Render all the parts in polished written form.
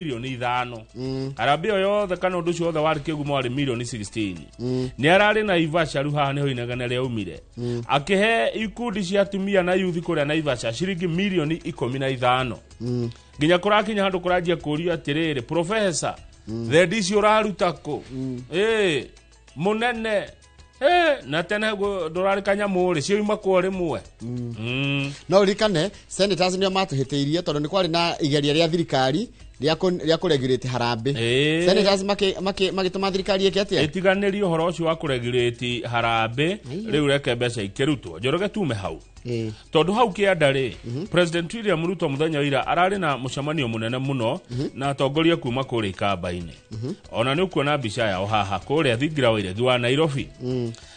Mirioni 5 harambĩ ĩyo yothe kana ũndũ ũcio wothe warĩ kĩgumo warĩ mirioni 16. Nĩ ararĩ Naivasha. Rĩu haha nĩho inegene rĩaumire, akĩhe ikundi cia atumia na yuthi kũrĩa Naivasha ciringi mirioni 15, nginya kũrakinya handũ kũranjia kũrio atĩrĩrĩ, profesa, thendi icio ũraruta kũ? Ĩ mũnene. Na tene ndũrarĩ kanyamũ rĩ, cioima kwa rĩmwe. No ririkane senators nĩo matũhĩtĩirie, tondũ nĩ kwarĩ na igeria rĩa thirikari rĩa kũregulate harambĩ. Senators magĩtũma thirikari ĩke atĩa? Ĩtiganĩrie ũhoro ũcio wa kũregulate harambĩ. Rĩu reke mbeca ikĩrutwo. Njoroge, tume hau, tondũ hau kĩanda rĩ, President William Ruto mũthenya wa ira ararĩ na mũcemanio mũnene mũno na atongoria kuma kũrĩa ikamba-inĩ. Ona nĩ ũkuona mbica yao haha kũrĩa thingira wa iregi wa Nairobi.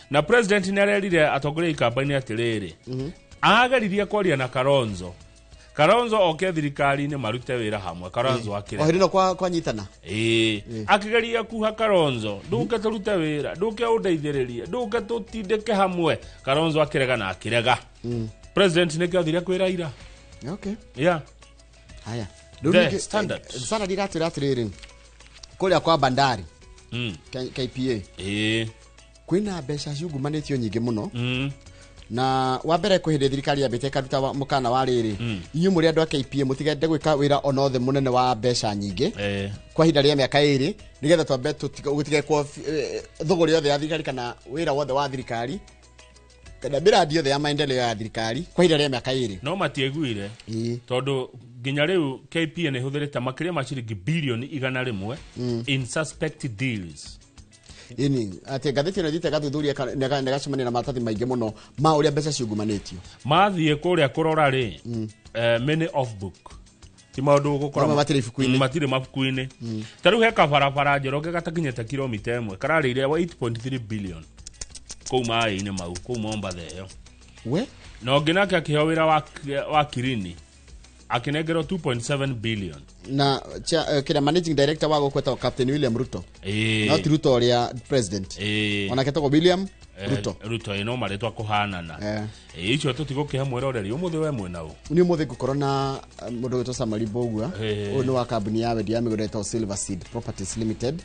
Na president nĩ arerire atongoria ikamba-inĩ atĩrĩrĩ, ageririe kwaria na Kalonzo, Kalonzo oke thirikari-inĩ marute wĩra hamwe. Kalonzo O akĩrega. Hĩndĩ ĩno kwanyitana. Ĩĩ, akĩgeria kuha Kalonzo, ndũke tũrute wĩra, ndũke ũndeithĩrĩrie, ndũke tũtindĩke hamwe. Kalonzo akĩrega na akĩrega. President nĩkĩo athire kwĩ Raila. Yeah. Haya. The Rĩu ningĩ, Standard. Standard iratwĩra atĩrĩrĩ, kũrĩa kwa bandari, KPA, kwĩna mbeca ciungumanĩtio nyingĩ mũno. Na wa mbere, kwĩ hĩndĩ thirikari yambĩte ĩkaruta mũkana wa rĩrĩ, inyuĩ mũrĩ andũ a KPA mũtigende gwĩka wĩra ona othe mũnene wa mbeca nyingĩ kwa ihinda rĩa mĩaka 2, nĩgetha twambe gũtigekwo thũgũrĩ yothe ya thirikari kana wĩra wothe wa thirikari kana mĩrandi yothe ya maendeleo ya thirikari kwa ihinda rĩa mĩaka 2. No matiaiguire, tondũ nginya rĩu KPA nĩ ĩhũthĩrĩte makĩria ma ciringi bilioni 100 in suspect deals. Ĩni atĩ ngathĩti ĩno ĩthiĩte ĩgathuthuria na ĩgacemania na maratathi maingĩ mũno ma ũrĩa mbeca ciungumanĩtio. Mathiĩ kũrĩa kũrora rĩ, many off book, ti maũndũ ũgũkora. Mamwe matirĩ ibuku-inĩ. Matirĩ mabuku-inĩ. Ta rĩu he kabarabara, Njoroge, gatakinyĩte kilomita 1, kararĩire 8.3 billion kũu maĩ-inĩ mau kũu Mombatha ĩyo. We. Na ũngĩ nake akĩheo wĩra wa Kirini, akĩnengerwo 2.7 billion. Na kĩrĩa managing director wa gũkũ etagwo Captain William Ruto. No ti Ruto ũrĩa president. Onake etagwo William Ruto. Ruto, ĩ no marĩtwa kũhanana. Icio tũtigũkĩhe mwĩroreri ũmũthĩ. We mwĩna ũ? Nĩ ũmũthĩ ngũkorwo na mũndũ wĩtwo Samari Mbogua. Ũyũ nĩ wa kambuni ya wendia ya mĩgũnda ĩtagwo Silver Seed Properties Limited.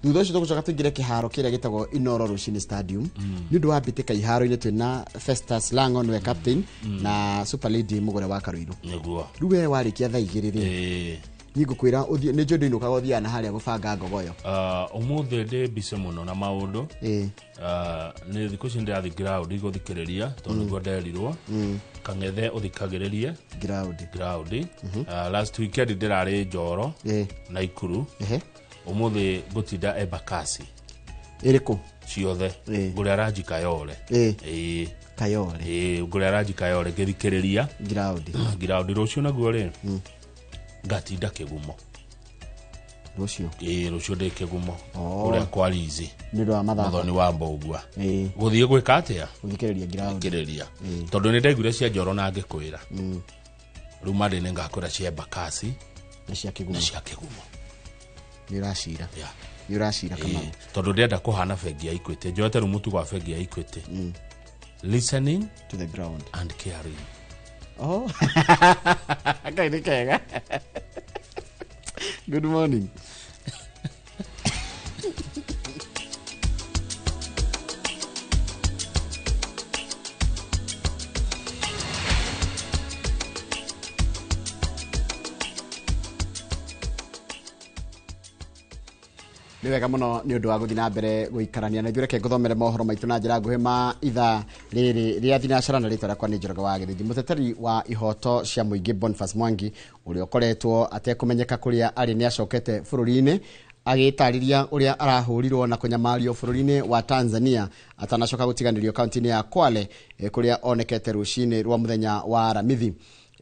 Thutha ũcio tũgũcoka tũingĩre kĩharo kĩrĩa gĩtagwo Inoro Rũcinĩ Stadium nĩ ũndũ wa mbĩtĩka iharo-inĩ. Twĩna Festus Lango, nĩwe captain, na Super Lady Mũgũre wa Karũirũ. Rĩu we warĩkia thaa 2 rĩ, niĩ ngũkwĩra ũthiĩ, nĩ njũĩ ndũinũkaga, ũthiaga na harĩa gũbanga ngogoyo. Ũmũthĩ ndĩ mbice mũno na maũndũ. Nĩ thikũ ici ndĩrathiĩ ground gũthikĩrĩria, tondũ nĩguo nderirwo kang'ethe ũthikagĩrĩrie ground. Ground. Last weekend ndĩrarĩ Njoro na Ikuru. Ũmũthĩ ngũtinda Embakasi. Ĩrĩkũ? Ciothe. Ngũrĩa Ranji Kayore. Ĩĩ. Kayore. Ĩĩ, ngũrĩa Ranji Kayore ngĩthikĩrĩria ground. Ground. Rũciũ naguo rĩ, ngatinda Kĩgumo. Rũciũ? Ĩĩ, rũciũ ndĩ Kĩgumo. Oh. Kũrĩa kwa Lizi. Nĩ ũndũ wa mathako. Mũthoni wa Mbũgua. Gũthiĩ gwĩka atĩa? Gũthikĩrĩria ground. Thikĩrĩria, tondũ nĩ ndaiguire cia Njoro na ngĩkwĩra rĩu mandĩ nĩ ngakwĩra cia Embakasi na cia Kĩgumo. Na cia Kĩgumo. Nĩ ũracira. Yeah. Nĩ ũracira, Kamau. Ĩĩ, tondũ ndĩrenda kũhana bengi ya Equity. Njoete rĩu mũtugo wa bengi ya Equity, listening to the ground and caring. Oh, Ngai nĩ kega. Good morning. Nĩ wega mũno nĩ ũndũ wa gũthiĩ na mbere gũikarania na ithuĩ. Reke ngũthomere mohoro maitũ na njĩra nguhĩ ma ithaa rĩrĩ rĩa thinacara, na rĩtwa rĩakwa nĩ Njoroge wa Gĩthĩnji. Mũteteri wa ihoto cia mũingĩ Boniface Mwangi, ũrĩa ũkoretwo atekũmenyeka kũrĩa arĩ, nĩ acokete bũrũri-inĩ agĩtarĩria ũrĩa arahũrirwo na kũnyamario bũrũri-inĩ wa Tanzania atanacoka gũtiganĩrio kaunti-inĩ ya Kwale, kũrĩa onekete rũcinĩ rwa mũthenya wa Aramithi.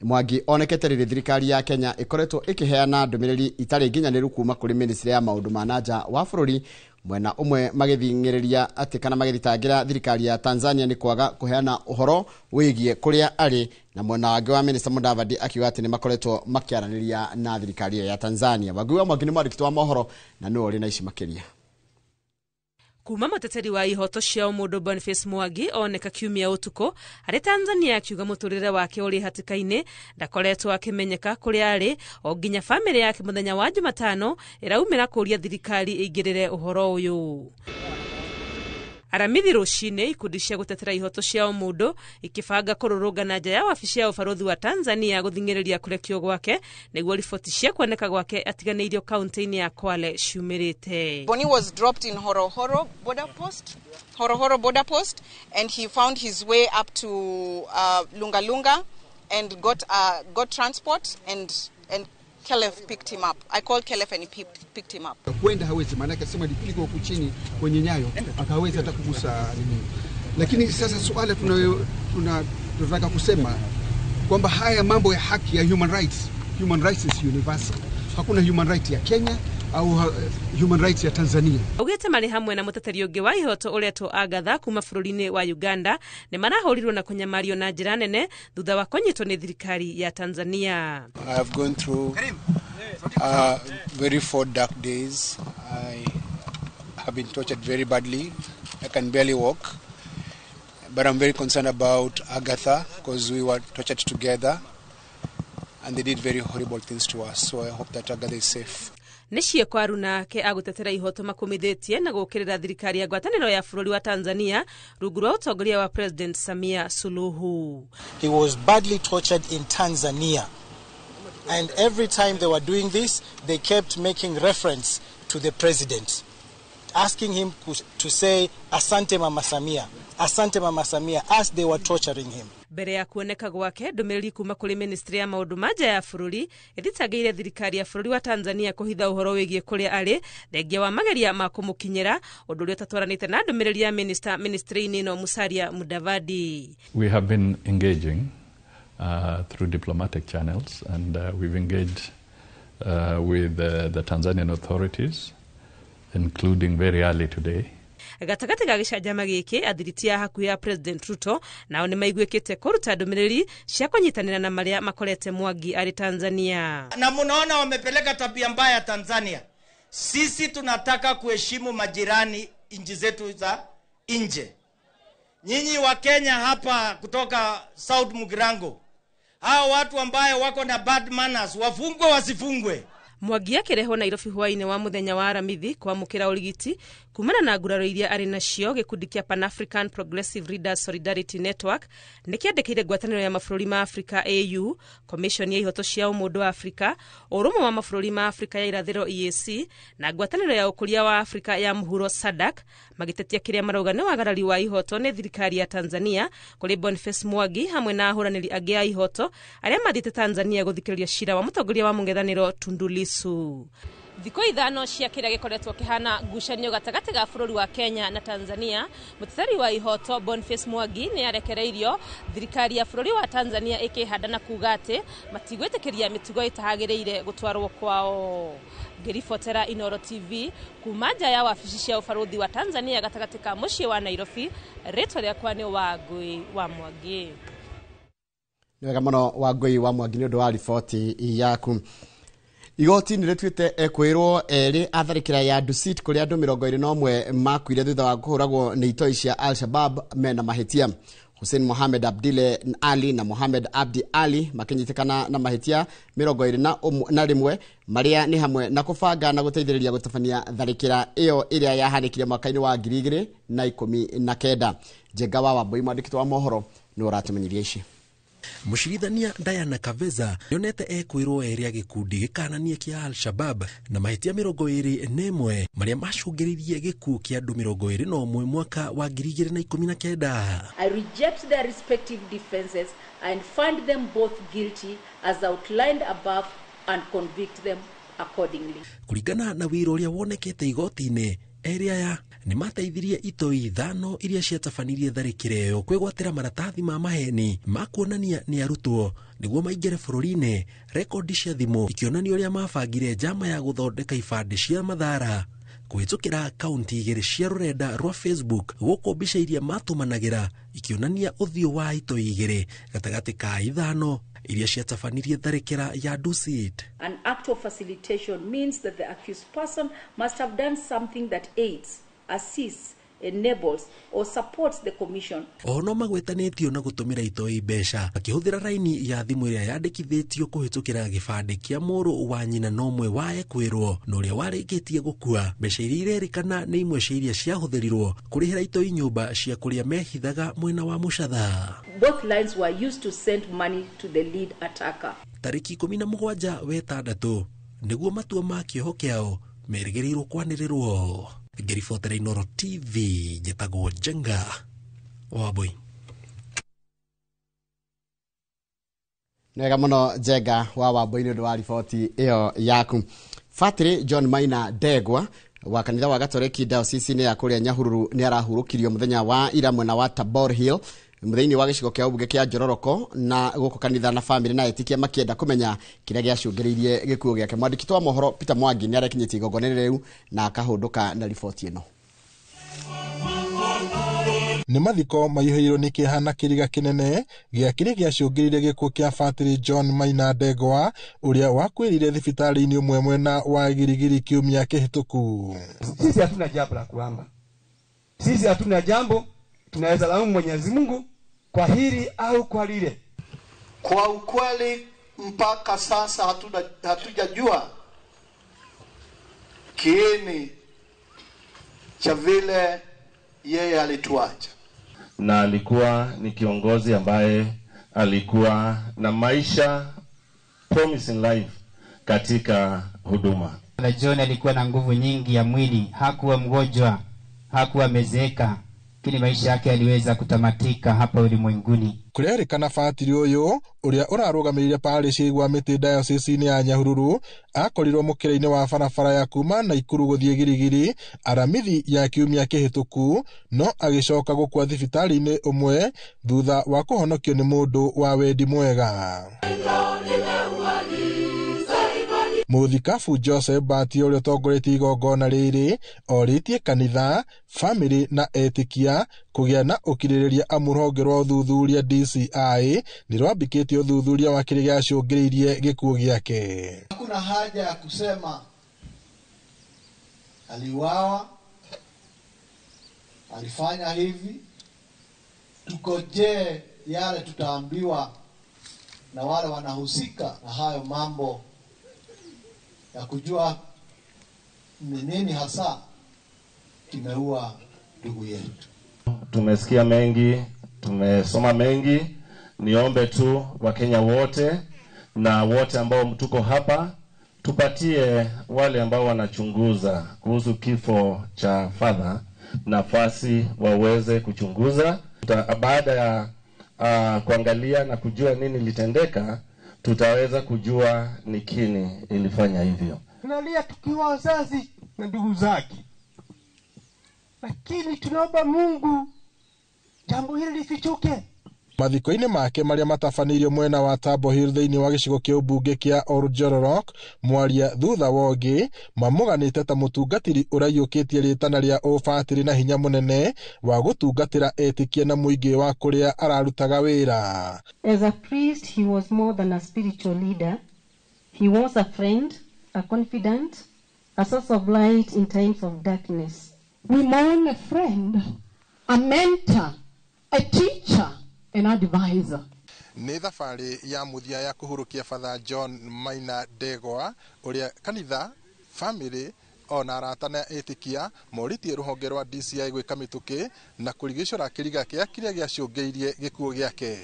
Mwangi onekete rĩrĩ thirikari ya Kenya ĩkoretwo ĩkĩheana ndũmĩrĩri itarĩ nginyanĩru kuma kũrĩ ministry ya maũndũ ma na nja wa bũrũri, mwena ũmwe magĩthing'ĩrĩria atĩ kana magĩthitangĩra thirikari ya Tanzania nĩ kwaga kũheana ũhoro wĩgiĩ kũrĩa arĩ, na mwena wangĩ wa minister Mudavadi akiuga atĩ nĩ makoretwo makĩaranĩria na thirikari ĩyo ya Tanzania. Wangui wa Mwangi nĩ mwandĩki wa mohoro na nĩwe ũrĩ na ici makĩria. Kuma muteteri wa ihoto cia ũmũndũ Boniface Mwangi oneka kiumia ũtukũ arĩ Tanzania akiuga mũtũrĩre wake ũrĩ hatĩka-inĩ, ndakoretwo akĩmenyeka kũrĩa arĩ o nginya bamĩrĩ yake mũthenya wa Jumatano ĩraumĩra kũũria thirikari ĩingĩrĩre ũhoro ũyũ. Aramithi rũcinĩ ikundi cia gũtetera ihoto cia ũmũndũ ikĩbanga kũrũrũngana nja ya wabici ya ũbarũthi wa Tanzania gũthing'ĩrĩria kũrekio gwake nĩguo riboti cia kuoneka gwake atiganĩirio kaunti-inĩ ya Kwale ciumĩrĩte. Boni was dropped in Horohoro border post, Horohoro border post, and he found his way up to Lunga Lunga and got transport and Kelef picked him up. I called Kelef and he picked him up. Kwenda hawezi, maana yake sema alipigwa huku chini kwenye nyayo akaweza hata kugusa nini. Lakini sasa swala tunataka kusema kwamba haya mambo ya haki ya human rights is universal. Hakuna human right ya Kenya au human rights ya Tanzania. Augite mari hamwe na muteteri ungi wa ihoto uretwo Agatha kuma bũrũri-inĩ wa Uganda nĩ marahũrirwo na kũnyamario na njĩra nene thutha wa kũnyitwo nĩ thirikari ya Tanzania. I have gone through very four dark days. I have been tortured very badly. I can barely walk. But I'm very concerned about Agatha because we were tortured together and they did very horrible things to us. So I hope that Agatha is safe. Nĩ ciĩko arunake agũtetera ihoto makumithĩtie na gũũkĩrĩra thirikari ya ngwatanĩro ya bũrũri wa Tanzania rungu rwa ũtongoria wa President Samia Suluhu. He was badly tortured in Tanzania. And every time they were doing this, they kept making reference to the president, asking him to say, Asante Mama Samia, Asante Mama Samia, as they were torturing him. Mbere ya kuoneka gwake ndũmĩrĩri kuma kũrĩ ministry ya maũndũ ma nja ya bũrũri ĩthitangĩire thirikari ya bũrũri wa Tanzania kũhitha ũhoro wĩgiĩ kũrĩa arĩ thengia wa mageria ma kũmũkinyĩra ũndũ ũrĩa ũtatwaranĩte na ndũmĩrĩri ya minister ministry-inĩ ĩno Musalia Mudavadi. We have been engaging through diplomatic channels and we've engaged with the Tanzanian authorities, including very early today. Gatagatĩ ga gĩcanjama gĩkĩ athiriti a hakuhĩ ya President Ruto nao nĩ maiguĩkĩte kũruta ndũmĩrĩri cia kũnyitanĩra na marĩa makorete Mwangi arĩ Tanzania. Na munaona wamepeleka tabia mbaya Tanzania. Sisi tunataka kuheshimu majirani nchi zetu za nje. Nyinyi wa Kenya hapa kutoka South Mugirango, hao watu ambaye wako na bad manners wafungwe wasifungwe? Mwangi akĩrehwo Nairobi hwaĩ-inĩ wa mũthenya wa Aramithi kwamũkĩra ũrigiti kumana na nguraro iria arĩ nacio. Gĩkundi kĩa Pan African Progressive Leaders Solidarity Network nĩ kĩandĩkĩire ngwatanĩro ya mabũrũri ma Afrika AU, Commission ya ihoto cia ũmũndũ wa Afrika, ũrũmwe wa mabũrũri ma Afrika ya irathĩro EAC na ngwatanĩro ya ũkũria wa Afrika ya mũhuro SADC magĩtetia kĩrĩa marauga nĩ wagarari wa ihoto nĩ thirikari ya Tanzania kũrĩ Boniface Mwangi hamwe na ahũranĩri angĩ a ihoto arĩa mathiĩte Tanzania gũthikĩrĩria cira wa mũtongoria wa mũng'ethanĩro Tundu Lissu. Thikũ ithano cia kĩrĩa gĩkoretwo kĩhana ngucanio gatagatĩ ga bũrũri wa Kenya na Tanzania, mũteteri wa ihoto Boniface Mwangi nĩ arekereirio thirikari ya bũrũri wa Tanzania ĩkĩhanda na kuga atĩ matigwĩtĩkĩria mĩtugo ĩtahagĩrĩire gũtwarwo kwao. Ngĩribotera Inooro TV kuma nja ya wabici cia ũbarũthi wa Tanzania gatagatĩ ka mũciĩ wa Nairobi, rĩtwa rĩakwa nĩ Wangũi wa Mwangi. Nĩ wega mũno Wangũi wa Mwangi nĩ ũndũ wa riboti yaku. Igoti nĩ rĩtuĩte ekwĩrwo erĩ a tharĩkĩra ya Dusit kũrĩa andũ 21 makuire thutha wa kũhũragwo nĩ itoi cia Al-Shabaab mena mahĩtia. Hussein Mohamed Abdile Ali na Mohamed Abdi Ali makĩnyitĩkana na mahĩtia 21 marĩa nĩ hamwe na kũbanga na gũteithĩrĩria gũtabania tharĩkĩra ĩyo ĩrĩa yahanĩkire mwaka-inĩ wa 2019. Njenga wa Wambui mwandĩki wa mohoro nĩ ũratũmenyeria ici. Mũcirithania Diana Kaveza nĩonete ekwĩrwo erĩ a gĩkundi gĩkananie kĩa Al-Shabab na mahĩtia 21 marĩa macũngĩrĩirie gĩkuũ kĩa andũ 21 mwaka wa 2019. I reject their respective defenses and find them both guilty as outlined above and convict them accordingly. Kũringana na wĩra ũrĩa wonekete igoti-inĩ, erĩ aya nĩ mateithirie itoi ithano iria ciatabanirie tharĩkĩra ĩyo kwĩgwatĩra maratathi ma maheni ma kuonania nĩ arutwo nĩguo maingĩre bũrũri-inĩ. Rekondi cia thimũ ikĩonania ũrĩa mabangire njama ya gũthondeka ibandĩ cia mathara kũhĩtũkĩra akaunti igĩrĩ cia rũrenda rwa Facebook gũkũ mbica iria matũmanagĩra ikĩonania ũthiũ wa itoi igĩrĩ gatagatĩ ka ithano iria ciatabanirie tharĩkĩra ya Dusit. An act of facilitation means that the accused person must have done something that aids, assists, enables or supports the commission. Oho no magwetanĩtio na gũtũmĩra itoi mbeca akĩhũthĩra raini ya thimũ ĩrĩa yandĩkithĩtio kũhĩtũkĩra gĩbandĩ kĩa mũrũ wa nyina na ũmwe wa ekwĩrwo na ũrĩa warĩkĩtie gũkua. Mbeca iria irerĩkana nĩ imwe cia iria ciahũthĩrirwo kũrĩhĩra itoi nyũmba cia kũrĩa mehithaga mwena wa Mũcatha. Both lines were used to send money to the lead attacker. Tarĩki 17 wetandatũ nĩguo matua ma kĩoho kĩao merĩgĩrĩirwo kwanĩrĩrwo. Ngĩribotera Inooro TV njĩtagwo Njenga Wambui. Nĩwega mũno Njenga wa Wambui nĩ ũndũ wa riboti ĩyo yaku. Batĩrĩ John Maina Ndegwa wa kanitha wa Gatoreki diocese-inĩ ya kũrĩa Nyahururu nĩ arahurũkirio mũthenya wa ira mwena wa Tabor Hill mũthĩinĩ wa gĩcigo kĩa ũmbunge kĩa Njororoko, na gũkũ kanitha na famĩlĩ na etĩkia makĩenda kũmenya kĩrĩa gĩacũngĩrĩirie gĩkuũ gĩake. Mwandĩki wa mohoro Peter Mwangi nĩ arekinyĩtie igongona rĩu na akahũndũka na riboti ĩno. Nĩ mathiko maihũirwo nĩ kĩeha na kĩriga kĩnene gĩa kĩrĩa gĩacũngĩrĩirie gĩkuũ kĩa Batĩrĩ John Maina Ndegwa ũrĩa wakuĩrĩire thibitarĩ-inĩ ũmwe mwena wa Girigiri kiumia kĩhĩtũku. Sisi hatuna jambo la kuamba, sisi hatuna jambo tunaweza laumu Mwenyezi Mungu kwa hili au kwa lile. Kwa ukweli mpaka sasa hatujajua kiini cha vile yeye alituacha. Na alikuwa ni kiongozi ambaye alikuwa na maisha promising life katika huduma. Na John alikuwa na nguvu nyingi ya mwili, hakuwa mgonjwa, hakuwa amezeeka, lakini maisha yake yaliweza kutamatika hapa ulimwenguni. Kũrerĩkana batĩrĩ ũyũ ũrĩa ũrarũgamĩrĩire parish ya Igwamĩtĩ diocese-inĩ ya Nyahururu akorirwo mũkĩra-inĩ wa barabara ya kuma Naikuru gũthiĩ Girigiri aramithi ya kiumia kĩhĩtũku, no agĩcoka gũkua thibitarĩ-inĩ ũmwe thutha wa kũhonokio nĩ mũndũ wa wendi mwega. Mũthikabu Joseph Bati ũrĩa ũtongoretie igongona rĩrĩ orĩtie kanitha, famĩlĩ na etĩkia kũgĩa na ũkirĩrĩria amu rũhonge rwa ũthuthuria DCI nĩ rwambĩkĩtie ũthuthuria wa kĩrĩa gĩacũngĩrĩirie gĩkuũ gĩake. Hakuna haja ya kusema aliuawa, alifanya hivi. Tukojee yale tutaambiwa na wale wanahusika na hayo mambo ya kujua ni nini hasa kimeua ndugu yetu. Tumesikia mengi, tumesoma mengi. Niombe tu Wakenya wote na wote ambao tuko hapa tupatie wale ambao wanachunguza kuhusu kifo cha father nafasi waweze kuchunguza. Baada ya kuangalia na kujua nini litendeka, tutaweza kujua ni kini ilifanya hivyo. Tunalia tukiwa wazazi na ndugu zake, lakini tunaomba Mungu jambo hili lifichuke. Mathiko-inĩ make marĩa matabanĩirio mwena wa Tabo Hill thĩinĩ wa gĩcigo kĩa ũmbunge kĩa Oljororok, mwaria thutha wa ũngĩ mamũganĩte ta mũtungatĩri ũraiyũkĩtie rĩtana rĩa ũbatĩrĩ na hinya mũnene wa gũtungatĩra etĩkia na mũingĩ wa kũrĩa ararutaga wĩra. As a priest, he was more than a spiritual leader. He was a friend, a confidant, a source of light in times of darkness. We mourn a friend, a mentor, a teacher, an advisor. Nĩ thabarĩ ya mũthia ya kũhurũkia Father John Maina Ndegwa ũrĩa kanitha, famĩlĩ ona arata na etĩkia morĩtie rũhonge rwa DCI gwĩka mĩtũkĩ na kũrigicũra kĩriga kĩa kĩrĩa gĩacũngĩrĩirie gĩkuũ gĩake.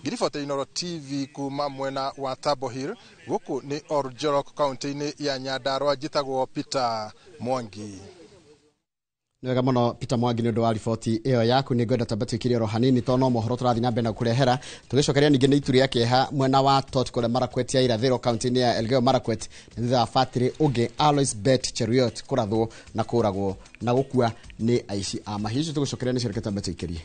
Ngiribotera Inooro TV kuma mwena wa Tabo Hill, gũkũ nĩ Oljorok kaunti-inĩ ya Nyandarua, njĩtagwo Peter Mwangi. Nĩwega mũno Peter Mwangi nĩ ũndũ wa riboti ĩyo yaku. Nĩ ngwenda twambe twĩkire oro hanini tondũ no mohoro tũrathiĩ na mbere na kũrehera. Tũgĩcokeria ningĩ nĩ itu rĩa kĩeha mwena wa Tot kũrĩa Marakwet ya irathĩro kaunti-inĩ ya Elgeyo Marakwet nĩ thutha wa batĩrĩ ũngĩ Alois Bet Cheruiyot kũrathwo na kũragwo na gũkua nĩ aici a mahiũ. Icio tũgũcokeria nĩcio reke twambe tũikĩrie.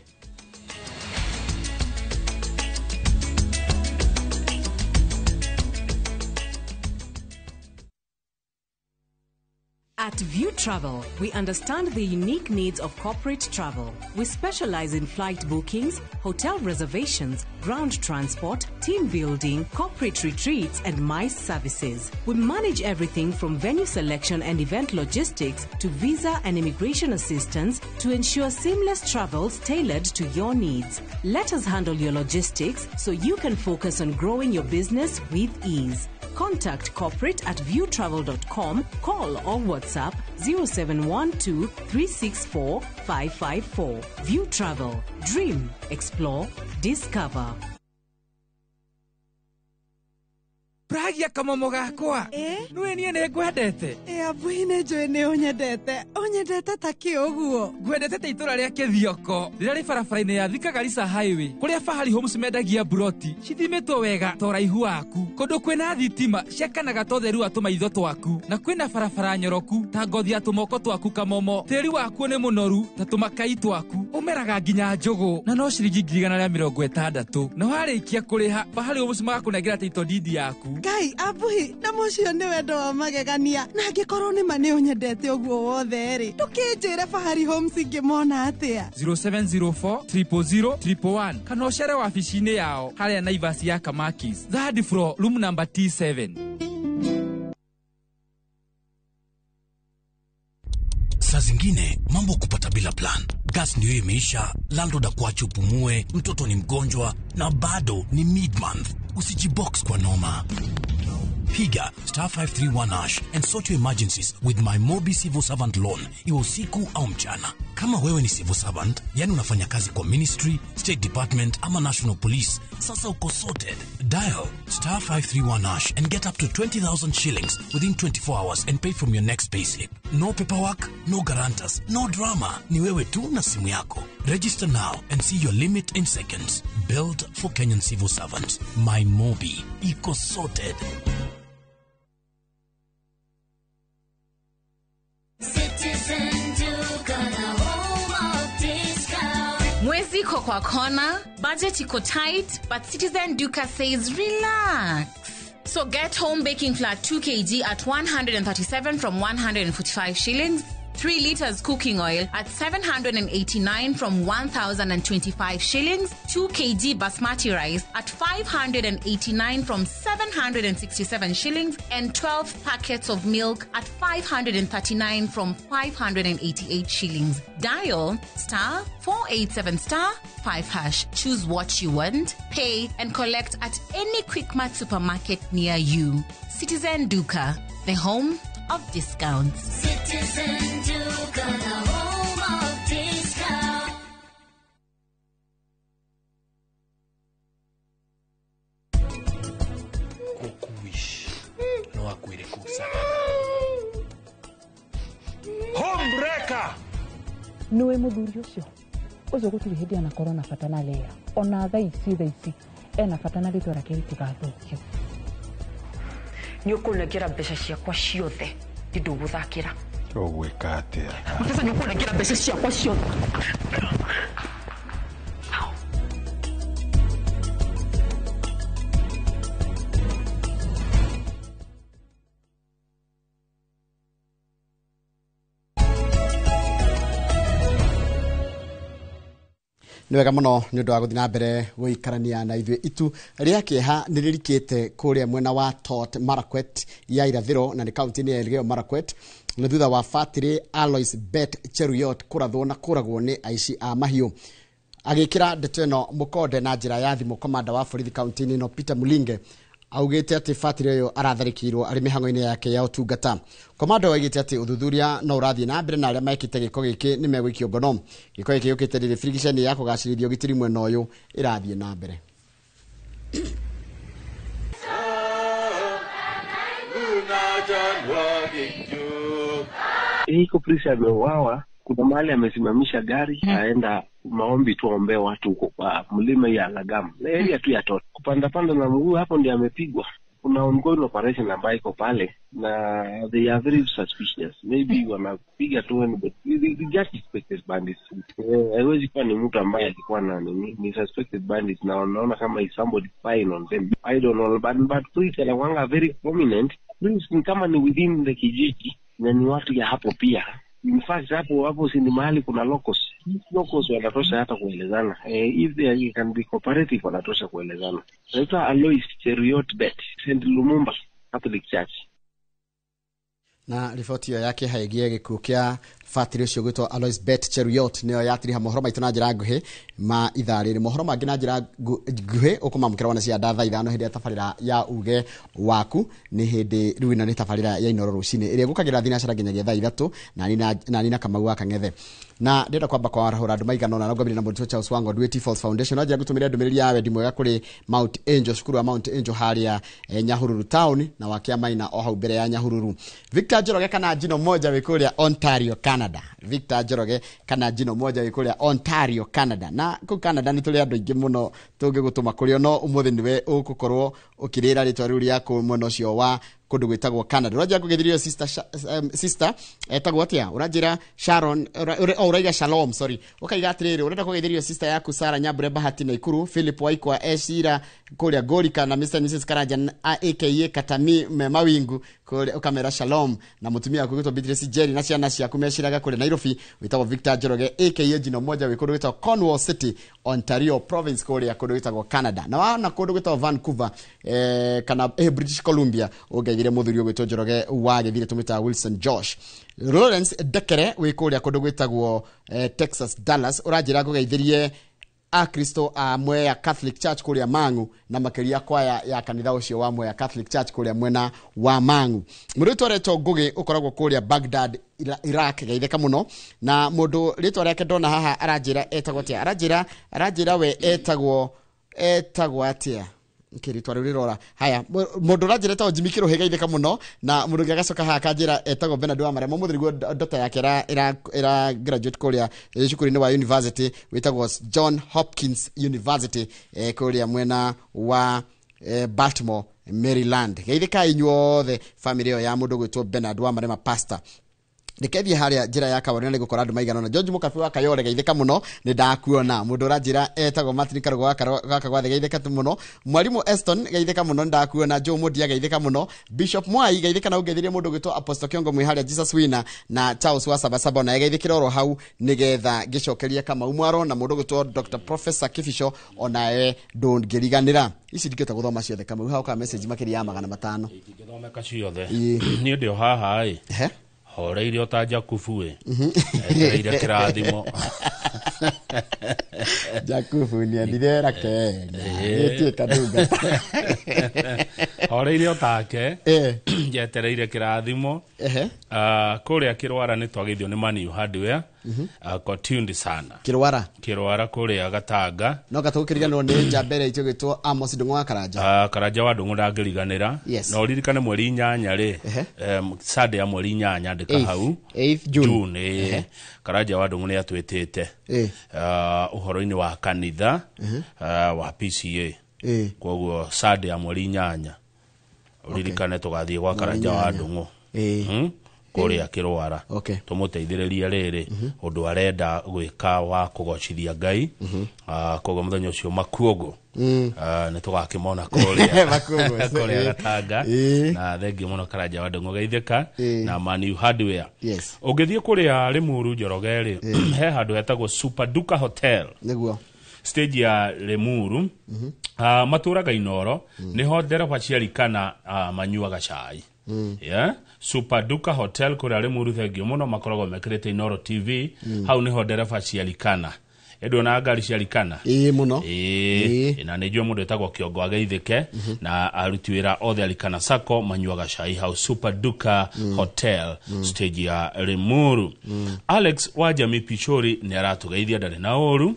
At View Travel, we understand the unique needs of corporate travel. We specialize in flight bookings, hotel reservations, ground transport, team building, corporate retreats, and MICE services. We manage everything from venue selection and event logistics to visa and immigration assistance to ensure seamless travels tailored to your needs. Let us handle your logistics so you can focus on growing your business with ease. Contact corporate at viewtravel.com, call or WhatsApp 0712 364 554. View Travel. Dream, explore, discover. Pragia kamomo gakwa. Nĩwe niĩ nĩ ngwendete. Abuhi nĩ njũĩ nĩ ũnyendete. Ũnyendete ta kĩ ũguo? Ngwendete ta itũra rĩa Kĩthioko rĩrĩa rĩ barabara-inĩ ya Thika Garissa Highway kũrĩa Fahari Homes mendagia buroti cithimĩtwo wega ta ũraihu waku, kũndũ kwĩna thitima ciakanaga ta ũtheru wa tũmaitho twaku, na kwĩna barabara nyoroku ta ngothi ya tũmoko twaku kamomo. Tĩri wakuo nĩ mũnoru ta tũmakai twaku, ũmeraga nginya njũgũ na no ciringi 160,000. Na warĩkia kũrĩha Fahari Homes magakũnengera title deed yaku. Ngai abuhi na mũcio nĩ wendo wa magegania, na angĩkorwo nĩ ma nĩ ũnyendete ũguo wothe rĩ, ndũkĩnjĩre Fahari Homes ingĩmona atĩa? 0704 000 111 kana ũcere wabici-inĩ yao harĩa Naivas ya Kamakis, third floor, room number T7. Saa zingine mambo kupata bila plan. Gas ndio imeisha, landlord akuache upumue, mtoto ni mgonjwa na bado ni mid-month. Usijibox kwa noma. Piga star 531 hash and sort your emergencies with my Mobi Civil Servant Loan, iwe usiku au mchana. Kama wewe ni civil servant, yani unafanya kazi kwa ministry, state department ama national police, sasa uko sorted. Dial star 531 hash and get up to 20,000 shillings within 24 hours and pay from your next payslip. No paperwork, no guarantors, no drama. Ni wewe tu na simu yako. Register now and see your limit in seconds. Built for Kenyan civil servants. My Mobi. Iko sorted. Mwezi iko kwa kona, budget iko tight, but Citizen Duka says relax. So get home baking flour 2 kg at 137 from 145 shillings, 3 liters cooking oil at 789 from 1,025 shillings, 2 kg basmati rice at 589 from 767 shillings, and 12 packets of milk at 539 from 588 shillings. Dial star 487 star 5 hash. Choose what you want, pay, and collect at any Quickmart supermarket near you. Citizen Duka, the home of discounts. Citizen Duka, the home of discounts. Kukuish no akwire kusagana. Homebreaker. Niwe muthuri ucio ucio gutiri hindi anakorwo na bata na Lea ona thaa ici ena bata na ritwa rake ritigathũkio. Nĩ ũkũnengera mbeca ciakwa ciothe ndũgũthakĩra. Ũgwĩka atĩa? Mbeca nĩ ũkũnengera mbeca ciakwa ciothe. Nĩ wega mũno nĩ ũndũ wa gũthiĩ na mbere gũikarania na ithuĩ. Itu rĩa kĩeha nĩ rĩrikĩte kũrĩa mwena wa Tot Marakwet ya irathĩro na nĩ kaunti-inĩ ya Elgeyo Marakwet, nĩ thutha wa Fatiri Alois Bet Cheruiyot kũrathwo na kũragwo nĩ aici a mahiũ. Agĩkĩra ndeto ĩno mũkonde na njĩra ya thimũ, komanda wa borithi kaunti-inĩ ĩno Peter Mulinge augĩte atĩ Fatiri ũyũ aratharĩkĩirwo arĩ mĩhang'o-inĩ yake ya ũtungata. Komanda oigĩte atĩ ũthuthuria no ũrathiĩ na mbere na arĩa mekĩte gĩko gĩkĩ nĩ megũikio ngono. Gĩko gĩkĩ gĩũkĩte rĩrĩ birigiceni ya kũgacĩrithia ũgitĩri mwena ũyũ ĩrathiĩ na mbere. Iko polisi ameuawa, kuna mahali amesimamisha gari aenda maombi tuombe watu huko kwa mlima ya Lagam, area tu ya Tot. Kupanda panda na mguu hapo ndio amepigwa. Kuna ongoing operation ambayo iko pale na they are very suspicious. Maybe wanapiga tu but they just suspected bandits. Haiwezi kuwa ni mtu ambaye alikuwa na nini, ni suspected bandits na wanaona kama is somebody spying on them. I don't know, but police anakuanga very prominent. Police ni kama ni within the kijiji. Na ni watu ya hapo pia. In fact hapo hapo si ni mahali kuna locals. Locals wanatosha hata kuelezana. If they can be cooperative wanatosha kuelezana. Naitwa Alois Cheruiyot Bet, St. Lumumba Catholic Church. Na riboti ĩyo yake haĩgie gĩkuũ kĩa batĩrĩ ũcio gwĩtwo Alois Bet Cheruiyot nĩyo yatiriha mohoro maitũ na njĩra nguhĩ ma ithaa rĩrĩ. Mohoro mangĩ na njĩra nguhĩ ũkũmamũkĩra wona cia thaa 5 hĩndĩ ya tabarĩra ya uge waku nĩ hĩndĩ rĩu ĩno nĩ tabarĩra ya Inoro rũcinĩ ĩrĩa ĩgũkagĩra thinacara nginyagia thaa 3 na nina Kamau wa Kang'ethe. Na ndĩrenda kwamba kwarahũra andũ maigana ũna na ngwambĩrĩria na mũndũ Charles Wango Duty Falls Foundation no njĩra ngũtũmĩre ndũmĩrĩri ya wendi mwega kũrĩ Mount Angel, cukuru wa Mount Angel harĩa Nyahururu town na wakia Maina o hau mbere ya Nyahururu. Victor Njoroge kana Njino moja wĩ kũrĩa Ontario Canada. Victor Njoroge kana Njino moja wĩ kũrĩa Ontario Canada. Na kũu Canada nĩ tũrĩ andũ aingĩ mũno tũngĩgũtũma kũrĩ o no ũmũthĩ nĩwe ũgũkorwo ũkĩrĩra rĩtwa rĩu rĩa mwena ũcio wa kũndũ gwĩtagwo Canada. Ũranjĩra ngũgeithĩrio sister etagwo atĩa? Ũranjĩra Sharon, ũraiga Shalom, sorry. Ũkaiga atĩrĩrĩ, ũrenda kũgeithĩrio sister yaku Sarah Nyambure Bahati Naikuru, Philip Waikwa Eshira kũrĩa Gorika na Mr. and Mrs. Karanja aka Katami Mawingu kũrĩa ũkamera Shalom na mũtumia waku gwĩtwo Beatrice Jerry na ciana ciaku meciraga kũrĩa Nairobi wĩtagwo Victor Njoroge aka Njino moja wĩ kũndũ gwĩtagwo Cornwall City, Ontario Province kũrĩa kũndũ gwĩtagwo Canada. Na wana kũndũ gwĩtagwo Vancouver kana British Columbia ũngeithire mũthuri ũgwĩtwo Njoroge wa gĩthire tũmwĩtaga Wilson Josh. Lawrence Dekere wĩ kũrĩa kũndũ gwĩtagwo Texas Dallas ũranjĩra ngũgeithirie Akristo a Mwea Catholic Church kũrĩa Mang'u na makĩria kwaya ya kanitha ũcio wa Mwea Catholic Church kũrĩa mwena wa Mang'u. Mũndũ ũrĩa ũretwo Ngũgĩ ũkoragwo kũrĩa Baghdad Iraq geithĩka mũno na mũndũ rĩtwa rĩake ndona haha aranjĩra etagwo atĩa? Aranjĩra we etagwo atĩa? Rĩtwa rĩu rĩrora. Haya, mũndũ ũranjĩra etagwo Jimmy Kĩrũhĩ geithĩka mũno na mũndũ ũngĩ agacoka haha akanjĩra etagwo Bernard wa Marema. Mũthĩ nĩguo ndota yake ĩra graduate kũrĩa cukuru-inĩ wa university wĩtagwo John Hopkins University kũrĩa mwena wa Baltimore Maryland. Geithĩkai inyuothe family ĩyo ya mũndũ ũgwĩtwo Bernard wa Marema pastor. Ndikethie haria njira ya kawarina nĩ gũkora andũ maigana ũna. George Mũkabi wa Kayore geithĩka mũno nĩ ndakuona. Mũndũ ũranjĩra etagwo Martin Karũgũ wa Gakagwathe geithĩka mũno. Mwarimũ Eston geithĩka mũno nĩ ndakuona. Joe Mũndia geithĩka mũno. Bishop Mwai geithĩka na ũngeithirie mũndũ ũgwĩtwo Apostle Kiongo mwĩ harĩa Jesus Winner na Charles wa Sabasaba ona geithĩkĩra oro hau nĩgetha ngĩcokerie Kamau Mwaro na mũndũ ũgwĩtwo Dr. Professor Kibico onawe ndũngĩriganĩra. Ici ndingĩhota gũthoma ciothe Kamau, hau ka message makĩria ya 500. Ingĩthomeka ciothe. Niĩ ndĩ o haha ĩ. Horeire o ta Jakubu ĩ. Etereire kĩrathimo. Jakubu nĩendire Kenya. Nĩtuĩka ndungata. Horeire o take. Njetereire kĩrathimo. Kũrĩa Kĩrwara nĩ twageithio nĩ Manu Hardware. Ko tuned sana. Kĩrwara? Kĩrwara kũrĩa Gatanga. No gatũkĩriganĩrwo nĩ njamba ĩrĩa itũ ĩgwĩtwo Amos Ndung'u wa Karanja. Karanja wa Ndung'u ndangĩriganĩra. Yes. Na ũririkane mweri 8 rĩ. Sunday ya mweri 8 andĩka hau. 8th June. Karanja wa Ndung'u nĩ atwĩtĩte. Ũhoro-inĩ wa kanitha wa PCA. Koguo Sunday ya mweri 8 ũririkane tũgathiĩ gwa Karanja wa Ndung'u. Kũrĩa Kĩrwara. Tũmũteithĩrĩrie rĩrĩ ũndũ arenda gwĩka wa kũgocithia Ngai. Koguo mũthenya ũcio Makuongo nĩ tũgakĩmona kũrĩa Gatanga. Na thengiũ mũno Karanja wa Ndung'u geithĩka na Manu Hardware. Ũngĩthiĩ kũrĩa Limuru Njoroge rĩ, he handũ hetagwo Super Duka Hotel. Nĩguo stage ya Limuru. Matũraga Inoro nĩho ndereba ciarikana manyuaga cai. Yeah? Super Duka Hotel kũrĩa Limuru thengiũ mũno makoragwo mekĩrĩte Inoro TV. Hau nĩho ndereba ciarikana. Ĩndũ na ngari ciarikana. Ĩĩ mũno. Ĩĩ. Na nĩ njũĩ mũndũ wĩtagwo Kĩongo ageithĩke na aruti wĩra othe Alikana Sacco manyuaga cai hau Super Duka Hotel stage ya Limuru. Alex wa Jamii Pichori nĩ aratũgeithia ndarĩ na ũru.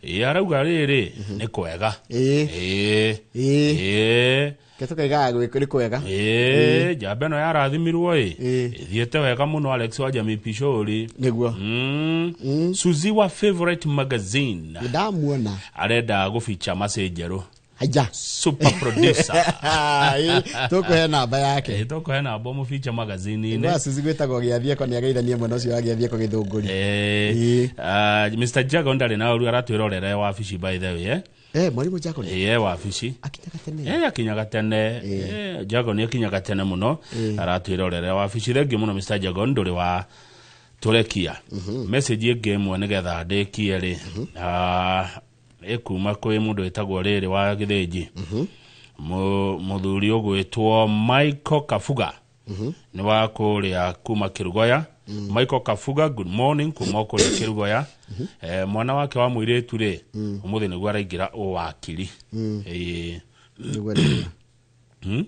Ĩĩ arauga rĩrĩ nĩ kwega. Ĩĩ. Ĩĩ. Ketũkaigaga nĩ kwega. Ĩĩ njamba ĩno yarathimirwo ĩ. Ĩthiĩte wega mũno Alex wa Jamii Pichori. Nĩguo. Suzy wa Favorite Magazine. Ndamuona. Arenda gũbicha macĩ njerũ. Haja. Super producer. Tũkũhe namba yake. Tũkũhe namba mũbicha magazine-inĩ. Ngwa Suzy gwĩtagwo Gĩathieko nĩ ageithanie mwena ũcio wa Gĩathieko Gĩthũngũri. Mr. Jago ndarĩ na ũru aratwĩrorera wabici by the way. Mwarimu Jagon wabici akinyaga tene. Akinyaga tene. Jagon akinyaga tene muno, aratwirorera wabici. Thengiũ mũno Mr. Jagon, ndũrĩ wa tũrekia message ĩngĩ ĩmwe nĩgetha ndĩkie rĩ, ĩkuma kwĩ mũndũ wĩtagwo rĩrĩ wa Gĩthĩnji, mũthuri ũgwĩtwo Michael Kabuga, nĩ wa kũrĩa kuma Kĩrugoya. Michael Kabuga, good morning kuma kũrĩa Kĩrugoya. Mwana wake wa mũirĩtu rĩ, ũmũthĩ nĩguo araingĩra ũwakiri.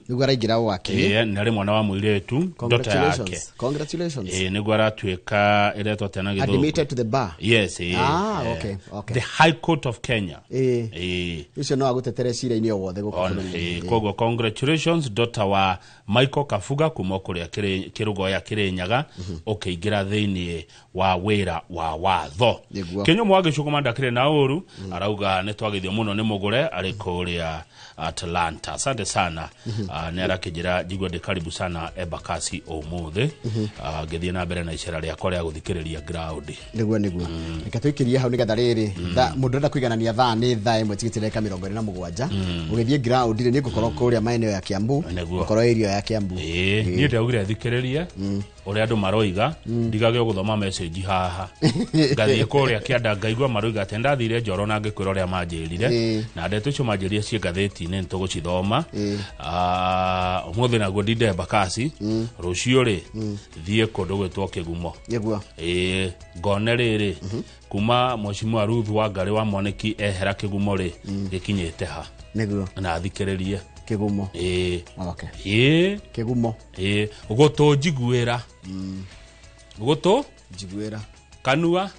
Nĩguo araingĩra ũwakiri. Nĩ arĩ mwana wa mũirĩtu, daughter yake. Congratulations. Nĩguo aratuĩka ĩretwo atĩa na Gĩthũngũ? Admitted to the bar. Yes. Okay, okay. The High Court of Kenya. Ũcio no agũtetere cira-inĩ o wothe gũkũ bũrũri-inĩ. Koguo congratulations daughter wa Michael Kabuga kuma kũrĩa Kĩrũgoya Kĩrĩnyaga, ũkĩingĩra thĩinĩ wa wĩra wa watho. Kĩnyũmũ wa Gĩcũkũma ndakĩrĩ na ũru, arauga nĩ twagĩthio mũno nĩ mũgũre arĩ kũrĩa Atlanta. Asante sana. Nĩ arakĩnjĩra njigua ndĩ karibu sana Embakasi ũmũthĩ, ngĩthiĩ na mbere na icera rĩakwa rĩa gũthikĩrĩria ground. Nĩguo reke tũikĩrie hau nĩgetha rĩrĩ mũndũ ũrenda kũiganania thaa nĩ thaa 1 tigĩte ndagĩka 27. Ũgĩthiĩ ground rĩ, nĩ ngũkorwo kũrĩa maeneo ya Kiambu, ngũkorwo area ya Kiambu. Niĩ ndaugire thikĩrĩrie ũrĩa andũ maroiga, ndigage gũthoma message haha. Ngathiĩ kũrĩa kĩanda ngaigua maroiga atĩ ndathire Njoro na ngĩkwĩra ũrĩa manjĩrire, na ndeto icio manjĩrire ciĩ ngathĩti-inĩ nĩtũgũcithoma. Ũmũthĩ naguo ndinde Embakasi, rũciũ rĩ thiĩ kũndũ gwĩtwo Kĩgumo. Nĩguo. Ngone rĩrĩ kuma Mheshimiwa Ruth Wangari wa Mwaniki ehera Kĩgumo rĩ, gĩkinyĩte ha. Nĩguo. Na thikĩrĩrie Kĩgumo. Okay. Kĩgumo. Gũtũ njiguĩra. Gũtũ njiguĩra. Kanua.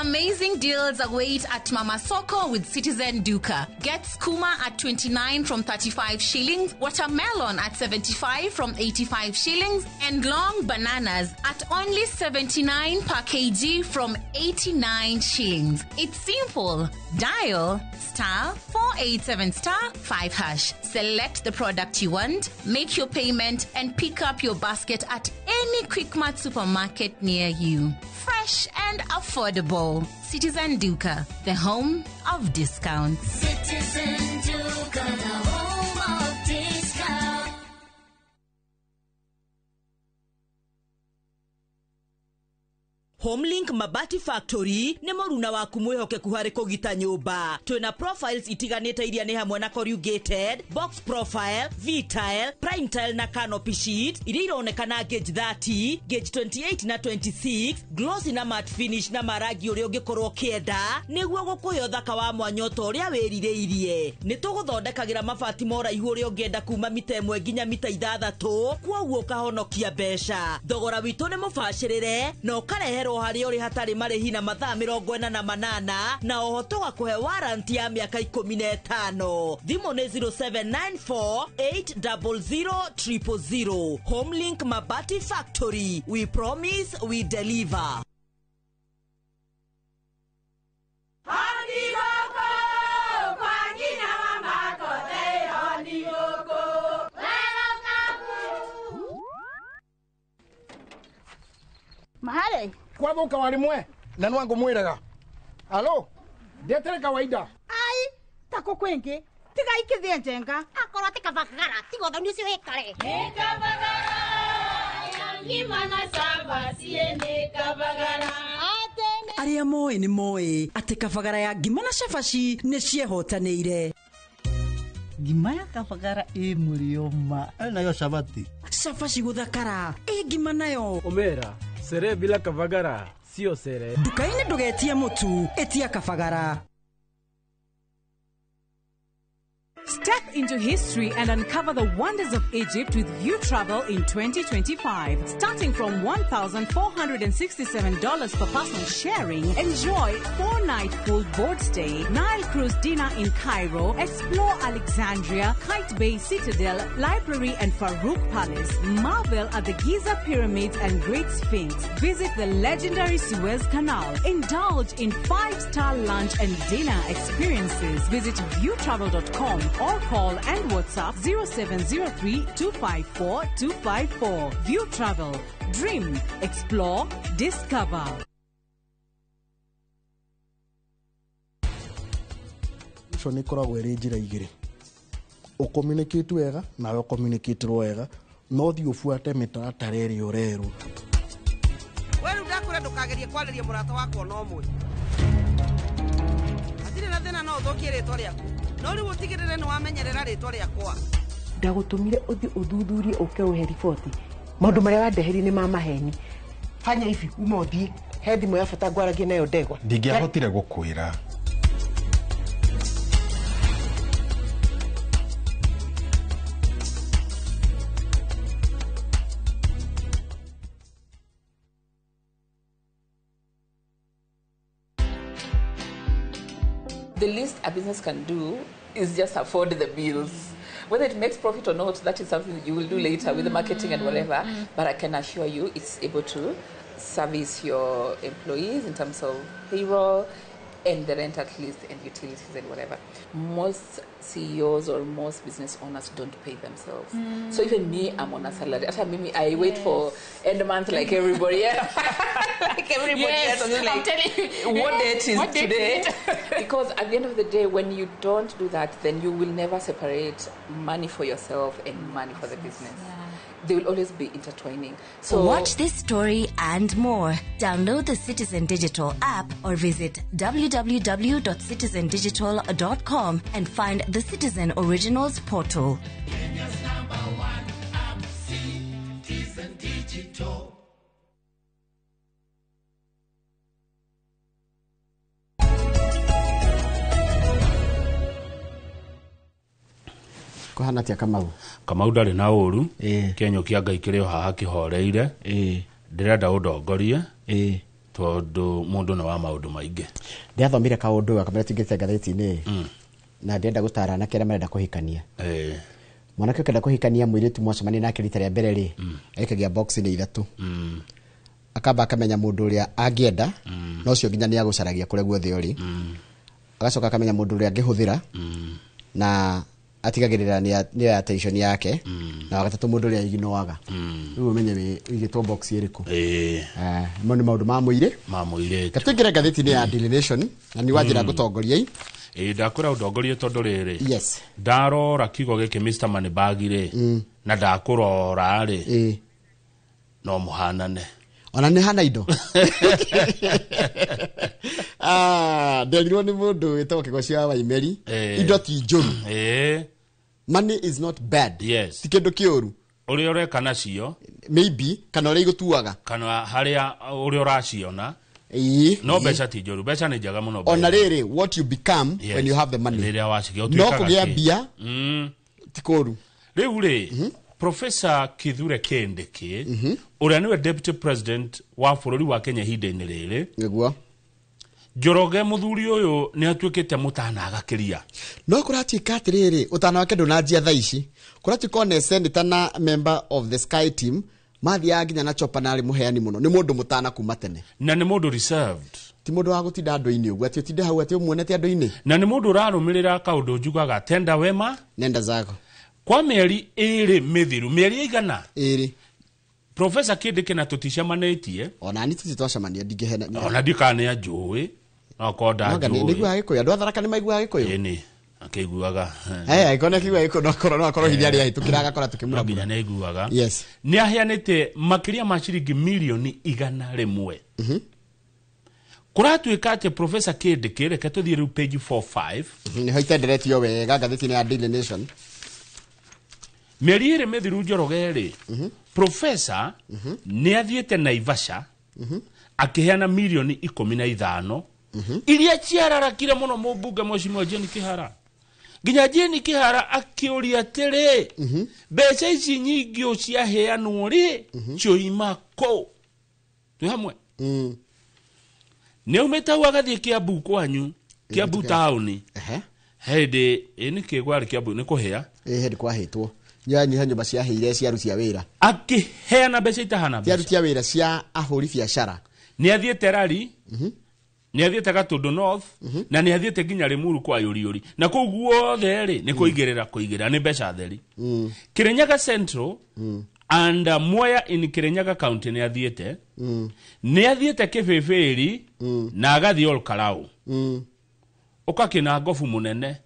Amazing deals await at Mama Soko with Citizen Duka. Get skuma at 29 from 35 shillings, watermelon at 75 from 85 shillings, and long bananas at only 79 per kg from 89 shillings. It's simple. Dial *487*5#. Select the product you want, make your payment, and pick up your basket at any Quickmart supermarket near you. Fresh and affordable. Citizen Duka, the home of discounts. Citizen Duka, the home of discounts. Homelink Mabati Factory nĩ mũruna waku mwĩhokeku harĩ kũgita nyũmba. Twĩna profiles itiganĩte iria nĩ hamwe na corrugated, box profile, V-tile, prime tile na canopy sheet iria ironekana gauge 30, gauge 28 na 26, glossy na matte finish na marangi ũrĩa ũngĩkorwo ũkĩenda nĩguo gũkũhe ũthaka wa mwanya ta ũrĩa wĩrirĩirie. Nĩ tũgũthondekagĩra mabati ma ũraihu ũrĩa ũngĩenda kuma mita 1 nginya mita 6, kwoguo ũkahonokia mbeca. Thogora witũ nĩ mũbacĩrĩre na ũkarehe harĩ ũrĩ hatarĩ marĩhi na mathaa 48 na oho tũgakũhe warranty ya mĩaka 15. Thimũ nĩ 0794 800 000. Homelink Mabati Factory, we promise we deliver. Mahare kwathuka warimwe na nwangu mwiraga alo ndetere kawaida ai tako kwingi tiga ikithie njenga akorwo ti kabagara tiga uthoni ucio wikare ni kabagara ngima na saba sie ni kabagara. Arĩa moĩ nĩ moĩ atĩ kabagara ya ngima na cabaci nĩ ciehotanĩire. Ngima ya kabagara ĩ mũrĩo ma nayo cabati cabaci gũthakara ĩ ngima nayo omera sere bila kabagara sio sere. Nduka-inĩ ndũgetie mũtu, ĩtia kabagara. Step into history and uncover the wonders of Egypt with View Travel in 2025. Starting from $1,467 per person sharing, enjoy 4-night full board stay, Nile cruise dinner in Cairo, explore Alexandria, Kite Bay Citadel, Library and Farouk Palace, marvel at the Giza Pyramids and Great Sphinx, visit the legendary Suez Canal, indulge in 5-star lunch and dinner experiences. Visit viewtravel.com or call and WhatsApp 0703 254 254. View Travel. Dream, explore, discover. Icio nä ikoragwo ä njä ra igä rä å communicate wega nawe å wega no thiä å buate mä taratara ä rä a å rerwo. We rä u ndakwä ra ndå kagerie kwarä ria må rata wakwa no mwe hatirä na thä na no å thå kie rä twa rä aku no rä u å tigä rä re nä wamenyerera rä twa rä akwa. Ndagũtũmire ũthiĩ ũthuthurie ũke ũhe riboti maũndũ marĩa wandeherie nĩ ma maheni. Fanya hivi uma ũthiĩ he thimũ ya bata ngwaragie nayo ndegwa. Ndingĩahotire gũkwĩra. The least a business can do is just afford the bills. Whether it makes profit or not, that is something that you will do later with the marketing and whatever. But I can assure you it's able to service your employees in terms of payroll and the rent at least and utilities and whatever. Most CEOs or most business owners don't pay themselves. So even me, I'm on a salary. After me, I wait for end month like everybody else. Like everybody else. I'm like, telling you, what date is what date today? Is it? Because at the end of the day, when you don't do that, then you will never separate money for yourself and money for the business. They will always be intertwining. So watch this story and more. Download the Citizen Digital app or visit www.citizendigital.com and find the Citizen Originals portal. Kenya's number one app, Citizen Digital. Kuhana atia Kamau? Kamau ndarĩ na ũru. Kĩenyũ kĩa Ngai kĩrĩ o haha kĩhoreire. Ndĩrenda ũndongorie tondũ mũndũ nĩ wa maũndũ maingĩ. Ndĩrathomire kaũndũ kamwe tũingĩrĩte ngathĩti-inĩ na ndĩrenda gũtara anake arĩa marenda kũhikania. Mwanake ũkĩenda kũhikania mũirĩtu mwacemania nake rita rĩa mbere rĩ, aikagia box-inĩ ithatũ. Akamba akamenya mũndũ ũrĩa angĩenda, na ũcio nginya nĩ agũcaragia kũrĩa guothe ũrĩ. Agacoka akamenya mũndũ ũrĩa angĩhũthĩra na atigagĩrĩra nĩ ya attention yake, na wagatatũ mũndũ ũrĩa iginoaga. Rĩu ũmenye wĩigĩtwo box ĩrĩkũ. Mo nĩ maũndũ ma mũirĩ. Ma mũirĩtu. Katũingĩre ngathĩti-inĩ ya Daily Nation na nĩ wanjĩra ngũtongoria. Ndakwĩra ũndongorie tondũ rĩrĩ. Yes. Ndarora kiugo gĩkĩ Mr. Moneybag rĩ, na ndakũrora rĩ, no mũhanane. Ona nĩ hana indo. Nderirwo nĩ mũndũ wĩtagwo Kĩgoci wa Waimeri, indo ti njũru. Money is not bad. Yes. Ti kĩndũ kĩũru. Ũrĩa ũreka nacio, maybe kana ũrĩa igũtuaga, kana harĩa ũrĩa ũraciona. No mbeca ti njũru, mbeca nĩ njega mũno. Ona rĩrĩ, what you become when you have the money. Rĩrĩa wacigia no kũgĩa mbia ti kũũru. Rĩu rĩ, Professor Kithure Kindiki, ũrĩa nĩwe Deputy President wa bũrũri wa Kenya ihinda-inĩ rĩrĩ. Nĩguo. Njoroge mũthuri ũyũ nĩ atuĩkĩte mũtana agakĩria. No kũratuĩka atĩrĩrĩ, ũtana wake ndũnanjia thaa ici. Kũratuĩka ona senator na member of the Sky Team mathiaga nginya na chopa na arĩ mũheani mũno. Nĩ mũndũ mũtana kuma tene. Na nĩ mũndũ reserved. Ti mũndũ wa gũtinda andũ-inĩ ũguo, atĩ ũtinde hau atĩ ũmuonete andũ-inĩ. Na nĩ mũndũ ũrarũmĩrĩra kaũndũ njugaga tenda wema nenda zako. Kwa mĩeri ĩrĩ mĩthiru, mĩeri ĩigana? Ĩrĩ. Professor Kindiki na tũticemanĩtie. Ona niĩ tũtitwacemania, ndingĩhenania. Ona ndikana nĩ anjũĩ. No konda njũĩ. Nĩiguaga Gĩkũyũ, andũ a Tharaka nĩ maiguaga Gĩkũyũ? Ĩni, akĩiguaga. Angĩkorwo nĩ akĩiguaga Gĩkũyũ, no akorwo hinya arĩa ahĩtũkĩra agakora tũkĩmũramũra. Nginya nĩ aiguaga. Yes. Nĩ aheanĩte makĩria ma ciringi mirioni 100. Kũratuĩka atĩ Professor Kindiki, reke tũthiĩ rĩu page 45. Nĩho itenderetio wega ngathĩti-inĩ ya Daily Nation. Mĩeri ĩrĩ mĩthiru Njoroge rĩ, Professor nĩ athiĩte Naivasha akĩheana mirioni 15 iria ciararakire mũno mũmbunge Mheshimiwa Jane Kihara. Nginya Jane Kihara akĩũria atĩrĩ, mbeca ici nyingĩ ũ ciaheanwo rĩ, cioima kũ? Twĩ hamwe. Nĩ aumĩte hau agathiĩ Kiambu kwanyu, Kiambu taũni. Hĩndĩ ĩ nĩkĩ kwarĩ Kiambu nĩ kũhĩa. Ĩ hĩndĩ kwahĩtwo. Nyanyiha nyũmba ciahĩire cia aruti a wĩra. Akĩheana mbeca itahana Cia aruti a wĩra cia ahũri biacara. Nĩ athiĩte Rari, nĩ athiĩte Gatundu North, na nĩ athiĩte nginya Limuru kwa Yũriyũri. Na kũu guothe rĩ, nĩ kũigĩrĩra kũigĩrĩra nĩ mbeca theri. Kirinyaga Central and Mwea in Kirinyaga County nĩ athiĩte. Nĩ athiĩte Kĩbĩbĩri na agathiĩ Olkalau. Ũka Kĩnangobu mũnene.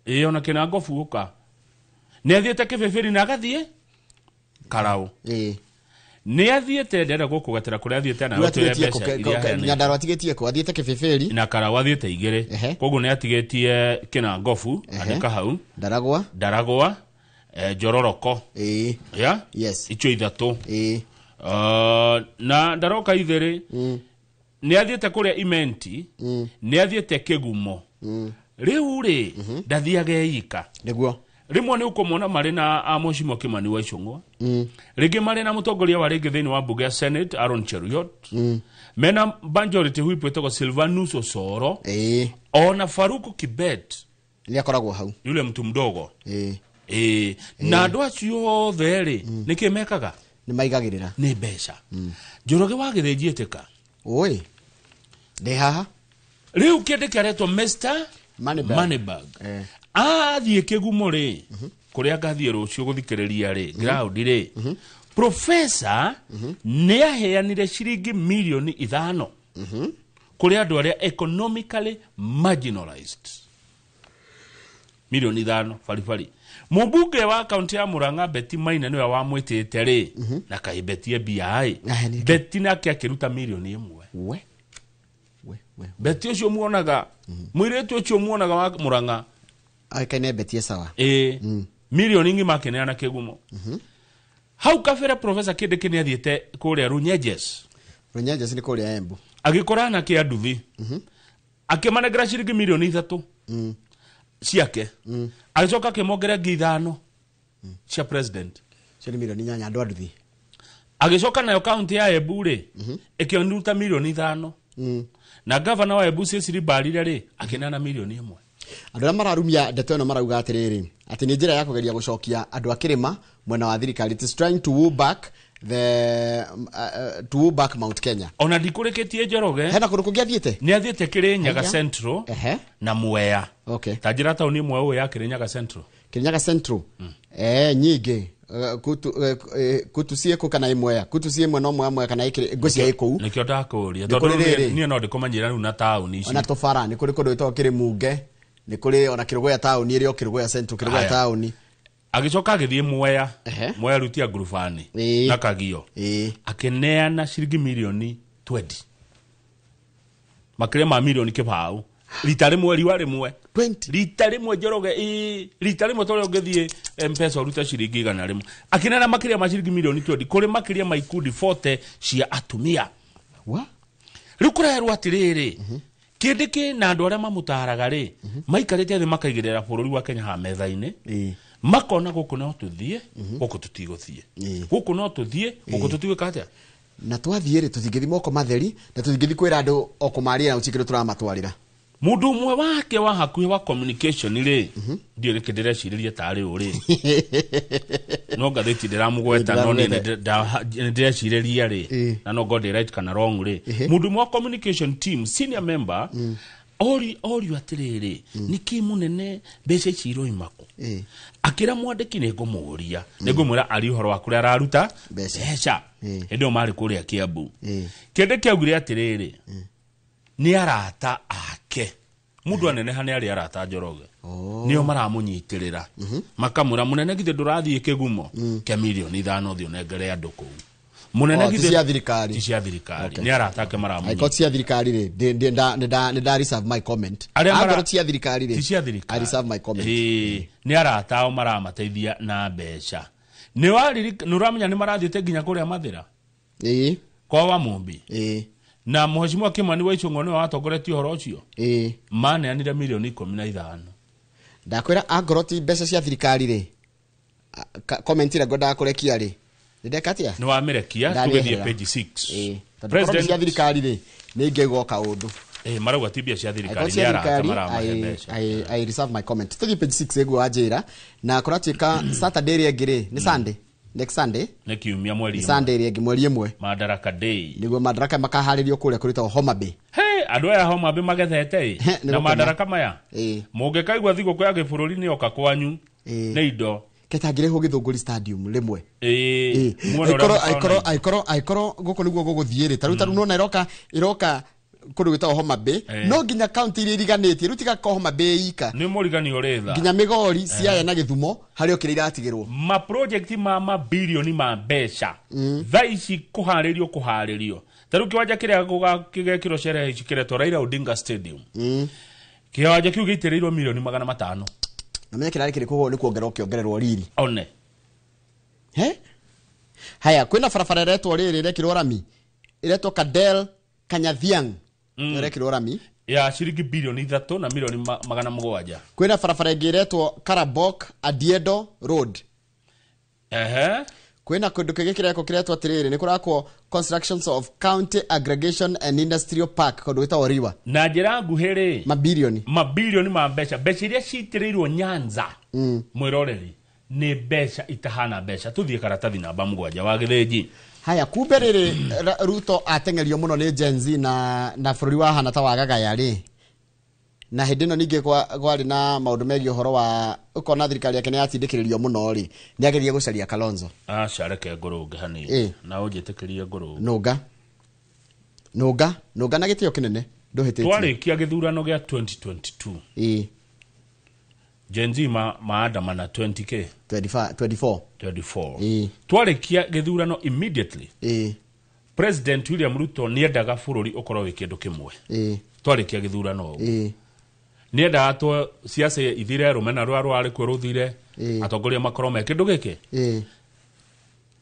Ĩĩ ona Kĩnangobu ũka. Nĩ athiĩte Kĩbĩbĩri na agathiĩ Karau. Nĩ athiĩte ndĩrenda gũkũgatĩra kũrĩa athiĩte na Rĩu ũtwĩre atigĩtie kũ? mbeca iria aheanĩte. Nyandarua atigĩtie kũ? Athiĩte Kĩbĩbĩri. Na Karau athiĩte igĩrĩ. Koguo nĩ atigĩtie Kĩnangobu, andĩka hau. Ndaragwa. Ndaragwa, Njororoko. Ya? Yes. Icio ithatũ. Na ndaroka ithĩrĩ, nĩ athiĩte kũrĩa Imenti, nĩ athiĩte Kĩgumo. Rĩu rĩ, ndathiaga eika. Nĩguo. Rĩmwe nĩ ũkũmona marĩ na a Mheshimiwa Kimani wa Ichung'wa. Rĩngĩ marĩ na mũtongoria wa rĩngĩ thĩinĩ wa mbunge ya Senate Aaron Cheruiyot. Mena majority whip wĩtagwo Silvanus Osoro. Ona Faruku Kibet. Nĩ akoragwo hau. Yule mtu mdogo. Ĩĩ. Na andũ acio othe rĩ, nĩkĩ mekaga? Nĩ maigagĩrĩra. Nĩ mbeca. Njoroge wa Gĩthĩnji ĩtĩka. Oi. Ndĩ haha. Rĩu kĩndũ kĩaretwo Mr. Moneybag. Moneybag. Athiĩ Kĩgumo rĩ, kũrĩa ngathiĩ rũciũ gũthikĩrĩria rĩ, ground rĩ, professor nĩ aheanire ciringi mirioni 5 kũrĩ andũ arĩa economically marginalized. Mirioni 5 baribari. Mũmbunge wa kaunti ya Murang'a Betty Maina nĩwe wamwĩtĩte rĩ, na kaĩ Betty e mbia ĩ. Betty nake akĩruta mirioni 1. We. Betty ũcio muonaga, mũirĩtu ũcio muonaga wa Murang'a. Oĩkaine Betty e sawa. Ĩĩ. Mirioni ng'ima akĩneana Kĩgumo. Hau kabere Professor Kindiki nĩ athiĩte kũrĩa Runyenjes. Runyenjes nĩ kũrĩa Embu. Agĩkora anake a nduthi. Akĩmanengera ciringi mirioni 3 ciake. Agĩcoka akĩmongerera ngiri 5 cia president. Cio nĩ mirioni 8 andũ a nduthi. Agĩcoka nayo kaunti ya Embu rĩ, ĩkĩruta mirioni 5. Na gavana wa Embu Cecily Mbarire rĩ, akĩneana mirioni 1. Andũ arĩa mararumia ndeto ĩno marauga atĩrĩrĩ, atĩ nĩ njĩra ya kũgeria gũcokia andũ a kĩrĩma mwena wa thirikari. It is trying to woo back the to woo back Mount Kenya. Ona ndikũrĩkĩtie Njoroge. Hena kũndũ kũngĩ athiĩte? Nĩ athiĩte Kĩrĩnyaga Haya. Central na Mwea. Ta njĩra taũni ĩmwe ũĩ ya Kĩrĩnyaga Central. Kĩrĩnyaga Central. Nyingĩ. Kutu ciĩ kũ kana ĩmwe? Kutu ciĩ ĩmwe no Mwea Mwea kana ĩkĩrĩ ngwĩciria ĩ kũu. Nĩkĩo ndakũria. Nĩ Tondũ kũrĩ rĩrĩ. niĩ no ndĩkũmenyera rĩu na taũni ici. Ona tũbara nĩ kũrĩ kũndũ gwĩtagwo Kĩrĩmunge, nĩ kũrĩ ona Kĩrũgũya taũni ĩrĩ o Kĩrũgũya Central, Kĩrũgũya Haya. taũni. Agĩcoka agĩthiĩ Mwea. Mwea rutia ngurubani na Kagio. Akĩneana ciringi mirioni 20. Makĩria ma mirioni 20. Rita rĩmwe riũa rĩmwe. 20. Rita rĩmwe Njoroge, ĩĩ, rita rĩmwe tondũ ũngĩthiĩ M-Pesa ũrute ciringi 100. Akĩneana makĩria ma ciringi mirioni 20 kũrĩ makĩria ma ikundi 40 cia atumia. Wa? Rĩu kũrerwo atĩrĩrĩ, Kindiki na andũ arĩa mamũtaraga rĩ, maikarĩte thĩ makaigĩrĩra bũrũri wa Kenya haha metha-inĩ, makona gũkũ no tũthiĩ, gũkũ tũtigũthiĩ. Gũkũ no tũthiĩ, gũkũ tũtigwĩka atĩa? Na twathiĩ rĩ, tũtingĩthiĩ moko matheri, na tũtingĩthiĩ kwĩra andũ o kũmaria na gũtirĩ kĩndũ tũramatwarĩra. Mũndũ ũmwe wake wa hakuhĩ wa communication rĩ, ndiũĩ nĩkĩ ndĩrecirĩria tarĩ ũ rĩ. No ngathĩti ndĩramũgweta, no niĩ nĩ ndĩrecirĩria rĩ, na no ngorwo ndĩ right kana wrong rĩ. Mũndũ ũmwe wa communication team, senior member, orio atĩrĩrĩ, nĩkĩ mũnene mbeca ici iroima kũ? Akĩra mwandĩki nĩ ngũmũria, nĩ ngũmwĩra arie ũhoro wa kũrĩa araruta mbeca. Hĩndĩ ĩyo marĩ kũrĩa Kiambu. Kĩndũ kĩaugire atĩrĩrĩ, nĩ arata ake. Mũndũ aneneha nĩ arĩ arata Njoroge. Nĩo maramũnyitĩrĩra. Makamwĩra mũnene githĩ ndũrathiĩ Kĩgumo? Kĩa mirioni 5 ũthiĩ ũnengere andũ kũu. Mũnene Oh, ti githĩ cia thirikari. Ti cia thirikari. Nĩ arata ake maramũnyitĩrĩra. Angĩkorwo ti cia thirikari rĩ, nĩ nda reserve my comment. Arĩa mara- Angĩkorwo ti cia thirikari rĩ, Ti cia thirikari. I reserve my comment. Ĩĩ, nĩ arata ao maramateithia na mbeca. Nĩ ũramenya nĩ marathiĩte nginya kũrĩa Mathĩra? Kwa wa Mumbi. Na Mheshimiwa Kimani wa Ichung'wa nĩwe watongoretie ũhoro ũcio. Maneanire mirioni 15. Ndakwĩra angorwo ti mbeca cia thirikari rĩ, comment ĩrĩa ngwendaga kũrekia rĩ, nĩ ndeka atĩa? Nĩ wamĩrekia. Tũgĩthiĩ page 6. Tondũ korwo cia thirikari rĩ, nĩ ingĩgwo kaũndũ. Marauga ti mbia cia thirikari, Angĩkorwo cia nĩ arata thirikari, maramahe mbeca. I reserve my comment. Tũthiĩ page 6 ĩguo wanjĩra, na kũratuĩka Saturday ĩrĩa ĩngĩ rĩ, nĩ Sunday, next Sunday. Nĩ kiumia, mweri nĩ 1. Sunday ĩrĩa ĩngĩ, mweri 1. Madaraka Day. Nĩguo Madaraka makaharĩrio kũrĩa kũrĩtagwo Homa Bay. He andũ aya Homa Bay magethete ĩ Nĩ na gũkena. Madaraka maya mũngĩkaigua thigũkũ ya gĩbũrũri nĩ yoka kwanyu nĩ indo. Ketangĩrĩhwo Gĩthũngũri Stadium rĩmwe. Muone ũrĩa Angĩkorwo mũkaona. angĩkorwo gũkũ nĩguo gũgũthiĩ rĩ, tarĩu nona ĩroka kũndũ gwĩtagwo Homa Bay, no nginya kaunti iria iriganĩtie rĩu, tiga ko Homa Bay ika. Nĩ mũrigani ũrĩ tha. Nginya Migori, Siaya na Gĩthumo harĩ o kĩrĩa iratigĩrwo. Maproject ma mabilioni ma mbeca thaa ici kũharĩrio ta rĩu kĩwanja kĩrĩa gĩgekĩrwo sherehe ici kĩretwo Raila Odinga Stadium, kĩwanja kĩu gĩitĩrĩirwo milioni 500. Na menya kĩrarĩ kĩrĩkũ nĩ kuongererwo kĩongererwo riri. One. He haya, kwĩna barabara ĩretwo rĩrĩ ĩrekĩrwo rami, ĩretwo Kadel Kanyathiang, ĩrekĩrwo rami ya ciringi bilioni 3 na milioni 700. Kwĩna barabara ĩngĩ ĩretwo Karabok Adiedo Road. Kwĩna kũndũ kĩngĩ kĩrekwo kĩretwo atĩrĩrĩ, nĩ kũrakwo constructions of County Aggregation and Industrial Park kũndũ gwĩtagwo Riwa. Na njĩra nguhĩ rĩ, mabilioni mabilioni ma mbeca, mbeca iria citĩrĩirwo Nyanza, mwĩroreri, nĩ mbeca itahana mbeca. Tũthiĩ karatathi namba 7 wa gĩthĩnji. Haya, kumbe rĩrĩ Ruto ateng'erio mũno nĩ Gen Z na bũrũri wahana ta wagagaya rĩ, na hĩndĩ ĩno ningĩ kwarĩ na maũndũ megiĩ ũhoro wa ũkona thirikari yake nĩ yatindĩkĩrĩrio mũno rĩ, nĩ ageria gũcaria Kalonzo. Aca, reke ngũrũnge hanini. Na ũnjĩtĩkĩrie ngũrũnge. Nũnga, nũnga, nũnga na gĩtĩo kĩnene, ndũhĩtĩtie. Twarĩkia gĩthurano gĩa 2022, Gen Z maandamana 20k. 25, 24. 24. Twarĩkia gĩthurano immediately, President William Ruto nĩendaga bũrũri ũkorwo wĩ kĩndũ kĩmwe. Twarĩkia gĩthurano ũguo, nĩendaga tũ siasa ithire, rũmena rũrĩa rwarĩ kuo rũthire, atongoria makorwo me kĩndũ gĩkĩ.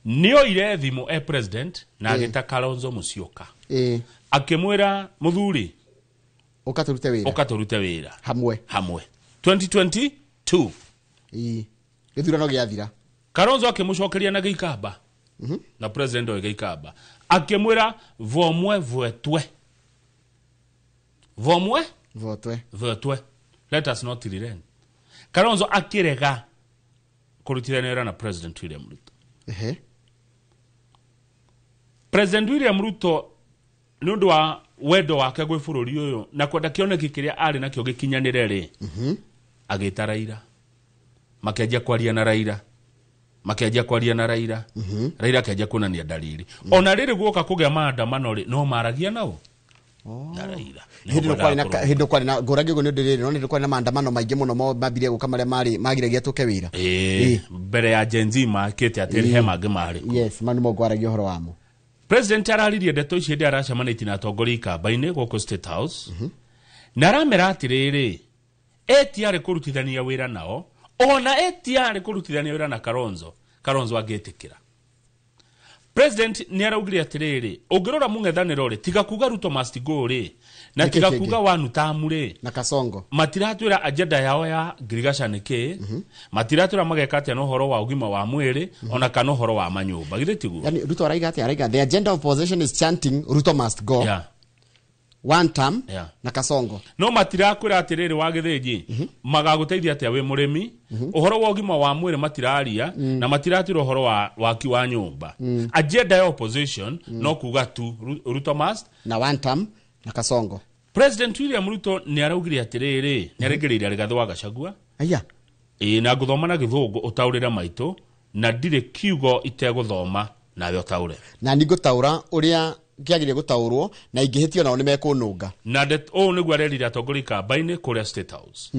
Nĩoire thimũ e president na agĩta Kalonzo Musyoka, akĩmwĩra, "Mũthuri, ũka tũrute wĩra." "Ũka tũrute wĩra hamwe." Hamwe 2022. Gĩthurano gĩathira. Kalonzo akĩmũcokeria na gĩikamba, na president oĩ gĩikamba, akĩmwĩra, "Vomwe vwetwe, vomwe votwe vwetwe, let us not relent." Kalonzo akĩrega kũrutithania wĩra na President William Ruto. President William Ruto, nĩ ũndũ wa wendo wake gwĩ bũrũri ũyũ na kwenda kĩoneki kĩrĩa arĩ nakĩo gĩkinyanĩre rĩ, agĩta Raila, makĩanjia kwaria na Raila, makĩanjia kwaria na Raila. Raila akĩanjia kuonania dalili. Ona rĩrĩ guoka kũgĩa maandamano rĩ, no maragia nao na Raila. Hĩndĩ ĩno kwarĩ na hĩndĩ ĩno kwarĩ na ngũrangi ũguo nĩ ũndũ rĩrĩ, no nĩ kwarĩ na maandamano maingĩ mũno mambirie gũka marĩa marĩ magiragia tũke wĩra. Ĩĩ, mbere ya Gen Z makĩte atĩ he mangĩ marĩ. Yes, manu mo ngwaragia ũhoro wamo. President araririe ndeto ici hĩndĩ aracemanĩtie na atongoria ikamba-inĩ gũkũ State House, na aramera atĩrĩrĩ, etiarĩ kũrutithania wĩra nao, ona etiarĩ kũrutithania wĩra na Kalonzo, Kalonzo angĩtĩkĩra. President nĩ araugire atĩrĩrĩ, ũngĩrora mũng'ethanĩro rĩ, tiga kuga "Ruto must go" rĩ, na Nĩkĩ tiga kĩngĩ? kuga "one term" rĩ, na Kasongo, matiratwĩra agenda yao ya ngirigaca nĩ kĩ, matiratwĩra mageka atĩa na ũhoro wa ũgima wa mwĩrĩ, ona kana ũhoro wa manyũmba. Githĩ tiguo? Yani Ruto araiga atĩa? Araiga the agenda of opposition is chanting "Ruto must go", "one term" na Kasongo. No matirakwĩra atĩrĩrĩ wa gĩthĩnji, magagũteithia atĩa wĩ mũrĩmi, ũhoro wa ũgima wa mwĩrĩ matiraria, na matiratwĩra ũhoro wa waki wa nyũmba. Agenda ya opposition no kuga tu "Ruto must" na "one term" na Kasongo. President William Ruto nĩ araugire atĩrĩrĩ, nĩ aregereire Rigathĩ wa Gachagua. Aya. Ĩĩ, na ngũthoma na gĩthũngũ ũtaũrĩre maitũ, na ndirĩ kiugo itegũthoma nawe ũtaũre. Na nĩ ngũtaũra ũrĩa kĩagĩrĩire gũtaũrwo, na ingĩhĩtio nao nĩ mekũnũnga. Na ũũ nĩguo arerire atongoria ikamba-inĩ kũrĩa State House: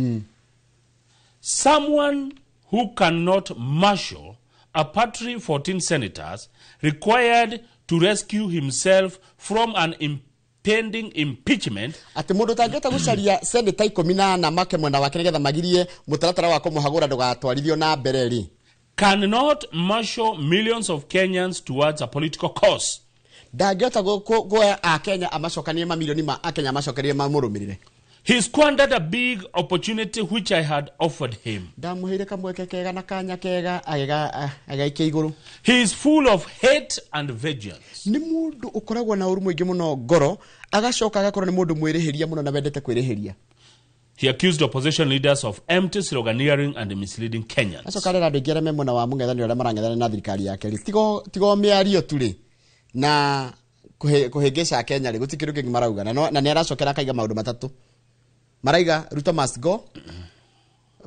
"Someone who cannot marshal a party 14 senators required to rescue himself from an impending impeachment." Atĩ mũndũ ũtangĩhota gũcaria seneta 14 make mwena wake nĩgetha magirie mũtaratara wa kũmũhagũra ndũgatwarithio na mbere rĩ, "cannot marshal millions of Kenyans towards a political cause." Ndangĩhota kuoya akenya amacokanie, mamirioni ma akenya amacokerie mamũrũmĩrĩre. He squandered a big opportunity which I had offered him. Ndamuheire kamweke kega na kanya kega agaikia iguru. He is full of hate and vengeance. Ni mundu ukoragwo na uru mwingi muno ngoro, agacoka agakorwo ni mundu mwirihiria muno na wendete kwirihiria. He accused opposition leaders of empty sloganeering and misleading Kenyans. Acoka arera andu aingi aria me mwena wa mung'ethanĩro aria marang'ethana na thirikari yake ri tigo mĩario tu ri na kuhĩngĩca Kenya ri gũtirĩ kĩndũ kĩngĩ marauga na nĩ aracokera akaiga maũndũ matatũ. Maraiga Ruto must go,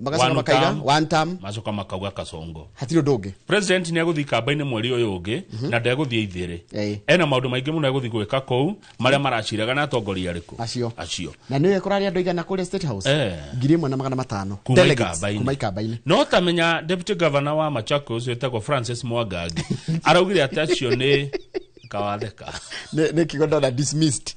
magacoka makaiga one term, macoka makauga Kasongo hatirĩ ũndũ ũngĩ. President nĩ egũthiĩ kamba-inĩ mweri ũyũ ũngĩ na ndegũthiĩ ithĩrĩ. Ena maũndũ maingĩ mũno egũthiĩ gwĩka kũu marĩa maraciraga na atongoria arĩkũ acio. Na nĩwe kũraria andũ igana kũrĩa State House 1500 delegates kuma ikamba-inĩ. No tamenya Deputy Governor wa Machakos wĩtagwo Francis Mwangangi araugire atĩ acio nĩ kawatheka nĩ kiugo ndona dismissed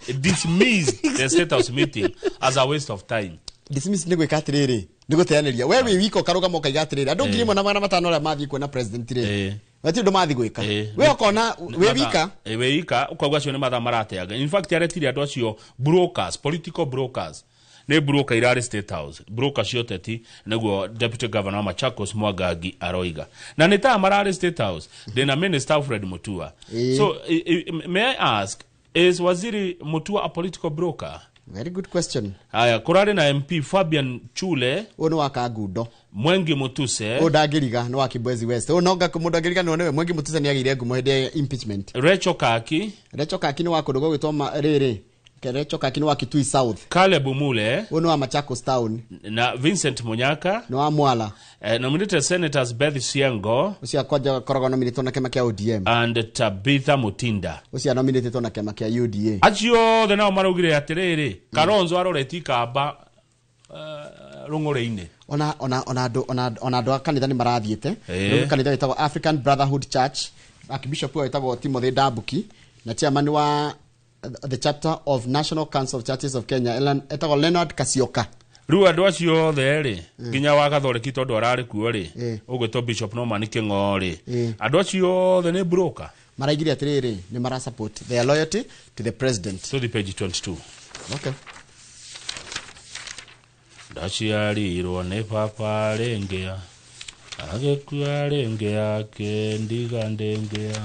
the State House meeting as a waste of time. Dismissed nĩ gwĩka atĩrĩrĩ, nĩ gũteanĩria. We wĩ wika ũkarũgama ũkaiga atĩrĩrĩ andũ 1500 arĩa mathiĩ kuona president rĩ matirĩ ũndũ mathiĩ gwĩka. We ũkona wĩ wika, wĩ wika ũkauga acio nĩ mathaa marateanga. In fact aretire andũ acio brokers, political brokers. Nĩ broker irarĩ State House, broker cia ũteti, nĩguo Deputy Governor wa Machakos Mwangangi aroiga. Na nĩ ta mararĩ State House ndĩna Minister Alfred Mutua. So may I ask, is Waziri Mutua a political broker? Very good question. Haya, kurari na MP Fabian Chule. Uyu wa Kangundo. Mwengi Mutuse. Uyu ndangĩriga nĩ wa Kibwezi West. Uyu no mundu angĩriga nĩ we Mwengi Mutuse nĩ agĩire ngumo hĩndĩ ya impeachment. Rachel Kaki. Rachel Kaki nĩ wa kũndũ gũgwĩtwo rĩrĩ. Rachel Kaki nĩ wa Kitui South. Caleb Mule. Uyu nĩ wa Machakos Town. Na Vincent Munyaka. Nĩ wa Mwala. Nominated Senators Beth Siengo. Ucio akwanja koragwo nominated na kĩama kĩa ODM. And Tabitha Mutinda. Ucio nominated na kĩama kĩa UDA. Acio othe nao maraugire atiriri Kalonzo aroreti ikamba rung'ore-inĩ. Ona ona ona andu ona andu a kanitha nĩ marathiĩte. Rĩu kanitha wĩtagwo African Brotherhood Church, Archbishop wao wĩtagwo Timothy Ndambuki na chairman wa the chapter of National Council of Churches of Kenya etagwo Leonard Kasioka. Rĩu andũ acio othe rĩ nginya wa Gathoreki tondũ ararĩ kuo rĩ ũgwĩtwo Bishop Norman Kĩng'o rĩ andũ acio othe nĩ broker. Maraigire atĩrĩrĩ nĩ mara support their loyalty to the president. To the page 22. Okay. Ndaciarirwo nĩ baba rĩngĩ agĩkua rĩngĩ akĩndiga ndĩngĩa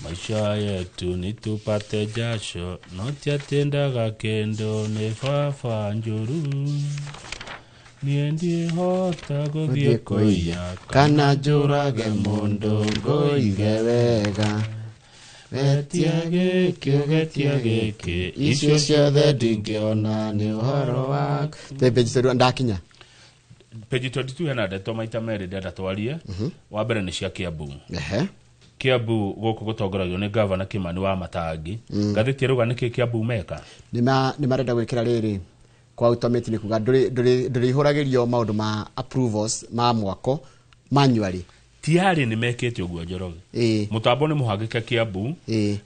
maisha yetu nitupate jasho notiatendaga kendo nĩ baba njũru niĩ ndihota gũthiĩ kũiya kana njũrage mũndũ ngũige wega getia gĩkĩ getia gĩkĩ icio ciothe ndingĩona nĩ ũhoro waku. Page ndakinya page 22 hena ndeto maita merĩ ndenda twarie. Wa mbere nĩ cia Kiambu. Kiambu gũkũ gũtongoragio nĩ Governor Kimani wa Matangi. Ngathĩti ĩrauga nĩkĩ Kiambu meka nĩ marenda gwĩkĩra rĩrĩ kwa automate, nĩ kuga ndũrĩihũragĩrio maũndũ ma approvals ma mwako manually. Tiarĩ nĩ mekĩte ũguo Njoroge. Mũtambo nĩ mũhangĩke Kiambu.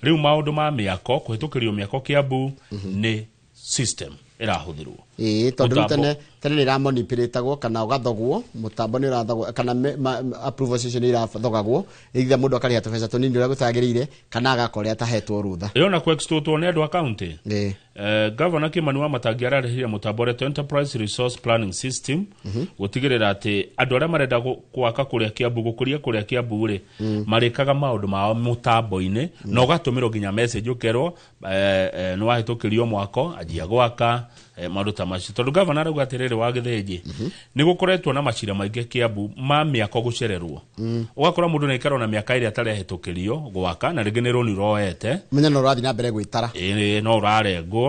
Rĩu maũndũ ma mĩako kũhĩtũkĩrio mĩako Kiambu nĩ system ĩrahũthĩrwo. Tondũ rĩu tene tene nĩ ĩramanipulĩtagwo kana ũgathogwo mũtambo nĩ ũrathogwo kana approvals icio nĩ irathogagwo either mũndũ akarĩha tũbeca tũnini ũrĩa gũtagĩrĩire kana agakorwo atahetwo rũtha. Ĩyo na kwextũtwo nĩ andũ a county. Governor Kimani wa Matangi ararĩhire mũtambo ũretwo Enterprise Resource Planning System gũtigĩrĩra atĩ andũ arĩa marenda gwaka kũrĩa Kiambu gũkũria kũrĩa Kiambu rĩ marĩkaga maũndũ mao mũtambo-inĩ na ũgatũmĩrwo nginya message ũkerwo nĩ wahĩtũkĩrio mwako anjia gwaka maũndũ ta macio. Tondũ governor arauga atĩrĩrĩ wa Gĩthĩnji nĩ gũkoretwo na macira maingĩ Kiambu ma mĩako gũcererwo. Ũgakora mũndũ nĩ aikarwo na mĩaka ĩrĩa atarehĩtũkĩrio gwaka na rĩngĩ nĩ rũni roete menya no ũrathiĩ na mbere gwĩtara no ũrarengwo.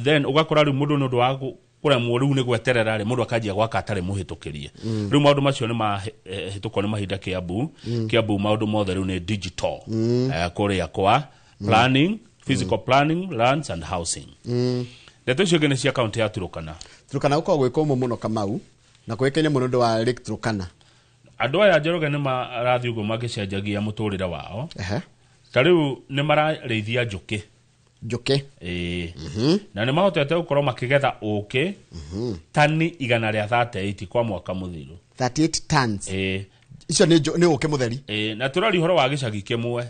Then ũgakora rĩu mũndũ nĩ ũndũ wa kũremwo rĩu nĩ gweterera rĩ mũndũ akanjia gwaka atarĩ mũhĩtũkĩrie. Rĩu maũndũ macio nĩ mahĩtũkwo nĩ mahinda Kiambu. Kiambu maũndũ mothe rĩu nĩ digital kũrĩa kwa planning, physical planning, lands and housing. Ndeto icio ingĩ nĩ cia kaunti ya Turukana. Turukana gũkoragwo gwĩ kũmũ mũno Kamau na kũĩkaine mũno ũndũ wa Lake Turukana. Andũ aya Njoroge nĩ marathiĩ ũguo magĩcenjagia mũtũrĩre wao. Ta rĩu nĩ mararĩithia njũkĩ. Njũkĩ. Na nĩ mahotete gũkorwo makĩgetha ũkĩ tani 138 kwa mwaka mũthiru. 38 tons. Icio nĩ ũkĩ mũtheri. Na tũraria ũhoro wa gĩcagi kĩmwe.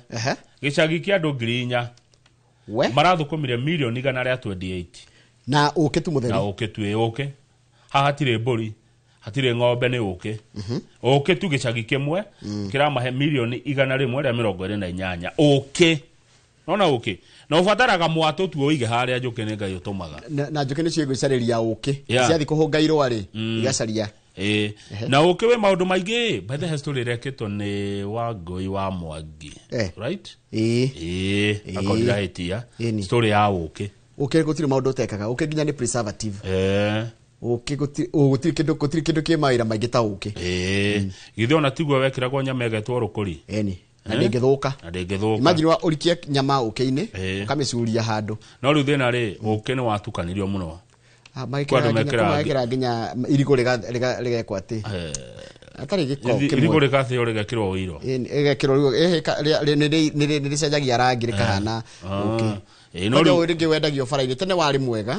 Gĩcagi kĩa andũ 4,000. Marathũkũmire mirioni 128. Na ũkĩ tu mũtheri. Na ũkĩ tu, ĩ ũkĩ. Haha hatirĩ mbũri, hatirĩ ng'ombe, nĩ ũkĩ. Ũkĩ tu gĩcagi kĩmwe kĩramahe 128 million ũkĩ. Nona ũkĩ na ũbataraga mwatũ tu ũige harĩa njũkĩ nĩ Ngai ũtũmaga. Na njũkĩ nĩcio igwĩcarĩria ũkĩ. Yeah. Ciathiĩ kũhũnga irũa rĩ, igacaria. Ĩĩ, na ũkĩ wĩ maũndũ maingĩ. By the way, story ĩrekĩtwo nĩ Wangũi wa Mwangi. Right? Ĩĩ. Ĩĩ, akorwo ndirahĩtia. Story ya ũkĩ. Ũkĩ gũtirĩ maũndũ ũtekaga. Ũkĩ nginya nĩ preservative. Ũkĩ gũtirĩ kĩndũ kĩ mawĩra maingĩ ta ũkĩ. Ĩĩ, githĩ ona tiguo wekĩragwo nyama ĩgetwo rũkũri? Ĩni. Na ndĩngĩthũka. Na ndĩngĩthũka. Imagine wa ũrikie nyama ũkĩ-inĩ, ũkamĩcuria handũ. No rĩu thĩna rĩ, ũkĩ nĩ watukanirio mũno. Ah, Kwa andũ magĩkĩraga nginya mekĩraga magĩkĩraga nginya irigũ rĩgekwo atĩ atarĩ gĩko kĩmwe. Irigũ rĩgathĩo rĩgekĩrwo ũiro. Ĩĩ, rĩgekĩrwo rĩu, nĩ rĩcenjagia rangi rĩkahana ũkĩ. Ĩĩ, no Kwanja rĩu ũyũ rĩngĩ wendagio bara-inĩ tene warĩ mwega.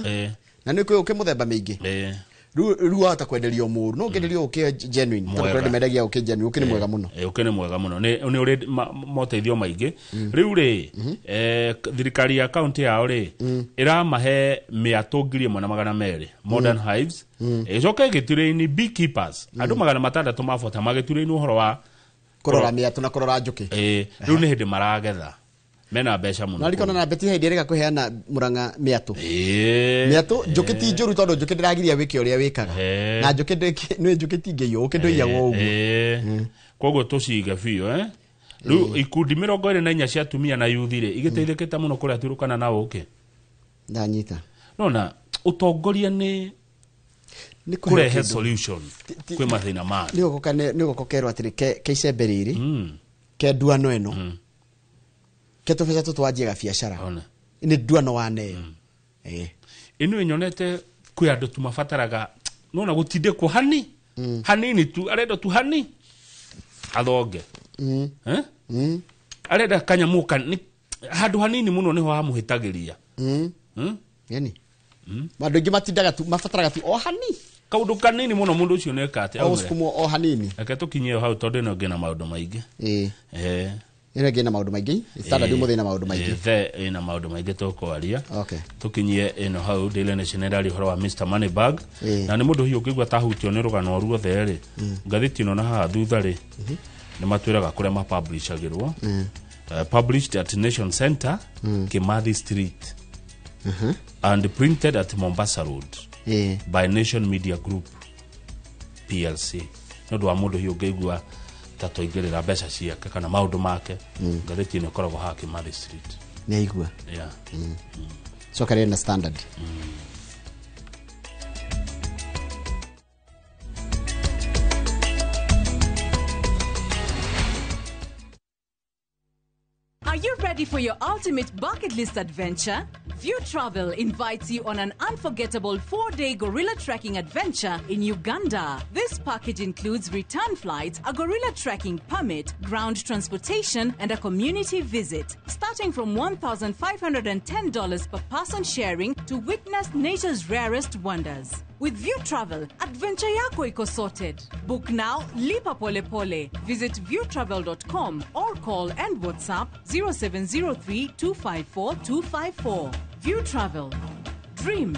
Na nĩ kwĩ ũkĩ mũthemba mĩingĩ. Rĩu wahota kwenderio mũru, no ũngĩenderio ũkĩ genuine, tondũ Mwega. kũrĩ andũ mendagia ũkĩ genuine, ũkĩ nĩ mwega mũno. Ũkĩ nĩ mwega mũno, nĩ ũrĩ moteithio maingĩ. Rĩu rĩ, thirikari ya kaunti yao rĩ, ĩramahe mĩatũ 1,200 modern hives. Ĩcoke ĩgĩturaini beekeepers andũ 600 mabota magĩturaini ũhoro wa kũrora mĩatũ na kũrora njũkĩ. Ĩĩ, rĩu nĩ hĩndĩ maragetha mena mbeca mũno. Na rikona na beti hĩndĩ ĩrĩa kũheana Murang'a mĩatũ. Mĩatũ njũkĩ ti njũru, tondũ njũkĩ ndĩragiria wĩke ũrĩa wĩkaga. Na njũkĩ nĩ njũkĩ tingĩiywo, ũkĩ ndũiyagwo ũguo. Koguo tũcige biũ, eh? Rĩu ikundi 24 cia atumia na yuthi rĩ, igĩteithĩkĩte mũno kũrĩa Turukana na ũkĩ. Ndanyita. Nona ũtongoria nĩ Nĩ kũheo kũrehe kĩndũ. solution kwĩ mathĩna ma Nĩ ũgoka ũkerwo atĩrĩ, ke icembe rĩrĩ, ke nduano ĩno, ke tũbeca tũtũ wanjie gabiacara. Nĩ nduano waneo. Ĩno ĩnyonete kwĩ andũ tu mabataraga nona gũtindĩkwo hani hanini tu, arenda tu hani athonge. Eh? Arenda kanyamũ handũ hanini mũno nĩho hamũhĩtagĩria. Yani andũ aingĩ matindaga tu, mabataraga tu o hani kaũndũ kanini mũno, mũndũ ũcio nĩeka atĩ O gũsukumwo o hanini. Reke tũkinyie hau tondũ ĩno ĩngĩ na maũndũ maingĩ. Ĩno ĩngĩ na maũndũ maingĩ. Standard ũmũthĩ na maũndũ maingĩ. The ĩna maũndũ maingĩ tũkwaria. Okay. Tũkinyie ĩno hau. Daily Nation ĩraria ũhoro wa Mr Moneybag. Na nĩ mũndũ hihi ũngĩigua tahutio nĩ rũgano ruothe rĩ, ngathĩti ĩno na haha thutha rĩ, nĩ matwĩraga kũrĩa mapublishagĩrwo. Published at Nation Center, Kimathi Street, and printed at Mombasa Road by Nation Media Group PLC. Nĩ ũndũ wa mũndũ hihi ũngĩigua ta twaingĩrĩra mbeca ciake kana maũndũ make, ngathĩti ĩno ĩkoragwo haha Kimathi Street. Nĩ aigua. Yeah. Coka rĩrĩ na Standard. Are you ready for your ultimate bucket list adventure? View Travel invites you on an unforgettable 4-day gorilla trekking adventure in Uganda. This package includes return flights, a gorilla trekking permit, ground transportation, and a community visit. Starting from $1,510 per person sharing to witness nature's rarest wonders. With View Travel, adventure yako iko sorted. Book now, lipa pole pole. Visit viewtravel.com or call and WhatsApp 0703 254 254. View Travel. Dream.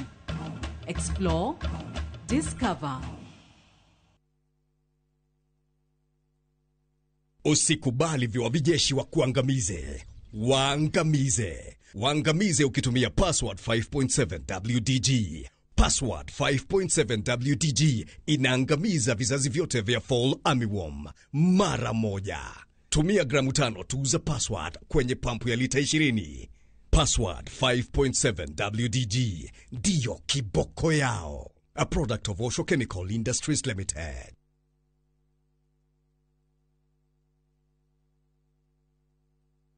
Explore. Discover. Usikubali viwavijeshi wa kuangamize. Waangamize. Waangamize ukitumia Password 5.7 WDG. Password 5.7 WDG inaangamiza vizazi vyote vya fall armyworm mara moja. Tumia gramu 5 tu za Password kwenye pampu ya lita 20. Password 5.7 WDG ndiyo kiboko yao. A product of Osho Chemical Industries Limited.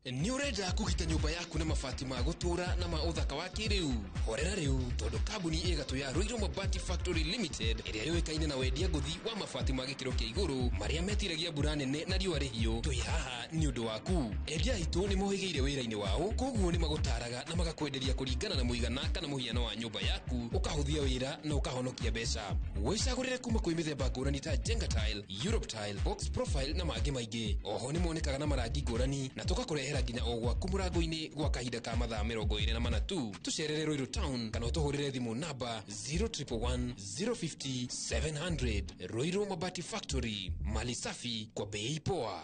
Nĩ ũrenda kũgita nyũmba yaku na mabati ma gũtũũra na ma ũthaka wa kĩrĩu? Horera rĩu, tondũ kambuni ĩgatũ ya Ruiru Mabati Factory Limited, ĩrĩa yũĩkaine na wendia ngũthi wa mabati ma gĩkĩro kĩa igũrũ marĩa metiragia mbura nene na riũa rĩhiũ, twĩ haha nĩ ũndũ waku. Endia aitũ nĩ mohĩgĩire wĩra-inĩ wao, koguo nĩ magũtaraga na magakwenderia kũringana na mũigana kana mũhiano wa nyũmba yaku, ũkahũthia wĩra na ũkahonokia mbeca. Wĩcagũrĩre kuma kwĩ mĩthemba ngũrani ta Jenga Tile, Europe Tile, Box Profile na mangĩ maingĩ. Oho nĩ monekaga na marangi ngũrani na tũgakũrehera. Tũgũkũrehera nginya o gwaku mũrango-inĩ gwa kahinda ka mathaa 24 tu. Tũcerere Ruiru Town kana ũtũhũrĩre thimũ namba 0111 050 700. Ruiru Mabati Factory, mali safi kwa bei poa.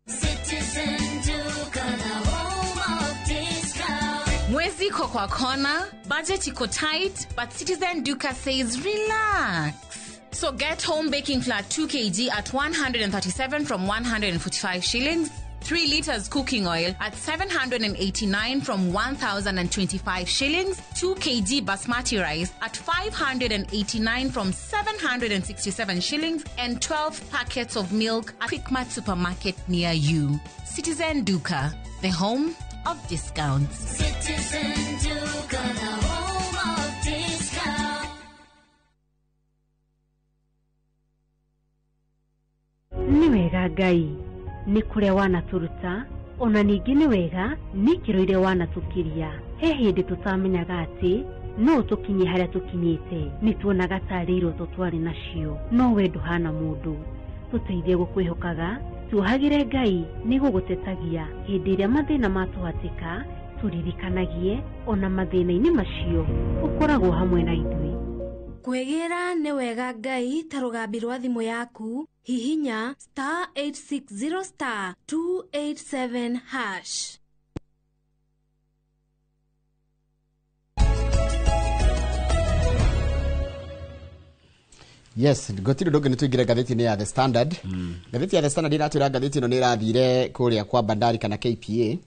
Citizen Duka, the home of discount. Mwezi iko kwa kona, budget iko tight, but Citizen Duka says relax. So get home baking flour 2 kg at 137 from 145 shillings, 3 liters cooking oil at 789 from 1,025 shillings, 2 kg basmati rice at 589 from 767 shillings, and 12 packets of milk at Quickmart supermarket near you. Citizen Duka, the home of discounts. Citizen Duka, the home of discounts. Nĩ wega Ngai nĩ kũrĩa wanatũruta ona ningĩ nĩ wega nĩ ikĩro iria wanatũkiria. He hĩndĩ tũtamenyaga atĩ no tũkinye harĩa tũkinyĩte, nĩ tuonaga tarĩ iroto twarĩ nacio, no we ndũhana mũndũ. Tũteithie gũkwĩhokaga, tuohagĩre Ngai nĩ gũgũtetagia hĩndĩ ĩrĩa mathĩna matũhatĩka, tũririkanagie ona mathĩna-inĩ macio ũkoragwo hamwe na ithuĩ. Kwĩgĩra nĩ wega Ngai ta rũgambi rwa thimũ yaku, hihinya star 860 star 287 hash. Yes, gũtirĩ ũndũ ũngĩ nĩ tũingĩre ngathĩti-inĩ ya The Standard. Ngathĩti ya The Standard ĩratwĩra ngathĩti ĩno nĩ ĩrathire kũrĩa kwa Bandari kana KPA.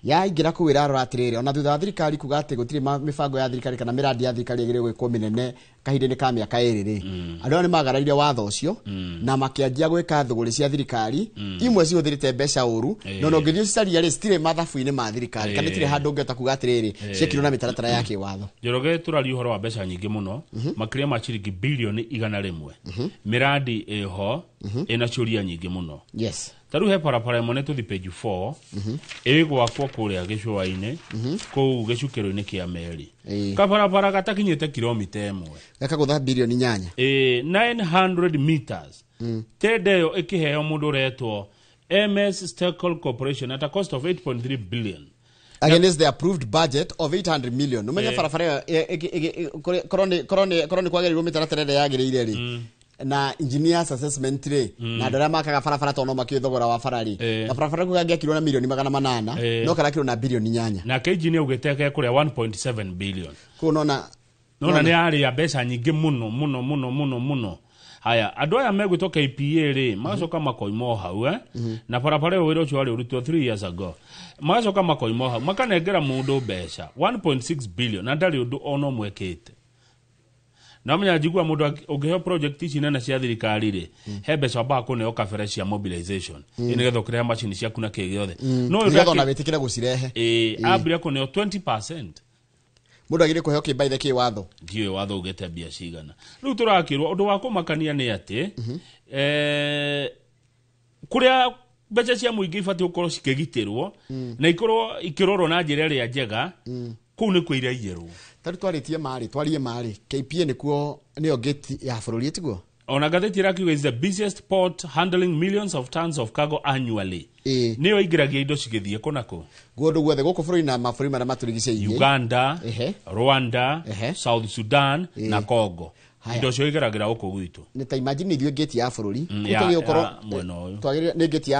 Yaingĩra kũu ĩrarora atĩrĩrĩ, ona thutha wa thirikari kuga atĩ gũtirĩ mĩbango ya thirikari kana mĩrandi ya thirikari ĩgĩrĩirwo gwĩkwo mĩnene kahinda-inĩ ka mĩaka ĩrĩ rĩ, andũ aya nĩ magararire watho ũcio na makĩanjia gwĩka thũgũrĩ cia thirikari imwe cihũthĩrĩte mbeca ũru, no na ũngĩthiĩ ũcicaria rĩ, citirĩ mathabu-inĩ ma thirikari kana itirĩ handũ ũngĩhota kuga atĩrĩrĩ ciekirwo na mĩtaratara ya kĩwatho. Njoroge, tũraria ũhoro wa mbeca nyingĩ mũno, makĩria ma ciringi bilioni 100. Mĩrandi ĩho ĩna ciũria nyingĩ mũno. Yes. Ta rĩu he barabara ĩmwe nĩ tũthi page 4 ĩgwakwo kũrĩa gĩcũa-inĩ kũu gĩcukĩro-inĩ kĩa meri, kabarabara gatakinyĩte kilomita 1 gakagũtha bilioni 8, 900 meters. Tenda ĩyo ĩkĩheo mũndũ ũretwo MS Stekol Corporation at a cost of 8.3 billion against the approved budget of 800 million. Umenya barabara ĩyo korwo nĩ kwagĩrĩirwo mĩtaratara ĩrĩa yagĩrĩire rĩ, na engineers assessment rĩ, na andũ arĩa makaga barabara tondũ no makĩũĩ thogora wa bara rĩ, gabarabara kau gangĩakirwo na milioni 800 no karakirwo na bilioni 8. Nake engineer augĩte gekũrĩa 1.7 billion. Kũu nona nona nĩ arĩa mbeca nyingĩ mũno mũno mũno mũno mũno. Haya, andũ aya megwĩtwo KPA rĩ, magacoka makoima o hau, na barabara ĩyo wĩra ũcio warĩ ũrutwo 3 years ago. Magacoka makoima o hau, makanengera mũndũ mbeca 1.6 billion na ndarĩ ũndũ ona ũmwe ekĩte. Na menya njigua mũndũ ũngĩheo project ici nene cia thirikari rĩ, he mbeca wambaga kũneo kabere cia mobilization, nĩgetha ũkĩrehe macini ciaku na kĩ gĩothe. No nĩgetha ona wĩtĩkĩre gũcirehe. Ambire kũneo 20%. Mũndũ agĩrĩire kũheo kĩmbaithe kĩ watho. Ndiũĩ watho ugĩte mbia cigana. Rĩu tũrakĩrwo ũndũ wa kũmakania nĩ atĩ kũrĩa mbeca cia mũingĩ ibatiĩ gũkorwo cikĩgitĩrwo na ikorwo ikĩrorwo na njĩra ĩrĩa njega, kũu nĩkuo iraiyĩrwo. Tarĩu twarĩtie marĩ, twarie marĩ, KPA nĩkuo nĩyo gate ya bũrũri tiguo? Ona ngathĩti ĩrakiuga is the busiest port handling millions of tons of cargo annually. Nĩyo ĩingĩragia indo cigĩthiĩ kũ na kũ. Kũndũ guothe gũkũ bũrũri na mabũrũri marĩa matũrigicĩirie. Uganda, Rwanda, South Sudan na Congo. Indo cio igeragĩra gũkũ gwitũ. Nĩ ta imagine ithuĩ gate ya bũrũri. Twagĩrĩirwo nĩ gate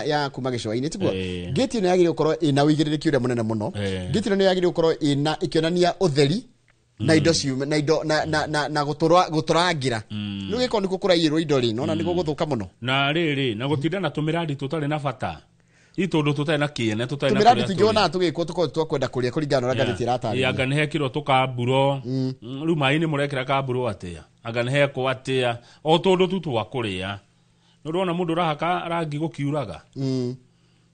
ya kuma gĩcũa-inĩ tiguo? Gate ĩno yagĩrĩirwo gũkorwo ĩna ũigĩrĩrĩki ũrĩa mũnene mũno. Gate ĩno nĩ yagĩrĩirwo gũkorwo ĩna ĩkĩonania ũtheri na indo ciume na indo na na na na gũtũrangĩra. Rĩu gĩkorwo nĩkuo kũraiyĩrwo indo rĩ, nona nĩguo gũthũka mũno. Na rĩrĩ, na gũtinda na tũmĩrandi tũtarĩ na bata. Itũndũ tũtarĩ na kĩene, tũtarĩ na tũmĩrandi tũingĩonaga tũgĩkwo tũkorwo twakwenda kũrĩa kũringana na ũrĩa ngathĩti ĩratarĩria. Anga nĩ hekĩrwo tũkamburo. Rĩu maĩ-inĩ mũrekĩra kamburo atĩa? Anga nĩ hekwo atĩa? O tũndũ tu twa kũrĩa. Nĩ ũrona mũndũ ũrahaka rangi gũkiuraga?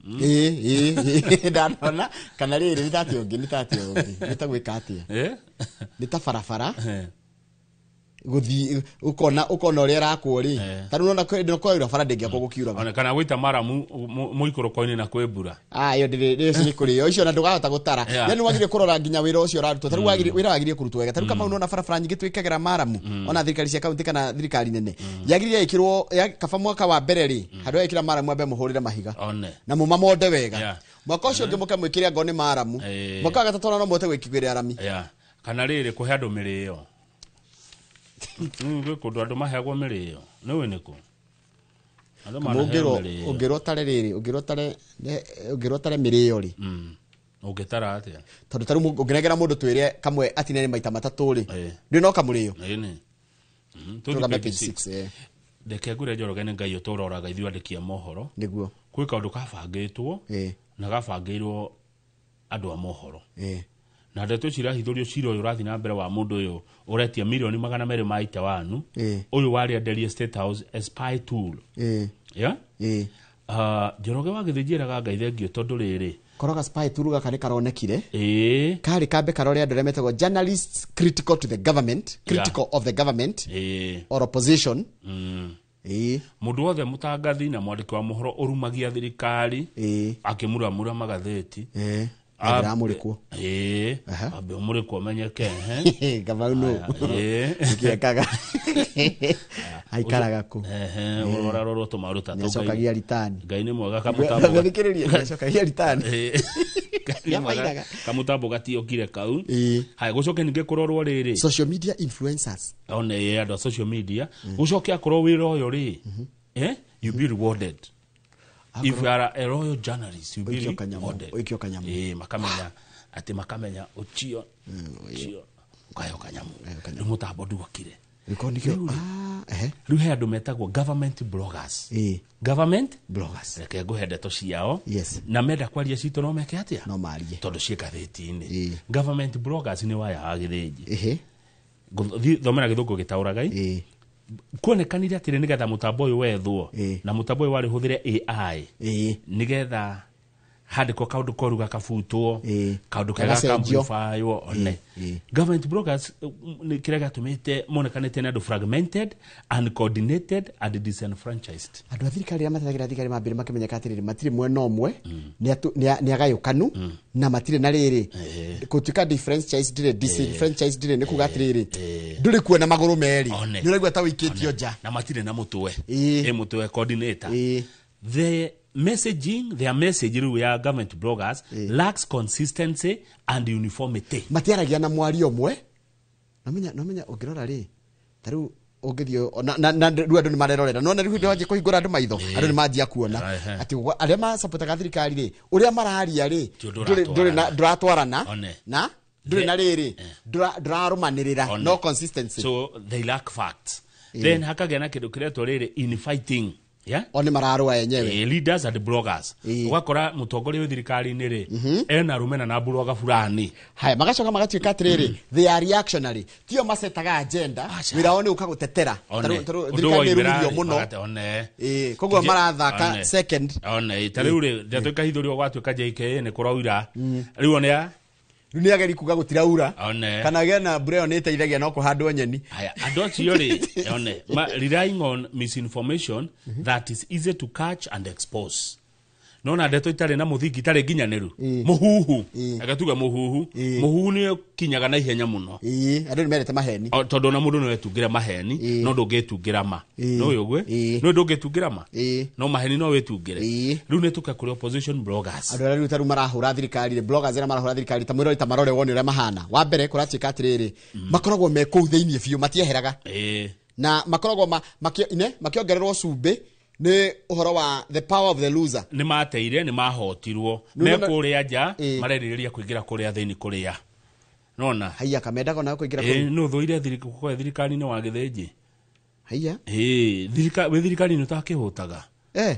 Ĩĩ, ndanona. Kana rĩrĩ nĩ ta atĩa ũngĩ, nĩ ta atĩa ũngĩ, nĩ ta gwĩka atĩa? Nĩ ta barabara. Guthi ukona uria rakwo ri. Ta riu nona kwä bara ndĩngĩakwo gũkiuraga. Ona kana gwita maramu mũikũrũko-inĩ na kwĩ mbura. Ah, iyo ndĩrĩ icio nĩ kũrĩo icio na ndũgahota gũtara. Yani wagire kũrora nginya wĩra ũcio ũrarutwo. Ta rĩu wĩra wagire kũrutwo wega. Ta rĩu kama unaona barabara nyingĩ twĩkagĩra maramu ona thirikari cia kaunti kana thirikari nene. Yagire ĩkĩrwo kaba mwaka wa mbere rĩ handũ ĩkĩra maramu ambe mũhũrĩre mahiga. Na mũmamonde wega. Mwaka ũcio ũngĩ mũkamwĩkĩre ngoo nĩ maramu. Mwaka wa gatatũ no mũhote gwĩkĩra arami. Kana rĩrĩ kũhe andũ mĩrĩo. Gwĩ kũndũ andũ maheagwo mĩrĩo. Nĩũĩ nĩkũ? Andũ manaheo mĩrĩo. Ũngĩrwo tare rĩrĩ, ũngĩrwo tare mĩrĩo rĩ. Ũngĩtara atĩa? Tondũ ta rĩu ũngĩnengera mũndũ twĩre kamwe atinanie maita matatũ rĩ. Ndũĩ no kamũrĩo. Ĩni. Tũrũgame page 6. Reke ngwĩre Njoroge nĩ Ngai ũtũroraga ithuĩ andĩki a mohoro. Nĩguo. Kwĩ kaũndũ kabangĩtwo na gabangĩirwo andũ a mohoro. Na ndeto ici irahithũrio cira ũyũ ũrathiĩ na mbere wa mũndũ ũyũ ũretia mirioni 281 ũyũ warĩ enderie State House a spy tool. Yeah? Njoroge wa Gĩthĩnji eraga Ngai thengio tondũ rĩrĩ koroga spy tool gaka nĩ karonekire. Karĩ kambe karore andũ arĩa metagwo journalists critical to the government, critical of the government or opposition. Mũndũ wothe mũtangathi na mwandĩki wa mohoro ũrumagia thirikari akĩmuramura magathĩti. Amũrĩkwo. Ambe ũmũrĩkwo ũmenyeke. Kamau nũ? Nĩkĩekaga. Aikaraga kũ? Ũrarorwo tũmaũndũ ta tũu. Nĩacokagia ritani. Ngai nĩ mwega kamũtambo. Thikĩrĩria, nĩacokagia ritani. Kamũtambo gatiokire kau. Haya gũcoke ningĩ kũrorwo rĩrĩ. Social media influencers. One andũ a social media. Gũcoke akorwo wĩra ũyũ rĩ. You be rewarded. If you are a royal journalist, you be rewarded. Makamenya ati makamenya uchio ukayo kanyamu. Rĩu mũtambo nduokire. Rĩu he andũ metagwo government bloggers. Government bloggers. Reke ngũhe ndeto ciao. Yes. Na menda kwaria citũ no meke atĩa? No marie. Tondũ ciĩ ngathĩti-inĩ. Government bloggers nĩ waya wa Gĩthĩnji. Thomera gĩthũngũ gĩtaũragai. Kuonekanire atĩrĩ nĩgetha mũtambo ũyũ wethwo na mũtambo ũyũ warĩ hũthĩre AI nĩgetha handĩkwo kaũndũ koru gakabutwo kaũndũ kega kamplifywo one. Government bloggers nĩ kĩrĩa gĩatũmĩte monekanĩte nĩ andũ fragmented, uncoordinated and disenfranchised. Andũ a thirikari arĩa matetagĩra thirikari mambĩrĩ makĩmenyeka atĩrĩrĩ matirĩ mwena ũmwe nĩ agayũkanu na matirĩ na rĩrĩ gũtuĩka disenfranchised nĩ kuga atĩrĩrĩ ndũrĩ kuo na magũrũ merĩ nĩ ũraigua ta ũikĩtio nja na matirĩ na mũtwe ĩ mũtwe coordinator. The messaging, their message rĩu ya government bloggers lacks consistency and uniformity. Matiaragia na mwario ũmwe. Nomenya ũngĩrora rĩ ta rĩu ũngĩthiĩ na rĩu andũ nĩ marerorera nona rĩu hĩndĩ wanjia kũhingũra andũ maitho andũ nĩ manjia kuona atĩ arĩa masapotaga thirikari rĩ ũrĩa mararia rĩ ndũratwarana na ndũrĩ na rĩrĩ ndũrarũmanĩrĩra, no consistency. So they lack facts. Then hakagĩa na kĩndũ kĩretwo rĩrĩ infighting. Yeah? One mararũa enyewe. Leaders and bloggers. Ũgakora mũtongoria wa thirikari-inĩ rĩ ena rũmena na blogger fulani. Haya magacoka magatuĩka atĩrĩrĩ they are reactionary. Tio macetaga agenda wĩra wao nĩ ũka gũtetera. Thirikari nĩ ĩrumithio mũno. Koguo marathaka second. One ta rĩu rĩ ndatuĩka hithũrio gwatuĩka JKA nĩ kũraura. Rĩu one ya rĩu nĩ ageri kuga gũtiraura kana gĩa na mbura ĩyo nĩ ĩteithagia no kũhandwo nyeni. Haya andũ acio rĩ one relying on misinformation that is easy to catch and expose. Nona ndeto itarĩ na mũthingi itarĩ nginyanĩru mũhuhu agatuga mũhuhu mũhuhu nĩ kinyaga na ihenya mũno. Andũ nĩ merete maheni tondũ ona mũndũ no etungĩre maheni no ndũngĩtungĩra ma no ũyũ no ndũngĩtungĩra ma no maheni no wĩtungĩre. Rĩu nĩ tũke kũrĩ opposition bloggers. Andũ arĩa rĩu ta rĩu marahũra thirikari bloggers arĩa marahũra thirikari ta mwĩrori ta marore wone ũrĩa mahana. Wa mbere kũratuĩka atĩrĩrĩ makoragwo me kũu thĩinĩ biũ matieheraga na makoragwo makĩongererwo cumbĩ nĩ ũhoro wa the power of the loser. Nĩ mateire nĩ mahotirwo me kũrĩa nja marerirĩria kũingĩra kũrĩa thĩinĩ kũrĩa nona haiya kamendaga ona kũingĩra kũu nĩ ũthũire thirikari-inĩ wa Gĩthĩnji. Haiya wĩ thirikari-inĩ ũtakĩhũtaga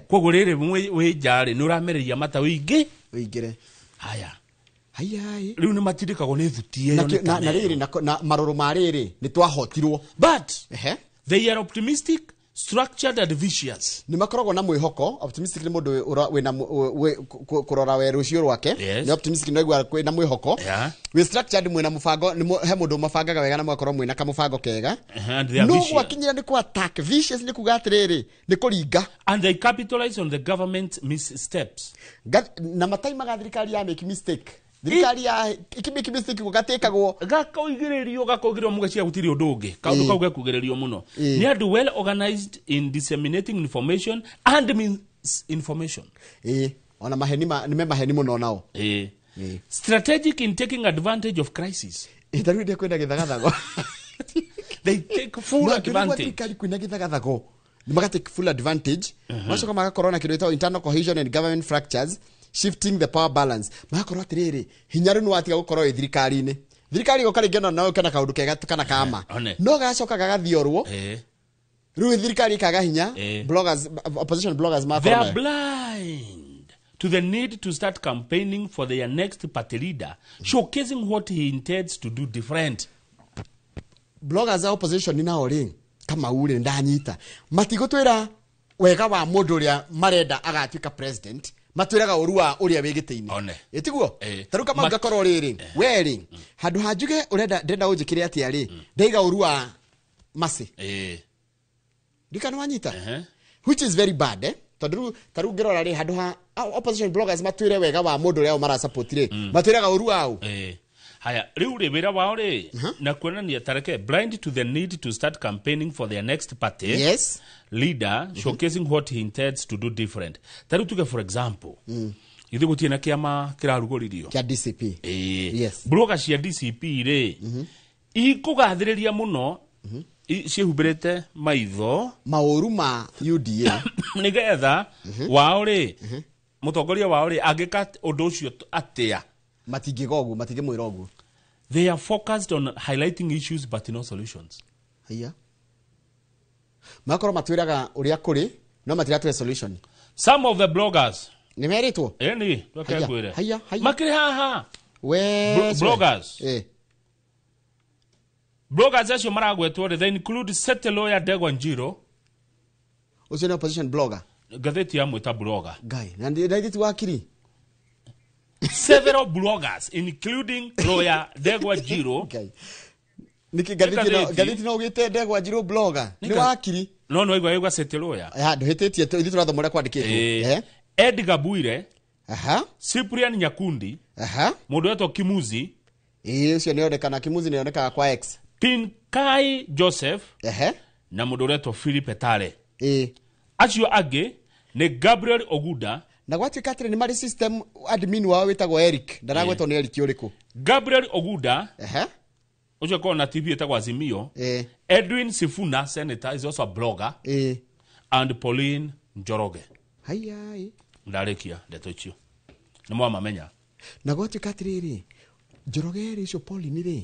koguo rĩrĩ wĩ nja rĩ nĩ ũramereria mata wĩingĩ ũingĩre. Haya haiya rĩu nĩ matindĩkagwo nĩ thuti ĩyo na rĩrĩ na marũrũ ma rĩrĩ nĩ twahotirwo but they are optimistic Structured and vicious. Nĩ makoragwo na mwĩhoko. Optimistic nĩ mũndũ wĩna kũrora we rũciũ rwake. Nĩ optimistic, nĩ aigua kwĩna mwĩhoko. Wĩ structured, mwĩna mũbango, he mũndũ mabangaga wega na mũgakorwo mwĩna kamũbango kega. And they are No vicious. gwakinyĩra nĩ kũ attack. Vicious nĩ kuga atĩrĩrĩ, nĩ kũringa. And they capitalize on the government missteps. Na mataimaga thirikari ya make mistake, thirikari ya ikimake mistake gũgatĩkagwo. Gakoigĩrĩrio mũgacia, gũtirĩ ũndũ ũngĩ, kaũndũ kau gekugĩrĩrio mũno nĩ andũ well organized in disseminating information and misinformation. Ĩĩ, ona maheni nĩ me maheni mũno nao. Ĩĩ. Strategic in taking advantage of crisis. Ĩ, ta rĩu hĩndĩ ĩrĩa kwĩna gĩthagathago. They take full Mangĩrigwo advantage. Thirikari kwĩna gĩthagathago nĩ maga take full advantage. Magacoka magakorwo na kĩndũ gĩtagwo internal cohesion and government fractures, shifting the power balance. Magakorwo atĩrĩrĩ, hinya rĩu nĩ watiga gũkorwo wĩ thirikari-inĩ. Thirikari ĩgoka rĩngĩ ona no kana kaũndũ kega kana kama, One. no gacoka gagathiorwo. Rĩu thirikari ĩkaga hinya. Bloggers, opposition bloggers They magakorwo are nayo. blind to the need to start campaigning for their next party leader, showcasing what he intends to do different. Bloggers a opposition nao rĩ, Kamau rĩ, ndanyita matigũtwĩra wega wa mũndũ ũrĩa marenda agatuĩka president, matwĩraga ũru wa ũrĩa wĩ gĩtĩ-inĩ. One. Ĩtiguo? Ĩ. Ta rĩu Kamau, ngakorwo rĩrĩ, we rĩ, handũ ha njuge ũrenda ndĩrenda ũnjĩkĩre atĩa rĩ, ndaiga ũru wa Mercy. Ndikana wanyita, which is very bad, eh? Tondũ rĩu ta rĩu ngĩrora rĩ, handũ ha opposition bloggers matwĩre wega wa mũndũ ũrĩa o marasupport rĩ, matwĩraga ũru wao. Haya, rĩu rĩ, wĩra wao rĩ na kuonania tareke blind to the need to start campaigning for their next party leader, showcasing what he intends to do different. Ta rĩu tuge, for example, ithuĩ gũtirĩ na kĩama kĩrarugũririo. Kĩa DCP. Ĩĩ. Yes. Blogger cia DCP rĩ, ikũgathĩrĩria mũno, ciĩhumbĩrĩte maitho maũru ma UDA, nĩgetha wao rĩ, mũtongoria wao rĩ, angĩka ũndũ ũcio atĩa, matingĩga ũguo, matingĩmwĩra ũguo. They are focused on highlighting issues but no solutions. Haiya, magakorwo matwĩraga ũrĩa kũrĩ no matiratũhe solution. Some of the bloggers nĩ merĩtwo. Ĩni reke Haiya, ngwĩre. Haiya, haiya. Makĩrĩ haha. We Bloggers. Eh. Bloggers acio maragwetwo rĩ, they include Sete Lawyer Ndegwa Njiro. Ũcio nĩ opposition blogger? Ngathĩti ya mwĩta blogger. Ngai na ithuĩ ti wakiri. Several bloggers including lawyer Ndegwa Njiro. Nĩkĩ ngathĩti ĩno? Ngathĩti. Ngathĩti no ũgĩte Ndegwa Njirũ blogger nĩ wakiri? No no igua igua Sete Lawyer. Ya, ndũhĩtĩtie, ithuĩ tũrathoma ũrĩa kwandĩkĩtwo. Eh. Edgar Bwire. Aha. Cyprian Nyakundi. Aha. Mũndũ wetwo Kimuzi. Ĩĩ, ũcio nĩonekana, Kimuzi nĩonekaga kwa X. Pinkai Joseph. Ehe. Na mũndũ ũretwo Philip Etare. Ĩĩ. Acio angĩ nĩ Gabriel Oguda. Na gwatuĩka atĩrĩ, nĩ marĩ system admin wao wĩtagwo Eric, ndaragwetwo nĩ Eric ũrĩkũ. Gabriel Oguda. Ehe. Ũcio akoragwo na TV ĩtagwo Azimio. Ĩĩ. Edwin Sifuna, senator, is also a blogger. Ĩĩ. And Pauline Njoroge. Haiya ĩ. Ndarĩkia ndeto icio, nĩ mwamamenya. Na gwatuĩka atĩrĩrĩ, Njoroge rĩ, ũcio Pauline rĩ,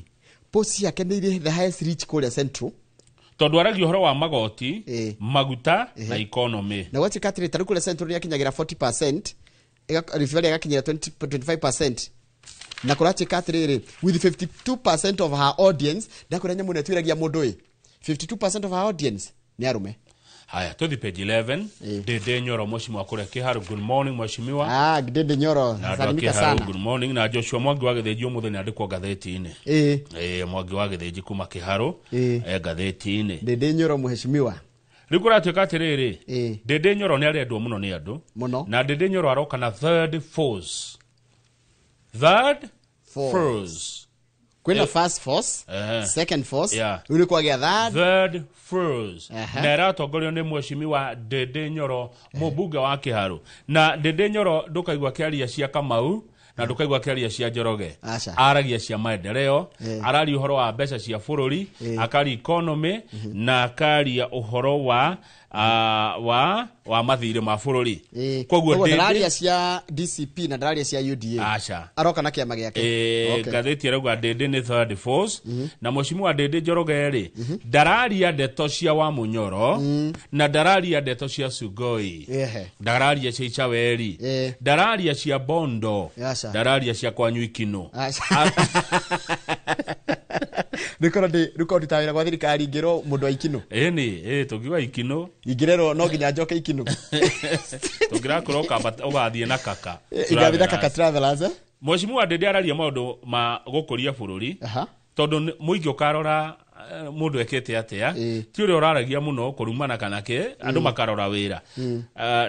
post ciake nĩ irĩ the highest reach kũrĩa Central. Tondũ aragia ũhoro wa magoti, maguta na economy. Na gwatuĩka atĩrĩ, tarĩu kũrĩa Central nĩ akinyagĩra 40%, Rift Valley agakinyĩra 20 25%, na kũratuĩka atĩrĩrĩ, with 52% of her audience, ndakwĩra nyamũ ĩno ĩtuĩragia mũndũ ĩ, 52% of her audience nĩ arũme. Haya, tũthi page 11. Ndĩndĩ Nyoro, mheshimiwa kũrĩa Kĩharu, good morning mheshimiwa. Ah, Ndĩndĩ Nyoro. Na andũ a Salimika Kĩharu sana. Good morning. Na Joshua Mwangi wa Gĩthĩnji ũmũthĩ nĩ andĩkwo ngathĩti-inĩ. Ĩĩ. Ĩĩ, Mwangi wa Gĩthĩnji kuma Kĩharu. Ĩĩ. E ngathĩti-inĩ. Ndĩndĩ Nyoro mheshimiwa. Rĩu kũratuĩka atĩrĩrĩ, Ndĩndĩ Nyoro nĩ arendwo mũno nĩ andũ. Mũno. Na Ndĩndĩ Nyoro aroka na third force, third Force. force. Kwĩna first force, second force, rĩu nĩ kwagĩa third. Third force. Aha. Na ĩratongorio nĩ mheshimiwa Ndĩndĩ Nyoro, mũmbunge wa Kĩharu. Na Ndĩndĩ Nyoro ndũkaigua kĩaria cia Kamau na ndũkaigua kĩaria cia Njoroge. Aca. Aragia cia maendeleo. Eh. Araria ũhoro wa mbeca cia bũrũri, akaria economy na akaria ũhoro wa wa mathirĩ ma bũrũri. Koguo Koguo Ndĩndĩ- ndararia cia DCP na ndararia cia UDA. Aca. Aroka na kĩama gĩake. Okay. Ngathĩti ĩrauga Ndĩndĩ nĩ third force, na mheshimiwa Ndĩndĩ Njoroge rĩ, ndararia ndeto cia Wamunyoro na ndararia ndeto cia Sugoi, ndararia cia Ichaweri, ndararia cia Bondo, Aca. ndararia cia kwanyu Ikino. Aca. Nĩkorwo ndĩ rĩkorwo ndutaga wĩra gwa thirikari ingĩrwo mũndũ wa ikinũ. Ĩni ĩ tũngiuga ikinũ. Ingĩrerwo no nginya njoke ikinũ. Tũngĩrakorwo ũgathiĩ na kaka. Ingathiĩ na kaka travelers. Mheshimiwa Ndindi araria maũndũ ma gũkũria bũrũri. Tondũ mũingĩ ũkarora mũndũ ekĩte atĩa, ti ũrĩa ũraragia mũno kũrumana kana kĩ, andũ makarora wĩra.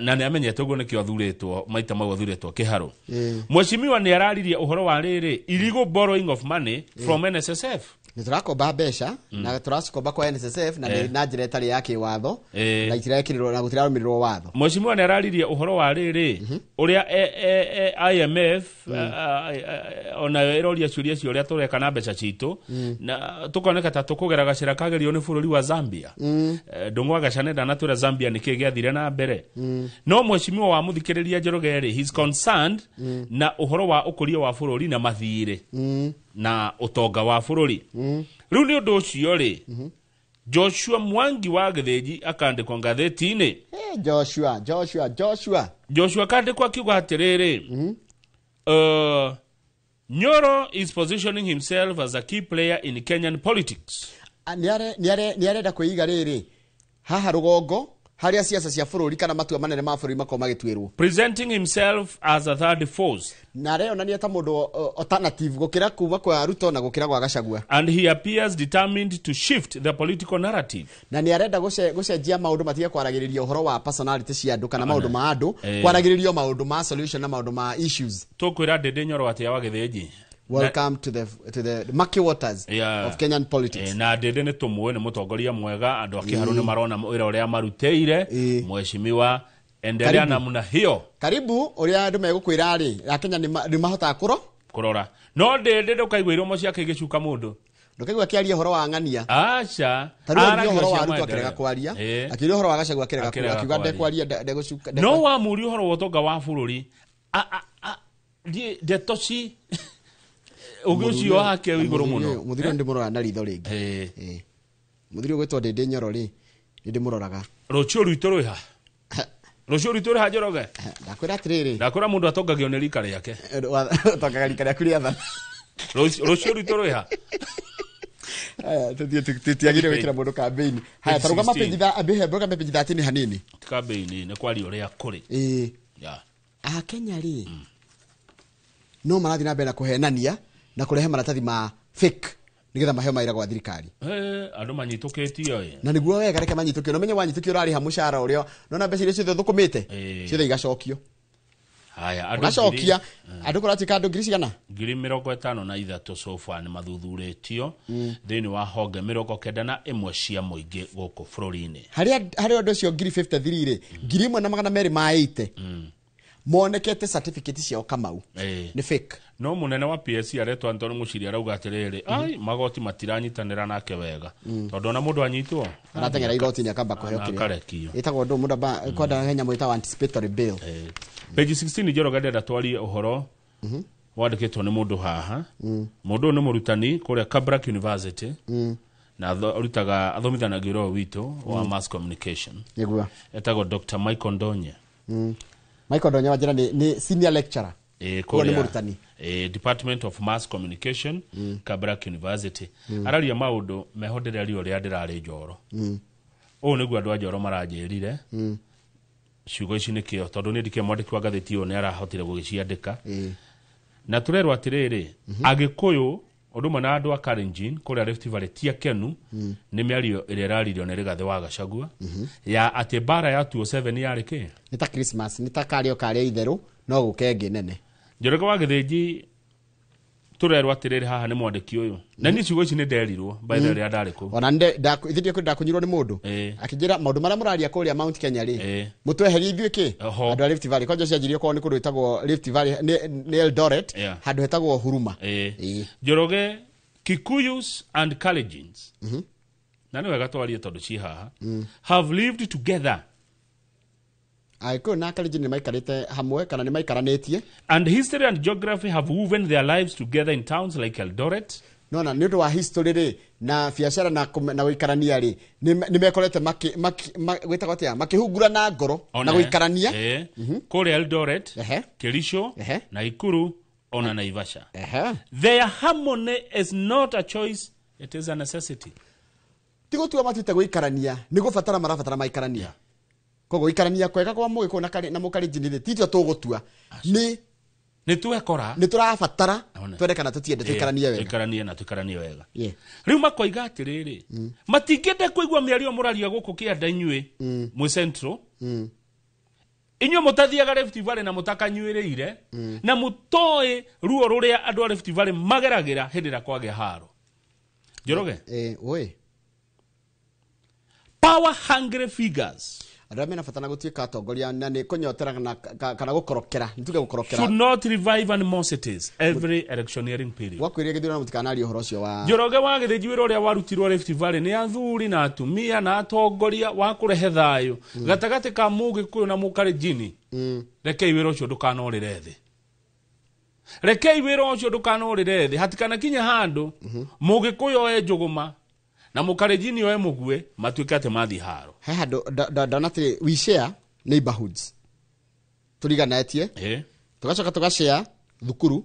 Na nĩ amenyete ũguo nĩkĩo athurĩtwo maita mau athurĩtwo kĩharũ. Mheshimiwa nĩ araririe ũhoro wa rĩrĩ illegal borrowing of money from NSSF. Nĩ tũrakomba mbeca na tũracikomba kwa NSSF na na njĩra ĩtarĩ ya kĩwatho na itirekĩrĩrwo na gũtirarũmĩrĩrwo watho. Mheshimiwa nĩ araririe ũhoro wa rĩrĩ ũrĩa IMF onayo ĩroria ciũria cio ũrĩa tũreka na mbeca citũ na tũkoneka ta tũkũgera gacĩra kagerio nĩ bũrũri wa Zambia. Ndũng'wa Gacane ndanatwĩra Zambia nĩkĩ gĩathire na mbere. No mheshimiwa wa mũthikĩrĩria Njoroge rĩ, he's concerned na ũhoro wa ũkũria wa bũrũri na mathirĩ na ũtonga wa bũrũri. Rĩu nĩ ũndũ ũcio rĩ, Joshua Mwangi wa Gĩthĩnji akandĩkwo ngathĩti-inĩ. Joshua Joshua Joshua Joshua akandĩkwo akiuga atĩrĩrĩ, Nyoro is positioning himself as a key player in Kenyan politics. Nĩ arenda kwĩiga rĩrĩ haha rũgongo harĩa siasa cia bũrũri kana matua manene ma bũrũri makorwo magĩtuĩrwo. Presenting himself as a third force. Na areyonania ta mũndũ alternative gũkĩra kuma kwa Ruto na gũkĩra gwa Gachagua. And he appears determined to shift the political narrative. Na nĩ arenda gũcenjia maũndũ matige kwaragĩrĩria ũhoro wa personality cia andũ kana maũndũ ma andũ, kwaragĩrĩrio maũndũ ma solution na maũndũ ma issues. Tũkwĩra Ndindi Nyoro atĩa wa Gĩthĩnji? Welcome to the murky waters of Kenyan politics. Na Ndindi nĩ tũmũĩ nĩ mũtongoria mwega, andũ a Kĩharũ nĩ marona wĩra ũrĩa marutĩire. Mheshimiwa, endelea namna hiyo. Karibu ũrĩa andũ megũkwĩra rĩ, Akenya nĩ mahotaga kũrora. No Ndindi ndũkaigua iromo ciake igĩcuka mũndũ. Ndũkaigua akĩaria ũhoro wa ng'ania. Aca. Ta rĩu aria ũhoro wa Ruto akĩrega kwaria, akĩaria ũhoro wa Gachagua akĩrega kwaria, akiuga ndekwaria ndegũcuka. No wamũria ũhoro wa ũtonga wa bũrũri, ndeto ci ũngĩ ũcio wake wĩ igũrũ mũno. Mũthiri ndĩmũroraga na ritho rĩngĩ. Mũthiri ũgwĩtwo Ndindi Nyoro rĩ, nĩ ndĩmũroraga. Rũciũ rwitũ rwĩ ha? Rũciũ rwitũ rwĩ ha Njoroge? Ndakwĩra atĩrĩrĩ. Ndakwĩra mũndũ atongagio nĩ rika rĩake. Ũtongaga rika rĩaku rĩathana. Rũciũ rwitũ rwĩ ha? Tũtiagĩrĩire gwĩkĩra mũndũ kambĩini. Haya, ta rũgama page 13 hanini. Ti kambĩini, nĩ kwaria ũrĩa kũrĩ. Akenya rĩ, no marathiĩ na mbere na kũhenania na kũrehe maratathi ma fake nĩgetha maheo mawĩra gwa thirikari. Andũ manyitũkĩtio ĩ. Na nĩguo wega reke manyitũkio. Na ũmenye wanyitũkio ũrarĩha mũcara ũrĩa nona mbeca iria ciothe ũthũkũmĩte ciothe igacokio. Haya, andũ ũgacokia andũ kũratuĩka andũ ngiri cigana? 53,000 so far nĩ mathuthurĩtio thĩinĩ wa honge 91 cia mũingĩ gũkũ bũrũri-inĩ. Harĩa andũ acio 53,000 rĩ, 1,280 monekete certificate ciao Kamau nĩ fake. No munene wa PSC aretwo Anthony Muchiri arauga atiriri, ai magoti matiranyitanĩra nake wega tondu ona mundu anyitwo arateng'era igoti-inĩ akamba kũheo kĩrĩa ĩtagwo ndũ mundu amba kwenda he nyamũ ĩtagwo anticipatory bail. Page 16 Njoroge ndĩrenda twarie ũhoro wandĩkĩtwo nĩ mũndũ haha. Mũndũ ũyũ nĩ mũrutani kũrĩa Kabarak University na arutaga athomithanagia ũhoro witũ wa mass communication. Nĩguo etagwo Dr. Michael Ndonye. Michael Ndonye wajira ni senior lecturer. Kũrĩa nĩ mũrutani. Department of Mass Communication, Kabarak University. Araria maũndũ meho ndĩraria ũrĩa ndĩrarĩ Njoro. Ũũ nĩguo andũ a Njoro maranjĩrire. Ciugo ici nĩ kĩo tondũ niĩ ndikĩrĩ mwandĩki wa ngathĩti ũyũ nĩ arahotire gũgĩciandĩka. Na tũrerwo atĩrĩrĩ, Agĩkũyũ ũndũ ũmwe na andũ a Kalenjin kũrĩa Rift Valley ti akenu nĩ mĩario ĩrĩa ĩraririo nĩ Rigathĩ wa Gachagua ya atĩ mbara ya 2007 yarĩ kĩ? Nĩ ta Christmas, nĩ ta karĩo karĩa itherũ no gũke ĩngĩ nene. Njoroge wa Gĩthĩnji tũrerwo atĩrĩrĩ haha nĩ mwandĩki ũyũ. Na niĩ ciugo ici nĩ nderirwo by the way rĩrĩa ndarĩ kũu. Ona ithuĩ ndakũnyirwo nĩ mũndũ akĩnjĩra maũndũ marĩa mũraria kũrĩa Mount Kenya rĩ mũtweherie ithuĩ kĩ andũ a Rift Valley. Kwanja cianjirie kwao nĩ kũndũ gwĩtagwo Rift Valley nĩ Eldoret handũ hetagwo Huruma. Njoroge, Kikuyus and Kalenjins na nĩ wega twarie tondũ ci haha have lived together. Agĩkũyũ na Kalenjin nĩ maikarĩte hamwe kana nĩ maikaranĩtie. And history and geography have woven their lives together in towns like Eldoret. Nona nĩ ũndũ wa history rĩ na biacara na gũikarania rĩ nĩ mekorete gwĩtagwo atĩa makĩhungurana ngoro na gũikarania kũrĩa Eldoret, Kericho, Nakuru ona Naivasha. Their harmony is not a choice It is a necessity. Ti gũtua matuĩte gũikarania, nĩ gũbatara marabatara maikarania. Koguo gũikarania kwega kwa Mũgĩkũyũ na na Mũkalenjin rĩ, ti ithuĩ tũgũtua, nĩ nĩ twekora, nĩ tũrabatara twende kana tũtiende tũikaranie wega. Tũikaranie na tũikaranie wega. Yeah. Rĩu makoiga atĩrĩrĩ, matingĩenda kũigua mĩario mũraria gũkũ kĩanda inyuĩ mwĩ central, inyuĩ mũtathiaga Rift Valley na mũtakanyuĩrĩire na mũtoĩ ruo rũrĩa andũ a Rift Valley mageragĩra hĩndĩ ĩrĩa kwagĩa haro. Njoroge, oi. Power hungry figures andũ arĩa mena bata na gũtuĩka atongoria na nĩ kũnyotera kana gũkorokera, nĩ tuge gũkorokera, should not revive animosities every electioneering period. Gwakwĩrĩria gĩthurano mũtikanarie ũhoro ũcio wa Njoroge wa Gĩthĩnji, wĩra ũrĩa warutirwo Rift Valley nĩ athuri na atumia na atongoria wa kũrehe thayũ gatagatĩ ka Mũgĩkũyũ na Mũkalenjini, rekei wĩra ũcio ndũkanorĩre thĩ. Rekei wĩra ũcio ndũkanorĩre thĩ. Hatikanakinye handũ Mũgĩkũyũ oe njũgũma na Mũkalenjini oe mũguĩ matuĩke atĩ mathiĩ haro. He handũ ndona atĩrĩ, we share neighborhoods, tũriganĩtie, tũgacoka tũgashare thukuru,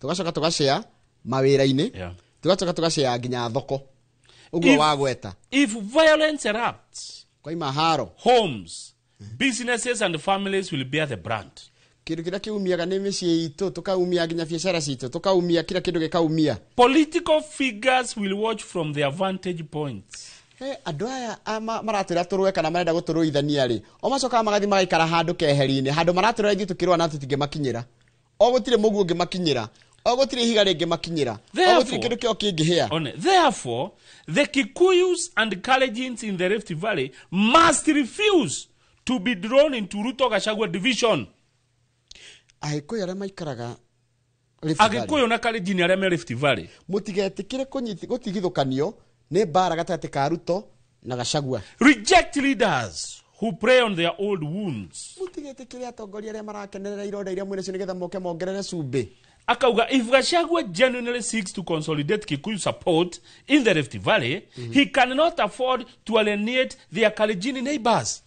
tũgacoka tũgashare mawĩra-inĩ, tũgacoka tũgashare nginya thoko ũguo wagweta. If violence erupts, kwaima haro, homes, businesses and families will bear the brunt. Kĩndũ kĩrĩa kĩumiaga nĩ mĩciĩ itũ, tũkaumia nginya biacara citũ, tũkaumia kila kĩndũ gĩkaumia. Political figures will watch from their vantage points. He andũ aya maratwĩra tũrũe kana marenda gũtũrũithania rĩ, o macokaga magathiĩ magaikara handũ keheri-inĩ, handũ maratwĩra ithuĩ tũkĩrũa na tũtingĩmakinyĩra, o gũtirĩ mũguĩ ũngĩmakinyĩra, o gũtirĩ ihiga rĩngĩmakinyĩra, o gũtirĩ kĩndũ kĩo kĩngĩhĩa. One, therefore, the Kikuyus and Kalenjins in the Rift Valley must refuse to be drawn into Ruto Gachagua division. Agĩkũyũ arĩa maikaraga Rift Valley. Agĩkũyũ na Kalenjin arĩa me Rift Valley. Mũtigetĩkĩre gũtigithũkanio nĩ mbara gatagatĩ ka Ruto na Gachagua. Reject leaders who prey on their old wounds. Mũtigetĩkĩre atongoria arĩa marakenerera ironda iria mwĩnacio nĩgetha moke mongerere cumbĩ. Akauga, if Gachagua genuinely seeks to consolidate Kikuyu support in the Rift Valley, he cannot afford to alienate their Kalenjin neighbors.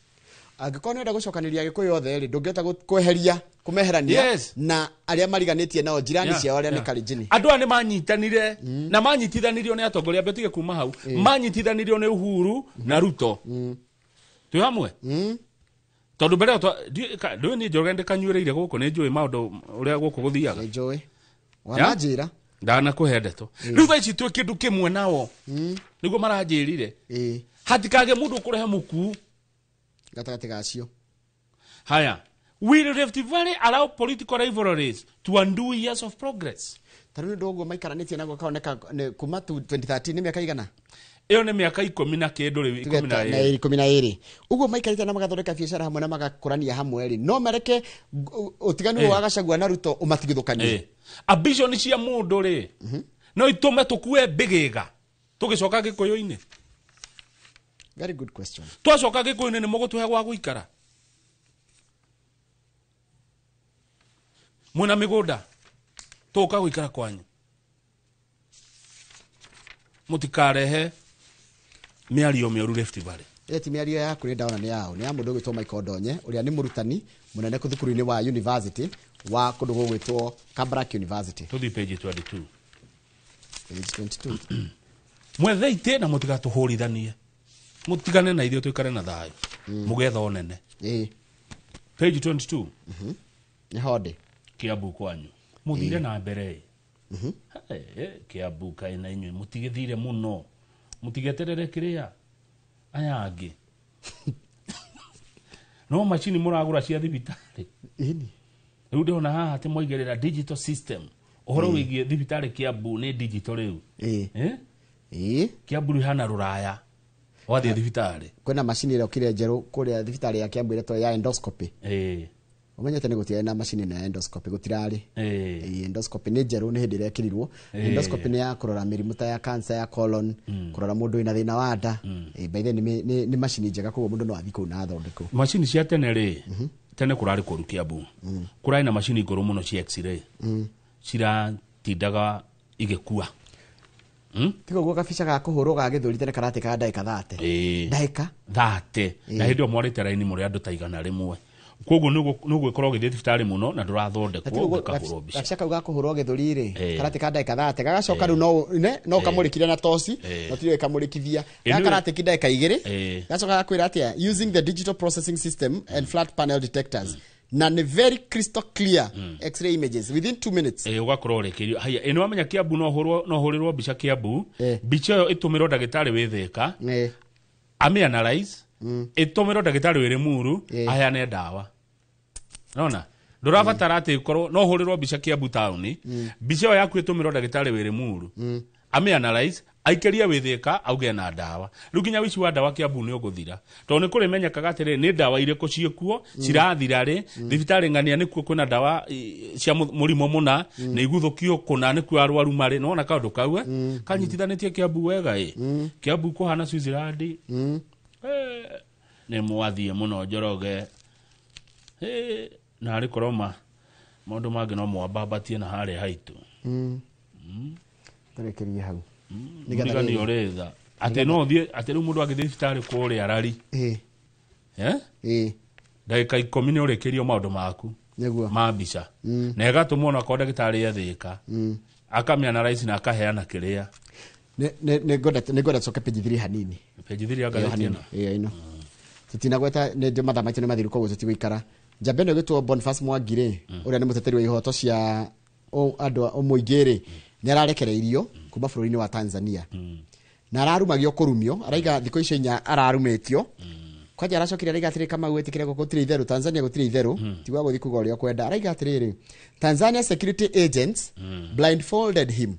Angĩkorwo nĩ ũrenda gũcokanĩria Gĩkũyũ othe rĩ, ndũngĩhota kweheria kũmeherania na arĩa mariganĩtie nao jirani ciao arĩa nĩ Kalenjin. Andũ aya nĩ manyitanire na manyitithanirio nĩ atongoria ambe kuma hau, manyitithanirio nĩ Uhuru na Ruto. Twĩ hamwe? Tondũ mbere ndũĩ niĩ Njoroge ndĩkanyuĩrĩire gũkũ, nĩ njũĩ maũndũ ũrĩa gũkũ gũthiaga. Nĩ njũĩ. Wananjĩra? Ndanakũhe ndeto. Rĩu thaa ici twĩ kĩndũ kĩmwe nao. Nĩguo maranjĩrire. Hatikage mũndũ ũkũrehe mũkuu gatagatĩ gacio. Haya, will Rift Valley allow political rivalries to undo years of progress? Ta rĩu nĩ ũguo maikaranĩtie naguo kaoneka kuma 2013 nĩ mĩaka igana? Ĩyo nĩ mĩaka 10 na kĩndũ rĩu, 12. Ũguo maikarĩte na magathondeka biacara hamwe na magakũrania hamwe rĩ, no mareke ũtiganu wa Gachagua na Ruto ũmatigithũkanie. Ambition cia mũndũ rĩ, no itũme tũkue mbĩgĩga tũgĩcoka Gĩkũyũ-inĩ. Very good question. Twacoka Gĩkũyũ-inĩ nĩ mũgũtũhe gwa gũikara? Mwĩna mĩgũnda tũka gũikara kwanyu, mũtikarehe mĩario mĩũru Rift Valley. Ĩyo ti mĩario yaku nĩ ndona nĩ yao, nĩ ya mũndũ ũgwĩtwo Michael Ndonye ũrĩa nĩ mũrutani mũnene thukuru-inĩ wa university wa kũndũ gũgwĩtwo Kabarak University. Tũthiĩ page 22. Page 22. Mwethe itĩ na mũtigatũhũrithanie, mũtigane na ithuĩ tũikare na thayũ, mũgetha onene. Page 22. Nĩ hode Kiambu kwanyu mũthire na mbere. Kiambu kaĩ na inyuĩ mũtigĩthire mũno, mũtigeterere kĩrĩa aya angĩ. No macini mũragũra cia thibitarĩ. Rĩu ndĩrona haha atĩ mwaigĩrĩra digital system. Ũhoro wĩgiĩ thibitarĩ Kiambu nĩ digital rĩu. Kiambu rĩu hana rũraya wathiĩ thibitarĩ. Kwĩna macini ĩrĩa ũkire njerũ kũrĩa thibitarĩ ya Kiambu ĩretwo ya endoscopy. Ũmenyete nĩ gũtiarĩ na macini ĩno ya endoscopy, gũtirarĩ. Endoscopy nĩ njerũ, nĩ hĩndĩ ĩrekĩrirwo. Endoscopy nĩ ya kũrora mĩrimũ ta ya cancer ya colon, kũrora mũndũ wĩna thĩna wa nda. By the way, nĩ macini njega, koguo mũndũ no athiĩ kũu na athondekwo. Macini cia tene rĩ, tene kũrarĩ kũru Kiambu. Kũrarĩ na macini ngũrũ mũno cia x-ray. Ciratindaga igĩkua. Tiga ũguo kabica ga kũhũrwo ga gĩthũri tene karatĩkaga ndagĩka 30. Ndagĩka 30. Na hĩndĩ ĩyo mwarĩte raini mũrĩ andũ ta 100. Koguo nĩ ũgwĩkorwo ũgĩthiĩ thibitarĩ mũno na ndũrathondekwo ũgĩkahũrwo mbica. Gabica kau ga kũhũrwo gĩthũri rĩ, Eh. karatĩ ka ndagĩka 30 gagacoka rĩu no ne no kamũrĩkire na toci, Eh. no tiwe kamũrĩkithia. Ĩ Gaka nĩwe- karatĩ ndagĩka 2 Eh. gacoka gakwĩra atĩa, using the digital processing system and flat panel detectors, na nĩ very crystal clear x-ray images within 2 minutes. Ĩ ũgakorwo ũrĩkĩirio. Haya, ĩ nĩ wamenya Kiambu no ũhũrwo, no ũhũrĩrwo mbica Kiambu, mbica ĩyo ĩtũmĩrwo ndagĩtarĩ wĩ Thĩka amĩ analyze, ĩtũmĩrwo ndagĩtarĩ wĩ Limuru aheane ndawa. Nona ndũrabatara atĩ ũkorwo no ũhũrĩrwo mbica Kiambu taũni, mbica ĩyo yaku ĩtũmĩrwo ndagĩtarĩ wĩ Limuru amĩ analyze, aikĩrie wĩ Thĩka auge na ndawa. Rĩu nginya ũici wa ndawa Kiambu nĩ ũgũthira, tondũ nĩ kũrĩmenyekaga atĩrĩ nĩ ndawa irĩkũ ciĩkuo cirathira rĩ, thibitarĩ ng'ania nĩkuo kwĩna ndawa cia mũrimũ mũna, nĩ iguthũkio kũna nĩkuo arwaru marĩ. Nĩwona kaũndũ kau eh? Kanyitithanĩtie Kiambu wega ĩ. Kiambu kũhana Switzerland. Nĩ mwathiĩ mũno Njoroge. Na arĩ korwo ma maũndũ mangĩ no mwambambatie na harĩa haitũ. Tũrĩkĩrie hau. Mũrigani ũrĩ tha atĩ no ũthiĩ atĩ rĩu mũndũ angĩthiĩ thibitarĩ kũrĩa rari, eh? Ndagĩka 10 nĩ ũrĩkĩrio maũndũ maku nĩguo ma mbica, na ĩgatũmwo onakorwo ndagĩtarĩ ethĩka akamĩanalyze na akaheana kĩrĩa. Nĩ ngwenda tũcoke page 3 hanini. Page 3 ya Ĩyo ngathĩti hanini. ĩno. Ĩyo ĩno tũtinagweta nĩ mathaa maitũ nĩ mathiru, koguo tũtigũikara. Njamba ĩno ĩgĩtwo Boniface Mwangi rĩ, ũrĩa nĩ mũteteri wa ihoto cia andũ a mũingĩ rĩ, nĩ ararekereirio kuma bũrũri-inĩ wa Tanzania na ararumagio kũrumio, araiga thikũ icio 4 ararumĩtio. Kwanja aracokire araiga atĩrĩ, Kamau ĩtĩkĩre gũkũ gũtirĩ itherũ, Tanzania gũtirĩ itherũ, tiga gũthiĩ kuga ũrĩa ũkwenda. Araiga atĩrĩrĩ, Tanzania security agents blindfolded him.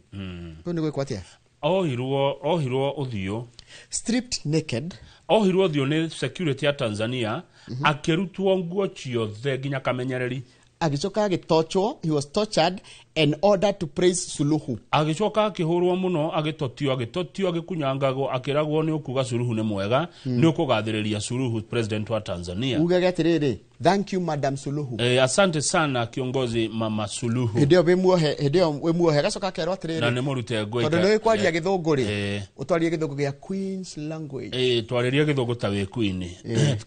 Kũu nĩ gwĩkwo atĩa? Ohirwo ũthiũ, stripped naked, ohirwo ũthiũ nĩ security ya Tanzania, akĩrutwo nguo ciothe nginya kamenyereri. Agĩcoka agĩtochwo, he was tortured and ordered to praise Suluhu. Agĩcoka akĩhũrwo mũno, agĩtotio agĩkunyangagwo, akĩragwo nĩ ũkuga Suluhu nĩ mwega, nĩ ũkũgathĩrĩria Suluhu president wa Tanzania. Ugage atĩrĩrĩ, thank you Madam Suluhu. Asante sana kiongozi Mama Suluhu. Hĩndĩ ĩyo wĩ muohe, hĩndĩ ĩyo wĩ muohe, agacoka akerwo atĩrĩrĩ, Na nĩ mũrute nguo. Tondũ nĩ kwaria gĩthũngũ rĩ, ũtwarie gĩthũngũ gĩa Queen's language. Twarĩrie gĩthũngũ ta wĩ queen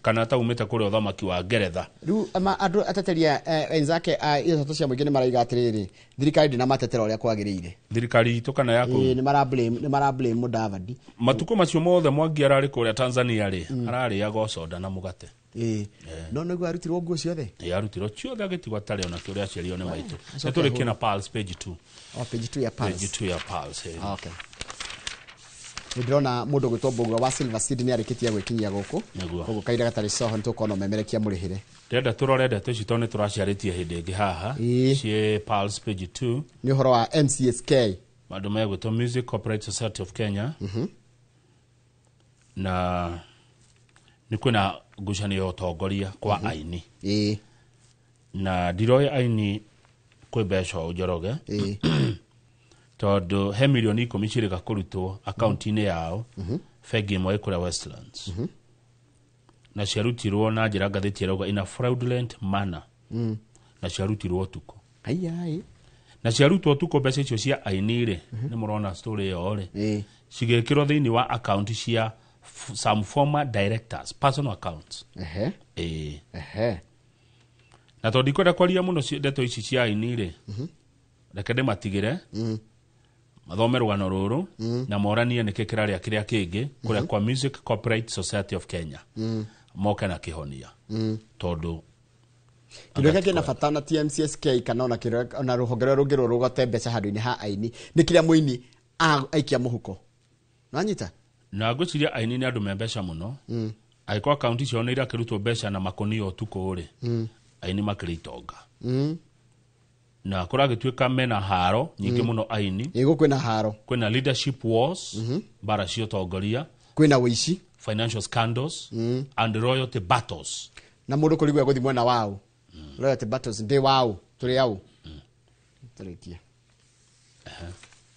kana ta umĩte kũrĩa ũthamaki wa Ngeretha. Rĩu andũ ateteri enzake a ihoto cia mũingĩ nĩ maraiga atĩrĩrĩ, thirikari ndĩnamatetera ũrĩa kwagĩrĩire. Thirikari itũ kana yaku? Ĩĩ, nĩ mara blame Mudavadi. Matukũ macio mothe Mwangi ararĩ kũrĩa Tanzania rĩ, ararĩaga soda na mũgate. No nĩguo arutirwo nguo ciothe. Arutirwo ciothe agĩtigwo atarĩ ona kĩũrĩa aciarirwo nĩ maitũ. Acoke Nĩ tũrĩkie ahũrwo. na Pulse page 2. Oh, page 2 ya Pulse. Page 2 ya Pulse. Okay. Nĩ ndĩrona mũndũ ũgwĩtwo Mbũgua wa Silver Seed nĩ arĩkĩtie gwĩkinyia gũkũ. Nĩguo. Koguo kahinda gatarĩ coho nĩ tũkona ũmemerekia mũrĩhĩre. Ndĩrenda tũrore ndeto ici tondũ nĩ tũraciarĩtie hĩndĩ ĩngĩ haha. Ciĩ Pulse page 2. Nĩ ũhoro wa MCSK. Andũ megwĩtwo Music Corporate Society of Kenya. Na nĩ kwĩna ngucanio ya ũtongoria kwa aini. Na ndiroĩ aini kwĩ mbeca ũũ Njoroge, tondũ he mirioni 10 cirĩga kũrutwo akaunti-inĩ yao bengi ĩmwe ĩ kũrĩa Westlands, na ciarutirwo na njĩra ngathĩti ĩrauga in a fraudulent manner, na ciarutirwo ũtukũ. Ai. Na ciarutwo ũtukũ mbeca icio cia aini rĩ, nĩ mũrona story ĩyo rĩ, cigĩkĩrwo thĩinĩ wa akaunti cia some former directors personal accounts. Na tondũ ndikwenda kwaria mũno ndeto ici cia aini rĩ, reke ndĩmatigĩre mathome rũgano rũrũ na moranie nĩkĩ kĩrarĩa kĩrĩa kĩngĩ kũrĩa kwa Music Corporate Society of Kenya, moke na kĩhonia, tondũ Kĩndũ kĩrĩa kĩna bata na TMCSK kana ona kĩrĩa ona rũhonge rũrĩa rũngĩ rũgote mbeca handũ-inĩ ha aini nĩ kĩrĩa mũini aikia mũhuko. Nĩwanyita? Na ngwĩciria aini nĩ andũ me mbeca mũno, angĩkorwo akaunti ciao nĩ irakĩrutwo mbeca na makũnia ũtukũ rĩ, aini makĩrĩ itonga. Na kũragĩtuĩka mena haro nyingĩ mũno aini. Ĩĩ, kwĩna haro. Kwĩna leadership wars, mbara cia ũtongoria, kwĩna ũici, financial scandals and royalty battles. Na mũndũ kũrigwo egũthiĩ mwena waũ. Royalty battles ndĩ waũ, tũrĩ aũ. Tũrĩkie.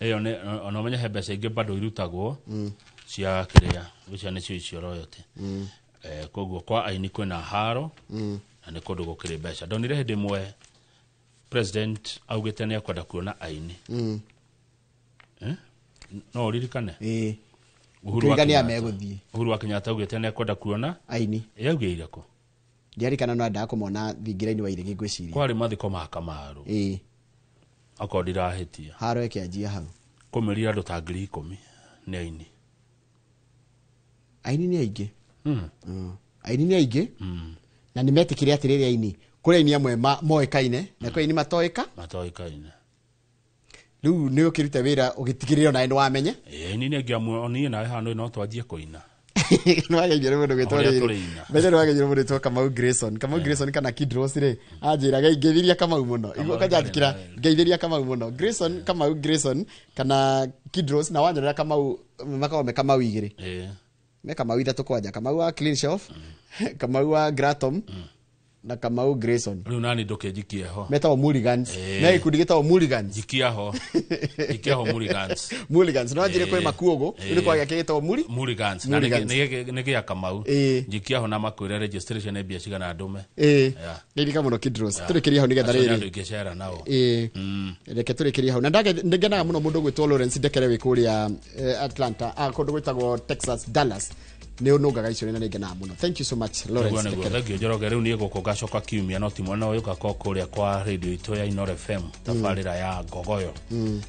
Ĩyo nĩ ona ũmenye he mbeca ingĩ bado irutagwo cia kĩrĩa icio nĩcio icio royalty. Koguo kwa aini kwĩna haro na nĩ kũndũ gũkĩrĩ mbeca. Ndonire hĩndĩ ĩmwe president augĩte nĩ ekwenda kuona aini. No ũririkane? Uhuru wa Ũkĩririkania Kenyatta. megũthiĩ. Uhuru wa Kenyatta augĩte nĩ ekwenda kuona aini. Yaugĩire kũ? Ndiarikana no endaga kũmona thingira-inĩ wa iregi ngwĩciria. Kwarĩ mathiko ma Kamaru. Ĩĩ. Okorwo ndirahĩtia. Haro ĩkĩanjia hau. Kũmĩrire andũ ta 10,000 nĩ aini. Aini nĩ aingĩ. Aini nĩ aingĩ. Na nĩ metĩkire atĩrĩrĩ aini. Kũrĩ aini amwe moĩkaine na kũrĩ aini matoĩka. Matoĩkaine. Rĩu nĩ ũkĩrute wĩra ũgĩtigĩrĩra onawe nĩ wamenya. Ĩĩ aini nĩ aingĩ amwe niĩ nawe haha no twanjie kũina. Nĩ wageithio nĩ mũndũ gwĩtwo Ũrĩa rĩrĩ. tũrĩina. Mbeca nĩ wageithio nĩ mũndũ gwĩtwo Kamau Grayson. Kamau Grayson kana Kid Rose rĩ, anjĩraga ingĩthiria Kamau mũno. Kamau Igua kanjandĩkĩra ngeithĩria Kamau mũno. Grayson, Kamau Grayson kana Kid Rose na wanyonera Kamau makoragwo me Kamau igĩrĩ. Ĩĩ. Me Kamau ithatũ kwanja. Kamau wa Clean Shelf, Kamau wa Gratom na Kamau Grayson. Rĩu nani ndũkĩnjikie ho. Metagwo Mulligans. Ĩĩ. Me gĩkundi gĩtagwo Mulligans. Njikia ho. Njikia ho Mulligans. Mulligans. No anjĩre kwĩ Makuogo, rĩu nĩ kwagĩa kĩgĩtagwo Muri? Mulligans. Na Mulligans. nĩ gĩa Kamau. Ĩĩ. Njikia ho na makwĩre registration nĩ mbia cigana ndũme. Ĩĩ. Yeah. Ngeithĩka mũno Kid Rose. Yeah. Tũrĩkĩrie hau nĩgetha Acio nĩ rĩrĩ. andũ ingĩcera nao. Ĩĩ. Reke tũrĩkĩrie hau. Na ngenaga mũno mũndũ ũgwĩtwo Lawrence Ndekere wĩ kũrĩa Atlanta, kũndũ gwĩtagwo Texas, Dallas. Nĩ ũnũngaga icio na nĩ ngenaga mũno. Thank you so much Lawrence Nĩguo nĩguo. Ndekere. Thank you Njoroge. Rĩu niĩ gũkũ ngacoka kiumia no ti mwena ũyũ ngakorwo kũrĩa kwa radio itũ ya Inoro FM tabarĩra ya Ngogoyo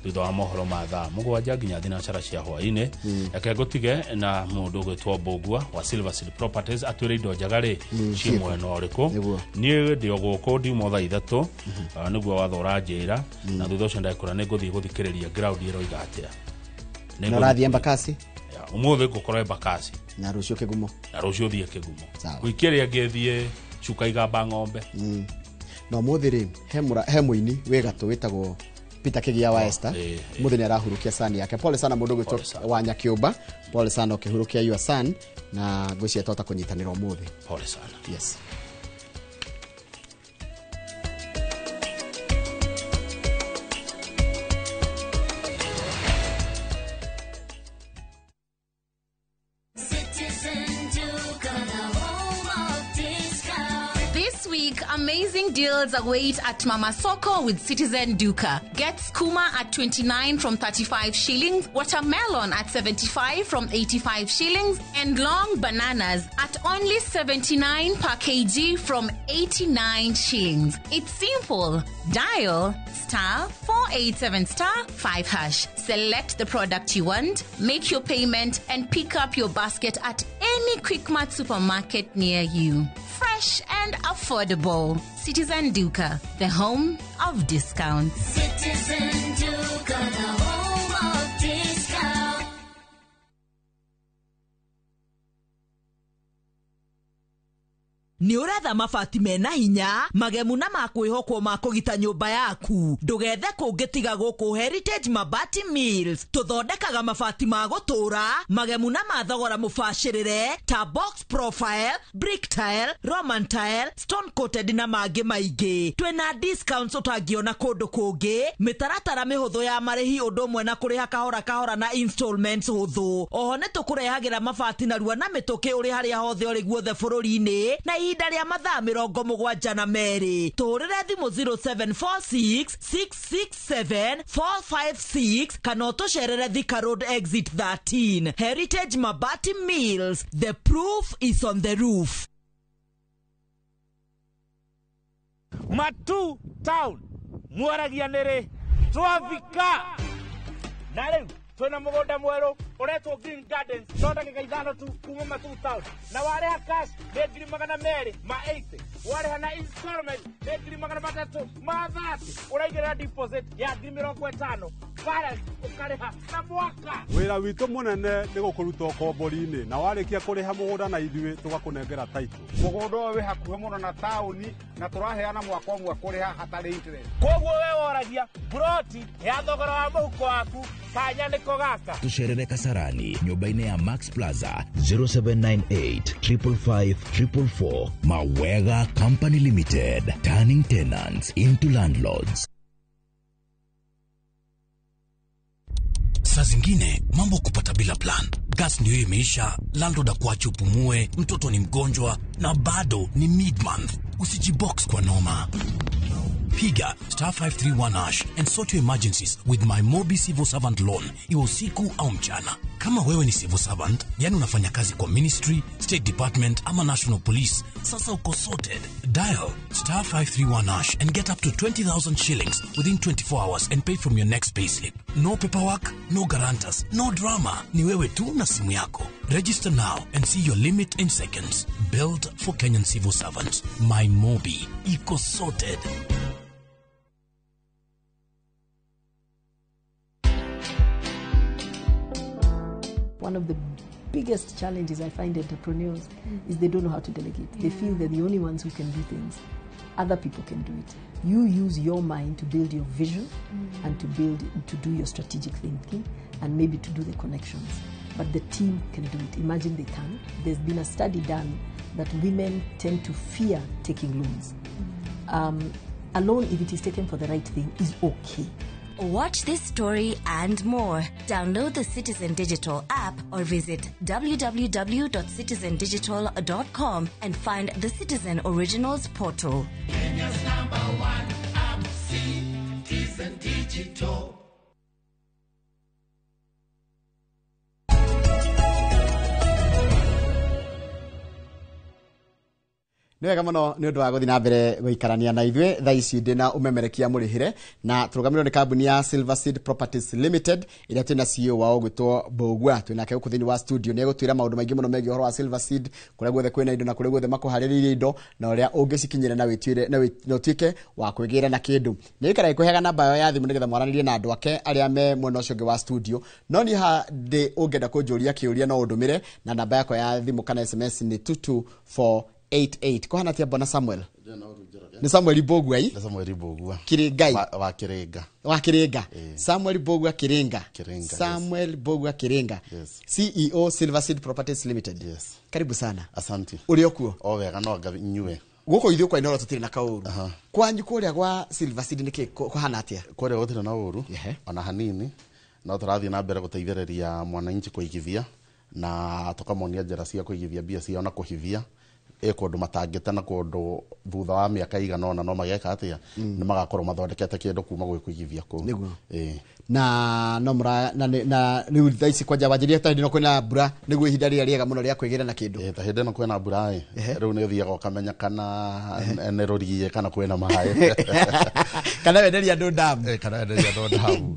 thutha wa mohoro ma thaa 7 nginya thinacara cia hwaĩ-inĩ. Reke ngũtige na mũndũ ũgwĩtwo Mbũgua wa Silver Seed Properties atwĩre indo njega rĩ ciĩ mwena ũrĩkũ. Niĩ ndĩ o gũkũ ndiuma thaa 3 nĩguo watho ũranjĩra na thutha ũcio ndagĩkũra nĩ ngũthiĩ gũthikĩrĩria ground ĩroiga atĩa. Nĩ Na ũrathiĩ Embakasi? Ũmũthĩ ngũkorwo Embakasi. Na rũciũ Kĩgumo. Na rũciũ thiĩ Kĩgumo. Sawa. Wiki ĩrĩa ĩngĩ thiĩ Cuka Igamba ng'ombe. Na ũmũthĩ rĩ, he mũini wĩ gatũ wĩtagwo Peter Kĩgia wa Esther. Mũthĩ nĩ arahurukia sani yake. Pole sana mũndũ ũgwĩtwo wa Nyakiũmba. Pole sana ũkĩhurukia your son na ngwĩciria twahota kũnyitanĩra ũmũthĩ. Pole sana. Yes. Citizen Duka, the home of discount. This week, amazing deals await at Mama Soko with Citizen Duka. Get skuma at 29 from 35 shillings, watermelon at 75 from 85 shillings, and long bananas at only 79 per kg from 89 shillings. It's simple. Dial *487 *5#. Select the product you want, make your payment, and pick up your basket at any Quickmart supermarket near you. Fresh and affordable. Citizen Duka, the home of discounts. Citizen Duka, the home of discount. Nĩ ũretha mabati mena hinya magemu na ma kwĩhokwo ma kũgita nyũmba yaku. Ndũgethe kũngĩ tiga gũkũ Heritage Mabati Mills. Tũthondekaga mabati ma gũtũũra magemu na ma thogora mũbacĩrĩre ta box profile, brick tile, Roman tile, stone coated na mangĩ maingĩ. Twĩna discounts ũtangĩona kũndũ kũngĩ, mĩtaratara mĩhũthũ ya marĩhi ũndũ ũmwe na kũrĩha kahora kahora na installments hũthũ. Oho nĩ tũkũrehagĩra mabati narua na mĩtũkĩ ũrĩ harĩa hothe ũrĩ guothe bũrũri-inĩ na ihinda rĩa mathaa 72. Tũhũrĩre thimũ 0746 667 456 kana ũtũcerere Thika Road Exit 13. Heritage Mabati Mills, the proof is on the roof. Matu Town mwaragia nĩrĩ twafika na rĩu twĩna mũgũnda mwerũ ũretwo Green Gardens no ndagĩka 5 tu kuma Matu Town na warĩha cash nĩ 280,000, warĩha na installment nĩ 330,000, ũraigĩrĩra deposit ya 50,000, balance ũkarĩha na mwaka. Wĩra witũ mũnene nĩ gũkũruta ũkombori-inĩ na warĩkia kũrĩha mũgũnda na ithuĩ tũgakũnengera title. Mũgũnda ũyũ wĩ hakuhĩ mũno na taũni na tũraheana mwaka ũmwe kũrĩha hatarĩ interest. Koguo we woragia broti ya thogora wa mũhuko waku kanya nĩko gaka. Tucerere Kasarani nyũmba-inĩ ya Max Plaza 0798 555 444. Mawega Company Limited, turning tenants into landlords. Saa zingine mambo kupata bila plan. Gas ndio imeisha, landlord akuache upumue, mtoto ni mgonjwa na bado ni mid-month. Usijibox kwa noma. Piga star 531 hash and sort your emergencies with my Mobi Civil Servant Loan, iwe usiku au mchana. Kama wewe ni civil servant, yani unafanya kazi kwa ministry, state department ama national police, sasa uko sorted. Dial star 531 hash and get up to 20,000 shillings within 24 hours and pay from your next payslip. No paperwork, no guarantors, no drama. Ni wewe tu na simu yako. Register now and see your limit in seconds. Built for Kenyan civil servants. My Mobi. Iko sorted. One of the biggest challenges I find entrepreneurs is they don't know how to delegate. They feel they're the only ones who can do things. Other people can do it. You use your mind to build your vision and to do your strategic thinking and maybe to do the connections. But the team can do it. Imagine they can. There's been a study done that women tend to fear taking loans. A loan, if it is taken for the right thing, is okay. Watch this story and more. Download the Citizen Digital app or visit www.citizendigital.com and find the Citizen Originals portal. Kenya's number one app, Citizen Digital. Nĩ wega mũno nĩ ũndũ wa gũthiĩ na mbere gũikarania na ithuĩ thaa ici ndĩ na ũmemerekia mũrĩhĩre na tũrũgamĩrĩrwo nĩ kambuni ya Silver Seed Properties Limited ĩrĩa twĩna CEO wao ũgwĩtwo Mbũgua. Twĩ nake gũkũ thĩinĩ wa studio nĩ egũtwĩra maũndũ maingĩ mũno megiĩ ũhoro wa Silver Seed, kũrĩa guothe kwĩna indo na kũrĩa guothe makũharĩrĩirie indo na ũrĩa ũngĩcikinyĩra na wĩtuĩre na ũtuĩke wa kwĩgĩra na kĩndũ. Nĩ ikara ĩkũheaga namba yao ya thimũ nĩgetha mwaranĩrie na andũ ake arĩa me mwena ũcio ũngĩ wa studio. No niĩ haha ndĩ ũngĩenda kũnjũria kĩũria no ũndũmĩre na namba yakwa ya thimũ kana SMS nĩ 22488. Kuhana atia bwana Samuel? Ni Samuel Mbũgua i? Ni Samuel Mbũgua. Kiringai. Wa Kiringa. Wa Kiringa. Samuel Mbũgua Kiringa. Kiringa. Samuel Mbũgua Kiringa. Yes. CEO Silver Seed Properties Limited. Yes. Karibu sana. Asante. Uri okuo? O wega no anga inyue. Guku ithuĩ kwa Inooro tũtirĩ na kaũru. Kwanyu kũrĩa gwa Silver Seed nĩkĩ kũhana atĩa? Kũrĩa gũtirĩ na ũru ona hanini, no tũrathiĩ na mbere gũteithĩrĩria mwananchi kũigithia na tũkamonia njĩra cia kũigithia mbia ciao na kũhithia kũndũ matangĩte na kũndũ thutha wa mĩaka igana ũna no mageka atĩa nĩ magakorwo mathondekete kĩndũ kuma gwĩ kũigithia kũu. Nĩguo. Na no mũra na rĩu thaa ici kwanja wanjĩrĩria ta hĩndĩ ĩno kwĩna mbura nĩguo ihinda rĩrĩa rĩega mũno rĩa kwĩgĩra na kĩndũ. Ta hĩndĩ ĩno kwĩna mbura ĩ rĩu nĩ ũthiaga ũkamenya kana nĩ rũriĩ kana kwĩna maĩ kana wenderia andũ ndamu. Kana wenderia andũ ndamu.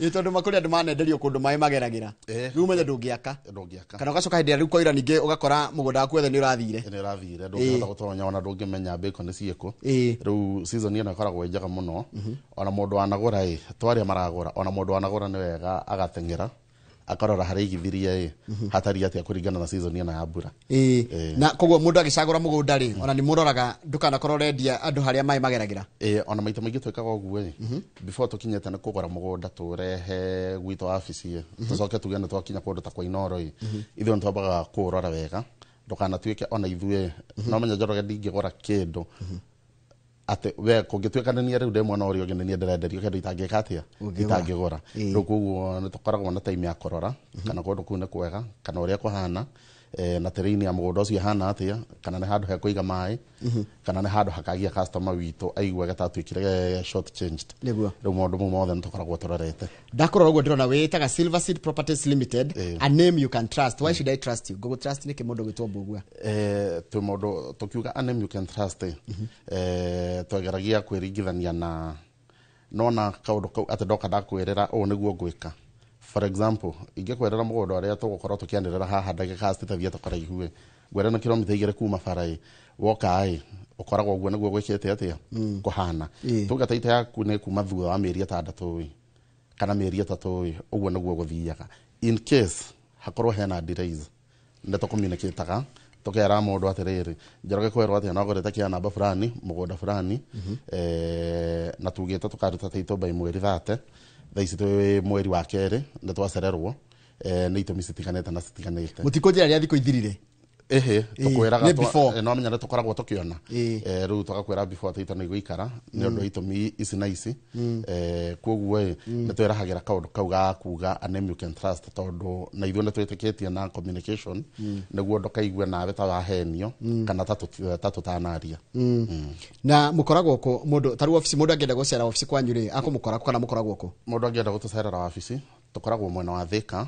Tondũ ma kũrĩ andũ manenderio kũndũ maĩ mageragĩra rĩu ũmenye ndũngĩaka. Kana ũgacoka hĩndĩ ĩrĩa rĩu kwaura ningĩ ũgakora mũgũnda waku wothe nĩ ũrathire. Nĩ ũrathire ndũngĩhota gũtonya ona ndũngĩmenya mbĩko nĩ ciĩkũ. Rĩu season ĩno ĩkoragwo ĩ njega mũno ona mũndũ wanagũra ĩ twarĩa maragũra ona mũndũ wanagũra nĩ wega agateng'era akarora harĩa aigithirie ĩ hatari atĩa kũringana na season ĩno ya mbura. Na koguo mũndũ agĩcagũra mũgũnda rĩ ona nĩ mũroraga ndũkanakorwo ũrendia andũ harĩa maĩ mageragĩra. Ona maita maingĩ twĩkaga ũguo ĩ before tũkinyĩte nĩ kũgũra mũgũnda tũrehe gwitũ wabici ĩ tũcoke tuge nĩ twakinya kũndũ ta kwa Inooro ĩ ithuĩ nĩ twambaga kũũrora wega ndũkanatuĩke ona ithuĩ no menya Njoroge ndingĩgũra kĩndũ atĩ we kũngĩtuĩka nĩ niĩ rĩu ndĩ mwena ũrĩa ũngĩ nĩ niĩ ndĩrenderio kĩndũ itangĩka atĩa itangĩgũra. Rĩu koguo nĩ tũkoragwo na time ya kũrora kana kũndũ kũu nĩ kwega kana ũrĩa kũhana na terrain ya mũgũnda ũcio ĩhana atĩa kana nĩ handũ hekũiga maĩ kana nĩ handũ hakagia customer witũ aiguage ta atuĩkire short changed. Nĩguo. Rĩu maũndũ mau mothe nĩ tũkoragwo tũrorete. Ndakũrora ũguo ndĩrona wĩtaga Silver Seed Properties Limited, a name you can trust. Why should I trust you? Ngũgũ trust nĩkĩ mũndũ gwĩtwo Mbũgua? Twĩ mũndũ tũkiuga a name you can trust twageragia kwĩringithania na nona kaũndũ kau atĩ ndoka ndakwĩrĩra ũũ nĩguo ngwĩka. For example, ingĩkwĩrĩra mũgũnda ũrĩa tũgũkorwo tũkĩanĩrĩra haha ndagĩka citithiĩte kũraihu ĩ ngwĩre nĩ kilomita 2 kuma bara ĩ woka ĩ ũkoragwo ũguo nĩguo gwĩkĩte atĩa kũhana. Tuge taita yaku nĩ kuma thutha wa mĩeri 6 ĩ kana mĩeri 3 ĩ ũguo nĩguo gũthiaga. In case hakorwo hena delays nĩ tũcommunicataga tũkera mũndũ atĩrĩrĩ Njoroge kwĩrwo atĩa no agũrĩte kĩa namba fulani mũgũnda fulani na tugĩte tũkaruta taitũ by mweri 30 thaa ici twĩ mweri wa kerĩ nĩ twacererwo nĩ itũmi citiganĩte na citiganĩte. Mũtikũnjĩra rĩrĩa thikũ ithirire? Ĩhĩ, tũkwĩraga Nĩ before. No menya nĩ tũkoragwo tũkĩona. Ĩĩ. Rĩu tũgakwĩra before atĩ ito nĩ igũikara nĩ ũndũ wa itũmi ici na ici. Koguo ĩ nĩ twĩrahagĩra kaũndũ kau ga kuga a name you can trust, tondũ na ithuĩ nĩ twĩtĩkĩtie na communication, nĩguo ndũkaigue nawe ta wahenio kana ta tũtanaria. Na mũkoragwo kũ mũndũ ta rĩu obici, mũndũ angĩenda gũcera obici kwanyu rĩ, akũmũkora kũ kana mũkoragwo kũ? Mũndũ angĩenda gũtũcerera wabici, tũkoragwo mwena wa Thika,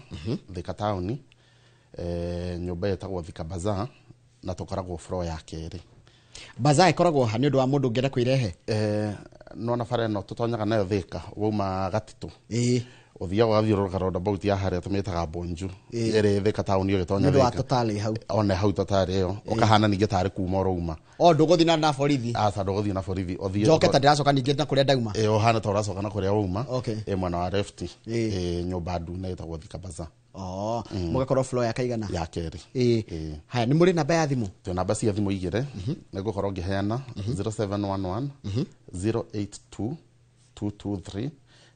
Thika taũni, nyũmba ĩtagwo Thika Bazaar, na tũkoragwo floor ya kerĩ. Bazaar ĩkoragwo ha nĩ ũndũ wa mũndũ ũngĩenda kwĩrehe? Nona bara ĩno tũtonyaga nayo Thika wauma Gatitũ, ũthiaga ũgathiũrũrũka roundabout ya harĩa tũmĩtaga Bonju, ĩrĩ Thika taũni ũgĩtonya Nĩ ũndũ wa Thika. Total hau. One hau Total ĩyo ũkahana ningĩ tarĩ kuma ũrauma. O ndũgũthiĩ na borithi? Aca, ndũgũthiĩ na borithi, ũthiĩ Njoke ta ndĩracoka ningĩ na kũrĩa ndauma. Ĩ, ũhana ta ũracoka na kũrĩa wauma. Okay. Ĩ mwena wa left, ĩ nyũmba ndune ĩtagwo Thika Bazaar. Oh, mũgakorwo floor ya kaigana? Ya kerĩ. Ĩĩ. Haya, nĩ mũrĩ namba ya thimũ? Twĩ namba cia thimũ igĩrĩ, nĩ ngũkorwo ngĩheana 0711 082 223,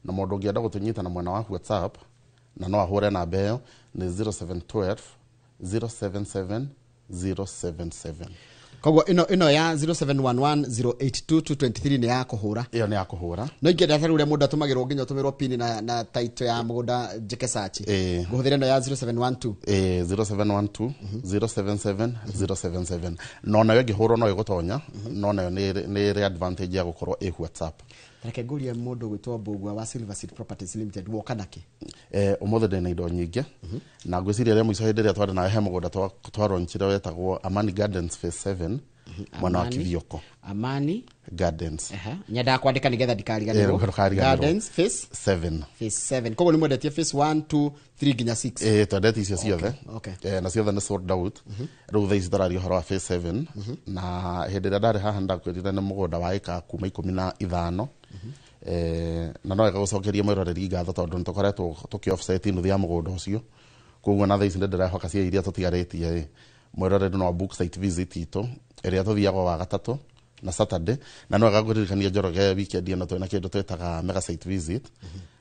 na mũndũ ũngĩenda gũtũnyita na mwena wa WhatsApp na no ahũre namba ĩyo nĩ 0712 077 077. Koguo ĩno ya 0711082223 nĩ ya kũhũra? Ĩyo nĩ ya kũhũra. No ingĩenda ta rĩu ũrĩa mũndũ atũmagĩrwo nginya ũtũmĩrwo pin na title ya mũgũnda njĩke search, ngũhũthĩra ĩno ya 0712? 0712 077 077, no nayo ĩngĩhũrwo no ĩgũtonya, no nayo nĩ ĩrĩ advantage ya gũkorwo ĩ WhatsApp. Reke ngũrie mũndũ gwĩtwo Mbũgua wa Silver Seed Properties Limited, woka nakĩ? Ũmũthĩ ndĩna indo nyingĩ, na ngwĩciria rĩa mũico hĩndĩ ĩrĩa twarĩ nawe he mũgũnda twaronchire wetagwo Amani Gardens Phase 7 mwena wa Amani. Kithioko. Amani Gardens. Nyendaga kwandĩka nĩgetha ndikariganĩrwo. Ndũkariganĩrwo. Gardens Phase 7. Phase 7. Koguo nĩ mwendetie phase 1, 2, 3 nginya 6? Twendete icio ciothe. Na ciothe nĩ sold out. Rĩu thaa ici tũraria ũhoro wa phase 7, na hĩndĩ ĩrĩa ndarĩ haha ndakwĩrire nĩ mũgũnda wa ĩka kuma 15. Na no wega gũcokeria mwĩroreri ngatho tondũ nĩ tũkoretwo tũkĩ offset nuthu ya mũgũnda ũcio, koguo na thaa ici nĩ ndĩrehoka cia iria tũtigarĩtie ĩ mwĩroreri no book site visit itũ ĩrĩa tũthiaga wa gatatũ na Saturday. Na no wega ngũririkania Njoroge, weekend ĩno twĩna kĩndũ twĩtaga mega site visit,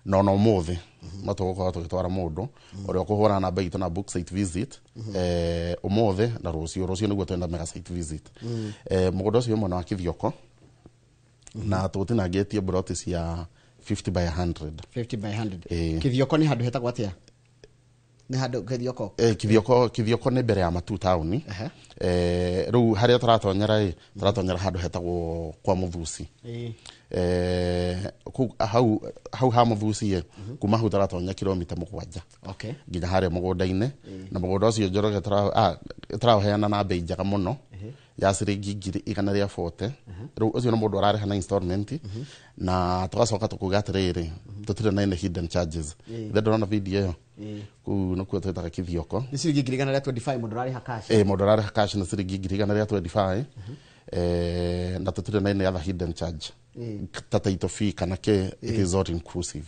na ona ũmũthĩ no tũgũkorwo tũgĩtwara mũndũ ũrĩa ũkũhũra namba itũ na book site visit, ũmũthĩ na rũciũ. Rũciũ nĩguo twĩna mega site visit. Mũgũnda ũcio wĩ mwena wa Kithioko, na tũgũtinangĩtie broti cia 50 by 100. 50 by 100? Ĩĩ. Kithioko nĩ handũ hetagwo atĩa? Nĩ handũ Kithioko? Kithioko nĩ mbere ya Matu taũni. Rĩu harĩa tũratonyera ĩ tũratonyera handũ hetagwo kwa Mũthusi. Kũu hau ha Mũthusi ĩ, kuma hau tũratonya kilomita 7 nginya harĩa mũgũnda-inĩ. Na mũgũnda ũcio Njoroge tũraũheana na bei njega mũno ya ciringi 140,000. Rĩu ũcio nĩ mũndũ ũrarĩha na installment, na tũgacoka tũkuga atĩrĩrĩ, tũtirĩ na any hidden charges. Ithe ndũrona video ĩyo? Kũu nĩkuo twĩtaga Kithioko. Nĩ ciringi 125,000 mũndũ ũrarĩha cash? Mũndũ ũrarĩha cash nĩ ciringi 125,000, na tũtirĩ na any other hidden charge ta title fee kana kĩ, it is all inclusive.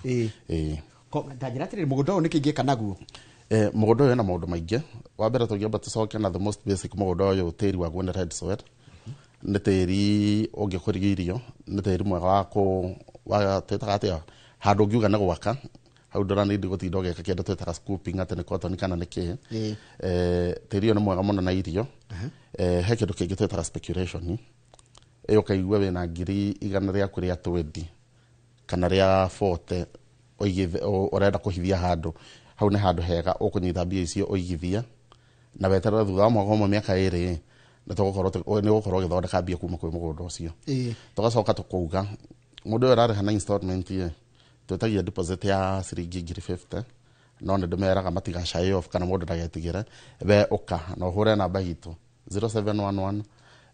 Ta njĩra atĩrĩrĩ, mũgũnda ũyũ nĩkĩ ingĩka naguo? Mũgũnda ũyũ wĩna maũndũ maingĩ. Wa mbere tũngĩamba tũcoke na the most basic, mũgũnda ũyũ tĩri waguo nĩ red soil, nĩ tĩri ũngĩkũria irio, nĩ tĩri mwega wa kũ wa twĩtaga atĩa, handũ ũngiuga nĩ gwaka hau ndũranindi gũtinda ũgĩka kĩndũ twĩtaga scooping atĩ nĩ cotton kana nĩ kĩ. Tĩri ũyũ nĩ mwega mũno na irio. He kĩndũ kĩngĩ twĩtaga speculation, ĩyo ũkaigua wĩna 100,000 rĩaku rĩa 20 kana rĩa 40 ũigithie, ũrenda kũhithia handũ hau, nĩ handũ hega ũkũnyita mbia icio ũigithie na weterere thutha wa mwaka ũmwe, mĩaka 2, nĩ tũgũkorwo nĩ ũgũkorwo ũgĩthondeka mbia kuma kwĩ mũgũnda ũcio. Tũgacoka tũkauga mũndũ ũyũ ũrarĩha na installment ĩ, twĩtagia deposit ya ciringi 50,000, no nĩ ndĩmeraga matiga shy off kana mũndũ ndagetigĩre, we ũka na ũhũre namba itũ 0711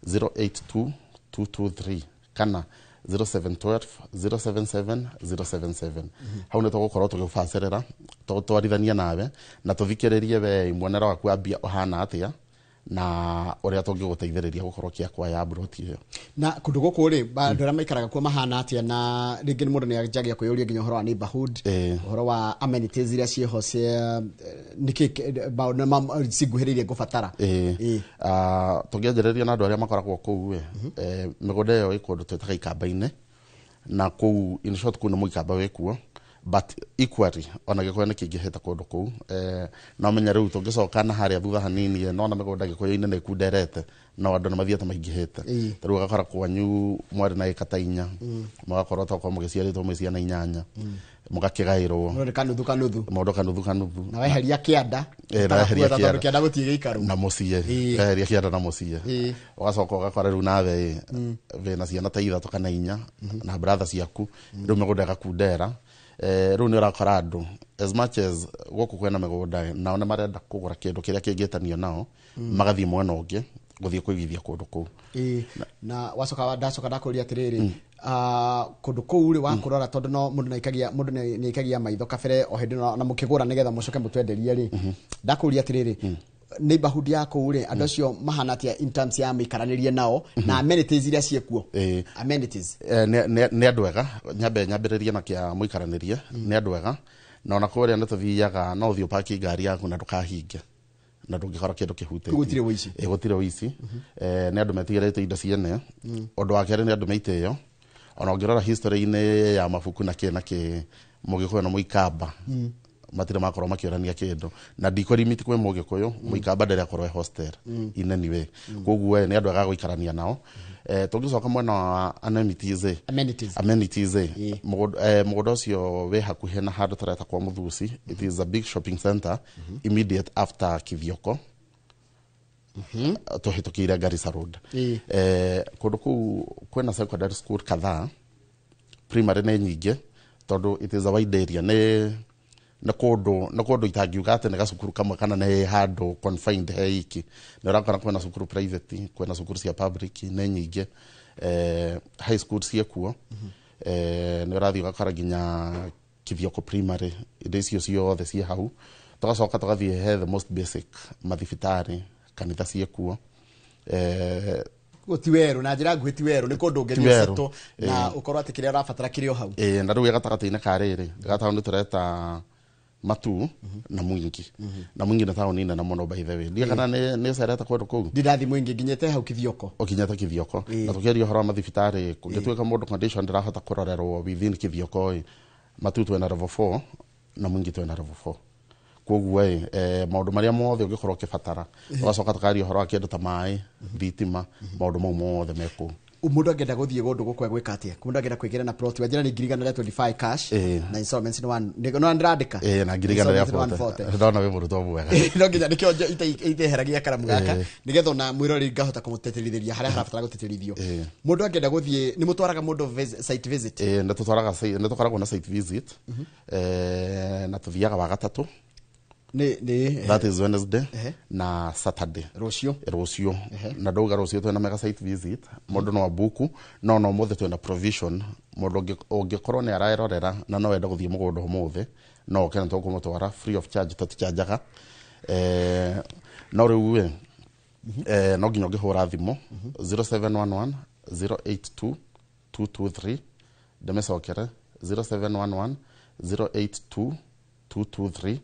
082 223 kana 0712 077 077. Hau nĩ tũgũkorwo tũgĩbacĩrĩra tũtwarithania nawe na tũthikĩrĩrie we muonere waku wa mbia ũhana atĩa na ũrĩa tũngĩgũteithĩrĩria gũkorwo ũkĩacquire mburoti ĩyo. Na kũndũ gũkũ rĩ, andũ arĩa maikaraga kuo mahana atĩa? Na rĩngĩ mũndũ nĩ anjagia kwĩyũria nginya ũhoro wa neighborhood, ũhoro wa amenities iria ciĩho cia nĩkĩ maũndũ cinguhĩrĩirie ngũbatara. Tũngĩanjĩrĩria na andũ arĩa makoragwo kũu ĩ, mĩgũnda ĩyo ĩ kũndũ twĩtaga ikamba-inĩ, na kũu in short kũu nĩ mũikamba wĩkuo. But equally ona Gĩkũyũ nĩ kĩingĩhĩte kũndũ kũu. No menya rĩu tũngĩcoka na harĩa thutha hanini, nona mĩgũnda Gĩkũyũ-inĩ nĩ ĩkunderete, no andũ nĩ mathiĩte maingĩhĩte. Ta rĩu ũgakora kwanyu mwarĩ na ĩka ta 4, mũgakorwo tokorwo mũgĩciarĩtwo mwĩ ciana 8, mũgakĩgaĩrwo. Mũndũ nĩ kanuthu kanuthu. Mũndũ kanuthu kanuthu. Na weheria kĩanda. Na weheria tondũ kĩanda. Kĩanda gũtirĩ gĩikaro. Na mũciĩ. Weheria kĩanda na mũciĩ. Ũgacoka ũgakora rĩu nawe wĩna ciana ta 3 kana 4 na brother ciaku, rĩu mĩgũnda ĩgakundera. Rĩu nĩ ũrakora andũ as much as gũkũ kwĩna mĩgũnda, nao nĩ marenda kũgũra kĩndũ kĩrĩa kĩngĩtanio nao, magathiĩ mwena ũngĩ gũthiĩ kũigithia kũndũ kũu. Na wacoka ndacoka ndakũria atĩrĩrĩ, kũndũ kũu rĩ wakũrora, tondũ no mũndũ nĩaikagia, mũndũ nĩaikagia maitho kabere o hĩndĩ na mũkĩgũra nĩgetha mũcoke mũtwenderie rĩ, ndakũria atĩrĩrĩ, neighborhood ya kũu rĩ, andũ acio mahana atĩa in terms ya mĩikaranĩrie nao na amenities iria ciĩkuo? Amenities. Nĩ andũ ega. Nyambe nyambĩrĩrie na kĩa mũikaranĩrie, nĩ andũ ega, na ona kũrĩa nĩ tũthiaga, no ũthiĩ ũpaki ngari yaku na ndũkahinge na ndũngĩkora kĩndũ kĩhutĩtie. Gũtirĩ ũici. Gũtirĩ ũici. Nĩ andũ metigĩrĩte indo ciene. Ũndũ wa kerĩ, nĩ andũ me itĩo. Ona ũngĩrora history-inĩ ya mabuku na kĩ na kĩ, Mũgĩkũyũ na Mũikamba matirĩ makorwo makĩorania kĩndũ, na ndikũrimiti kwĩ Mũgĩkũyũ, Mũikamba ndarĩ akorwo e hostel in any way. Koguo nĩ andũ ega gũikarania nao. Tũngĩcoka mwena wa amenities, Amenities. Amenities, mũgũnda ũcio wĩ hakuhĩ na handũ tũreta kwa Mũthusi. It is a big shopping center immediate after Kithioko, tũhĩtũkĩire Garissa Road. Kũndũ kũu kwĩna secondary school kadhaa, primary nĩ nyingĩ, tondũ it is a wide area. Nĩ kũndũ itangiuga atĩ nĩ gacukuru kamwe kana nĩ handũ confined he iki. Nĩ ũrakora kwĩna cukuru private, kwĩna cukuru cia public nĩ nyingĩ, high school ciĩkuo. Nĩ ũrathiĩ ũgakora nginya Kithioko primary, indo icio ciothe ciĩ hau. Tũgacoka tũgathiĩ he the most basic, mathibitarĩ, kanitha ciĩkuo. Koguo ti werũ, na njĩra nguhĩ ti werũ, nĩ kũndũ Ti ũngĩthiĩ werũ. ũcetwo na ũkorwo atĩ kĩrĩa ũrabatara kĩrĩ o hau. Na rĩu gatagatĩ-inĩ ka rĩrĩ gataũni tũreta Matu na Mwingi, na Mwingi nĩ taũni nene mũno, by the way. Ndiĩ kana nĩ ũcerete kũndũ kũu. Ndindathiĩ Mwingi, nginyĩte hau Kithioko. Ũkinyĩte Kithioko. Na tũkĩaria ũhoro wa mathibitarĩ, kũngĩtuĩka mũndũ condition ndĩrahota kũrorerwo within Kithioko ĩ, Matu twĩna level 4 na Mwingi twĩna level 4. Koguo ĩ, maũndũ marĩa mothe ũngĩkorwo ũkĩbatara, ũgacoka tũkaria ũhoro wa kĩndũ ta maĩ, thitima, maũndũ mau mothe me kũu. Mũndũ angĩenda gũthiĩ kũndũ gũkũ egwĩka atĩa? Mũndũ angĩenda kwĩgĩra na plot, wanjĩra nĩ 125 cash na installments nĩ one, no ndĩrandĩka. Na 140. Installments nĩ 140. Ndona wĩ mũrutwo mwega. No nginya nĩkĩo iteheragia karamu gaka, nĩgetha ona mwĩroreri ngahota kũmũtĩtĩrithĩria harĩa harabatara gũtĩtĩrithio. Mũndũ angĩenda gũthiĩ, nĩ mũtwaraga mũndũ site visit? Nĩ tũkoragwo na site visit, na tũthiaga wa gatatũ, nĩ that is Wednesday, na Saturday. Rũciũ. Rũciũ. Na ndauga rũciũ twĩna mega site visit, mũndũ no abuku, no ũmũthĩ twĩna provision. Mũndũ ũngĩkorwo nĩ arerorera na no ende gũthiĩ mũgũnda ũmũthĩ, no oke na tũkũmũtwara free of charge, tũtichanjaga. No rĩu ĩ, no nginya ũngĩhũra thimũ 0711 082 223. Ndĩmĩcokere, 0711 082 223.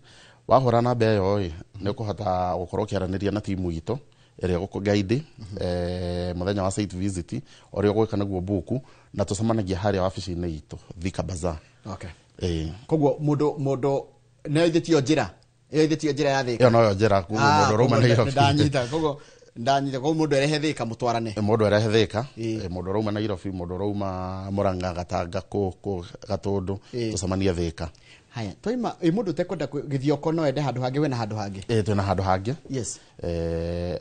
Wahũra namba ĩyo ĩ, nĩ ũkũhota gũkorwo ũkĩaranĩria na timu itũ ĩrĩa ĩgũkũ-guide mũthenya wa site visit ũrĩa ũgwĩka nĩguo buku, na tũcemanagia harĩa wabici-inĩ itũ Thika Bazaar. Koguo mũndũ nĩ ithe tiyo njĩra ĩyo, ithe tiyo njĩra ya Thika? Ĩyo noyo njĩra koguo mũndũ ũrauma Koguo Nairobi. Ndanyita, koguo ndanyita, koguo mũndũ erehe Thika mũtwarane. Mũndũ erehe Thika, mũndũ ũrauma Nairobi, mũndũ ũrauma Murang'a, Gatanga, kũ Gatũndũ, tũcemanie Thika. Haya, twaima ĩ, mũndũ ũtekwenda Gĩthioko no ende handũ hangĩ, wĩna handũ hangĩ? Twĩna handũ hangĩ.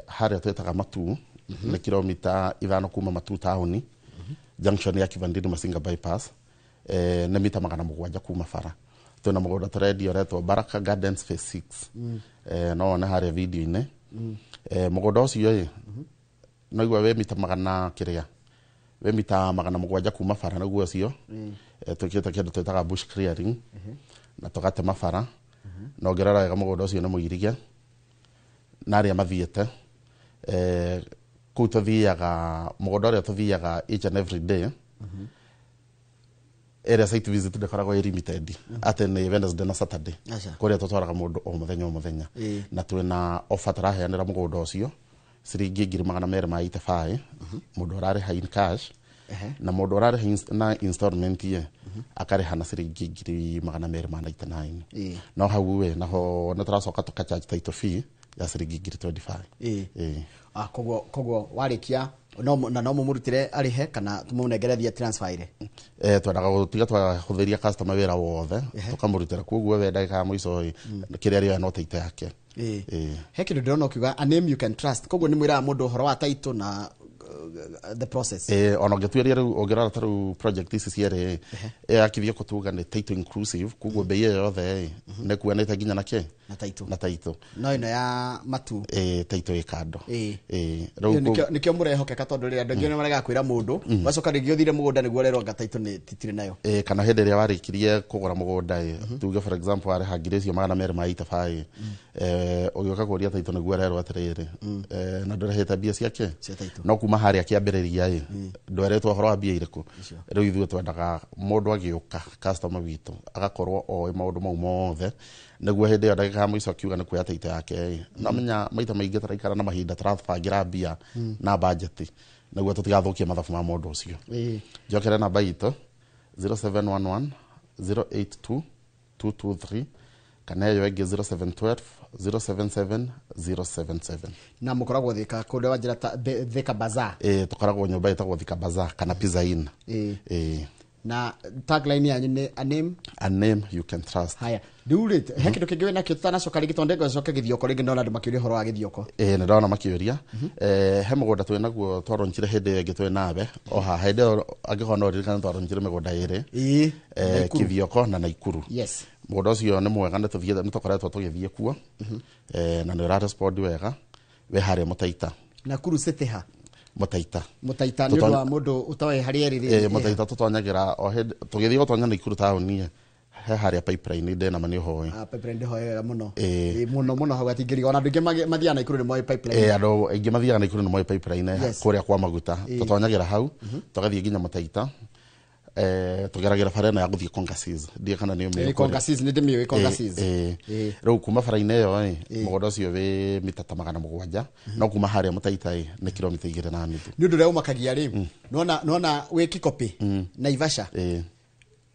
Harĩa twĩtaga Matu, nĩ kilomita 5 kuma Matu taũni, junction ya Kivandini Masinga bypass, nĩ mita 700 kuma bara. Twĩna mũgũnda tũrendia ũretwo Baraka Gardens Phase 6. No wone harĩa video-inĩ. Mũgũnda ũcio ĩ, no igua wĩ mita magana kĩrĩa, wĩ mita 700 kuma bara nĩguo ũcio. Twĩkĩte kĩndũ twĩtaga bush clearing na tũgatema bara, na ũngĩrora wega mũgũnda ũcio nĩ mũirige na arĩa mathiĩte kũu tũthiaga, mũgũnda ũrĩa tũthiaga each and every day. Ĩrĩa site visit ndĩkoragwo ĩ limited atĩ nĩ Wednesday na Saturday. Aca. Kũrĩa tũtwaraga mũndũ o mũthenya o mũthenya. Na twĩna offer tũraheanĩra mũgũnda ũcio ciringi 285,000, mũndũ ũrarĩha in cash, na mũndũ ũrarĩha na installment ye. Akarĩha na ciringi 299,000. No hau we naho nĩ tũracoka tũkacharge title fee ya ciringi 25,000. Ah, koguo warĩkia no na no mũmũrutĩre arĩhe kana tũmũnengere transfer ire? Twendaga gũtiga twahũthĩria customer wĩra wothe, tũkamũrutĩra, koguo we ndagĩka ya mũico ĩ, kĩrĩa arĩoya no title yake. He kĩndũ ndĩrona ũkiuga, "A name you can trust", koguo nĩ mwĩraga mũndũ ũhoro wa title na the process? Ona ũngĩtuĩria rĩu, ũngĩrora ta rĩu project ici cierĩ ĩyo ya Kithioko tuga nĩ title inclusive, koguo bei ĩyo yothe ĩ nĩ kuanĩte nginya na kĩ? Na title. Na title. No ĩno ya Matu? Title ĩ kando. Ĩyo Rĩu nĩkĩo mũrehokeka, tondũ rĩrĩa andũ aingĩ nĩ maregaga kwĩra mũndũ, wacoka rĩngĩ ũthire mũgũnda nĩguo ũrerwo anga title nĩ titirĩ nayo. Kana hĩndĩ ĩrĩa warĩkirie kũgũra mũgũnda ĩ, tuge for example warĩha 285,000 ĩ, ũgĩũka kũria title nĩguo ũrerwo atĩrĩrĩ, na ndũrĩhĩte mbia ciake cia title. No kuma harĩa kĩambĩrĩria ĩ ndweretwo ũhoro wa mbia irĩkũ. Rĩu ithuĩ twendaga mũndũ agĩũka, customer witũ agakorwo oĩ maũndũ mau mothe, nĩguo hĩndĩ ĩyo ndagĩka ya mũico akiuga nĩ kuoya title yake ĩ, no menya maita maingĩ tũraikara na mahinda tũrabangĩra mbia na budget nĩguo tũtigathũkie mathabu ma mũndũ ũcio. Njokere namba itũ 0711 082 223 kana ĩyo ĩngĩ 0712 077 077. Na mũkoragwo Thika kũrĩa wanjĩra ta Thika Bazaar? Tũkoragwo nyũmba ĩtagwo Thika Bazaar kana Pizza Inn. Na tagline yanyu nĩ "A name A name you can trust". Haya, rĩu rĩ, he kĩndũ kĩngĩ wĩ nakĩo tũtanacoka rĩngĩ, tondũ ndĩngũcoka Gĩthioko rĩngĩ, ndona andũ makĩũria ũhoro wa Gĩthioko. Nĩ ndona makĩũria. He mũgũnda twĩ naguo twaronjire hĩndĩ ĩyo ĩngĩ twĩ nawe o haha, hĩndĩ ĩyo angĩkorwo no ũririkane twaronjire mĩgũnda ĩrĩ, Naikuru. Kithioko na Naikuru. Mũgũnda ũcio nĩ mwega, nĩ tũthiĩte, nĩ tũkoretwo tũgĩthiĩ kuo, na nĩ ũrarespond wega, wĩ harĩa Mũtaita. Nakuru City ha? Mũtaita. Mũtaita, nĩ ũndũ wa mũndũ ũtoĩ harĩa ĩrĩ rĩ? Mũtaita tũtonyagĩra o hĩndĩ tũgĩthiĩ gũtonya Naikuru taũni, he harĩa Pipeline ndĩna ma nĩ ũhoĩ. Ah, Pipeline ndĩhoe wega mũno. Mũno mũno, hau atingĩriga ona andũ aingĩ mathiaga Naikuru nĩ moĩ Pipeline. Andũ aingĩ mathiaga Naikuru nĩ moĩ Pipeline, kũrĩa kwa maguta. Tũtonyagĩra hau tũgathiĩ nginya Mũtaita, tũgeragĩra bara ĩno ya gũthiĩ Kongasis, ndiĩ kana nĩ ũmĩũĩ. Kongasis nĩ ndĩmĩũĩ, Kongasis. Rĩu kuma bara-inĩ ĩyo ĩ, mũgũnda ũcio wĩ mita ta 700, no kuma harĩa Mũtaita ĩ nĩ kilomita 2.5. Nĩ ũndũ ũrĩa ũmakagia rĩ, nona wĩ Kikopĩ, Naivasha,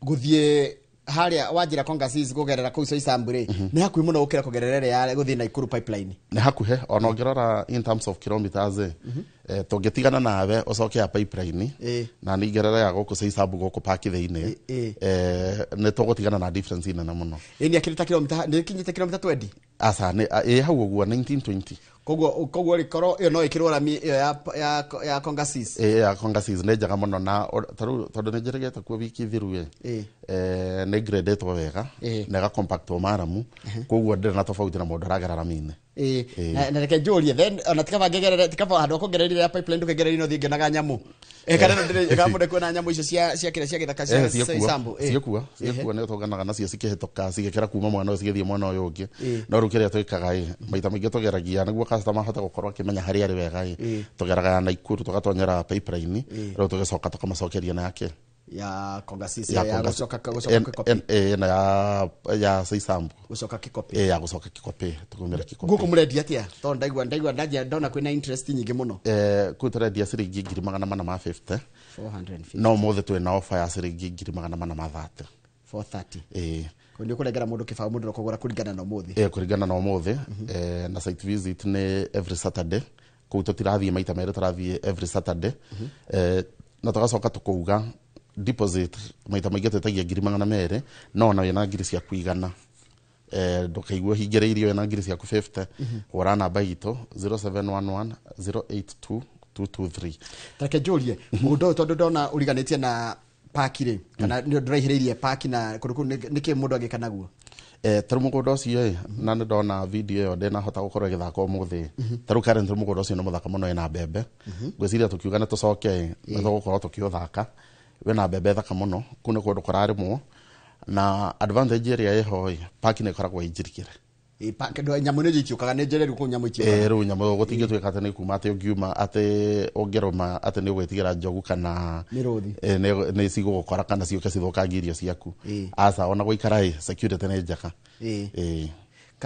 gũthiĩ harĩa wanjĩra Kongasis kũgerera kũu Soisambu rĩ, nĩ hakuhĩ mũno gũkĩra kũgerera ĩrĩa ya gũthiĩ Naikuru Pipeline. Nĩ hakuhĩ, ona ũngĩrora in terms of kilometers ĩ, tũngĩtigana nawe ũcoke ya Pipeline na nĩngerere ya gũkũ Soisambu gũkũ paki thĩinĩ, nĩ tũgũtigana na difference nene mũno. Ĩ nĩ akĩrĩ ta kilomita, nĩ kinyĩte kilomita 20? Aca, nĩ ĩ hau ũguo, 1920. Koguo rĩ, korwo ĩyo no ĩkĩrwo rami ĩyo ya Kongasis. Ĩ ya Kongasis nĩ njega mũno, na tarĩu tondũ nĩ njĩrĩgĩte kuo wiki thiru ĩ, nĩ gradĩtwo wega na ĩgacompactwo maramu, koguo ndĩrĩ na tofauti na mũndũ aragera rami-inĩ. Na reke njũrie then, ona tikaba ngegerere, tikaba handũ kũgereria ya Pipeline ndũkĩgereria no thiĩ ngĩonaga nyamũ. Kana no ndĩrĩ kamũndũ kuona nyamũ icio cia kĩrĩa cia gĩthaka cia Ciĩkuo. Soisambu. Ciĩkuo, nĩ tũnganaga nacio cikĩhĩtũka cigĩkĩra kuma mwena ũyũ cigĩthiĩ mwena ũyũ ũngĩ. No rĩu kĩrĩa twĩkaga ĩ, maita maingĩ tũgeragia nĩguo customer ahote gũkorwo akĩmenya harĩa arĩ wega ĩ, tũgeraga ya Naikuru tũgatonyera Pipeline, rĩu tũgĩcoka tũkamacokeria nake ya Kongasis ya ya gũcoka Kikopĩ. Ĩno ya Soisambu. Gũcoka Kikopĩ. Ya gũcoka Kikopĩ, tũkumĩra Kikopĩ. Gũkũ mũrendia atĩa, tondũ ndaigua ndanjia ndona kwĩna interest nyingĩ mũno? Kũu tũrendia ciringi 450,000. 450. No ũmũthĩ twĩna offer ya ciringi 430,000. 430? Ĩ. Koguo nĩ ũkũnengera mũndũ kĩbaũ, mũndũ no kũgũra kũringana na ũmũthĩ? Kũringana na ũmũthĩ. Na site visit nĩ every Saturday kũu, tũtirathiĩ maita merĩ, tũrathiĩ every Saturday. Na tũgacoka tũkauga deposit maita maingĩ twĩtagia 200,000, no ona wĩna ngiri ciaku 100, ndũkaigue hingĩrĩirio, wĩna ngiri ciaku 50, hũra namba itũ 0711 082 223. Reke njũrie mũgũnda ũyũ, tondũ ndona ũriganĩtie na paki rĩ, kana nĩ ndũraihĩrĩirie paki na kũndũ kũu, nĩkĩ mũndũ angĩka naguo? Tarĩu mũgũnda ũcio ĩ, na nĩ ndona video ĩyo ndĩnahota gũkorwo ĩgĩthaka ũmũthĩ. Tarĩu currently mũgũnda ũcio nĩ mũthaka mũno, wĩna mbembe. Ngwĩciria tũkiuga nĩ tũcoke ĩ, nĩ tũgũkorwo tũkĩũthaka, wĩna mbembe thaka mũno. Kũu nĩ kũndũ kũrarĩmwo, na advantage ĩrĩa ĩho ĩ, paki nĩ ĩkoragwo ĩnjirigĩre. Nyamũ nĩ itiũkaga, nĩ njereru kũu nyamũ itiũkaga? Rĩu nyamũ gũtingĩtuĩka atĩ nĩ kuma atĩ ũngiuma atĩ ũngĩrũma atĩ nĩ ũgwĩtigĩra njogu kana mĩrũthi. Nĩ cigũgũkora kana ciũke cithũkangie irio ciaku. Aca, ona gũikara ĩ, security nĩ njega.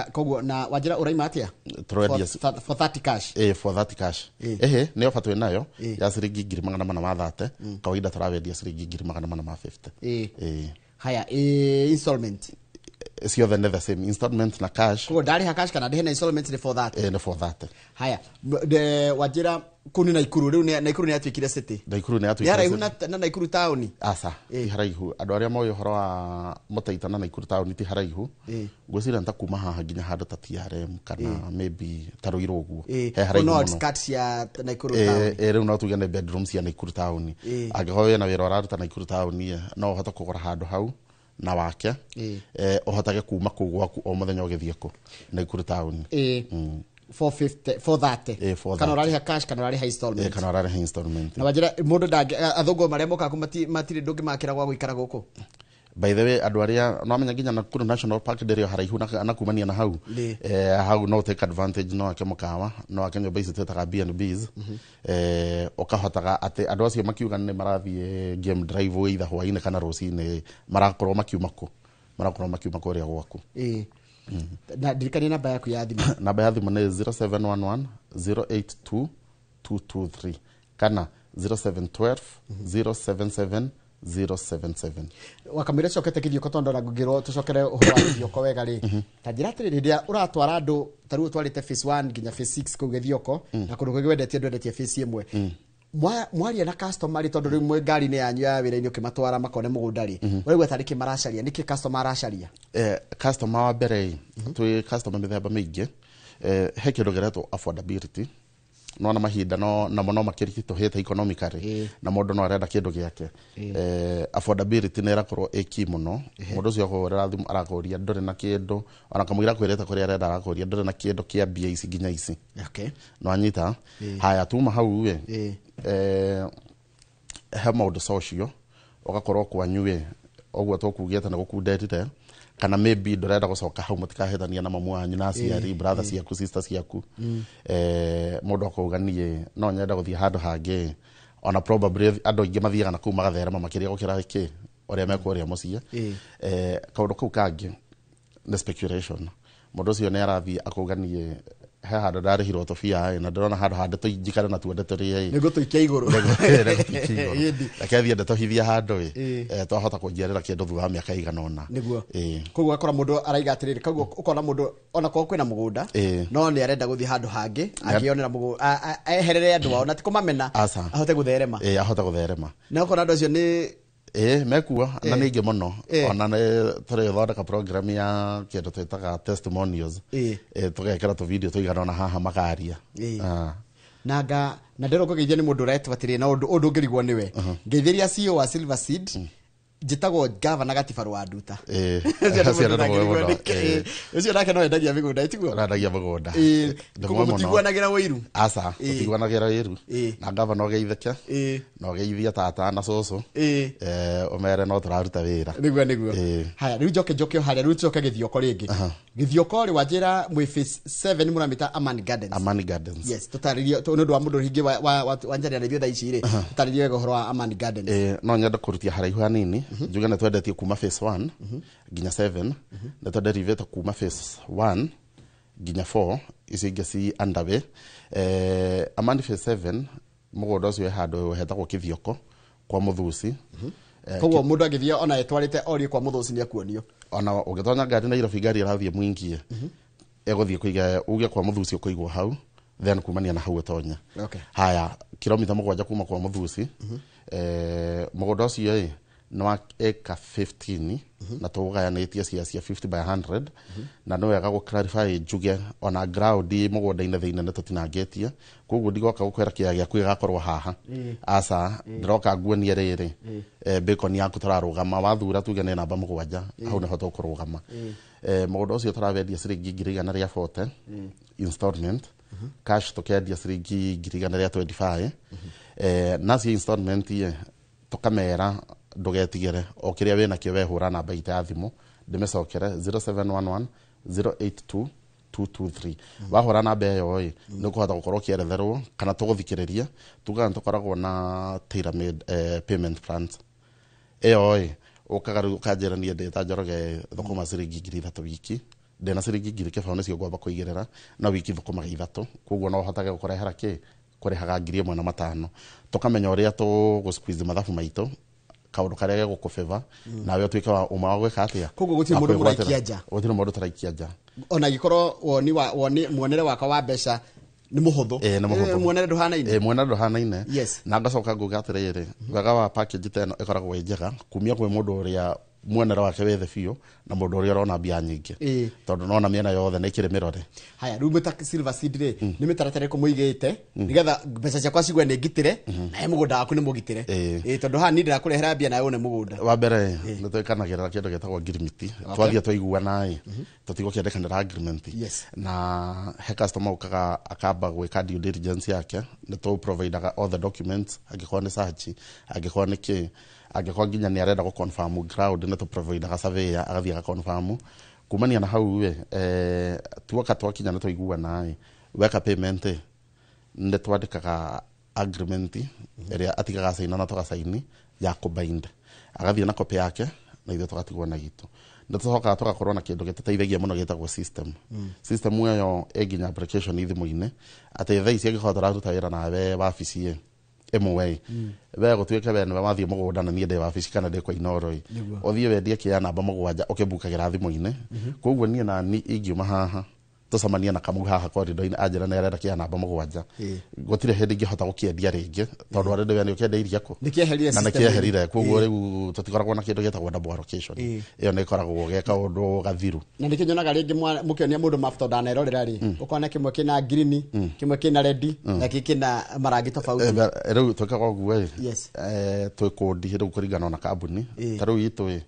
Koguo na wanjira uraima atia? Tũrendia for 30 cash. For 30 cash. Ehe, nĩ ofa twĩ nayo ya ciringi 430. Kawaida tũrawendia ciringi 450. Haya, installment ciothe nĩ the same, installment na cash. Koguo ndarĩha cash kana ndĩhe na installment nĩ 430. Nĩ 430. Haya, wanjira kũu nĩ Naikuru rĩu, Naikuru nĩ yatuĩkire city. Naikuru nĩ yatuĩkire. Nĩ haraihu na Naikuru taũni? Aca, ti haraihu. Andũ arĩa moĩ ũhoro wa Mũtaita na Naikuru taũni ti haraihu. Ngwĩciria nĩ ta kuma haha nginya handũ ta TRM kana maybe ta Ruiru ũguo. He haraihu mũno. Outskirts cia Naikuru taũni. Rĩu no tuge nĩ bedroom cia Naikuru taũni. Angĩkorwo wĩna wĩra ũraruta Naikuru taũni, no ũhote kũgũra handũ hau na wake, ũhotage kuma kũu gwaku o mũthenya ũgĩthiĩ kũ Naikuru taũni. 450 430 kana ũrarĩha cash kana ũrarĩha installment. Kana ũrarĩha installment. Na wanjira mũndũ ndangĩ athũngũ marĩa mokaga matirĩ ndũngĩmakĩra gwa gũikara gũkũ. By the way, andũ arĩa no amenya nginya Nakuru National Park ndĩrĩ o haraihu na kumania na hau. Hau no take advantage, no ake mũkawa, no ake nyũmba ici twĩtaga B&Bs. Ũkahotaga atĩ andũ acio makiuga nĩ marathiĩ game drive either hwaĩ-inĩ kana rũcinĩ, marakorwo makiuma kũ? Marakorwo makiuma kũrĩa gwaku. Na ndirikania namba yaku ya thimũ. Namba ya thimũ nĩ 0711 082 223 kana 0712 077 077. Wakamwĩra cokete Kĩthioko tondũ ona ngũngĩrwo tũcokere ũhoro wa Gĩthioko wega rĩ, ta njĩra atĩrĩrĩ, rĩrĩa ũratwara andũ ta rĩu ũtwarĩte phase 1 nginya phase 6 kũu Gĩthioko, na kũndũ kũngĩ wendetie ndwendetie phase ĩmwe, mwaria na customer rĩ, tondũ rĩu mwĩ ngari-inĩ yanyu ya wĩra-inĩ ũkĩmatwara makone mũgũnda rĩ, ũraigua tarĩ kĩ maracaria, nĩkĩ customer aracaria? Customer wa mbere, twĩ customer mĩthemba mĩingĩ. He kĩndũ kĩretwo affordability. No na mahinda no namo no makĩritũhĩte economically, na mũndũ no arenda kĩndũ gĩake. Affordability nĩ ĩrakorwo ĩ key mũno. Mũndũ ũcio akũhũrĩra thimũ arakũria ndũrĩ na kĩndũ, ona kamũira kwĩrĩte kũrĩa arenda arakũria ndũrĩ na kĩndũ kĩa mbia ici nginya ici. No anyita. Haya, tuma hau ĩ, he maũndũ social, ũgakorwo kwanyu ĩ, ũguo tũkugĩte nĩ gũkunderire, kana maybe ndũrenda gũcoka hau mũtikahĩtania na mamu wanyu na aciari, brother ciaku, sister ciaku. Mũndũ akauga niĩ no nyende gũthiĩ handũ hangĩ, ona probably andũ aingĩ mathiaga na kũu magatherema makĩria gũkĩra kĩ ũrĩa mekũrĩa mũciĩ. Kaũndũ kau kangĩ nĩ speculation. Mũndũ ũcio nĩ arathiĩ akauga niĩ he handũ ndarĩhirwo tũbia na ndĩrona handũ handũ njikare natuo ndĩtũrĩe, nĩngũtũikia igũrũ, reke thiĩ ndĩtũhithia handũ ĩ, twahota kũnjiarĩra kĩndũ thutha wa mĩaka ĩigana ũna. Nĩguo. Koguo ũgakora mũndũ araiga atĩrĩrĩ, koguo ũkona mũndũ ona korwo kwĩna mũgũnda no nĩ arenda gũthiĩ handũ hangĩ akĩonera mũgũnda, eherere andũ ao na ti kũmamena, ahote gũtherema. Ahote gũtherema. Na ũkona andũ acio nĩ mekuo na nĩ aingĩ mũno. Ona nĩ tũrĩthondeka program ya kĩndũ twĩtaga testimonials, tũgekĩra tũvideo tũigana ona haha makaria. Nanga na ndĩrwo ngũgeithia nĩ mũndũ ũretwo atĩrĩ, na ũndũ ũngĩrigwo nĩwe, ngeithĩria CEO wa Silver Seed, njĩtagwo Gavana Gatibaru wa Nduta. Ũcio nake no endagia mĩgũnda, ĩtiguo? Arendagia mũgũnda. Koguo mũtiguanagĩra ũiru? Aca, tũtiguanagĩra ũiru. Na gavana ũgeithĩke, na ũgeithie tata na cũcũ, ũmere no tũraruta wĩra. Nĩguo, nĩguo. Haya, rĩu njoke o harĩa, rĩu njoke Gĩthioko rĩngĩ. Gĩthioko rĩ, wanjĩra mwĩ phase 7 mũramĩta Amani Gardens. Amani Gardens. Yes, tũtarĩrie nĩ ũndũ wa mũndũ rĩngĩ wanjaria na ithuĩ thaa ici rĩ, tũtarĩrie wega ũhoro wa Amani Gardens. No nyende kũrutia haraihu hanini, njuge nĩ twendetie kuma phase 1 nginya 7, nĩ twenderivĩte kuma phase 1 nginya 4, icio ingĩ ci underway. Amani phase 7 mũgũnda ũcio wĩ handũ hetagwo Kĩthioko kwa Mũthusi. Koguo mũndũ angĩthiĩ ona etwarĩte orie kwa Mũthusi nĩ akuonio. Ona ũngĩtonya ngari Nairobi ngari ĩrathiĩ mwingie, ĩgũthiĩ kũiga uge kwa Mũthusi ũkũigwo hau, then kumania na hau ĩtonya. Haya, kilomita 7 kuma kwa Mũthusi. Mũgũnda ũcio ĩ nĩ wa eka 15, na tũgayanĩtie cia 50 by 100, na nĩ wega gũ clarify njuge ona ground mũgũnda-inĩ thĩinĩ nĩ tũtinangĩtie, koguo ndigoka gũkwĩra kĩaya gĩaku gĩgakorwo haha. Aca, ndĩroka nguonie rĩrĩ, bacon yaku tũrarũgama, wathura tuge nĩ namba 7, hau nĩho tũkũrũgama. Mũgũnda ũcio tũrawendia ciringi 140,000 installment, cash tũkendia ciringi 125,000. Nacio installment tũkamera ndũgetigĩre, o kĩrĩa wĩnakĩo wehũra namba itũ ya thimũ, ndĩmĩcokere 0711 082 223. Wahũra namba ĩyo ĩ, nĩ ũkũhota gũkorwo ũkĩeretherwo kana tũgũthikĩrĩria, tugaga nĩ tũkoragwo na tailor made payment plans. Ĩyo ĩ, ũkaga rĩu ũkanjĩra niĩ ndĩ ta Njoroge thũkũma ciringi 3,000 wiki, Ndĩna ciringi 2,000 nĩcio ngwamba kũigĩrĩra na wiki thũkũmaga 3 koguo no hotage gũkũrehera kĩ kũrĩhaga 1,500 tũkamenya ũrĩa tũgũ squeeze mathabu maitũ kaũndũ karĩa gegũkũbĩva nawe ũtuĩke wa ũma wa gwĩka atĩa. Koguo gũtirĩ mũndũ mũraikia nja. Gũtirĩ mũndũ tũraikia nja. Ona angĩkorwo woni wa woni muonere wakwa wa mbeca nĩ mũhũthũ. Nĩ mũhũthũ. Muonere ndũhanaine. Muonere ndũhanaine. Yes. Na ngacoka nguga atĩrĩrĩ, wega wa package ta ĩno ĩkoragwo ĩ njega kumia kwĩ mũndũ ũrĩa muonere wake wĩ thĩ biũ na mũndũ ũrĩa ũrona mbia nyingĩ tondũ nona mĩena yothe nĩ ĩkĩrĩ mĩrore. Haya, rĩu mwĩta Silver Seed rĩ, nĩ mĩtaratara ĩrĩkũ mũigĩte nĩgetha mbeca ciakwa cigwe nĩ ngitĩre nawe mũgũnda waku nĩ mũgitĩre? Tondũ haha niĩ ndĩrakũrehera mbia nawe ũne mũgũnda. Wa mbere nĩ twĩkanagĩrĩra kĩndũ gĩtagwo agreement. Twathiĩ twaiguana ĩ tũtigũkĩandĩkanĩra agreement. Na he customer ũkaga akamba gwĩka due diligence yake, nĩ tũ providaga all the documents, angĩkorwo nĩ search, angĩkorwo nĩ kĩ, angĩkorwo nginya nĩ arenda gũ confirm ground nĩ tũ providaga surveyor agathiĩ aga confirm. Kumania na hau ĩ tuoka twakinya nĩ twaiguana ĩ weka payment ĩ nĩ twandĩkaga agreement ĩrĩa atigaga saina na tũgacaini ya kũbind, agathiĩ na copy yake na ithuĩ tũgatigwo na gitũ. Nĩ tũcokaga tũgakorwo na kĩndũ gĩtũteithagia mũno gĩtagwo system. System ĩyo ĩ nginya application thimũ-inĩ atĩ thaa ici angĩkorwo tũraruta wĩra nawe wabici ĩ ĩmwe we gũtuĩke we nĩwe wathiĩ mũgũnda na niĩ ndĩ wabici kana ndĩ kwa Inooro ĩ ũthiĩ wendie kĩa namba 7 ũkĩmbukagĩra thimũ-inĩ. Koguo niĩ na ni ingiuma haha tũcemanie na Kamau haha corridor-inĩ anjĩra nĩ arenda kĩa namba 7 gũtirĩ hĩndĩ ingĩhota gũkĩendia rĩngĩ tondũ already we nĩ ũkĩendeirie kũ na nĩkĩeherire. Koguo rĩu tũtikoragwo na kĩndũ gĩtagwo double allocation, ĩyo nĩ ĩkoragwo ge kaũndũ gathiru. Na nĩkĩo nyonaga rĩngĩ mũkĩonia mũndũ mabuto ndanerorera rĩ, ũkona kĩmwe kĩna green, kĩmwe kĩna red na kĩngĩ kĩna marangi tofauti. Rĩu twĩkaga ũguo ĩ twĩ kũndi rĩu kũringana na kambuni ta rĩu itũ ĩ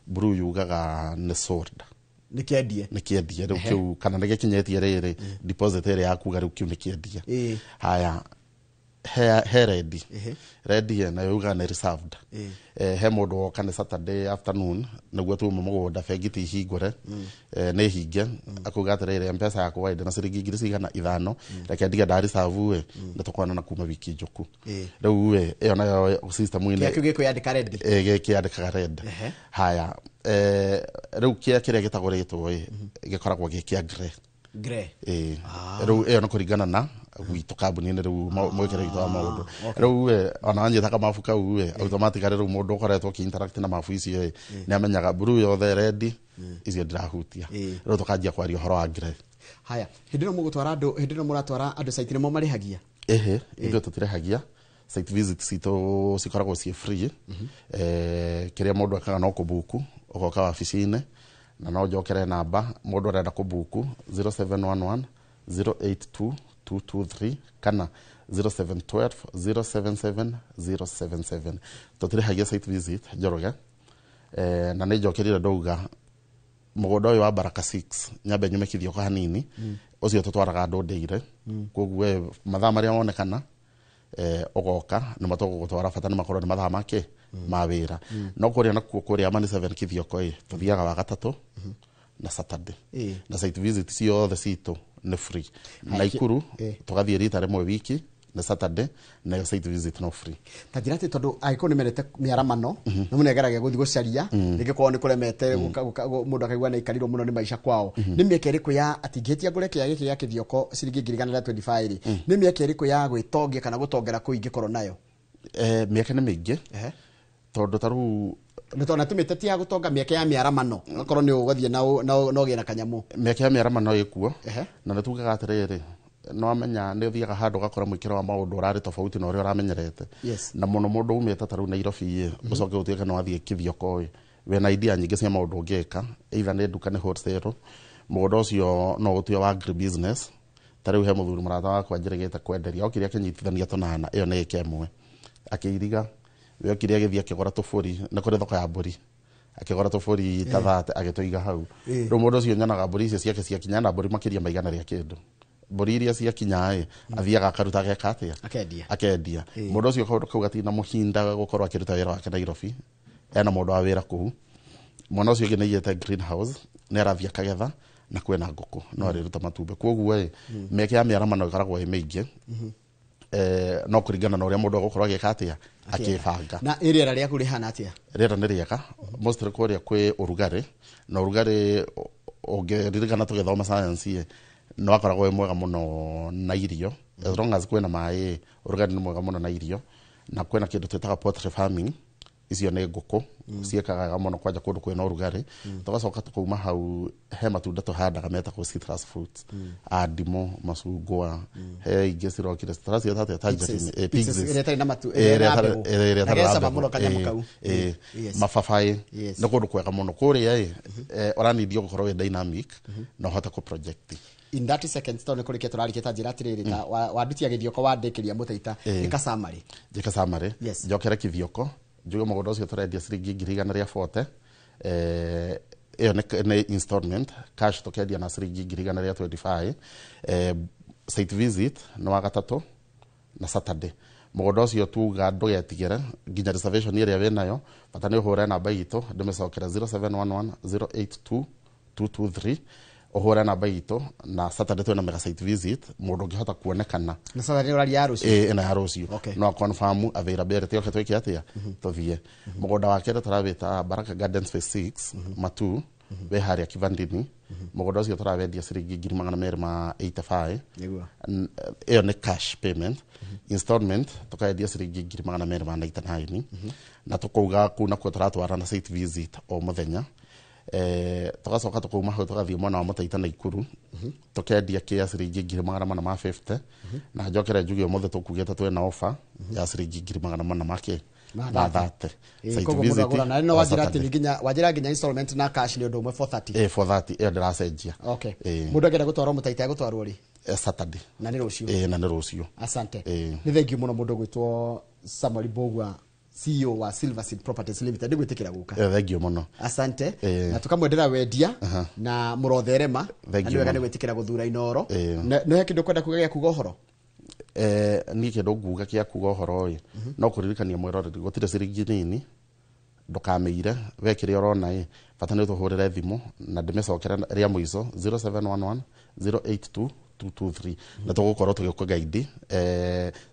blue yugaga nĩ sold, nĩ kĩendie, nĩ kĩendie rĩu kĩu kana nĩ gĩkinyĩtie rĩrĩ deposit ĩrĩa yakuga rĩu kĩu nĩ kĩendie. Haya, he red, red nayo yugaga nĩ reserved. He mũndũ woka nĩ Saturday afternoon nĩguo tuuma mũgũnda bengi ti hingũre nĩ hinge akuga atĩrĩrĩ M-Pesa yakwa ĩ ndĩna ciringi 5,000 reke ndige nda reserve ĩ nĩ tũkonana kuma wiki njũku. Rĩu ĩ ĩyo nayo system-inĩ kĩu gĩkwĩyandĩka red, gĩkĩandĩkaga red. Haya, rĩu kĩa kĩrĩa gĩtagũrĩtwo ĩ gĩkoragwo gĩ kĩa grey. Grey. Rĩu ĩyo nĩ kũringana na gwitũ kambuni-inĩ rĩu mwĩkĩre witũ wa maũndũ. Rĩu ona wanyitaga mabu kau ĩ automatically rĩu mũndũ ũkoretwo ũkĩ interact na mabu icio ĩ nĩ amenyaga blue yothe red icio ndĩrahutia. Rĩu tũkanjia kwaria ũhoro wa grey. Haya, hĩndĩ ĩno mũgũtwara andũ, hĩndĩ ĩno mũratwara andũ site nĩmo marĩhagia? Ĩhĩ, ithuĩ tũtirĩhagia. Site visit citũ cikoragwo ciĩ free. Kĩrĩa mũndũ ekaga no kũbuku ũgoka wabici-inĩ na no njokere namba mũndũ arenda kũbuku 0711 082 223 kana 0712 077 077. Tũtirĩhagia site visit Njoroge. Na nĩ njokerire ndauga mũgũnda ũyũ wa Baraka 6 nyambe nyume Kithioko hanini ũcio tũtwaraga andũ ndĩire. Koguo mathaa marĩa monekana ũgoka nĩ matũgũgũtwara bata nĩ makorwo nĩ mathaa make ma wĩra. No kũrĩa nakuo kũrĩa Amani 7 Kithioko ĩ tũthiaga wa gatatũ na Saturday na site visit ciothe citũ nĩ free. Naikuru tũgathiĩ rita rĩmwe wiki na Saturday nayo site visit no free. Ta njĩra atĩ tondũ angĩkorwo nĩ mendete mĩaramano nĩ mũnegeragia gũthiĩ gũcaria rĩngĩ kwao nĩ kũremete mũndũ akaigua nĩ aikarĩirwo mũno nĩ maica kwao, nĩ mĩeke ĩrĩkũ ya atĩ ingĩhĩtia ngũre kĩea gĩkĩ gĩa Kĩthioko ciringi 125 rĩ, nĩ mĩeke ĩrĩkũ ya gwĩtongia kana gũtongera kũu ingĩkorwo nayo? Mĩeke nĩ mĩingĩ tondũ ta rĩu nĩ tondũ natũmĩte ti ya gũtonga, mĩeke ya mĩaramano okorwo nĩ ũgũthiĩ na ũgĩe na kanyamũ. Mĩeke ya mĩaramano ĩkuo na nĩ tugaga atĩrĩrĩ no amenya nĩ ũthiaga handũ ũgakora mũingĩro wa maũndũ ũrarĩ tofauti na ũrĩa ũramenyerete. Na mũno mũndũ umĩte ta rĩu Nairobi ĩ ũcoke ũtuĩke nĩ wathiĩ Kithioko ĩ wĩna idea nyingĩ cia maũndũ ũngĩka, either nĩ nduka nĩ wholesale, mũgũnda ũcio no ũtue wa agri business. Ta rĩu he mũthuri mũrata wakwa njĩrĩgĩte kwenderia okire akĩnyitithania tũnana ĩyo nĩ ĩka ĩmwe akĩiriga we okire agĩthiĩ akĩgũra tũbũri nĩ kũrĩ thoko ya mbũri akĩgũra tũbũri ta 30 agĩtũiga hau. Rĩu mũndũ ũcio nyonaga mbũri icio ciake ciakinya na mbũri makĩria ma 100 rĩa kĩndũ mbũri iria ciakinya ĩ athiaga akaruta ageka atĩa akendia. Mũndũ ũcio kaũndũ kau gatina mũhinda gũkorwo akĩruta wĩra wake Nairobi, ena mũndũ wa wĩra kũu. Mwana ũcio ũngĩ nĩaigĩte greenhouse nĩ arathiĩ akagetha na kwĩna ngũkũ no arĩruta matumbĩ. Koguo ĩ mĩeke ya mĩaramano ĩkoragwo ĩ mĩingĩ no kũringana na ũrĩa mũndũ egũkorwo agĩka atĩa akĩbanga. Na rĩera rĩaku rĩhana atĩa? Rĩera nĩ rĩega mostly kũrĩa kwĩ ũrugarĩ na ũrugarĩ Ũngĩririkana tũgĩthoma science ĩ, nĩ wakoragwo wĩ mwega mũno na irio as long as kwĩna maĩ. Ũrugarĩ nĩ mwega mũno na irio, na kwĩna kĩndũ twĩtaga poultry farming. Icio nĩ ngũkũ, ciĩkaga wega mũno kwanja kũndũ kwĩna ũrugarĩ. Tũgacoka tukauma hau, he matunda tũhandaga metagwo citrus fruits, a ndimũ, macungwa, he ingĩ cirokire tũraciĩta atĩa? Tangerine, Pixes, pixies. ĩrĩa ĩtarĩ na matu, ĩrĩa ĩrĩa na ĩtarĩ mbegũ. ĩrĩa Na ĩtarĩ na gecama mbegũ. mũno kanyamũ kau. Mababaĩ. Yes. Nĩ kũndũ kwega mũno kũrĩa ĩ, ũranindio gũkorwo wĩ dynamic na ũhote kũ project. In 30 seconds, tondũ nĩ kũrĩkia tũrarĩkia, ta njĩra atĩrĩrĩ, ta wandutia gĩthioko, wandĩkĩria mũtaita, ĩka summary. Njĩke summary. Yes. Njokere kithioko, njuge mũgũnda ũcio tũrendia ciringi 140,000. Ĩyo nĩ installment. Cash tũkendia na ciringi 125,000. Site visit nĩ wa gatatũ na Saturday. Mũgũnda ũcio tuga ndũgetigĩre nginya reservation ĩrĩa wĩnayo, bata nĩ ũhũre namba itũ, ndĩmĩcokere, 0711 082 223. Ũhũre namba itũ, na Saturday twĩna mega site visit, mũndũ ũngĩhota kuonekana. Na Saturday ũraria ya rũciũ? Ĩĩ, ĩno ya rũciũ. Okay. No confirm availability, oke twĩke atĩa, tũthiĩ mũgũnda wa kerĩ tũrawĩta Baraka Gardens Phase 6 Matu, wĩ harĩa Kivandini. Mũgũnda ũcio tũrawendia ciringi 285,000. Nĩguo. Ĩyo nĩ cash payment. Installment tũkaendia ciringi 299,000, na tũkauga kũu nakuo tũratwara na site visit o mũthenya. Tũgacoka tũkauma hau, tũgathiĩ mwena wa Mũtaita na Ikuru, tũkendia kĩa ciringi 450,000. Na njokere njuge ũmũthĩ tũkugĩte twĩna offer ya ciringi 400 ma kĩ? Ma Ma 30. 30. Ĩĩ, koguo mũndũ agũra na no wanjĩra atĩ nĩ nginya wanjĩra nginya installment na cash nĩ ũndũ ũmwe, 430. Ĩĩ, 430 ĩyo ndĩracenjia. Okay. Ĩĩ. Mũndũ angĩenda gũtwarwo mũtaita egũtwarwo rĩ? Saturday. Na nĩ rũciũ? Ĩĩ, na nĩ rũciũ. Asante. Ĩĩ. Nĩ thengiũ mũno mũndũ ũgwĩtwo Samuel Mbugua, CEO wa Silver Seed Properties Limited, nĩ gwĩtĩkĩra gũka. Ĩĩ, thengiũ mũno. Asante. Ĩĩ. Na tũkamwendera wendia na mũrotherema, na Thengiũ nĩ wega mũno. nĩ gwĩtĩkĩra gũthura Inoro. Ĩĩ. Nĩ he kĩndũ ũkwenda kuga gĩa kuga ũhoro? Niĩ kĩndũ nguga gĩa kuga ũhoro ĩ, no kũririkania mwĩroreri gũtirĩ ciringi nini, ndũkamĩire we kĩrĩa ũrona ĩ, bata nĩ tũhũrĩre thimũ, na ndĩmĩcokere rĩa mũico, 0711 082 223, na tũgũkorwo tũgĩkũgaidi.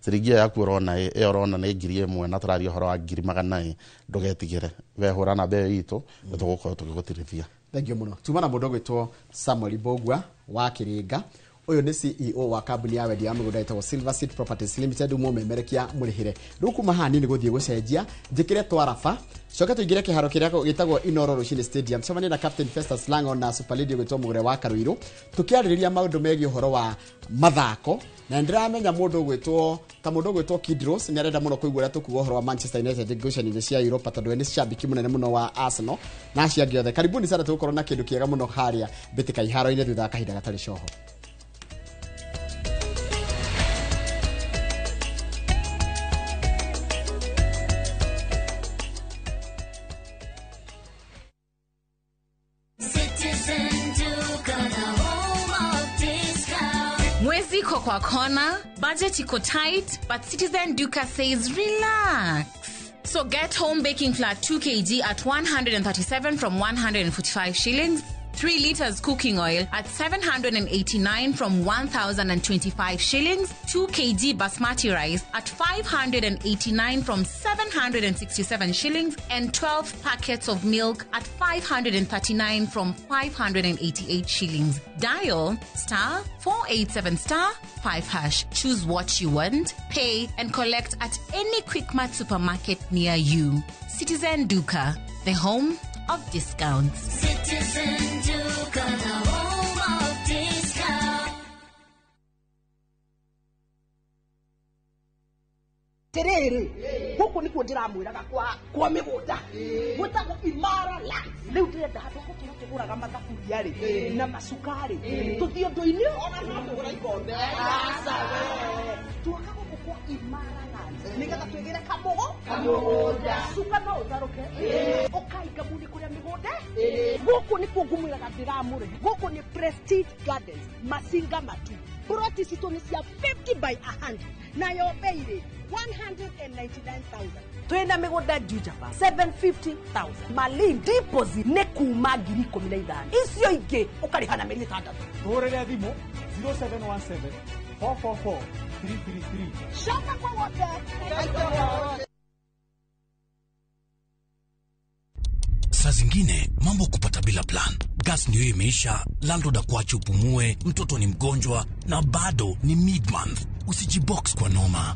Ciringi ĩyo yaku ũrona ĩ, ĩyo ũrona nĩ 1,000, na tũraria ũhoro wa 400,000 ĩ, ndũgetigĩre, we hũra namba ĩyo itũ na tũgũkorwo tũgĩgũtirithia. Thengiũ mũno. Tuma na mũndũ ũgwĩtwo Samuel Mbugua wa Kĩrĩnga. Ũyũ nĩ CEO wa kambuni ya wendia wa mĩgũnda ĩtagwo Silver Seed Properties Limited, mũmemerekia mũrĩhĩre. Rĩu kuma haha niĩ nĩ gũthiĩ gũcenjia, njĩkĩre twaraba, coke tũingĩre kĩharo kĩrĩa gĩtagwo Inoro Rũcinĩ Stadium, tũcemanie na Captain Festus Lango na Super Lady ũgwĩtwo Mũgũre wa Karũirũ, tũkĩarĩrĩria maũndũ megiĩ ũhoro wa mathako. Na nĩndĩramenya mũndũ ũgwĩtwo ta mũndũ ũgwĩtwo Kid Rose nĩ arenda mũno kũigua ũrĩa tũkuga ũhoro wa Manchester United ngucanio-inĩ cia Europa, tondũ we nĩ cambiki mũnene mũno wa Arsenal na acio angĩ othe. Karibuni sana, tũgũkorwo na kĩndũ kĩega mũno harĩa mbĩtĩka iharo-inĩ thutha wa kahinda gatarĩ coho. Citizen Duka, the home of discount. Mwezi iko kwa kona, budget iko tight, but Citizen Duka says relax. So get home baking flour 2 kg at 137 from 145 shillings, 3 liters cooking oil at 789 from 1,025 shillings, 2 kg basmati rice at 589 from 767 shillings, and 12 packets of milk at 539 from 588 shillings. Dial star 487 star 5 hash. Choose what you want, pay, and collect at any Quickmart supermarket near you. Citizen Duka, the home of discounts. Citizen Duka, the home of discount. Tiriri guku nikuo ndiramwiraga kwa migunda gwitagwo Imara Lands. Riu ndirenda handu gũkorwo tũgũraga mathaburia rĩ na macukari, tũthiĩ ũndũ-inĩ ona no tũgũra ikombe. Aca we, tuoka gũkũ kwa Imara Lands nĩgetha twĩgĩre kamũgũnda, cuka no ũtarũke ũkainga muni kũrĩa mĩgũnda. Gũkũ nĩkuo ngũmwĩraga ndĩramũrĩhe. Gũkũ nĩ Prestige Gardens, Masinga Matu. Ploti citũ nĩ cia 50 by 100, nayo bei rĩ 199,000. Twĩna mĩgũnda Juja 750,000, Malindi deposit nĩ kuma 15,000, icio ingĩ ũkarĩha na mĩeri 6. Tũhũrĩre thimũ 0717 444 333. Coka kwa wote. Saa zingine mambo kupata bila plan. Gas ndio imeisha, landlord akuache upumue, mtoto ni mgonjwa na bado ni mid-month. Usijibox kwa noma.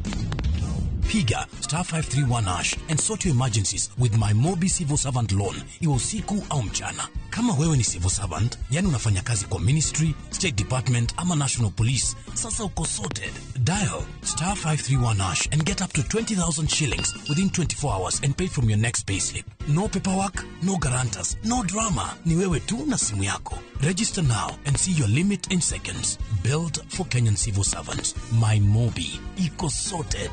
Piga star 531 hash and sort your emergencies with my Mobi Civil Servant Loan, iwe usiku au mchana. Kama wewe ni civil servant, yani unafanya kazi kwa ministry, state department ama national police, sasa uko sorted. Dial star 531 hash and get up to 20,000 shillings within 24 hours and pay from your next payslip. No paperwork, no guarantors, no drama. Ni wewe tu na simu yako. Register now and see your limit in seconds. Built for Kenyan civil servants. My Mobi. Iko sorted.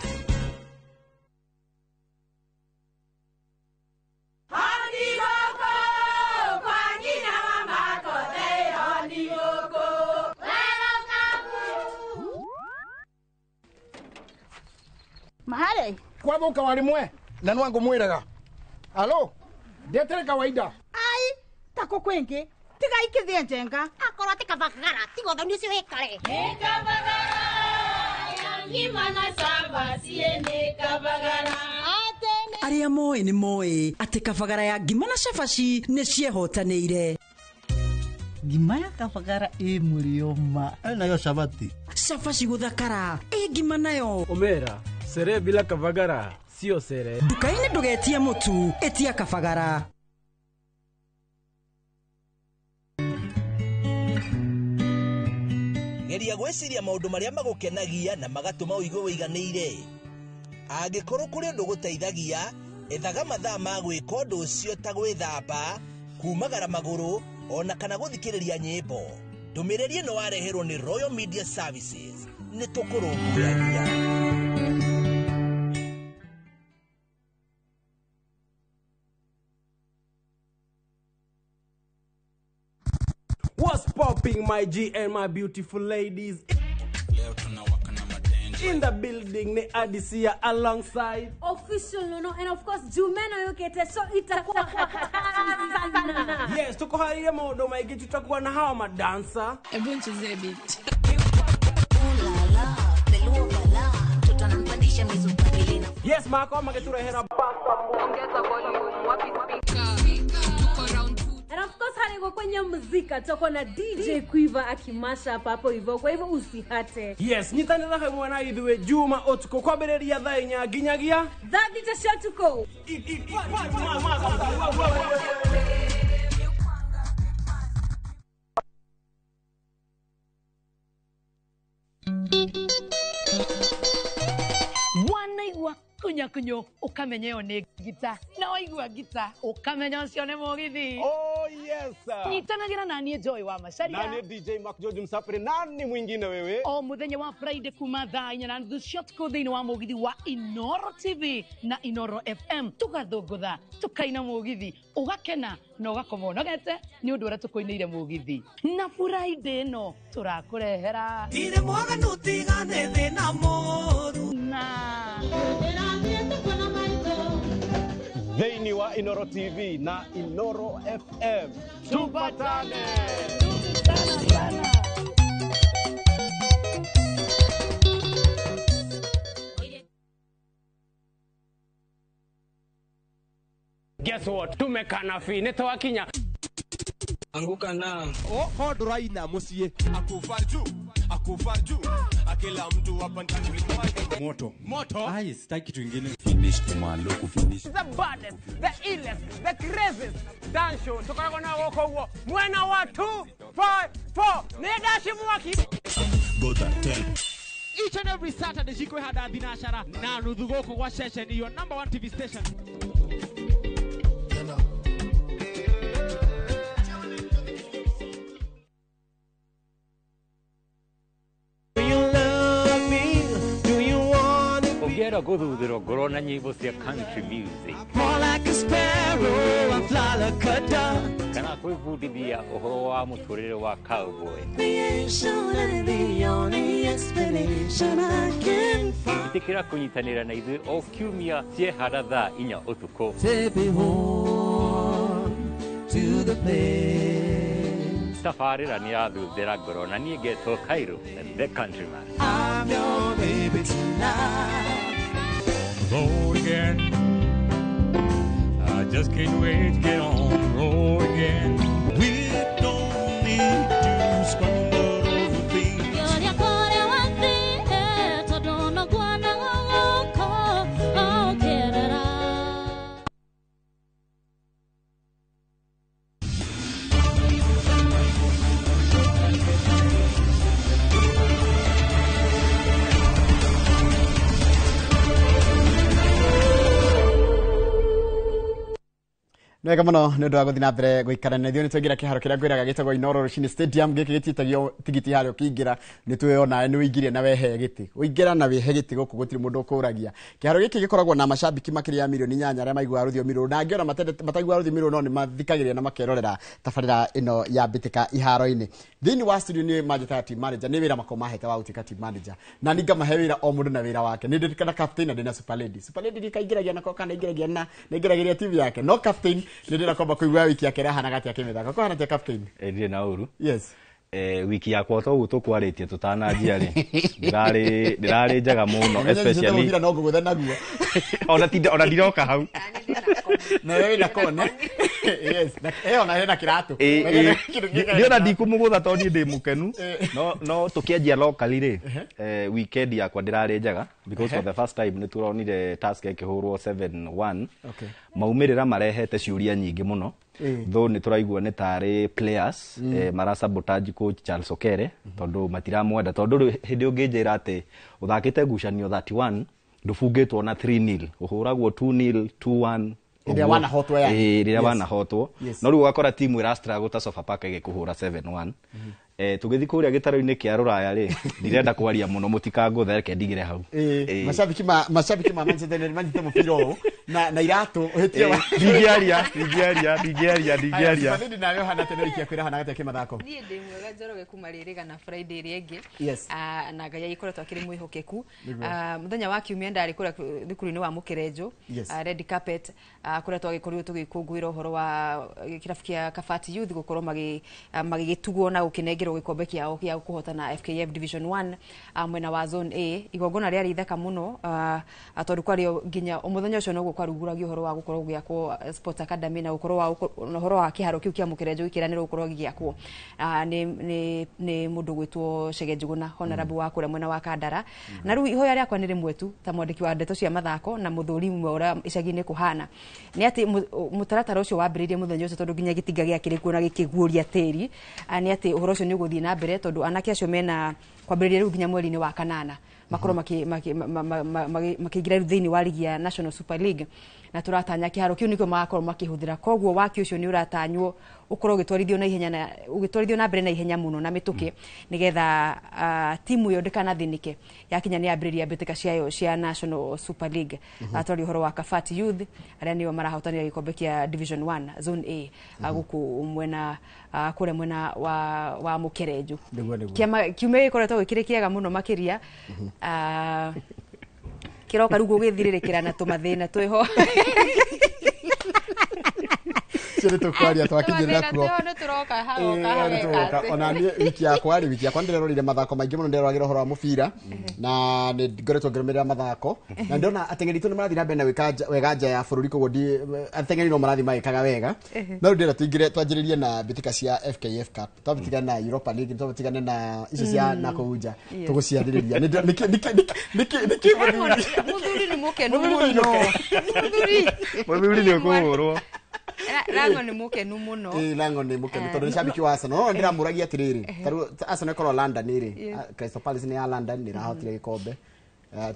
Mahale kwathuka warimwe na nwangu mwiraga alo ndetere kawaida ai tako kwingi tiga ikithie njenga akorwo ti kabagara tiga ũthoni ũcio wĩkare nĩ kabagara ya ngima na cabaci nĩ kabagara. Arĩa moĩ nĩ moĩ atĩ kabagara ya ngima na cabaci nĩ ciehotanĩire. Ngima ya kabagara ĩ mũrĩo ma nayo cabaci cabaci gũthakara ĩ ngima nayo omera sere bila kabagara sio sere. Nduka-inĩ ndũgetie mũtu, ĩtia kabagara. Geria gwĩciria maũndũ marĩa magũkenagia na magatũma ũigue wĩiganĩire. Angĩkorwo kũrĩ ũndũ ũgũteithagia, ethaga mathaa ma gwĩka ũndũ ũcio ta gwĩthamba, kumagara magũrũ, ona kana gũthikĩrĩria nyĩmbo. Ndũmĩrĩri ĩno wareherwo nĩ Royal Media Services. Nĩ tũkũrũmbũyagia. What's popping, my G and my beautiful ladies? In the building, ni Adisia alongside Official Nono and of course Jumeno yokete, so itakuwa sana. Yes, tuko harire maũndũ maingĩ, tutakuwa na hawa madansa. Hebu nichezee beat. Yes, mako magĩtũrehera ongeza volume wapi speaker. And of course hariko kwenye muzika toko na DJ Quiver akimasha hapo hivyo, kwa hivyo usihate. Yes, nyitanĩra hamwe na ithuĩ Juma ũtukũ kwambĩrĩria thaa inya nginyagia thaa thita cia ũtukũ. Wanaigua kunyakunyo ukamenya ĩyo nĩ ngita, na waigua ngita ukamenya ũcio nĩ mũgithi. Oh yes. Nyitanagĩra na niĩ Joy wa Macharia na niĩ DJ Mark George Msafiri, nani mwingine wewe, o mũthenya wa Friday kuma thaa 4:30 cia ũtukũ thĩinĩ wa mũgithi wa Inoro TV na Inoro FM. Tũgathũngũtha, tũkaina mũgithi, ũgakena na ũgakoma ũnogete nĩ ũndũ ũrĩa tũkũinĩire mũgithi. Na Friday ĩno tũrakũrehera Ndirĩ mwaganu tiga nĩ thĩna mũru na thĩinĩ wa Inoro TV na Inoro FM. Tupatane. Guess what? Tumekana fi nĩ twakinya. Anguka na oho ndũraina mũciĩ akufa juu akufa juu akila mtu hapa ndani moto moto. Ai, sitaki kitu kingine. Finish kumaloku finish. The baddest, the illest, the craziest dance show tukoragwo na gũkũ ũguo mwena wa 2 5 4 nĩ ndaci mwaki. Gota 10 Each and every Saturday cikwĩhanda thinacara na nuthu gũkũ gwa ceceni your number 1 TV station. Ũngĩenda gũthuthĩrwo ngoro na nyĩmbo cia country music More like a sparrow, I fly like a dove. kana kwĩbundithia ũhoro wa mũtũrĩre wa cowboy, The ancient and the only explanation I can find. ĩtĩkĩra kũnyitanĩra na ithuĩ o kiumia ciehara thaa 4 ũtukũ. Take me home to the place. Tabarĩra nĩ yathuthĩra ngoro na niĩ ngetwo Cairo the countryman. I'm your baby tonight. On the road again. I Just can't wait to get on the road again. We don't need to squabble over things. Nĩ wega mũno nĩ ũndũ wa gũthiĩ na mbere gũikara na ithuĩ. Nĩ twaingĩra kĩharo kĩrĩa ngwĩraga gĩtagwo Inooro Rũcinĩ Stadium. Gĩkĩ gĩtiĩtagio tigiti harĩa ũkĩingĩra, nĩ twĩona nĩ ũingĩrie na wehe gĩtĩ, ũingĩra na wĩhe gĩtĩ gũkũ gũtirĩ mũndũ ũkũragia. Kĩharo gĩkĩ gĩkoragwo na macambĩki makĩria ya 8 milioni arĩa maiguaga rũthiomi rũrũ, na angĩ ona mataiguaga rũthiomi rũrũ no nĩ mathikagĩrĩria na makerorera tabarĩra ĩno ya mbĩtĩka iharo-inĩ. Thĩinĩ wa studio nĩ manjĩtaga team manager, nĩ wĩra makoo mahete wa gũtuĩka team manager, na nĩ ngamahe wĩra o mũndũ na wĩra wake. Nĩ ndirikana captain na ndĩna super lady. Super lady ndikaingĩragia nako kana ingĩragia na nĩingĩragĩria timu yake, no captain nĩ ndĩrenda kwamba kũigua wiki yake ĩrahanaga atĩa kĩmĩthako. Kũhana atĩa, captain? Ndirĩ na ũru. Yes. Wiki yakwa to ũguo tũkwarĩtie tũtananjia rĩ, ndĩrarĩ njega mũno, especially Mũbira no ngũgũthe naguo. Ona tinda ona ndiroka hau. Na wewe wĩna kone. Yes, na ona hena kĩratũ. Ndiona ndikũmũgũtha tondũ niĩ ndĩ mũkenu, no tũkĩanjia locally rĩ, weekend yakwa ndĩrarĩ njega because for the first time nĩ tũronire Tusker ĩkĩhũrwo 7-1. Maumĩrĩra marehete ciũria nyingĩ mũno, though nĩ tũraigua nĩ tarĩ players mara sabotage coach Charles Okere tondũ matiramwenda, tondũ rĩu hĩndĩ ũngĩnjĩra atĩ ũthakĩte ngucanio 31 ndũbungĩtwo na 3-0, ũhũragwo 2-0, 2-1. Hĩndĩ ĩrĩa wanahotwo yani. Ĩĩ, rĩrĩa wanahotwo. No rĩu ũgakora timu ĩra struggle ta Sofapaka ĩgĩkũhũra 7-1. Tũgĩthiĩ kũrĩa gĩtarũ-inĩ kĩa rũraya rĩ, ndirenda kwaria mũno mũtikangũthe, reke ndigĩre hau. Macambĩki ma Manchester United manyite mũbira ũũ na iratũ ũhĩtie. Ndingĩaria, ndingĩaria, ndingĩaria, ndingĩaria. Aya, nawe ũhana atĩa na wiki yaku ĩrahana atĩa kĩmathako? Niĩ ndĩ mwega, Njoroge, kuma rĩrĩga na Friday ĩrĩa ĩngĩ. Ah, na Ngai agĩkoretwo akĩrĩ mwĩhokeku. Ah, mũthenya wa kiumia ndarĩ kũrĩa thukuru-inĩ wa Mũkerenjo. Ah, red carpet, kũrĩa twagĩkorirwo tũgĩkũngũĩra ũhoro wa kĩrabu kĩa Kabati Youth gũkorwo magĩgĩtugwo na gũkĩnengerwo gĩkombe kĩao gĩa kũhotana FKF Division 1, mwena wa Zone A. Igongona rĩarĩ ithaka mũno, tondũ kwarĩ nginya mũthenya ũcio noguo kwarugũragio ũhoro wa gũkorwo gũgĩakwo Sports Academy na gũkorwo wa na ũhoro wa kĩharo kĩu kĩa Mũkerenjo gĩkĩranĩrwo gũkorwo gĩgĩakwo nĩ mũndũ gwĩtwo Chege Njuguna, honorable wa kũrĩa mwena wa Kandara. Na rĩu ihoya rĩakwa nĩ rĩmwe tu ta mwandĩki wa ndeto cia mathako na mũthuri ũmwe ũrĩa icagi-inĩ kũhana nĩ atĩ mũtaratara ũcio wambĩrĩirie mũthenya ũcio, tondũ nginya gĩtinga gĩakĩrĩ kuo na gĩkĩguũria tĩri, nĩ atĩ ũhoro ũcio nĩ ũgũthiĩ na mbere, tondũ anake acio mena kwambĩrĩria rĩu nginya mweri-inĩ wa kanana makorwo makĩingĩra rĩu thĩinĩ wa ligi ya National Super League, na tũratanya kĩharo kĩu nĩkĩo magakorwo makĩhũthĩra. Koguo waki ũcio nĩ ũratanywo ũkorwo ũgĩtwarithio na ihenya na ũgĩtwarithio na mbere na ihenya mũno na mĩtũkĩ, nĩgetha timu ĩyo ndĩkanathĩnĩke yakinya nĩ yambĩrĩria mbĩtĩka ciayo cia National Super League. Twaria ũhoro wa Kabati Youth arĩa nĩo marahotanĩra gĩkombe kĩa Division 1 Zone A, gũkũ mwena, kũrĩa mwena wa Mũkerenjo. Nĩguo, nĩguo. Kĩama kiumia gĩkoretwo gĩkĩrĩ kĩega mũno makĩria. Kĩroka rĩu gũgĩthirĩrĩkĩra na tũmathĩna twĩho. Cio nĩ tũkwaria twakinyĩrĩra kuo. Tũmathĩna twĩho nĩ tũroka hagoka hageka atĩ. Ona niĩ wiki yakwa rĩ, wiki yakwa ndĩrerorire mathako maingĩ mũno, ndĩreroragĩra ũhoro wa mũbira na nĩ ngoretwo ngĩrũmĩrĩra mathako na ndĩrona ateng'eri aitũ nĩ marathiĩ na mbere na gwĩka wega nja ya bũrũri, koguo ateng'eri no marathiĩ magĩkaga wega. No rĩu ndĩrenda tũingĩre twanjĩrĩrie na mbĩtĩka cia FKF Cup, twambitigane na Europa League, twambitigane na icio cia nakũu nja. Tũgũciarĩrĩria. Nĩkĩ mũthuri? Mũthuri nĩ mũkenu Mũthuri nĩ mũno. Mũthuri. Mũthuri nĩ ũkũhũrwo. Rango nĩ mũkenu mũno. Ĩĩ, Lango nĩ mũkenu tondũ nĩ cambĩki wa Arsenal. No ndĩramũragia atĩrĩrĩ, tarĩu Arsenal ĩkorwo London rĩ, Crystal Palace nĩ ya London nĩ ĩrahotire gĩkombe.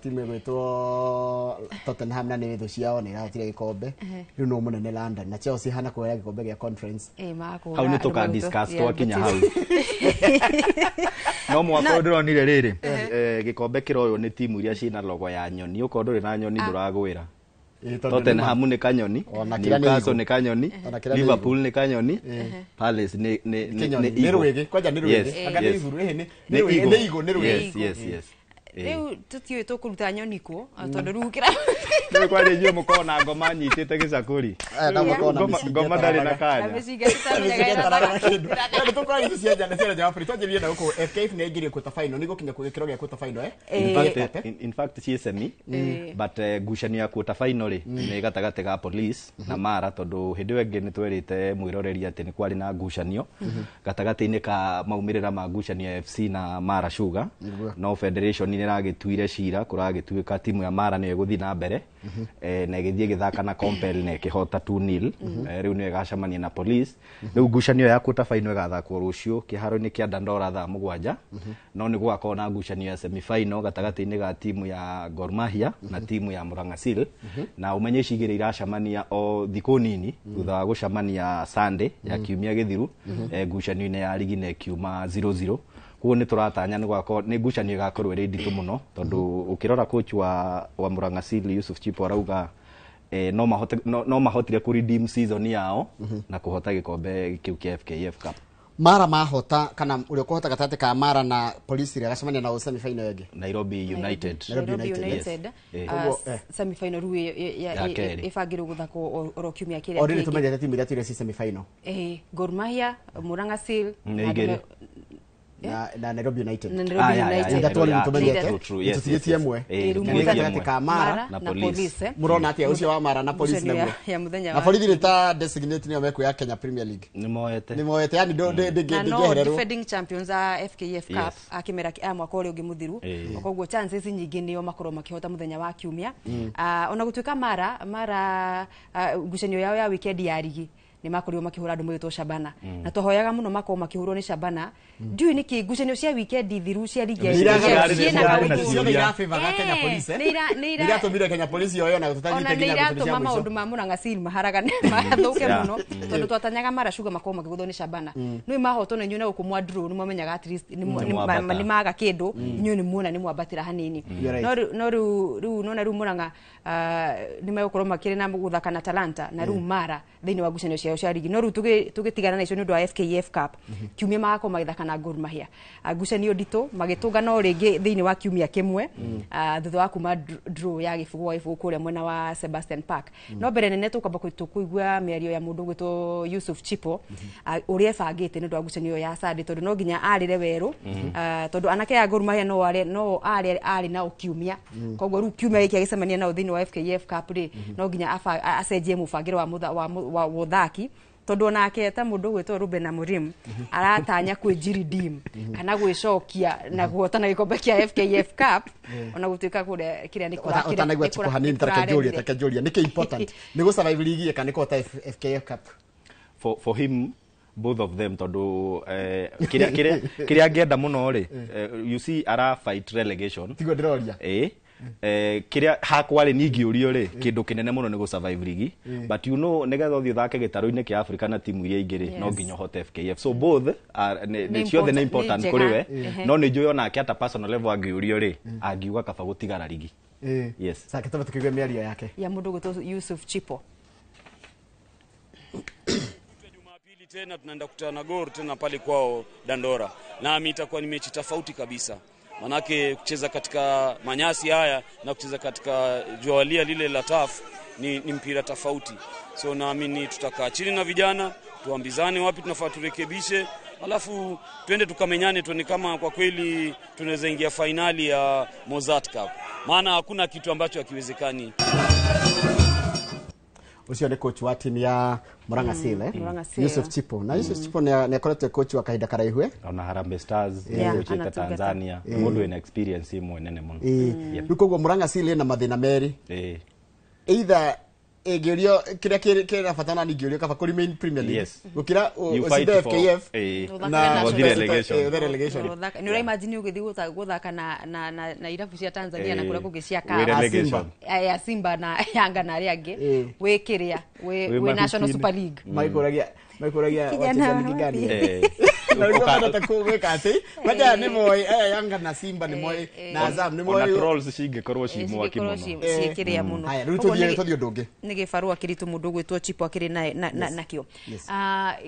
Timu ĩgwĩtwo Tottenham na nĩ thũ ciao nĩ ĩrahotire gĩkombe. Rĩu no mũnene London na Chelsea hana kuoya gĩkombe gĩa Conference. Ĩĩ, makũhũra Hau nĩ andũ tũka magwĩtwo discuss Real twakinya Betis. hau. No mwaka ũyũ ndĩronire rĩrĩ, gĩkombe kĩroywo nĩ timu iria ciĩna logo ya nyoni. Okorwo ndũrĩ na nyoni ndũragwĩra. Ĩĩ, tondũ Tottenham nĩ kanyoni, Ona kĩrĩa nĩ Newcastle igũ. nĩ kanyoni, Ona kĩrĩa nĩ Liverpool nĩ kanyoni, Palace nĩ Kĩnyoni. nĩ Nĩ eagle. rwĩgĩ, kwanja nĩ rwĩgĩ. Anga nĩ iguru, ĩhĩ, Nĩ nĩ rwĩgĩ, eagle. nĩ igũ, nĩ rwĩgĩ. Yes, yes, yes. Rĩu tũtiũĩ tũkũruta nyoni kũ, tondũ rĩu kĩra Nĩ kwa rĩnjio mũkorwo na ngoma nyitĩte gĩcakũri. Na mũkorwo na mĩcinga Ngoma ndarĩ na ĩtaraga. kanya. Na mĩcinga tũtamenyaga ĩrathaga. Nĩ tũkwaria ici cia njana cia nja wa bũrũri twanjĩrĩrie na gũkũ FKF nĩ yaingĩrire quarter final nĩ gũkinya gĩkĩro gĩa quarter final In fact, in fact ciĩ semi but ngucanio ya quarter final rĩ nĩ gatagatĩ ga Police na Mara tondũ hĩndĩ ĩyo ĩngĩ nĩ twerĩte mwĩroreri atĩ nĩ kwarĩ na ngucanio gatagatĩ-inĩ ka maumĩrĩra ma ngucanio ya FC na Mara Sugar. No federation nĩ ĩragĩtuire cira kũragĩtuĩka timu ya Mara nĩyo ĩgũthiĩ na mbere na ĩgĩthiĩ ĩgĩthaka na Compel na ĩkĩhota 2-0. Rĩu nĩyo ĩgacemania na Police. Rĩu ngucanio ya quarter final ĩgathakwo rũciũ kĩharo-inĩ kĩa Dandora thaa 7 no nĩ gũgakorwo na ngucanio ya semi final gatagatĩ-inĩ ga timu ya Gor Mahia na timu ya Murang'a Seal. Na ũmenye ici igĩrĩ iracemania o thikũ nini thutha wa gũcemania Sunday ya kiumia gĩthiru ngucanio-inĩ ya rigi na ĩkiuma 0-0. Koguo nĩ tũratanya nĩ gũgakorwo nĩ ngucanio ĩgakorwo ĩrĩ nditũ mũno tondũ ũkĩrora coach wa Murang'a Seal Yusuf Chipo arauga no mahotire kũ redeem season yao na kũhota gĩkombe kĩu kĩa FKF Cup. Mara mahota kana ũrĩa ũkũhota gatagatĩ ka Mara na Police rĩ agacemania na semi final ĩngĩ. Nairobi United. Nairobi United. Yes. Koguo, Semi final rĩu Ya kerĩ. ĩbangĩrwo gũthakwo oro kiumia kĩrĩa Already kĩngĩ. tũmenyete timu iria twĩre ci semi final. Gor Mahia, Murang'a Seal Nĩ igĩrĩ. Na Nairobi United. Na Nairobi United. Ithatũ already tũmenyete. True, true, yes, Tũtigĩtie yes, ĩmwe. yes. Nĩ Tũtigĩtie gatagatĩ ĩmwe. ka Mara na Police. Mũrona atĩa ũcio wa Mara na Police Ngucanio naguo? ya mũthenya Na wa borithi nĩ ta designate nĩo mekuoya Kenya Premier League. Nĩ moete. Nĩ moete yani na no ndĩngĩehererwo. defending champions a FKF Cup Yes. a kĩmera a mwaka ũrĩa ũngĩ mũthiru. Koguo chances nyingĩ nĩo makorwo makĩhota mũthenya wa kiumia. Ona gũtuĩka Mara ngucanio yao ya weekend ya rigi nĩ makorirwo makĩhũra andũ mũgĩtwo Shabana. Na twahoyaga mũno makorwo makĩhũrwo nĩ Shabana. Ndiũĩ nĩkĩ ngucanio cia weekend thiru cia rigi ya ciĩna Ciothe kaũndũ. irafavoraga Kenya Police. Nĩ Iratũmire Kenya Police yoyo na tũtathiĩte ona nĩ nginya ngucanio cia iratũma mũico. maũndũ ma Murang'a Seal maharagane mathũke Yeah. mũno tondũ twatanyaga Mara Sugar makorwo makĩgũthwo nĩ Shabana. Nĩ mahotwo na inyuĩ na gũkũ mwa draw nĩ mwamenyaga at least nĩ Nĩ mwambata. nĩ maga kĩndũ inyuĩ nĩ muona nĩ mwambatĩra hanini. You're right. No rĩu nona rĩu Murang'a nĩ megũkorwo makĩrĩ na gũthaka na Talanta na rĩu Mara thĩinĩ wa ngucanio ciao cia rigi. No rĩu tũgĩtigana na icio nĩ ũndũ wa FKF Cup kiumia magakorwo magĩthaka na Gor Mahia. Ngucanio nditũ magĩtũngana o rĩngĩ thĩinĩ wa kiumia kĩmwe thutha wa kuma draw ya gĩbũgũ gwa gĩbũgũ kũrĩa mwena wa Sebastian Park. No mbere nene tũkwamba tũkũigua mĩario ya mũndũ ũgwĩtwo Yusuf Chipo ũrĩa ebangĩte nĩ ũndũ wa ngucanio ĩyo ya Sunday tondũ no nginya arĩre werũ tondũ anake a Gor Mahia no arĩ nao kiumia. Koguo rĩu kiumia gĩkĩ agĩcemania nao thĩinĩ wa FKF Cup rĩ no nginya acenjie mũbangĩre wa ũthaki tondũ onake ta mũndũ ũgwĩtwo Ruben Amorim aratanya kwĩnjiridim kana gwĩcokia na kũhotana gĩkombe kĩa FKF Cup ona gũtuĩka kũrĩa kĩrĩa nĩ Ũtanaigua Chipo hanini ta reke njũrie nĩkĩ important nĩ gũ survive ligi kana nĩ kũhota FKF Cup? For him both of them tondũ kĩrĩa angĩenda mũno rĩ you see ara fight relegation. Tiguo ndĩroria. Kĩrĩa hakwa rĩ ningĩũrio rĩ kĩndũ kĩnene mũno nĩ gũ survive ligi but you know nĩgetha ũthiĩ ũthake gĩtarũ-inĩ kĩa Africa na timu iria ingĩ rĩ no nginya ũhote FKF so both are nĩ ciothe nĩ important kũrĩ we no nĩ njũĩ onake at a personal level angĩũrio rĩ angiuga kaba gũtigara ligi. Yes. Sasa tũbe tũkĩigua mĩario yake ya mũndũ ũgwĩtwo Yusuf Chipo. Tena tunaenda kukutana na Gor tena pale kwao Dandora. Nami itakuwa ni mechi tofauti kabisa. Manake kucheza katika manyasi haya na kucheza katika jualia lile la TAF ni mpira tofauti. So naamini tutakaa chini na vijana, tuambizane wapi tunafaa turekebishe, alafu twende tukamenyane tuone kama kwa kweli tunaweza ingia finali ya Mozart Cup. Maana hakuna kitu ambacho hakiwezekani. Ucio nĩ coach wa timu ya Murang'a Seal Yusuf Chipo. Na Yusuf Chipo nĩ akoretwo coach wa kahinda karaihu ona Harambee Stars coach Tanzania mũndũ wĩna experience imwe nene mũno. Rĩu koguo Murang'a Seal ĩna mathĩna merĩ either ĩngĩũrio kĩrĩa kĩrabatana ningĩũrio kaba kũ remain Premier League gũkĩra ũcinde FKF na relegation. Nĩ ũraimagine ũgĩthiĩ gũthaka na irabu cia Tanzania na kũrĩa kũngĩ cia CAF ya Simba na Yanga na arĩa angĩ wĩ kĩrĩa wĩ National Super League maikũragia wacheza ligi gani? Na rĩu mendete gwĩka atĩ kwanja nĩ moĩ Yanga na Simba nĩ moĩ na Azam nĩ Ona moĩ. Trolls cingĩkorwo ci mwaki Cingĩkorwo mũno. Ciĩkĩrĩa mũno. Haya, rĩu Koguo tũthiĩ ũndũ ũngĩ. Nĩ gĩbarũa kĩritũ mũndũ ũgwĩtwo Chipo akĩrĩ nakĩo.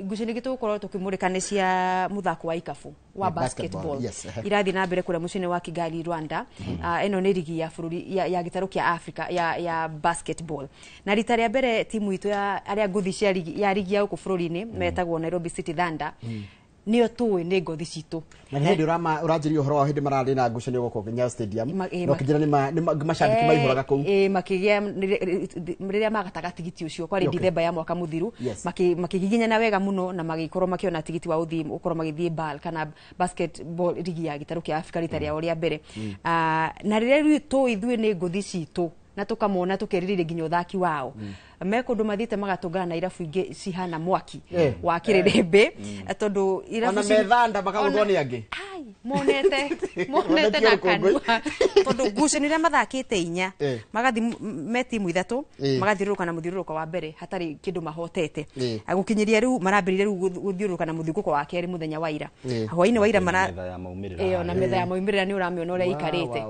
Ngucanio ingĩ tũgũkorwo tũkĩmũrĩka nĩ cia mũthako wa ikabu wa Yeah, basketball, basketball. Yes, ehe. Irathiĩ na mbere kũrĩa mũciĩ-inĩ wa Kigali, Rwanda. Ĩno nĩ rigi ya bũrũri ya gĩtarũ kĩa Africa ya basketball, na rita rĩa mbere timu itũ ya arĩa ngũthi cia rigi ya rigi ya gũkũ bũrũri-inĩ metagwo Nairobi City Thunder, nĩo tũĩ nĩ ngothi citũ. Na nĩ hĩndĩ ũranjĩria ũhoro wa hĩndĩ mararĩ na ngucanio gũkũ Nyayo Stadium, na ũkĩnjĩra nĩ macambĩki maihũraga kũu. Makĩgĩa rĩrĩa magataga tigiti ũcio kwarĩ Dithemba ya mwaka mũthiru. Makĩgiginyana wega mũno na magĩkorwo makĩona tigiti wa gũthiĩ gũkorwo magĩthiĩ BAL kana basketball ligi ya gĩtarũ kĩa Afrika rita rĩao rĩa mbere. Na rĩrĩa rĩu tũĩ ithuĩ nĩ ngũthi citũ na tũkamona tũkerirĩria nginya ũthaki wao, me kũndũ mathiĩte magatũngana na irabu ingĩ cihana mwaki wa kĩrĩrĩmbĩ, tondũ irabu Ona methanda makagũthwo nĩ angĩ. Monete monete na Monete. Kanua tondũ ngucanio iria mathakĩte inya, magathi me timu ithatũ, magathiũrũrũka na mũthiũrũrũko wa mbere hatarĩ kĩndũ mahotete. Gũkinyĩria rĩu marambĩrĩria rĩu gũthiũrũrũka na mũthiũrũrũko wa kerĩ mũthenya wa ira, hwainĩ wa ira mara Metha ya maumĩrĩra ĩyo na harĩa. metha ya maumĩrĩra nĩ ũramĩona ũrĩa ĩikarĩte.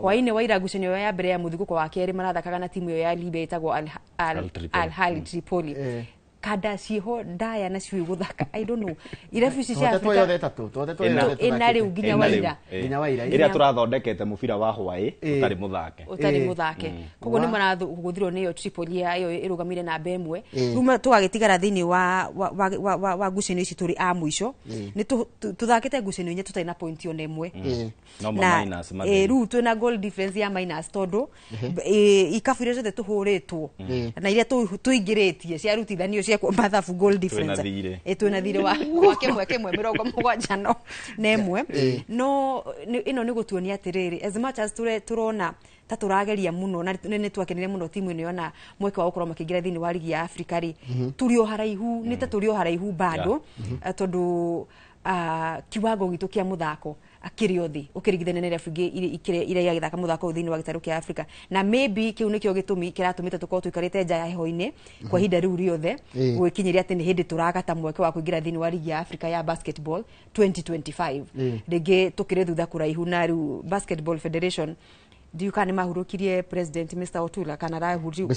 Hwainĩ wa ira ngucanio ĩyo ya mbere ya mũthiũrũrũko wa kerĩ marathakaga na timu ĩyo ya Libya ĩtagwo Al Tripoli. Al Ahly Tripoli. Kanda ciĩho ndaya na ciũĩ gũthaka, I don't know, irabu ici cia Tũhotetwo Afrika yothe ĩtatũ, tũhotetwo Ĩna. yothe. Ĩna rĩu nginya Ĩna wa rĩu, ira. Nginya wa ira. Ĩrĩa tũrathondekete mũbira wa hwaĩ ũtarĩ mũthake. Ũtarĩ mũthake, koguo nĩ marathũgũthirwo nĩyo Tripoli ya ĩyo ĩrũgamĩire namba 1. Rĩu tũgagĩtigara thĩinĩ wa ngucanio ici tũrĩ a mũico. Nĩ tũthakĩte ngucanio inya tũtarĩ na point ona ĩmwe. No ma Na minus matheri. rĩu twĩna goal difference ya minus tondũ ikabu iria ciothe tũhũrĩtwo na iria tũingĩrĩtie ciarutithanio cia mathabu goal difference. Thirĩ. Twĩna thirĩ wa 1 1 71. No ĩno nĩ gũtuonia atĩrĩrĩ, as much as tũrona ta tũrageria mũno na nĩ twakenire mũno timu ĩno yona mweke wa gũkorwo makĩingĩra thĩinĩ wa ligi ya Afrika rĩ, tũrĩ o haraihu, nĩ ta tũrĩ o haraihu bado, tondũ kiwango gitũ kĩa mũthako akĩrĩ o thĩ ũkĩringithania na irabu ingĩ iria iragĩthaka mũthako ũyũ thĩinĩ wa gĩtarũ kĩa Afrika, na maybe kĩu nĩkĩo gĩtũmi kĩratũmĩte tũkorwo tũikarĩte nja ya heho-inĩ kwa ihinda rĩu rĩothe, gũgĩkinyĩria atĩ nĩ hĩndĩ tũragata mweke wa kũingĩra thĩinĩ wa ligi ya Afrika ya basketball 2025. Rĩngĩ tũkĩrĩ thutha kũraihu, na rĩu Basketball Federation ndiũ kana nĩ mahurũkirie president Mr Otula kana arahurũkio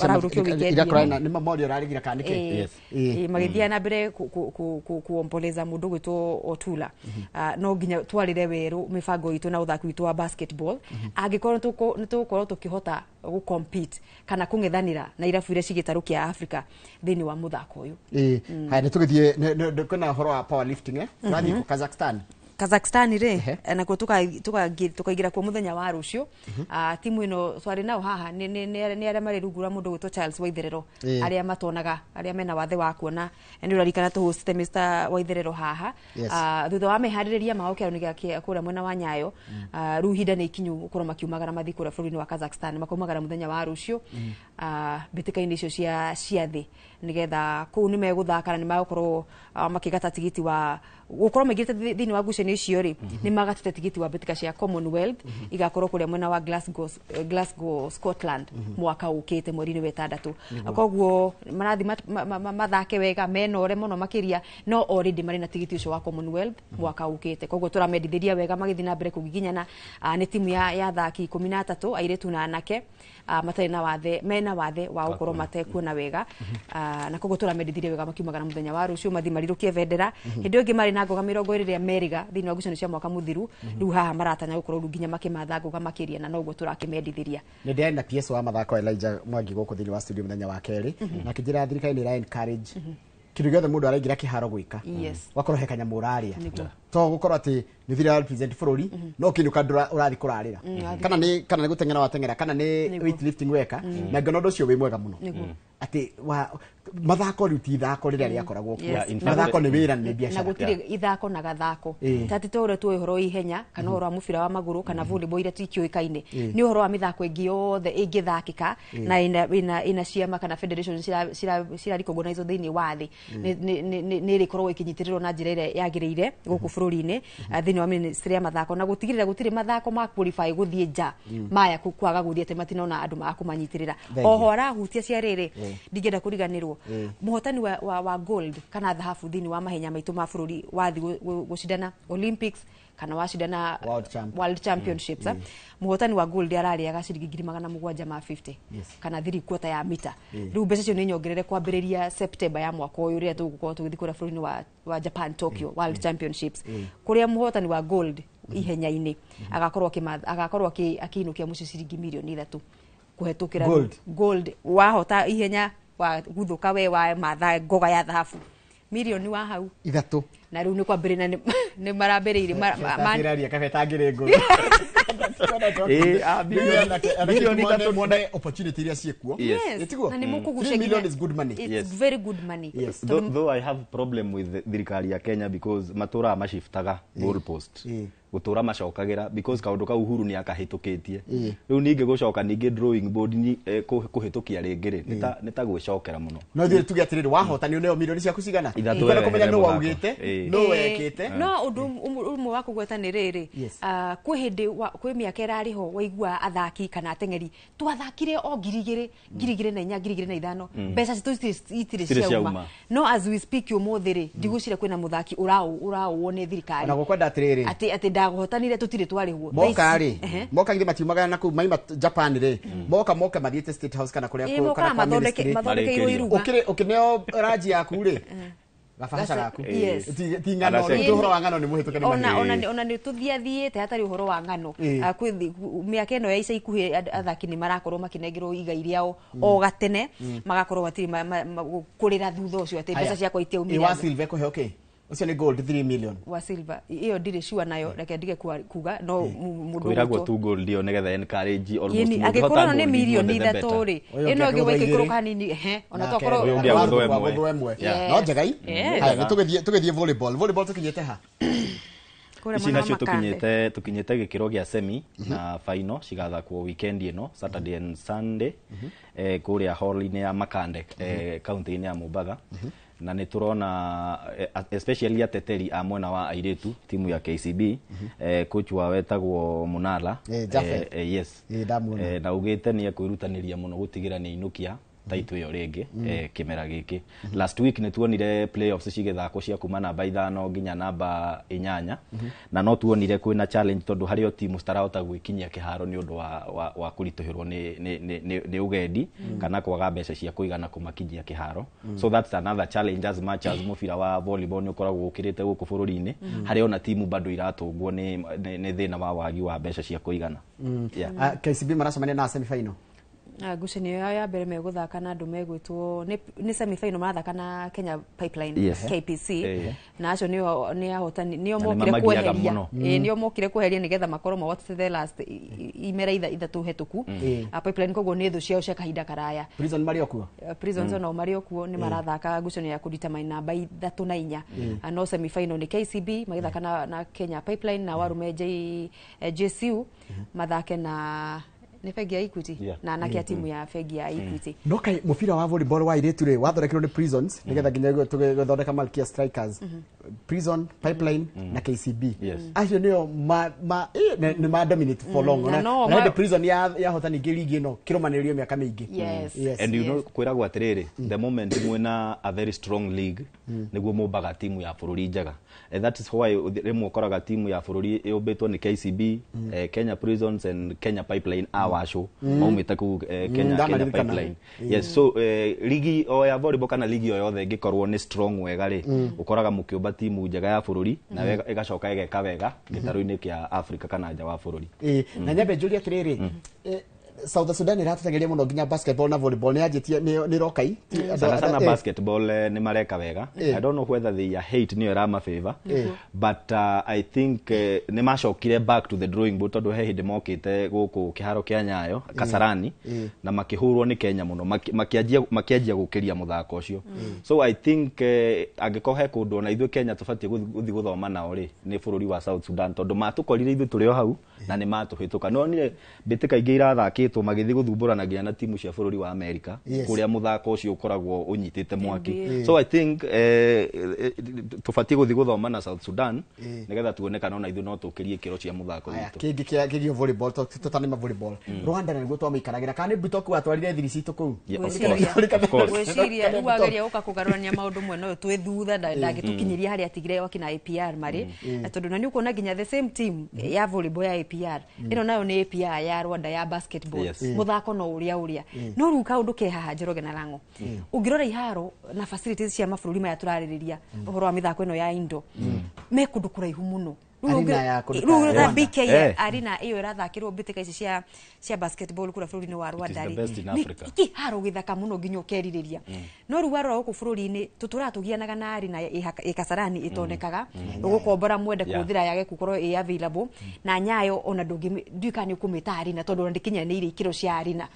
weekend Ira ĩno. kũraina nĩ mamorio ũrarĩgira kana nĩkĩ? Magĩthiĩ na mbere kuomboleza mũndũ gwĩtwo Otula. No nginya twarĩre werũ mĩbango itũ na ũthaki witũ wa basketball angĩkorwo nĩ tũgũkorwo tũkĩhota gũ compete kana kũng'ethanĩra na irabu iria cigĩtarũ kĩa Africa thĩinĩ wa mũthako ũyũ. Haya, nĩ tũgĩthiĩ kwĩna ũhoro wa powerlifting, eh? Ũrathiĩ kũ Kazakhstan. Kazakhstan rĩ, nakuo tukaingĩra kuo mũthenya wa rũciũ. Timu ĩno twarĩ nao haha nĩ arĩa marĩ rungu rwa mũndũ gwĩtwo Charles Waitherero, arĩa matonaga, arĩa mena wathe wa kuona. Nĩ ũrarikana tũhostete Mr Waitherero haha. Thutha wa meharĩrĩria mao kĩaro-inĩ gĩa kũrĩa mwena wa Nyayo, rĩu ihinda nĩ ikinyu gũkorwo makiumagara mathiĩ kũrĩa bũrũri-inĩ wa Kazakhstan. Makaumagara mũthenya wa rũciũ mbĩtĩka-inĩ icio cia thĩ, nĩgetha kũu nĩ megũthaka na nĩ megũkorwo makĩgata tigiti wa gũkorwo maingĩrĩte thĩinĩ wa ngucanio icio rĩ, nĩ magatĩte tigiti wa mbĩtĩka cia Commonwealth igakorwo kũrĩa mwena wa Glasgow, Glasgow, Scotland, mwaka ũkĩte mweri-inĩ wa ĩtandatũ. Koguo marathiĩ mathake wega menore mũno makĩria, no already marĩ na tigiti ũcio wa Commonwealth mwaka ũkĩte. Koguo tũramendithĩria wega magĩthiĩ na mbere kũgiginyana. Nĩ timu ya athaki 13, airĩtu na anake, matarĩ na wathe, mena wathe wa gũkorwo matekuona wega. Na koguo tũramendithĩria wega makiumagara mũthenya wa rũciũ mathiĩ marirũkie bendera. Hĩndĩ ĩyo ĩngĩ marĩ na ngoga 20 ĩrĩa meriga thĩinĩ wa ngucanio cia mwaka mũthiru. Rĩu haha maratanya gũkorwo rĩu nginya makĩmatha ngoga makĩria, na noguo tũrakĩmendithĩria. Nĩ ndĩrarĩ na PS wa mathako Elijah Mwangi gũkũ thĩinĩ wa studio mũthenya wa kerĩ, na akĩnjĩra thirikari nĩ ĩra encourage kĩndũ gĩothe mũndũ araingĩra kĩharo gwĩka, wakorwo he kanyamũ ũrarĩa, to gũkorwo atĩ nĩ thire represent bũrũri, no kĩndũ kandũ ũrathiĩ kũrarĩra, kana nĩ gũteng'era wateng'era, kana nĩ weightlifting weka, na ngona ũndũ ũcio wĩ mwega mũno, atĩ wa mathako rĩu ti ithako rĩrĩa rĩakoragwo kuo. Yeah, in fact- Mathako nĩ wĩra, nĩ Na biacara. gũtirĩ ithako na gathako, tati to ũrĩa tuoĩ ũhoro wa ihenya kana ũhoro wa mũbira wa magũrũ kana volleyball iria tikĩũĩkaine, nĩ ũhoro wa mĩthako ĩngĩ yothe ĩngĩthakĩka na ĩna ciama kana federation cira recognize thĩinĩ wa thĩ, nĩ ĩrĩkoragwo ĩkĩnyitĩrĩrwo na njĩra ĩrĩa yagĩrĩire gũkũ bũrũri-inĩ, thĩinĩ wa ministry ya mathako, na gũtigĩrĩra gũtirĩ mathako ma qualify gũthiĩ nja maya kwaga gũthiĩ atĩ matinona andũ ma kũmanyitĩrĩra. Thank you. Oho arahutia cia rĩrĩ, ndingĩenda kũriganĩrwo. Mũhotani wa gold kana thahabu thĩinĩ wa mahenya maitũ ma bũrũri wathi gũcindana Olympics kana wacindana World Championships, mũhotani wa gold ararĩaga ciringi 750,000 kana 3/4 ya mita. Rĩu mbeca icio nĩ nyongerere kwambĩrĩria September ya mwaka ũyũ rĩrĩa tũgũkorwo tũgĩthiĩ kũrĩa bũrũri-inĩ wa Japan, Tokyo World Championships, kũrĩa mũhotani wa gold ihenya-inĩ agakorwo akĩinũkia mũciĩ ciringi 3 mirioni kũhetũkĩra Gold. Gold wahota ihenya wa guthũka we wa matha ngoga ya thahabu mirioni wa hau 3. Na rĩu nĩ kwambĩrĩria nĩ marambĩrĩirie Kabeta kabeta ngiri ngũrũ. Mirioni 3. Mwone opportunity iria ciĩkuo. Yes. Ĩtiguo? Na nĩ mũkũgucia 3 million nginya- is good money. It's very good money. Yes. Though I have problem with thirikari ya Kenya because matũraga maciftaga goal post, gũtũra macokagĩra because kaũndũ kau Uhuru nĩ akahĩtũkĩtie. Rĩu ningĩ gũcoka ningĩ drawing board ni kũhĩtũkia rĩngĩ rĩ, nĩ ta gwĩcokera mũno. No ithuĩ tuge atĩrĩrĩ, wahota nĩ ũneo mirioni ciaku cigana. 3. Ũkwenda kũmenya Wehere nũ mũthako. waugĩte, nũ wekĩte. No ũndũ ũmwe wa kũgweta nĩ rĩrĩ, kwĩ hĩndĩ kwĩ mĩaka ĩrarĩ ho waigua athaki kana ateng'eri twathakire o 2000, 2004, 2005, mbeca citũ itirĩ Itirĩ ciauma. ciauma. No as we speak ũmũthĩ rĩ, ndigwĩciria kwĩna mũthaki ũraũwo nĩ thirikari Ona gũkwenda atĩrĩrĩ, atĩ ndahotanire tũtirĩ twarĩhwo. Moka Thaa rĩ, ici- Ehe. moka githĩ matiumagara na kũu maima Japan rĩ, moka mathiĩte State House kana kũrĩa Ĩ, mokaga kana kwa ministry. mathondekeirwo iruga. Ũkĩneo ranji yaku rĩ, gabahaca gaku. Yes. Ti ng'ano. Ana Rĩu ũhoro wa ng'ano nĩ mũhĩtũke nĩ ona mahinda. ona nĩ tũthiathiĩte hatarĩ ũhoro wa ng'ano. Ah, kwĩ mĩaka ĩno ya ica ikuhĩ athaki nĩ marakorwo makĩnengerwo igai rĩao o gatene, magakorwo matirĩ kũrĩra thutha ũcio atĩ mbeca ciakwa Ĩ, wa itiaumire. silver kũheo kĩ? Ũcio nĩ gold 3 million. Wa silver ĩyo ndirĩ sure nayo, reke ndige kuga no mũndũ Kwĩragwo ũgwĩtwo- tu gold ĩyo nĩgetha encourage almost Yĩni, mũndũ angĩkorwo hota no nĩ gold mirioni the better. 3 rĩ, Ũyũ ĩno ũngĩ ĩngĩ agũthwo waikaikũrũka 2. hanini, ehe, ona Nake tokorwo Ũyũ ũngĩ agũthwo 1. Agũthwo 1. Yes. No njegai. Yes. Haya, nĩ tũgĩthiĩ volleyball. Volleyball tũkinyĩte ha? Kũrĩa Ici mwena wa nacio Makande. tũkinyĩte gĩkĩro gĩa semi na final cigathakwo weekend ĩno, Saturday and Sunday, kũrĩa hall-inĩ ya Makande, kaunti-inĩ ya Mombatha. Na nĩ tũrona especially ateteri a mwena wa airĩtu, timu ya KCB, coach wao wetagwo Munala. Japheth. Yes. Ndamuona. Na ugĩte nĩ ekwĩrutanĩria mũno gũtigĩra nĩ ainũkia taitũ ĩyo rĩngĩ kĩmera gĩkĩ. Last week nĩ tuonire playoffs cigĩthakwo cia kuma namba 5 nginya namba 8, na no tuonire kwĩna challenge tondũ harĩ o timu citarahota gwĩkinyia kĩharo nĩ ũndũ wa kũritũhĩrwo nĩ ũgendi kana kwaga mbeca cia kũigana kũmakinyia kĩharo. So that's another challenge. As much as mũbira wa volleyball nĩ ũkoragwo ũkĩrĩte gũkũ bũrũri-inĩ, harĩ ona timu bado iratũngwo nĩ thĩna wa wagi wa mbeca cia kũigana. Yeah. Ah, KCB maracemania na semi final. Ah, ngucanio yao ya mbere megũthaka na andũ megwĩtwo nĩ semi final marathaka na Kenya Pipeline, KPC. Na acio nĩo nĩ ahotani, nĩo Na nĩ mokire mamagiaga kweheria mũno. Nĩo mokire kweheria nĩgetha makorwo mahotete the last imera 3 hetũku. Ah, Pipeline koguo nĩ thũ ciao cia kahinda karaya. Prison marĩ o kuo. Prisons onao marĩ o kuo, nĩ marathaka ngucanio ya kũdetermine namba 3 na 4. Ah, no semi final nĩ KCB magĩthaka na Kenya Pipeline, na warume JCU mathake na nĩ bengi ya Equity, na anake a timu ya bengi ya Equity. No kai mũbira wa volleyball wa airĩtu rĩ, wathondekirwo nĩ Prisons nĩgetha nginya tũgĩthondeka Malkia Strikers, Prison, Pipeline na KCB. Acio nĩo nĩ ma dominate for long. Na Ona no na hĩndĩ Prison yahota ningĩ ligi ĩno kĩrũmanĩrĩrio mĩaka mĩingĩ. Yes. And you know kwĩragwo atĩrĩrĩ, the moment mwĩna a very strong league nĩguo mũmbaga timu ya bũrũri njega. And that is why rĩmwe ũkoraga timu ya bũrũri yũmbĩtwo nĩ KCB, Kenya Prisons and Kenya Pipeline, awacũ maumĩte kũu, Kenya Ndamaririkana. Pipeline. Yes, so ligi o ya volleyball kana ligi o yothe ĩngĩkorwo nĩ strong wega rĩ, ũkoraga mũkĩũmba timu njega ya bũrũri na ĩgacoka ĩgeka wega gĩtarũ-inĩ kĩa Africa kana nja wa bũrũri. Ĩ, na nyambe njũrie atĩrĩrĩ, South Sudan ĩratũtengeria mũno nginya basketball na volleyball nĩ yanjĩtie nĩ ĩroka Sana sana basketball, nĩ mareka wega. I don't know whether they are hate nĩyo ĩramafavor, but I think nĩ macokire back to the drawing board tondũ he hĩndĩ mokĩte gũkũ kĩharo kĩa Nyayo Kasarani na makĩhũrwo nĩ Kenya mũno, makĩanjia gũkĩria mũthako ũcio. So I think angĩkorwo he kũndũ ona ithuĩ Kenya tũbatiĩ gũthiĩ gũthoma nao rĩ, nĩ bũrũri wa South Sudan, tondũ matũkorire ithuĩ tũrĩ o hau na nĩ matũhĩtũka. Nonire mbĩtĩka ingĩ irathakĩtwo. magĩtwo magĩthiĩ gũthumbũrana nginya na timu cia bũrũri wa America, kũrĩa mũthako ũcio ũkoragwo ũnyitĩte mwaki. So I think tũbatiĩ gũthiĩ gũthoma na South Sudan, nĩgetha tuone kana ona ithuĩ no tũkĩrie ikĩro cia mũthako Aya, witũ. kĩngĩ kĩa kĩgiĩ volleyball, tũtanima volleyball, Rwanda na nĩguo twamĩikaragĩra, kana nĩ Bitok watwarire thiri citũ kũu? Yeah, of Gwĩciria- course, of course. Gwĩciria rĩu ageria gũka kũgarũrania maũndũ mwena ũyũ twĩ thutha, ndangĩtũkinyĩria harĩa atigire wakina APR marĩ. Na tondũ na nĩ ũkuona nginya the same team ya volleyball ya APR ĩno nayo nĩ APR ya Rwanda ya basketball. Mũthako no ũrĩa ũrĩa, no rĩu kaũndũ ke haha, Njoroge na Lang'o, ũngĩrora iharo na facilities cia mabũrũri maya tũrarĩrĩria ũhoro wa mĩthako ĩno ya indo me kũndũ kũraihu mũno. Rĩu Arena ya kũndũ rĩu ta ũngĩrora Rwanda. BK arena ĩyo ĩrathakĩrwo mbĩtĩka ici cia basketball kũrĩa bũrũri-inĩ wa Rwanda the rĩ, best in nĩ Africa. kĩharo gĩthaka mũno nginya ũkerirĩria. No rĩu warora gũkũ bũrũri-inĩ, tũtũraga tũgianaga na arena ĩ Kasarani ĩtonekaga, ũgũkombora mwende kũhũthĩra yage gũkorwo ĩ available, na Nyayo ona ndũngĩ, ndiũĩ kana nĩ ũkũmĩta arena tondũ ona ndĩkinyanĩire ikĩro cia arena.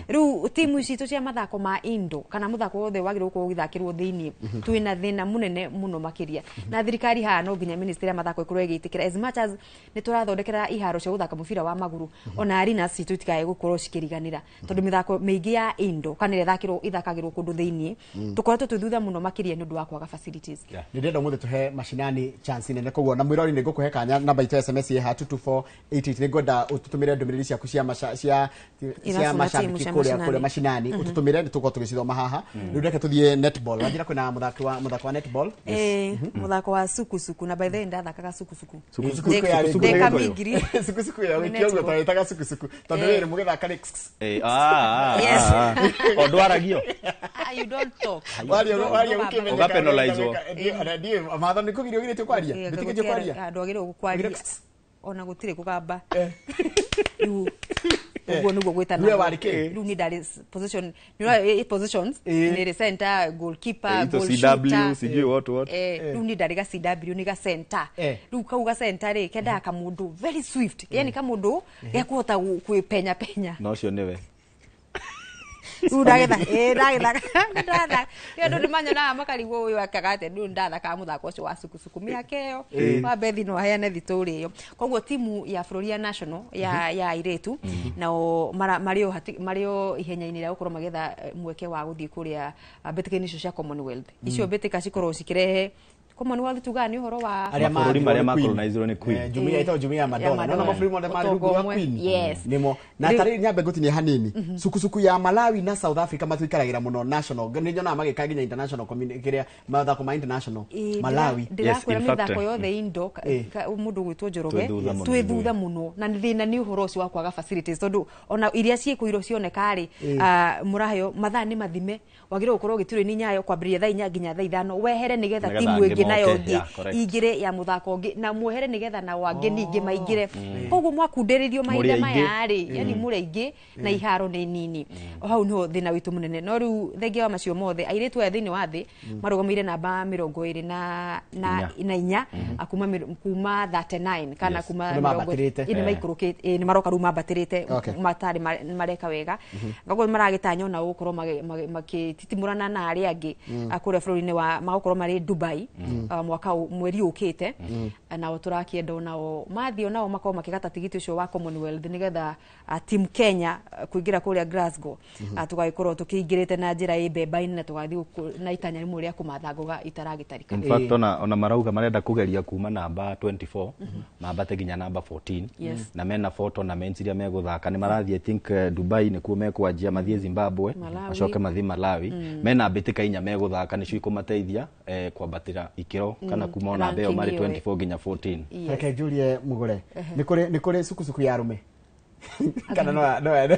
Rĩu timu citũ cia mathako ma indo kana mũthako wothe wagĩrĩirwo gũkorwo ũgĩthakĩrwo thĩiniĩ, twĩna thĩna mũnene mũno makĩria. Na thirikari haha no nginya ministry ya mathako ĩkorwo ĩgĩtĩkĩra, as much as nĩ tũrathondekera iharo cia gũthaka mũbira wa magũrũ, ona arena citũ itikae gũkorwo cikĩriganĩra, tondũ mĩthako mĩingĩ ya indo kana ĩrĩa ĩthakagĩrwo kũndũ thĩiniĩ, tũkoretwo twĩ thutha mũno makĩria nĩ ũndũ wa kwaga facilities. Nĩ ndĩrenda ũmũthĩ tũhe mashinani chance nene, koguo na mwĩrori nĩ ngũkũhe kanya. Namba itũ ya SMS ĩ ha 22488. Nĩ ngwenda ũtũtũmĩre ndũmĩrĩri ciaku cia cia Irabu na macambĩki timu cia kũrĩa mashinani. Kũrĩa mashinani, ũtũtũmĩre, nĩ tũgũkorwo tũgĩcithoma haha. Rĩu reke tũthiĩ netball. Wanjĩra kwĩna mũthaki wa netball. Mũthako wa sukusuku, na by the way ndathakaga sukusuku. Sukusuku Ndĩ yarĩ kamingiri. Sukusuku ya Nĩ wĩkĩo netball. twagĩtaga sukusuku tondũ rĩrĩ mũgĩthaka nĩ Eh, ah. O ndwaragio. Ah, you don't talk. Waria waria Don't ũkĩmenyeka. Ũgapenalizwo. Ndiĩ matho nĩ kũgirio, ũgirĩtio kwaria, ndĩtĩkĩtio kwaria. Ndwagĩrĩirwo gũkwaria, ona gũtirĩ kũgamba. Rĩu ũguo nĩguo gwĩtana. Niwe warĩ kĩ? Rĩu niĩ ndarĩ position, nĩ ũrona, positions nĩ center, goalkeeper, Ito goal CW, shooter. sijui what what. Rĩu niĩ ndarĩ ga CW, nĩ ga center. Rĩu kau ga center rĩ, kendaga kamũndũ very swift, yani kamũndũ gekũhota kwĩpenya penya. Na ũcio nĩwe. Rĩu ndagetha ndagetha ndathaka nĩ andũ nĩ manyonaga makarigwo ũyũ akaga atĩa. Rĩu ndathakaga mũthako ũcio wa sukusuku mĩaka ĩyo. Wa Bethi no aheane thitũrĩ ĩyo. Koguo timu ya bũrũri ya national ya airĩtu nao marĩ o ihenya-inĩ rĩa gũkorwo magĩetha mweke wa gũthiĩ kũrĩa mbĩtĩka-inĩ icio cia Commonwealth. Icio mbĩtĩka cikoragwo cikĩrehe Commonwealth, tugaga nĩ ũhoro wa Arĩa Mabũrũri mathirwo marĩa nĩ Queen. macolonizirwo nĩ Queen. Jumuiya ĩtagwo Jumuiya ya Madola. Madola. Nona mabũrũri mothe marĩ rungu Ũtonga rwa ũmwe. Queen. Nĩmo na tarĩ nyambe ngũtinie hanini. Sukusuku ya Malawi na South Africa matuikaragĩra mũno national, nĩ nyonaga magĩka nginya international community, kĩrĩa mathako ma international. Malawi. Ndĩrakwĩra In fact, mĩthako yothe indo mũndũ gwĩtwo Njoroge, Twĩ thutha mũno. Twĩ thutha mũno, na thĩna nĩ ũhoro ũcio wa kwaga facilities, tondũ ona iria ciĩkũirwo cioneka rĩ, mũraheo mathaa nĩ mathime, wagĩrĩirwo gũkorwo ũgĩturwo nĩ Nyayo kwambĩrĩria thaa 4 nginya thaa 5, wehere nĩgetha Nĩgetha timu angĩ ĩngĩ nayo moke. ĩngĩ Yeah, correct. ingĩre ya mũthako ũngĩ, na mwehere nĩgetha nao angĩ ningĩ maingĩre. Koguo mwakundĩrĩrio mahinda Mũrĩ aingĩ. maya rĩ, yani mũrĩ aingĩ na iharo nĩ nini. O hau niho thĩna witũ mũnene. No rĩu thengia wa macio mothe, airĩtu aya thĩinĩ wa thĩ marũgamĩire namba mĩrongo ĩrĩ na Inya. na inya, kuma 39 kana kuma Nĩ mambatĩrĩte. Nĩ maikũrũkĩte, nĩ maroka rĩu mambatĩrĩte. Matarĩ mareka wega, koguo maragĩtanya ona gũkorwo makĩtitimũrana na arĩa angĩ kũrĩa bũrũri-inĩ wa magũkorwo marĩ Dubai mwaka mweri ũkĩte. Nao tũrakĩenda onao mathiĩ, onao makorwo makĩgata tigiti ũcio wa Commonwealth, nĩgetha team Kenya kũingĩra kũrĩa Glasgow, tũgagĩkorwo tũkĩingĩrĩte na njĩra ĩ mbemba-inĩ, na tũgathiĩ na itanya rĩmwe rĩa kũmatha ngoga itaragĩtarĩka. In fact, ona marauga marenda kugeria kuma namba 24 mambate nginya namba 14. Na mena four tournaments iria megũthaka. Nĩ marathiĩ, I think, Dubai nĩkuo mekwanjia, mathiĩ Zimbabwe, Malawi. macoke mathiĩ Malawi. Mena mbĩtĩka inya megũthaka, nĩcio ikũmateithia kwambatĩra ikĩro kana kuma ona namba ĩyo marĩ Ranking ĩyo. 24 nginya 14. Reke njurie mũgũre, nĩ kũrĩ sukusuku ya arũme kana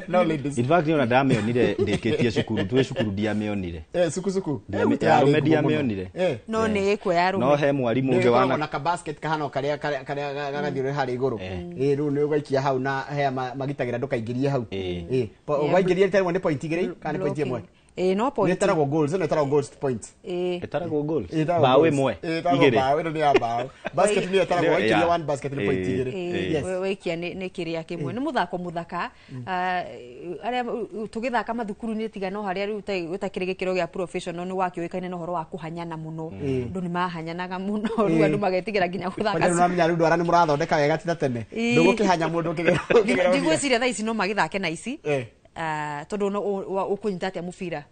no ladies? In fact, ona ndamĩonire ndĩkĩtie cukuru, twĩ cukuru ndiamĩonire. Sukusuku. Ya arũme ndiamĩonire. No nĩ ĩkuo ya arũme. No he mwarimũ ũngĩ wana wana na kabasket kahana o karĩa gagathiũrũrĩ harĩa igũrũ. Rĩu nĩ ũgaikia hau na hea magitagĩra ndũkaingĩrie hau. Yeah, Ũgaingĩria rita rĩmwe nĩ point 2 kana nĩ point 1? Blocking. No point. Nĩ ĩtaragwo goals, ĩno ĩtaragwo goals points. Ĩtaragwo goals. Ĩtaragwo Mbaũ goals. ĩmwe, Ĩtaragwo igĩrĩ. mbaũ, ĩno nĩ ya mbaũ. Basket nĩyo ĩtaragwo waikĩria one basket nĩ point igĩrĩ. Yes. Waikia nĩ kĩrĩa kĩmwe. Nĩ mũthako mũthaka. Arĩa tũgĩthaka mathukuru-inĩ, tiga no harĩa rĩu ũtakĩrĩ gĩkĩro gĩa professional, nĩ wakĩũĩkaine na ũhoro wa kũhanyana mũno. Andũ nĩ mahanyanaga mũno, rĩu andũ magetigĩra nginya gũthaka. Kwanja rĩu nĩwamenya rĩu ndwara nĩ mũrathondeka wega ti ta tene. Ndũgũkĩhanya mũndũ ũkĩgera. Ndigwĩciria thaa ici no magĩthake na ici. Tondũ no ũkũnyita atĩa mũbira?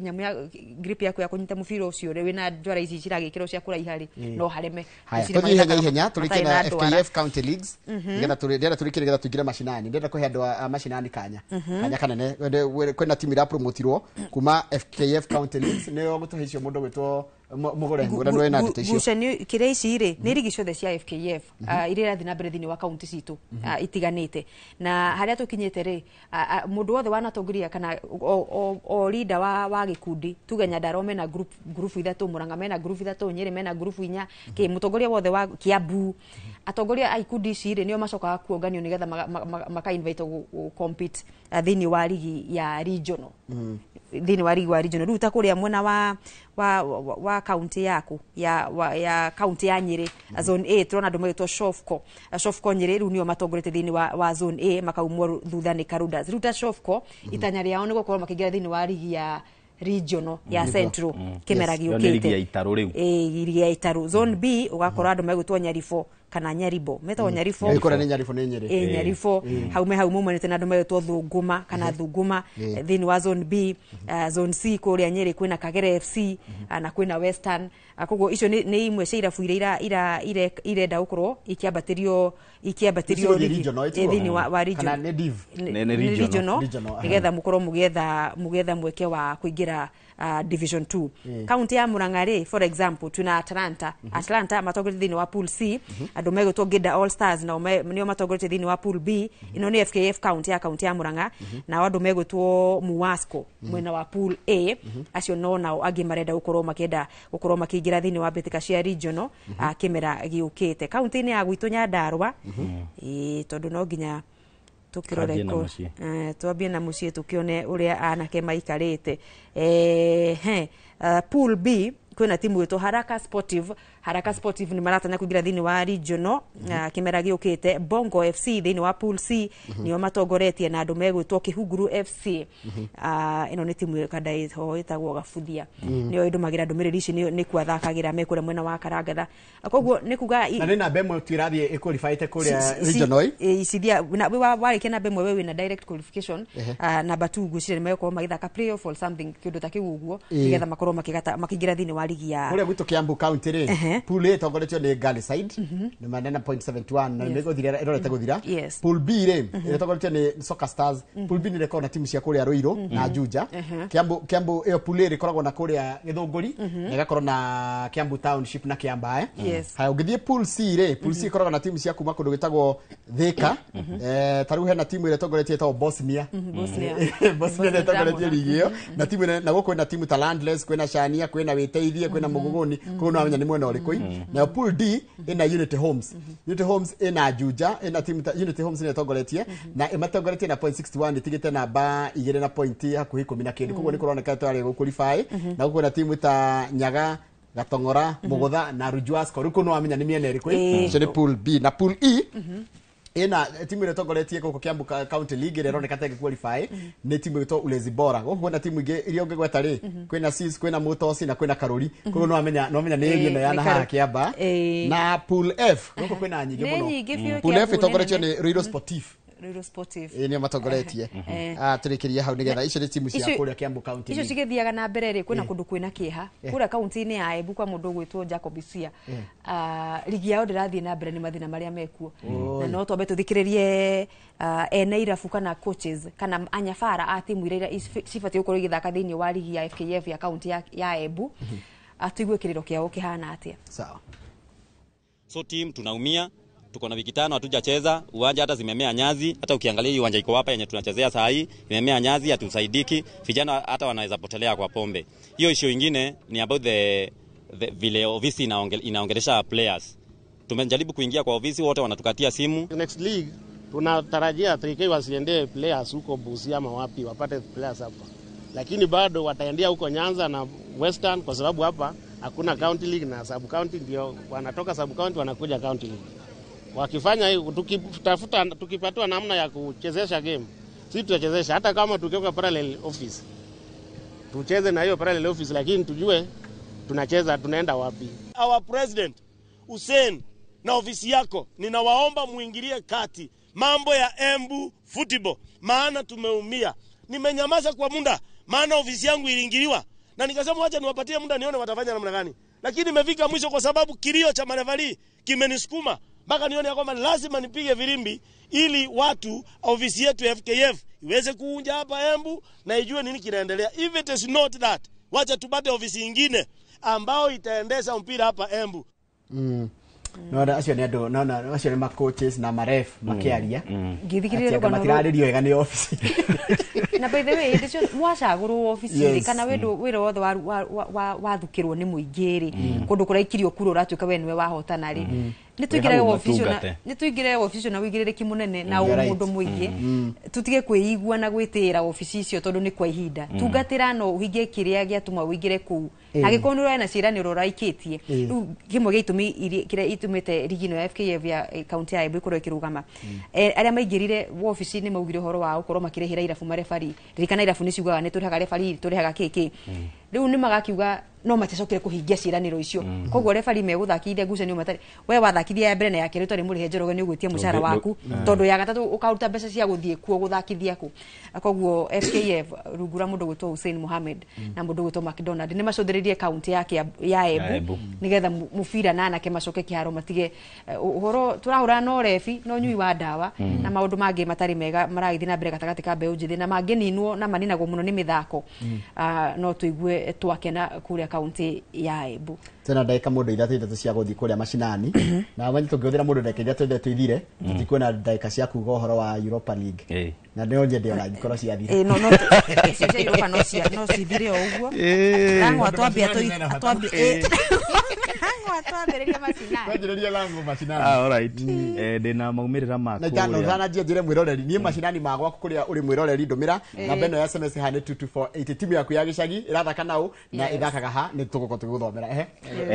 Nyamũ ya grip yaku ya kũnyita mũbira ũcio rĩ, wĩna ndwara ici ciragĩkĩrwo cia kũraiha rĩ, no hareme. Haya, Ngwĩciria tũthiĩ ihenya magĩthaka ihenya tũrĩkie matarĩ na na ndwara. FKF County Leagues. Nĩgetha ndĩrenda tũrĩkie nĩgetha tũingĩre macinani. Ndĩrenda kũhe andũ a macinani kanya. Kanya kanene. Kwĩna timu irapromotirwo kuma FKF County Leagues, nĩyo gũtũhe icio mũndũ gwĩtwo Mũgũre. Ngũra nĩwe na ndeto icio. Ngucanio kĩrĩa ici rĩ, nĩ rigi ciothe cia FKF iria irathiĩ na mbere thĩinĩ wa kaunti citũ itiganĩte, na harĩa tũkinyĩte rĩ, mũndũ wothe wanatongoria kana o leader wa gĩkundi, tuge Nyandarua mena group ithatũ, Murang'a mena group ithatũ, Nyĩrĩ mena group inya, kĩ mũtongoria wothe wa Kiambu, atongoria a ikundi ici rĩ, nĩo macokaga kuonganio nĩgetha maka invite gũ compete thĩinĩ wa rigi ya regional, thĩinĩ wa rigi wa regional. Rĩu ta kũrĩa mwena wa kaunti yaku ya kaunti ya Nyĩrĩ, zone A, tũrona andũ magĩtwo Shofco. Shofco Nyĩrĩ rĩu nĩo matongoretie thĩinĩ wa zone A, makaumwo thutha nĩ Karudas. Rĩu ta Shofco, itanya rĩao nĩ gũkorwo makĩingĩra thĩinĩ wa rigi ya regional ya Central kĩmera Ĩyo nĩ rigi ya gĩũkĩte. itarũ rĩu. Ĩ rigi ya itarũ. Zone B ũgakora andũ megwĩtwo Nyarifo kana Nyaribo, metagwo Nyarifo. Ĩ, kũrĩa nĩ Nyarifo, nĩ Nyĩrĩ. Ĩ Nyarifo hau me hau maumanĩte na andũ megwĩtwo Thũngũma kana Thunguma thĩinĩ wa zone B. Zone C kũrĩa Nyĩrĩ kwĩna Kagera FC na kwĩna Western. Koguo icio nĩ imwe cia irabu iria irenda gũkorwo ikĩambatĩrio Icio rigi regional, ĩtiguo? Thĩinĩ wa region. Kana nĩ div? Nĩ regional. Regional, Regional, aha. nĩgetha mũkorwo mũgĩetha mweke wa kũingĩra division 2. Kaunti ya Murang'a rĩ, for example, twĩna Atlanta. Atlanta matongoretie thĩinĩ wa pool C, andũ megwĩtwo Ngĩnda All Stars nao nĩo matongoretie thĩinĩ wa pool B. Ĩno nĩ FKF county ya kaunti ya Murang'a. Nao andũ megwĩtwo Muwasco mwena wa pool A, acio no nao angĩ marenda gũkorwo makĩenda gũkorwo makĩingĩra thĩinĩ wa mbĩtĩka cia regional kĩmera gĩũkĩte. Kaunti-inĩ ya gwitũ Nyandarua, ĩĩ, tondũ no nginya tũkĩrore Twambie na mũciĩ. Twambie na mũciĩ tũkĩone ũrĩa anake maikarĩte. He pool B kwĩna timu ĩtwo Haraka Sportive. Haraka Sportive nĩ maratanya kũingĩra thĩinĩ wa regional kĩmera gĩũkĩte. Bongo FC thĩinĩ wa pool C nĩo matongoretie na andũ megwĩtwo Kĩhunguru FC. Ĩno nĩ timu kada ĩho ĩtagwo Gabuthia, nĩyo ĩndũmagĩra ndũmĩrĩri ici, nĩ athakagĩra me kũrĩa mwena wa Karangatha. Koguo nĩ kuga Na nĩ namba ĩmwe tu ĩrathiĩ ĩqualifyĩte kũrĩa regional. Icithia na warĩkia namba ĩmwe, we wĩna direct qualification. Namba 2 ngwĩciria nĩ megũkorwo magĩthaka playoff or something, kĩndũ ta kĩu ũguo, nĩgetha makorwo makĩgata makĩingĩra thĩinĩ wa rigi ya Kũrĩa gwitũ Kiambu County rĩ, pool A ĩtongoretio nĩ Galiside nĩ manena point 71 na nĩ gũthira ĩrorete gũthira. Pool B rĩ, ĩtongoretio nĩ Soccer Stars. Pool B nĩ ĩkoragwo na timu cia kũrĩa Ruiru na Juja. Kiambu ĩyo pool A ĩkoragwo na kũrĩa Gĩthũngũri na ĩgakorwo na Kiambu Township na Kiambaa. Haya, ũngĩthiĩ pool C rĩ, pool C ĩkoragwo na timu cia kuma kũndũ gwĩtagwo Thika. Ta rĩu hena timu ĩrĩa ĩtongoretie ĩtagwo Bosnia. Bosnia. Bosnia nĩ ĩtongoretie ligi ĩyo na timu na gũkũ kwĩna timu ta Landless, kwĩna Shania, kwĩna Wĩteithie, kwĩna Mũgũgũni. Koguo nĩ wamenya nĩ mwena ũrĩkũ. Nayo pool D ĩna Unity Homes. Unity Homes ĩna Juja, ĩna timu ta Unity Homes nĩ ĩtongoretie na ĩmatongoretie na point 61, ĩtigĩte namba igĩrĩ na point hakuhĩ 10 na kĩndũ. Koguo nĩ kũroneka twarĩ gũqualify. Na gũkũ kwĩna timu ta Nyaga, Gatong'ora, Mũgũtha na Rujuasco. Rĩu kũu nĩ wamenya nĩ mĩena ĩrĩkũ. Icio nĩ pool B. Na pool E ĩna timu ĩrĩa ĩtongoretie gũkũ Kiambu County League ĩrĩa ĩroneka ta ĩngĩqualify nĩ timu ĩgwĩtwo Ulezi Bora. Gũkũ kwĩna timu ingĩ iria ũngĩgweta rĩ, kwĩna Sis, kwĩna Mũtoci na kwĩna Karũri. Koguo nĩ wamenya nĩ area ĩno ya nĩ na haha Karũri. Kĩamba. Na pool F gũkũ kwĩna nyingĩ Nĩ mũno. nyingĩ biũ. Pool F Kiambu nĩ ĩtongoretio nene. nĩ Ruiru Sportif. Ruiru Sportive. Ĩ nĩo matongoretie. Tũrĩkĩrie hau nĩgetha icio nĩ timu cia kũrĩa Kiambu County Icio League. cigĩthiaga na mbere rĩ, kwĩna kũndũ kwĩna kĩeha kũrĩa kaunti-inĩ ya Embu kwa mũndũ ũgwĩtwo Jacob Isia. Ligi yao ndĩrathiĩ na mbere nĩ mathĩna marĩa mekuo, na no twambe tũthikĩrĩrie ene irabu kana coaches kana anyabara a timu iria cibatiĩ gũkorwo igĩthaka thĩinĩ wa ligi ya FKF ya kaunti ya Embu. Tũigue kĩrĩro kĩao kĩhana atĩa. Sawa. So team tunaumia, tuko na wiki 5 hatujacheza, uwanja hata zimemea nyazi. Hata ukiangalia hii uwanja iko hapa yenye tunachezea saa hii imemea nyazi, hatusaidiki. Vijana hata wanaweza potelea kwa pombe. Hiyo issue ingine ni about the vile ofisi inaongelesha players. Tumejaribu kuingia kwa ofisi, wote wanatukatia simu. Next league tunatarajia 3K wasiendee players huko Busia ama wapi, wapate players hapa. Lakini bado wataendea huko Nyanza na Western kwa sababu hapa hakuna county league na sub county, ndio wanatoka sub county wanakuja county league. Wakifanya hiyo, tukitafuta tukipatiwa namna ya kuchezesha game, sisi tutachezesha hata kama tukiweka parallel office. Tucheze na hiyo parallel office, lakini tujue tunacheza tunaenda wapi. Our president Hussein na ofisi yako, ninawaomba muingilie kati mambo ya Embu football, maana tumeumia. Nimenyamaza kwa muda, maana ofisi yangu iliingiliwa na nikasema wacha niwapatie muda nione watafanya namna gani, lakini nimefika mwisho kwa sababu kilio cha marefali kimenisukuma mpaka nione kwamba lazima nipige virimbi ili watu ofisi yetu ya FKF iweze kuunja hapa Embu na ijue nini kinaendelea. If it is not that, wacha tupate ofisi nyingine ambao itaendesha mpira hapa Embu. No acio nĩ andũ no acio nĩ ma coaches na maref makĩaria. Ngĩthikĩrĩria rũgano matirarĩrio wega nĩ office. Na by the way hĩndĩ cio mwacagũrwo ofici-rĩ, kana wĩra wothe wathukĩrwo nĩ mũingĩ rĩ, kũndũ kũraikirio kura ũratuĩka we nĩwe wahotana rĩ, nĩtũingĩre ofici na ũigĩrĩrĩki mũnene na ũmũndũ mũingĩ, tũtige kwĩigua na gwĩtĩĩra ofici icio tondũ nĩ kwa ihinda. Tungatĩra no ũhingie kĩrĩa gĩatũma ũingĩre kũu. Angĩkorwo nĩ ũrarĩ na ciĩranĩro ũraikĩtie, rĩu kĩmwe gĩa itũmi kĩrĩa itũmĩte rigi ĩno ya FKF ya kaunti ya Embu ĩkorwo ĩkĩrũgama, arĩa maingĩrire wabici nĩ maugire ũhoro wa gũkorwo makĩrĩhĩra irabu marebari. Ririkana irabu nĩ ciugaga nĩ tũrĩhaga rebari, tũrĩhaga kĩkĩ. Rĩu nĩ magakiuga no matiacokire kũhingia ciĩranĩro icio. Koguo rebari megũthakithia ngucanio matarĩ, we wathakithia ya mbere na ya kerĩ ũtarĩ mũrĩhe Njoroge nĩ ũgwĩtia mũcara waku, tondũ ya gatatũ ũkaruta mbeca cia gũthiĩ kuo gũthakithia kũ. Koguo FKF rungu rwa mũndũ gwĩtwo Hussein Mohamed na mũndũ gwĩtwo McDonald nĩ macũthĩrĩrie kaunti ya Embu nĩgetha mũbira na anake macoke kĩharo, matige ũhoro tũrahũrana na ũrebi na ũnyui wa ndawa na maũndũ mangĩ matarĩ mega maragĩthiĩ na mbere gatagatĩ ka mbeũ njĩthĩ, na mangĩninwo na maninagwo mũno nĩ mĩthako, no tũigue twakena kũrĩa kaunti ya Embu. Tena ndagĩka mũndũ ithatũ cia gũthiĩ kũrĩa macinani, na manye tũngĩhũthĩra mũndũ ndagĩka ithatũ ithire, tũtikuona ndagĩka cia kuga ũhoro wa Europa League. Na nĩo nyende ona ingĩkorwo ciathira. No no icio cia Europa no cithire o ũguo. Lang'o twambĩrĩria macinani. Twanjĩrĩria Lang'o macinani. All right. Ndĩna maumĩrĩra ma kũrĩa. Na ndananjia njĩre mwĩroreri, niĩ macinani ma gwaku kũrĩa ũrĩ mwĩroreri ndũmĩra namba ĩno ya SMS ha nĩ 2248, timu yaku ya gĩcagi ĩrathaka nau na ĩthakaga ha, nĩ tũgũkorwo tũgĩgũthomera.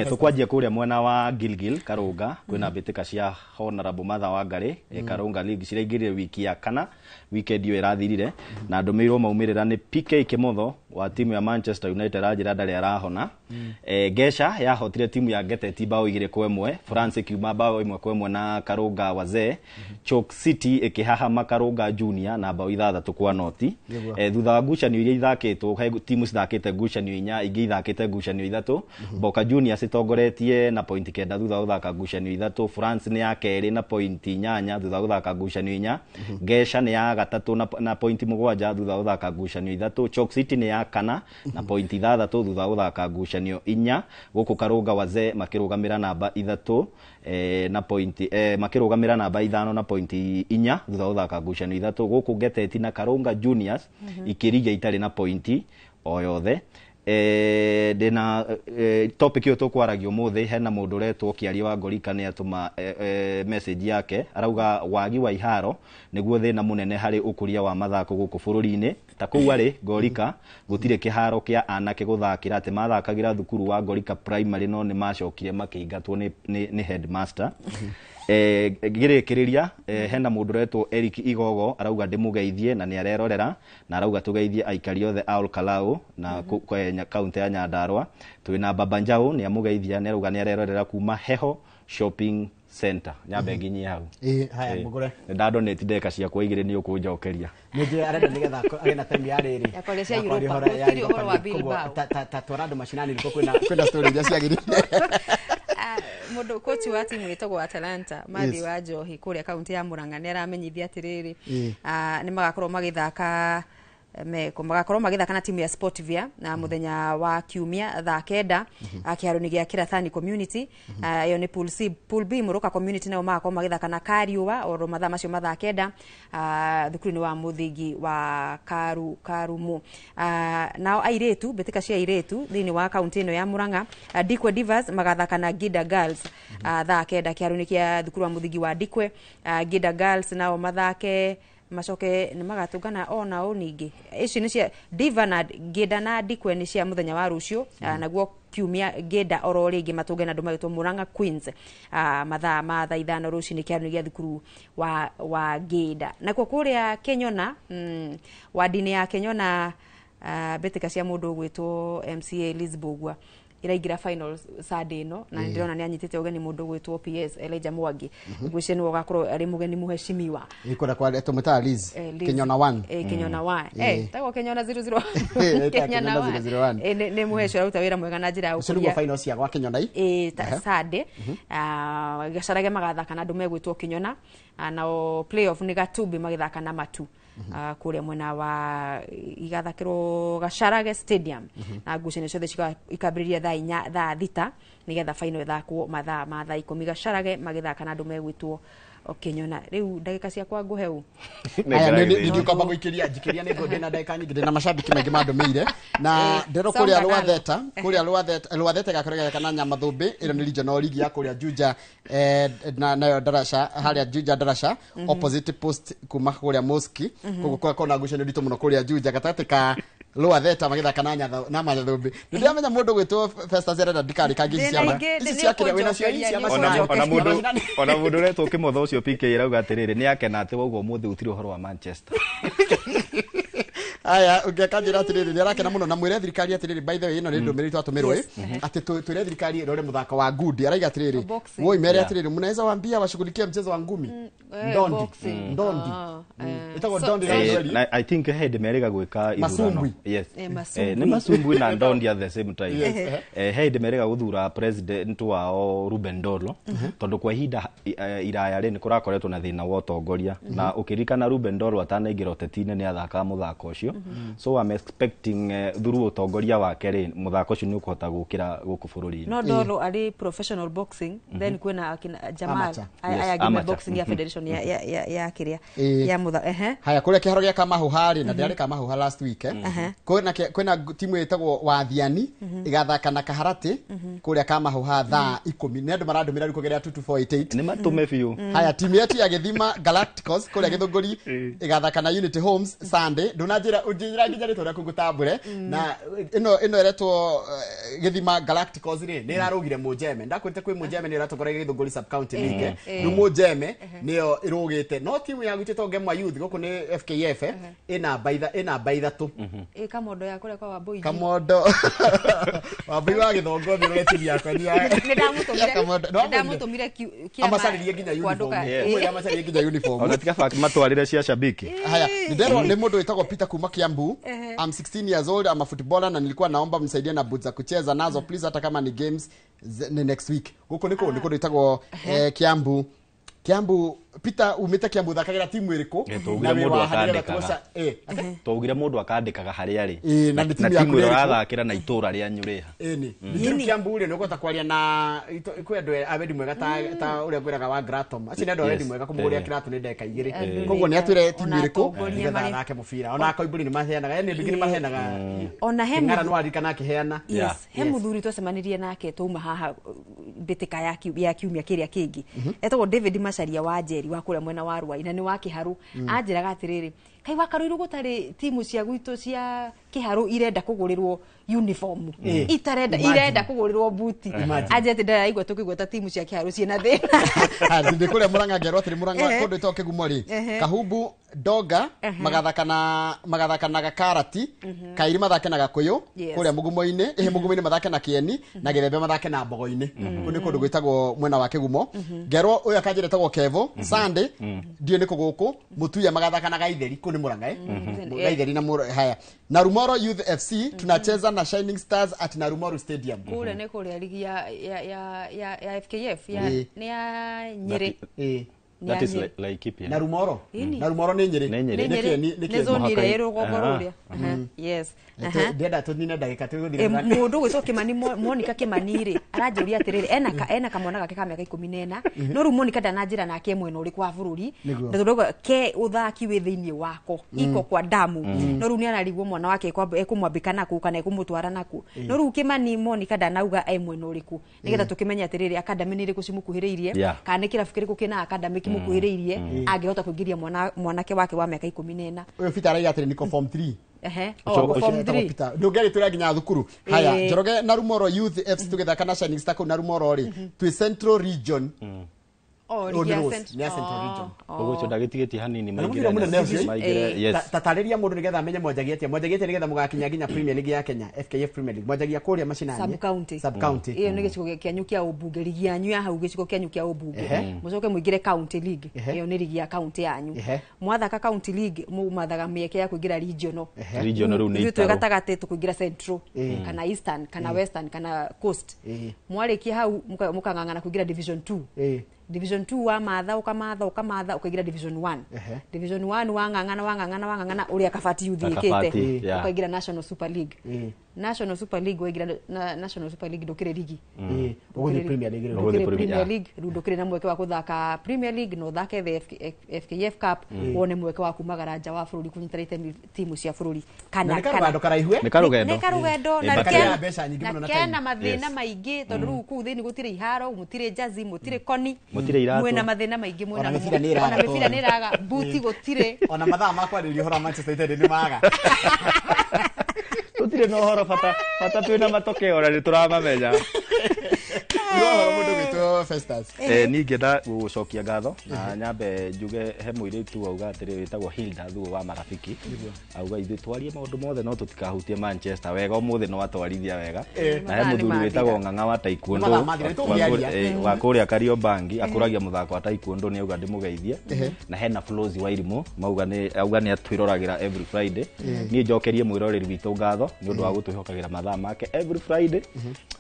Tũkwanjia kũrĩa mwena wa Gilgil Karũnga, kwĩna mbĩtĩka cia Honorable Martha Wangari, Karũnga League ciraingĩrire wiki ya kana, weekend ĩyo ĩrathirire, na ndũmĩirwo maumĩrĩra nĩ PK Kimotho wa timu ya Manchester United anjĩra ndarĩ arahona. Gesha yahotire timu ya Geteti bao 2-1, France ĩkiuma bao 1-1 na Karũnga Wazee, Chalk City ĩkĩhahama Karũnga Junior na bao 6-0. Thutha wa ngucanio iria ithakĩtwo, he timu cithakĩte ngucanio 4, ingĩ ithakĩte ngucanio 3. Boca Juniors ĩtongoretie na pointi 9 thutha wa gũthaka ngucanio 3, France nĩ ya kerĩ na pointi 8 thutha wa gũthaka ngucanio 4, Gesha nĩ ya gatatũ na pointi 7 thutha wa gũthaka ngucanio 3, Chalk City nĩ ya kana na pointi 6 thutha wa gũthaka ngucanio 4. Gũkũ Karũnga Wazee makĩrũgamĩra namba 3 na pointi makĩrũgamĩra namba 5 na pointi 4 thutha wa gũthaka ngucanio 3. Gũkũ Geteti na Karũnga Juniors ikĩrigia itarĩ na pointi o yothe. Ndĩna topic ĩyo tũkwaragia ũmũthĩ, hena mũndũ ũretwo Kĩaria wa Ngorika nĩ atũma message yake, arauga wagi wa iharo nĩguo thĩna mũnene harĩ ũkũria wa mathako gũkũ bũrũri-inĩ. Ta kũu arĩ Ngorika gũtirĩ kĩharo kĩa anake gũthakĩra, atĩ mathakagĩra thukuru wa Ngorika Primary no nĩ macokire makĩingatwo nĩ headmaster. Ngĩrĩkĩrĩria, hena mũndũ ũretwo Eric Igogo arauga ndĩmũgeithie na nĩ arerorera, na arauga tũgeithie aikari othe a Olkalau na kaunti ya Nyandarua. Twĩna Baba Njau nĩ amũgeithia, nĩ arauga nĩ arerorera kuma Heho Shopping Center. Nyambe nginyie hau. Haya mũgũre. Nĩ ndadonate ndeka ciakwa 2 nĩ ũkũnjokeria. Nĩ arenda nĩgetha agĩe na time ya rĩrĩ. Ya kwaria cia Europa, gũtirĩ ũhoro wa Bilbao. Ta twara andũ macinani nĩkuo kwĩna story iria ciagĩrĩire. Mũndũ coach wa timu ĩtagwo Atalanta Mathi wa Njohi kũrĩa kaunti ya Murang'a nĩ aramenyithia atĩrĩrĩ, nĩ magakorwo magĩthaka magakorwo magĩthaka na timu ya Sportvia na mũthenya wa kiumia thaa 9 kĩharo-inĩ gĩa Kĩrathani Community. Ĩyo nĩ pool C. Pool B Mũrũka Community nao magakorwo magĩthaka na Kariũa oro mathaa macio mathaa 9 thukuru-inĩ wa mũthingi wa Karumu. Nao airĩtu, mbĩtĩka cia airĩtu thĩinĩ wa kaunti ĩno ya Murang'a, Dikwe Divas magathaka na Gida Girls thaa 9 kĩharo-inĩ kĩa thukuru wa mũthingi wa Dikwe. Gida Girls nao mathake Macoke nĩ magatũngana ona o ningĩ. Ici nĩ cia Diva na Ngĩnda na Ndikwe nĩ cia mũthenya wa rũciũ. Naguo kiumia Ngĩnda oro rĩngĩ matũnge na andũ magĩtwo Murang'a Queens mathaa ma thaa 5 rũcinĩ kĩharo gĩa thukuru wa Ngĩnda. Nakuo kũrĩa Kenyona, wadi-inĩ ya Kenyona, mbĩtĩka cia mũndũ ũgwĩtwo MCA Liz Bogwa iraingĩra final Sunday ĩno, na ndĩrona nĩ anyitĩte ũgeni mũndũ ũgwĩtwo PS Elijah Mwangi. Ngwĩciria nĩwe ũgakorwo arĩ mũgeni mũheshimiwa. Kũrĩa kwa tũmwĩtaga Liz. Kenyona 1. Kenyona 1. Tagwo Kenyona 00. Kenyona 001. Nĩ mũheci ũraruta wĩra mwega na njĩra ya ũcio nĩguo final cia gwa Kenyona i Sunday. Gacarage magathaka na andũ megwĩtwo Kenyona, nao playoff nĩ Gatumbi magĩthaka na Matu kũrĩa mwena wa igathakĩrwo Gacarage Stadium, na ngucanio ciothe ikambĩrĩria thaa 4 thaa 6 nĩgetha final ĩthakwo mathaa ma thaa 10 Gacarage magĩthaka na andũ megwĩtwo Kenyona. Rĩu ndagĩka ciakwa ngũhe ũ? Aya nĩ ndikwamba gũikĩria njikĩria nĩ ngũ ndĩna ndagĩka nyingĩ, ndĩna macambĩki maingĩ mandũmĩire na ndĩro kũrĩa Rwatheta, kũrĩa Rwatheta, Rwatheta ĩgakorwo ĩgĩthaka na Nyamathũmbĩ, ĩno nĩ regional league ya kũrĩa Juja, nayo Darasha harĩa Juja Darasha opposite post kuma kũrĩa Mosque. Koguo kũgakorwo na ngucanio nditũ mũno kũrĩa Juja gatagatĩ ka Rwatheta magĩthaka na Nyamathũmbĩ. Nĩ ndĩramenya mũndũ ũgwĩtwo Festus arenda ndikarĩkangie ici ciama ici cia kĩrĩa wĩna cio ici ciama. Ona mũndũ ũretwo Kĩmotho ũcio PK arauga atĩrĩrĩ nĩ akena atĩ woguo ũmũthĩ gũtirĩ ũhoro wa Manchester. Aya ũngĩakanjĩra atĩrĩrĩ nĩ arakena mũno na mwĩre thirikari atĩrĩrĩ, by the way ĩno nĩ ndũmĩrĩri twatũmĩrwo atĩ twĩre thirikari ĩrore mũthako wa ngundi. Araiga atĩrĩrĩ woi mere atĩrĩrĩ mnaweza waambia washughulikie mchezo wa ngumi ndondi ndondi ĩtagwo ndondi na I think head merega gwĩka ithurano. Yes, nĩ masumbwi na ndondi at the same time. Head merega gũthura president wao Ruben Dolo tondũ kwa ihinda iraya rĩ nĩ kũrakoretwo na thĩna wa ũtongoria, na ũkĩririkana Ruben Dolo atanaingĩra ũteti-inĩ nĩ athakaga mũthako ũcio. So I'm expecting through ũtongoria wake rĩ mũthako ũcio nĩ ũkũhota gũkĩra gũkũ bũrũri-inĩ. No Dolo arĩ professional boxing, then kwĩna Jamal aya ngime boxing ya federation ya kĩrĩa ya mũthako. Haya kũrĩa kĩharo gĩa Kamahuha rĩ, na ndĩrarĩ Kamahuha last week, kwĩna timu ĩtagwo Wathiani ĩgathaka na Kaharatĩ kũrĩa Kamahuha thaa 10. Nĩ andũ marandũmĩra rĩu kũgerera 22488 nĩ matũme biũ. Haya timu yetu ya Gĩthima Galacticos kũrĩa Gĩthũngũri ĩgathaka na Unity Homes Sunday. Ndũnanjĩra ũnjĩra nginya rĩtwa rĩaku ngũtambũre. Na ĩno ĩretwo Gĩthima Galacticos rĩ nĩ ĩrarũgire Mũnjeme. Ndakwĩrĩte kwĩ Mũnjeme nĩ ĩratongoragia Gĩthũngũri sub county league. Rĩu Mũnjeme nĩyo ĩrũgĩte, no timu ya gwitũ ĩtagwo Ngemwa Youth gũkũ nĩ FKF ĩna namba 3. Kamondo ya kũrĩa kwa Wambui. Kamondo Wambui wa Gĩthongo nĩ timu yakwa nĩ ndamũtũmire kĩama amacaririe nginya uniform. Amacaririe nginya uniform. Ona tiga baki matwarire cia shabiki. Haya nderwo nĩ mũndũ wĩtagwo Peter kuma Kiambu. I'm 16 years old, I'm a footballer na nilikuwa naomba mnisaidie na boots za kucheza nazo please, hata kama ni games ni next week. Guku niko niko wĩtagwo Kiambu. Kiambu Peter umite Kiambu thakagira timu iriku na we wa twaugire mundu akandikaga haria ari na timu irathakira na itura rianyu riha ni ni Kiambu ri nukota kwaria na kwi andu awendi mwega ta uria ngwiraga wa Gratom acio ni andu awendi mwega kumuguria kiratu ni ndeka igiri koguo ni atwire timu iriku nigetha athake mubira ona Koimburi ni maheanaga ni ndingi ni maheanaga ona he ngara no arikana akiheana. Yes, he muthuri twacemanirie nake twauma haha mbitika ya kiumia kiria kingi etagwo David Macharia wa Njeri wa kuria mwena wa Ruai na ni wa Kiharu anjiraga atiriri kai wa Karuiru gutari timu cia gwitu cia Kiharu irenda kugurirwo uniform itarenda irenda kugurirwo buti anje ati ndaraigua tukigweta timu cia Kiharu ciina thina ndi kuria Murang'a ngerwo atiri Murang'a kundu ito kigumo ri Kahumbu Doga magathaka na Gakarati Kairi mathake na Gakuyu kuria Mugumo-ini ihe Mugumo-ini mathake na Kieni na Githembe mathake na Mbogo-ini kuu ni kundu gwitagwo mwena wa Kigumo ngerwo uyu akanjira etagwo Kevo Sunday ndio ni kuguku Mutuya magathaka na Gaitheri kuu ni Murang'a Gaitheri na haya na Rumoro Youth FC tunacheza na Shining Stars at Narumoru Stadium kule ni kuria ligi ya FKF ya ni ya Nyeri. That is Laikipia. Narumoro. Narumoro ni Nyeri. Ni zone ile rũgongo rũrĩa. Yes. Ndenda tũnine ndagĩka tũgũthiĩ. Mũndũ gwĩtwo Kimani Monica Kimani rĩ aranjũria atĩrĩrĩ ena kamwana gake ka mĩaka 14 no rĩu Monica ndananjĩra nake mwena ũrĩkũ wa bũrũri na tondũ ke ũthaki wĩ thĩinĩ wako iko kwa damu no rĩu nĩ ararigwo mwana wake ekũmwambĩka nakũ kana ekũmũtwara nakũ no rĩu Kimani Monica ndanauga e mwena ũrĩkũ nĩgetha tũkĩmenye atĩrĩrĩ academy nĩ ĩrĩkũ cimũkuhĩrĩirie kana nĩ kĩrabu kĩrĩkũ kĩna academy Imũkuhĩrĩirie angĩhota kũingĩria mwanake wake wa mĩaka 14. Ũyũ Peter araiga atĩrĩ niko form 3. Ehe. Ũcio- Oh, form ũcio etagwo 3. Peter. Ndũngĩarĩ nginya thukuru. Haya, Ĩĩ. Njoroge na Rumoro Youth FC tũgĩthaka na Shining Star kũu na Rumoro rĩ, twĩ Central Region. Oh, Ũyũ ligi nĩ ya Rose, nĩ ya Central Region. Ũguo ũcio ndagĩtigĩtie hanini Na mũbira mũnene ũcio. maingĩre yes. Ta tarĩria mũndũ nĩgetha amenye mwanjagia atĩa. Mwanjagia atĩa nĩgetha mũgakinya nginya Premier League ya Kenya, FKF Premier League. Mwanjagia kũrĩa macinani. Sub county. Sub county. Ĩyo nĩ gĩcigo kĩanyu kĩa ũmbunge, ligi yanyu ya hau gĩcigo kĩanyu kĩa ũmbunge. Ehe. Mũcoke mũingĩre county league. Ehe. Ĩyo nĩ ligi ya county yanyu. Ehe. Mwathaka county league mũmathaga mĩeke ya kũingĩra regional. Ehe. Regional rĩu nĩ Ithuĩ twĩ itarũ. gatagatĩ tũkũingĩra central Ĩĩ. kana eastern kana Ĩĩ. western kana coast. Ĩĩ. Mwarĩkia hau mũkang'ang'ana kũingĩra division 2. Ĩĩ. Division 2 wa matha ũkamatha ũkamatha ũkaingĩra division 1. Ehe. Division 1 wang'ang'ana wang'ang'ana wang'ang'ana ũrĩa Kabati Ta ũthiĩkĩte Kabati, yeah. ũkaingĩra National Super League. Ĩĩ. National Super League waingĩra National Super League ndũkĩrĩ ligi. Ĩĩ. Ũgũthiĩ Premier League rĩu. Ũgũthiĩ Ndũkĩrĩ Premier, Premier yeah. League rĩu ndũkĩrĩ na mweke wa gũthaka Premier League no ũthake the FKF Cup wone mweke wa kumagara nja wa bũrũri kũnyitana itemi timu cia bũrũri. Na nĩ karũgendo karaihu, eh? Nĩ karũgendo. Nĩ karũgendo Ĩ, na but Karĩa mbeca nyingĩ mũno na na kena time. mathĩna Yes. maingĩ tondũ rĩu kũu thĩinĩ gũtirĩ iharo, mũtirĩ jazi, mũtirĩ koni, Mũtirĩ iratũ. mwĩna mathĩna maingĩ mwĩna Ona mĩbira nĩ ĩraga ona mĩbira tondũ. nĩ ĩraga, buti gũtirĩ. Ona mathaa ma kwarĩrĩria ũhoro wa Manchester United nĩ maga. Tũtirĩ na ũhoro bata bata twĩna matokeo na nĩ tũramamenya. Nĩ ũhoro mũndũ gwĩtwo Festus. Niĩ ngĩenda gũcokia ngatho na nyambe njuge he mũirĩtu wauga atĩrĩ wĩtagwo Hilda Thuo wa Marafiki auga ithuĩ twarie maũndũ mothe no tũtikahutie Manchester wega ũmũthĩ no atwarithia wega. Na he Mathaa nĩ mũthuri mathira. wĩtagwo Ng'ang'a wa Taekwondo Nĩ mathaa mathira, nĩ tũngĩaria. wa kũrĩa Kariobangi akũragia mũthako wa Taekwondo nĩ auga ndĩmũgeithie. Na hena Flozi wa Irimũ mauga nĩ auga nĩ atwĩroragĩra every Friday. Niĩ njokerie mwĩroreri witũ ngatho nĩ ũndũ wa gũtwĩhokagĩra mathaa make every Friday.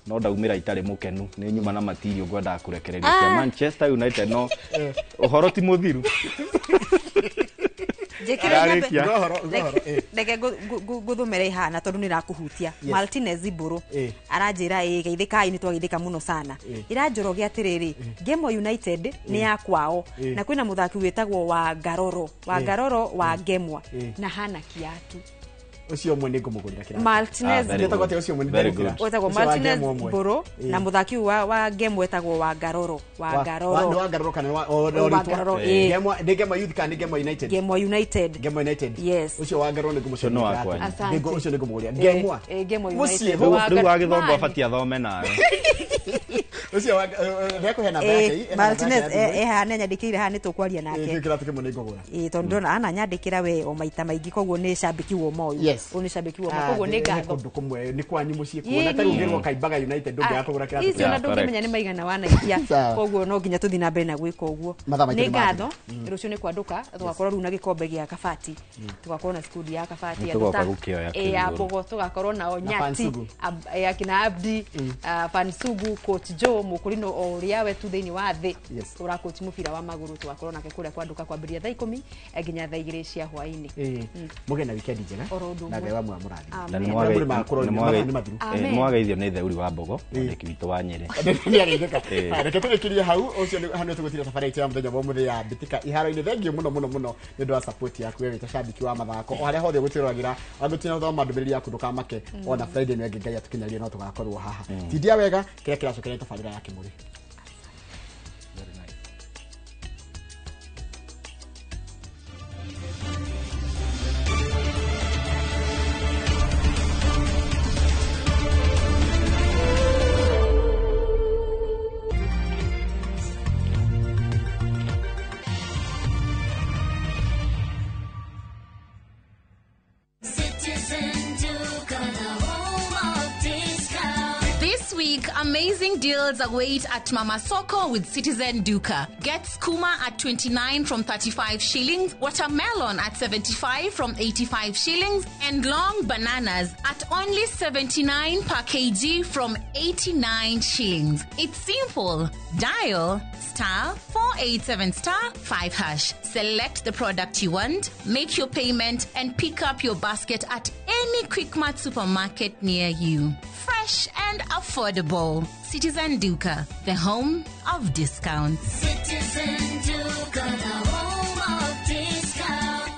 No ndaumĩra itarĩ mũkenu nĩ nyuma na matirio ngwendaga kũrekereria cia Manchester United no ũhoro ti mũthiru. Njĩkĩre nyambe- Ndarĩkia. Ũhoro, ũhoro, ĩ. Reke ngũthomere ihana tondũ nĩ ĩrakũhutia. Yes. Martinez Mbũrũ Ĩ. aranjĩra ĩ geithĩkai nĩ twageithĩka mũno sana. Ĩ. Ĩranjoroge atĩrĩrĩ, Gemo United nĩ ya kwao Ĩ. na kwĩna mũthaki wĩtagwo wa Ngaroro wa Ĩ. Ngaroro wa Gemwa Ĩ. na hana kiatu. Ũcio ũmwe nĩ ngũmũgũrĩra kĩratũ. Martinez Ah, very Wĩtagwo good. atĩa ũcio ũmwe? Nĩ Very ndegũkĩra. good. wetagwo Ũcio wa Martinez Gemo ũmwe. Mbũrũ Ĩ. na mũthaki ũyũ wa Gemwa etagwo wa Ngaroro wa Wa- Ngaroro nĩ wa Ngaroro kana nĩ wa o- Wa o rĩtwa? Ngaroro, ĩ. Gemwa- nĩ Gemwa Youth kana nĩ Gemwa United? Gemwa United. Gemwa United. Yes. Ũcio wa Ngaroro nĩ Ũcio nĩ ngũmũcokeria wakwa. kĩratũ. Asante. Ũcio nĩ ngũmũgũrĩra. Ĩ, Gemwa. ĩ, Gemwa Mũciĩ, United. hau. Wa Rĩu agĩthomba Man. abatie athome nawe. Ũcio wa ndekũhe namba yake. Ĩ, Ena namba yake Martinez ya thimũ. e haha nĩ anyandĩkĩire haha nĩ tũkwaria Ĩ, nake. kĩu kĩratũ kĩmwe nĩ ngũgũra. Ĩ, tondũ ndona ananyandĩkĩra we o maita maingĩ koguo nĩ cambĩki wa ũma ũyũ. Yes. Ũyũ nĩ cambĩki wa ũma Ah, koguo nĩ he ngatho. kũndũ kũmwe nĩ kwanyu mũciĩ Ĩ, kuona ta nĩ. rĩu ũngĩrwo Kaimbaga United ndũngĩaga kũgũra kĩratũ Icio kĩu. ona ndũngĩmenya nĩ maigana wanaikia Sawa. koguo no nginya tũthiĩ na mbere na gwĩka ũguo. Mathaa maitũ Nĩ nĩ mathira. ngatho rũciũ nĩ kwandũka tũgakorwo rĩu na gĩkombe gĩa Kabati tũgakorwo na skundi ya Kabati Nĩ andũ tũgoka ta- gũkĩoya ĩ, kĩu ya igũrũ. Mbogo tũgakorwo nao Na Nyati Fansugu. Akina Abdi Fansugu coach Joe Mũkũrinũ o ũrĩa we tu thĩinĩ wa thĩ Yes. ũracoach mũbira wa magũrũ tũgakorwo nake kũrĩa kwandũka kwambĩrĩria thaa 10 nginya thaa 2 cia hwaĩ-inĩ. Ĩ, mũgĩe na weekend njega Oro ũndũ na ũmwe. Ngai wa muoyo amũrathime. Amen. Na nĩ Arĩa mũrĩ makũrũ nĩ mathiru. Amen. mwageithio nĩ Theuri wa Mbogo mwandĩki witũ wa Nyĩrĩ. Nĩageithĩka. Ĩ. Haya, reke tũrĩkĩrie hau ũcio nĩ hau nĩ tũgũtiria thabarĩ itũ ya mũthenya wa ũmũthĩ ya mbĩtĩka iharo-inĩ. Thengiũ mũno mũno mũno nĩ ũndũ wa support yaku we wĩ ta cambĩki wa mathako o harĩa hothe ũgũtwĩroragĩra angĩtina gũthoma ndũmĩrĩri yaku ndũkamake ona Friday ĩno ĩngĩ Ngai atũkinyarie no tũgakorwo haha. Tindia wega kĩrĩa kĩracokeria tabarĩra ya Kĩmũrĩ. Citizen Duka, the home of discount. This week, amazing deals await at Mama Soko with Citizen Duka. Get skuma at 29 from 35 shillings, watermelon at 75 from 85 shillings, and long bananas at only 79 per kg from 89 shillings. It's simple. Dial star 487 star 5 hash. Select the product you want, make your payment, and pick up your basket at any Quickmart supermarket near you. Fresh and affordable. Citizen Duka, the home of discounts. Citizen Duka, the home of discount.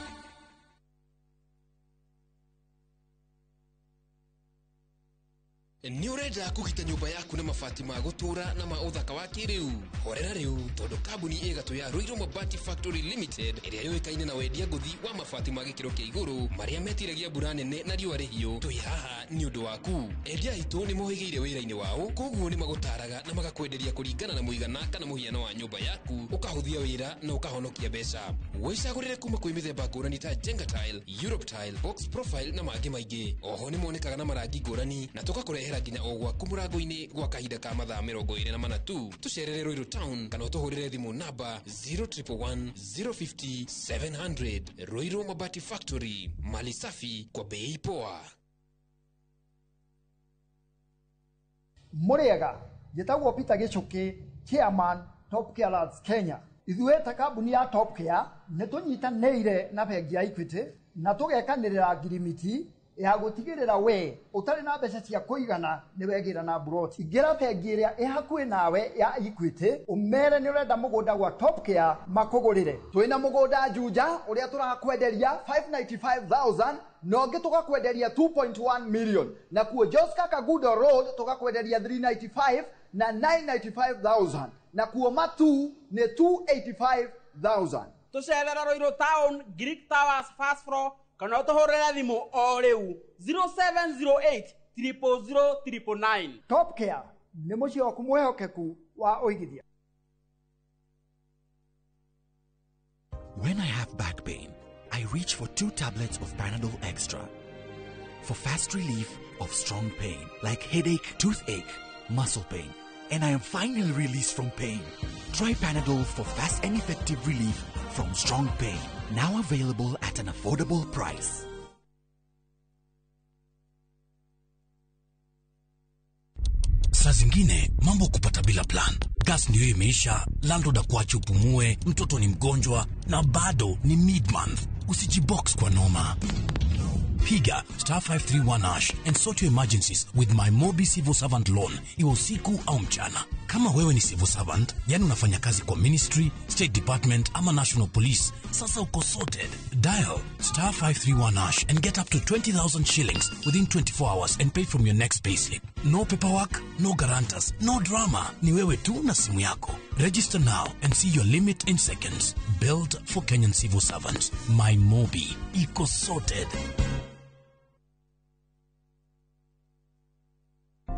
Nĩ ũrenda Ũrenda kũgita nyũmba yaku na mabati ma gũtũũra na ma ũthaka wa kĩrĩu? Horera rĩu, tondũ kambuni ĩgatũ ya Ruiru Mabati Factory Limited ĩrĩa yũĩkaine na wendia ngũthi wa mabati ma gĩkĩro kĩa igũrũ marĩa metiragia mbura nene na riũa rĩhiũ, twĩ haha nĩ ũndũ waku. Endia aitũ nĩ mohĩgĩire wĩra-inĩ wao, koguo nĩ magũtaraga na magakwenderia kũringana na mũigana kana mũhiano wa nyũmba yaku, ũkahũthia wĩra na ũkahonokia mbeca. Wĩcagũrĩre kuma kwĩ mĩthemba ngũrani ta Jenga Tile, Europe Tile, Box Profile na mangĩ maingĩ. Oho nĩ monekaga na marangi ngũrani na tũgakũrehera nginya o gwaku mũrango-inĩ gwa kahinda ka mathaa 24 tu. Tũcerere Ruiru Town kana ũtũhũrĩre thimũ namba 0111 050 700. Ruiru Mabati Factory, mali safi kwa bei poa. Mũrĩega, njĩtagwo Peter Gĩchũkĩ, chairman Top Care Lads Kenya. Ithuĩ ta kambuni ya Top Care nĩ tũnyitanĩire na bengi ya Equity na tũgekanĩrĩra ngirimiti ya gũtigĩrĩra we ũtarĩ na mbeca cia kũigana nĩ wegĩra na mburoti. Ingĩra bengi ĩrĩa ĩ hakuhĩ nawe ya Equity ũmere nĩ ũrenda mũgũnda gwa Top Care makũgũrĩre. Twĩna mũgũnda Juja ũrĩa tũrakwenderia 595,000 na ũngĩ tũgakwenderia 2.1 million, na kuo Joska Kagudo Road tũgakwenderia 395 na 995,000, na kuo Matu nĩ 285,000. Tũcerere Ruiru Town, Greek Towers first floor, kana ũtũhũrĩre thimũ o rĩu 0708 000 999. Top Care nĩ mũciĩ waku mwĩhokeku wa ũigithia. When I have back pain, I reach for 2 tablets of Panadol Extra for fast relief of strong pain like headache, toothache, muscle pain, and I am finally released from pain. Try Panadol for fast and effective relief from strong pain. Now available at an affordable price. Saa zingine mambo kupata bila plan. Gas ndio imeisha, landlord akuache upumue, mtoto ni mgonjwa na bado ni mid-month. Usijibox kwa noma. Piga star 531 hash and sort your emergencies with my Mobi Civil Servant Loan, iwe usiku au mchana. Kama wewe ni civil servant, yani unafanya kazi kwa ministry, state department ama national police, sasa uko sorted. Dial star 531 hash and get up to 20,000 shillings within 24 hours and pay from your next payslip. No paperwork, no guarantors, no drama. Ni wewe tu na simu yako. Register now and see your limit in seconds. Built for Kenyan civil servants. My Mobi. Iko sorted.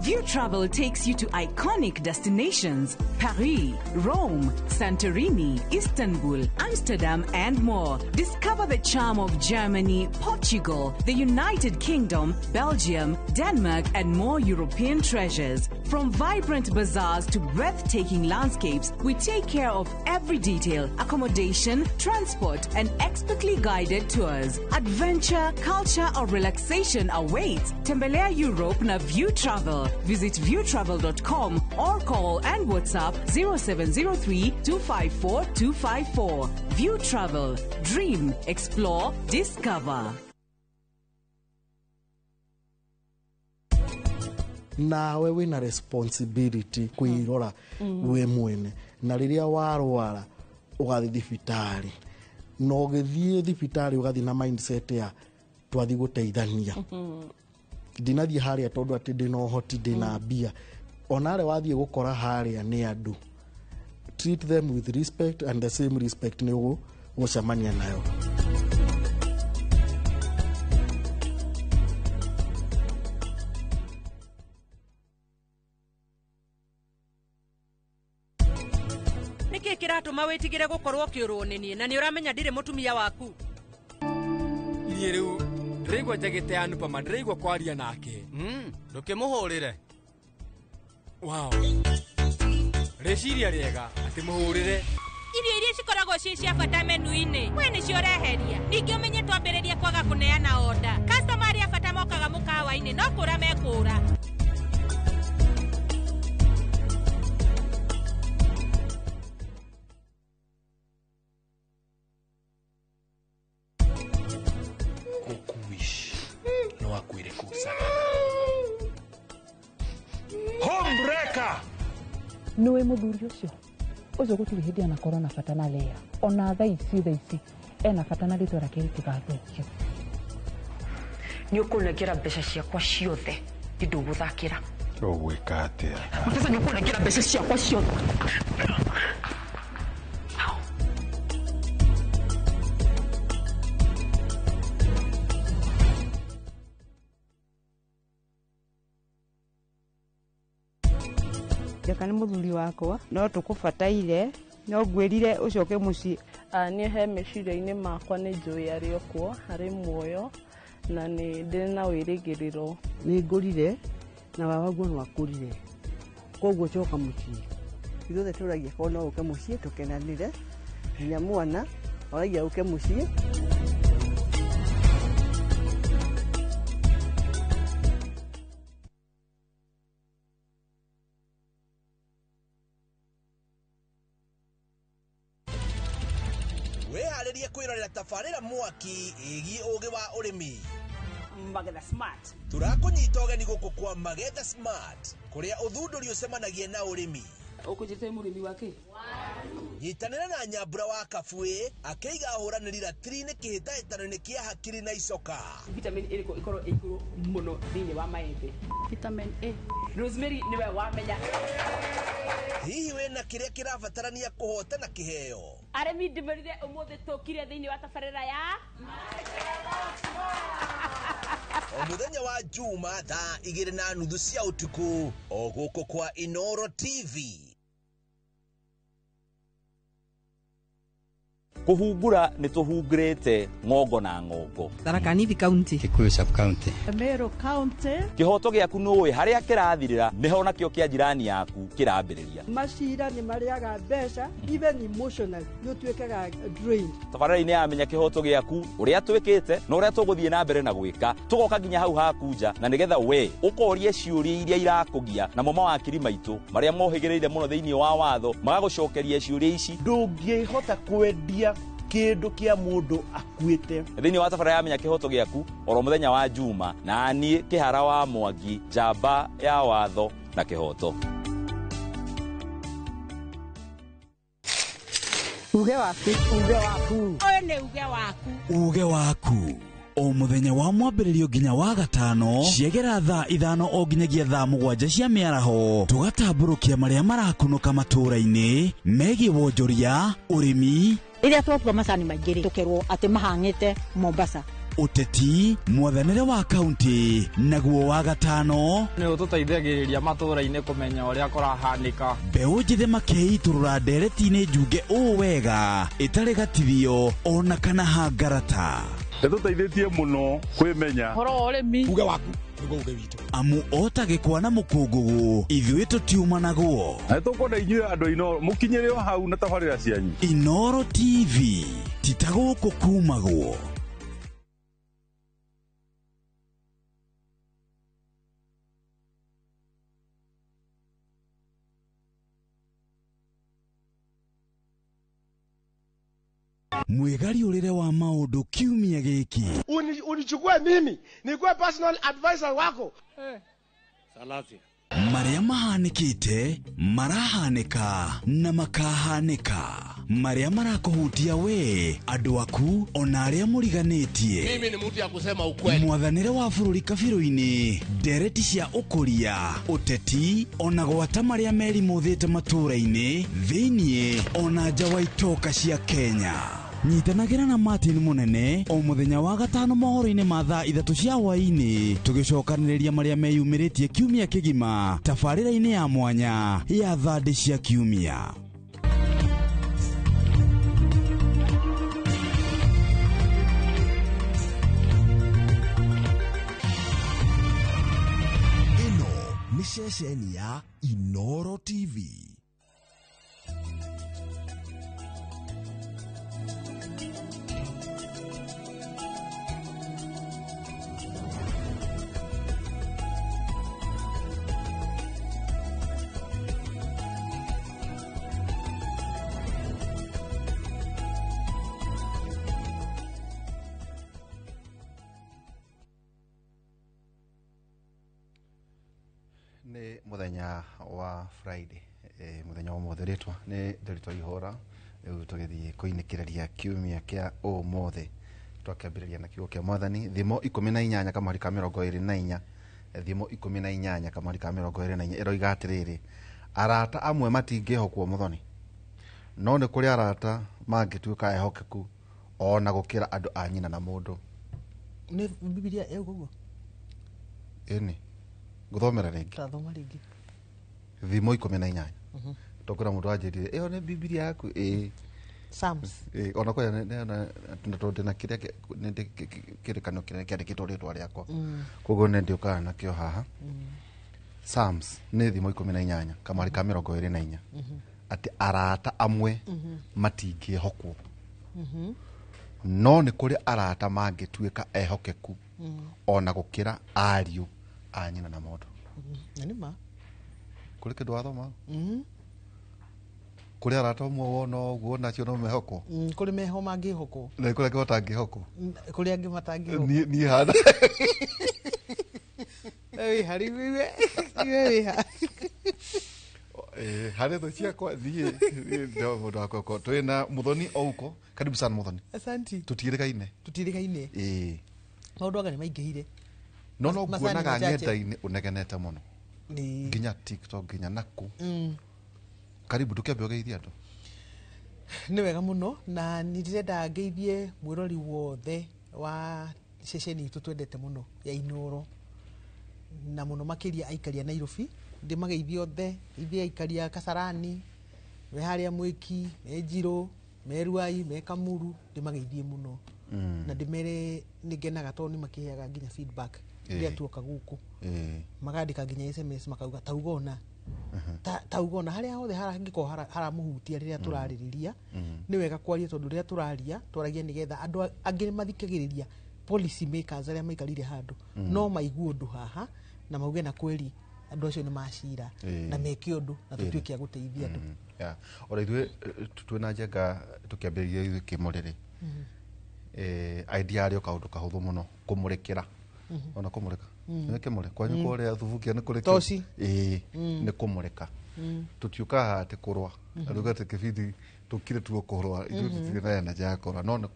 View Travel takes you to iconic destinations: Paris, Rome, Santorini, Istanbul, Amsterdam, and more. Discover the charm of Germany, Portugal, the United Kingdom, Belgium, Denmark, and more European treasures. From vibrant bazaars to breathtaking landscapes, we take care of every detail: accommodation, transport, and expertly guided tours. Adventure, culture, or relaxation awaits. Tembelea Europe na View Travel. Visit viewtravel.com or call and WhatsApp 0703 254 254. View Travel. Dream, explore, discover. Nawe wina responsibility kwirora we mwene, na riria warwara ugathi thibitari, na ugithie thibitari ugathi na mindset ya twathi guteithania. Ndinathie haria tondu ati ndina uhoti, ndina mbia. Onare wathie gukora haria ni andu, treat them with respect, and the same respect ni ugucemania nayo. Nĩkĩ kĩratũma wĩtigĩre gũkorwo ũkĩũrwo nĩ niĩ na nĩ ũramenya ndirĩ mũtumia waku? Niĩ rĩu ndĩraigua njagĩte ya Anupama, ndĩraigua kwaria nake. Ndũkĩmũhũrĩre. Wow. Rĩciria rĩega atĩ mũhũrĩre. Irio iria cikoragwo ciĩ cia bata menu-inĩ, we nĩcio ũreheria. Ningĩ ũmenye twambĩrĩria kwaga kũneana order. Customer arĩa a bata mokaga mũkawa-inĩ no kũra mekũra. Nĩwe mũthuri ũcio ũcio gũtirĩ hĩndĩ anakorwo na bata na Lea, ona thaa ici ena bata na rĩtwa rĩake rĩtigathũkio. Nĩ ũkũnengera mbeca ciakwa ciothe, ndũgũthakĩra. Tũgwĩka atĩa? Sasa nĩ ũkũnengera mbeca ciakwa ciothe. Njaka nĩ mũthuri wakwa no tũkũbataire no ngwĩrire ũcoke mũciĩ. Niĩ he meciria-inĩ makwa nĩ njũĩ arĩ o kuo arĩ muoyo na nĩ ndĩ na wĩrĩgĩrĩro. Nĩ ngũrire na baba guo no akũrire koguo coka mũciĩ. Ithuothe tũragia korwo no ũke mũciĩ tũkenanĩre nginya mwana oragia ũke mũciĩ. Wĩharĩrie kwĩrorera tabarĩra mwaki ĩgiĩ ũgĩ wa ũrĩmi. Magetha Smart. Tũrakũnyita ũgeni gũkũ kwa Magetha Smart kũrĩa ũthundũri ũcemanagia na ũrĩmi. Ũkũnjĩte mũrĩmi wa kĩ? Nyitanĩra na Nyambura wa Kabuĩ akĩiga ahũranĩri ratiri-inĩ kĩhĩtahĩtano-inĩ kĩa hakiri na icoka. Vitamin ĩrĩkũ ĩkorwo ĩ igũrũ mũno thĩinĩ wa maembe? Vitamin A. Rosemary nĩwe wamenya. Hihi wĩna kĩrĩa kĩrabatarania kũhotana kĩheo? Arĩmi ndĩmerire ũmũthĩ tũkire thĩinĩ wa tabarĩra ya O mũthenya wa Juma thaa 2:30 cia ũtukũ o gũkũ kwa Inoro TV. Kũhungura nĩ tũhungurĩte ng'ongo na ng'ongo. Tharaka Nithi County, Kikuyu sub county, Meru County. Kĩhoto gĩaku nĩũĩ harĩa kĩrathirĩra nĩho nakĩo kĩa jirani yaku kĩrambĩrĩria. Macira nĩ marĩaga mbeca even emotional nĩ ũtuĩkaga drained. Tabarĩra-inĩ ya Menya Kĩhoto Gĩaku ũrĩa twĩkĩte na ũrĩa tũgũthiĩ na mbere na gwĩka tũgoka nginya hau haku nja na nĩgetha we ũkorie ciũria iria irakũgia namo mawakiri maitũ marĩa mohĩgĩrĩire mũno thĩinĩ wa watho magagũcokeria ciũria ici. Ndũngĩhota kwendia kĩndũ kĩa mũndũ akuĩte. Thĩinĩ wa tabarĩra ya Menya Kĩhoto Gĩaku oro mũthenya wa Juma na niĩ Kĩhara wa Mwangi, njamba ya watho na kĩhoto. Uge waku. Uge waku. Ũyũ nĩ uge waku. Uge waku o mũthenya wa mwambĩrĩrio nginya wa gatano ciegera thaa 5 o nginyagia thaa 7 cia mĩaraho tũgatambũrũkia marĩa marakunũka matũũra-inĩ megiĩ wonjoria, ũrĩmi, Rĩrĩa twatua macani maingĩ rĩ tũkerwo atĩ mahang'ĩte Mombasa, ũteti, mwathanĩre wa kaunti, naguo wa gatano nĩ ũtũteithagĩrĩria matũũra-inĩ kũmenya ũrĩa kũrahanĩka. Mbeũ njĩthĩ makeitũrũra ndereti-inĩ njunge ũũ wega ĩtarĩ gatithio ona kana hangarata. Nĩtũteithĩtie mũno kwĩmenya ũhoro wa ũrĩmi. Uge waku nĩguo uge witũ. Amu ota gĩkwa na mũkũngũgũ ithuĩ tũtiumanagwo. Na nĩtũkwenda inyuĩ andũ a Inoro mũkinyĩre o hau na tabarĩra cianyu. Inoro TV ti ta gũkũ kumagwo. Mwĩgariũrĩre wa maũndũ kiumia gĩkĩ. Unichukue mimi nikuwe personal advisor wako. Salasia. Marĩa mahanĩkĩte, marahanĩka na makahanĩka. Marĩa marakũhutia we, andũ aku ona arĩa mũriganĩtie. Mimi ni mtu ya kusema ukweli. Mwathanĩre wa bũrũri kabirũ-inĩ, ndereti cia ũkũria, ũteti ona gwata marĩa merimũthĩte matũũra-inĩ, thĩiniĩ ona nja wa itoka cia Kenya. Nyitanagĩra na Martin Mũnene o mũthenya wa gatano mohoro-inĩ ma thaa 3 cia hwaĩ-inĩ tũgĩcokanĩrĩria marĩa meyumĩrĩtie kiumia kĩgima tabarĩra-inĩ ya mwanya ya thandĩ cia kiumia. Ĩno nĩ ceceni ya Inoro TV. Nĩ mũthenya wa Friday, mũthenya wa ũmũthĩ rĩtwa nĩ Ndũritũ Ihũra. Rĩu tũgĩthiĩ kũinĩkĩrĩria kiumia kĩa ũmũthĩ twakĩambĩrĩria na kiugo kĩa mwathani thimo 18 kamũhari ka 24 Thimo 18 kamari ka 24 ĩroiga atĩrĩrĩ, arata amwe matingĩhokwo Muthoni, no nĩ kũrĩ arata mangĩtuĩka ehokeku ona gũkĩra andũ a nyina na mũndũ. Nĩ Bibilia yauga ũguo? Ĩni ngũthomera rĩngĩ. Tathoma rĩngĩ. Thimo 18. Tokora mũndũ anjĩrire ĩyo nĩ Bibilia yaku. Ĩĩ. Psalms. Ĩĩ, ona kwaya na tondũ ndĩna kĩrĩa kĩrĩkanĩro kĩrĩa kĩandĩkĩtwo rĩtwa rĩakwa, koguo nĩ ndĩũkaga nakĩo haha. Psalms nĩ thimo 18 kamwari ka 24, atĩ arata amwe matingĩhokwo, no nĩ kũrĩ arata mangĩtuĩka ehokeku ona gũkĩra ariũ a nyina na mũndũ. Na nĩ ma. Kũrĩ kĩndũ wathoma? Kũrĩ arata ũmwe wona ũguo nacio no mehokwo. Kũrĩ meho mangĩhokwo. Na kũrĩ angĩ matangĩhokwo. Kũrĩ angĩ matangĩhokwo. Niĩ hana. We wĩ harĩ we wĩ ha. Harĩ thũ ciakwa thiĩ no mũndũ wakwa ko twĩna Muthoni Ouko. Karibu sana Muthoni. Asanti. Tũtirĩgaine. Tũtirĩgaine. Ĩĩ. Maũndũ anga nĩ maingĩhire. No Macani nguonaga machache. ng'enda-inĩ ũnegenete mũno. Nginya TikTok nginya naku. Karibu ndũkĩambe ũgeithie andũ. Nĩ wega mũno na nĩ ndĩrenda ngeithie mwĩrori wothe wa ceceni itũ twendete mũno ya Inooro, na mũno makĩria aikari a Nairobi. Ndĩmageithie othe, ithuĩ aikari a Kasarani, me harĩa Mwĩki, me Njirũ, me Ruai, me Kamuru, ndĩmageithie mũno. Na ndĩmere nĩ ngenaga tondũ nĩ makĩheaga nginya feedback rĩrĩa tuoka gũkũ. Makandĩka nginya SMS makauga tauga ona tauga ona harĩa hothe harangĩkorwo haramũhutia rĩrĩa tũrarĩrĩria. Nĩ wega kwaria tondũ rĩrĩa tũraria twaragia nĩgetha andũ angĩ mathikagĩrĩria, policy makers arĩa maikarire handũ, no maigue ũndũ haha na mauge na kweri andũ acio nĩ macira na meke ũndũ na tũtuĩke a gũteithia andũ. Yeah. Ona ithuĩ twĩna njenga tũkĩambĩrĩria ithuĩ kĩmũrĩrĩ, idea yarĩ o kaũndũ kahũthũ mũno, kũmũrĩkĩra. Ona kũmũrĩka nĩ kĩmũrĩ kwanyu kũrĩa thubukia nĩ kũrĩ. Toci. Ĩĩ, nĩ kũmũrĩka. Tũtiũkaga haha atĩ kũrũa rĩu atĩ kĩbindi tũkire tuo kũrũa, ithuĩ tũtirĩ na energy ya kũrũa, no nĩ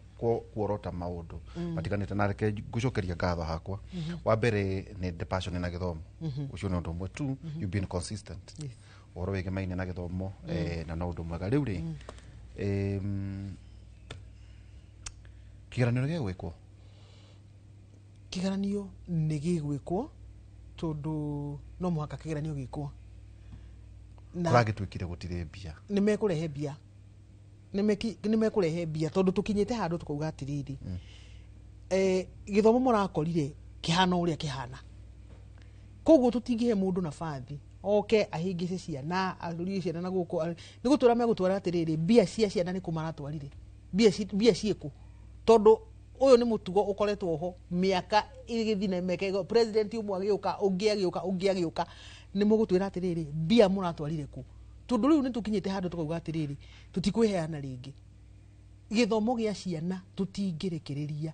kuorota maũndũ matiganĩte. Na reke ngũcokeria ngatho hakwa. Wa mbere nĩ the passion na gĩthomo, ũcio nĩ ũndũ ũmwe tu. You been consistent ũhoro wĩgemaine na gĩthomo, na no ũndũ mwega. Rĩu rĩ, kĩgeranio nĩ gĩgwĩkwo? Kĩgeranio nĩ gĩgwĩkwo tondũ no mũhaka kĩgeranio gĩkwo. Na kũragĩtuĩkire gũtirĩ mbia. Nĩ mekũrehe mbia, nĩ mekũrehe mbia tondũ tũkinyĩte handũ tũkauga atĩrĩrĩ, gĩthomo mũrakorire kĩhana ũrĩa kĩhana, koguo tũtingĩhe mũndũ nabathi oke ahĩngĩce ciana, arũrie ciana na gũkũ. Nĩ gũtwĩra megũtwara atĩrĩrĩ, mbia cia ciana nĩ kũ maratwarire mbia, mbia ciĩkũ? Tondũ ũyũ nĩ mũtugo ũkoretwo ho mĩaka ĩgĩthiĩ na mĩaka president ũmwe agĩũka, ũngĩ agĩũka, ũngĩ agĩũka. Nĩ mũgũtwĩra atĩrĩrĩ, mbia mũratwarire kũ? Tondũ rĩu nĩ tũkinyĩte handũ tũkauga atĩrĩrĩ, tũtikwĩheana rĩngĩ gĩthomo gĩa ciana, tũtingĩrekereria.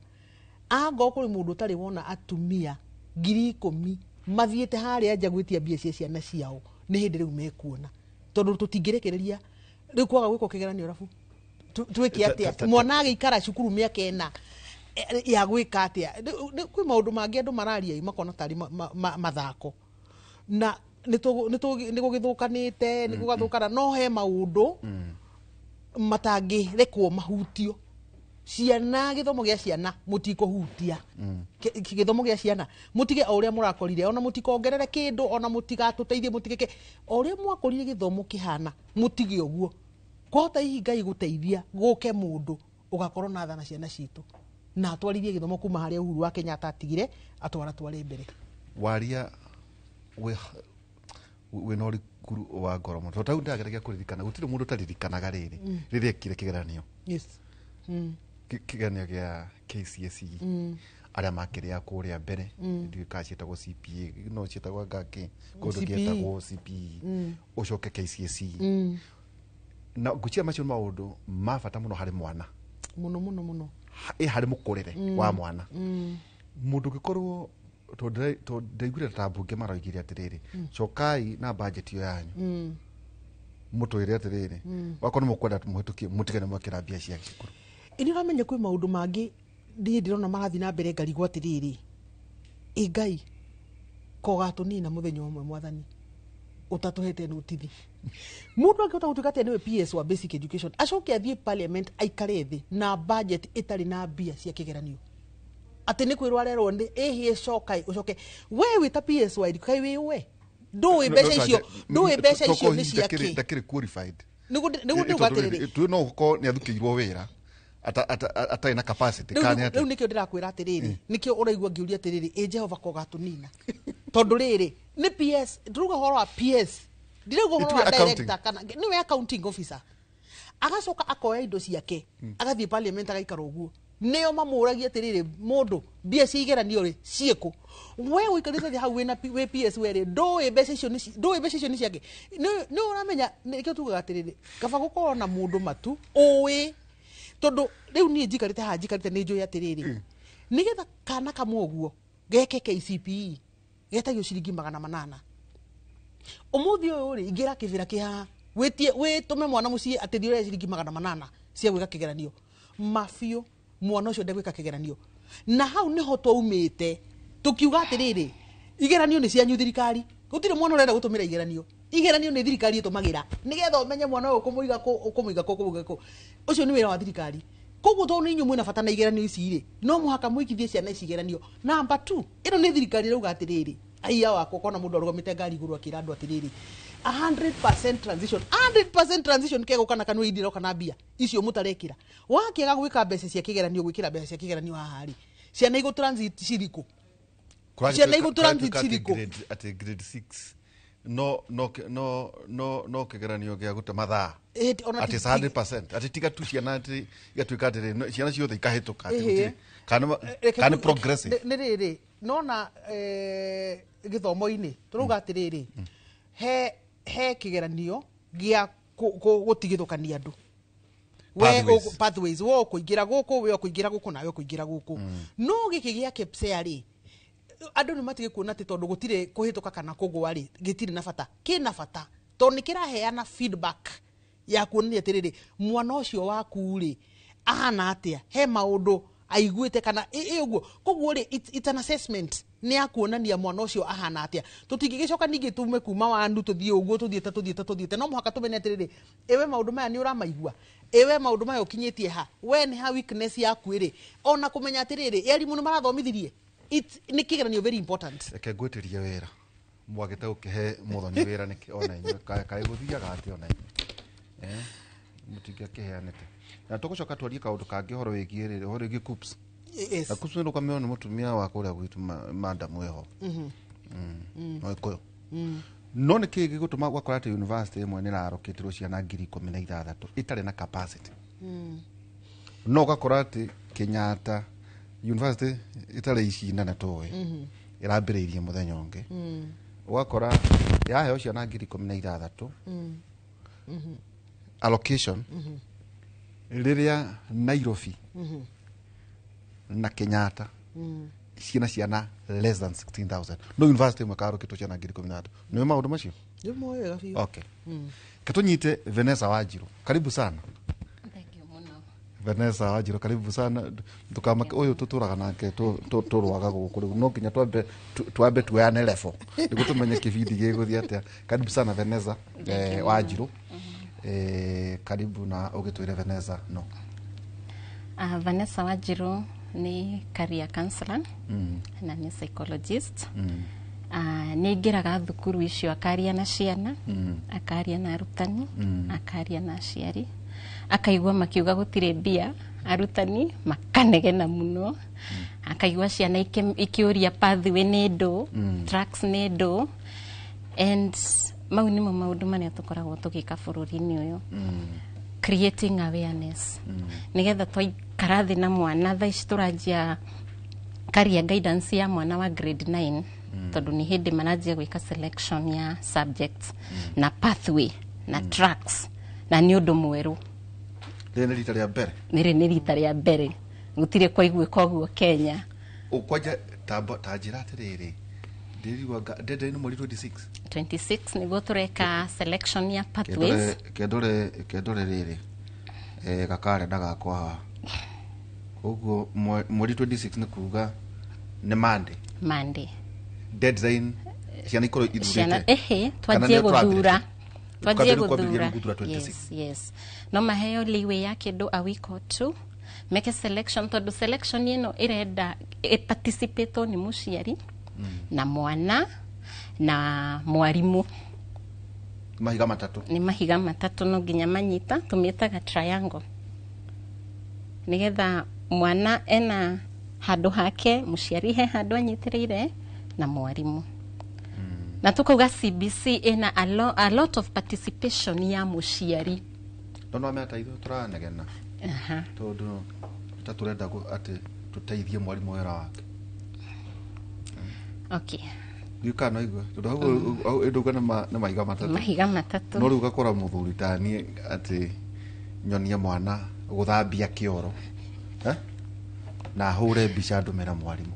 Angorwo kũrĩ mũndũ ũtarĩ wona atumia 10,000 mathiĩte harĩa nja gwĩtia mbia cia ciana ciao, nĩ hĩndĩ rĩu mekuona, tondũ tũtingĩrekereria rĩu kwaga gwĩkwo kĩgeranio rabu twĩke atĩa? Mwana agĩikara cukuru mĩaka 4 ya gwĩka atĩa? Kwĩ maũndũ mangĩ andũ mararia ĩ makona tarĩ mathako na nĩ gũgĩthũkanĩte, nĩ gũgathũkana, no he maũndũ matangĩrekwo mahutio. Ciana, gĩthomo gĩa ciana mũtikũhutia. Gĩthomo gĩa ciana mũtige o ũrĩa mũrakorire, ona mũtikongerere kĩndũ, ona mũtigatũteithie, mũtige o ũrĩa mwakorire gĩthomo kĩhana, mũtige ũguo. Kwahota hihi Ngai gũteithia gũke mũndũ ũgakorwo na tha na ciana citũ na atwarithie gĩthomo kuma harĩa Uhuru wa Kenyatta atigire, atwaratware mbere. Waria wĩna ũrikuru wa ngoro mũno, tondũ tau ndageragia kũririkana, gũtirĩ mũndũ ũtaririkanaga rĩrĩ rĩrĩa ekire kĩgeranio. Kĩgeranio gĩa KCSE, arĩa makĩrĩa kũrĩa mbere, ndiũĩ kana ciĩtagwo CPA, no ciĩtagwo ngakĩ kũndũ CPE. Gĩetagwo CPE, ũcoke KCSE, na ngwĩciria macio nĩ maũndũ ma bata mũno harĩ mwana. Mũno mũno mũno. Ĩ harĩ mũkũrĩre wa mwana. Mũndũ ũngĩkorwo, tondũ ndaiguire ta mbunge maroigire atĩrĩrĩ, cokai na budget ĩyo yanyu, mũtwĩre atĩrĩrĩ, wakorwo nĩ mũkwenda mũhĩtũkie, mũtige nĩ mwekĩra mbia cia cukuru. Ĩ nĩ ũramenya kwĩ maũndũ mangĩ niĩ ndĩrona marathiĩ na mbere, ngarigwo atĩrĩrĩ, ĩ Ngai, Kogatũnina mũthenya ũmwe mwathani ũtatũhete notithi. Mũndũ angĩhota gũtuĩka atĩ nĩwe PS wa basic education, acoke athiĩ parliament aikare thĩ na budget ĩtarĩ na mbia cia kĩgeranio, atĩ nĩ kwĩrwo arerwo nĩ ĩhĩ coka ũcoke we wĩ ta PS wa kaĩ wĩ we ndũĩ mbeca icio, ndũĩ mbeca icio nĩ cia kĩ. Ndakĩrĩ qualified. Nĩguo ndĩuga atĩrĩrĩ, tu no gũkorwo nĩ athukĩirwo wĩra atarĩ na capacity kana rĩu nĩkĩo ndĩrakwĩra atĩrĩrĩ, nĩkĩo ũraigua ngĩũria atĩrĩrĩ, ĩ Jehova kogatũnina, tondũ rĩrĩ nĩ PS, ndĩrauga ũhoro wa PS, ndirauga ũhoro wa director kana nĩwe accounting officer, agacoka akoya indo ciake agathiĩ parliament agaikara ũguo, nĩo mamũragia atĩrĩrĩ, mũndũ mbia cia igeranio rĩ ciĩkũ, we ũikarĩte thĩ hau wĩna wĩ PS werĩ ndũĩ mbeca icio nĩ ndũĩ mbeca icio nĩ ciake, nĩ ũramenya. Nĩkĩo tugaga atĩrĩrĩ, kaba gũkorwo na mũndũ matu ũĩ, tondũ rĩu niĩ njikarĩte haha njikarĩte nĩ njũĩ atĩrĩrĩ, nĩgetha kana kamwe ũguo geke KCPE getagio ciringi 800 ũmũthĩ ũyũ rĩ, ingĩra kĩbĩra kĩ haha wĩtie wĩtũme mwana mũciĩ atĩ thiĩ ũrehe ciringi 800 cia gwĩka kĩgeranio, mabiũ mwana ũcio ndegwĩka kĩgeranio. Na hau nĩho twaumĩte tũkiuga atĩrĩrĩ, igeranio nĩ cianyu thirikari, gũtirĩ mwana ũrenda gũtũmĩra igeranio, igeranio nĩ thirikari ĩtũmagĩra nĩgetha ũmenye mwana ũyũ ũkũmũiga kũ, ũkũmũiga kũ, ũkũmũiga kũ. Ũcio nĩ wĩra wa thirikari. Koguo tondũ nĩ inyuĩ mwĩna bata na igeranio ici rĩ, no mũhaka mũikithie ciana ici igeranio. Number 2, ĩno nĩ thirikari ĩrauga atĩrĩrĩ, aiya wakwa ũkona mũndũ arũgamĩte ngari igũrũ akĩra andũ atĩrĩrĩ, 100% transition, 100% transition kegũka na kanua indiroka na mbia icio mũtarekĩra, wakĩaga gwĩka mbeca cia kĩgeranio, gwĩkĩra mbeca cia kĩgeranio haha rĩ, ciana igũ transit cirikũ, ciana igũ transit cirikũ. Atĩ grade 6 no no no no no kĩgeranio gĩa gũte mathaa atĩ 100%, atĩ tiga tu ciana atĩ igatuĩka atĩrĩ ciana ciothe ikahĩtũka, atĩ gũtirĩ kana progressive. Nĩ rĩrĩ nona gĩthomo-inĩ tũrauga atĩrĩrĩ, he kĩgeranio gĩa gũtigithũkania andũ, pathways, we ũkũingĩra gũkũ, we ũkũingĩra gũkũ, nawe ũkũingĩra gũkũ. No gĩkĩ gĩa KPSEA rĩ, andũ nĩ matige kuona atĩ tondũ gũtirĩ kũhĩtũka kana kũgũa rĩ, gĩtirĩ na bata. Kĩna bata tondũ nĩ kĩraheana feedback ya kuonania atĩrĩrĩ, mwana ũcio waku rĩ ahana atĩa, he maũndũ aiguĩte kana ĩ ũguo. Koguo rĩ, it's an assessment, nĩ ya kuonania mwana ũcio ahana atĩa. Tũtingĩgĩcoka ningĩ tume kuma wanu tũthiĩ ũguo tũthiĩte tũthiĩte tũthiĩte, no mũhaka tũmenye atĩrĩrĩ, ĩwe maũndũ maya nĩ ũramaigua, ĩwe maũndũ maya ũkinyĩtie ha, we nĩ ha weakness yaku ĩrĩ, ona kũmenya atĩrĩrĩ, arimũ nĩ marathomithirie. Nĩ kĩgeranio very important. Reke ngwĩtĩrie wĩra mwagĩte gũkĩhe mũthoni wĩra nĩkĩ ona inyuĩ kaĩ gũthiaga atĩ ona inyuĩ mũtingĩakĩheanĩte. Na tũgũcoka twarie kaũndũ kangĩ ũhoro wĩgiĩ rĩrĩ, ũhoro wĩgiĩ KUCCPS. Na KUCCPS nĩ rũkamĩrwo nĩ mũtumia wa kũrĩa gwitũ madam wĩho Gĩkũyũ. No nĩ kĩĩ gĩgũtũma ũgakora atĩ university ĩmwe nĩ ĩrarokĩtĩrwo ciana 16,000 ĩtarĩ na capacity, no ũgakora atĩ Kenyatta University ĩtarĩ ici nene tũĩ ĩrambĩrĩirie mũthenya ũngĩ, ũgakora yaheo ciana 16,000 allocation, rĩrĩa Nairobi na Kenyatta ciĩna ciana less than 16,000, no university ĩmwe karũkĩtwo ciana 16,000. Nĩwe maũndũ macio? Okay. Ketũnyite Vanessa Wanjiru, karibu sana. Vanessa Wanjiru, karibu sana. Tukamake uyu tuturaga nake turwaga guku riu no nginya twambe tuoyane level niguo tumenye kibindi giguthii atia. Karibu sana Vanessa Wanjiru. Karibu na ugitwire Vanessa. No Vanessa Wanjiru ni career counselor na ni psychologist. Nĩ ingĩraga thukuru icio akaria na ciana, akaria na arutani, akaria na aciari, akaigua makiuga gũtirĩ mbia, arutani makanegena mũno, akaigua ciana ikĩũria pathway nĩ ndũ, tracks nĩ ndũ, and mau nĩmo maũndũ marĩa tũkoragwo tũgĩka bũrũri-inĩ ũyũ, creating awareness nĩgetha twaikara thĩ na mwana. Thaa ici tũranjia career guidance ya mwana wa grade 9, tondũ nĩ hĩndĩ maranjia gwĩka selection ya subjects na pathway na tracks, na nĩ ũndũ mwerũ. Rĩrĩ nĩ rita rĩa mbere? Rĩrĩ nĩ rita rĩa mbere, gũtirĩ kwaiguĩka ũguo Kenya. Ũkwanja ta njĩra atĩrĩrĩ, ndĩrigua deadline mweri 26 26 nĩguo tũreka selection ya pathways. Kendore rĩrĩ gakarenda gakwa haha. Koguo mweri 26 nĩ kuga nĩ Monday. Monday. Deadline Ciana ikorwo Ciana ithurĩte. ehe, Kana twanjie nĩo twambĩrĩria? gũthura, twanjie Twambĩrĩria gũthura. gũthura 26. Yes, no maheo leeway ya kĩndũ a week or two meke selection, tondũ selection ĩno ĩrenda ĩparticipatwo nĩ mũciari na mwana na mwarimũ. Mahiga matatũ. Nĩ mahiga matatũ no nginya manyita, tũmĩtaga triangle, nĩgetha mwana ena handũ hake, mũciari he handũ anyitĩrĩire na mwarimũ. Na tukauga CBC ĩna a lot of participation ya mũciari. No no meta ithuĩ tũranegena tondũ ta tũrenda atĩ tũteithie mwarimũ wĩra wake. Ndiũĩ kana no igua tondũ hau ĩndũga nĩ mahiga matatũ. Mahiga matatũ. No rĩu ũgakora mũthuri ta niĩ atĩ nyonie mwana gũthambia kĩoro, eh? Na hũre mbica ndũmĩre mwarimũ.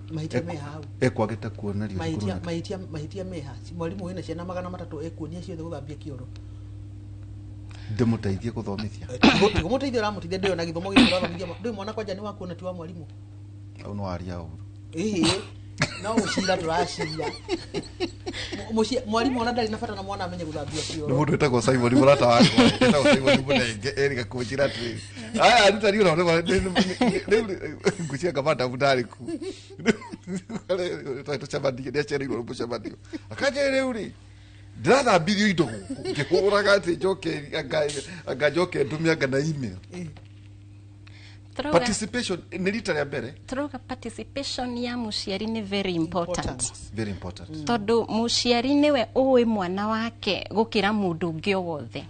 Mahĩtia me hau. Ekwagĩte kuonerio cukuru Mahĩtia nake. mahĩtia meha? Mwarimũ wĩna ciana 300 ekuonia ciothe gũthambia kĩoro? Ndĩmũteithie gũthomithia. Tigũmũteithia, ũramũteithia ndĩyo na gĩthomo gĩkĩ ũrathomithia ndũĩ mwana kwanja nĩ waku na ti wa mwarimũ. Hau no waria ũru. Ĩhĩ, no gũcira tũracira. Mwarimũ ona ndarĩ na bata na mwana amenye gũthambia Nĩ kĩoro. mũndũ wĩtagwo Simon, mũrata wakwa wĩtagwo Simon Mũnenge, erĩga kũnjĩra atĩrĩrĩ, aya arutani ona rĩu ngwĩciria kamanda ndarĩ ku tũcemanie, nĩacereirwo nĩ mũcemanio, akanjĩra rĩu rĩ ndĩrathambirio indo gũkũ ngĩhũraga atĩ njoke anga njoke ndũme anga na email. Tũrauga Participation nĩ rita rĩa mbere. Tũrauga participation ya mũciari nĩ very important. Very important. Tondũ mũciari nĩwe ũĩ mwana wake gũkĩra mũndũ ũngĩ o wothe.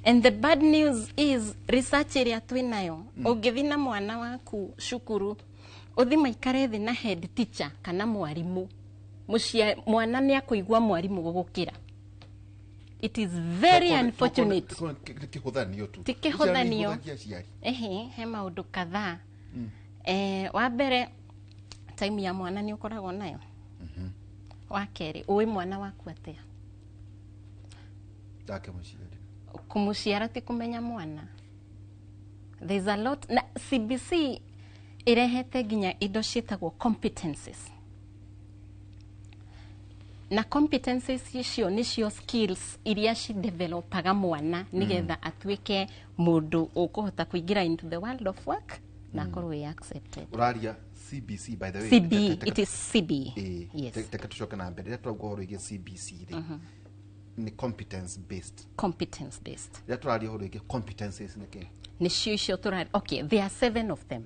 And the bad news is, research ĩrĩa twĩnayo, ũngĩthiĩ na mwana waku cukuru, ũthi maikare thĩ na head teacher kana mwarimũ, mwana nĩ akũigua mwarimũ gũgũkĩra. It is very unfortunate. Nĩ kĩhũthanio tu. Ti kĩhũthanio. Ciana ihũthagia aciari. Ehe, he maũndũ kadhaa. Wa mbere, time ya mwana nĩ ũkoragwo nayo. Wa kerĩ, ũĩ mwana waku atĩa? Ndake mũciari. Kũmũciara ti kũmenya mwana. There's a lot na CBC ĩrehete nginya indo ciĩtagwo competences, na competences icio nĩcio skills iria cidevelopaga mwana nĩgetha atuĩke mũndũ ũkũhota kũingĩra into the world of work na akorwo ĩ accepted. Ũraria CBC, by the way. CB, it is CB. Yes. Teke tũcoke na mbere rĩrĩa tũrauga ũhoro wĩgiĩ CBC rĩ, nĩ competence based. Competence based. Rĩrĩa tũraria ũhoro wĩgiĩ competences nĩ kĩ? Nĩcio icio tũra, okay, there are seven of them.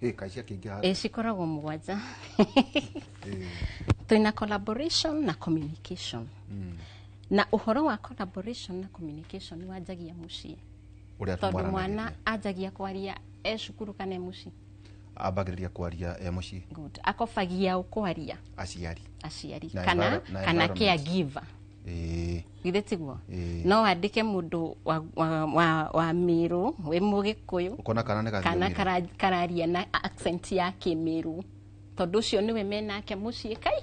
Ĩ kaĩ ciakĩingĩha? Ĩ, cikoragwo mũgwanja. Twĩna collaboration na communication, na ũhoro wa collaboration na communication nĩ wanjagia mũciĩ. Ũrĩa Tondũ twaranagĩria. mwana anjagia kwaria e cukuru kana e mũciĩ? Ambagĩrĩria kwaria e mũciĩ. Good. Akobagia ũkwaria Aciari. Aciari Na kana na kana environment. caregiver. Githĩ tiguo? Ĩĩ. No wandĩke mũndũ wa Mĩrũ wĩ Mũgĩkũyũ. Ũkona kana nĩ Kana gathiomi. kararia na accent ya Kĩmĩrũ, tondũ ũcio nĩwe menake mũciĩ kai.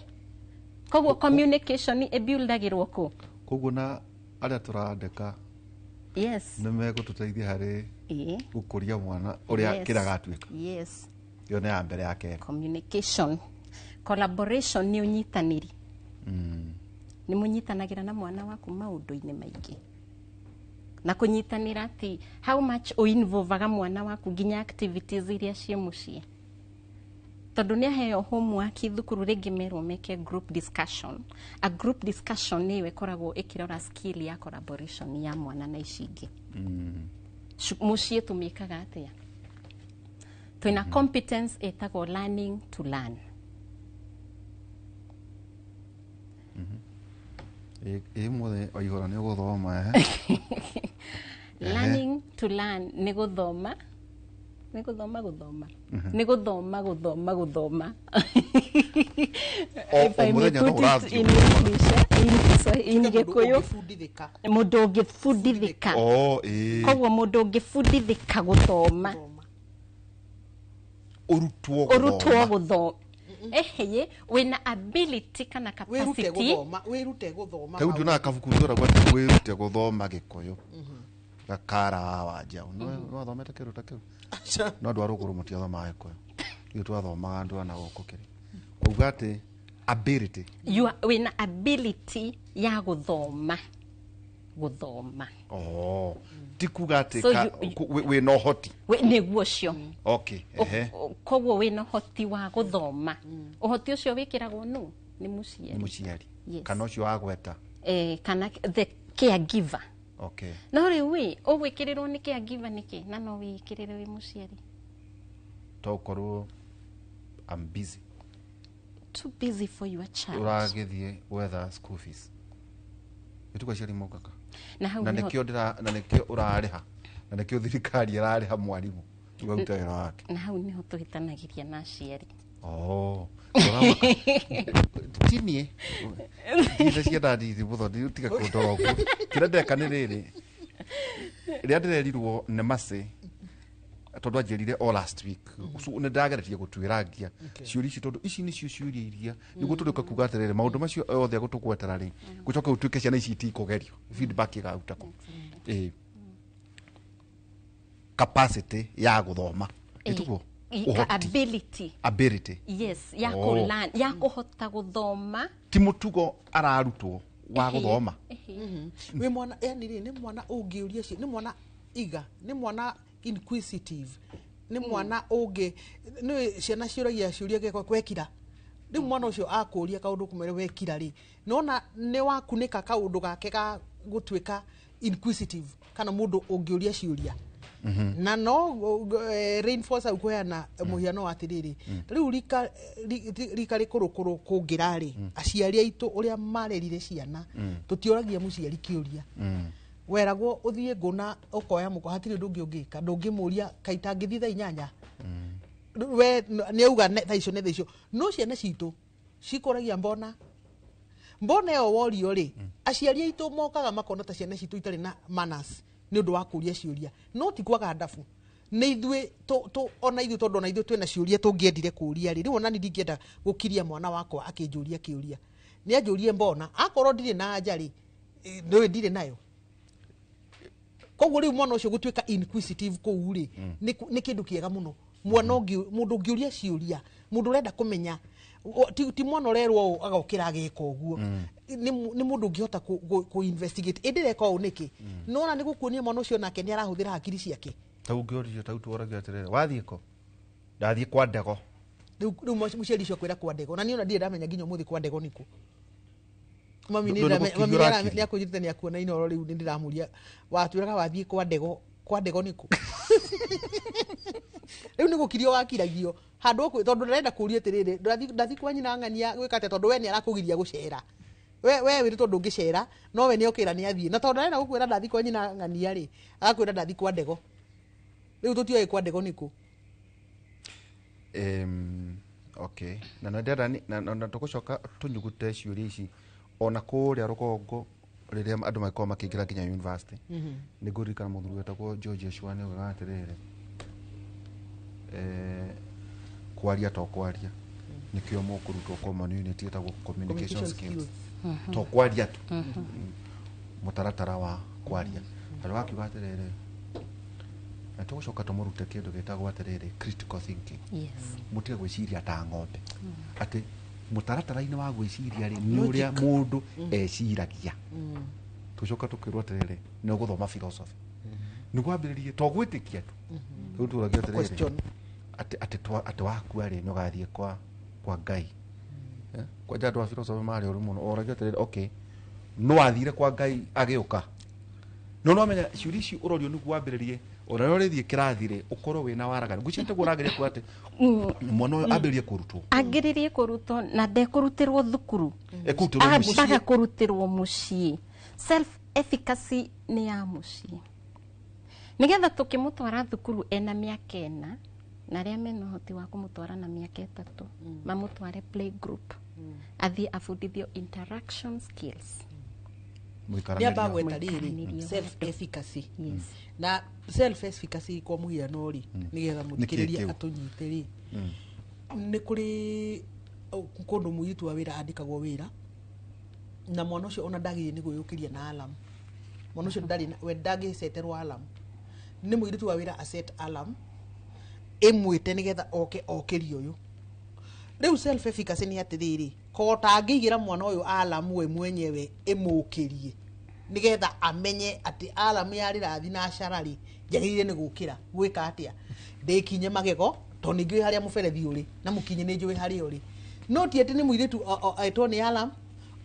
Koguo communication ĩbuildagĩrwo kũ? Koguo na arĩa tũrandĩka nĩ megũtũteithia harĩ gũkũria mwana ũrĩa kĩrĩa agatuĩka. Ĩyo nĩ ya mbere. Ya kerĩ? Communication, collaboration nĩ ũnyitanĩri. Nĩ mũnyitanagĩra na mwana waku maũndũ-inĩ maingĩ, na kũnyitanĩra ti how much ũinvolvaga mwana waku nginya activities iria ciĩ mũciĩ, tondũ nĩ aheo homework thukuru, rĩngĩ merwo meke group discussion. A group discussion nĩyo ĩkoragwo ĩkĩrora skill ya collaboration ya mwana na ici ingĩ. Mũciĩ tũmĩkaga atĩa? Twĩna competence ĩtagwo learning to learn. Ĩ mũthĩ waihũra nĩ ũgũthoma, ehe. Learning to learn nĩ gũthoma, nĩ gũthoma gũthoma, nĩ gũthoma gũthoma gũthoma. O If I may mũthenya no put it ũrathiĩ in ũgĩthomaga. English, in Gĩkũyũ, mũndũ ũngĩbundithĩka. Oh, ĩĩ. Koguo mũndũ ũngĩbundithĩka gũthoma. Ũrutwo. Ũrutwo Gũthoma. Gũthoma, eheye, wĩna ability kana Wĩrute capacity. gũthoma, wĩrute gũthoma. Rĩu ndionaga kabuku tũragwo atĩ wĩrute gũthoma Gĩkũyũ gakara wa Wanjaũ. Nĩ wathomete kĩndũ ta kĩu? No andũ a rũgũrũ matiathomaga Gĩkũyũ, ithuĩ twathomaga andũ ana gũkũ kĩrĩ kuuga atĩ Ability. You are, wĩna ability ya gũthoma gũthoma. Oh, ti kuga atĩ So wĩna ũhoti. Nĩguo ũcio. Okay, ehe. Koguo wĩna ũhoti wa gũthoma. Ũhoti ũcio wĩkĩragwo nũ? Nĩ mũciari. Nĩ mũciari. Yes. Kana ũcio wagweta. Kana the caregiver. Okay. No rĩu ĩ, ũgwĩkĩrĩrwo nĩ caregiver nĩkĩ na no wĩkĩrĩre wĩ mũciari? To ũkorwo I'm busy. Too busy for your child. Ũragĩthiĩ gwetha school fees. Gĩtukũ aciari mokaga. Na hau Na nĩho nĩkĩo ndĩra, na nĩkĩo ũrarĩha, na nĩkĩo thirikari ĩrarĩha mwarimũ nĩguo arute wĩra wake. Na hau nĩho tũhĩtanagĩria na aciari. Oh, ũramaka. Ti niĩ. Ndirĩ ciana nini mũno, tiga kũndora ũguo. Kĩrĩa ndeka nĩ rĩrĩ, rĩrĩa ndĩrerirwo nĩ Mercy, tondũ anjĩrire o last week, so nĩ ndageretie gũtuĩrangia ciũria ici, tondũ ici nĩcio ciũria iria nĩguo tũrĩũka kuga atĩrĩrĩ, maũndũ macio othe agũtũgwetera rĩ, gũcoke gũtuĩke ciana ici itikũgerio, feedback ĩkaruta kũ? Ĩĩ, capacity ya gũthoma ĩtiguo ũhoti, Ability. Ability. Yes, ya Oh. kũ-learn, ya kũhota gũthoma. Ti mũtugo ararutwo wa gũthoma. Wĩ mwana, yani rĩ, nĩ mwana ũngĩũria nĩ mwana iga, nĩ mwana inquisitive, nĩ mwana ũngĩ nĩ ciana ciũragia ciũria gĩakwa kwekira. Rĩu mwana ũcio akũria kaũndũ kũmere wekira rĩ, nona nĩ wakunĩka kaũndũ gake ga gũtuĩka inquisitive kana mũndũ ũngĩũria ciũria. Na no reinforce au kũheana mũhiano wa atĩrĩrĩ, rĩu rika rika rĩkũrũkũrũ kũngĩra rĩ, aciari aitũ ũrĩa marerire ciana, tũtiũragia mũciari kĩũria. Weragwo ũthiĩ ngũna ũkoya mũkwa, hatirĩ ũndũ ũngĩ ũngĩka, ndũngĩmũria kaita ngĩthiĩ thaa 8, we nĩ auga thaa icio nĩ thaa icio. No ciana citũ cikũragia mbona mbona ĩyo worio rĩ, aciari aitũ mokaga makona ta ciana citũ itarĩ na manners nĩ ũndũ wa kũria ciũria, no ti kwaga ndabu, nĩ ithuĩ ona ithuĩ, tondũ ona ithuĩ twĩna ciũria tũngĩendire kũria rĩ. Rĩu ona niĩ ndingĩenda gũkiria mwana wakwa akĩnjũria kĩũria, nĩ anjũrie mbona akorwo ndirĩ na anja rĩ, nĩũĩ ndirĩ nayo. Koguo rĩu mwana ũcio gũtuĩka inquisitive kũu rĩ, nĩ kĩndũ kĩega mũno. Mwana ũngĩ, mũndũ ũngĩũria ciũria, mũndũ ũrenda kũmenya, ti mwana ũrerwo ũũ agokĩra ageka ũguo, nĩ mũndũ ũngĩhota kũ investigate ĩndĩ reka ũũ nĩkĩ. Nona nĩ gũkuonia mwana ũcio nake nĩ arahũthĩra hakiri ciake. Tau ũngĩũrio, tau tworagia atĩrĩrĩ, wathiĩ kũ? Ndathiĩ kwa ndego. Rĩu mũciari ũcio akwĩra kwa ndego, na niĩ ona ndirĩ ndamenya nginya ũmũthĩ kwa ndego nĩkũ. Mami Ndũ- ndũ- ndũ- mami ũrakiri. nĩ akũnjĩrĩte nĩ akuona Inooro rĩu nĩ ndĩramũria, watwĩraga wathiĩ kwa ndego, kwa ndego nĩkũ? Rĩu nĩ gũkirio wakiragio handũ tondũ ndarenda kũria atĩrĩrĩ, ndathiĩ kwa nyina ng'ania gwĩka atĩa, tondũ we nĩ arakũgiria gũcera. We wĩrĩtwo ndũngĩcera, no we nĩ okĩra nĩ athiĩ, na tondũ ndarenda gũkwĩra ndathiĩ kwa nyina ng'ania rĩ, agakwĩra ndathiĩ kwa ndego. Rĩu tũtiũĩ kwa ndego nĩkũ. Okay, na nĩ ndĩrenda na tũgũcoka tũnyugute ciũria ici ona kũrĩa rũgongo rĩrĩa andũ magĩkorwo makĩingĩra nginya university. Nĩ ngũririkana mũthuri wetagwo George Yeshua nĩ augaga atĩrĩrĩ, kwaria to kwaria, nĩkĩo mũkũrutwo common unit ĩtagwo communication Communication skills. skills. To kwaria tu, mũtaratara wa kwaria. Handũ akiuga atĩrĩrĩ, na tũgũcoka tũmũrute kĩndũ gĩtagwo atĩrĩrĩ critical thinking. Mũtige gwĩciria ta ng'ombe, atĩ mũtaratara-inĩ wa gwĩciria rĩ, nĩ ũrĩa Logic. mũndũ eciragia. Tũcoka tũkĩrwo atĩrĩrĩ, nĩ ũgũthoma philosophy nĩguo ambĩrĩrie to gwĩtĩkia tu. Rĩu tũragia atĩrĩrĩ, Question. atĩ wakua rĩ, nĩ ũgathiĩ kwa Ngai. Kwanja andũ a philosophy marĩ ũru mũno, oragia atĩrĩrĩ, okay, no athire kwa Ngai agĩũka? No amenya ciũria ici ũrorio nĩguo wambĩrĩrie ona rĩrĩa ũrĩthiĩ kĩrathi rĩ, ũkorwo wĩna waragani. Ngwĩciria nĩguo ũrageria kuga atĩ mwana ũyũ ambĩrĩrie kũrutwo. Angĩrĩrie kũrutwo na ndekũrutĩrwo thukuru. Ekũrutĩrwo mũciĩ. Ambaga kũrutĩrwo mũciĩ. Self efficacy nĩ ya mũciĩ, nĩgetha tũkĩmũtwara thukuru ena mĩaka 4, na arĩa mena ũhoti wa kũmũtwara na mĩaka 3, mamũtware play group, athiĩ abundithio interaction skills. Nĩ amba gweta rĩrĩ Mũikaranĩrie. Self efficacy. Yes. Na self efficacy kwa mũhiano rĩ, nĩgetha mũthikĩrĩria kĩu? atũnyite rĩ, nĩ kũrĩ kũndũ mũirĩtu wa wĩra andĩkagwo wĩra, na mwana ũcio ona ndagĩrĩire nĩ gwĩyũkĩria na alarm. Mwana ũcio ndarĩ we ndangĩceterwo alarm, nĩ mũirĩtu wa wĩra aset alarm ĩmwĩte nĩgetha oke okĩrie ũyũ. Rĩu self efficacy nĩ atĩrĩrĩ, Ko tangĩigĩra mwana ũyũ alamu we mwenyewe ĩmũkĩrie nĩgetha amenye atĩ alamu ya rĩrathi na acara rĩ, njagĩrĩire nĩ gũkĩra gwĩka atĩa, ndĩkinye magego tondũ nĩ njũĩ harĩa mũberethi ũrĩ na mũkinye nĩ njũĩ harĩa ũrĩ. No ti atĩ nĩ mũirĩtu etwo nĩ alarm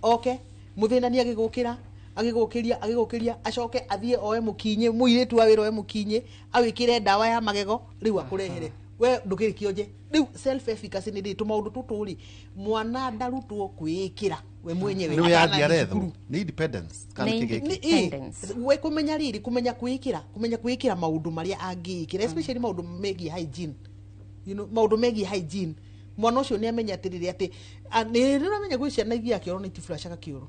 oke mũthĩnani agĩgũkĩra agĩgũkĩria agĩgũkĩria acoke athiĩ oe mũkinye, mũirĩtu wa wĩra oe mũkinye awĩkĩre ndawa ya magego rĩu akũrehere we ndũkĩrĩ kĩonje. Rĩu self efficacy nĩ rĩ tũmaũndũ tũtũ rĩ, mwana ndarutwo kwĩĩkĩra we mwenyewe Nĩ wĩyathi atanathiĩ arethwo cukuru. Nĩ independence kana Nĩ kĩ gĩkĩ? Independence. We kũmenya rĩrĩ, kũmenya kwĩĩkĩra, kũmenya kwĩĩkĩra maũndũ marĩa angĩĩkĩra, especially maũndũ megiĩ hygiene, maũndũ megiĩ hygiene. Mwana ũcio nĩ amenya atĩrĩrĩ atĩ nĩ rĩramenya gwĩ ciana ithiaga kĩoro na itiburashaga kĩoro,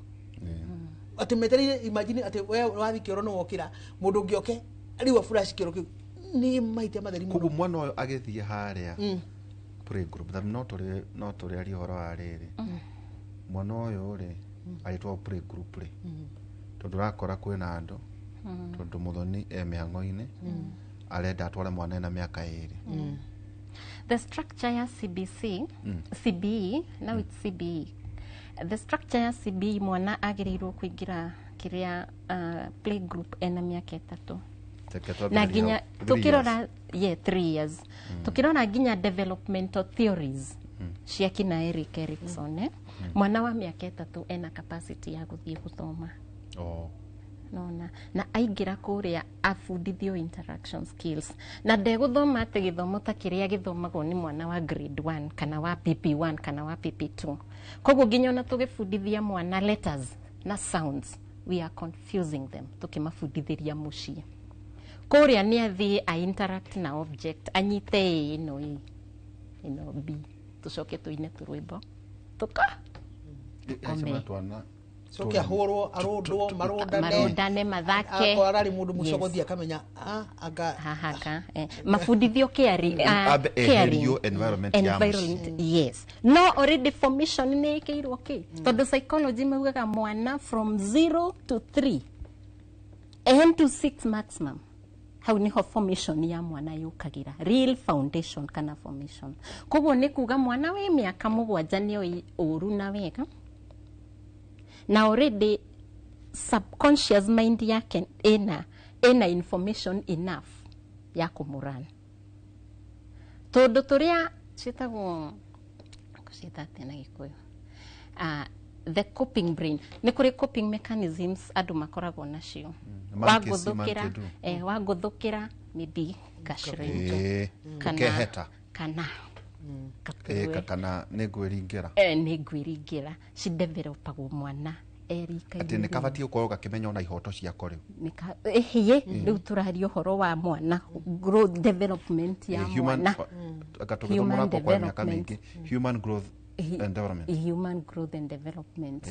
atĩ metereire, imagine atĩ we wathiĩ kĩoro nĩ wokĩra mũndũ ũngĩ oke rĩu aburaci kĩoro kĩu, nĩ maita matheri mũno. Koguo mwana ũyũ agĩthiĩ harĩa playgroup tha no tũrĩ aria ũhoro wa rĩrĩ, mwana ũyũ rĩ arĩtwo playgroup rĩ, tondũ ũrakora kwĩna andũ, tondũ mũthoni e mĩhang'o-inĩ, arenda atware mwana ena mĩaka 2. The structure ya CBC, CBE, now it's CBE. The structure ya CBE, mwana agĩrĩirwo kũingĩra kĩrĩa playgroup ena mĩaka 3. Reke Na twambĩrĩrie nginya hau. 3 years. tukirora, yeah, 3 years. Tukirora nginya developmental theories cia kina Eric Erikson, mwana wa mĩaka 3 ena capacity ya gũthiĩ gũthoma. Oh. Nona na aingĩra kũrĩa abundithio interaction skills, na ndegũthoma atĩ gĩthomo ta kĩrĩa gĩthomagwo nĩ mwana wa grade 1 kana wa PP1 kana wa PP2. Koguo nginya ona tũgĩbundithia mwana letters na sounds, we are confusing them tũkĩmabundithĩria mũciĩ. Kũrĩa nĩ athiĩ a interact na object, anyite A ĩno, A ĩno, B, tũcoke tũine tũrwĩmbo tũka Ecema twana coke ahũrwo, arũndwo, marũndane. Marũndane, mathake. Akorwo ararĩ mũndũ mũcogothi akamenya anga hahaka mabundithio caring, Ambe caring. eherio environment ya mũciĩ. Environment, yes. No already formation nĩ ĩkĩirwo kĩ, tondũ psychology maugaga mwana from 0 to 3 and to 6 maximum, hau niho formation ya mwana yũkagĩra, real foundation kana formation. Koguo nĩ kuga mwana wĩ mĩaka 7 nĩoĩ ũru na wega, na already subconscious mind yake ĩna information enough ya kũmũran tũndũ tũrĩa ciĩtagwo, ciĩta atĩa na Gĩkũyũ, the coping brain. Nĩ kũrĩ coping mechanisms andũ makoragwo nacio. Man can see, man Wangũthũkĩra, can do. Wangũthũkĩra maybe gacringe kana Ũkeheta. Kana gakuwe. Kana nĩ ngwĩringĩra. Nĩ ngwĩringĩra cidevelopagwo mwana erika. Atĩ nĩ kabatiĩ gũkorwo gakĩmenya ona ihoto ciako rĩu. Ĩhĩĩ, rĩu tũraria ũhoro wa mwana, growth development ya mwana. Anga Human tũgĩthomora kwa mĩaka development. mĩingĩ, human growth and development. Human growth and development.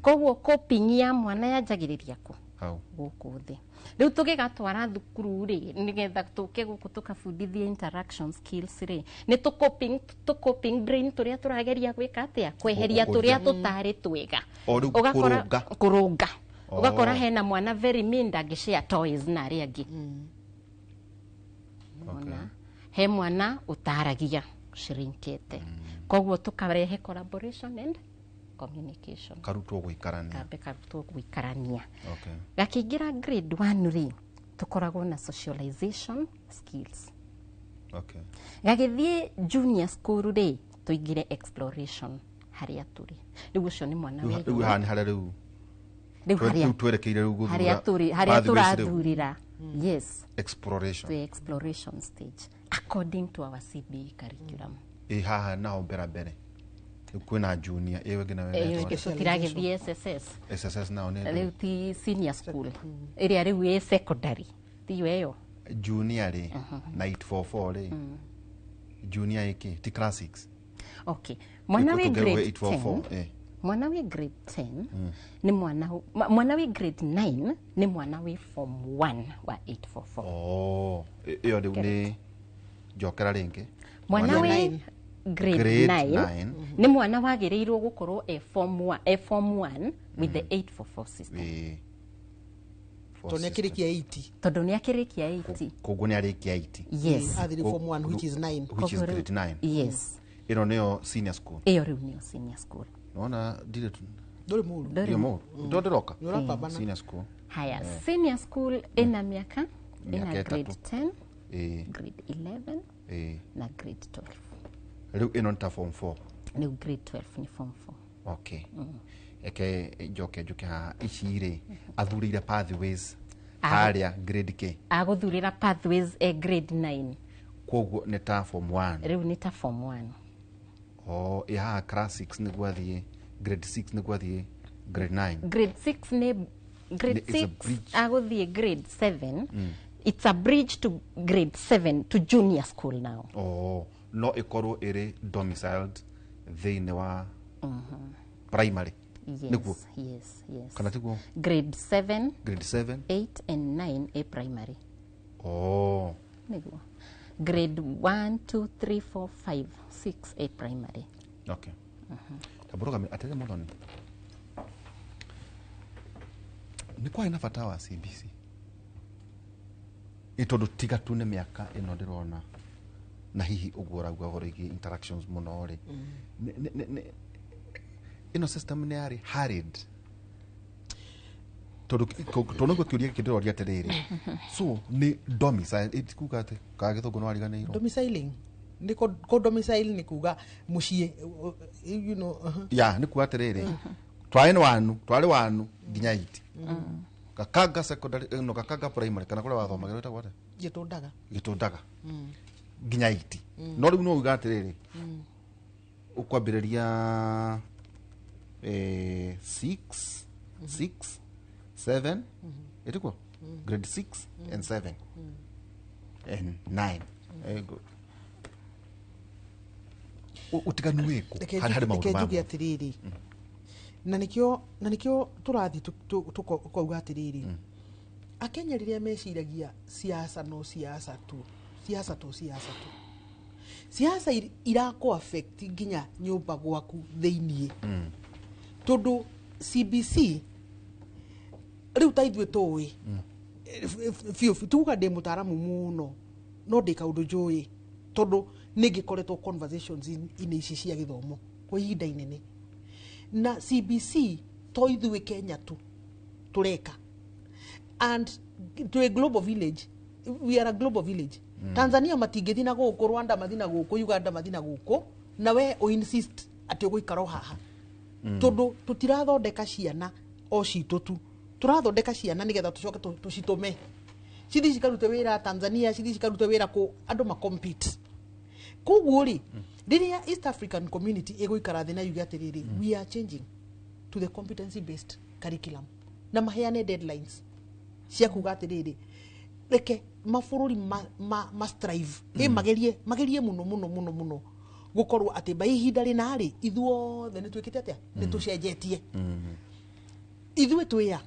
Koguo coping ya mwana yanjagĩrĩria kũ? Hau. Gũkũ thĩ. Rĩu tũgĩgatwara thukuru rĩ, nĩgetha tũke gũkũ tũkabundithia interaction skills rĩ, nĩ tũ coping brain tũrĩa tũrageria gwĩka atĩa, kweheria Gũkũria. tũrĩa tũtarĩ twega. O rĩu Ũgakora kũrũnga. Kũrũnga. Ũgakora Oh. hena mwana very mean, ndangĩshare toys na arĩa angĩ. Ona he mwana ũtaragia shrinkĩte, koguo tũkarehe collaboration and communication. Karutwo gũikarania. Kambe karutwo gũikarania. Gakĩingĩra grade 1 rĩ, tũkoragwo na socialization skills. Gagĩthiĩ junior school rĩ, tũingĩre exploration harĩa tũrĩ rĩu. Ũcio nĩ mwana Rĩu wĩ rĩu haha nĩ harĩa rĩu rĩu harĩa rĩu twerekeire rĩu gũthura harĩa tũrĩ, harĩa pathways rĩu. Tũrathurĩra, yes. Exploration. The exploration stage according to our CBE curriculum. Ĩ haha naho mbere mbere rĩu kwĩna junior ĩyo ĩngĩ nayo Ĩyo ĩretwo ĩngĩ tũtiragĩthiĩ SSS. SSS nao nĩ Rĩu ti senior school ĩrĩa rĩu ĩ secondary, tiyo ĩyo. Junior rĩ na 844 rĩ, junior ĩkĩ ti class 6? Okay, mwana wĩ Tũngĩrwo grade 844, 10. eh. Mwana wĩ grade 10 nĩ mwana mwana wĩ grade 9 nĩ mwana wĩ form 1 wa 844. Oh, ĩyo rĩu nĩ njokera rĩngĩ. Mwana wĩ grade Grade 9 9. nĩ mwana wagĩrĩirwo gũkorwo e form 1, e form 1 with the 844 system. Ĩ. Tondũ nĩ akĩrĩkia 80. Tondũ nĩ akĩrĩkia 80. Koguo nĩ arĩkia 80. Yes. Athire form 1, which is 9. Which is Koguo rĩu- grade 9. Yes. Ĩno nĩyo senior school. Ĩyo rĩu nĩyo senior school. Nona ndirĩ Ndũrĩ mũru. Ndirĩ mũru. Ndo ndĩroka. Nĩ ũrapambana. Senior school. Haya, senior school ĩna mĩaka, ĩna Mĩaka grade ĩtatũ. 10, Ĩĩ. grade 11 Ĩĩ. na grade 12. Rĩu ĩno nĩ ta form 4. Rĩu grade 12 nĩ form 4. Okay. Eke njoke njuke haha ici rĩ athurĩire pathways harĩa grade K. Agũthurĩra pathways e grade 9. Koguo nĩ ta form 1. Rĩu nĩ ta form 1. Oh, ĩ haha class 6 nĩguo athiĩ grade 6 nĩguo athiĩ grade 9. Grade 6 nĩ grade It's a 6 bridge. agũthiĩ grade 7. It's a bridge to grade 7 to junior school now. Oh, no ĩkorwo ĩrĩ domiciled thĩinĩ wa primary. Yes, Nĩguo? yes. Kana tiguo? Grade 7, Grade 7. 8 and 9 a primary. Oh. Nĩguo. Grade 1, 2, 3, 4, 5, 6 a primary. Okay. Tambũrũga atĩrĩ mũthoni. Nĩ kwarĩ na bata wa CBC. Ĩ tondũ tiga tu nĩ mĩaka ĩno ndĩrona na hihi ũguo ũrauga ũhoro ĩgiĩ interactions mũno rĩ. Ĩno system nĩ yarĩ hurried. Tondũ tondũ nĩguo kĩũria gĩkĩ ndĩroria atĩrĩrĩ. So nĩ domicile ĩ kuga atĩ kana gĩthũngũ nĩ wariganĩirwo. Domiciling nĩ kũ domicile nĩ kuga mũciĩ, you know, Ya nĩ kuga atĩrĩrĩ twarĩ nĩ wanu twarĩ wanu nginya iti Gakanga secondary no Gakanga primary kana kũrĩa wathomagĩra wĩtagwo atĩa? Gĩtũndaga. Gĩtũndaga nginya iti. No rĩu no uga atĩrĩrĩ ũkwambĩrĩria 6 6 7 ĩtiguo grade 6 and 7 and 9. Ũtiganu wĩkũ Reke harĩ maũndũ reke njuge mamwe? atĩrĩrĩ, na nĩkĩo tũrathiĩ tũkauga atĩrĩrĩ, akenya rĩrĩa meciragia siasa no siasa tu, siasa tu, siasa tu, siasa irakũ affect nginya nyũmba gwaku thĩiniĩ. Tondũ CBC rĩu ta ithuĩ tũĩ biũ biũ, tuga ndĩ mũtaaramu mũno no ndĩ kaũndũ njũĩ tondũ nĩ ngĩkoretwo conversations inĩ ici cia gĩthomo kwa ihinda inene. Na CBC to ithuĩ Kenya tu tũreka, and twĩ global village, we are a global village. Tanzania matingĩthi na gũkũ, Rwanda mathi na gũkũ, Uganda mathi na gũkũ, na we ũ insist atĩ ũgũikara o haha. Tondũ tũtirathondeka ciana o citũ tu, tũrathondeka ciana nĩgetha tũcoke tũcitũme cithi cikarute wĩra Tanzania, cithi cikarute wĩra kũ andũ ma compete. Koguo rĩ, rĩrĩa East African Community ĩgũikara thĩ na yuge atĩrĩrĩ, we are changing to the competency based curriculum, na maheane deadlines cia kuga atĩrĩrĩ, reke mabũrũri ma strive ĩ magerie mũno mũno mũno mũno gũkorwo atĩ by ihinda rĩna rĩ, ithuothe nĩ twĩkĩte atĩa, nĩ tũcenjetie. Ithuĩ twĩa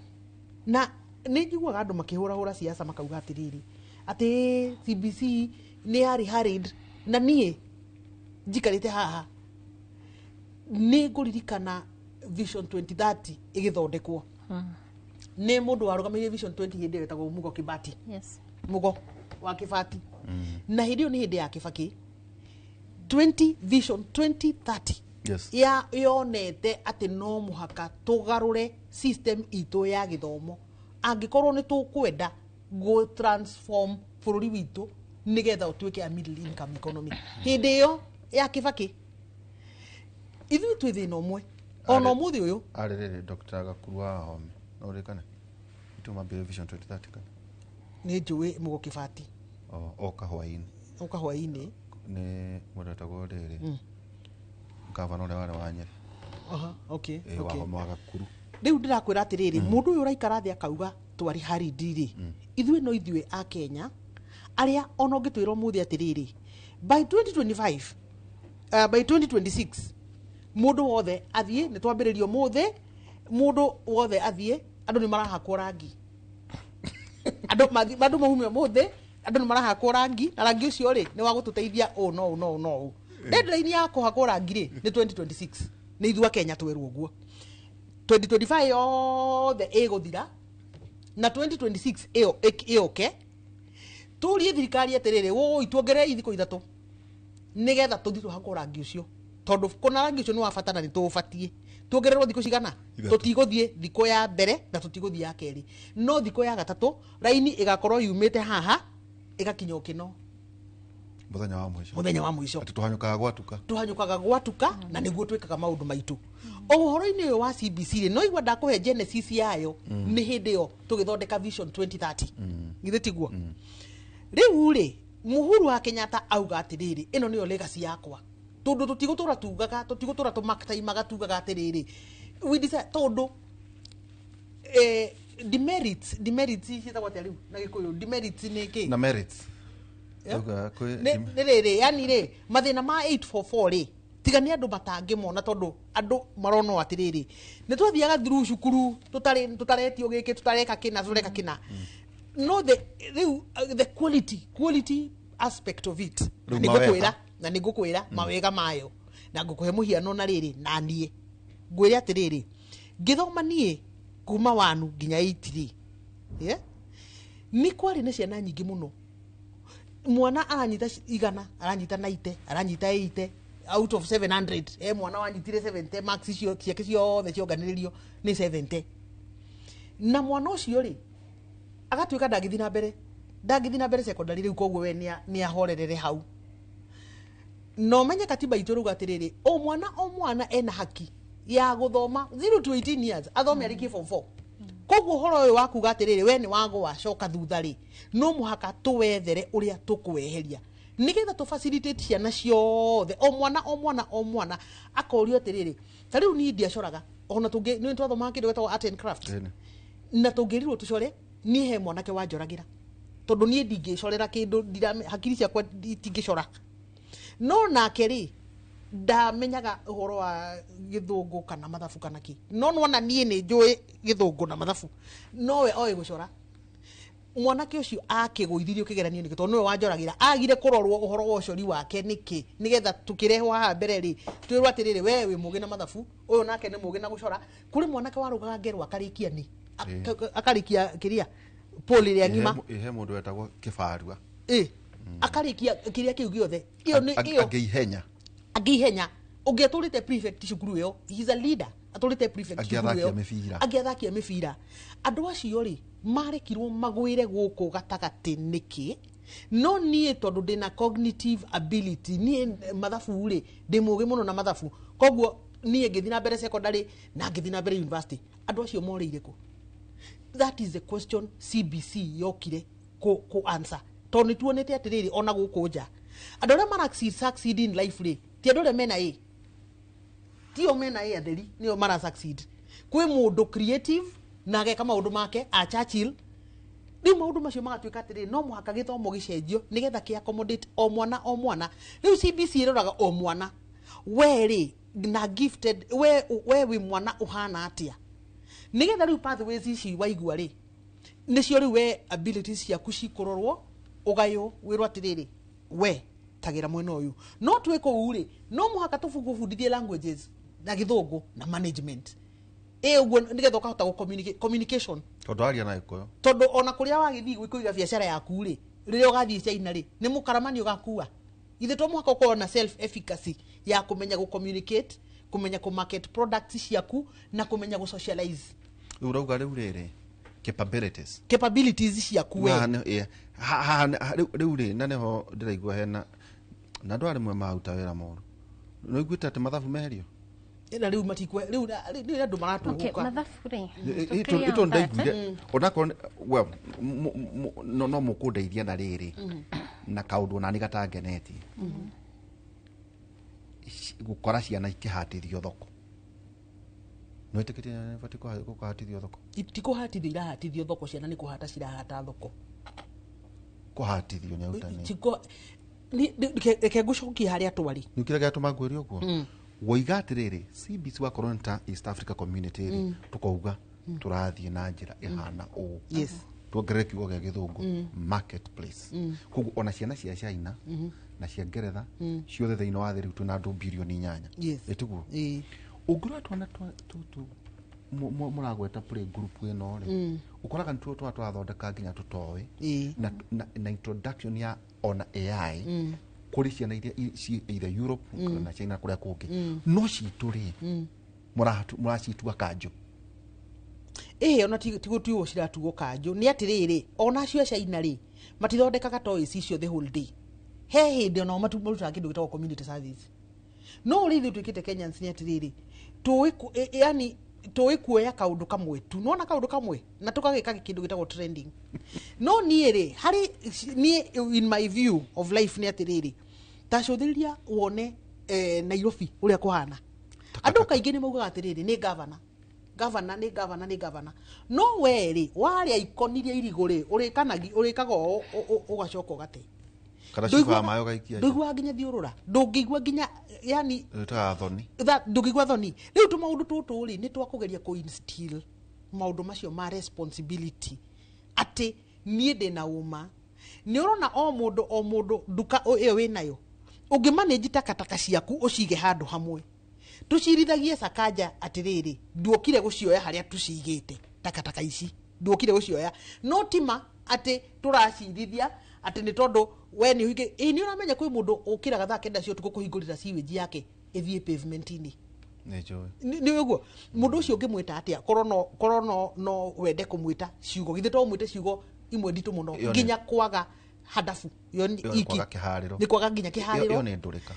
na nĩ njiguaga andũ makĩhũrahũra siasa makauga atĩrĩrĩ atĩ CBC nĩ yarĩ hurried. Na niĩ njikarĩte haha nĩ ngũririkana Vision 2030 ĩgĩthondekwo nĩ mũndũ warũgamĩrĩire Vision 20 hĩndĩ ĩyo ĩtagwo Mugo Kibati. Mugo wa Kibati. Na hĩndĩ ĩyo nĩ hĩndĩ ya Kibaki. 20 Vision 2030 Yes. ya yonete atĩ no mũhaka tũgarũre system itũ ya gĩthomo angĩkorwo nĩ tũkwenda gũ transform bũrũri witũ nĩgetha ũtuĩke a middle income economy. Hĩndĩ ĩyo ya Kibaki ithuĩ twĩ thĩna ũmwe ona ũmũthĩ ũyũ. Arĩ rĩrĩ Dr. Gakuru wa Wahome no ũririkane itũ mambĩrĩria Vision 2030 kana? Nĩ njũĩ Mugo Kibati. Oka hwaĩ-inĩ. Oka hwaĩ-inĩ. Nĩ mũndũ wetagwo rĩrĩ gavana ũrĩa warĩ wa Nyĩrĩ. Aha, okay, Ĩ, okay. Wahome wa Gakuru. Rĩu ndĩrakwĩra atĩrĩrĩ, mũndũ ũyũ ũraikara thĩ akauga twarĩ hurried rĩ, ithuĩ no ithuĩ a Kenya arĩa ona ũngĩtwĩra ũmũthĩ atĩrĩrĩ by 2025, by 2026 mũndũ wothe athiĩ, nĩ twambĩrĩria ũmũthĩ, mũndũ wothe athiĩ, andũ nĩ marahakwo rangi, andũ maume ũmũthĩ, andũ nĩ marahakwo rangi, na rangi ũcio rĩ nĩ wa gũtũteithia ũũ no ũũ no ũũ no ũũ. Deadline ya kũhakwo rangi rĩ nĩ 2026, nĩ ithuĩ a Kenya twerwo ũguo. 2025 yothe ĩgũthira na 2026 ĩyo ĩũke, tũrie thirikari atĩrĩrĩ, wũi tuongerere thikũ 3 nĩgetha tũthiĩ tũhakwo rangi ũcio, tondũ kũna rangi ũcio nĩ wa bata na nĩ tũũbatiĩ. Tuongererwo thikũ cigana? Ithatũ. Tũtigũthiĩ thikũ ya mbere na tũtigũthiĩ ya kerĩ, no thikũ ya gatatũ raini ĩgakorwo yumĩte haha ĩgakinya ũkĩno. Muthenya wa mwisho. Muthenya wa mwisho. Ati tuhanyukaga gwatuka. Tuhanyukaga gwatuka na niguo twikaga maundu maitu. O uhoro-inĩ ũyũ wa CBC rĩ, no igua ndakũhe genesis yayo. Nĩ hĩndĩ ĩyo tũgĩthondeka Vision 2030, githĩ tiguo? Rĩu rĩ, Mũhuru wa Kenyatta auga atĩrĩrĩ, ĩno nĩyo legacy yakwa, tondũ tũtigũtũra tugaga, tũtigũtũra tũmaktaimaga tugaga atĩrĩrĩ we decide, tondũ demerits ciĩtagwo atĩa rĩu na Gĩkũyũ? Demerits nĩ kĩ? Na merits. Yeah. Tuga kwĩ Nĩ rĩrĩ, yani rĩ, mathĩna ma 844 rĩ, tiga nĩ andũ matangĩmona, tondũ andũ marona atĩrĩrĩ, nĩ twathiaga through cukuru tũtarĩ tũtaretio gĩkĩ, tũtareka kĩna, tũreka kĩna, no the rĩu the quality aspect of it. Rĩu nĩ mawega. ngũkwĩra na nĩ ngũkwĩra mawega mayo na ngũkũhe mũhiano na rĩrĩ, na niĩ ngwĩre atĩrĩrĩ, ngĩthoma niĩ kuma wanu nginya 8 rĩ, yeah? Nĩ kwarĩ na ciana nyingĩ mũno. Mwana aranyita 100, aranyita 90, aranyita 80 out of 700. Mwana wanyitire 70 marks icio ciake ciothe cionganĩrĩrio nĩ 70, na mwana ũcio rĩ, agatuĩka ndangĩthiĩ na mbere, ndangĩthiĩ na mbere secondary rĩu, koguo we nĩ ahorerere hau. Na ũmenye katiba itũ rauga atĩrĩrĩ, o mwana o mwana ena haki ya gũthoma 0 to 18 years, athome arĩkie form 4. Koguo ũhoro ũyũ wa kuga atĩrĩrĩ, we nĩ wagũa coka thutha rĩ, no mũhaka tũwethere ũrĩa tũkweheria nĩgetha tũ facilitate ciana ciothe, o mwana o mwana o mwana akorio atĩrĩrĩ, ta rĩu niĩ ndiacoraga, ona tũngĩ nĩ twathomaga kĩndũ gĩtagwo art and craft, na tũngĩrirwo tũcore, niĩ he mwanake wanjoragĩra, tondũ niĩ ndingĩcorera kĩndũ, hakiri ciakwa itingĩcora. No nake rĩ, ndamenyaga ũhoro wa gĩthũngũ kana mathabu kana kĩ, no nona niĩ nĩ njũĩ gĩthũngũ na mathabu, nowe oĩ gũcora. Mwanake ũcio akĩgũithirio kĩgeranio nĩkĩ? Tondũ nĩwe wanjoragĩra. Agire kũrorwo ũhoro wa ũcori wake nĩkĩ? Nĩgetha tũkĩrehwo haha mbere rĩ, twĩrwo atĩrĩrĩ, we wĩ mũgĩ na mathabu, ũyũ nake nĩ mũgĩ na gũcora. Kũrĩ mwanake warũgaga ngerwa akarĩkia nĩ akarĩkia kĩrĩa pole ĩrĩa ng'ima. Ihe mundu wetagwo kibarua. Ĩ, akarĩkia kĩrĩa kĩu gĩothe. Ĩyo nĩ ĩyo. Angĩihenya. Angĩihenya, ũngĩ atũrĩte prefect cukuru ĩyo, he's a leader, atũrĩte prefect cukuru Angĩathakia ĩyo. mĩbira. Angĩathakia mĩbira. Andũ acio rĩ, marekirwo magwĩre gũkũ gatagatĩ nĩkĩ? No niĩ tondũ ndĩna cognitive ability, niĩ mathabu rĩ, ndĩ mũgĩ mũno na mathabu, koguo niĩ ngĩthiĩ na mbere secondary na ngĩthiĩ na mbere university. Andũ acio morĩire kũ? That is the question CBC yokire ku answer, tondũ nĩ tuonete atĩrĩrĩ, ona gũkũ nja andũ arĩa mara succeed in life rĩ, ti andũ arĩa mena A, tio mena A atheri nĩo mara succeed. Kwĩ mũndũ creative na ageka maũndũ make a Churchill. Rĩu maũndũ macio magatuĩka atĩrĩrĩ, no mũhaka gĩthomo gĩcenjio nĩgetha kĩ accommodate o mwana o mwana. Rĩu CBC ĩroraga o mwana, we rĩ na gifted, we wĩ mwana ũhana atĩa, nĩgetha rĩu pathways ici waigua rĩ, nĩcio rĩu we abilities ciaku cikũrorwo, ũgaywo, wĩrwo atĩrĩrĩ, we tagĩra mwena ũyũ. No twĩ kũu rĩ, no mũhaka tũbundithie languages na gĩthũngũ na management ĩ ũguo, nĩgetha ũkahota gũ communication. Tondu aria na Gĩkũyũ. Tondũ ona kũrĩa wagĩthiĩ kũiga biacara yaku rĩ, rĩrĩa ũgathiĩ China rĩ, nĩ mũkaramani ũgakua. Ithe to mũhaka ũkorwo na self efficacy ya kũmenya gũ communicate, kũmenya kũ market products ciaku na kũmenya gũ socialize. Rĩu ũrauga rĩu rĩrĩ capabilities. Capabilities ciaku we. Na nĩ- rĩu rĩ, na nĩho ndĩraigua hena na andũ arĩmwe maruta wĩra moru. Nĩ ũiguĩte atĩ mathabu meherio? Na rĩu matikwe rĩu rĩu andũ Okay, maratũgũka. mathabu rĩ, to clear Ito on that, ndaiguire onakorwo well, no mũkũndeithia na rĩrĩ na kaũndũ onani gatangenetie, gũkora ciana ikĩhatithio thoko. Nĩ wĩtĩkĩtie nĩ batiĩ kũhatithio thoko? Ti kũhatithio irahatithio thoko, ciana nĩ kũhata cirahata thoko. Kũhatithio nĩ arutani. Reke ngũcokie harĩa twarĩ. Nĩ kĩrĩa gĩatũma ngwĩre ũguo, woiga atĩrĩrĩ, CBC wakorwo nĩ ta East Africa Community rĩ, tũkauga tũrathiĩ na njĩra ĩhana ũũ, tuongerere kiugo gĩa gĩthũngũ, marketplace. Koguo ona ciana cia China na cia Ngeretha ciothe thĩinĩ wa thĩ, rĩu twĩna andũ 8 birioni. Ĩtiguo? Ũngĩrora twana tũtũ mũragweta play group ĩno rĩ, ũkoraga nĩ tuo twa twathondeka nginya tũtoĩ na introduction ya ona AI kũrĩ ciana iria ci either Europe na China kũrĩa kũngĩ, no citũ rĩ, Mũracitua kanjũ. Ĩĩ, ona ti gũtuo ciratuo kanjũ, nĩ atĩrĩrĩ, ona acio a China rĩ, matithondekaga toys icio the whole day. He hĩndĩ onao marutaga kĩndũ gĩtagwo community service. No ũrĩa ithuĩ twĩkĩte Kenyans nĩ atĩrĩrĩ, tũĩ yani tũĩ kuoya kaũndũ kamwe tu, nona kaũndũ kamwe na tũgagĩka kĩndũ gĩtagwo trending. No niĩ rĩ, harĩ niĩ, in my view of life, nĩ atĩrĩrĩ, ta cũthĩrĩria wone Nairobi ũrĩa kũhana. Andũ kaingĩ nĩ maugaga atĩrĩrĩ, nĩ gavana, gavana, nĩ gavana, nĩ gavana. No we rĩ, warĩa ikonirie irigũ rĩ, ũrĩkanagi ũrĩkaga ũũ, ũgacoka ũgate. Kana cuba ya maĩ ũgaikia nja. Ndũiguaga nginya thiũrũra, ndũngĩigua nginya yani Ĩtaga thoni. Ndũngĩigua thoni. Rĩu tũmaũndũ tũtũ rĩ, nĩ twakũgeria kũ instill maũndũ macio ma responsibility, atĩ niĩ ndĩna ũma nĩ ũrona o mũndũ, o mũndũ nduka ĩyo wĩnayo, ũngĩmanĩnji takataka ciaku ũcige handũ hamwe. Tũcirithagie Sakaja atĩrĩrĩ, nduokire gũcioya harĩa tũcigĩte takataka ici, nduokire gũcioya. No tima atĩ tũracirithia atĩ nĩ tondũ we nĩ ũhingĩ. Ĩ, nĩ ũramenya kwĩ mũndũ ũkĩraga thaa 9 cia ũtukũ kũhingũrĩra sewage yake ĩthiĩ pavement-inĩ? Nĩ njũĩ. Nĩ ũguo mũndũ ũcio ũngĩmwĩta atĩa? Korwo no wende kũmwĩta ciugo, githĩ to ũmwĩte ciugo imwe nditũ mũno? Nginya kwaga hadabu ĩyo Ĩyo nĩ iki. kwaga kĩharĩro. Nĩ kwaga nginya kĩharĩro. Ĩyo nĩ ndũrĩka.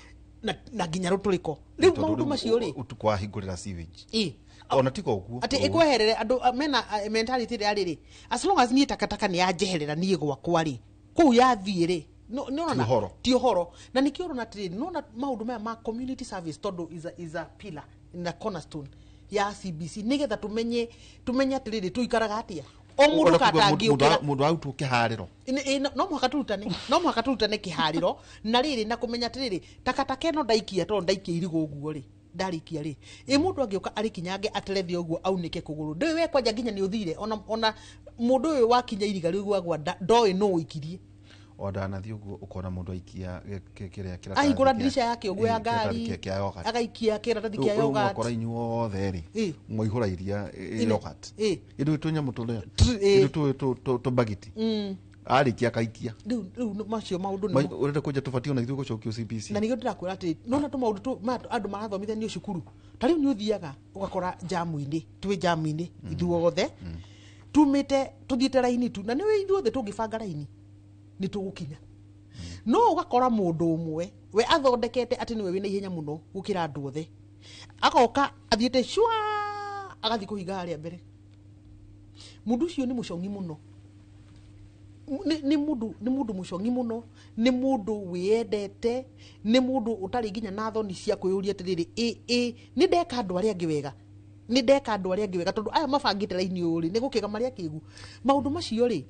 Na nginya rũtũrĩko rĩu. Tondũ Maũndũ rĩu macio rĩ, ũtukũ wahingũrĩra sewage. Ĩ. Ona tiga ũguo. Atĩ ĩkweherere andũ mena mentality ĩrĩa rĩrĩ, as long as niĩ takataka nĩ yanjeherera niĩ gwakwa rĩ, kũu yathiĩ rĩ, nĩ ũrona? Ti ũhoro. Ti ũhoro. Na nĩkĩo ũrona atĩrĩrĩ, nĩwona maũndũ maya ma community service, tondũ is a pillar na cornerstone ya CBC, nĩgetha tũmenye atĩrĩrĩ, tũikaraga atĩa o mũndũ Ũrenda kuga katangĩũkĩra. Mũndũ arutwo kĩharĩro. No mũhaka tũrutane, no mũhaka tũrutane kĩharĩro na rĩrĩ, na kũmenya atĩrĩrĩ, takataka ĩno ndaikia, tondũ ndaikia irigũ ũguo rĩ, ndarikia rĩ, ĩ mũndũ angĩũka arĩkinyange aterethe ũguo aunĩke kũgũrũ, ndũĩ we kwanja nginya nĩ ũthire. Ona mũndũ ũyũ wakinya iriga rĩu gwagwa ndoĩ nũ ũikirie. O ndanathiĩ ũguo ũkona mũndũ aikia kĩrĩa kĩratathi Ahingũra ndirisha yake ũguo ya kĩratathi ngari, kĩa yogurt. Agaikia kĩratathi kĩa Rĩu yogurt. mwakora inyuothe rĩ, mwaihũra iria yogurt. Ithuĩ tũnyamũ tũrĩa ithuĩ tũbagiti arĩkia akaikia. Rĩu macio maũndũ Ma- nĩmo Ũrenda kũnja tũbatiĩ ona ithuĩ gũcokio CBC. Na nĩkĩo ndĩrakwĩra atĩ nona tũmaũndũ tũ maya andũ marathomithanio cukuru, ta rĩu nĩ ũthiaga ũgakora jamu-inĩ, twĩ jamu-inĩ ithuothe tumĩte tũthiĩte raini tu, na nĩ ithuothe tũngĩbanga raini nĩ tũgũkinya. No ũgakora mũndũ ũmwe we athondekete atĩ nĩwe wĩna ihenya mũno gũkĩra andũ othe, agoka athiĩte cua agathiĩ kũhinga harĩa mbere. Mũndũ ũcio nĩ mũcongi mũno. Nĩ mũndũ mũcongi mũno, nĩ mũndũ wĩyendete, nĩ mũndũ ũtarĩ nginya na thoni cia kwĩyũria atĩrĩrĩ, ĩ nĩ ndeka andũ arĩa angĩ wega, nĩ ndeka andũ arĩa angĩ wega, tondũ aya mabangĩte raini ũyũ rĩ, nĩ gũkĩga marĩa akĩgu. Maũndũ macio rĩ,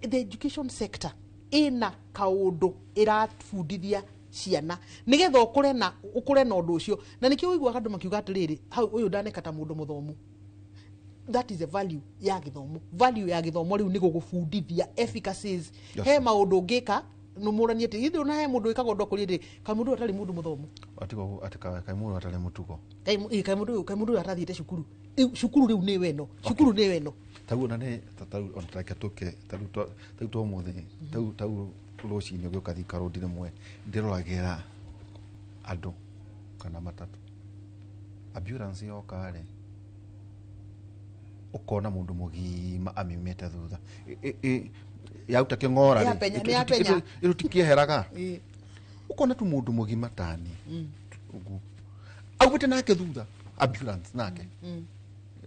the education sector ĩna kaũndũ ĩrabundithia ciana nĩgetha ũkũre na ũndũ ũcio. Na nĩkĩo ũiguaga andũ makiuga atĩrĩrĩ, hau ũyũ ndaneka ta mũndũ mũthomu. That is a value ya gĩthomo. Value ya gĩthomo rĩu nĩ gũgũbundithia efficacies. He maũndũ ũngĩka nũmũranie atĩ ithuĩ, ona he mũndũ wĩkaga ũndũ akũria atĩ kaĩ mũndũ ũyũ atarĩ mũndũ mũthomu. Atiga ũguo, atĩ kaĩ mũndũ atarĩ mũtugo. Kaĩ mũndũ ũyũ atathiĩte cukuru. Rĩu cukuru rĩu nĩ weno, cukuru nĩ weno. Tau ona nĩ tau ona reke tũke tau tau to ũmũthĩ, tau rũcinĩ ũgĩũka Thika Road rĩmwe ndĩroragĩra andũ kana matatũ, ambulance yoka rĩ, ũkona mũndũ mũgima amiumĩte thutha. Yauta kĩng'ora rĩ, Nĩ yapenya. Ĩrũtikĩeheraga, ũkona tu mũndũ mũgima tani ũguo aumĩte nake thutha ambulance nake.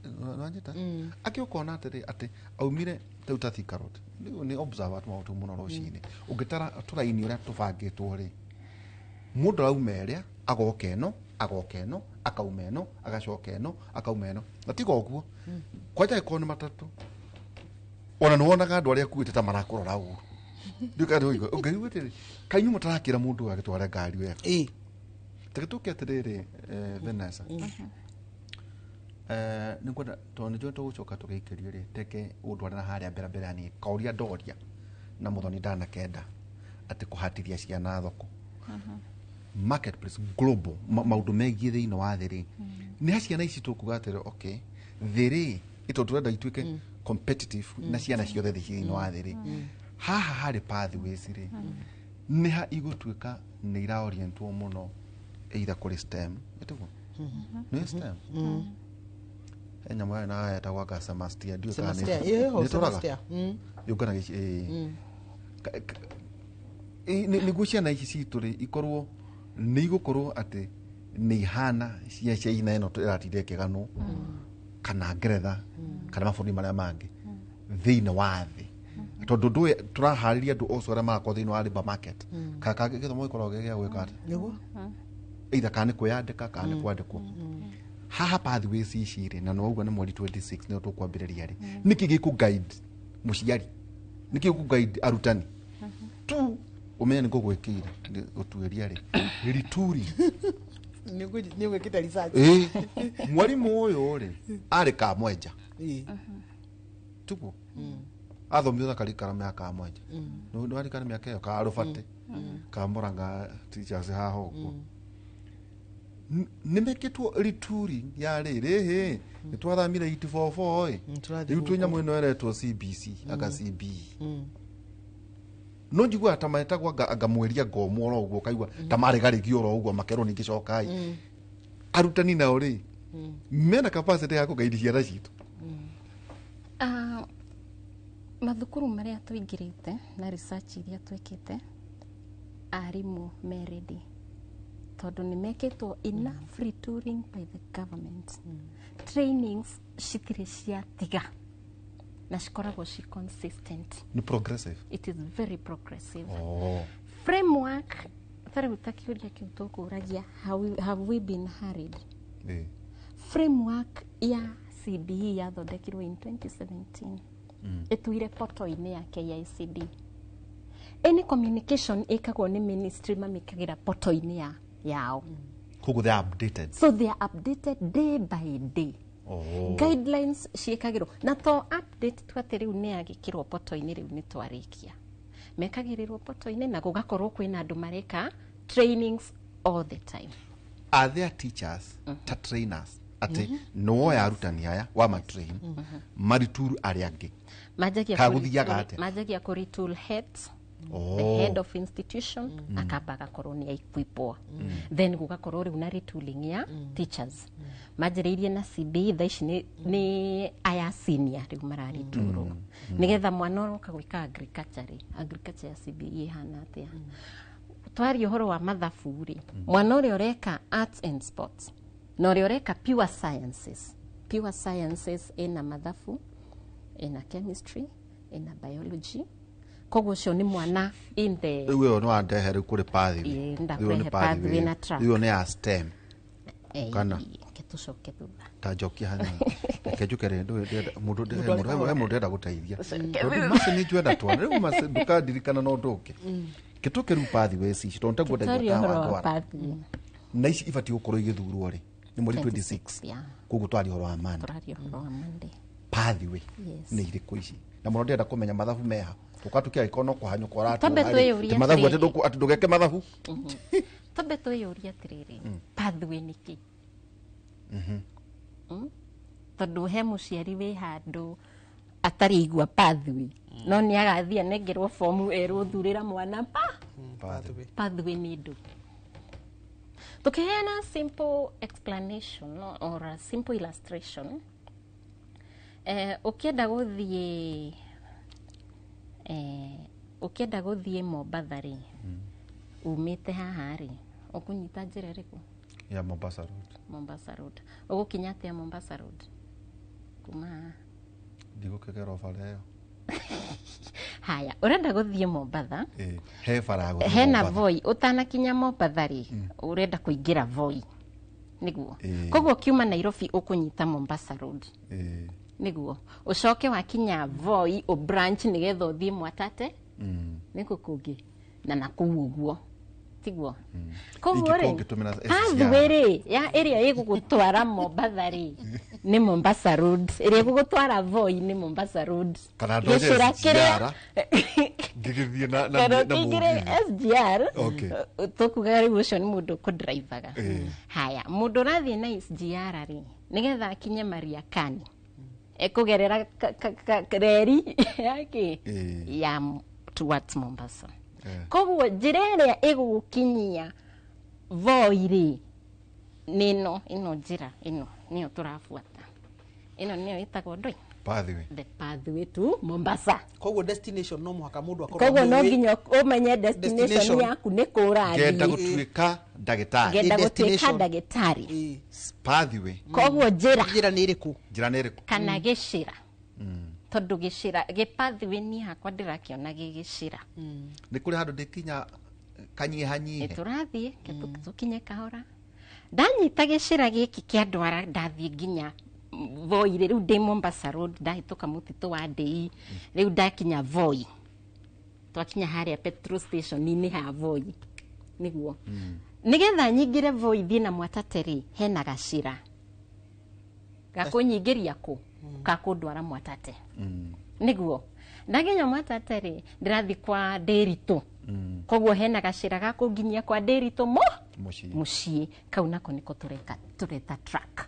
Nĩwanyita? Akĩ ũkona atĩrĩ, atĩ aumire tau ta Thika Road. Rĩu nĩ observe maũndũ mũno rũcinĩ, ũngĩtara tũraini ũrĩa tũbangĩtwo rĩ, mũndũ arauma ĩrĩa agoka ĩno, agoka ĩno, akauma ĩno, agacoka ĩno, akauma ĩno, na tiga ũguo kwanja ĩkorwo nĩ matatũ, ona nĩ wonaga andũ arĩa akuĩte ta marakũrora ũru. Ũngĩigua atĩrĩ, kaĩ inyuĩ mũtarakĩra mũndũ ũyũ agĩtware ngari wega? Reke tũke atĩrĩrĩ, Vanessa, nĩngwenda tondũ nĩnjũĩ tũgũcoka tũgĩikĩrie rĩ, teke ũndware na harĩa mbere mbere yani kauria ndoria na mũthoni ndanakenda atĩ kũhatithia ciana thoko, marketplace global, maũndũ megiĩ thĩinĩ wa thĩ rĩ, nĩ ha ciana ici tũkuga atĩrĩ, okay, thĩ rĩ ĩtondũ tũrenda ituĩke competitive na ciana ciothe thĩinĩ wa thĩ rĩ, haha harĩ pathways rĩ, nĩ ha igũtuĩka nĩ iraorientwo mũno either kũrĩ STEM, ĩtiguo? Nĩ STEM. He nyamũ yarĩ na yetagwo anga Semastia, ndiũĩ kana Semastia, ĩho, nĩtũraga? Semastia. Yũnganagia nĩguo ciana ici citũ rĩ ikorwo nĩ igũkorwo atĩ nĩ ihana cia China ĩno ĩratinda ĩkĩganwo, kana Ngeretha, kana mabũrũri marĩa mangĩ thĩinĩ wa thĩ, tondũ ndũĩ tũraharĩria andũ ocio arĩa marakorwo thĩinĩ wa labour market. Ka gĩthomo gĩkoragwo gĩ gĩa gwĩka atĩa? Nĩguo. Either kana nĩ kwĩyandĩka kana nĩ kwandĩkwo haha. Pathways ici rĩ, na nĩwauga nĩ mweri 26 nĩo tũkwambĩrĩria rĩ, nĩkĩ gĩkũ guide mũciari, nĩkĩ gĩkũ guide arutani tu ũmenye nĩ ngũgwĩkĩire ũtuĩria rĩ rituri? Nĩ ũgwĩkĩte research. Ĩ, mwarimũ ũyũ rĩ arĩ Kamwenja, tiguo athomire na karikaramu ya Kamwenja. Nĩ warikana mĩaka ĩyo ka Rũbate ka Murang'a teachers haha ũguo nĩ mekĩtwo rituri ya rĩrĩ hĩ nĩ twathamire 844 ĩ. Tũrathiĩ Rĩu twĩ gũkũ. nyamũ ĩno ĩretwo CBC anga CBE, no njiguaga ta metagwo anga mweria ngomwo oro ũguo, ũkaigua ta maregarĩgio oro ũguo makerwo ningĩ cokai. Arutani nao rĩ, mena capacity ya kũgaidi ciana citũ? Ah, mathukuru marĩa tũingĩrĩte na research iria twĩkĩte, arimũ me ready tondũ nĩ mekĩtwo enough retooling by the government. Trainings citirĩ ciatiga na cikoragwo ci consistent. Nĩ progressive. It is very progressive. Oh. Framework ta rĩu, ta kĩũria kĩu tũkũragia, have we been hurried? Framework ya CBE yathondekirwo in 2017, ĩtũire portal-inĩ ya KICD. Any communication ĩkagwo nĩ ministry mamĩkagĩra portal-inĩ ya yao. Koguo they are updated. So they are updated day by day. Oh. Guidelines ciĩkagĩrwo na to update tu atĩ rĩu nĩ yagĩkĩrwo portal-inĩ, rĩu nĩ twarĩkia. Mekagĩrĩrwo portal-inĩ na gũgakorwo kwĩna andũ mareka trainings all the time. Are there teachers ta trainers atĩ nĩwoya arutani aya wamatrain marituru arĩa angĩ? Manjagia Ka gũthiaga atĩa? Manjagia kũ retool heads. Oh. The head of institution akamba agakorwo nĩ equipwo, then gũgakorwo rĩu na retooling ya teachers. Manjĩrĩirie na CBE, thaa ici nĩ aya senior rĩu mararitũrwo, nĩgetha mwana ũroka gwĩka agriculture rĩ, agriculture ya CBE ĩhana atĩa? Twaria ũhoro wa mathabu rĩ, mwana ũrĩa ũreka arts and sports na ũrĩa ũreka pure sciences, pure sciences ĩna mathabu, ĩna chemistry, ĩna biology, koguo ũcio nĩ mwana in the Rĩu ĩyo nĩ wandehe rĩu kũrĩ pathway. Ĩĩ, Rĩu ĩyo ndakũrehe nĩ pathway na track. Rĩu ĩyo nĩ ya STEM. Kana? Reke tũcoke thutha. Ta njokia hanini, reke njuke rĩ ndũĩ ndĩrenda mũndũ Mũndũ he arĩ mũndũ kahora. he mũndũ ndĩrenda gũteithia. Ũcoke Tondũ thutha. maci nĩ njwenda twana rĩu maci ndũkandirikana no ũndũ ũngĩ kĩtũke rĩu pathways ici, tondũ nĩtaguo Tũtwarie ndaigua ta ũhoro wa wandwara pathway. Na ici ibatiĩ gũkorwo igĩthurwo rĩ nĩ mweri 26? Yeah. Koguo twaria ũhoro wa Monday. Tũraria ũhoro wa Monday. Pathway Yes. nĩ irĩkũ ici? Na mũno ndĩrenda kũmenya mathabu meha tũka tũkĩangĩkorwo no kũhanyũka. Twambe Ũratũra twĩyũrie rĩ mathabu atĩ atĩrĩrĩ. atĩ ndũgeke mathabu. Twambe twĩyũrie atĩrĩrĩ, pathway nĩ kĩ? Tondũ he mũciari wĩ handũ atarĩ igua pathway, no nĩ agathiĩ anengerwo fomu erwo thurĩra mwana pa Pathway. Pathway nĩ ndũ? Tukiheana simple explanation or a simple illustration, ũkĩenda gũthiĩ ũkĩenda gũthiĩ Mombatha rĩ, umĩte haha rĩ, ũkũnyita njĩra ĩrĩkũ? Ya Mombasa Road. Mombasa Road. Ũgũkinya atĩa Mombasa Road kuma haha? Ndigũkĩgera bara ĩyo. Haya, ũrenda gũthiĩ Mombatha. Ĩ, he bara ya gũthiĩ Hena Mombatha. Voi. Ũtanakinya Mombatha rĩ, ũrenda kũingĩra Voi nĩguo? Ĩĩ. Koguo kiuma Nairobi ũkũnyita Mombasa Road. Ĩĩ. Nĩguo ũcoke wakinya Voi ũ branch nĩgetha ũthiĩ Mwatate. Nĩkũ kũngĩ na nakũu ũguo tiguo? Koguo Ingĩkorwo rĩ, ngĩtũmĩra SGR. Pathway rĩ ya ĩrĩa ĩgũgũtwara Mombatha rĩ nĩ Mombasa Road, ĩrĩa ĩgũgũtwara Voi nĩ Mombasa Road. Kana ndonye Gĩcĩra SGR, ngĩgĩthiĩ na kana na ũkĩingĩre mũgithi. SGR. Okay. Tũkuga rĩu ũcio nĩ mũndũ ũkũndraivaga. Ĩĩ. Haya, mũndũ ũrathiĩ na SGR rĩ, nĩgetha akinye Mariakani ekũgerera reri yake Ĩĩ. ya towards Mombasa. Eh. Koguo njĩra ĩrĩa ĩgũgũkinyia Voi rĩ Nĩ ĩno njĩra ĩno nĩyo tũrabuata. Ĩno nĩyo ĩtagwo ndũi? Pathway. The pathway to Mombasa. Koguo destination no mũhaka mũndũ akorwo Koguo no nĩũĩ- nginya ũmenye destination Destination. yaku nĩ kũ ũrathiĩ. Ngenda gũtuĩka ndagĩtarĩ. Ngenda gũtuĩka ndagĩtarĩ. Pathway. Koguo njĩra. Njĩra nĩ ĩrĩkũ? Njĩra nĩ ĩrĩkũ? Kana gĩcĩra. Tondũ gĩcĩra gĩ pathway niĩ hakwa ndĩrakĩona gĩ gĩcĩra. Nĩ kũrĩ handũ ndĩkinya kanyihanyihe. Tũrathiĩ tũkinye kahora. Ndanyita gĩcĩra gĩkĩ kĩa ndwara ndathiĩ nginya Voi rĩ, rĩu ndĩ Mombasa Road ndahĩtũka mũtitũ wa Ndĩi, rĩu ndakinya Voi. Twakinya harĩa petrol station-inĩ ha Voi nĩguo. Nĩgetha nyingĩre Voi thiĩ na Mwatate rĩ, hena gacĩra gakũnyingĩria kũ gakũndwara Mwatate nĩguo. Ndakinya Mwatate rĩ, ndĩrathiĩ kwa Ndĩritũ. Koguo hena gacĩra gakũnginyia kwa Ndĩritũ mo mũciĩ. Kau nako nĩko tũreta track.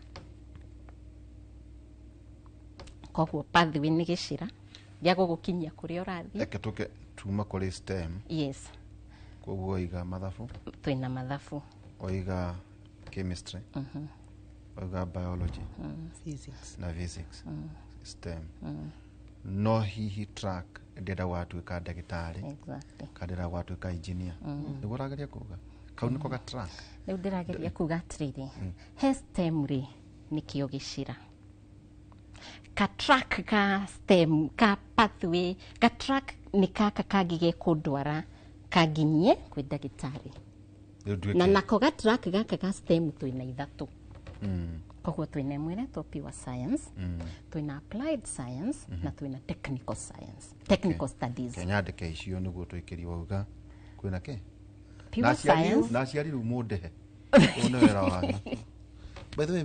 Koguo pathway nĩ gĩcĩra gĩa gũgũkinyia kũrĩa ũrathiĩ. Reke tũke tuma kũrĩ STEM. Yes. Koguo oiga mathabu. Twĩna mathabu. Oiga chemistry. Oiga biology. Physics. Na physics. STEM. No hihi track ndĩrenda gwatuĩka ndagĩtarĩ. Exactly. Kana ndĩrenda gwatuĩka engineer. Nĩguo ũrageria kuga? Kau nĩko ga track. Rĩu ndĩrageria kuga atĩrĩrĩ, he STEM rĩ nĩkĩo gĩcĩra. Ka track ka STEM ka pathway ka track nĩ kaka kangĩ gekũndwara kanginyie kwĩ ndagĩtarĩ. Na nako ga track gaka ga STEM twĩna ithatũ. Koguo twĩna ĩmwe ĩretwo pure science, twĩna applied science na twĩna technical science, technical studies. Kenyandĩke icio nĩguo tũikĩrie wauga kwĩna kĩ? Pure science. Na aciari rĩu mũndehe. Ũyũ nĩ wĩra wanyu. By the way,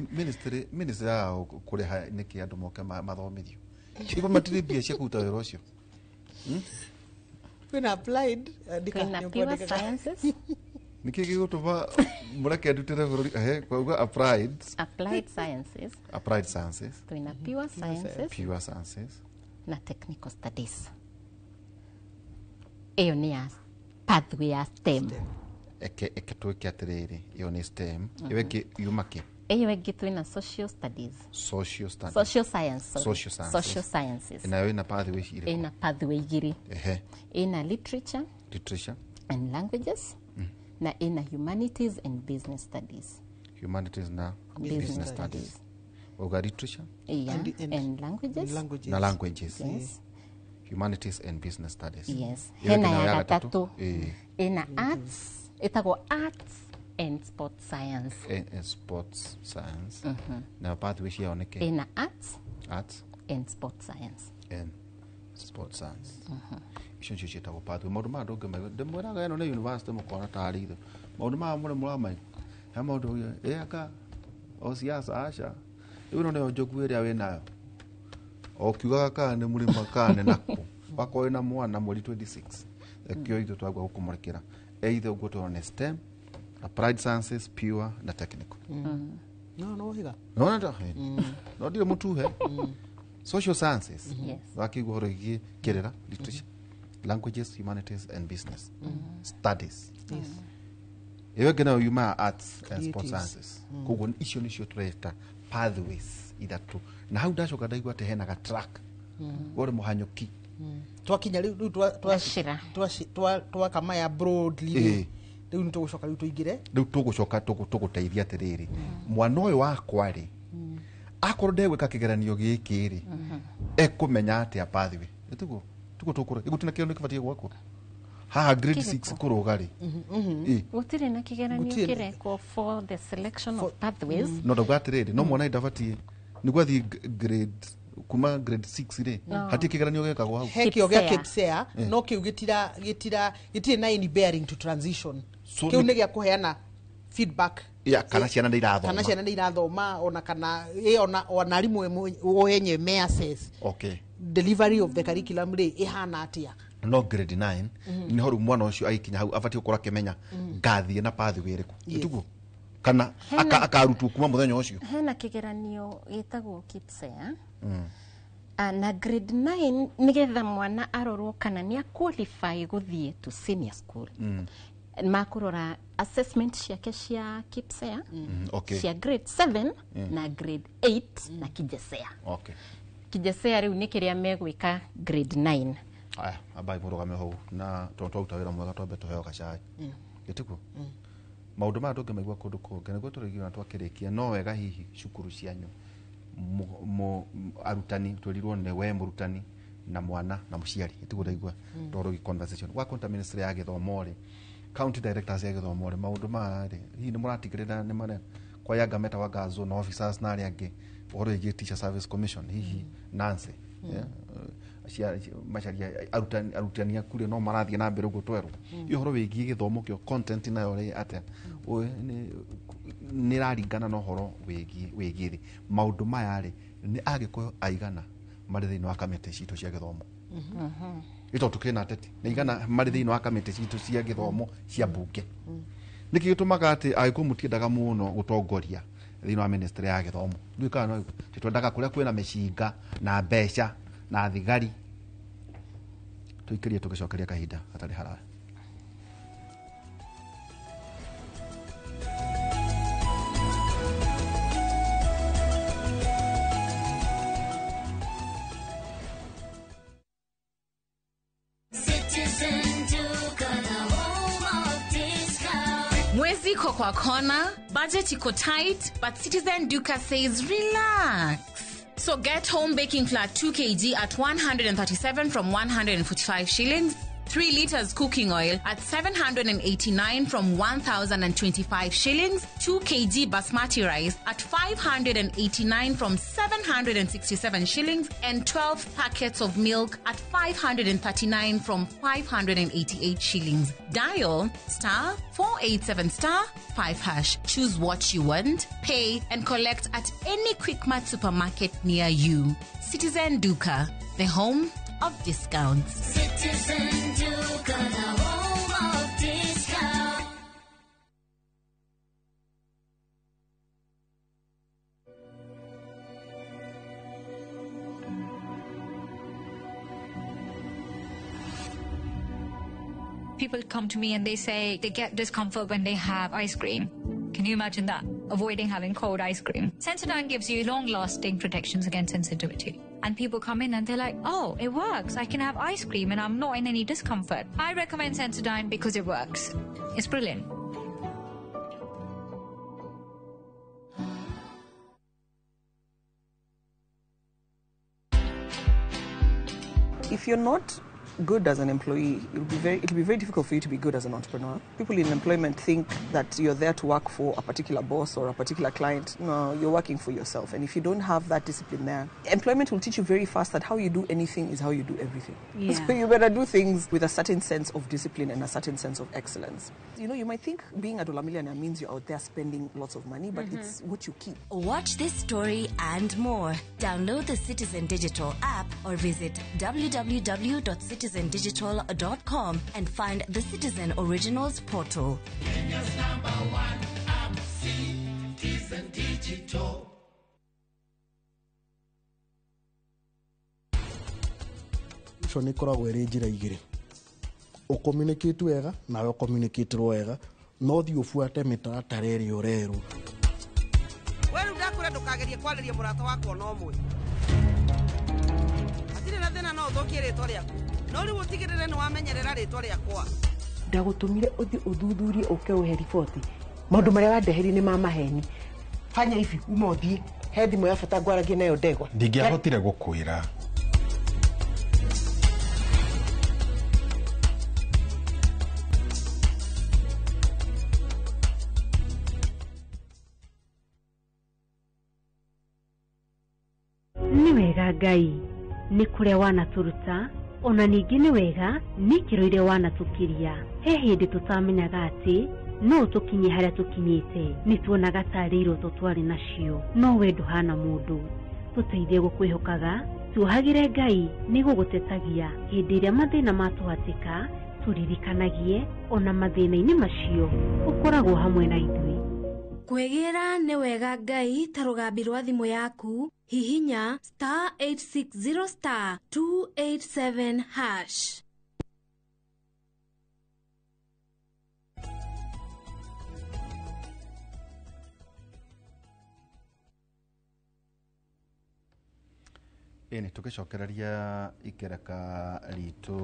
ministry ya kũrĩha nĩkĩ andũ moke mathomithio. Iguo matirĩ mbia cia kũruta wĩra ũcio. Kwĩna applied, Kwĩna pure sciences. Nĩkĩ gĩgũtũma mũreke ndutĩre bũrũri ehe kwauga applied. Applied sciences. Applied sciences. Twĩna pure sciences. Pure sciences. Na technical studies. Ĩyo nĩ ya pathway ya STEM. Eke twĩke atĩrĩrĩ, ĩyo nĩ STEM. Ĩyo ĩngĩ yuma kĩ? Ĩyo ĩngĩ twĩna social studies. Social studies. Social science. Sorry. Social sciences. Social sciences. Nayo ĩna pathway irĩkũ? Ĩna pathway igĩrĩ. Ehe. Ĩna literature. Literature. And languages. Na ĩna humanities and business studies. Humanities na business studies. Uga literature? Yeah, and languages. Na languages. Yes. Humanities and business studies. Yes. Hena ya gatatũ. Ĩna arts, ĩtagwo arts and sports science. And sports science. Na pathway ciao nĩ kĩ? Ĩna arts. Arts. And sports science. And sports science. Icio nĩcio ciĩtagwo pathway. Maũndũ maya ndũngĩmaigua. Ndĩmwĩraga ĩno nĩ university mũkona tarĩ ithe. Maũndũ maya mũrĩ mũramaigua. He maũndũ ĩka o siasa aca. Rĩu ĩno nĩyo njogu ĩrĩa wĩnayo. O kiugaga kana nĩ mũrĩma kana nĩ nakũ. Wakorwo wĩna mwana mweri 26. Kĩo ithuĩ twagua gũkũmũrĩkĩra. Either ũguo tũrona STEM, applied sciences, pure na technical. No higa. No no ndirĩ mũtuhe. Social sciences. Yes. Wakĩigua ũhoro wĩgiĩ kĩrĩra, literature, languages, humanities and business studies. Yes. Ĩyo ĩngĩ nayo yumaga arts and sports Creatives. sciences. Koguo icio nĩcio tũreta pathways ithatũ. Na hau ndacoka ndaigua atĩ hena ga track. Wore mũhanyũki. Twakinya rĩu twaka maya broadly rĩ, rĩu nĩ tũgũcoka rĩu tũingĩre. Rĩu tũgũcoka tũgũteithia atĩrĩrĩ, mwana ũyũ wakwa rĩ, akorwo ndegwĩka kĩgeranio gĩkĩ rĩ, ekũmenya atĩa pathway. Nĩtiguo? Tiguo tũkũra. Gũtirĩ na kĩgeranio kĩbatiĩ gwakwo. Haha grade 6 kũrũga rĩ. Gũtirĩ na kĩgeranio kĩrekwo for the selection of pathways. No ndauga atĩrĩrĩ, no mwana ndabatiĩ nĩguo athiĩ grade kuma grade 6 rĩ, hatirĩ kĩgeranio gĩkagwo hau. He kĩo gĩa KPSEA, no kĩu gĩtirĩ na any bearing to transition. Kĩu nĩ gĩa kũheana feedback. Ya, kana ciana nĩ irathoma. Kana ciana nĩ irathoma ona kana ona arimũ o enyewe me assess. Okay. Delivery of the curriculum rĩ ĩhana atĩa. No grade 9 nĩho rĩu mwana ũcio agĩkinya hau abatiĩ gũkorwo akĩmenya ngathiĩ na pathway ĩrĩkũ. Nĩtiguo? Kana akarutwo kuma mũthenya ũcio. Hena kĩgeranio gĩtagwo KPSEA. Na grade 9 nĩgetha mwana arorwo kana nĩ qualify gũthiĩ to senior school. Makũrora assessment ciake cia KPSEA, okay. cia grade 7 na grade 8 na KJSEA. Okay. KJSEA rĩu nĩ kĩrĩa megwĩka grade 9. Aya, ambai mũrũgame hau na tondũ twaruta wĩra mwega twambe tũheo gacai. Gĩtikuo? Maũndũ maya ndũngĩmaigua kũndũ kũngĩ, nĩguo tũrĩgiona twakĩrĩkia. No wega hihi cukuru cianyu arutani twĩrirwo nĩ we mũrutani na mwana na mũciari, ĩtiguo ndaigua? Tondũ conversation gwa konta ministry ya gĩthomo rĩ, county directors ya gĩthomo rĩ, maũndũ maya rĩ, hihi nĩ mũratigĩrĩra nĩ mare kwa yanga metagwa nga zone officers na arĩa angĩ ũhoro wĩgiĩ Teacher Service Commission, hihi Nancy, yeah, macaria arutani aku rĩ, no marathiĩ na mbere ũguo twerwo? Ũhoro wĩgiĩ gĩthomo kĩo content nayo rĩ, atĩa nĩ ĩraringana na ũhoro wĩgiĩ rĩ maũndũ maya rĩ, nĩ agĩkũyũ aigana marĩ thĩinĩ wa kamĩtĩ citũ cia gĩthomo? Ĩtondũ tũkĩrĩ na ateti nĩ igana marĩ thĩinĩ wa kamĩtĩ citũ cia gĩthomo cia mbunge? Nĩkĩ gĩtũmaga atĩ agĩkũyũ mũtiendaga mũno gũtongoria thĩinĩ wa ministry ya gĩthomo? Ndiũĩ kana no twendaga kũrĩa kwĩna mĩcinga na mbeca na thigari. Tũikĩrie tũgĩcokeria kahinda hatarĩ haraya. Mwezi iko kwa kona, budget iko tight, but Citizen Duka says relax. So get home baking flour 2 kg at 137 from 145 shillings, 3 liters cooking oil at 789 from 1,025 shillings, 2 kg basmati rice at 589 from 767 shillings, and 12 packets of milk at 539 from 588 shillings. Dial star 487 star 5 hash. Choose what you want, pay, and collect at any Quickmart supermarket near you. Citizen Duka, the home of discounts. Citizen Duka, the home of discount. People come to me and they say they get discomfort when they have ice cream. Can you imagine that? Avoiding having cold ice cream. Sensodyne gives you long-lasting protections against sensitivity. And people come in and they're like, oh, it works. I can have ice cream and I'm not in any discomfort. I recommend Sensodyne because it works. It's brilliant. If you're not good as an employee, it'll be very difficult for you to be good as an entrepreneur. People in employment think that you're there to work for a particular boss or a particular client. No, you're working for yourself. And if you don't have that discipline there, employment will teach you very fast that how you do anything is how you do everything. Yeah. So you better do things with a certain sense of discipline and a certain sense of excellence. You know, you might think being a dollar millionaire means you're out there spending lots of money, but it's what you keep. Watch this story and more. Download the Citizen Digital app or visit www.citizendigital.com and find the Citizen Originals portal. Kenya's number one app, Citizen Digital. Nĩ ĩkoragwo ĩrĩ njĩra igĩrĩ, ũcommunicate wega nawe ũcommunicate wega, no thiĩ ũbuate mĩtaratara ĩrĩa ũrerwo. We rĩu ndakwĩra ndũkagerie kwarĩria mũrata wakwa ona ũmwe. Hatirĩ na thĩna, no ũthũkie rĩtwa rĩaku, no rĩu ũtigĩrĩre nĩ wamenyerera rĩtwa rĩakwa. Ndagũtũmire ũthiĩ ũthuthurie ũke ũhe riboti maũndũ marĩa wandeherie nĩ ma maheni. Fanya hivi, uma ũthiĩ he thimũ ya bata ngwaragie nayo ndegwa. Ndingĩahotire gũkwĩra. Nĩ wega Ngai nĩ kũrĩa wanatũruta, ona ningĩ nĩ wega nĩ ikĩro iria wanatũkiria. He hĩndĩ tũtamenyaga atĩ no tũkinye harĩa tũkinyĩte, nĩ tuonaga tarĩ iroto twarĩ nacio, no we ndũhana mũndũ. Tũteithie gũkwĩhokaga, tuohagĩre Ngai nĩ gũgũtetagia hĩndĩ ĩrĩa mathĩna matũhatĩka, tũririkanagie ona mathĩna-inĩ macio ũkoragwo hamwe na ithuĩ. Kwĩgĩra nĩ wega Ngai ta rũgambi rwa thimũ yaku, hihinya star 860 star 287 hash. Ĩni tũgĩcokereria ikereka ritũ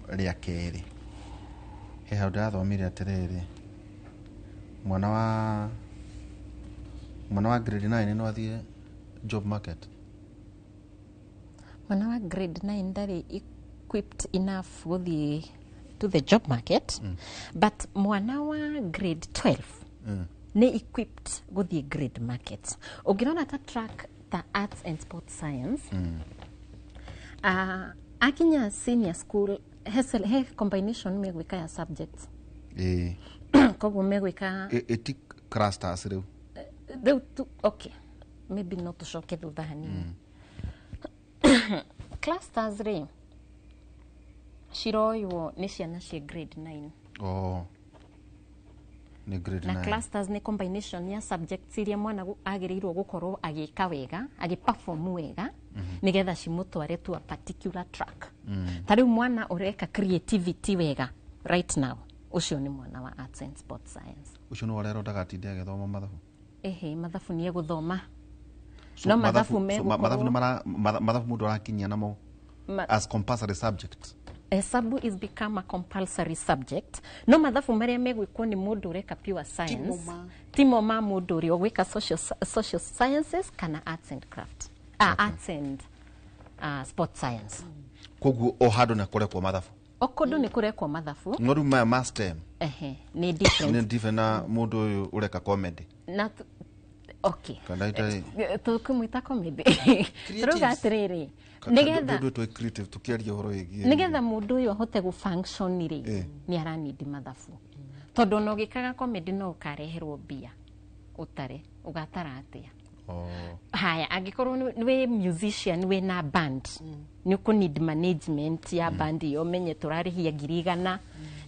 rĩa kerĩ, he hau ndĩrathomire atĩrĩrĩ, mwana wa grade 9 no athiĩ job market? Mwana wa grade 9 ndarĩ equipped enough gũthiĩ to the job market, but mwana wa grade 12 nĩ equipped gũthiĩ grade market. Ũngĩrora ta track ta arts and sports science, akinya senior school he combination megwĩka ya subjects. Koguo megwĩka Ĩti clusters rĩu? Rĩu tu, okay, maybe no tũcoke thutha hanini. Clusters rĩ, ciroywo nĩ ciana ciĩ grade 9. Oh, nĩ grade Na 9. clusters nĩ combination ya subjects iria mwana agĩrĩirwo gũkorwo agĩka wega, agĩperform wega, nĩgetha cimũtware to a particular track. Ta rĩu mwana ũreka creativity wega right now, ũcio nĩ mwana wa arts and sports science. Ũcio nĩ warerwo ndagatinde agĩthoma mathabu? Ehe, mathabu nĩ egũthoma. So No mathabu so mathabu nĩ megũkorwo mathabu mũndũ arakinyia namo as compulsory subject? Hesabu is become a compulsory subject, no mathabu marĩa megwĩkwo nĩ mũndũ ũreka pure science Timo ma. timo ma mũndũ ũrĩa ũgwĩka social sciences kana arts and craft, arts and sport science. Koguo o handũ nĩ kũrekwo mathabu? O kũndũ nĩ kũrekwo mathabu. No rĩu maya ma STEM Ehe, nĩ different. Nĩ different na mũndũ ũyũ ũreka comedy. Na okay. Kana itarĩ Tũkũmwĩta comedy, tũrauga atĩrĩrĩ, nĩgetha ndũ twĩ creative tũkĩaria ũhoro wĩgiĩ nĩgetha mũndũ ũyũ ahote gũ function rĩ, nĩ aranindi mathabu, tondũ ona ũgĩkaga comedy no ũkareherwo mbia ũtare, ũgatara atĩa? Oh. Haya, angĩkorwo wĩ musician, wĩna band, nĩ ũkũ need management ya band ĩyo, ũmenye tũrarĩhia 100,000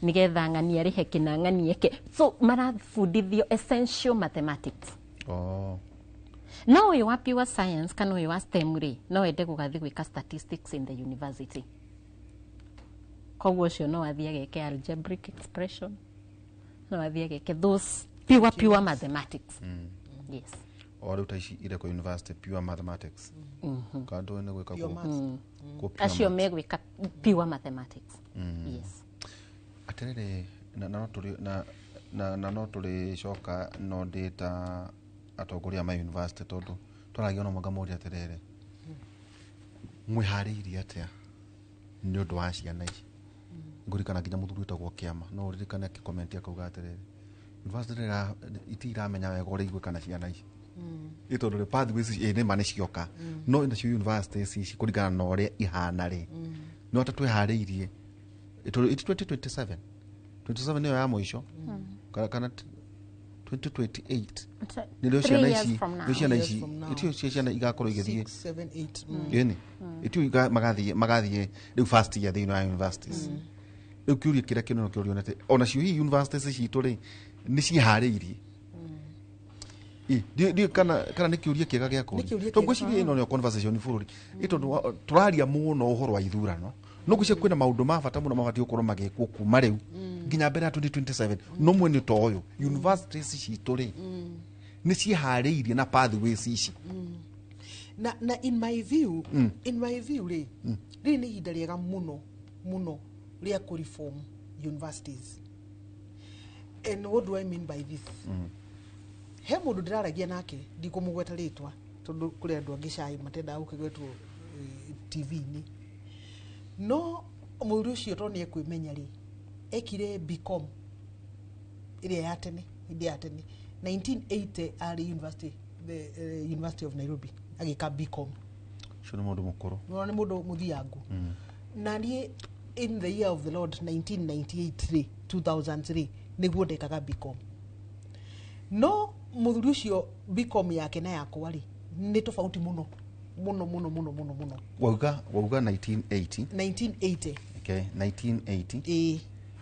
nĩgetha ng'ani arĩhe kĩna, ng'ani eke. So marabundithio essential mathematics. Oh. No ũyũ wa pure science kana ũyũ wa STEM rĩ, no ende gũgathiĩ gwĩka statistics in the university, koguo ũcio no athiĩ ageke algebraic expression, no athiĩ ageke those pure mathematics. Yes. O rĩu ta ici irekwo university, pure mathematics, kana ndũĩ nĩ gwĩka Pure maths. Kũ pure Acio maths. megwĩka pure mathematics. Yes. Atĩrĩrĩ, na no tũrĩ na no tũrĩcoka, no ndĩ ta atongoria a ma university, tondũ twaragia ona ngamũria atĩrĩrĩ, mwĩharĩirie atĩa nĩ ũndũ wa ciana ici? Ngũririkana nginya mũthuri wĩtagwo Kĩama, no ũririkane akĩkomenti akauga atĩrĩrĩ, university iti iramenya wega ũrĩa igwĩka na ciana ici. Ĩ tondũ rĩ pathways ĩ nĩ ma nĩ cioka, no nacio universities ici kũringana na ũrĩa ihana rĩ, no ta twĩharĩirie? Ĩ tondũ iti 2027 27 nĩyo ya mũico, kana 2028 nĩrĩo ciana ici, nĩrĩo ciana ici itio cia ciana igakorwo igĩthiĩ. 6 7 8. Ĩni itio magathiĩ rĩu first year thĩinĩ wa universities. Rĩu kĩũria kĩrĩa kĩnene kĩũrio nĩ atĩ onacio hihi universities citũ rĩ nĩ ciĩharĩirie? Ndiũĩ kana nĩ kĩũria kĩega gĩa Nĩ kũria. kĩũria Tondũ kĩega. ngwĩciria ĩno nĩyo conversation bũrũri ĩ, tondũ tũraria mũno ũhoro wa ithurano, no ngwĩciria kwĩna maũndũ ma bata mũno mabatiĩ gũkorwo magĩkwo kuma rĩu nginya mbere ya 2027. No mwene ta ũyũ, universities citũ rĩ nĩ ciĩharĩirie na pathways ici? Na in my view, in my view rĩ, rĩrĩ nĩ ihinda rĩega mũno mũno rĩa kũ reform universities. And what do I mean by this? He mũndũ ndĩraragia nake, ndikũmũgweta rĩtwa tondũ kũrĩ andũ angĩ cai matendaga gũkĩgwetwo TV-inĩ, no mũthuri ũcio tondũ nĩ ekwĩmenya rĩ, ekire BCom ĩrĩa ya tene, hĩndĩ ya tene 1980, arĩ university, the University of Nairobi, agĩka BCom. Ũcio nĩ mũndũ mũkũrũ. Nĩwona nĩ mũndũ mũthiangu. Na niĩ in the year of the Lord 1998 rĩ, 2003 nĩguo ndekaga BCom. No mũthuri ũcio BCom yake na yakwa rĩ nĩ tofauti mũno mũno mũno mũno mũno mũno. Wauga 1980? 1980. Okay, 1980. Ĩĩ.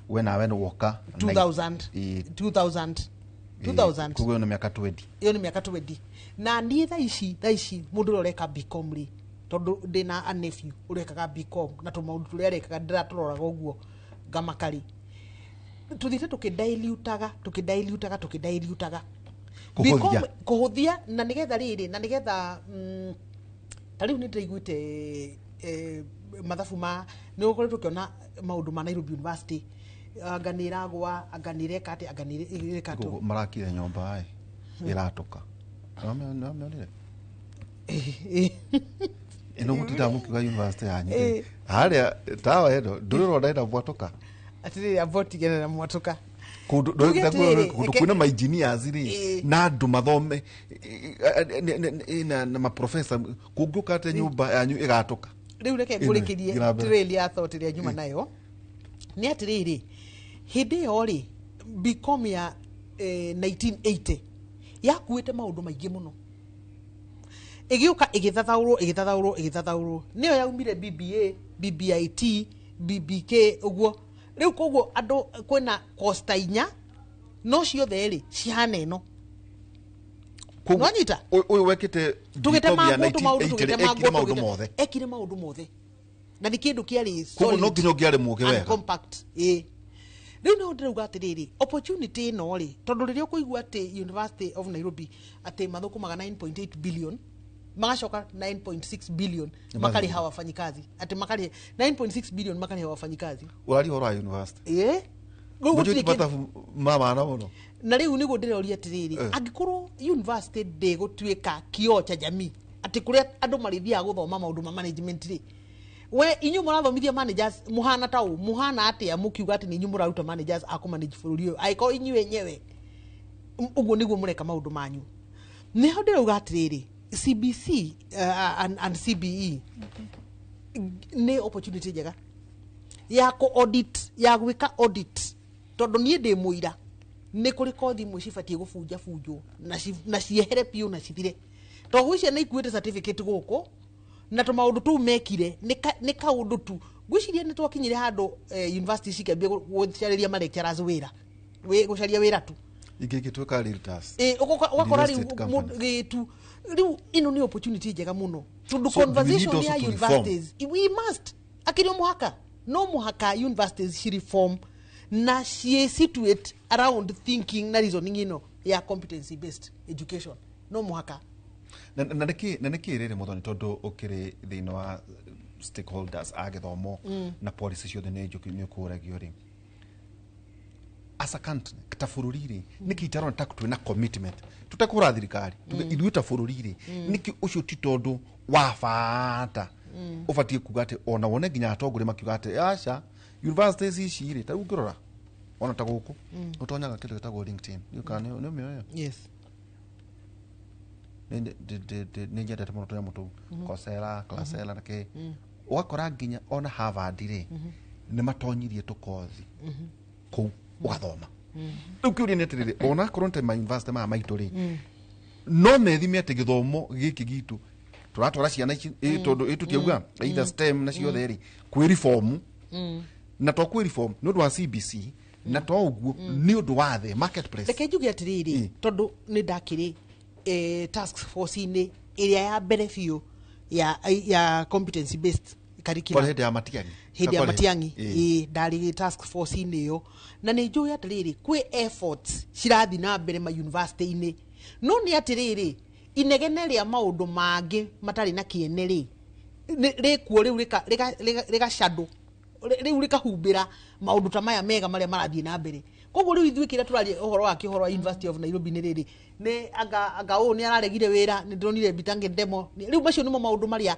We nawe nĩ woka 2000. Ĩĩ. 2000, 2000. Koguo ĩyo nĩ mĩaka 20. Ĩyo nĩ mĩaka 20. Na niĩ thaa ici mũndũ ũrĩa ũreka BCom rĩ, tondũ ndĩna a nephew ũrekaga BCom, na tũmaũndũ tũrĩa arekaga ndĩratũroraga ũguo ngamaka rĩ, tũthiĩte tũkĩdailutaga tũkĩdailutaga tũkĩdailutaga. Kũhũthia. Kũhũthia, na nĩgetha rĩrĩ, na nĩgetha Ta rĩu nĩ ndĩraiguĩte mathabu ma nĩ ũkoretwo ũkĩona maũndũ ma Nairobi University, anga nĩ ĩragwa, anga nĩ ĩreka atĩ, anga nĩ ĩreka atĩ. Koguo marakire nyũmba ĩ ĩratũka. Nĩwamĩonire ĩno mũtindaga mũkiuga university yanyu rĩ, harĩa tawa ĩno ndũrĩ ũrona ĩna mwatũka? Atĩrĩrĩ, amba ũtigane na mwatũka. Kũndũ Tuge atĩrĩrĩ, kũndũ kwĩna mainjinias rĩ na andũ mathome na maprofesa, kũngĩũka atĩ nyũmba yanyu ĩgatũka? Rĩu reke Ĩno, ngũrĩkĩrie thiĩ na mbere. trail ya thought ĩrĩa nyuma nayo nĩ atĩrĩrĩ, hĩndĩ ĩyo rĩ, BCom ya 1980 yakuĩte maũndũ maingĩ mũno, ĩgĩũka ĩgĩthathaũrwo, ĩgĩthathaũrwo, ĩgĩthathaũrwo, nĩyo yaumire BBA, BBIT, BBK ũguo. Rĩu koguo andũ kwĩna costa inya, no ciothe rĩ cihana ĩno. Nwanyita? Ũyũ wekĩte tũgĩte BCom ya mangũ tũmaũndũ 1980 tũgĩte ekire mangũ maũndũ tũgĩte mothe. Ekire maũndũ mothe na nĩ kĩndũ kĩarĩ Koguo no solid nginya ũngĩarĩ mũũgĩ and wega. compact. Ĩ, rĩu no ndĩrauga atĩrĩrĩ, opportunity ĩno rĩ, tondũ rĩrĩa ũkũigua atĩ University of Nairobi atĩ mathũkũmaga 9.8 billion, magacoka 9.6 billion Nĩ makarĩha mathĩna. Wafanyikazi, atĩ makarĩha 9.6 billion, makarĩha wafanyikazi. Ũraria ũhoro wa university. Ĩ, rĩu Mũjũ gũtirĩ ti kĩndũ- mathabu ma maana mũno. Na rĩu nĩguo ndĩroria atĩrĩrĩ, angĩkorwo university ndĩgũtuĩka kioo cha jamii, atĩ kũrĩa andũ marĩthiaga gũthoma maũndũ ma management rĩ, we inyuĩ mũrathomithia managers mũhana ta ũ, mũhana atĩa mũkiuga atĩ nĩ inyuĩ mũraruta managers a kũmanage bũrũri ũyũ, angĩkorwo inyuĩ enyewe ũguo nĩguo mũreka maũndũ manyu? Nĩho ndĩrauga atĩrĩrĩ, CBC and CBE nĩ opportunity njega ya kũ audit, ya gwĩka audit, tondũ niĩ ndĩ mũira nĩ kũrĩ kothi imwe cibatiĩ gũbunja bunjwo na ciehere biũ na cithire, tondũ gwĩ ciana ikuĩte certificate gũkũ na tũmaũndũ tũu mekire nĩ kaũndũ tu. Ngwĩciria nĩ twakinyire handũ university cikĩambia gũcarĩria ma lecturers wĩra, gũcaria wĩra tu. Ingĩ ingĩtuĩka realtors. Ĩ, ũgakora Real rĩu estate companies. gĩtu rĩu ĩno nĩ opportunity njega mũno, tondũ So do we need conversation also ya to reform? universities, we must, akĩrĩ o mũhaka, no mũhaka universities ci reform na ci situate around thinking na reasoning ĩno ya competency based education, no mũhaka. Na nĩkĩ rĩrĩ, Mũthoni, tondũ ũkĩrĩ thĩinĩ wa stakeholders a gĩthomo na policy ciothe nĩ njũki nĩ ũkũragio rĩ, as a country, ta bũrũri rĩ, nĩkĩ itarona ta twĩna commitment tũtekũhũra thirikari? Tuge ithuĩ ta bũrũri rĩ, nĩkĩ ũcio ti tondũ wa bata ũbatiĩ kuga atĩ ona wone nginya atongoria makiuga atĩ aca, universities ici rĩ, ta rĩu ũngĩrora ona ta gũkũ ũtonyaga kĩndũ gĩtagwo LinkedIn. Ndiũĩ kana nĩ ũmĩoĩ. Yes. Nĩ nyendete mũno tũnyamũ tũu, Coursera, Classera na kĩ, ũgakora nginya ona Harvard rĩ, nĩ matonyirie tũkothi kũu ũgathoma. Rĩu kĩũria nĩ atĩrĩrĩ, ona akorwo nĩ ta ma university maya maitũ rĩ, no methime atĩ gĩthomo gĩkĩ gitũ tũratwara ciana ici tondũ tũtiauga either STEM na ciothe rĩ, kwĩ reform na to kwĩ reform nĩ ũndũ wa CBC na to ũguo nĩ ũndũ wa the marketplace. Reke njuge atĩrĩrĩ, tondũ nĩ ndakĩrĩ task force-inĩ ĩrĩa ya mbere biũ ya competency based curriculum. Kwarĩ hĩndĩ ya Matiang'i. Hĩndĩ ya Kwarĩ- Matiang'i. Ĩ, ndarĩ task force-inĩ ĩyo na nĩ njũĩ atĩrĩrĩ, kwĩ efforts cirathiĩ na mbere ma university-inĩ, no nĩ atĩrĩrĩ, inegene rĩa maũndũ mangĩ matarĩ na kĩene rĩ rĩkuo rĩu rĩga shadow rĩu rĩkahumbĩra maũndũ ta maya mega marĩa marathiĩ na mbere. Koguo rĩu ithuĩ kĩrĩa tũraria ũhoro wake, ũhoro wa University of Nairobi, nĩ rĩrĩ, nĩ anga ũũ nĩ araregire wĩra, nĩ ndĩronire Bitange Ndemo. Rĩu macio nĩmo maũndũ marĩa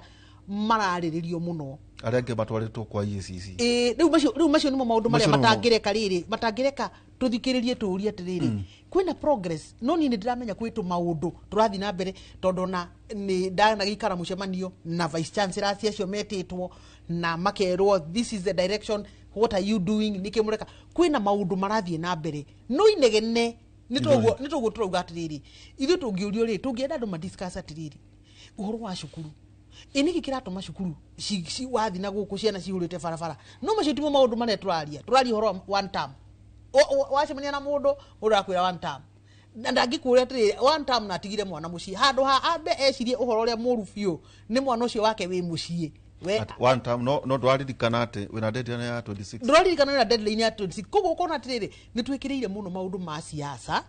mararĩrĩrio mũno. Arĩa angĩ matwarĩtwo kwa EACC. Ĩ, rĩu macio nĩmo maũndũ marĩa Macio nĩmo- matangĩreka rĩrĩ, matangĩreka tũthikĩrĩrie tũũrie atĩrĩrĩ, kwĩna progress, no niĩ nĩ ndĩramenya kwĩ tũmaũndũ tũrathiĩ na mbere, tondũ ona nĩ ndanagĩikara mũcemanio na vice chancellors acio metĩtwo na makerwo, "This is the direction, what are you doing? Nĩkĩ mũreka?" Kwĩna maũndũ marathiĩ na mbere, no inegene nĩ toguo tũrauga atĩrĩrĩ, ithuĩ tũngĩũrio rĩ, tũngĩenda andũ madiscuss atĩrĩrĩ, ũhoro wa cukuru ĩ, nĩkĩ kĩratũma cukuru wathi na gũkũ ciana cihũrĩte barabara? No macio timo maũndũ marĩa tũraria ũhoro wa one term. Wacemania na mũndũ, mũndũ akwĩra one term, na ndangĩkwĩra atĩrĩrĩ, one term na atigire mwana mũciĩ handũ ha ambe ecirie ũhoro ũrĩa mũru biũ nĩ mwana ũcio wake wĩ mũciĩ. We At one time no ndwaririkana atĩ wĩna deadline ya 26. Ndũraririkana wĩna deadline ya 26. Koguo ũkona atĩrĩrĩ, nĩ twĩkĩrĩire mũno maũndũ ma siasa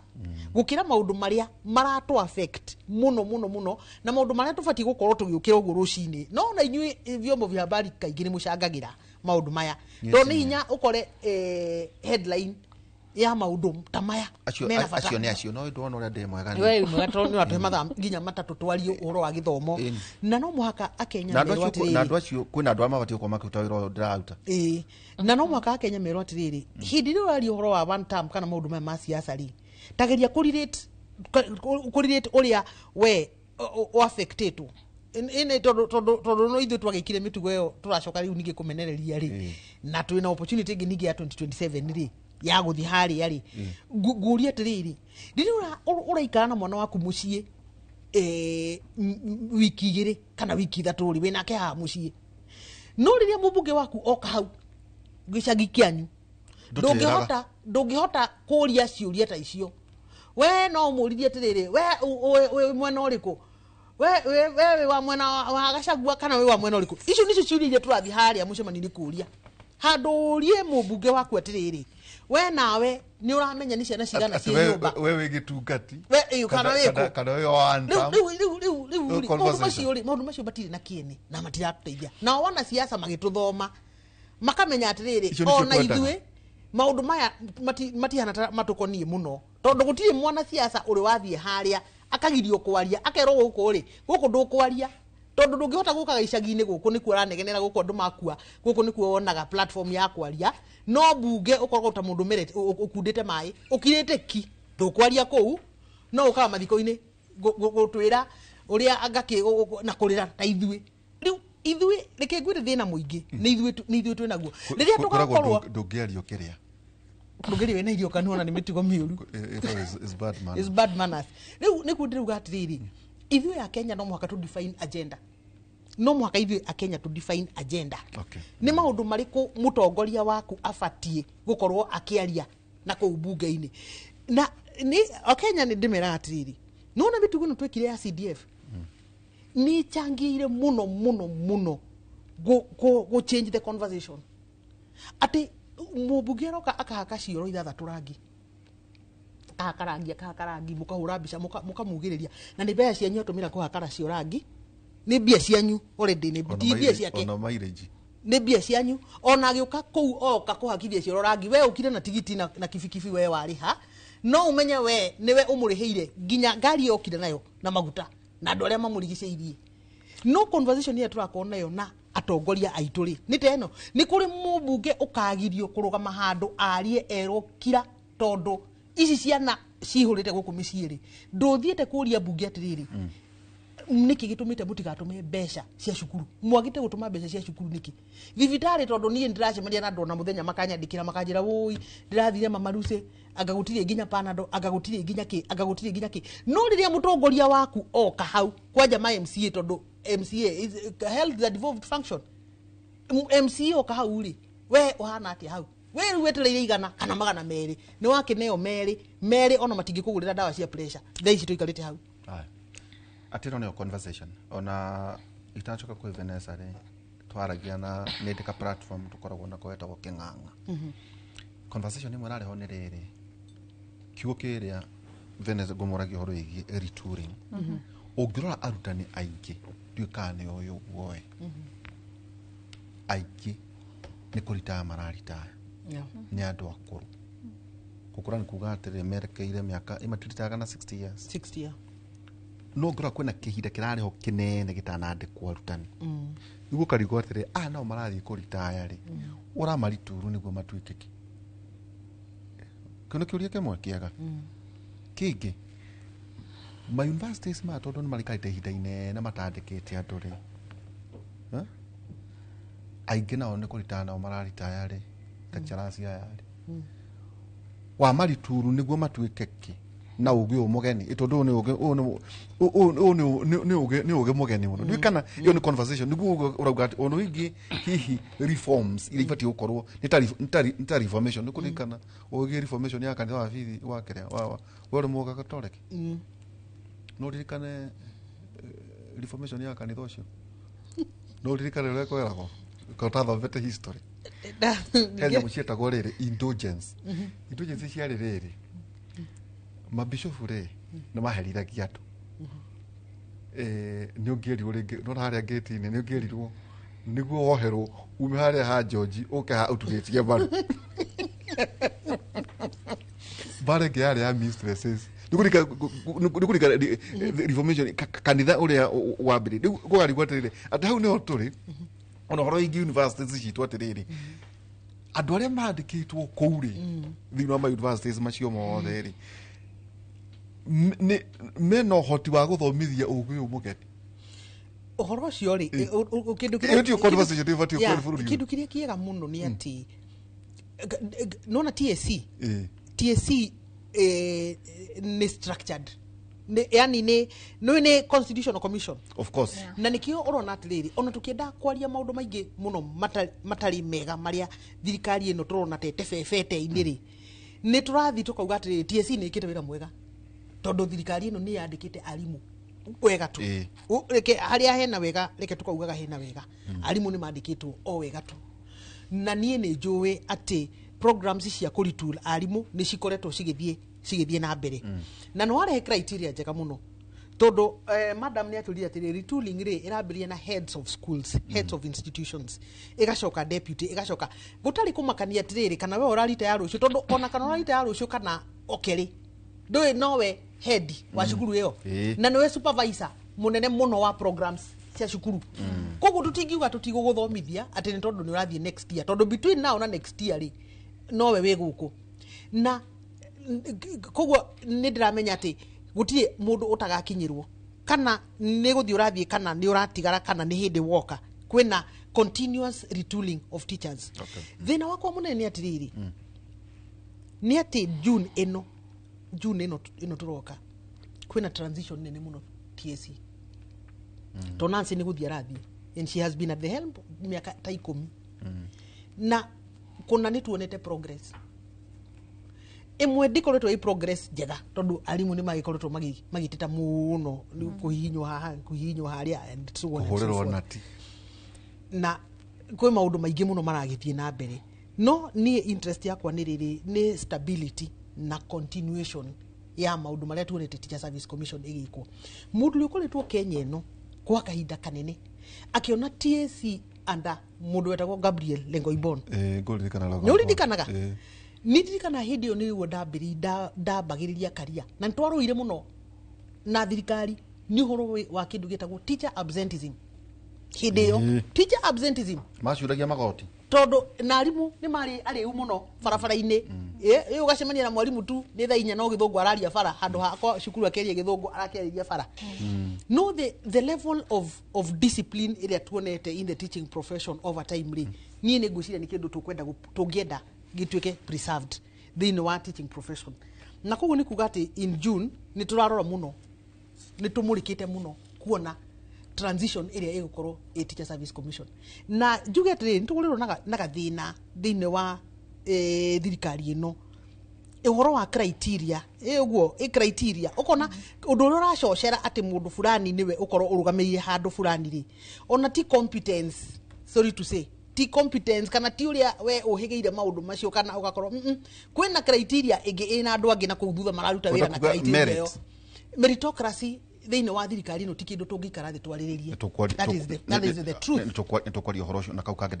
gũkĩra maũndũ marĩa maratũ affect mũno mũno mũno, na maũndũ marĩa tũbatiĩ gũkorwo tũgĩũkĩra ũguo rũcinĩ. No na inyuĩ vyombo vya habari kaingĩ nĩ mũcangagĩra maũndũ maya, tondũ nĩ hinya ũkore headline ya maũndũ ta maya acio mena bata. Acio nĩ acio no ndona ũrĩa ndĩ mwega. We wĩ mwega tondũ nĩ ũratũhe mathaa nginya 3 twarie ũhoro wa gĩthomo. Ĩni. Na no mũhaka akenya Na andũ merwo acio, na atĩrĩrĩ, andũ acio, kwĩna andũ arĩa mabatiĩ gũkorwo makĩruta wĩra ũyũ ndĩraruta. Ĩĩ, na no mũhaka akenya merwo atĩrĩrĩ, hĩndĩ ĩrĩa ũraria ũhoro wa one term kana maũndũ maya ma siasa rĩ, tageria kũrelate ũrĩa we ũaffectĩtwo ĩnĩ, tondũ no ithuĩ twagĩkire mĩtugo ĩyo, tũracoka rĩu ningĩ kũmenereria rĩ, na twĩna opportunity ĩngĩ ningĩ ya 2027 rĩ, ya gũthiĩ harĩa rĩ. Ngũria atĩrĩrĩ, rĩrĩa ũraikara na mwana waku mũciĩ wiki 2 kana wiki 3 rĩ, wĩnake haha mũciĩ, no rĩrĩa mũmbunge waku oka hau gĩcagi kĩanyu, Ndũtĩraga. Ndũngĩhota kũria ciũria ta icio. We no ũmũririe atĩrĩrĩ, we wĩ mwena ũrĩkũ? We wĩ wa mwena wa Gachagua kana wĩ wa mwena ũrĩkũ? Icio nĩcio ciũria iria tũrathiĩ harĩa mũcemanio-inĩ kũria, handũ ũrie mũmbunge waku atĩrĩrĩ, we nawe nĩ ũramenya nĩ ciana cigana Atĩ ciĩ nyũmba? We wĩ gĩtungati We, ĩĩ, kana wĩ kũ? Kana wĩ wa one Rĩu term. rĩu Rĩu rĩ, maũndũ conversation. macio rĩ, maũndũ macio matirĩ na kĩene na matiratũteithia. Nao wanasiasa magĩtũthoma makamenya atĩrĩrĩ, Icio nĩcio ona twendaga. ithuĩ maũndũ maya matihana ta matũkoniĩ mũno, tondũ gũtirĩ mwanasiasa ũrĩ wathiĩ harĩa akagirio kwaria, akerwo gũkũ rĩ, gũkũ ndũkwaria, tondũ ndũngĩhota gũkaga icagi-inĩ gũkũ nĩkuo ũranegenera, gũkũ andũ makua, gũkũ nĩkuo wonaga platform ya kwaria. No mbunge ũkoragwo ta mũndũ ũkundĩte maĩ, ũkirĩte ki, ndũkwaria kũu, no ũkaga mathiko-inĩ gũtwĩra ũrĩa angakĩ na kũrĩra ta ithuĩ. Rĩu ithuĩ reke ngwĩre, thĩna mũingĩ nĩ ithuĩ nĩ ithuĩ twĩnaguo rĩrĩa Kwĩragwo tũgakorwo ndũngĩario kĩrĩa. Ndũngĩria wĩna irio kanua, na nĩ mĩtugo mĩũru. Is bad man. Is bad manners. Rĩu nĩguo ndĩrauga atĩrĩrĩ, ithuĩ a Kenya no mũhaka tũ define agenda, no mũhaka ithuĩ a Kenya tũ define agenda. Nĩ maũndũ marĩkũ mũtongoria waku abatiĩ gũkorwo akĩaria na kũu mbunge-inĩ? Na nĩ akenya nĩ ndĩmeraga atĩrĩrĩ, nĩwona mĩtugo ĩno twekire ya CDF nĩ ĩchangĩire mũno mũno mũno gũ change the conversation, atĩ mũmbunge aroka akahaka cioro 6 rangi, akahaka rangi, akahaka rangi, mũkahũra mbica, mũkamugĩrĩria, na nĩ mbeca cianyu atũmĩra kũhaka cio rangi, nĩ mbia cianyu already, nĩ Ona ti mbia ciake. Ona mileage. Nĩ mbia cianyu. Ona agĩũka kũu oka kũhakithia cioro rangi, we ũkire na tigiti na kibikibi, we warĩha, no ũmenye we nĩwe ũmũrĩhĩire nginya ngari yokire nayo na maguta na andũ arĩa mamũrigicĩirie. No conversation ĩrĩa tũrakorwo nayo na atongoria aitũ rĩ, nĩ ta ĩno: nĩ kũrĩ mũmbunge ũkagirio kũrũgama handũ arie, erwo kira, tondũ ici ciana cihũrĩte gũkũ mĩciĩ rĩ, ndũthiĩte kũria mbunge atĩrĩrĩ, nĩkĩ gĩtũmĩte mũtigatũme mbeca cia cukuru? Mwagĩte gũtũma mbeca cia cukuru nĩkĩ? Thibitarĩ, tondũ niĩ ndĩracemania na andũ ona mũthenya makanyandĩkĩra, makanjĩra, wũi, ndĩrathire Mama Lucy, anga gũtirĩ nginya Panadol, anga gũtirĩ nginya kĩ, anga gũtirĩ nginya kĩ. No rĩrĩa mũtongoria waku oka hau kwanja ma MCA, tondũ MCA is health is a devolved function, MCA oka hau rĩ, we ũhana atĩa hau? We rĩu wetereire 100 kana 200, nĩ wakĩneo merĩ merĩ, ona matingĩkũgũrĩra ndawa cia pressure thaa ici tũikarĩte hau. Aya. Atĩ ĩno nĩyo conversation ona itanacoka kwĩ Vanessa rĩ, twaragia na nĩ ndĩka platform tũkoragwo nako getagwo Kĩng'ang'a. Conversation ĩmwe ĩrarĩ ho nĩ rĩrĩ, kiugo kĩrĩa Vanessa ngũmũragia ũhoro wĩgiĩ retooling. Ũngĩrora arutani aingĩ, ndiũĩ kana nĩ ũĩ ũguo ĩ, aingĩ nĩ kũritaya mararitaya. Nĩ andũ akũrũ. Gũkũra nĩ kuga atĩrĩ, merekeire mĩaka ĩmatiritaga na 60 years. 60, yeah. No ngĩrora kwĩna kĩhinda kĩrarĩ ho kĩnene gĩtanandĩkwo arutani. Nĩguo ũkarigwo atĩrĩ, aya nao marathiĩ kũritaya rĩ, ũramarituru nĩguo matuĩke kĩ? Kĩu nĩ kĩũria kĩmwe kĩega. Kĩngĩ, ma universities maya, tondũ nĩ maraikarĩte ihinda inene matandĩkĩte andũ rĩ, eh? Aingĩ nao nĩ kũritaya nao mararitaya rĩ, lecturers aya rĩ, wa marituru nĩguo matuĩke kĩ na ũgĩ ũyũ mũgeni? Tondũ ũyũ nĩ ũgĩ, ũyũ nĩ ũyũ ũyũ nĩ ũgĩ mũgeni mũno. Ndiũĩ kana ĩyo nĩ conversation nĩguo ũrauga atĩ ũndũ ingĩ hihi reforms iria ibatiĩ gũkorwo nĩ ta reformation. Nĩ kũririkana ũgĩ reformation ya kanitha wa bithi wa kĩrĩa wa we ũrĩ mũgatoreki? No ririkane reformation ya kanitha ũcio. No ririkane ũrĩa kweragwo ũtathomete history. He nyamũ cietagwo rĩrĩ indulgence. Indulgence ciarĩ rĩrĩ, mabishofu rĩ nĩ maherithagia andũ. Nĩ ũngĩerirwo rĩngĩ nona harĩa ngĩti-inĩ nĩ ũngĩerirwo nĩguo woherwo ume harĩa ha George ũke ha ũturĩtie mbaru. Mbara ĩngĩ yarĩ ya mistresses. Nĩ kũrika reformation kanitha ũrĩa wambĩrĩirie. Rĩu kũgarigwo atĩrĩrĩ, atĩ hau nĩho tũrĩ ona ũhoro wĩgiĩ universities citũ, atĩrĩrĩ, andũ arĩa mandĩkĩtwo kũu rĩ, thĩinĩ wa ma universities macio mothe rĩ, mena ũhoti wa gũthomithia ũgĩ ũyũ mũgeni? Ũhoro ũcio rĩ, kĩndũ Ĩyo tiyo conversation ĩbatiĩ Yeah, kũrĩ bũrũri ũyũ. kĩndũ kĩrĩa kĩega mũno nĩ atĩ nona TSC, TSC nĩ structured. Yani nĩ constitutional commission. Of course. Na nĩkĩo ũrona atĩrĩrĩ, ona tũkĩenda kwaria maũndũ maingĩ mũno matarĩ mega marĩa thirikari ĩno tũrona ta ĩtebebete-inĩ rĩ, nĩ tũrathiĩ tũkauga atĩrĩrĩ, TSC nĩ ĩkĩte wĩra mwega tondũ thirikari ĩno nĩ yandĩkĩte arimũ wega tu. Reke harĩa hena wega, reke tũkaugaga hena wega. Arimũ nĩ mandĩkĩtwo o wega tu, na niĩ nĩ njũĩ atĩ programs cia kũretool arimũ nĩ cikoretwo cigĩthiĩ na mbere, na nĩ warehe criteria njega mũno tondũ madam nĩ atũrire atĩrĩ, retooling rĩ ĩrambĩrĩria na heads of schools, heads of institutions, ĩgacoka deputy, ĩgacoka gũtarĩ kũmakania atĩrĩrĩ kana we ũrarita ya rũciũ, tondũ ona kana ũrarita ya rũciũ kana okerĩ ndũĩ nowe head wa cukuru ĩyo na nĩwe supervisor mũnene mũno wa programs cia cukuru. Koguo tũtingiuga tũtigũgũthomithia atĩ nĩ tondũ nĩ ũrathiĩ next year, tondũ between now na next year rĩ, nowe wĩ gũkũ. Na koguo nĩ ndĩramenya atĩ gũtirĩ mũndũ ũtagakinyĩrwo, kana nĩ gũthiĩ ũrathiĩ, kana nĩ ũratigara, kana nĩ hĩndĩ woka, kwĩna continuous retooling of teachers. Thĩna wakwa mũnene nĩ atĩrĩrĩ, nĩ atĩ June ĩno tũroka kwĩna transition nene mũno TSC, to Nancy nĩ gũthiĩ arathiĩ, and she has been at the helm mĩaka ta 10, na kũna nĩ tuonete progress ĩmwe ndĩkoretwo ĩ progress njega, tondũ arimũ nĩ magĩkoretwo magĩteta mũno nĩ kũhihinywo haha, kũhihinywo harĩa, and so on and so Kũhũrĩrwo forth. Nati. Na kwĩ maũndũ maingĩ mũno maragĩthiĩ na mbere, no niĩ interest yakwa nĩ rĩrĩ, nĩ stability na continuation ya maũndũ marĩa tuonete Teacher Service Commission ĩgĩkwo. Mũndũ ũrĩa ũkoretwo Kenya ĩno kwa kahinda kanene akĩona TSC under mũndũ wetagwo Gabriel Lengoibon. Ngũririkana. Nĩ ũririkanaga? Nĩ ndirikana hĩndĩ ĩyo nĩguo ndambagĩrĩria karia, na nĩ twarũire mũno na thirikari nĩ ũhoro wa kĩndũ gĩtagwo teacher absenteeism hĩndĩ ĩyo. Teacher absenteeism. Macuragia magoti. Tondũ na arimũ nĩ marĩ arĩu mũno barabara-inĩ. Ĩ ũgacemania na mwarimũ tu nĩ thaa 4 no gĩthũngũ araria bara, handũ hakwa cukuru akĩaria gĩthũngũ arakĩarĩria bara. No the level of discipline ĩrĩa tuonete in the teaching profession over time rĩ, niĩ nĩ ngwĩciria nĩ kĩndũ tũkwenda tũngĩenda gĩtuĩke preserved thĩinĩ wa teaching profession. Na koguo nĩ kuga atĩ in June nĩ tũrarora mũno, nĩ tũmũrĩkĩte mũno kuona transition ĩrĩa ĩgũkorwo ĩ Teacher Service Commission. Na njuge atĩrĩrĩ, nĩ tũkoretwo na gathĩna thĩinĩ wa thirikari ĩno, ũhoro wa criteria ĩ ũguo, ĩ criteria ũkona ũndũ ũrĩa ũracocera atĩ mũndũ fulani nĩwe ũkorwo ũrũgamĩrĩire handũ fulani rĩ, ona ti competence, sorry to say, ti competence kana ti ũrĩa we ũhĩgĩire maũndũ macio, kana ũgakorwo kwĩna criteria ĩngĩ ĩna andũ angĩ na kũu thutha mararuta wĩra na Ũrenda kuga criteria merit. ĩyo. Meritocracy thĩinĩ wa thirikari ĩno ti kĩndũ tũngĩikara thĩ twarĩrĩrie. That is the truth. Nĩ tũkwaria ũhoro ũcio na kau kangĩ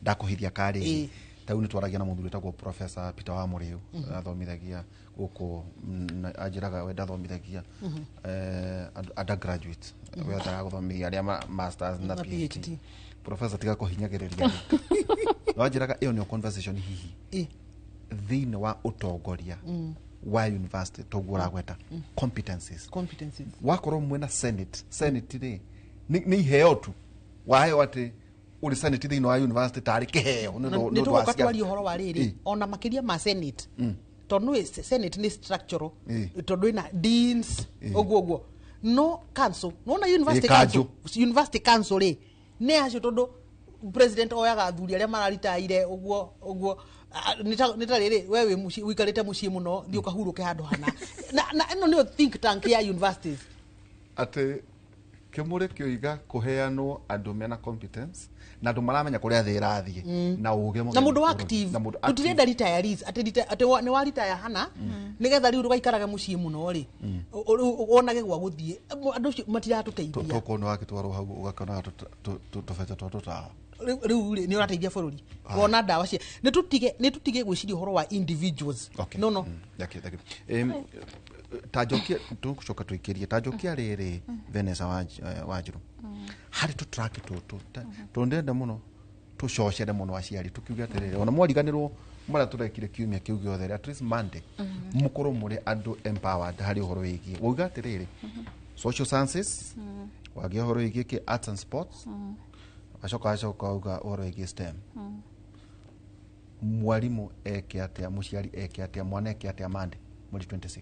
ndakũhithia karĩ ta rĩu nĩ twaragia na mũthuri wĩtagwo Professor Peter wa Mũrĩu. Athomithagia gũkũ, na anjĩraga we ndathomithagia undergraduate, we endaga gũthomithia arĩa masters na Na PhD. PhD. Professor, tiga kũhinyagĩrĩria. No anjĩraga ĩyo nĩyo conversation hihi thĩinĩ wa ũtongoria wa university toguo ũragweta competencies. Competencies. Wakorwo mwena senate rĩ, nĩ iheo tu waheo atĩ ũrĩ senate thĩinĩ wa university tarĩ kĩheo nĩ Na ũndũ nĩ nĩ ũndũ wa tũgoka ciana. twarie ũhoro wa rĩrĩ ona makĩria ma senate, tondũ nĩ senate nĩ structural, tondũ ĩna deans, ũguo ũguo, no council nona university Kanjũ. council, university council rĩ, nĩ acio, tondũ president oyaga athuri arĩa mararitaire ũguo ũguo. Ah, nĩ ta rĩrĩ, we wĩ mũciĩ ũikarĩte mũciĩ mũno, thiĩ ũkahurũke handũ hana na ĩno nĩyo think tank ya universities. Atĩ Kĩmũrĩ kĩoiga kũheanwo andũ mena competence na andũ maramenya kũrĩa thĩ ĩrathiĩ na ũgĩ Na mũndũ active. Na mũndũ active. Tũtirenda retirees atĩ atĩ nĩ wa retire hana nĩgetha rĩu ndũgaikarage mũciĩ mũno rĩ, wonage gwa gũthiĩ. Andũ acio matiratũteithia. Tokorwo nĩ wakĩtwarwo hau ũgakĩonaga tũbeca twa tũtawa. Rĩu rĩ, nĩ ũrateithia bũrũri wona ndawa cia nĩ tũtige gwĩciria ũhoro wa individuals. Okay. No. Thank you, thank you. Ta njokie, tũgũcoka tũikĩrie, ta njokia rĩrĩ Vanessa Wanjiru harĩ tũtraki tũtũ tondũ ndĩrenda mũno tũcocere mũno aciari tũkiuge atĩrĩrĩ, ona mwariganĩrwo marĩa tũrekire kiumia kĩu gĩothe rĩ, at least Monday mũkorwo mũrĩ andũ empowered harĩ ũhoro wĩgiĩ wauga atĩrĩrĩ social sciences, wagia ũhoro wĩgiĩ kĩ arts and sports, wacoka wauga ũhoro wĩgiĩ STEM. Mwarimũ eke atĩa, mũciari eke atĩa, mwana eke atĩa Monday mweri 26?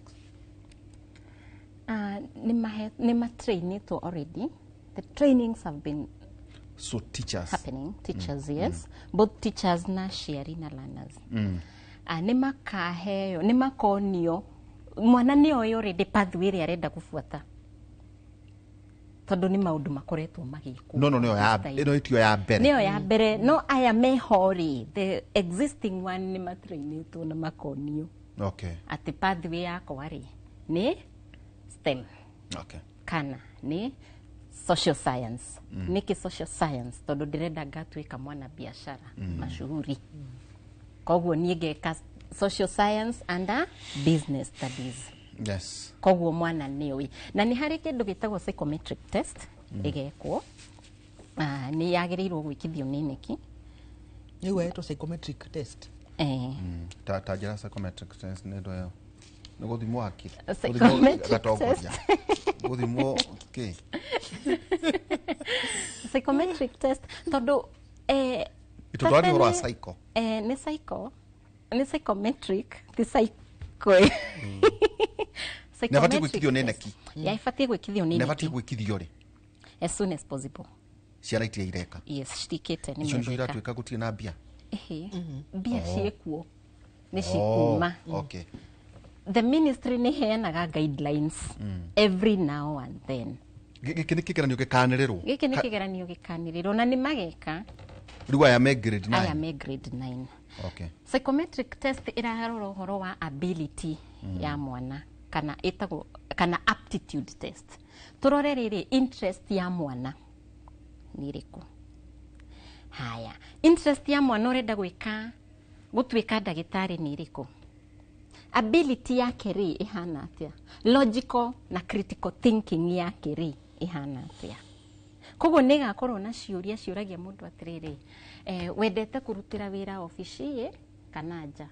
Nĩ matrainĩtwo already. The trainings have been So teachers happening, teachers, yes, both teachers na aciari na learners. Nĩ makaheo, nĩ makonio mwana nĩ oĩ already pathway ĩrĩa arenda gũbuata tondũ nĩ maũndũ makoretwo magĩkwo. No nĩyo ya ĩno ĩtio ya mbere. Nĩyo ya mbere, no aya meho rĩ, the existing one, nĩ matrainĩtwo na makonio atĩ pathway yakwa rĩ nĩ STEM kana nĩ social science. Nĩkĩ social science? Tondũ ndĩrenda ngatuĩka mwana biashara mashuhuri, koguo niĩ ngeka social science under business studies. Koguo mwana nĩ oĩ, na nĩ harĩ kĩndũ gĩtagwo psychometric test ĩgekwo. Nĩ yagĩrĩirwo gwĩkithio nĩ nĩki. Nĩguo yetwo psychometric test. Eh. Ta njĩra, psychometric test nĩ ndũ ĩyo nĩ gũthimwo hakiri? Psychometric Gatongoria test. Gũthimwo kĩ? Psychometric test tondũ Tũtwarie ũhoro wa tene- psycho. Nĩ psycho, nĩ psychometric, ti psycho. Nĩ abatiĩ gwĩkithio nĩ neki? Ya, ibatiĩ gwĩkithio nĩ Nĩ abatiĩ neki. Gwĩkithio rĩ? As soon as possible. Ciana itirĩ ireka? Yes, citikĩte nĩ Icio nĩcio megwĩka. iratuĩka gũtirĩ na mbia? Ĩhĩ, mbia Oh. ciĩkuo, nĩ cikuma. Oh, okay. The ministry nĩ heanaga guidelines every now and then. Gĩkĩ nĩ kĩgeranio gĩkanĩrĩrwo? Gĩkĩ nĩ kĩgeranio gĩkanĩrĩrwo na nĩ mageka. Rĩu aya me grade Aya 9? me grade 9. Psychometric test ĩrarora ũhoro wa ability ya mwana, kana ĩtagwo kana aptitude test, tũrore rĩrĩ interest ya mwana nĩ ĩrĩkũ. Haya, interest ya mwana ũrenda gwĩka gũtuĩka ndagĩtarĩ nĩ ĩrĩkũ, ability yake rĩ ĩhana atĩa, logical na critical thinking yake rĩ ĩhana atĩa. Koguo nĩ ĩgakorwo na ciũria ciũragia mũndũ atĩrĩrĩ, wendete kũrutĩra wĩra obici ĩ kana nja?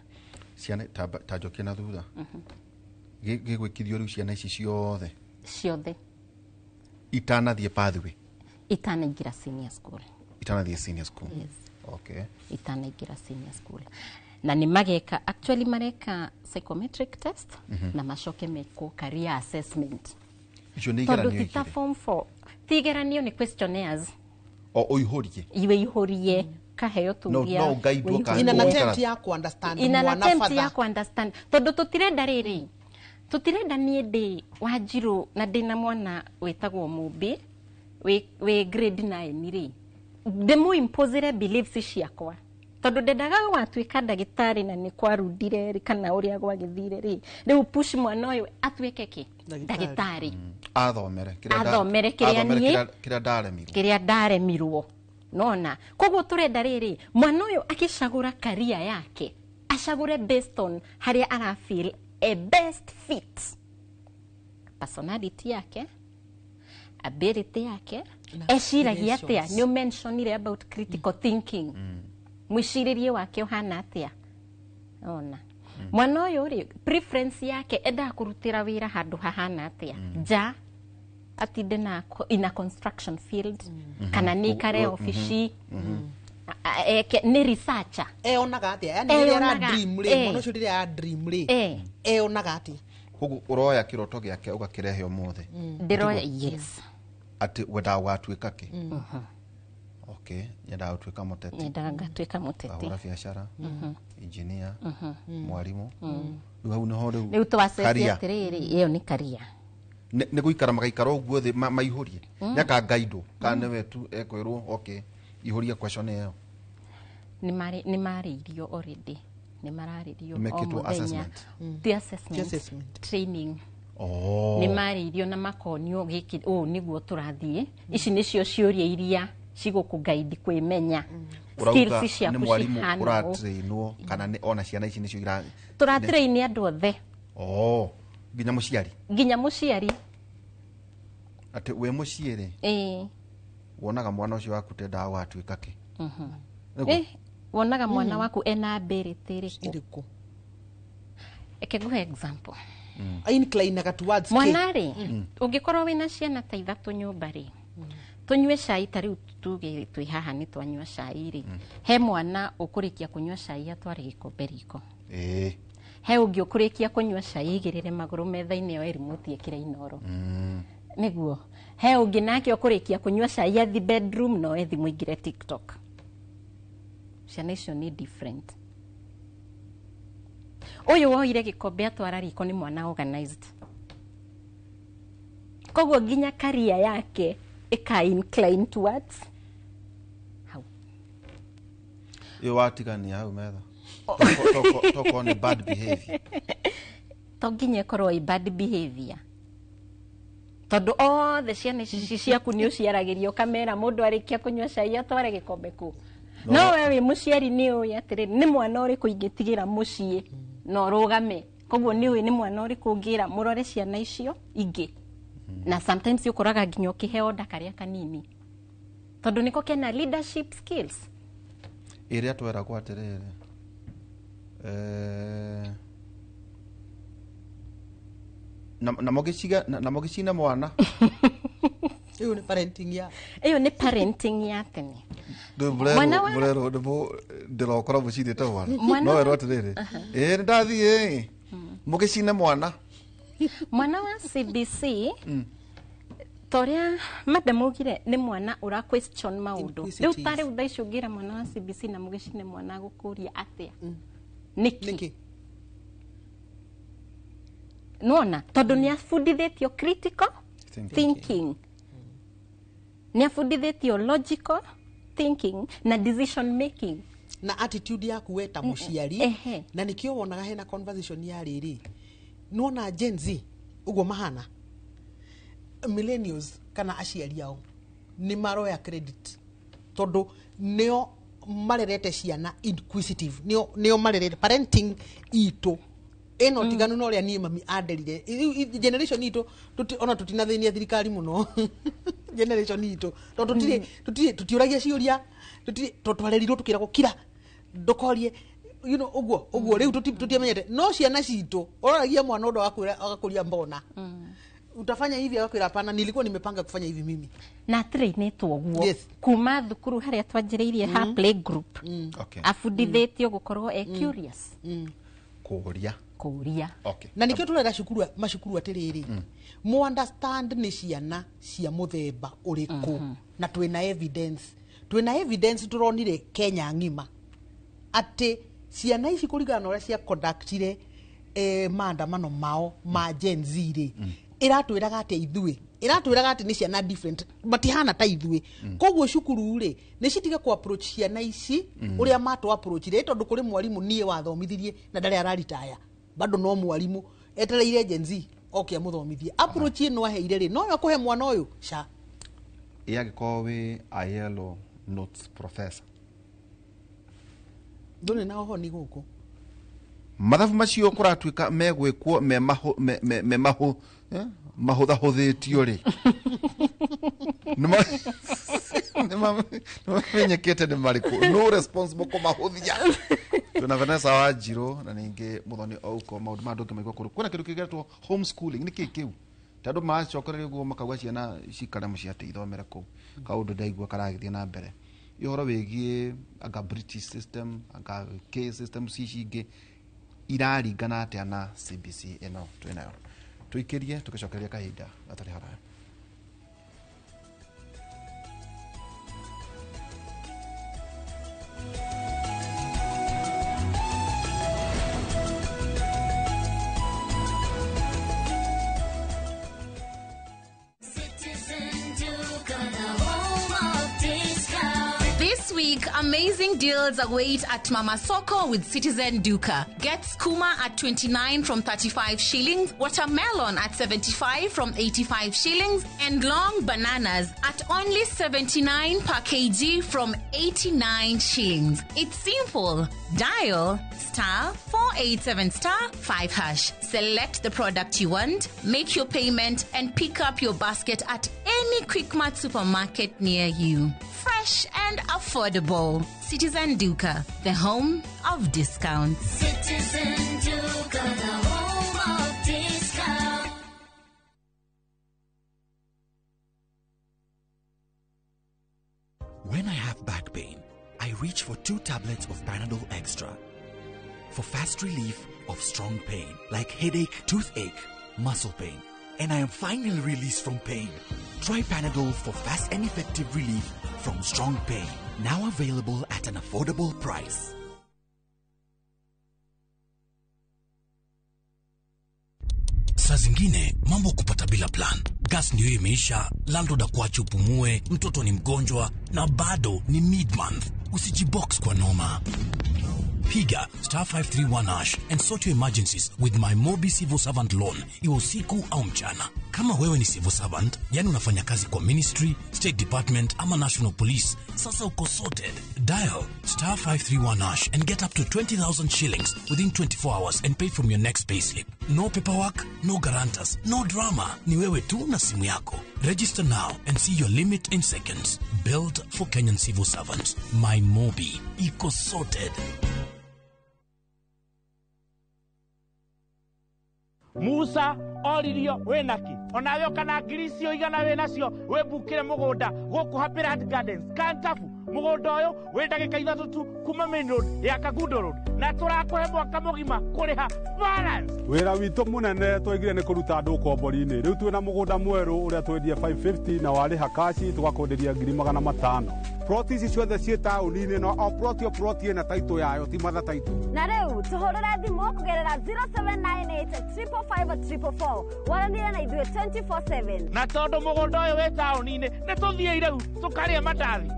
Ciana ta njokie na thutha. Gĩgwĩkithio rĩu ciana ici ciothe? Ciothe. Itanathiĩ pathway? Itanaingĩra senior school. Itanathiĩ senior school. Yes. Itanaingĩra senior school, na nĩ mageka, actually mareka psychometric test na macoke mekwo career assessment. Icio nĩ Tondũ igeranio ti ta igĩrĩ? Form 4 ti igeranio, nĩ questionnaires. O ũihũrie? Iwe ihũrie, kaheo turia. No guide kana- In an Ũikara- attempt ya ku understand In an mwana attempt further. ya ku understand, tondũ tũtirenda rĩrĩ, tũtirenda niĩ ndĩ Wanjirũ na ndĩna mwana wĩtagwo Mũmbi wĩ grade 9 rĩ, ndĩmũimposere beliefs ciakwa tondũ ndendaga gwatuĩka ndagĩtarĩ na nĩ kwarundire rĩ, kana ũrĩa gwagĩthire rĩ, rĩu push mwana ũyũ atuĩke kĩ? Ndagĩtarĩ. Athomere kĩrĩa Athomere kĩrĩa athomere niĩ- kĩrĩa ndaremirwo. Kĩrĩa ndaremirwo nona. Koguo tũrenda rĩrĩ, mwana ũyũ akĩcagũra career yake acagũre based on harĩa ara feel a best fit, personality yake, ability yake, Na eciragia atĩa. aspirations. Nĩ ũmentionire about critical thinking, mwĩcirĩrie wake ũhana atĩa. Ona mwana ũyũ rĩ, preference yake endaga kũrutĩra wĩra handũ hahana atĩa, nja atinde na in a construction field kana nĩ ikare obici, eke nĩ researcher. Eonaga atĩa, yani rĩrĩa ara Eonaga, dream rĩ, mwana ũcio rĩrĩa ara dream rĩ, eonaga atĩa? Koguo ũroya kĩroto gĩake ũgakĩrehe ũmũthĩ? Ndĩroya, yes. Atĩ wendaga gũgatuĩka kĩ? Okay, nyendaga gũtuĩka mũteti. Nyendaga ngatuĩka mũteti. Ngahũra biacara, engineer, mwarimũ. Rĩu hau nĩho rĩu Rĩu twacetie career. atĩrĩrĩ, ĩyo nĩ career. Nĩ gũikara magaikara ũguo thĩ maihũrie nĩ akangaindwo kana nĩwe tu ekwĩrwo okay ihũria question ĩyo? Nĩ marĩirio already, nĩ mararĩrio o Mekĩtwo mũthenya. Assessment? Ti assessment, Ti assessment. Training. Oh. Nĩ marĩirio na makonio gĩkĩ ũũ nĩguo tũrathiĩ, ici nĩcio ciũria iria cigũkũgaidi kwĩmenya Ũrauga skills ciaku nĩ mwarimũ cihana ũũ. ũratrainwo kana nĩ ona ciana ici nĩcio ira Tũratrain andũ othe. Oh, nginya mũciari? Nginya mũciari. Atĩ wĩ mũciĩ rĩ, ĩĩ wonaga mwana ũcio waku tendaga gũgatuĩka kĩ? Nĩguo? Wonaga mwana waku ena ability ĩrĩkũ? Ĩrĩkũ. Reke nguhe example. Inclinaga towards kĩ? Mwana rĩ, ũngĩkorwo wĩna ciana ta ithatũ nyũmba rĩ, tũnyue cai, ta rĩu tuge twĩ haha nĩ twanyua cai rĩ, he mwana ũkũrĩkia kũnyua cai atware gĩkombe riko, he ũngĩ ũkũrĩkia kũnyua cai aigĩrĩre magũrũ metha-inĩ oe remote ĩkĩre Inoro, nĩguo he ũngĩ nake ũkũrĩkia kũnyua cai athi bedroom na oe thimũ ingĩre TikTok. Ciana icio nĩ different. Ũyũ woire gĩkombe atwara riko nĩ mwana organized, koguo nginya career yake ĩka incline towards hau. Ĩyo watigania hau metha tokorwo nĩ bad behavior. To nginya ĩkorwo ĩ bad behavior, tondũ othe ciana ici ciaku nĩ ũciaragĩria ũkamera mũndũ arĩkia kũnyua cai atware gĩkombe kũ. No we wĩ mũciari nĩ ũĩ atĩrĩrĩ, nĩ mwana ũrĩkũ ingĩtigĩra mũciĩ na ũrũgame, koguo nĩ ũĩ nĩ mwana ũrĩkũ ũngĩra mũrore ciana icio ingĩ. Na sometimes ũkoraga nginya ũkĩheo nda karĩa kanini tondũ nĩko kena leadership skills. Ĩrĩa tweragwo atĩrĩrĩ, na mũgĩcina mwana. Ĩyo nĩ parenting ya Ĩyo nĩ parenting ya tene. Mwana Mũrerwo ndĩrokora mũcinĩte mwana. Mwana No werwo atĩrĩrĩ, ĩĩ nĩ ndathiĩ mũgĩcine mwana. Mwana wa CBC, ta ũrĩa madam augire, nĩ mwana ũra question maũndũ rĩu. Ta rĩu thaa ici ũngĩra mwana wa CBC na mũgĩcine mwana, agũkũria atĩa, nĩkĩ? Nona tondũ nĩ abundithĩtio critical thinking, nĩ abundithĩtio logical thinking na decision making. Na attitude yaku we ta mũciari. Na nikio wonaga hena conversation ya rĩrĩ, nĩwona Gen Z ũguo mahana millennials kana aciari ao nĩ maroya credit tondũ nĩo marerete ciana inquisitive, nĩo marerete parenting itũ ĩno tiganu na ũrĩa niĩ mami anderire. Generation itũ ona tũtinathĩnia thirikari mũno, generation itũ, tondũ tũtirĩ tũtiũragia ciũria, tũtirĩ tondũ twarerirwo tũkĩragwo kira ndũkorie, ũguo ũguo rĩu tũtiamenyete. No ciana citũ ũroragia mwana ũndũ agakwĩra, agakũria mbona utafanya hivi, agakwĩra hapana, nilikuwa nimepanga kufanya hivi mimi. Na trainĩtwo ũguo kuma thukuru harĩa twanjĩrĩirie ha play group, abundithĩtio gũkorwo e curious. Kũria. Kũria. Na nikio tũrera cukuru macukuru atĩrĩrĩ, mu understand nĩ ciana cia mũthemba ũrĩkũ. Na twĩna evidence tũronire Kenya ng'ima atĩ ciana ici kũringana na ũrĩa cia conductire maandamano mao ma Gen Z rĩ, ĩratwĩraga atĩ ithuĩ, ĩratwĩraga atĩ nĩ ciana different, matihana ta ithuĩ. Koguo cukuru rĩ, nĩ citige kũ approach ciana ici ũrĩa matũ approach rĩ, tondũ kũrĩ mwarimũ niĩ wathomithirie na ndarĩ araritaya bado, no mwarimũ etereire Gen Z oke amũthomithie. Approach ĩno aheire rĩ, noyo kũhe mwana ũyũ ca. Ĩ angĩkorwo wĩ ILO notes professor? Ndũrĩ na ũhoni gũkũ. Mathabu macio kũratuĩka megwĩkwo me mahũ- me- me- me mahũ mahũthahũthĩtio rĩ, nĩmamenyekete nĩ marĩkũ no responsible kũmahũthia? Twĩna Vanessa Wanjirũ na ningĩ Mũthoni Ouko. Maũndũ maya ndũngĩmaigua kũrĩ kwĩna kĩndũ kĩgetwo homeschooling. Nĩ kĩĩ kĩu? Tondũ maracokereria ũguo makauga ciana cikare mũciĩ atĩ ithomere kũu, kaũndũ ndaigua karagĩthiĩ na mbere. Ĩ ũhoro wĩgiĩ anga British system, anga K system, cici ingĩ iraringana atĩa na CBC ĩno twĩnayo? Tũikĩrie tũgĩcokereria kahinda gatarĩ haraya. week, amazing deals await at Mama Soko with Citizen Duka. Get skuma at 29 from 35 shillings, watermelon at 75 from 85 shillings, and long bananas at only 79 per kg from 89 shillings. It's simple. Dial star 487 star 5 hash. Select the product you want, make your payment, and pick up your basket at any Quickmart supermarket near you. Fresh and affordable. Citizen Duka, the home of discounts. Citizen Duka, the home of discount. When I have back pain, I reach for 2 tablets of Panadol Extra for fast relief of strong pain like headache, toothache, muscle pain, and I am finally released from pain. Try Panadol for fast and effective relief from strong pain. Now available at an affordable price. Saa zingine mambo kupata bila plan. Gas ndio imeisha, landlord akuache upumue, mtoto ni mgonjwa na bado ni mid-month. Usijibox kwa noma. Piga star 531 hash and sort your emergencies with my Mobi Civil Servant Loan, iwe usiku au mchana. Kama wewe ni civil servant, yani unafanya kazi kwa ministry, state department ama national police, sasa uko sorted. Dial star 531 hash and get up to 20,000 shillings within 24 hours and pay from your next payslip. No paperwork, no guarantors, no drama. Ni wewe tu na simu yako. Register now and see your limit in seconds. Built for Kenyan civil servants. My Mobi. Iko sorted. Musa oririo winaki onawe kana ngiri icio igana winacio wibukire mugunda guku Happy Land Gardens Kantafu mugunda uyu wi ndagika 3 tu kuma main road ya Kangundo Road na turakuhe mwaka mugima kuriha balance. Wira witu munene twaigire ni kuruta andu ukombori-ini. Riu twina mugunda mweru uria twendie 550 na wariha kashi tugakwenderia 500,000. Ploti ici ciothe ciĩ taũni-inĩ no o ploti o ploti ĩna taitũ yayo ti matha taitũ. Na rĩu tũhũrĩre thimũ kũgerera 0798 555 444 waranĩre na ithuĩ 24/7. Na tondũ mũgũnda ũyũ wĩ taũni-inĩ nĩ tũthiĩ rĩu tũkarĩe mandathi.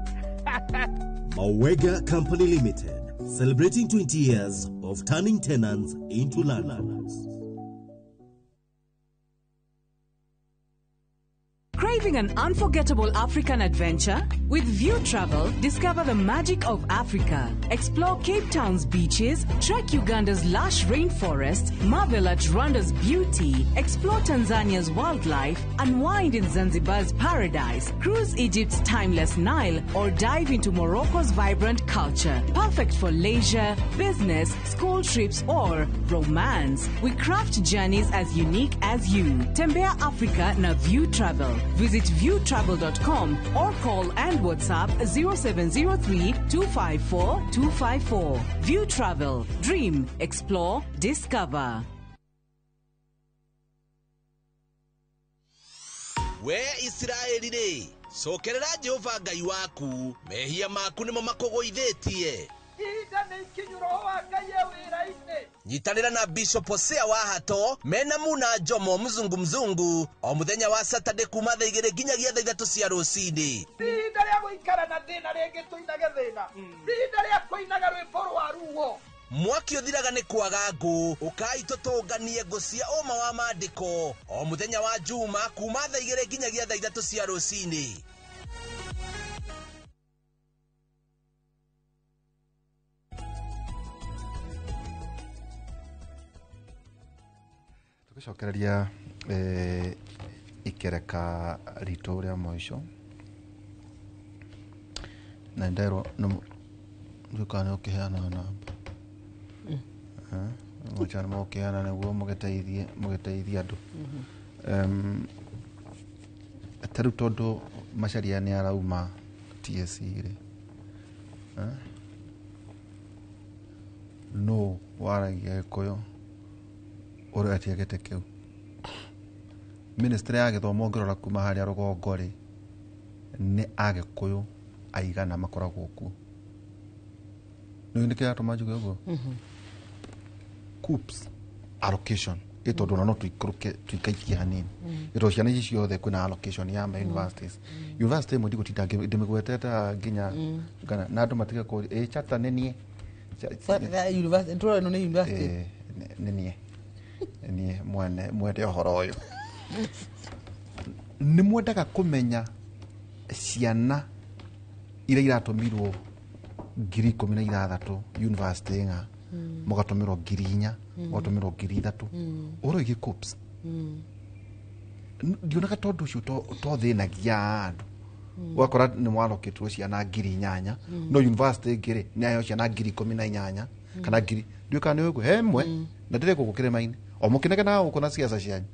Mawega Company Limited, celebrating 20 years of turning tenants into landlords. Craving an unforgettable African adventure? With View Travel, discover the magic of Africa. Explore Cape Town's beaches, trek Uganda's lush rainforest, marvel at Rwanda's beauty, explore Tanzania's wildlife, unwind in Zanzibar's paradise, cruise Egypt's timeless Nile, or dive into Morocco's vibrant culture. Perfect for leisure, business, school trips, or romance. We craft journeys as unique as you. Tembea Africa na View Travel. Visit viewtravel.com or call and WhatsApp 0703 254 254. View Travel. Dream, explore, discover. We Isiraeli rĩ, cokerera Jehova Ngai waku, mehia maku nĩmo makũgũithĩtie. Ihinda nĩ ikinyu roho wa Ngai e wĩra-inĩ. Nyitanĩra na Bishop Hosea wa Hato mena Muna Jomo mzungu mzungu o muthenya wa Saturday kuma thaa 2 nginyagia thaa 3 cia rũcinĩ. Ti ihinda rĩa gũikara na thĩna rĩngĩ tũinage thĩna. Ti ihinda rĩa kũinaga rwĩmbo rwa ruo. Mwaki ũthiraga nĩ kwaga ngũ, ũkai tũtũnganie ngũ cia ũma wa maandĩko o muthenya wa Juma kuma thaa 2 nginyagia thaa 3 cia rũcinĩ. Tugicokereria ikereka ritũ rĩa mũico na nderwo nduka nĩ ũkĩheana namba mũchana mũkĩheana nĩguo mũgĩteithie andũ. Ta rĩu tondũ Macharia nĩ arauma TSC rĩ, no waragia Gĩkũyũ ũretia gĩtĩ kĩu. Ministry ya gĩthomo ũngĩrora kuma harĩa rũgongo rĩ, nĩ Agĩkũyũ aigana makoragwo kuo. Nĩ nĩkĩ gĩatũma njuge ũguo? KUCCPS allocation Ĩ tondũ ona no tũikũrũke tũikaikie hanini, ĩ tondũ ciana ici ciothe kwĩna allocation ya ma universities. University ĩmwe ndigũtinda ndĩmĩgwetete nginya kana na andũ matige kũria ĩ chata nĩ niĩ. University ĩno nĩ university. Ĩ, nĩ niĩ, nĩ niĩ mwene mwende ũhoro ũyũ. Nĩ mwendaga kũmenya ciana iria iratũmirwo 16,000 university ng'a, mũgatũmĩrwo 4,000, mũgatũmĩrwo 3,000, ũhoro wĩgiĩ KUCCPS. Ndionaga tondũ ũcio to thĩnagia andũ. Ũgakora nĩ warokĩtwo ciana 8,000, no university ĩngĩ rĩ nĩ aheo ciana 18,000 kana ngiri ndiũĩ kana nĩ ũguo. He ĩmwe na ndĩrĩ gũkũ kĩrĩma-inĩ o mũkĩnegenaga gũkũ na ciaca cianyu,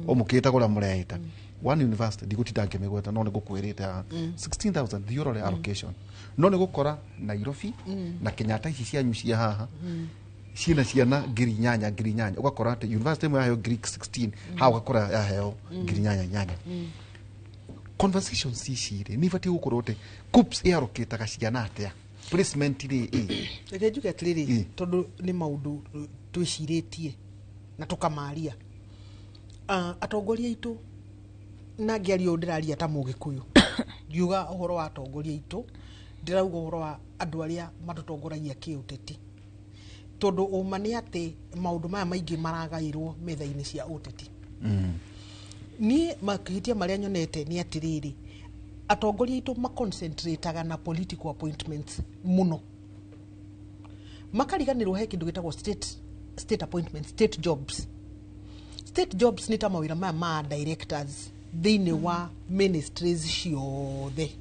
o mũkĩĩtaga ũrĩa mũreĩta. One university ndigũtinda ngĩmĩgweta, no nĩ ngũkwĩrĩte haha, 16,000 thiĩ ũrore allocation, no nĩ gũkora Nairobi na Kenyatta ici cianyu cia haha ciĩna ciana 8,000 8,000. Ũgakora atĩ university ĩmwe yaheo 16,000 haha, ũgakora yaheo 8,000. Conversations ici rĩ, nĩ ibatiĩ gũkorwo atĩ KUCCPS ĩarokĩtaga ciana atĩa, placement rĩ ĩ? Reke njuge atĩrĩrĩ, tondũ nĩ maũndũ twĩcirĩtie na tũkamaria. Atongoria aitũ, na ngĩaria ũũ ndĩraria ta mũgĩkũyũ, ngiuga ũhoro wa atongoria aitũ ndĩrauga ũhoro wa andũ arĩa matũtongoragia kĩũteti, tondũ ũma nĩ atĩ maũndũ maya maingĩ maragaĩrwo metha-inĩ cia ũteti. Niĩ mahĩtia marĩa nyonete nĩ atĩrĩrĩ, atongoria aitũ maconcentrataga na political appointments mũno, makariganĩrwo he kĩndũ gĩtagwo state appointments, state jobs. State jobs nĩ ta mawĩra maya ma directors thĩinĩ wa ministries ciothe.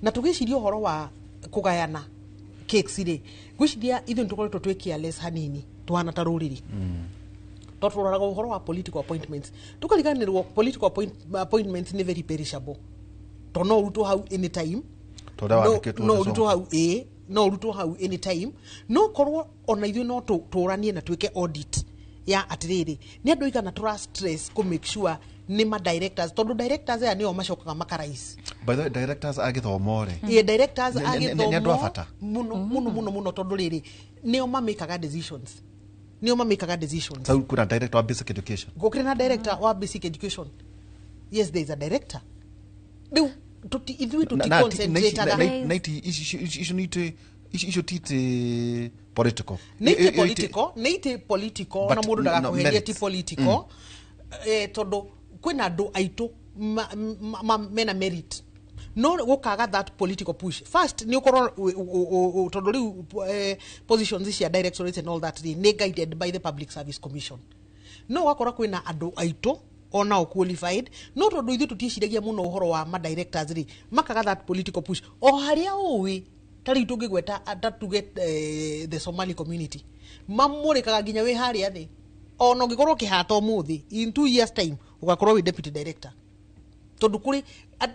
Na tũgĩciria ũhoro wa kũgayana cakes rĩ, ngwĩciria ithuĩ nĩ tũkoretwo twĩ careless hanini tũhana ta rũrĩrĩ, tondũ tũroraga ũhoro wa political appointments tũkariganĩrwo political appointments nĩ very perishable, tondũ no ũrutwo hau anytime. Ta ũrĩa wandĩkĩtwo no nĩ ũrutwo Sonko. hau, ĩĩ, no ũrutwo hau anytime. No korwo ona ithuĩ no tũranie na twĩke audit ya atĩrĩrĩ, nĩ andũ aigana tũra stress kũ make sure nĩ ma directors, tondũ directors aya nĩo macokaga makarais. By the way, directors a gĩthomo rĩ, Ĩĩ, directors a nĩ andũ a gĩthomo bata. Mũno mũno mũno mũno, tondũ rĩrĩ nĩo mamĩkaga decisions, nĩo mamĩkaga decisions. Sau kwĩna director wa basic education. Gũkĩrĩ na director wa basic education. Yes, there is a director. Rĩu ithuĩ tũticoncentrataga. Na iti icio nĩ itĩ icio ti itĩ political. Nĩ itĩ political, nĩ itĩ political. But Na mũndũ no, ndagakũherie merits. ti political, tondũ kwĩna andũ aitũ mena merit, no gũkaga that political push. First nĩ ũkorwo tondũ rĩu positions cia directorates and all that rĩ, nĩ guided by the Public Service Commission. No ũgakora kwĩna andũ aitũ onao qualified, no tondũ ithuĩ tũtiĩciragia mũno ũhoro wa ma directors rĩ, makaga that political push. O harĩa ũĩ ta rĩu tũngĩgweta ta tuge the Somali community, mamũrĩkaga nginya wĩ harĩa thĩ. Ona ũngĩkorwo ũkĩhata ũmũthĩ, in 2 years time ũgakorwo wĩ deputy director, tondũ kũrĩ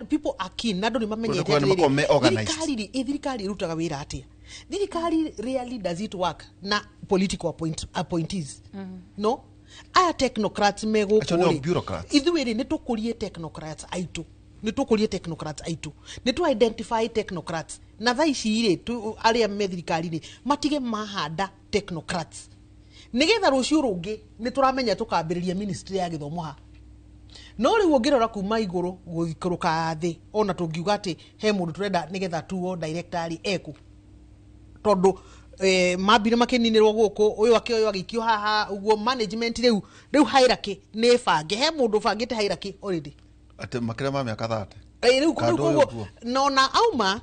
people are keen na andũ nĩ mamenyete Kũrĩa nĩ makoragwo me atĩrĩrĩ, organized. Thirikari rĩ, ĩ thirikari ĩrutaga wĩra atĩa? Thirikari really does it work na political appointees? No aya technocrats me gũkũ Acio nĩo rĩ, bureaucrats. Ithuĩ rĩ, nĩ tũkũrie technocrats aitũ, nĩ tũkũrie technocrats aitũ, nĩ tũ identify technocrats. Na thaa ici rĩ, arĩa me thirikari-inĩ matige mahanda technocrats, nĩgetha rũciũ rũngĩ nĩ tũramenya tũkambĩrĩria ministry ya gĩthomo ha. No rĩu ũngĩrora kuma igũrũ gũikũrũka thĩ, ona tũngiuga atĩ he mũndũ tũrenda nĩgetha tuo director rĩ, eku tondũ mambire makĩninĩrwo gũkũ, ũyũ akĩoywo agĩikio haha ũguo. Management rĩu hierarchy nĩ bange, he mũndũ ũbangĩte hierarchy already. Atĩ makĩria ma mĩaka 30. Rĩu Kando rĩu ũyũ koguo kuo. na auma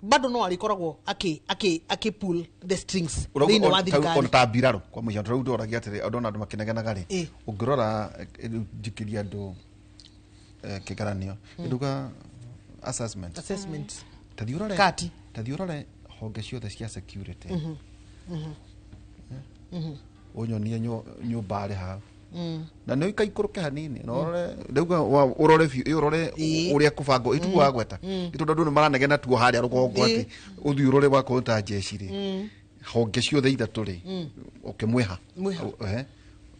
bado no arĩkoragwo akĩ pull the strings thĩinĩ wa Ona thirikari. Ta mbirarũ kwa mũhiano, rĩu ndĩroragia atĩrĩ, andũ ona andũ makĩnegenaga rĩ, ũngĩrora rĩu njikĩria andũ kĩgeranio nduga assessment. Assessment. Ta thiĩ ũrore Kati. Ta thiĩ ũrore honge ciothe cia security, ũnyonie nyũmba arĩ hau na nĩ ikaikũrũke hanini na ũrore rĩu ũrore biũ ĩ, ũrore ũrĩa kũbangwo ituo wagweta, tondũ andũ nĩ maranegena tuo harĩa rũgongo atĩ ũthiĩ ũrore wakorwo ta jeshi rĩ, honge ciothe ithatũ rĩ, ũkĩmwĩha. Mwĩha. Ehe.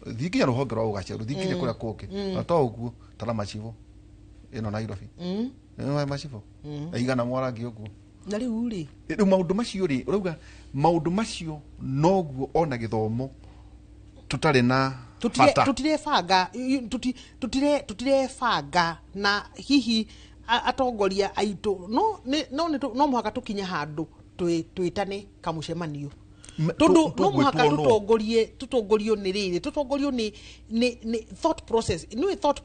Thiĩ nginya rũhonge rwa ũgacerũ, thiĩ nginya kũrĩa kũngĩ. Na to ũguo tara macibũ ĩno Nairobi. Nĩ macibũ aigana mwarangi ũguo. Na rĩu rĩ, Rĩu maũndũ macio rĩ, ũrauga maũndũ macio noguo ona gĩthomo tũtarĩ na Bata. Tũtirebanga, tũtirebanga na hihi atongoria aitũ no no no mũhaka tũkinye handũ twĩtane kamũcemanio, tondũ no mũhaka tũgwĩtwo nũ? tũtongorie, tũtongorio nĩ rĩrĩ, tũtongorio nĩ thought process. Nĩ thought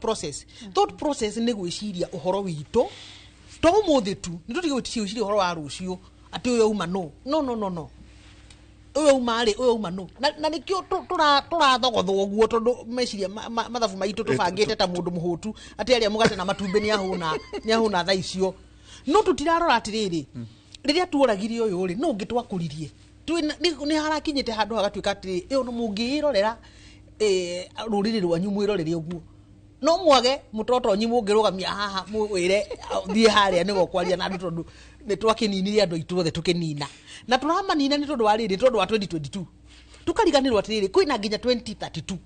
process nĩ gwĩciria ũhoro witũ to ũmũthĩ tu, nĩ tũtige gwĩciria ũhoro wa rũciũ atĩ ũyũ auma no no no no no ũyũ auma rĩ, ũyũ auma no na nĩkĩo tũrathogothwo ũguo, tondũ meciria mathabu maitũ tũbangĩte ta mũndũ mũhũtu atĩ arĩa mũgate na matumbĩ nĩ ahũna thaa icio. No tũtirarora atĩrĩrĩ, rĩrĩa tuoragire ũyũ rĩ, no ũngĩ twakũririe. Nĩ harakinyĩte handũ hagatuĩka atĩrĩ, ĩyo no mũngĩĩrorera rũrĩrĩ rwanyu, mwĩrorere ũguo, no mwage mũtotonyi mũngĩrũgamia haha mwĩre thiĩ harĩa nĩwe ũkwaria na andũ, tondũ nĩ twakĩninire andũ aitũ othe, tũkĩnina na tũramanina nĩ tondũ wa rĩrĩ, tondũ wa 2022 tukariganĩrwo atĩrĩrĩ, kwĩna nginya 2032.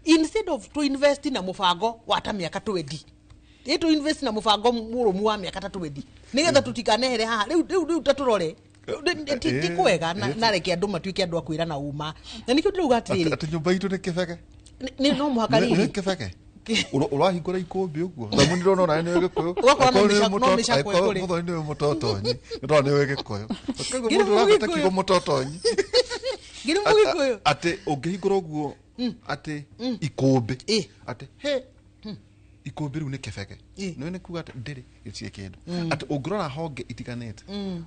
Instead of to invest na mũbango wa ta mĩaka 20, ĩ to invest na mũbango mũrũmu wa mĩaka ta 20, nĩgetha tũtikanehere haha rĩu ta tũrore. Ti kwega na reke andũ matuĩke andũ a kwĩrana ũma, na nĩkĩo ndĩrauga atĩrĩrĩ, atĩ nyũmba itũ nĩ kĩbege. Nĩ no mũhaka Nĩ rĩrĩ kĩbege. Ũrahingũra ikũmbĩ ũguo thamuni ndĩrona onawe nĩ gĩkũyũ. Ũgakora no Angĩkorwo nĩ no mĩcakwe angĩkorwo kũrĩ. Mũthoni nĩ mũtotonyi, nĩndona nĩ gĩkũyũ. Koguo Ngĩrĩ mũndũ ũragwĩta Mũgĩkũyũ. kiugo mũtotonyi. Ngĩrĩ Mũgĩkũyũ. Atĩ ũngĩhingũra ũguo atĩ ikũmbĩ, atĩ he ikũmbĩ rĩu nĩ kĩbege, nĩ kuga atĩ ndĩrĩ gĩtirĩ kĩndũ, atĩ ũngĩrora honge itiganĩte,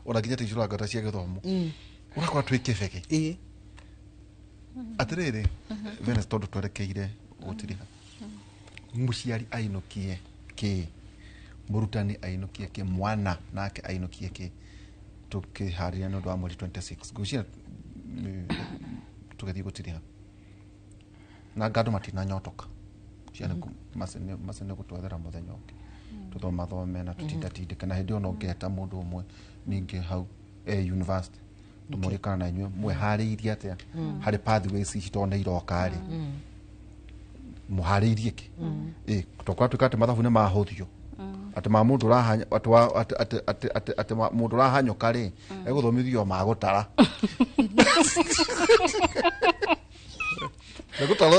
ona nginya ta icio ũrangata cia gĩthomo, ũrakora twĩ kĩbege. Atĩrĩrĩ Venice, tondũ twerekeire gũtiriha, mũciari ainũkie kĩ, mũrutani ainũkie kĩ, mwana nake ainũkie kĩ, tũkĩharĩria nĩ ũndũ wa mweri 26, ngwĩciria tũgĩthiĩ gũtiriha na ngandũ matinanyotoka ciana, mace nĩ gũtwethera mũthenya ũngĩ tũthomathome na tũtindatindĩke, na hĩndĩ ĩyo no ngeta mũndũ ũmwe ningĩ hau university, tũmũrie kana na inyuĩ mwĩharĩirie atĩa harĩ pathways ici, tondũ nĩ iroka rĩ, mũharĩirie kĩ? Ĩ tokora tuĩka atĩ mathabu nĩ mahũthio, atĩ ma mũndũ ũrahanya atĩ atĩ atĩ atĩ atĩ atĩ mũndũ ũrahanyũka rĩ, egũthomithio ma gũtara, egũtara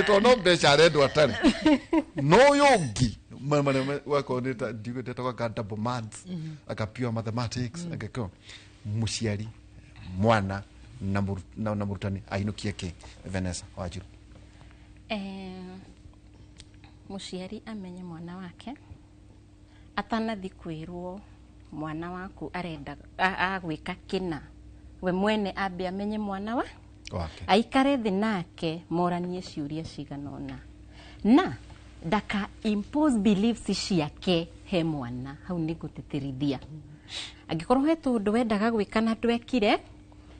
tondũ no mbeca arendwo atarĩ no ũyũ ũngĩ wakorwo nĩ ta ndiugĩte anga double maths, anga pure mathematics, anga mũciari, mwana na na mũrutani ainũkie kĩ? Vanessa Wanjiru. Mũciari amenye mwana wake atanathi kwĩrwo mwana waku arenda agwĩka kĩna, we mwene ambe amenye mwana wa wake, aikare thĩ nake moranie ciũria cigana ũna, na ndaka impose beliefs ciake he mwana. Hau nĩ ngũtĩtĩrithia, angĩkorwo he tũndũ wendaga gwĩka na ndwekire,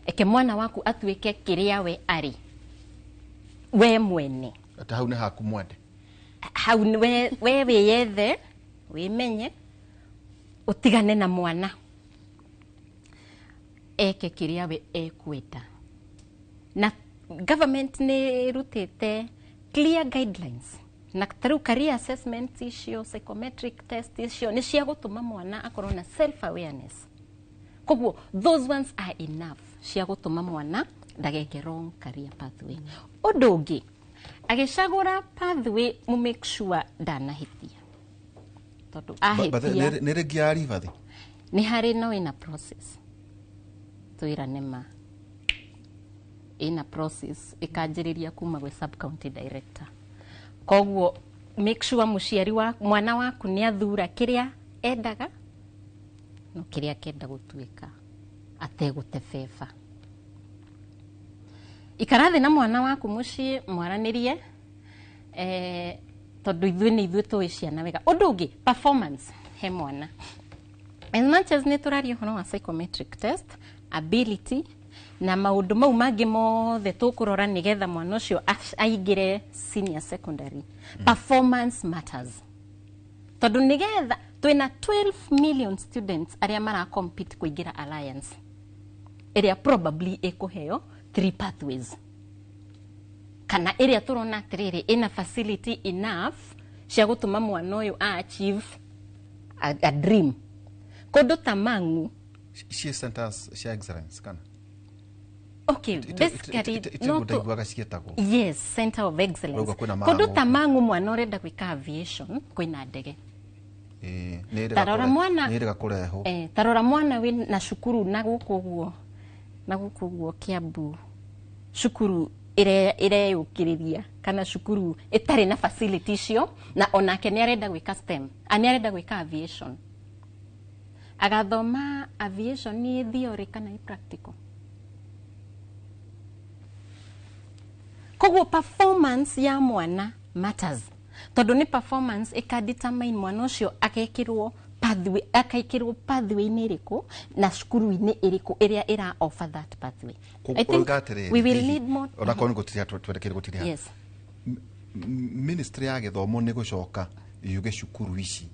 eke mwana waku atuĩke kĩrĩa we arĩ we mwene. Atĩ hau nĩ haku mwende. Hau nĩ we wĩyethe, wĩmenye, ũtigane na mwana eke kĩrĩa we ekwenda. Na government nĩ ĩrutĩte clear guidelines, na ta rĩu career assessment icio, psychometric test icio nĩ cia gũtũma mwana akorwo na self awareness. Koguo those ones are enough cia gũtũma mwana ndageke wrong career pathway. Ũndũ ũngĩ, agĩcagũra pathway, mu make sure ndanahĩtia, tondũ But ahĩtia nĩ rĩngĩ ya ribathi. Nĩ harĩ, no ĩna process, twĩrane ma ĩna process ĩkanjĩrĩria kuma gwĩ sub county director. Koguo make sure mũciari wa mwana waku nĩ athura kĩrĩa endaga, no kĩrĩa akenda gũtuĩka ategũte beba. Ikara thĩ na mwana waku mũciĩ mwaranĩrie, tondũ ithuĩ nĩ ithuĩ tũĩ ciana wega. Ũndũ ũngĩ, performance he mwana. As much as nĩ tũraria ũhoro wa psychometric test, ability na maũndũ mau mangĩ mothe tũkũrora nĩgetha mwana ũcio aingĩre senior secondary, performance matters, tondũ nĩgetha twĩna 12 million students arĩa mara compete kũingĩra Alliance ĩrĩa probably ĩkũheo three pathways, kana ĩrĩa tũrona atĩrĩrĩ ĩna facility enough cia gũtũma mwana ũyũ a achieve a dream kũndũ ta Mang'u. Ciĩ centers cia excellence kana? Okay, basically no no ndaiguaga ciĩtagwo. Yes, center of excellence. Ũrauga kwĩna Kũndũ Mang'u. ta Mang'u, mwana ũrenda gwĩka aviation, kwĩna ndege. Ĩĩ, nĩ ĩrĩga Tarora mwana nĩ ĩrĩga kũrehwo. Tarora mwana wĩ na cukuru na gũkũ ũguo, na gũkũ ũguo Kiambu, cukuru ĩreyũkĩrĩria kana cukuru ĩtarĩ na facility icio, na onake nĩ arenda gwĩka STEM, a nĩ arenda gwĩka aviation, agathoma aviation nĩ theory kana ĩ practical. Koguo performance ya mwana matters, tondũ nĩ performance ĩka determine mwana ũcio agekĩrwo pathway, akaikĩrwo pathway-inĩ ĩrĩkũ na cukuru-inĩ ĩrĩkũ ĩrĩa ĩra offer that pathway. I think Ũrauga atĩrĩrĩ, we will hihi, need more. Onakorwo nĩ gũtiriha twerekeire gũtiriha. Yes. Ministry ya gĩthomo nĩ gũcoka yuge cukuru ici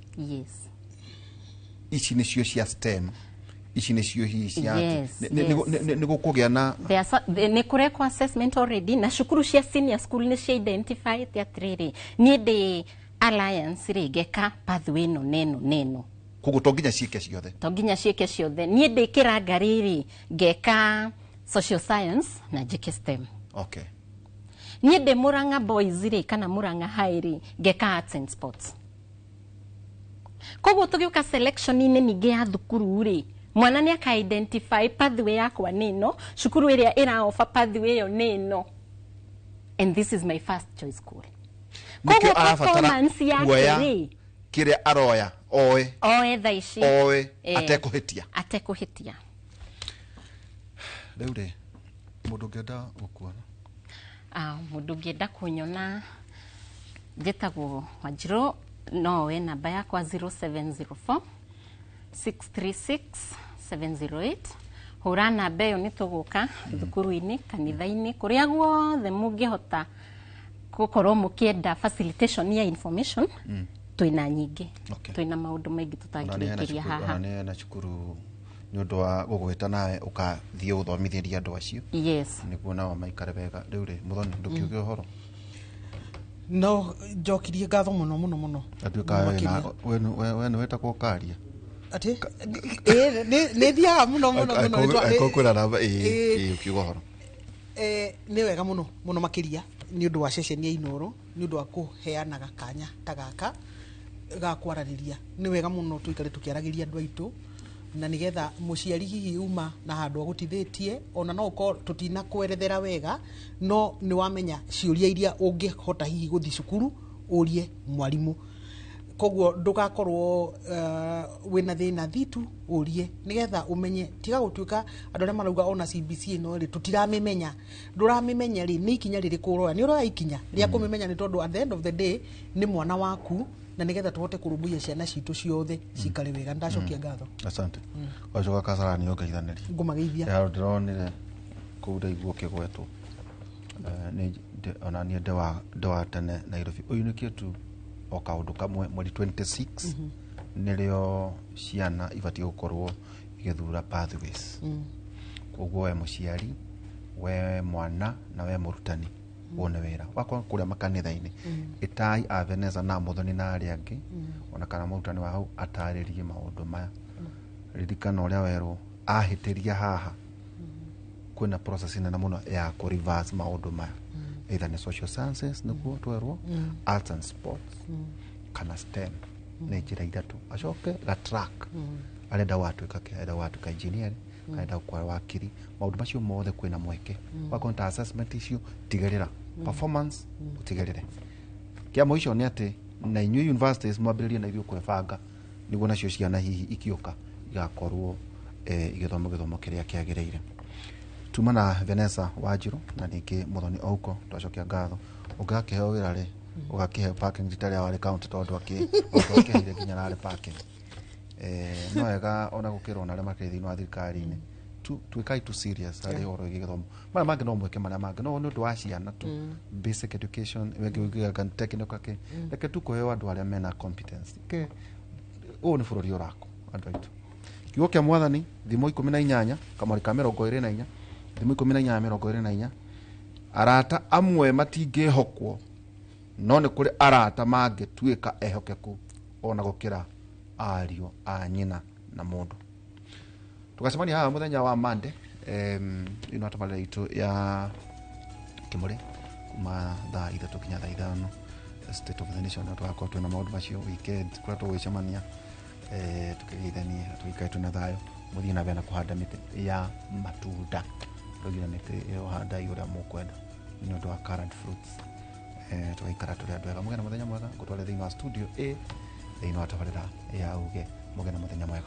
ici nĩcio cia STEM, ici nĩcio hihi cia nĩ gũkũgĩa na There are nĩ kũrekwo assessment already, na cukuru cia senior school nĩ cia identify atĩrĩrĩ, niĩ ndĩ Alliance rĩ, ngeka pathway ĩno na ĩno na ĩno. Koguo to nginya ciĩke ciothe. To nginya ciĩke ciothe. Niĩ ndĩ Kĩranga rĩrĩ, ngeka social science na njĩke STEM. Niĩ ndĩ Murang'a Boys rĩ, kana Murang'a High rĩ, ngeka arts and sports. Koguo tũgĩũka selection-inĩ ningĩ ya thukuru rĩ, mwana nĩ aka identify pathway yakwa nĩ ĩno, cukuru ĩrĩa ĩra offer pathway ĩyo nĩ ĩno, and this is my first choice school. Nĩkĩo Koguo arabatara performance yake kuoya rĩ, kĩrĩa aroya oe oe thaa ici oe atekũhĩtia. Atekũhĩtia. Rĩu rĩ, mũndũ ũngĩenda gũkuona? Ah, mũndũ ũngĩenda kũnyona, njĩtagwo Wanjirũ, no oe namba yakwa 0704 636 708. Hũra namba ĩyo, nĩ tũgũka thukuru-inĩ, kanitha-inĩ, kũrĩa guothe mũngĩhota gũkorwo mũkĩenda facilitation ya information. Twĩna nyingĩ, twĩna maũndũ maingĩ tũtangĩrĩkĩria haha. Ona nĩ hena cukuru nĩ ũndũ wa gũgwĩta nawe ũkathiĩ gũthomithĩria andũ acio nĩguo nao maikare wega. Rĩu rĩ, Mũthoni, ndũkiuge ũhoro. No njokirie ngatho mũno mũno mũno. Atuĩka Makĩria. we nĩ wĩtagwo karia. Atĩ ĩĩ, nĩ thiaga mũno mũno mũno. Angĩkorwo kwĩna namba Ĩĩ. ĩĩ, ũkiuga ũhoro. Nĩ wega mũno mũno makĩria nĩ ũndũ wa ceceni ya Inoro, nĩ ũndũ wa kũheanaga kanya ta gaka ga kwaranĩria. Nĩ wega mũno tũikare tũkĩaragĩria andũ aitũ, na nĩgetha mũciari hihi uma na handũ agũtithĩtie, ona no ũkorwo tũtinakwerethera wega, no nĩ wamenya ciũria iria ũngĩhota hihi gũthiĩ cukuru ũrie mwarimũ. Koguo ndũgakorwo wĩna thĩna thitu, ũrie nĩgetha ũmenye. Tiga gũtuĩka andũ arĩa marauga ona CBC ĩno rĩ, tũtiramĩmenya. Ndũramĩmenya rĩ, nĩ ikinya rĩrĩkũ ũroya? Nĩ ũroya ikinya rĩa kũmĩmenya, nĩ tondũ at the end of the day nĩ mwana waku, na nĩgetha tũhote kũrũmbũiya ciana citũ ciothe cikare wega. Ndacokia ngatho. Asante. Wacoka Kasarani ũngeithanĩria. Ngũmageithia. Ya ndĩronire kũu ndaigua ũkĩgwetwo. Nĩ ona niĩ ndĩ wa tene Nairobi. Ũyũ tu o kaũndũ kamwe, mweri 26 nĩrĩo ciana ibatiĩ gũkorwo igĩthura pathways. Koguo we mũciari, we mwana na we mũrutani, wone wĩra wakorwo kũrĩa makanitha-inĩ, ĩtai a Vanessa na Mũthoni na arĩa angĩ, ona kana mũrutani wa hau atarĩrie maũndũ maya. Ririkana ũrĩa werwo ahĩtĩria haha, kwĩna process nene mũno ya kũ reverse maũndũ maya, either nĩ social sciences nĩguo twerwo, arts and sports kana STEM, nĩ njĩra ithatũ. Acoke ga track arenda gwatuĩka kĩ, arenda gwatuĩka engineer, arenda gũkora wakiri, maũndũ macio mothe kwĩna mweke. Wakorwo ta assessment icio, tigĩrĩra performance ũtigĩrĩre. Kĩa mũico nĩ atĩ na inyuĩ universities mwambĩrĩrie na ithuĩ kwĩbanga nĩguo nacio ciana hihi ikĩũka igakorwo igĩthoma gĩthomo kĩrĩa kĩagĩrĩire. Tuma na Vanessa Wanjiru na ningĩ Muthoni Ouko, twacokia ngatho. Ũngĩgakĩheo wĩra rĩ, ũgakĩheo parking rita rĩa warĩ county, tondũ akĩheire nginya narĩ parking. No wega ona gũkĩrwo na arĩa makĩrĩ thĩinĩ wa thirikari-inĩ, tuĩkai tu serious harĩ ũhoro wĩgiĩ gĩthomo. Marĩa mangĩ no mwĩke marĩa mangĩ, no nĩ ũndũ wa ciana tu, basic education wĩngĩ technical kĩ, reke tu kũheo andũ arĩa mena competence. Ke ũyũ nĩ bũrũri ũrakwo, andũ aitũ. Kiugo kĩa mwathani, thimo 18 kamwari ka 24, thimo 18 24: arata amwe matingĩhokwo, no nĩ kũrĩ arata mangĩtuĩka ehokeku ona gũkĩra ariũ a nyina na mũndũ. Tũgacemania haha mũthenya wa Monday. Ino tabarĩra itũ ya Kĩmũrĩ kuma thaa 3 nginya thaa 5, State of the Nation, na tũgakorwo twĩna maũndũ macio weekend kũrĩa tũgwĩcemania, tũkĩgeithanie na tũgĩikare twĩna thayũ. Mũthiĩ na mbere na kũhanda mĩtĩ ya matunda. Rũgira mĩtĩ ĩyo, handai ũrĩa mũkwenda nĩ ũndũ wa current fruits. Tũgaikara tũrĩ andũ ega. Mũgĩe na mũthenya mwega. Ngũtware thĩinĩ wa studio A thĩinĩ wa tabarĩra ya uge. Mũgĩe na mũthenya mwega.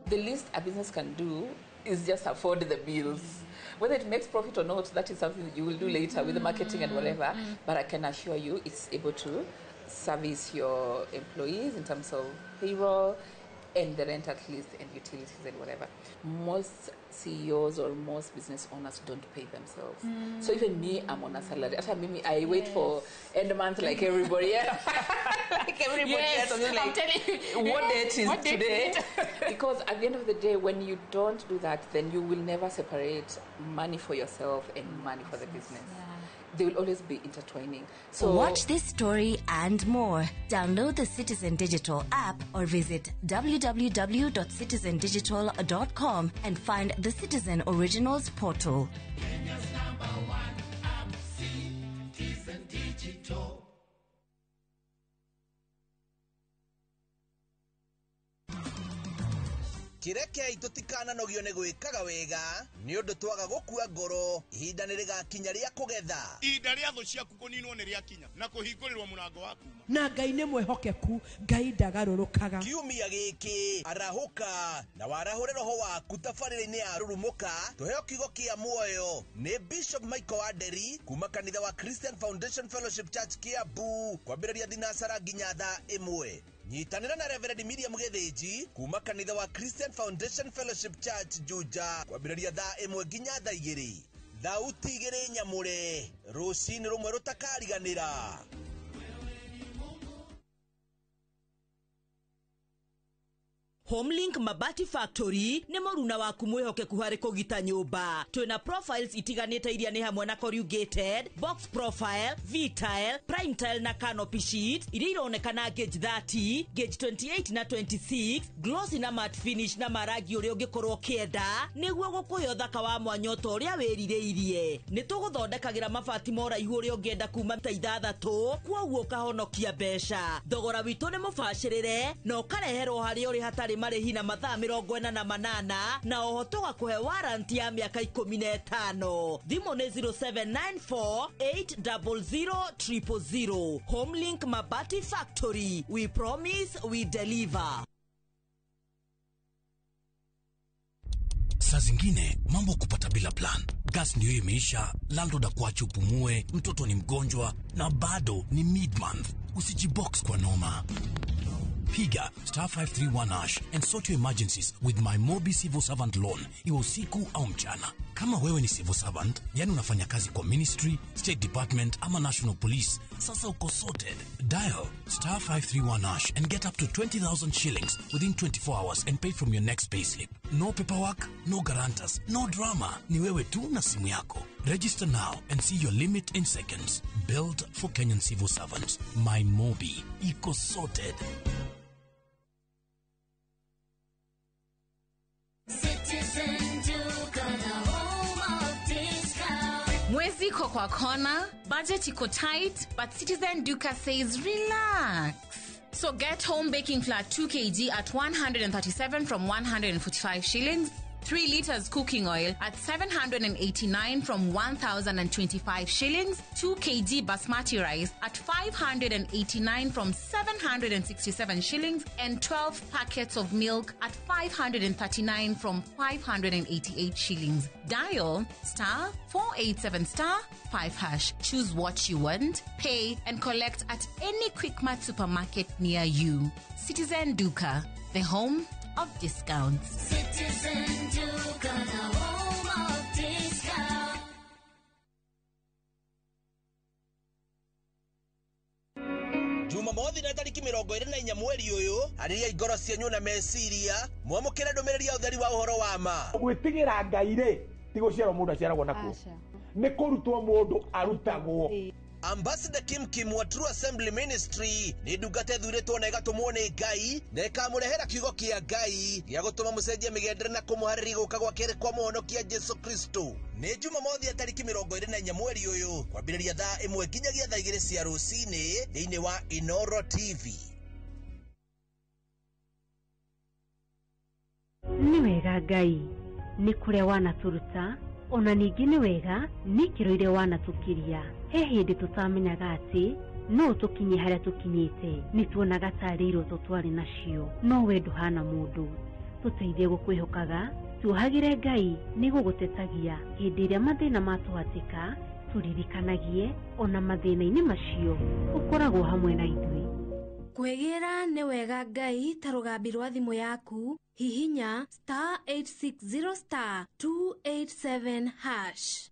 The least a business can do is just afford the bills. Whether it makes profit or not, that is something that you will do later with the marketing and whatever. But I can assure you it's able to service your employees in terms of payroll and the rent at least and utilities and whatever. Most CEOs or most business owners don't pay themselves. So even me, I'm on a salary. After me, I wait for end month like everybody else. Like everybody else. I'm just like, I'm telling you. What date is What date today? is it? Because at the end of the day, when you don't do that, then you will never separate money for yourself and money for the business. They will always be intertwining. So watch this story and more. Download the Citizen Digital app or visit www.citizendigital.com and find the Citizen Originals portal. Kenya's number one app, Citizen Digital. Kĩrekei tũtikananogio nĩ gwĩkaga wega nĩ ũndũ twaga gũkua ngoro, ihinda nĩ rĩgakinya rĩa kũgetha. Ihinda rĩa thũ ciaku kũninwo nĩ rĩakinya na kũhingũrĩrwo mũrango wa kuma. Na Ngai nĩ mwĩhokeku, Ngai ndagarũrũkaga. Kiumia gĩkĩ arahũka na warahũre roho waku tabarĩra-inĩ ya Rurumũka, tũheo kiugo kĩa muoyo nĩ Bishop Michael Wanderi kuma kanitha wa Christian Foundation Fellowship Church Kiambu, kwambĩrĩria thinacara nginya thaa 1. Nyitanĩra na Reverend Miriam Gĩthĩnji kuma kanitha wa Christian Foundation Fellowship Church Juja, kwambĩrĩria thaa 1 nginya thaa 2. Thauti igĩrĩ nyamũre, rũcinĩ rũmwe rũtakariganĩra. Homelink Mabati Factory nĩ mũruna waku mwĩhokeku harĩ kũgita nyũmba. Twĩna profiles itiganĩte iria nĩ hamwe na corrugated, box profile, V-tile, prime tile na canopy sheet iria ironekana gauge 30, gauge 28 na 26, glossy na matte finish na marangi ũrĩa ũngĩkorwo ũkĩenda nĩguo gũkũhe ũthaka wa mwanya ta ũrĩa wĩrirĩirie. Nĩ tũgũthondekagĩra mabati ma ũraihu ũrĩa ũngĩenda kuma ta 6, kwoguo ũkahonokia mbeca. Thogora witũ nĩ mũbacĩrĩre na ũkareherwo harĩa ũrĩ hatarĩ marĩhi na mathaa 48 na oho tũgakũhe warranty ya mĩaka 15. Thimũ nĩ 0794 800 000. Homelink Mabati Factory, we promise we deliver. Saa zingine mambo kupata bila plan. Gas ndio imeisha, landlord akuache upumue, mtoto ni mgonjwa na bado ni mid-month. Usijibox kwa noma. Piga *531# and sort your emergencies with my Mobi Civil Servant Loan, iwe usiku au mchana. Kama wewe ni civil servant, yani unafanya kazi kwa ministry, state department ama national police, sasa uko sorted. Dial *531# and get up to 20,000 shillings within 24 hours and pay from your next payslip. No paperwork, no guarantors, no drama. Ni wewe tu na simu yako. Register now and see your limit in seconds. Built for Kenyan civil servants. My Mobi. Iko sorted. Citizen Duka, the home of discount. Mwezi iko kwa kona, budget iko tight, but Citizen Duka says relax. So get home baking flour 2 kg at 137 from 145 shillings. 3 liters cooking oil at 789 from 1,025 shillings, 2 kg basmati rice at 589 from 767 shillings, and 12 packets of milk at 539 from 588 shillings. Dial star 487 star 5 hash. Choose what you want, pay, and collect at any Quickmart supermarket near you. Citizen Duka, the home of discounts. Citizen Duka, the home of discounts. Jumamothi na tariki 24 mweri uyu ariria ingoro cianyu na meciria mwamukire ndumiriri ya utheri wa uhoro wa ma. Gwitigira Ngai ri ti guciarwo mundu aciaragwo nakuo, ni kurutwo mundu arutagwo. Ambassador Kim Kim wa True Assembly Ministry ni ndungata ĩthuurĩtwo na ĩgatũmwo nĩ Ngai na ĩkamũrehera kiugo kĩa Ngai gĩa gũtũma mũcenjie mĩgendere na kũmũharĩria gũka gwa kerĩ kwa mũhonokia Jesu Kristo. Nĩ Jumamothi ya tariki 24 mweri ũyũ kwambĩrĩria thaa 1 nginyagia thaa 2 cia rũcinĩ thĩinĩ wa Inoro TV. Nĩ wega Ngai nĩ kũrĩa wanatũruta, ona ningĩ nĩ wega nĩ ikĩro iria wanatũkiria. He hĩndĩ tũtamenyaga atĩ no tũkinye harĩa tũkinyĩte, nĩ tuonaga tarĩ iroto twarĩ nacio, no we ndũhana mũndũ. Tũteithie gũkwĩhokaga, tuohagĩre Ngai nĩ gũgũtetagia hĩndĩ ĩrĩa mathĩna matũhatĩka, tũririkanagie ona mathĩna-inĩ macio ũkoragwo hamwe na ithuĩ. Kwĩgĩra nĩ wega Ngai ta rũgambi rwa thimũ yaku, hihinya star 860 star 287 hash.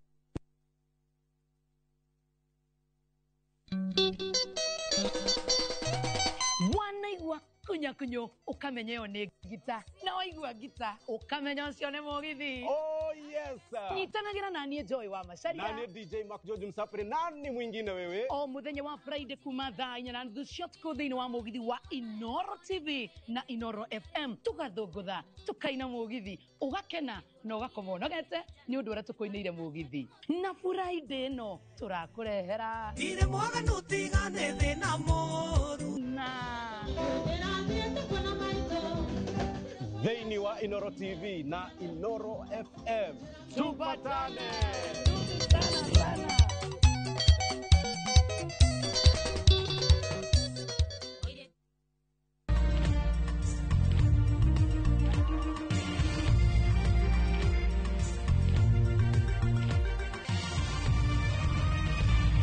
Wanaigua kunyakunyo ukamenya ĩyo nĩ ngita, na waigua ngita ukamenya ũcio nĩ mũgithi. Oh yes. Nyitanagĩra na niĩ Joy wa Macharia na niĩ DJ Mark George Msafiri. Nani mwingine wewe? O muthenya wa Friday kuma thaa 4:30 cia ũtukũ thĩinĩ wa mũgithi wa Inoro TV na Inoro FM, tũgathũngũtha tũkaina mũgithi, ũgakena na ũgakoma ũnogete nĩ ũndũ ũrĩa tũkũinĩire mũgithi. Na Friday ĩno tũrakũrehera Ndirĩ mwaganu tigane thĩna mũru na thĩinĩ wa Inoro TV na Inoro FM. Tupatane.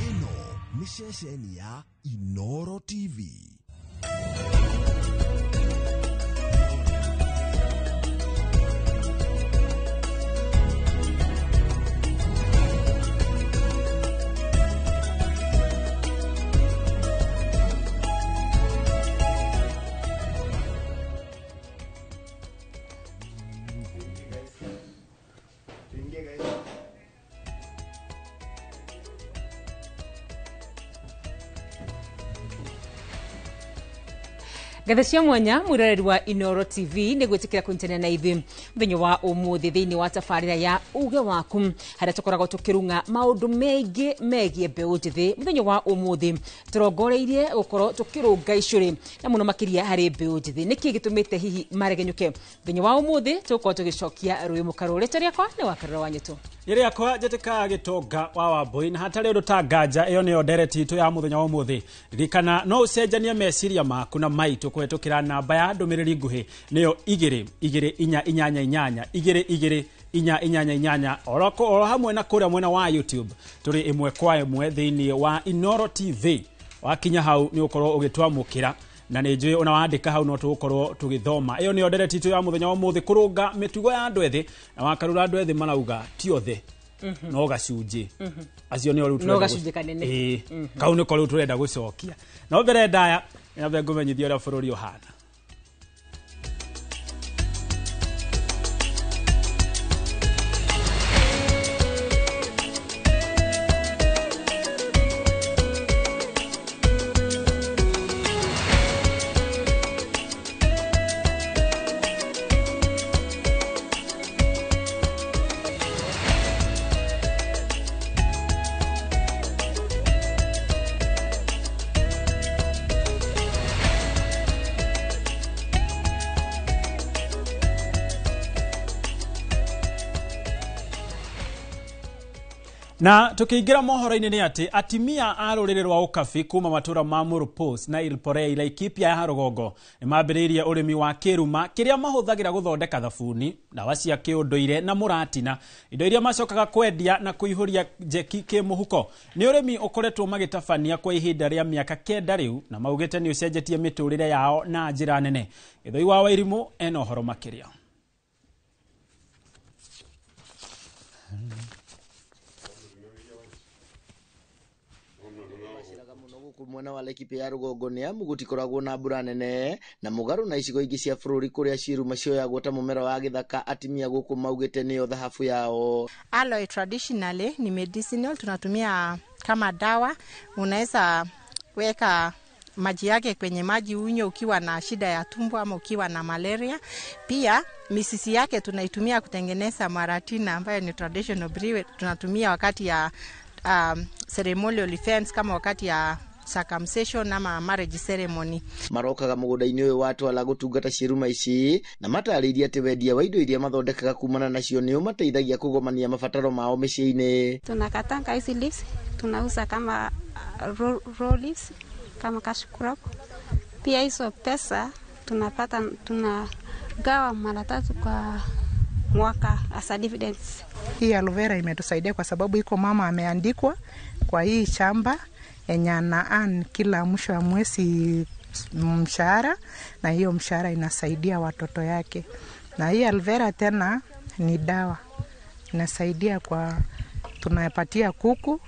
Ĩno nĩ ceceni ya Inoro TV. Ngatho cia mwanya mwiroreri wa Inoro TV nĩ gwĩtĩkĩra kũnyitanĩra na ithuĩ mũthenya wa ũmũthĩ thĩinĩ wa tabarĩra ya uge waku, harĩa tũkoragwo tũkĩrung'a maũndũ maingĩ megiĩ mbeũ njĩthĩ. Mũthenya wa ũmũthĩ tũrongoreirie gũkorwo tũkĩrũnga icũrĩ na mũno makĩria harĩ mbeũ njĩthĩ. Nĩkĩ gĩtũmĩte hihi maregenyũke? Mũthenya wa ũmũthĩ tũgũkorwo tũgĩcokia rũĩ mũkarũ. Rĩtwa rĩakwa nĩ Wakarũra wa Nyũtũ. Rĩakwa njĩtĩka Gĩtonga wa Wambui, na hatarĩ ũndũ ta nganja ĩyo nĩyo ndereti itũ ya mũthenya wa ũmũthĩ. Ririkana no ũcenjanie meciria maku na maitũ kũhetũkĩra namba ya ndũmĩrĩri nguhĩ nĩyo 2 2 4 8 8 2 2 4 8 8, oro hamwe na kũrĩa mwena wa YouTube tũrĩ 1 kwa 1 thĩinĩ wa Inoro TV. Wakinya hau nĩ ũkorwo ũgĩtwamũkĩra na nĩ njũĩ ona wandĩka hau no tũgũkorwo tũgĩthoma. Ĩyo nĩyo ndereti itũ ya mũthenya wa ũmũthĩ, kũrũnga mĩtugo ya andũ ethĩ. Na Wakarura andũ ethĩ marauga ti othe, no gacunjĩ. Acio nĩo rĩu no gacunjĩ kanene. Kau nĩko rĩu tũrenda gũcokia. No mbere ndaya nyambe ngũmenyithie ũrĩa bũrũri ũhana. Na tukiingira mohoro-inĩ nĩ atĩ atimia a rũrĩrĩ rwa Ũkabi kuma matũra ma Murupos na Ilporei Laikipia ya rũgongo nĩ mambĩrĩirie ũrĩmi wa kĩruma kĩrĩa mahũthagĩra gũthondeka thabuni, ndawa cia kĩũndũire na mũratina, indo iria macokaga kwendia na kũihũria njeki kĩmũhuko. Nĩ ũrĩmi ũkoretwo magĩtabania kwa ihinda rĩa mĩaka 9 rĩu na maugĩte nĩ ũcenjetie mĩtũrĩre yao na njĩra nene. Gĩthũi wa Wairimũ ena ũhoro makĩria. Mwena wa Laikipia ya rũgongo nĩ amu gũtikoragwo na mbura nene na mũgarũ na icigo ingĩ cia bũrũri kũrĩa ciĩruma cioyagwo ta mũmera wa gĩthaka, atimia gũkũ maugĩte nĩyo thahabu yao. Aloe traditionally ni medicinal, tunatumia kama dawa. Unaweza weka maji yake kwenye maji unywe ukiwa na shida ya tumbo ama ukiwa na malaria. Pia misisi yake tunaitumia kutengeneza maratina ambayo ni traditional brew, tunatumia wakati ya ceremonial events kama wakati ya circumcision ama marriage ceremony. Marokaga mũgũnda-inĩ ũyũ wa Twala gũtungata ciĩruma ici na matarĩirie atĩ wendia wa indo iria mathondekaga kumana nacio nĩ ũmateithagia kũgomania mabataro mao mĩciĩ-inĩ. Tunakatanga hizi leaves, tunauza kama raw leaves, kama cash crop. Pia hizo pesa tunapata, tunagawa mara 3 kwa mwaka as a dividends. Hii aloe vera imetusaidia kwa sababu iko mama ameandikwa kwa hii shamba yenye ana kila mwisho wa mwezi mshahara, na hiyo mshahara inasaidia watoto yake. Na hii aloe vera tena ni dawa, inasaidia kwa, tunapatia kuku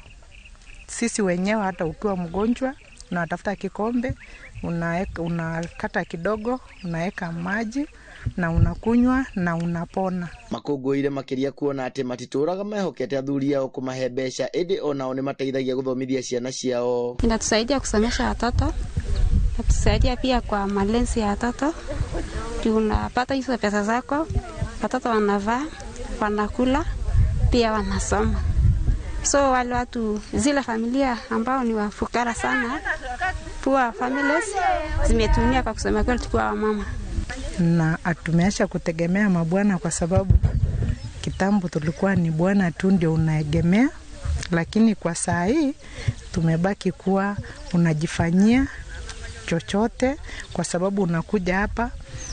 sisi wenyewe. Hata ukiwa mgonjwa unatafuta kikombe, unakata kidogo, unaweka maji na unakunywa na unapona. Makũngũĩire makĩria kuona atĩ matitũraga mehokete athuri ao kũmahe mbeca, ĩndĩ onao nĩ mateithagia gũthomithia ciana ciao. Inatusaidia kusomesha watoto, inatusaidia pia kwa malezi ya watoto. Tunapata hizo pesa zako, watoto wanavaa, wanakula, pia wanasoma. So wale watu zile familia ambao ni wafukara sana, poor families, zimetumia kwa kusema kweli tukiwa wamama. Na atumeacha kutegemea mabwana kwa sababu kitambo tulikuwa ni bwana tu ndio unaegemea, lakini kwa saa hii tumebaki kuwa unajifanyia chochote kwa sababu unakuja hapa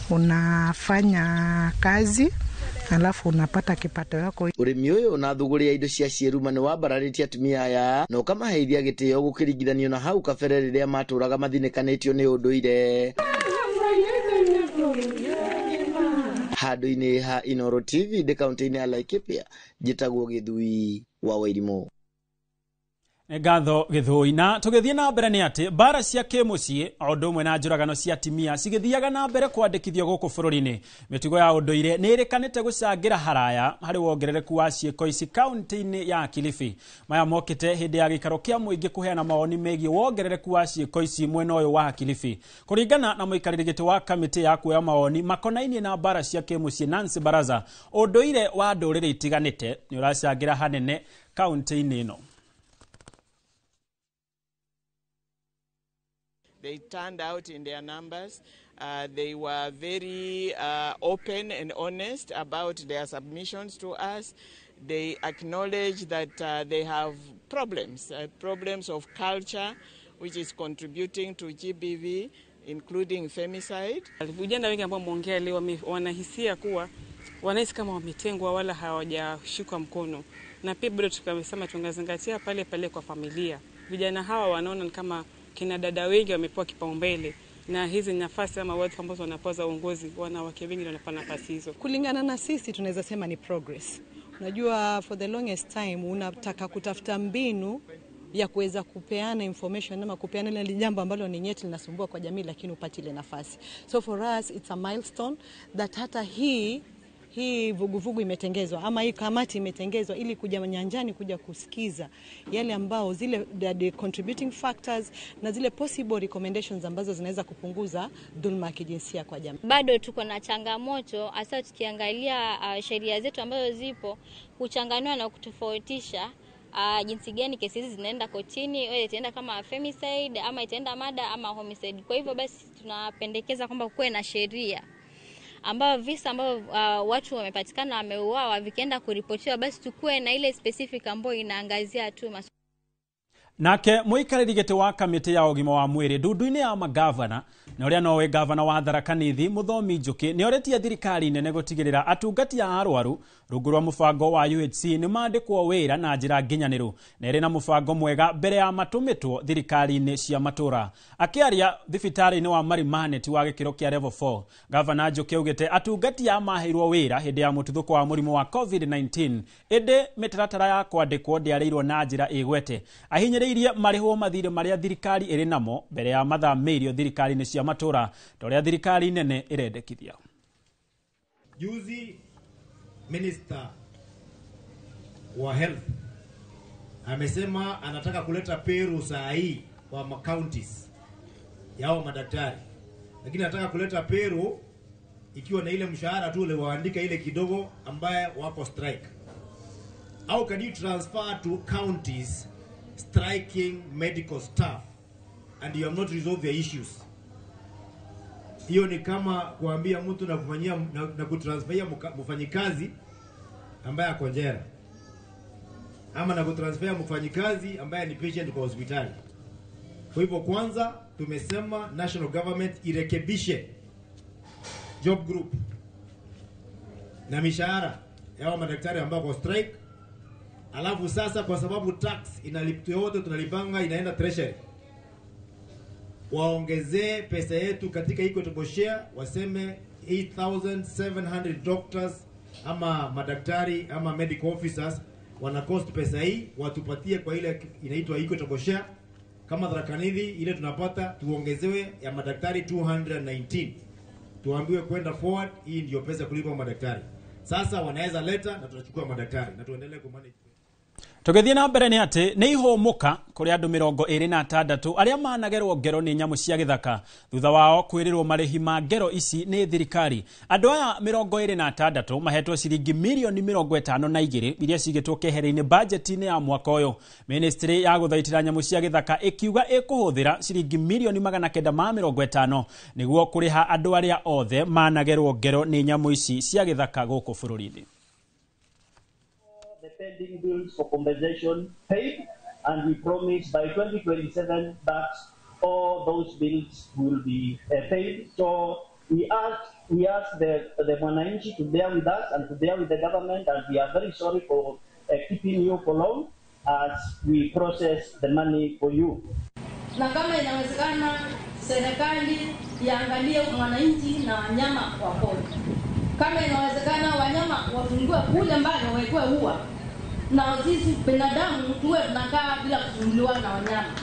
unafanya kazi alafu unapata kipato yako. Urimi uyu na thuguri ya indo cia ciĩruma nĩ wambararĩtie atumia aya na ũkamaheithia gĩtĩo gũkĩringithanio na hau kabere rĩrĩa matũraga mathinĩkanĩtio nĩ ũndũire. Handũ-inĩ ha Inooro TV ndĩ kaunti-inĩ ya Laikipia, njĩtagwo Gĩthui wa Wairimũ. Ngatho Gĩthũi. Na tũgĩthiĩ na mbere nĩ atĩ mbara cia kĩmũciĩ o ũndũ ũmwe na njũragano cia atimia cigĩthiaga na mbere kwandĩkithio gũkũ bũrũri-inĩ. Mĩtugo ya ũndũire nĩ ĩrĩkanĩte gũcangĩra haraya harĩ wongerereku wa ciĩko ici kaunti-inĩ ya Kilifi. Maya mokĩte hĩndĩ ya gĩikaro kĩa mũingĩ kũheana mawoni megiĩ wongerereku wa ciĩko ici mwena ũyũ wa Kilifi. Kũringana na mũikarĩri gĩtĩ wa kamĩtĩ ya kuoya mawoni makonainie na mbara cia kĩmũciĩ Nancy Baraza, ũndũire wa ndũrĩrĩ itiganĩte nĩ ũracangĩra hanene kaunti-inĩ ĩno. They turned out in their numbers. They were very open and honest about their submissions to us. They acknowledge that they have problems, problems of culture, which is contributing to GBV, including femicide. Vijana wengi ambao muongea leo wanahisia kuwa wanahisi kama wametengwa wala hawajashikwa mkono. Na pia bado tukasema tungazingatia pale pale kwa familia. Vijana hawa wanaona kama kina dada wengi wamepewa kipaumbele na hizi nafasi ama wadhifa ambazo wanapewa za uongozi, wanawake wengi wanapewa nafasi hizo. Kulingana na sisi tunaweza sema ni progress. Unajua, for the longest time unataka kutafuta mbinu ya kuweza kupeana information ama kupeana ile jambo ambalo ni nyeti linasumbua kwa jamii, lakini upati ile nafasi. So for us it's a milestone that hata hii vuguvugu imetengezwa ama hii kamati imetengezwa ili kuja nyanjani kuja kusikiza yale ambao zile the contributing factors na zile possible recommendations ambazo zinaweza kupunguza dhulma ya kijinsia kwa jamii. Bado tuko na changamoto hasa tukiangalia sheria zetu ambazo zipo kuchanganua na kutofautisha jinsi gani kesi hizi zinaenda kotini, wewe itaenda kama femicide ama itaenda murder ama homicide. Kwa hivyo basi tunapendekeza kwamba kuwe na sheria ambao visa ambao watu wamepatikana wameuawa vikienda kuripotiwa, basi tukue na ile specific ambayo inaangazia tu Nake muikarĩri gĩtĩ wa kamĩtĩ ya ũgima wa mwĩrĩ ndundu-inĩ ya magavana na ũrĩa nowe gavana wa Tharaka Nithi Mũthomi Njũkĩ nĩoretie thirikari nene gũtigĩrĩra atungati a arwaru rungu rwa mũbango wa UHC nĩ mandĩkwo wĩra na njĩra nginyanĩru na ĩrĩ na mũbango mwega mbere ya matũmĩtwo thirikari-inĩ cia matũra. Akĩaria thibitarĩ-inĩ wa Marimaneti wa gĩkĩro kĩa level 4, gavana Njũkĩ augĩte atungati a maheirwo wĩra hĩndĩ ya mũtuthũko wa mũrimũ wa COVID-19 ĩndĩ mĩtaratara ya kwandĩkwo ndĩarĩirwo na njĩra ĩgwete. Ahinyĩrĩirie marĩhwo mathirĩ marĩa thirikari ĩrĩ namo mbere ya mathamĩirio thirikari-inĩ cia matũra ta ũrĩa thirikari nene ĩrendekithia. Juzi Minister wa Health amesema anataka kuleta payroll saa hii kwa counties yao madaktari, lakini anataka kuleta payroll ikiwa na ile mshahara tu waandika ile kidogo ambaye wako strike. How can you transfer to counties striking medical staff and you have not resolved their issues? Hiyo ni kama kuambia mtu na kufanyia na kutransferia mfanyikazi ambaye ako jela, ama na kutransferia mfanyikazi ambaye ni patient kwa hospitali. Kwa hivyo kwanza tumesema national government irekebishe job group na mishahara ya madaktari ambao kwa strike. Alafu sasa kwa sababu tax inalipwa yote tunalipanga inaenda treasury, waongezee pesa yetu katika equitable share, waseme 8700 doctors ama madaktari ama medical officers wana cost pesa hii, watupatie kwa ile inaitwa equitable share. Kama Tharaka Nithi ile tunapata tuongezewe ya madaktari 219, tuambiwe kwenda forward hii ndio pesa kulipa madaktari. Sasa wanaweza leta na tunachukua madaktari na tuendelee kumanage. Tũgĩthiĩ na mbere nĩ atĩ nĩ ihũmũka kũrĩ andũ 26 arĩa managerwo ngero nĩ nyamũ cia gĩthaka thutha wao kwĩrĩrwo marĩhi ma ngero ici nĩ thirikari. Andũ aya 26 mahetwo ciringi mirioni 52 iria cigĩtwo keheri-inĩ bajeti-inĩ ya mwaka ũyũ. Ministry ya gũthaitĩra nyamũ cia gĩthaka ĩkiuga ĩkũhũthĩra ciringi mirioni 950 nĩguo kũrĩha andũ arĩa othe managerwo ngero nĩ nyamũ ici cia gĩthaka gũkũ bũrũri-inĩ. The pending bills for compensation paid, and we promise by 2027 that all those bills will be paid. So we ask the mwananchi to bear with us and to bear with the government, and we are very sorry for keeping you for long as we process the money for you. Na kama inawezekana serikali iangalie mwananchi na wanyama wa pori. Kama inawezekana wanyama wafungiwe kule mbali wawekwe ua, na sisi binadamu tuwe tunakaa bila kusumbuliwa na wanyama.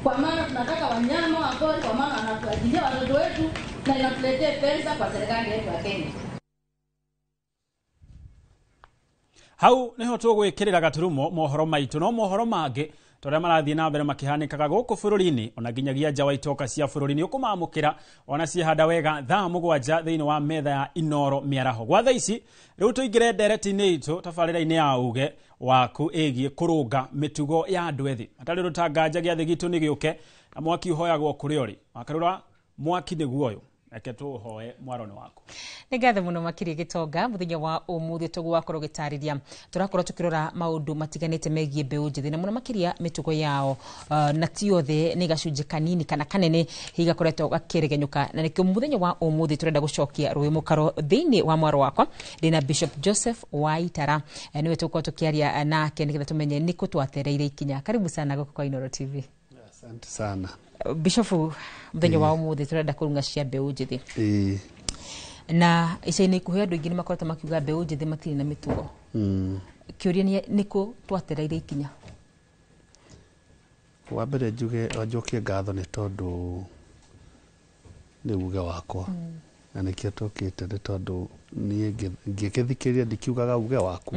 Kwa maana tunataka wanyama wa pori, kwa maana wanatuajilia watoto wetu na inatuletea pesa kwa serikali yetu ya Kenya. Hau niho tũgwĩkĩrĩra gaturumo mohoro maitũ no mohoro mangĩ torĩa marathiĩ na mbere makĩhanĩkaga gũkũ bũrũri-inĩ ona nginyagia nja wa itoka cia bũrũri nĩ ũkũmamũkĩra ona ciĩhanda wega thaa 7 thĩinĩ wa metha ya Inoro mĩaraho. Gwa thaa ici rĩu tũingĩre ndereti-inĩ itũ tabarĩra-inĩ ya uge waku ĩgiĩ kũrũnga mĩtugo ya andũ ethĩ. Hatarĩ rũtanganja gĩathĩ gitũ nĩ gĩũke na mwaki ũhoyagwo kũrĩa ũrĩ. Wakarũra mwaki nĩguo ũyũ. Reke tũũhoe mwaro-inĩ waku. Nĩ ngatho mũno makĩria Gĩtonga mũthenya wa ũmũthĩ tũgũgakorwo gĩtarĩria tũrakorwo tũkĩrora maũndũ matiganĩte megiĩ mbeũ njĩthĩ na mũno makĩria mĩtugo yao, na ti othe nĩ gacunjĩ kanini kana kanene hihi gakoretwo gakĩregenyũka, na nĩkĩo mũthenya wa ũmũthĩ tũrenda gũcokia rũĩ mũkaro thĩinĩ wa mwaro wakwa. Ndĩna Bishop Joseph Waitara, nĩwe tũgũkorwo tũkĩaria nake nĩgetha tũmenye nĩkũ twatereire ikinya. Karibu sana gũkũ kwa Inoro TV. Asante sana Bishop. Mũthenya wa ũmũthĩ tũrenda kũrunga cia mbeũ njĩthĩ na ica-inĩ ikuhĩ andũ aingĩ nĩ makoretwo makiuga mbeũ njĩthĩ matirĩ na mĩtugo. Kĩũria nĩkũ twatereire ikinya? Wa mbere njuge njokie ngatho nĩ tondũ nĩ uge wakwa na nĩkĩo tũkĩte, nĩ tondũ niĩ ngĩgĩthikĩrĩria ndikiugaga uge waku,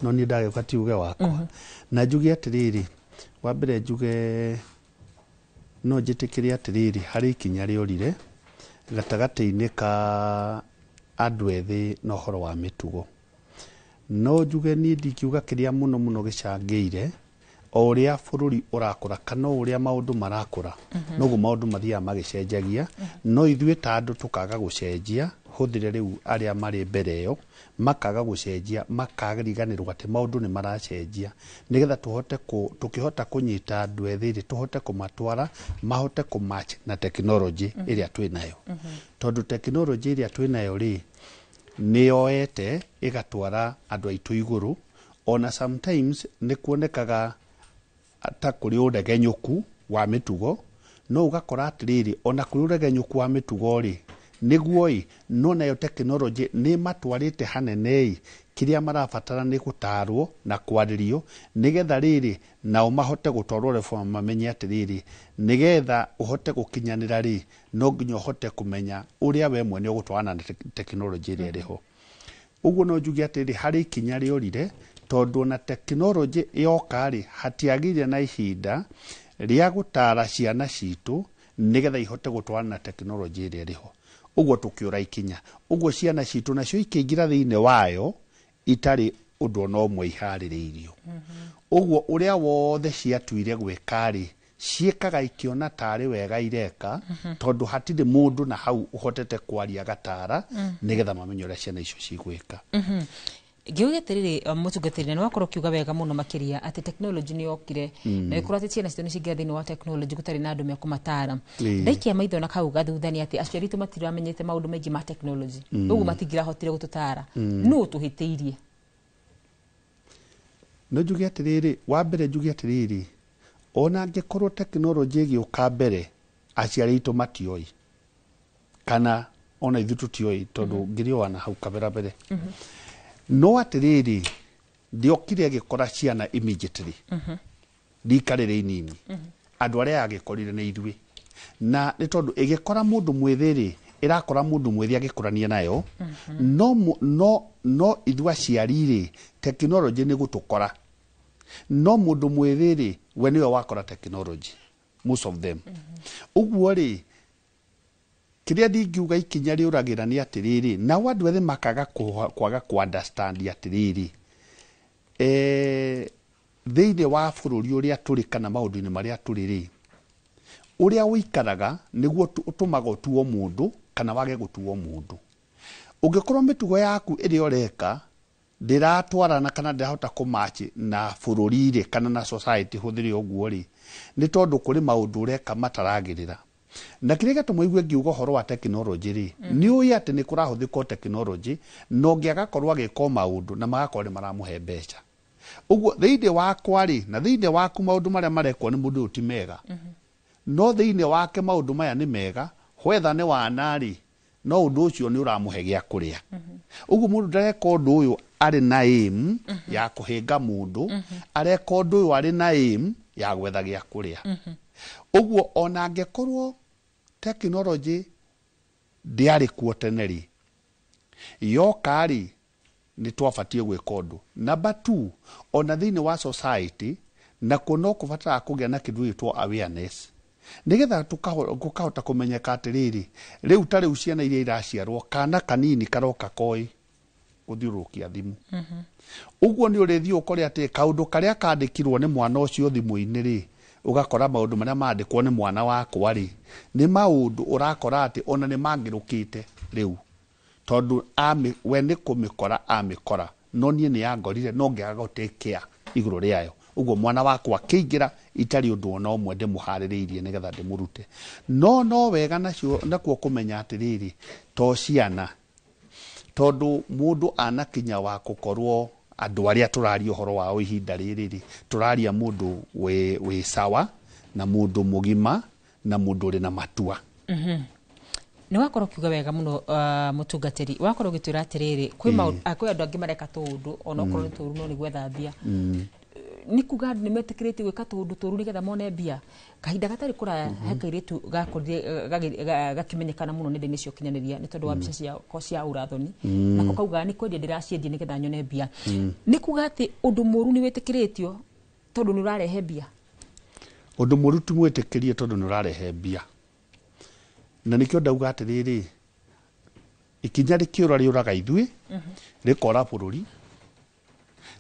no niĩ ndagĩũka ti uge wakwa. Na njuge atĩrĩrĩ, wa mbere njuge no njĩtĩkĩre atĩrĩrĩ, harĩ ikinya rĩorire gatagatĩ-inĩ ka andũ ethĩ na ũhoro wa mĩtugo. No njuge niĩ ndingiuga kĩrĩa mũno mũno gĩcangĩire O ũrĩa bũrũri ũrakũra kana o ũrĩa maũndũ marakũra, noguo maũndũ mathiaga magĩcenjagia, no ithuĩ ta andũ tũkaga gũcenjia. Hũthĩre rĩu arĩa marĩ mbere ĩyo makaga gũcenjia, makariganĩrwo atĩ maũndũ nĩ maracenjia, nĩgetha tũhote tũkĩhota kũnyita andũ ethĩ rĩ, tũhote kũmatwara mahote kũmatch na tekinoronjĩ ĩrĩa twĩ nayo, tondũ tekinoronjĩ ĩrĩa twĩ nayo rĩ, nĩ yoete ĩgatwara andũ aitũ igũrũ. Ona sometimes nĩ kuonekaga ta kũrĩ ũregenyũku wa mĩtugo, no ũgakora atĩrĩrĩ, ona kũrĩ ũregenyũku wa mĩtugo rĩ, nĩguo ĩ, no nayo tekinoronjĩ nĩ ĩmatwarĩte hanene ĩ. Kĩrĩa marabatara nĩ gũtarwo na kwarĩrio, nĩgetha rĩrĩ nao mahote gũtwarwo reform, mamenye atĩrĩrĩ, nĩgetha ũhote gũkinyanĩra rĩ, no nginya ũhote kũmenya ũrĩa we mwene ũgũtwarana na tekinoronjĩ ĩrĩa ĩrĩ ho. Ũguo no njuge atĩrĩ, harĩ ikinya rĩorire, tondũ ona tekinoronjĩ yoka rĩ, hatiagĩire na ihinda rĩa gũtara ciana citũ nĩgetha ihote gũtwarana na tekinoronjĩ ĩrĩa ĩrĩ ho. Ũguo tũkĩũra ikinya, ũguo ciana citũ nacio ikĩingĩra thĩinĩ wayo itarĩ ũndũ ona ũmwe iharĩrĩirio. Ũguo ũrĩa wothe ciatuire gwĩka rĩ, ciĩkaga ikĩona tarĩ wega ireka, tondũ hatirĩ mũndũ na hau ũhotete kwaria gatara nĩgetha mamenye ũrĩa ciana icio cigwĩka. Ngiuge atiriri, mutungatiri, na nĩwakorwo ũkiuga wega mũno makĩria atĩ technology nĩ yokire na ĩkorwo atĩ ciana citũ nĩ cingĩra thĩinĩ wa technology gũtarĩ na andũ mekũmatara. Ndaikia maitho na kau gathutha nĩ atĩ aciari aitũ matiramenyete maũndũ maingĩ ma technology, ũguo matingĩrahotire gũtũtara. Nũ tũhĩtĩirie? No njuge atĩrĩrĩ, wa mbere njuge atĩrĩrĩ, ona angĩkorwo tekinoronjĩ ĩgĩũka mbere aciari aitũ matioĩ, kana ona ithuĩ tũtioĩ, tondũ ngĩrĩ o na hau kabera mbere, no atĩrĩrĩ, ndĩokire ĩgĩkora ciana immediately rika rĩrĩ inini. Andũ arĩa agĩkorire nĩ ithuĩ, na nĩ tondũ ĩgĩkora mũndũ mwĩthĩ rĩ, ĩrakora mũndũ mwĩthĩ agĩkũrania nayo. No no ithuĩ aciari rĩ, tekinoronjĩ nĩ gũtũkora, no mũndũ mwĩthĩ rĩ, we nĩwe wakora tekinoronjĩ, most of them. Ũguo rĩ, kĩrĩa ndingiuga ikinya rĩũragĩra nĩ atĩrĩrĩ, nao andũ ethĩ makaga kwaga ku understand atĩrĩrĩ, thĩinĩ wa bũrũri ũrĩa tũrĩ kana maũndũ-inĩ marĩa tũrĩ rĩ, ũrĩa ũikaraga nĩguo ũtũmaga ũtuo mũndũ kana wage gũtuo mũndũ. Ũngĩkorwo mĩtugo yaku ĩrĩa ũreka ndĩratwarana kana ndĩrahota kũmatch na bũrũri rĩ, kana na society, hũthĩre ũguo rĩ, nĩ tondũ kũrĩ maũndũ ũreka mataragĩrĩra. Na kĩrĩa gĩatũma igue ngiuga ũhoro wa tekinoronjĩ rĩ, nĩ ũĩ atĩ nĩ kũrahũthĩka tekinoronjĩ, na ũngĩ agakorwo agĩka o maũndũ na magakorwo nĩ maramũhe mbeca. Ũguo thĩinĩ wakwa rĩ, na thĩinĩ waku, maũndũ marĩa marekwo nĩ mũndũ ũyũ ti mega, no thĩinĩ wake maũndũ maya nĩ mega, whether nĩ wana rĩ, no ũndũ ũcio nĩ ũramũhe gĩa kũrĩa. Ũguo mũndũ ndareka ũndũ ũyũ arĩ na aim ya kũhĩnga mũndũ, areka ũndũ ũyũ arĩ na aim ya gwetha gĩa kũrĩa. Ũguo ona angĩkorwo tekinoronjĩ ndĩarĩ kuo tene rĩ, yoka rĩ, nĩ twabatiĩ gwĩka ũndũ. Number two, ona thĩinĩ wa society nakuo no kũbataraga kũgĩa na kĩndũ gĩtwo awareness, nĩgetha gũkahota kũmenyeka atĩrĩrĩ, rĩu ta rĩu ciana iria iraciarwo, kana kanini karoka koĩ gũthiũrũrũkia thimũ. Ũguo nĩ ũrĩthiĩ ũkore atĩ kaũndũ karĩa kandĩkirwo nĩ mwana ũcio thimũ-inĩ rĩ, ũgakora maũndũ marĩa mandĩkwo nĩ mwana wakwa rĩ, nĩ maũndũ ũrakora atĩ ona nĩ mangĩrũkĩte rĩu, tondũ we nĩ kũmĩkora amĩkora, no niĩ nĩ yangorire no ngĩaga gũ take care igũrũ rĩayo. Ũguo mwana wakwa akĩingĩra itarĩ ũndũ ona ũmwe ndĩmũharĩrĩirie nĩgetha ndĩmũrute. No wega nacio nakuo kũmenya atĩrĩrĩ, to ciana, tondũ mũndũ anakinya wa gũkorwo andũ arĩa tũraria ũhoro wao ihinda rĩrĩ rĩ, tũraria mũndũ wĩ sawa na mũndũ mũgima na mũndũ ũrĩ na matua. Nĩ wakorwo ũkiuga wega mũno, mũtungatĩri, wakorwo ũgĩtwĩra atĩrĩrĩ, kwĩ kwĩ andũ angĩ mareka tũũndũ onokorwo nĩ tũũru no nĩ gwetha mbia. Nĩ kuga andũ nĩ metĩkĩrĩtie gwĩka tũũndũ tũũru nĩgetha mone mbia. Kahinda gatarĩ kũraya, he kairĩtu gakorire gakĩmenyekana mũno nenda-inĩ cia ũkinyanĩria nĩ tondũ wa mbica ciako cia ũrathoni, nako kauga nĩ kwendia ndĩraciendia nĩgetha nyone mbia. Nĩ kuga atĩ ũndũ mũũru nĩ wĩtĩkĩrĩtio tondũ nĩ ũrarehe mbia? Ũndũ mũũru ti mwĩtĩkĩrie tondũ nĩ ũrarehe mbia, na nĩkĩo ndauga atĩrĩrĩ, ikinya rĩkĩũra rĩũraga ithuĩ, rĩkora bũrũri,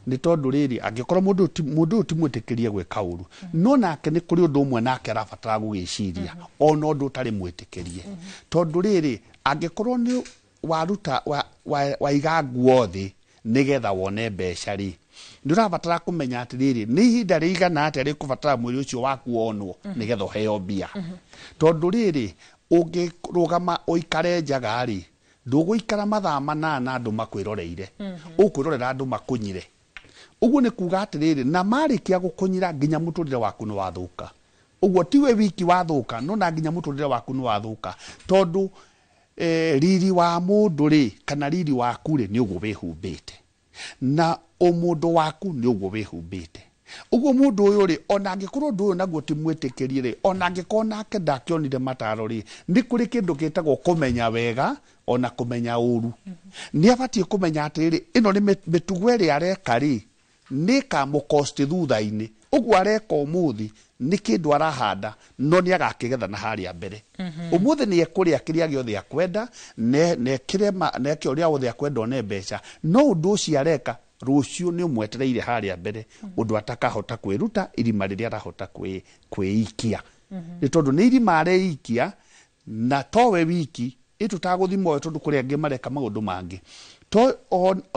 Nĩ tondũ rĩrĩ, angĩkorwo mũndũ ũyũ ti mwĩtĩkĩrie gwĩka ũru, no nake nĩ kũrĩ ũndũ ũmwe nake arabatara gũgĩciria ona ũndũ ũtarĩ mwĩtĩkĩrie. Tondũ rĩrĩ, angĩkorwo nĩ waruta waiga nguo thĩ nĩgetha wone mbeca rĩ, nĩ ũrabatara kũmenya atĩrĩrĩ, nĩ ihinda rĩigana atĩa rĩkũbatara mwĩrĩ ũcio waku wonwo nĩgetha ũheo mbia. Tondũ rĩrĩ, ũngĩrũgama ũikare njaga rĩ, ndũgũikara mathaa 8 andũ makwĩroreire, ũkwĩrorera andũ makũnyire. Ũguo nĩ kuga atĩrĩrĩ, na marĩkia gũkũnyira nginya mũtũrĩre waku nĩ wathũka. Ũguo tiwe wiki wathũka, no na nginya mũtũrĩre waku nĩ wathũka. Tondũ riri wa mũndũ rĩ, kana riri waku rĩ, nĩ ũguo wĩhumbĩte, na ũmũndũ waku nĩ ũguo wĩhumbĩte. Ũguo mũndũ ũyũ rĩ, ona angĩkorwo ũndũ ũyũ naguo ti mwĩtĩkĩrie rĩ, ona angĩkorwo nake ndakĩonire mataro rĩ, nĩ kũrĩ kĩndũ gĩtagwo kũmenya wega ona kũmenya ũru. Nĩ abatiĩ kũmenya atĩrĩrĩ, ĩno nĩ mĩtugo ĩrĩa areka rĩ, nĩ ĩkamũkosti thutha-inĩ. Ũguo areka ũmũthĩ nĩ kĩndũ arahanda, no nĩ agakĩgetha na harĩa mbere. Ũmũthĩ nĩ ekũrĩa kĩrĩa gĩothe akwenda, neke ũrĩa wothe akwenda one mbeca, no ũndũ ũcio areka rũciũ nĩ ũmwetereire harĩa mbere, ũndũ atakahota kwĩruta irima rĩrĩa arahota kwĩikia. Nĩ tondũ nĩ irima areikia, na towe wiki, ĩtũtagũthima ũyũ tondũ kũrĩ angĩ mareka maũndũ mangĩ. To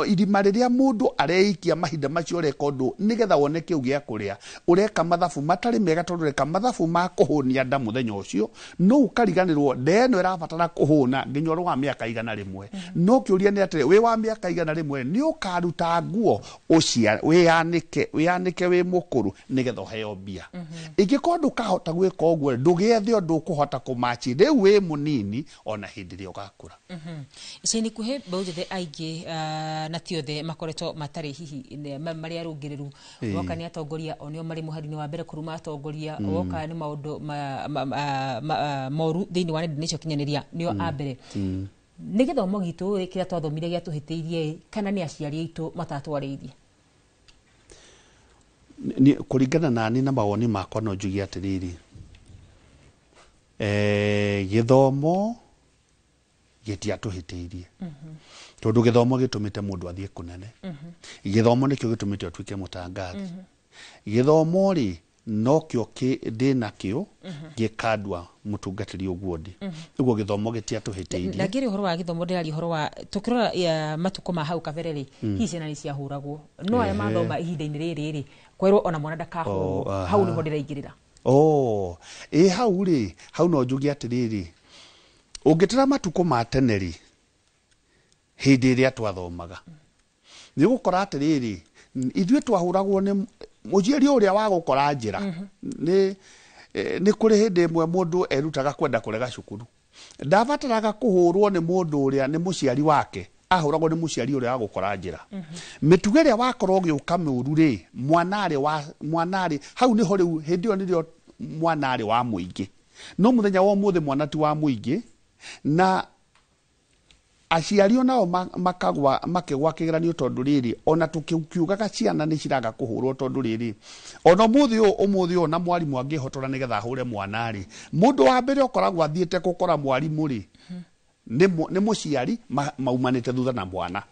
irima rĩrĩa mũndũ areikia mahinda macio ũreka ũndũ nĩgetha wone kĩu gĩa kũrĩa, ũreka mathabu matarĩ mega tondũ ũreka mathabu ma kũhũnia nda mũthenya ũcio, no ũkariganĩrwo nda ĩno ĩrabatara kũhũna nginya ũrĩ wa mĩaka 100. No kĩũria nĩ atĩrĩ, wĩ wa mĩaka 100 nĩ ũkaruta nguo wĩyanĩke wĩ mũkũrũ nĩgetha ũheo mbia. Ingĩkorwo ndũkahota gwĩka ũguo, ndũgĩethe ũndũ ũkũhota kũmachi rĩu wĩ mũnini ona hĩndĩ ĩrĩa ũgakũra. Ica-inĩ ikuhĩ mbeũ njĩthĩ aingĩ na ti othe makoretwo matarĩ hihi marĩ arũngĩrĩru. Woka nĩ atongoria o nĩo marĩ mũhari-inĩ wa mbere kũruma atongoria, woka nĩ maũndũ moru thĩinĩ wa nenda cia ũkinyanĩria nĩo a mbere. Nĩ gĩthomo gitũ rĩ kĩrĩa twathomire gĩatũhĩtĩirie kana nĩ aciari aitũ matatwarĩirie? Kũringana na niĩ na mawoni makwa no njuge atĩrĩrĩ, gĩthomo gĩtiatũhĩtĩirie. Tondũ gĩthomo gĩtũmĩte mũndũ athiĩ kũnene. Gĩthomo nĩkĩo gĩtũmĩte ũtuĩke mũtangathi. Gĩthomo rĩ, nokĩo ndĩnakĩo gĩkandua mũtungatĩri ũguo ndĩ. Ũguo gĩthomo gĩtiatũhĩtĩirie. Na ngĩrĩ ũhoro wa gĩthomo ndĩraria ũhoro wa tũkĩrora matukũ ma hau kabere rĩ, hihi ciana nĩ ciahũragwo. No aya mathoma ihinda-inĩ rĩrĩ rĩ, kwerwo ona mwana ndakahũrwo. Hau nĩho ndĩraingĩrĩra. Hau rĩ, hau no njuge atĩrĩrĩ, ũngĩtara matukũ ma tene rĩ, hĩndĩ ĩrĩa twathomaga, nĩ ũgũkora atĩrĩrĩ, ithuĩ twahũragwo nĩ mũciari ũrĩa wa gũkora njĩra. Nĩ kũrĩ hĩndĩ ĩmwe mũndũ erutaga kwenda kũrega cukuru. Ndabataraga kũhũrwo nĩ mũndũ ũrĩa nĩ mũciari wake, ahũragwo nĩ mũciari ũrĩa wa gũkora njĩra. Mĩtugo ĩrĩa wakorwo ũgĩũka mĩũru rĩ, mwanarĩ hau nĩho rĩu hĩndĩ ĩyo nĩrĩo mwanarĩ wa mũingĩ. No mũthenya wa ũmũthĩ mwana ti wa mũingĩ, na aciari onao makagwa makĩgwa kĩgeranio tondũ rĩrĩ, ona tũkiugaga ciana nĩ ciraga kũhũrwo tondũ rĩrĩ, ona ũmũthĩ ũyũ na mwarimũ angĩhotora nĩgetha ahũre mwana rĩ, mũndũ wa mbere ũkoragwo athiĩte gũkora mwarimũ rĩ, nĩ mũciari maumanĩte thutha na mwana,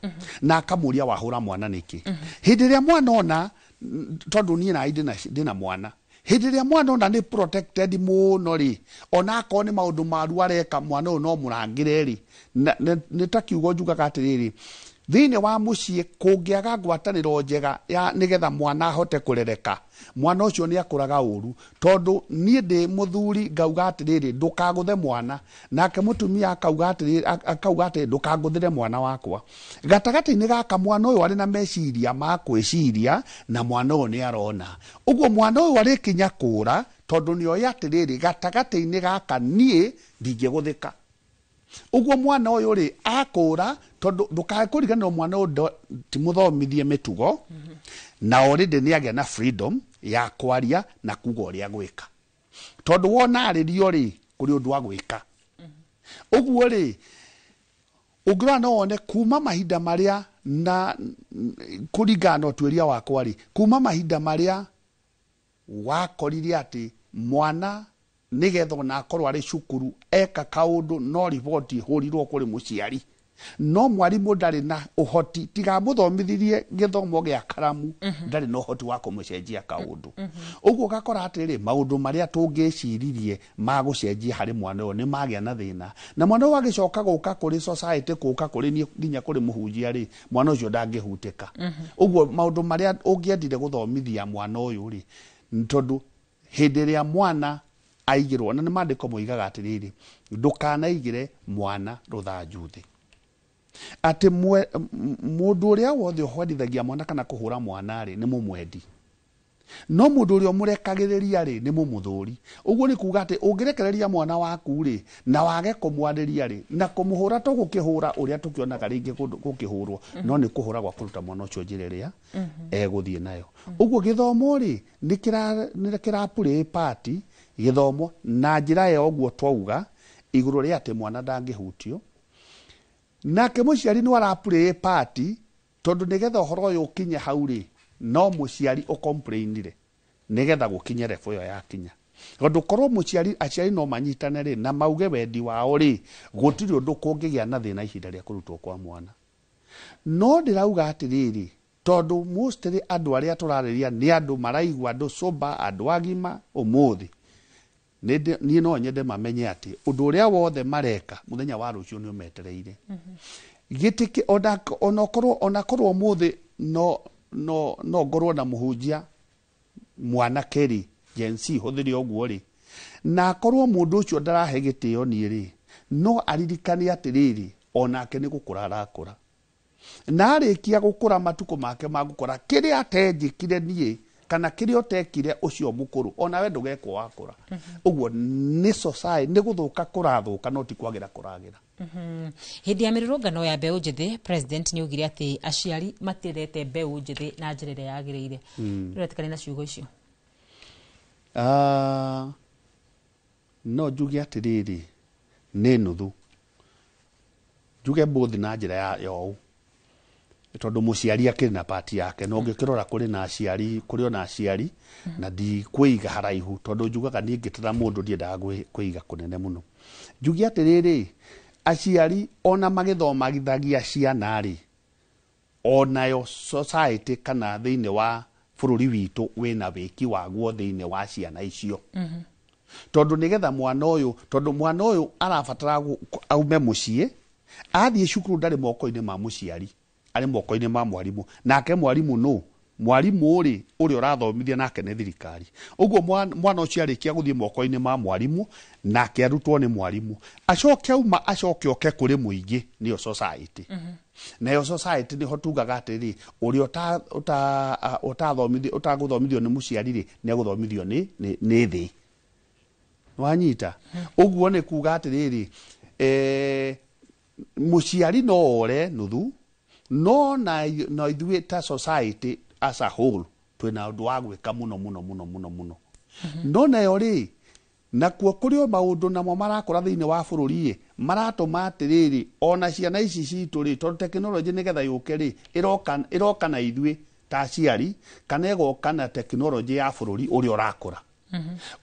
na akamũria wahũra mwana nĩkĩ. Hĩndĩ ĩrĩa mwana ona, tondũ niĩ na ndĩna mwana, hĩndĩ ĩrĩa mwana ona nĩ protected mũno rĩ, ona akorwo nĩ maũndũ maru areka mwana ũyũ no mũrangĩre rĩ, nĩ ta kiugo njugaga atĩrĩrĩ, thĩinĩ wa mũciĩ kũngĩaga ngwatanĩro njega ya nĩgetha mwana ahote kũrereka, mwana ũcio nĩ akũraga ũru. Tondũ niĩ ndĩ mũthuri ngauga atĩrĩrĩ, ndũkagũthe mwana, nake mũtumia akauga atĩrĩrĩ, ndũkangũthĩre mwana wakwa. Gatagatĩ-inĩ gaka mwana ũyũ arĩ na meciria ma kwĩciria, na mwana ũyũ nĩ arona. Ũguo mwana ũyũ arĩkinya kũra, tondũ nĩ oĩ atĩrĩrĩ, gatagatĩ-inĩ gaka niĩ ndingĩgũthĩka. Ũguo mwana ũyũ rĩ, akũra, tondũ ndũkae kũriganĩrwo mwana ũyũ ti mũthomithie mĩtugo, na already nĩ agĩa na freedom ya kwaria na kuga ũrĩa gwĩka. Tondũ wona arĩrio rĩ, kũrĩ ũndũ wa gwĩka. Ũguo rĩ, ũngĩrora no wone kuma mahinda marĩa na kũringana na ũtuĩria wakwa rĩ, kuma mahinda marĩa wakorire atĩ mwana nĩgetha ona akorwo arĩ cukuru eka kaũndũ no riboti ĩhũrirwo kũrĩ mũciari. No mwarimũ ndarĩ na ũhoti, tiga amũthomithirie gĩthomo gĩa karamu, ndarĩ na ũhoti wa kũmũcenjia kaũndũ. Ũguo ũgakora atĩrĩ, maũndũ marĩa tũngĩciririe ma gũcenjia harĩ mwana ũyũ nĩ magĩa na thĩna, na mwana ũyũ agĩcoka gũka kũrĩ society, gũka kũrĩ niĩ nginya kũrĩ mũhunjia rĩ, mwana ũcio ndangĩhutĩka. Ũguo maũndũ marĩa ũngĩendire gũthomithia mwana ũyũ rĩ, tondũ hĩndĩ ĩrĩa mwana aigĩrwo, na nĩ maandĩko moigaga atĩrĩrĩ, ndũkanaigĩre mwana rũthanju thĩ, atĩ mũndũ ũrĩa wothe ũhwendithagia mwana kana kũhũra mwana rĩ, nĩ mũmwendi, no mũndũ ũrĩa ũmũrekagĩrĩria rĩ, nĩ mũmũthũri. Ũguo nĩ kuga atĩ ũngĩrekereria mwana waku rĩ, na wage kũmwarĩria rĩ, na kũmũhũra, to gũkĩhũra ũrĩa tũkĩonaga rĩngĩ gũkĩhũrwo, no nĩ kũhũra gwa kũruta mwana ũcio njĩra ĩrĩa egũthiĩ nayo. Ũguo gĩthomo rĩ, nĩ kĩra play part gĩthomo na njĩra ya ũguo twauga igũrũ rĩa atĩ mwana ndangĩhutio. Nake mũciari nĩ ara play part, tondũ nĩgetha ũhoro ũyũ ũkinye hau rĩ, no mũciari ũcomplainire nĩgetha gũkinye level ĩyo yakinya. Tondũ korwo mũciari, aciari no manyitane rĩ, na mauge wendi wao rĩ, gũtirĩ ũndũ kũngĩgĩa na thĩna ihinda rĩa kũrutwo kwa mwana. No ndĩrauga atĩrĩrĩ, tondũ mostly andũ arĩa tũrarĩria nĩ andũ maraigua, andũ sober, andũ agima ũmũthĩ, niĩ no nyende mamenye atĩ ũndũ ũrĩa wothe mareka mũthenya wa rũciũ nĩ ũmetereire. Gĩtĩ onakorwo onakorwo ũmũthĩ no ngorwo na mũhunjia mwanake rĩ, Gen Z hũthĩre ũguo rĩ, na akorwo mũndũ ũcio ndarahe gĩtĩo niĩ rĩ, no aririkane atĩrĩrĩ, onake nĩ gũkũra arakũra, na arĩkia gũkũra matukũ make ma gũkũra, kĩrĩa atenjĩkire niĩ kana kĩrĩa ũtekire ũcio mũkũrũ, onawe ndũgekwo wakũra. Ũguo nĩ society nĩ gũthũka kũrathũka, no ti kwagĩra kũragĩra. Hĩndĩ ya mĩrũrũngano ya mbeũ njĩthĩ, president nĩ augire atĩ aciari matirerete mbeũ njĩthĩ na njĩra ĩrĩa yagĩrĩire. Ũretĩkania na ciugo icio? No njuge atĩrĩrĩ, nĩ nuthu njuge both na njĩra ya ũũ, tondũ mũciari akĩrĩ na part yake, na ũngĩkĩrora kũrĩ na aciari, kũrĩ ona aciari, na ndikwĩiga haraihu, tondũ njugaga niĩ ngĩtara mũndũ ndiendaga kwĩiga kũnene mũno. Njuge atĩrĩrĩ, aciari ona magĩthomithagia ciana rĩ, onayo society kana thĩinĩ wa bũrũri witũ wĩna wĩki waguo thĩinĩ wa ciana icio. Tondũ nĩgetha mwana ũyũ, tondũ mwana ũyũ arabatara aume mũciĩ athiĩ cukuru, ndarĩ moko-inĩ ma mũciari, arĩ moko-inĩ ma mwarimũ. Nake mwarimũ nũ? Mwarimũ rĩ, ũrĩa ũrathomithia nake nĩ thirikari. Ũguo mwana ũcio arĩkia gũthiĩ moko-inĩ ma mwarimũ, nake arutwo nĩ mwarimũ, acoke auma, acoke oke kũrĩ mũingĩ, nĩyo society. Nayo society nĩho tugaga atĩrĩ, ũrĩa ũtathomithio, ũtagũthomithio nĩ mũciari rĩ, nĩ agũthomithio nĩ thĩ. Wanyita? Ũguo nĩ kuga atĩrĩrĩ, mũciari no ore nuthu, no na ithuĩ ta society as a whole twĩna ũndũ wa gwĩka mũno mũno mũno mũno mũno. No nayo rĩ, nakuo kũrĩ o maũndũ namo marakũra thĩinĩ wa bũrũri ĩ, maratũma atĩrĩrĩ, ona ciana ici citũ rĩ, tondũ tekinoronjĩ nĩgetha yũke rĩ, ĩroka na ithuĩ ta aciari, kana ĩgoka na tekinoronjĩ ya bũrũri ũrĩa ũrakũra.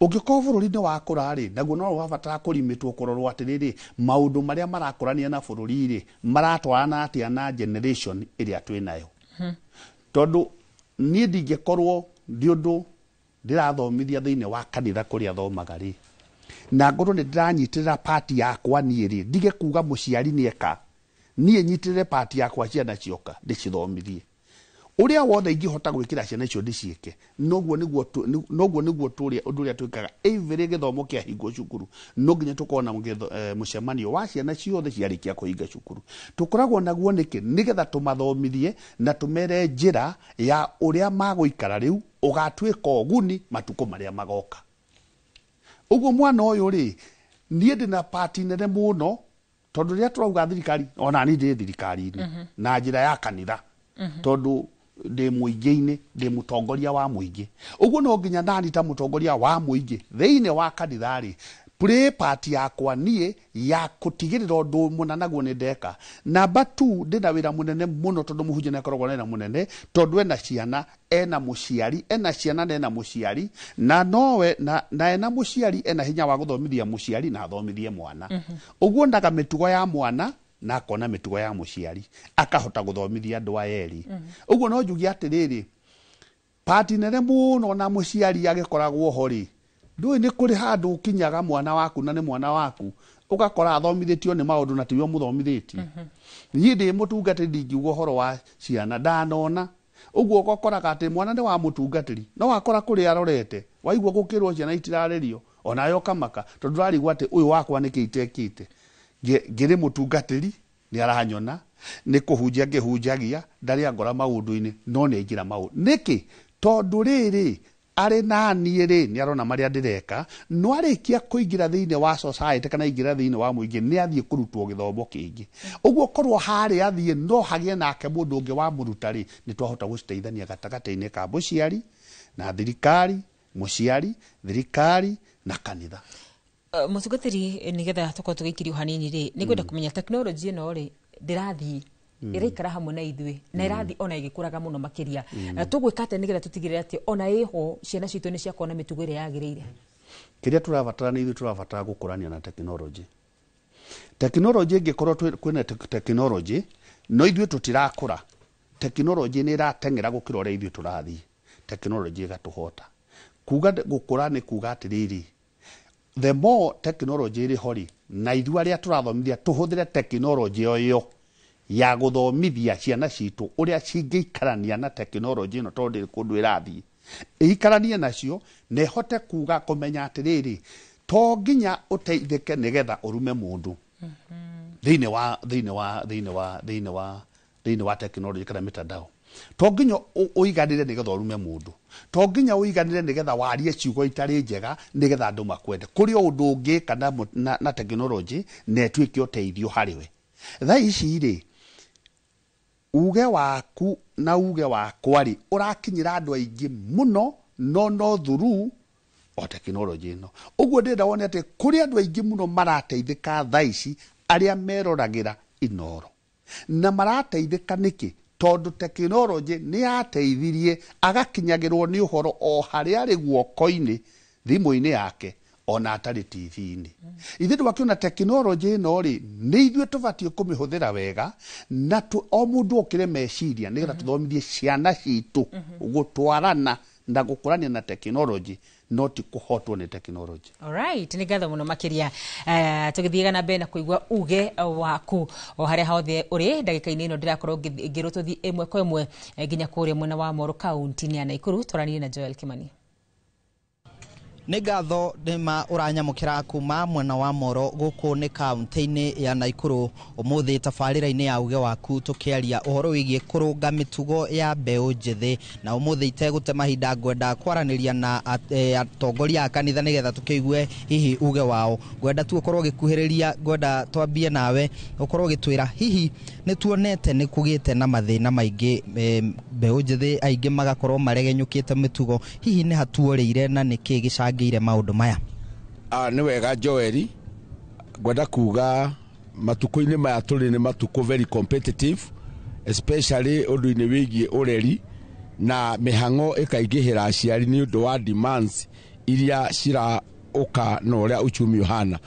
Ũngĩkorwo bũrũri nĩ wakũra rĩ, naguo no ũrabatara kũrimĩtwo kũrorwo atĩrĩrĩ, maũndũ marĩa marakũrania na bũrũri rĩ, maratwarana atĩa na generation ĩrĩa twĩ nayo. Tondũ niĩ ndingĩkorwo ndĩ ũndũ ndĩrathomithia thĩinĩ wa kanitha kũrĩa thomaga rĩ, na ngorwo nĩ ndĩranyitĩrĩra part yakwa niĩ rĩ, ndige kuga mũciari nĩeka, niĩ nyitĩrĩre part yakwa ciana cioka ndĩcithomithie. Ũrĩa wothe ingĩhota gwĩkĩra ciana icio ndĩciĩke, noguo nĩguo noguo nĩguo tũrĩa ũndũ ũrĩa twĩkaga. Every gĩthomo kĩahingwo cukuru, no nginya tũkorwo na mũcemanio wa ciana ciothe ciarĩkia kũhinga cukuru. Tũkoragwo naguo nĩkĩ? Nĩgetha tũmathomithie na tũmere njĩra ya ũrĩa magũikara rĩu ũgatuĩka ũguni matukũ marĩa magoka. Ũguo mwana ũyũ rĩ, niĩ ndĩna part nene mũno, tondũ rĩrĩa tũrauga thirikari, ona niĩ ndĩ thirikari-inĩ na njĩra ya kanitha, tondũ ndĩ mũingĩ-inĩ, ndĩ mũtongoria wa mũingĩ. Ũguo no nginya nani ta mũtongoria wa mũingĩ thĩinĩ wa kanitha rĩ, play part yakwa niĩ ya kũtigĩrĩra ũndũ mũna naguo nĩ ndeka. Number 2, ndĩna wĩra mũnene mũno, tondũ mũhunjia nĩ akoragwo na wĩra mũnene, tondũ ena ciana, ena mũciari, ena ciana na ena mũciari, na nowe, na ena mũciari ena hinya wa gũthomithia mũciari na athomithie mwana. Ũguo ndaga mĩtugo ya mwana Na akona mĩtugo ya mũciari, akahota gũthomithia andũ aya erĩ. Ũguo no njuge atĩrĩrĩ, pati nene mũno na mũciari agĩkoragwo ho rĩ, ndũĩ nĩ kũrĩ handũ ũkinyaga mwana waku na nĩ mwana waku, ũgakora athomithĩtio nĩ maũndũ na tiwe ũmũthomithĩtie. Niĩ ndĩ mũtungatĩri, ndingiuga ũhoro wa ciana ndanona ũguo. Ũgakoraga atĩ mwana nĩ wa mũtungatĩri, no wakora kũrĩa arorete, waigua gũkĩrwo ciana itirarerio, onawe ũkamaka tondũ ndũrarigwo atĩ ũyũ wakwa nĩkĩ itekĩte. Ngĩrĩ mũtungatĩri, nĩ aranyona nĩ kũhunjia ngĩhunjagia, ndarĩ angora maũndũ-inĩ, no nĩ aingĩra maũndũ. Nĩkĩ? Tondũ rĩrĩ arĩ naniĩ rĩ, nĩ arona marĩa ndĩreka, no arĩkia kũingĩra thĩinĩ wa society kana aingĩra thĩinĩ wa mũingĩ, nĩ athiĩ kũrutwo gĩthomo kĩngĩ. Ũguo korwo harĩa athiĩ no hagĩe nake mũndũ ũngĩ wa mũruta rĩ, nĩ twahota gũciteithania gatagatĩ-inĩ ka mũciari na thirikari, mũciari, thirikari na kanitha. Mũtungatĩri, nĩgetha tũkorwo tũgĩikirio hanini rĩ, nĩ ngwenda kũmenya tekinoronjĩ ĩno rĩ ndĩrathiĩ ĩraikara hamwe na ithuĩ na ĩrathiĩ ona ĩgĩkũraga mũno makĩria. Tũgwĩka atĩa nĩgetha tũtigĩrĩre atĩ ona ĩho ciana citũ nĩ ciakorwo na mĩtugo ĩrĩa yagĩrĩire? Kĩrĩa tũrabatara nĩ ithuĩ tũrabatara gũkũrania na tekinoronjĩ. Tekinoronjĩ ĩngĩkorwo kwĩna tekinoronjĩ no ithuĩ tũtirakũra, tekinoronjĩ nĩ ĩrateng'era gũkĩra ũrĩa ithuĩ tũrathiĩ, tekinoronjĩ ĩgatũhota. Kuga gũkũra nĩ kuga atĩrĩrĩ, the more tekinoronjĩ ĩrĩ ho rĩ, na ithuĩ arĩa tũrathomithia tũhũthĩre tekinoronjĩ o ĩyo ya gũthomithia ciana citũ ũrĩa cingĩikarania na tekinoronjĩ ĩno, tondũ ndĩrĩ kũndũ ĩrathiĩ, ĩikaranie nacio na ĩhote kuga kũmenya atĩrĩrĩ, to nginya ũteithĩke nĩgetha ũrume mũndũ thĩinĩ wa tekinoronjĩ kana mitandao. To nginya ũiganĩre nĩgetha ũrume mũndũ, to nginya ũiganĩre nĩgetha warie ciugo itarĩ njega nĩgetha andũ makwende. Kũrĩ o ũndũ ũngĩka na tekinoronjĩ na ĩtuĩke ũteithio harĩ we. Thaa ici rĩ, uge waku na uge wakwa rĩ, ũrakinyĩra andũ aingĩ mũno, no through o tekinoronjĩ ĩno. Ũguo ndĩrenda wone atĩ kũrĩ andũ aingĩ mũno marateithĩka thaa ici arĩa meroragĩra Inoro. Na marateithĩka nĩkĩ? Tondũ tekinoronjĩ nĩ yateithirie agakinyagĩrwo nĩ ũhoro o harĩa arĩ guoko-inĩ, thimũ-inĩ yake, ona atarĩ TV-inĩ. Ithuĩ twakĩona tekinoronjĩ ĩno rĩ, nĩ ithuĩ tũbatiĩ kũmĩhũthĩra wega na o mũndũ okĩre meciria nĩgetha tũthomithie ciana citũ gũtwarana na gũkũrania na tekinoronjĩ, no ti kũhotwo nĩ tekinoronjĩ. Alright, nĩ ngatho mũno makĩria. Tũgĩthiaga na mbere na kũigua uge waku o harĩa hothe ũrĩ ndagĩka-inĩ ĩno, ndĩrakorwo ngĩrwo tũthiĩ ĩmwe kwa ĩmwe nginya kũrĩa mwena wa Moro, kaunti-inĩ ya Nakuru, twaranĩrie na Joel Kimani. Nĩ ngatho nĩma ũranyamũkĩra kuma mwena wa Moro, gũkũ nĩ kaunti-inĩ ya Nakuru. Ũmũthĩ tabarĩra-inĩ ya uge waku tũkĩaria ũhoro wĩgiĩ kũrũnga mĩtugo ya mbeũ njĩthĩ, na ũmũthĩ itegũte mahinda ngwenda kwaranĩria na atongoria a kanitha nĩgetha tũkĩigue hihi uge wao. Ngwenda tu ũkorwo ũgĩkuhĩrĩria, ngwenda twambie nawe ũkorwo ũgĩtwĩra hihi nĩ tuonete nĩ kũgĩte na mathĩna maingĩ, mbeũ njĩthĩ aingĩ magakorwo maregenyũkĩte mĩtugo, hihi nĩ hatuorĩire na nĩkĩ gĩcangĩire maũndũ maya? Nĩ wega Joeli, ngwenda kuga matukũ-inĩ maya tũrĩ nĩ matukũ very competitive, especially ũndũ-inĩ wĩgiĩ ũreri, na mĩhang'o ĩkaingĩhĩra aciari nĩ ũndũ wa demands iria ciraũka na ũrĩa uchumi ũhana.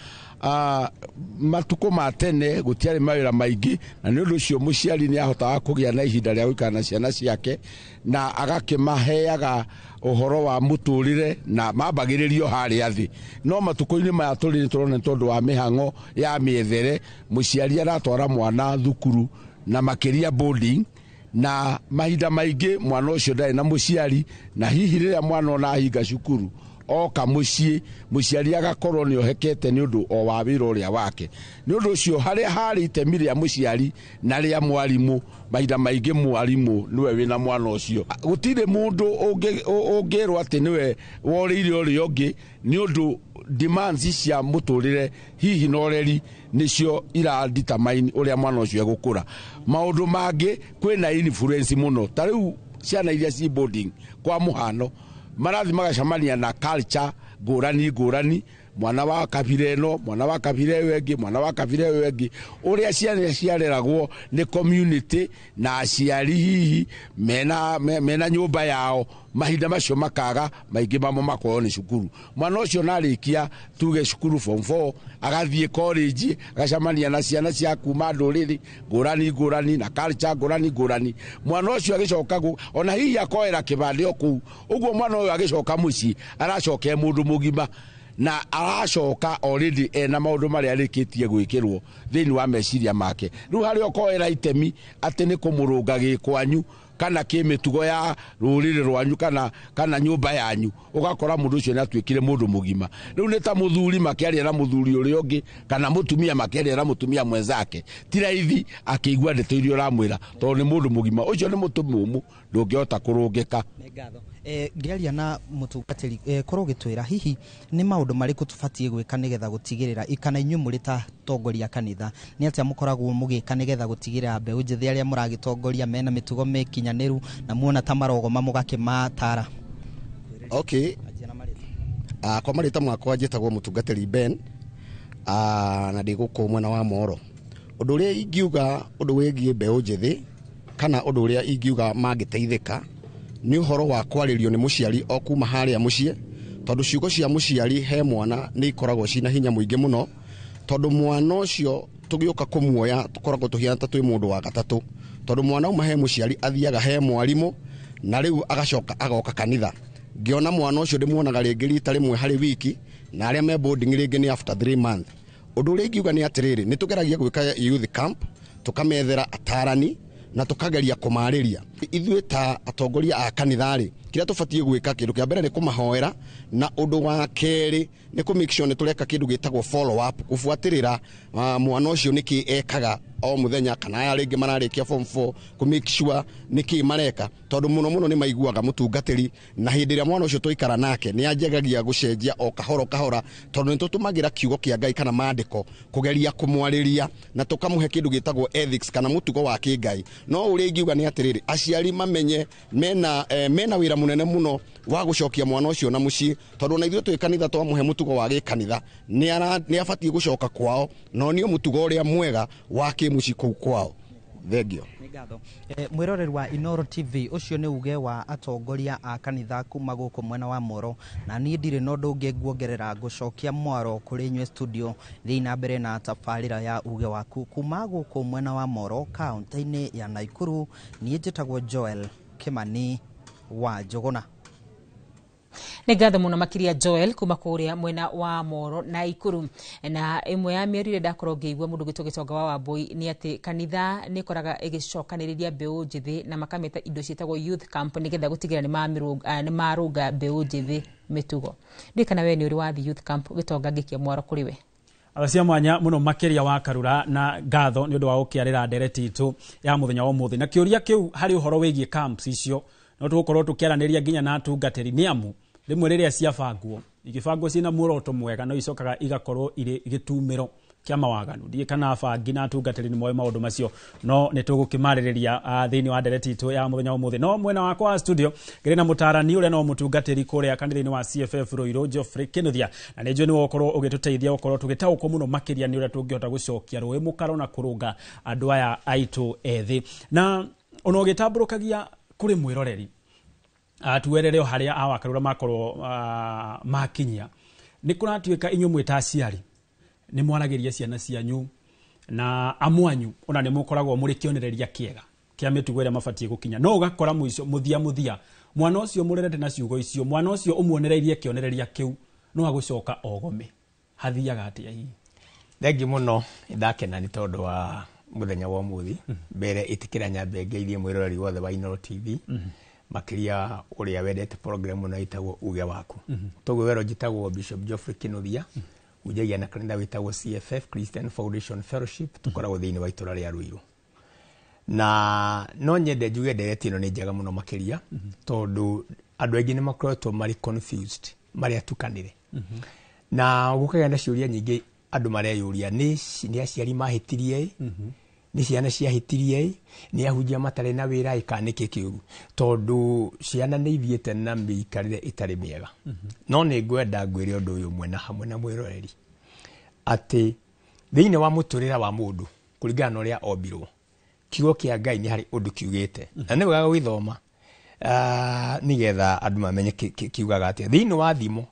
Matukũ ma tene gũtiarĩ mawĩra maingĩ, na nĩ ũndũ ũcio mũciari nĩ ahotaga kũgĩa na ihinda rĩa gũikara na ciana ciake na agakĩmaheaga ũhoro wa mũtũrĩre na mambagĩrĩrio harĩa thĩ. No matukũ-inĩ maya tũrĩ nĩ tũrona nĩ tondũ wa mĩhang'o ya mĩethere, mũciari aratwara mwana thukuru na makĩria boarding, na mahinda maingĩ mwana ũcio ndarĩ na mũciari, na hihi rĩrĩa mwana ona ahinga cukuru oka mũciĩ, mũciari agakorwo nĩ ohekete nĩ ũndũ o wa wĩra ũrĩa wake. Nĩ ũndũ ũcio harĩa harĩ itemi rĩa mũciari na rĩa mwarimũ, mahinda maingĩ mwarimũ nĩwe wĩna mwana ũcio. Gũtirĩ mũndũ ũngĩrwo atĩ nĩwe worĩire ũrĩa ũngĩ, nĩ ũndũ demands cia mũtũrĩre hihi na ũreri nĩcio iradetermine ũrĩa mwana ũcio egũkũra. Maũndũ mangĩ kwĩna influence mũno, ta rĩu ciana iria ci boarding kwa mũhano marathi magacemania na culture Ngũrani ngũrani, mwana wa kabira ĩno, mwana wa kabira ĩyo ĩngĩ, mwana wa kabira ĩyo ĩngĩ, ũrĩa ciana ciareragwo nĩ community na aciari hihi mena nyũmba yao, mahinda macio makaga maingĩ mamo makorwo nĩ cukuru. Mwana ũcio narĩkia tuge cukuru form 4, agathiĩ college, agacemania na ciana cia kuma ndũrĩrĩ ngũrani ngũrani na culture ngũrani ngũrani. Mwana ũcio agĩcoka, ona hihi akoera kĩbandĩ o kũu ũguo, mwana ũyũ agĩcoka mũciĩ aracoka e mũndũ mũgima, na aracoka already ena maũndũ marĩa arĩkĩtie gwĩkĩrwo thĩinĩ wa meciria make. Rĩu harĩa ũkoera itemi atĩ nĩ kũmũrũnga gĩkwanyu kana kĩmĩtugo ya rũrĩrĩ rwanyu kana nyũmba yanyu, ũgakora mũndũ ũcio nĩ atuĩkire mũndũ mũgima. Rĩu nĩ ta mũthuri makĩaria na mũthuri ũrĩa ũngĩ, kana mũtumia makĩaria na mũtumia mwenzake, ti raithi akĩigua ndeto iria ũramwĩra, tondũ nĩ mũndũ mũgima. Ũcio nĩ mũtũ mũmũ, ndũngĩhota kũrũngĩka. Ngĩaria na mũtungatĩri, korwo ũgĩtwĩra hihi nĩ maũndũ marĩkũ tũbatiĩ gwĩka nĩgetha gũtigĩrĩra, kana inyuĩ mũrĩ ta atongoria kanitha, nĩ atĩa mũkoragwo mũgĩka nĩgetha gũtigĩrĩra mbeũ njĩthĩ arĩa mũragĩtongoria mena mĩtugo mĩkinyanĩru, na muona ta marogoma mũgakĩmatara? Okay. Kwa marĩtwa makwa njĩtagwo mũtungatĩri Ben, na ndĩ gũkũ mwena wa Moro. Ũndũ ũrĩa ingiuga ũndũ wĩgiĩ mbeũ njĩthĩ, kana ũndũ ũrĩa ingiuga mangĩteithĩka, nĩ ũhoro wa kwarĩrio nĩ mũciari o kuma harĩa mũciĩ, tondũ ciugo cia mũciari he mwana nĩ ikoragwo cina hinya mũingĩ mũno, tondũ mwana ũcio tũgĩũka kũmuoya tũkoragwo tũhiana ta twĩ mũndũ wa gatatũ, tondũ mwana auma he mũciari athiaga he mwarimũ, na rĩu agacoka agoka kanitha. Ngĩona mwana ũcio ndĩmuonaga rĩngĩ rita rĩmwe harĩ wiki, na arĩa me boarding rĩngĩ nĩ after 3 months. Ũndũ ũrĩa ingiuga nĩ atĩrĩrĩ, nĩ tũgeragia gwĩka youth camp, tũkamethera atarani na tũkageria kũmarĩria. Ithuĩ ta atongoria a kanitha-rĩ, kĩrĩa tũbatiĩ gwĩka, kĩndũ kĩa mbere nĩ kũmahoera, na ũndũ wa kerĩ nĩ kũ make sure nĩ tũreka kĩndũ gĩtagwo follow up, kũbuatĩrĩra mwana ũcio nĩkĩ ekaga o mũthenya, kana aya rĩngĩ mararĩkia form 4, kũ make sure nĩkĩ mareka, tondũ mũno mũno nĩ maiguaga mũtungatĩri, na hĩndĩ ĩrĩa mwana ũcio twaikara nake nĩ anjagagia gũcenjia o kahora kahora, tondũ nĩ tũtũmagĩra kiugo kĩa Ngai kana maandĩko kũgeria kũmwarĩria, na tũkamũhe kĩndũ gĩtagwo ethics kana mũtugo wa kĩngai. No ũrĩa ingiuga nĩ atĩrĩrĩ, aciari mamenye mena wĩra mũnene mũno wa gũcokia mwana ũcio na mũciĩ, tondũ ona ithuĩ twĩ kanitha twamũhe mũtugo wa gĩkanitha nĩ abatiĩ gũcoka kwao, no nĩ mũtugo ũrĩa mwega wa kĩmũciĩ kũu kwao. Thengio. Mwĩroreri wa Inooro TV, ũcio nĩ uge wa atongoria a kanitha kuma gũkũ mwena wa Moro, na niĩ ndirĩ na ũndũ ũngĩ nguongerera, ngũcokia mwaro kũrĩ inyuĩ studio thiĩ na mbere na tabarĩra ya uge waku kuma gũkũ mwena wa Moro kaunti-inĩ ya Naikuru. Niĩ njĩtagwo Joel Kimani wa Njũgũna. Nĩ ngatho mũno makĩria Joel kuma kũrĩa mwena wa Moro na Ikuru. Na ĩmwe ya mĩario ĩrĩa ndakorwo ngĩigua mũndũ gwĩtwo Gĩtonga wa Wambui nĩ atĩ kanitha nĩ ĩkoraga ĩgĩcokanĩrĩria mbeũ njĩthĩ na makamĩta indo ciĩtagwo youth camp nĩgetha gũtigĩrĩra nĩ marũnga mbeũ njĩthĩ mĩtugo. Ndiũĩ kana we nĩ ũrĩ wathiĩ youth camp, Gĩtonga, ngĩkia mwaro kũrĩ we. Cia mwanya mũno makĩria wa Karura, na ngatho nĩ ũndũ wa gũkĩarĩra ndereti itũ ya mũthenya wa ũmũthĩ. Na kĩũria kĩu harĩ ũhoro wĩgiĩ camps icio no tũgũkorwo tũkĩaranĩria nginya na atungatĩri, nĩ amu rĩmwe rĩrĩa ciabangwo igĩbangwo ciĩna muoroto mwega no icokaga igakorwo irĩ gĩtumĩro kĩa mawaganu. Ndiũĩ kana abangi na atungatĩri nĩ moĩ maũndũ macio, no nĩ tũgũkĩmarĩrĩria thĩinĩ wa ndereti itũ ya mũthenya wa ũmũthĩ. No mwena wakwa wa studio ngĩrĩ na mũtarani ũrĩa no mũtungatĩri kũrĩa kanitha-inĩ wa CFF Ruiru, Geoffrey Kinuthia, na nĩ njũĩ nĩwe ũkorwo ũgĩtũteithia gũkorwo tũgĩtaũkwo mũno makĩria nĩ ũrĩa tũngĩhota gũcokia rũĩ mũkaro na kũrũnga andũ aya aitũ ethĩ. Na ona ũgĩtambũrũkagia kũrĩ mwĩroreri, tuerere o harĩa awakarura makorwo makinyia, nĩ kũratuĩka inyuĩ mwĩ ta aciari nĩ mwaragĩria ciana cianyu na amwanyu, ona nĩ mũkoragwo mũrĩ kĩonereria kĩega kĩa mĩtugo ĩrĩa mabatiĩ gũkinya, no ũgakora mũico mũthia mwana ũcio mũrerete na ciugo icio, mwana ũcio ũmuonereirie kĩonereria kĩu no agũcoka ogome. Hathiaga atĩa hihi? Thengi mũno, ndakena nĩ tondũ wa mũthenya wa ũmũthĩ. Mbere ĩtĩkĩra nyambe ngeithie mwĩroreri wothe wa Inooro TV, makĩria ũrĩa wendete program ĩno ĩtagwo Uge Waku. Toguo wero njĩtagwo Bishop Geoffrey Kinuthia, unjagia na kanitha wĩtagwo CFF, Christian Foundation Fellowship, tũkoragwo thĩinĩ wa itũra rĩa Ruiru. Na no nyende njuge ndereti ĩno nĩ njega mũno makĩria, tondũ andũ aingĩ nĩ makoretwo marĩ confused, marĩ atukanĩre. Na gũkagĩa na ciũria nyingĩ andũ mareyũria, nĩ aciari mahĩtirie, Nĩ ciana ciahĩtirie ĩ, nĩ ahunjia matarĩ na wĩra ĩ, kana nĩkĩ kĩũru? Tondũ ciana nĩ ithiĩte na mĩikarĩre ĩtarĩ mĩega. No nĩ ngwenda ngwĩre ũndũ ũyũ ũmwe na hamwe na mwĩroreri, atĩ thĩinĩ wa mũtũrĩre wa mũndũ kũringana na ũrĩa ombirwo, kiugo kĩa Ngai nĩ harĩ ũndũ kiugĩte, na nĩ wega gũgĩthoma nĩgetha andũ mamenye kiugaga atĩa. Thĩinĩ wa Thimo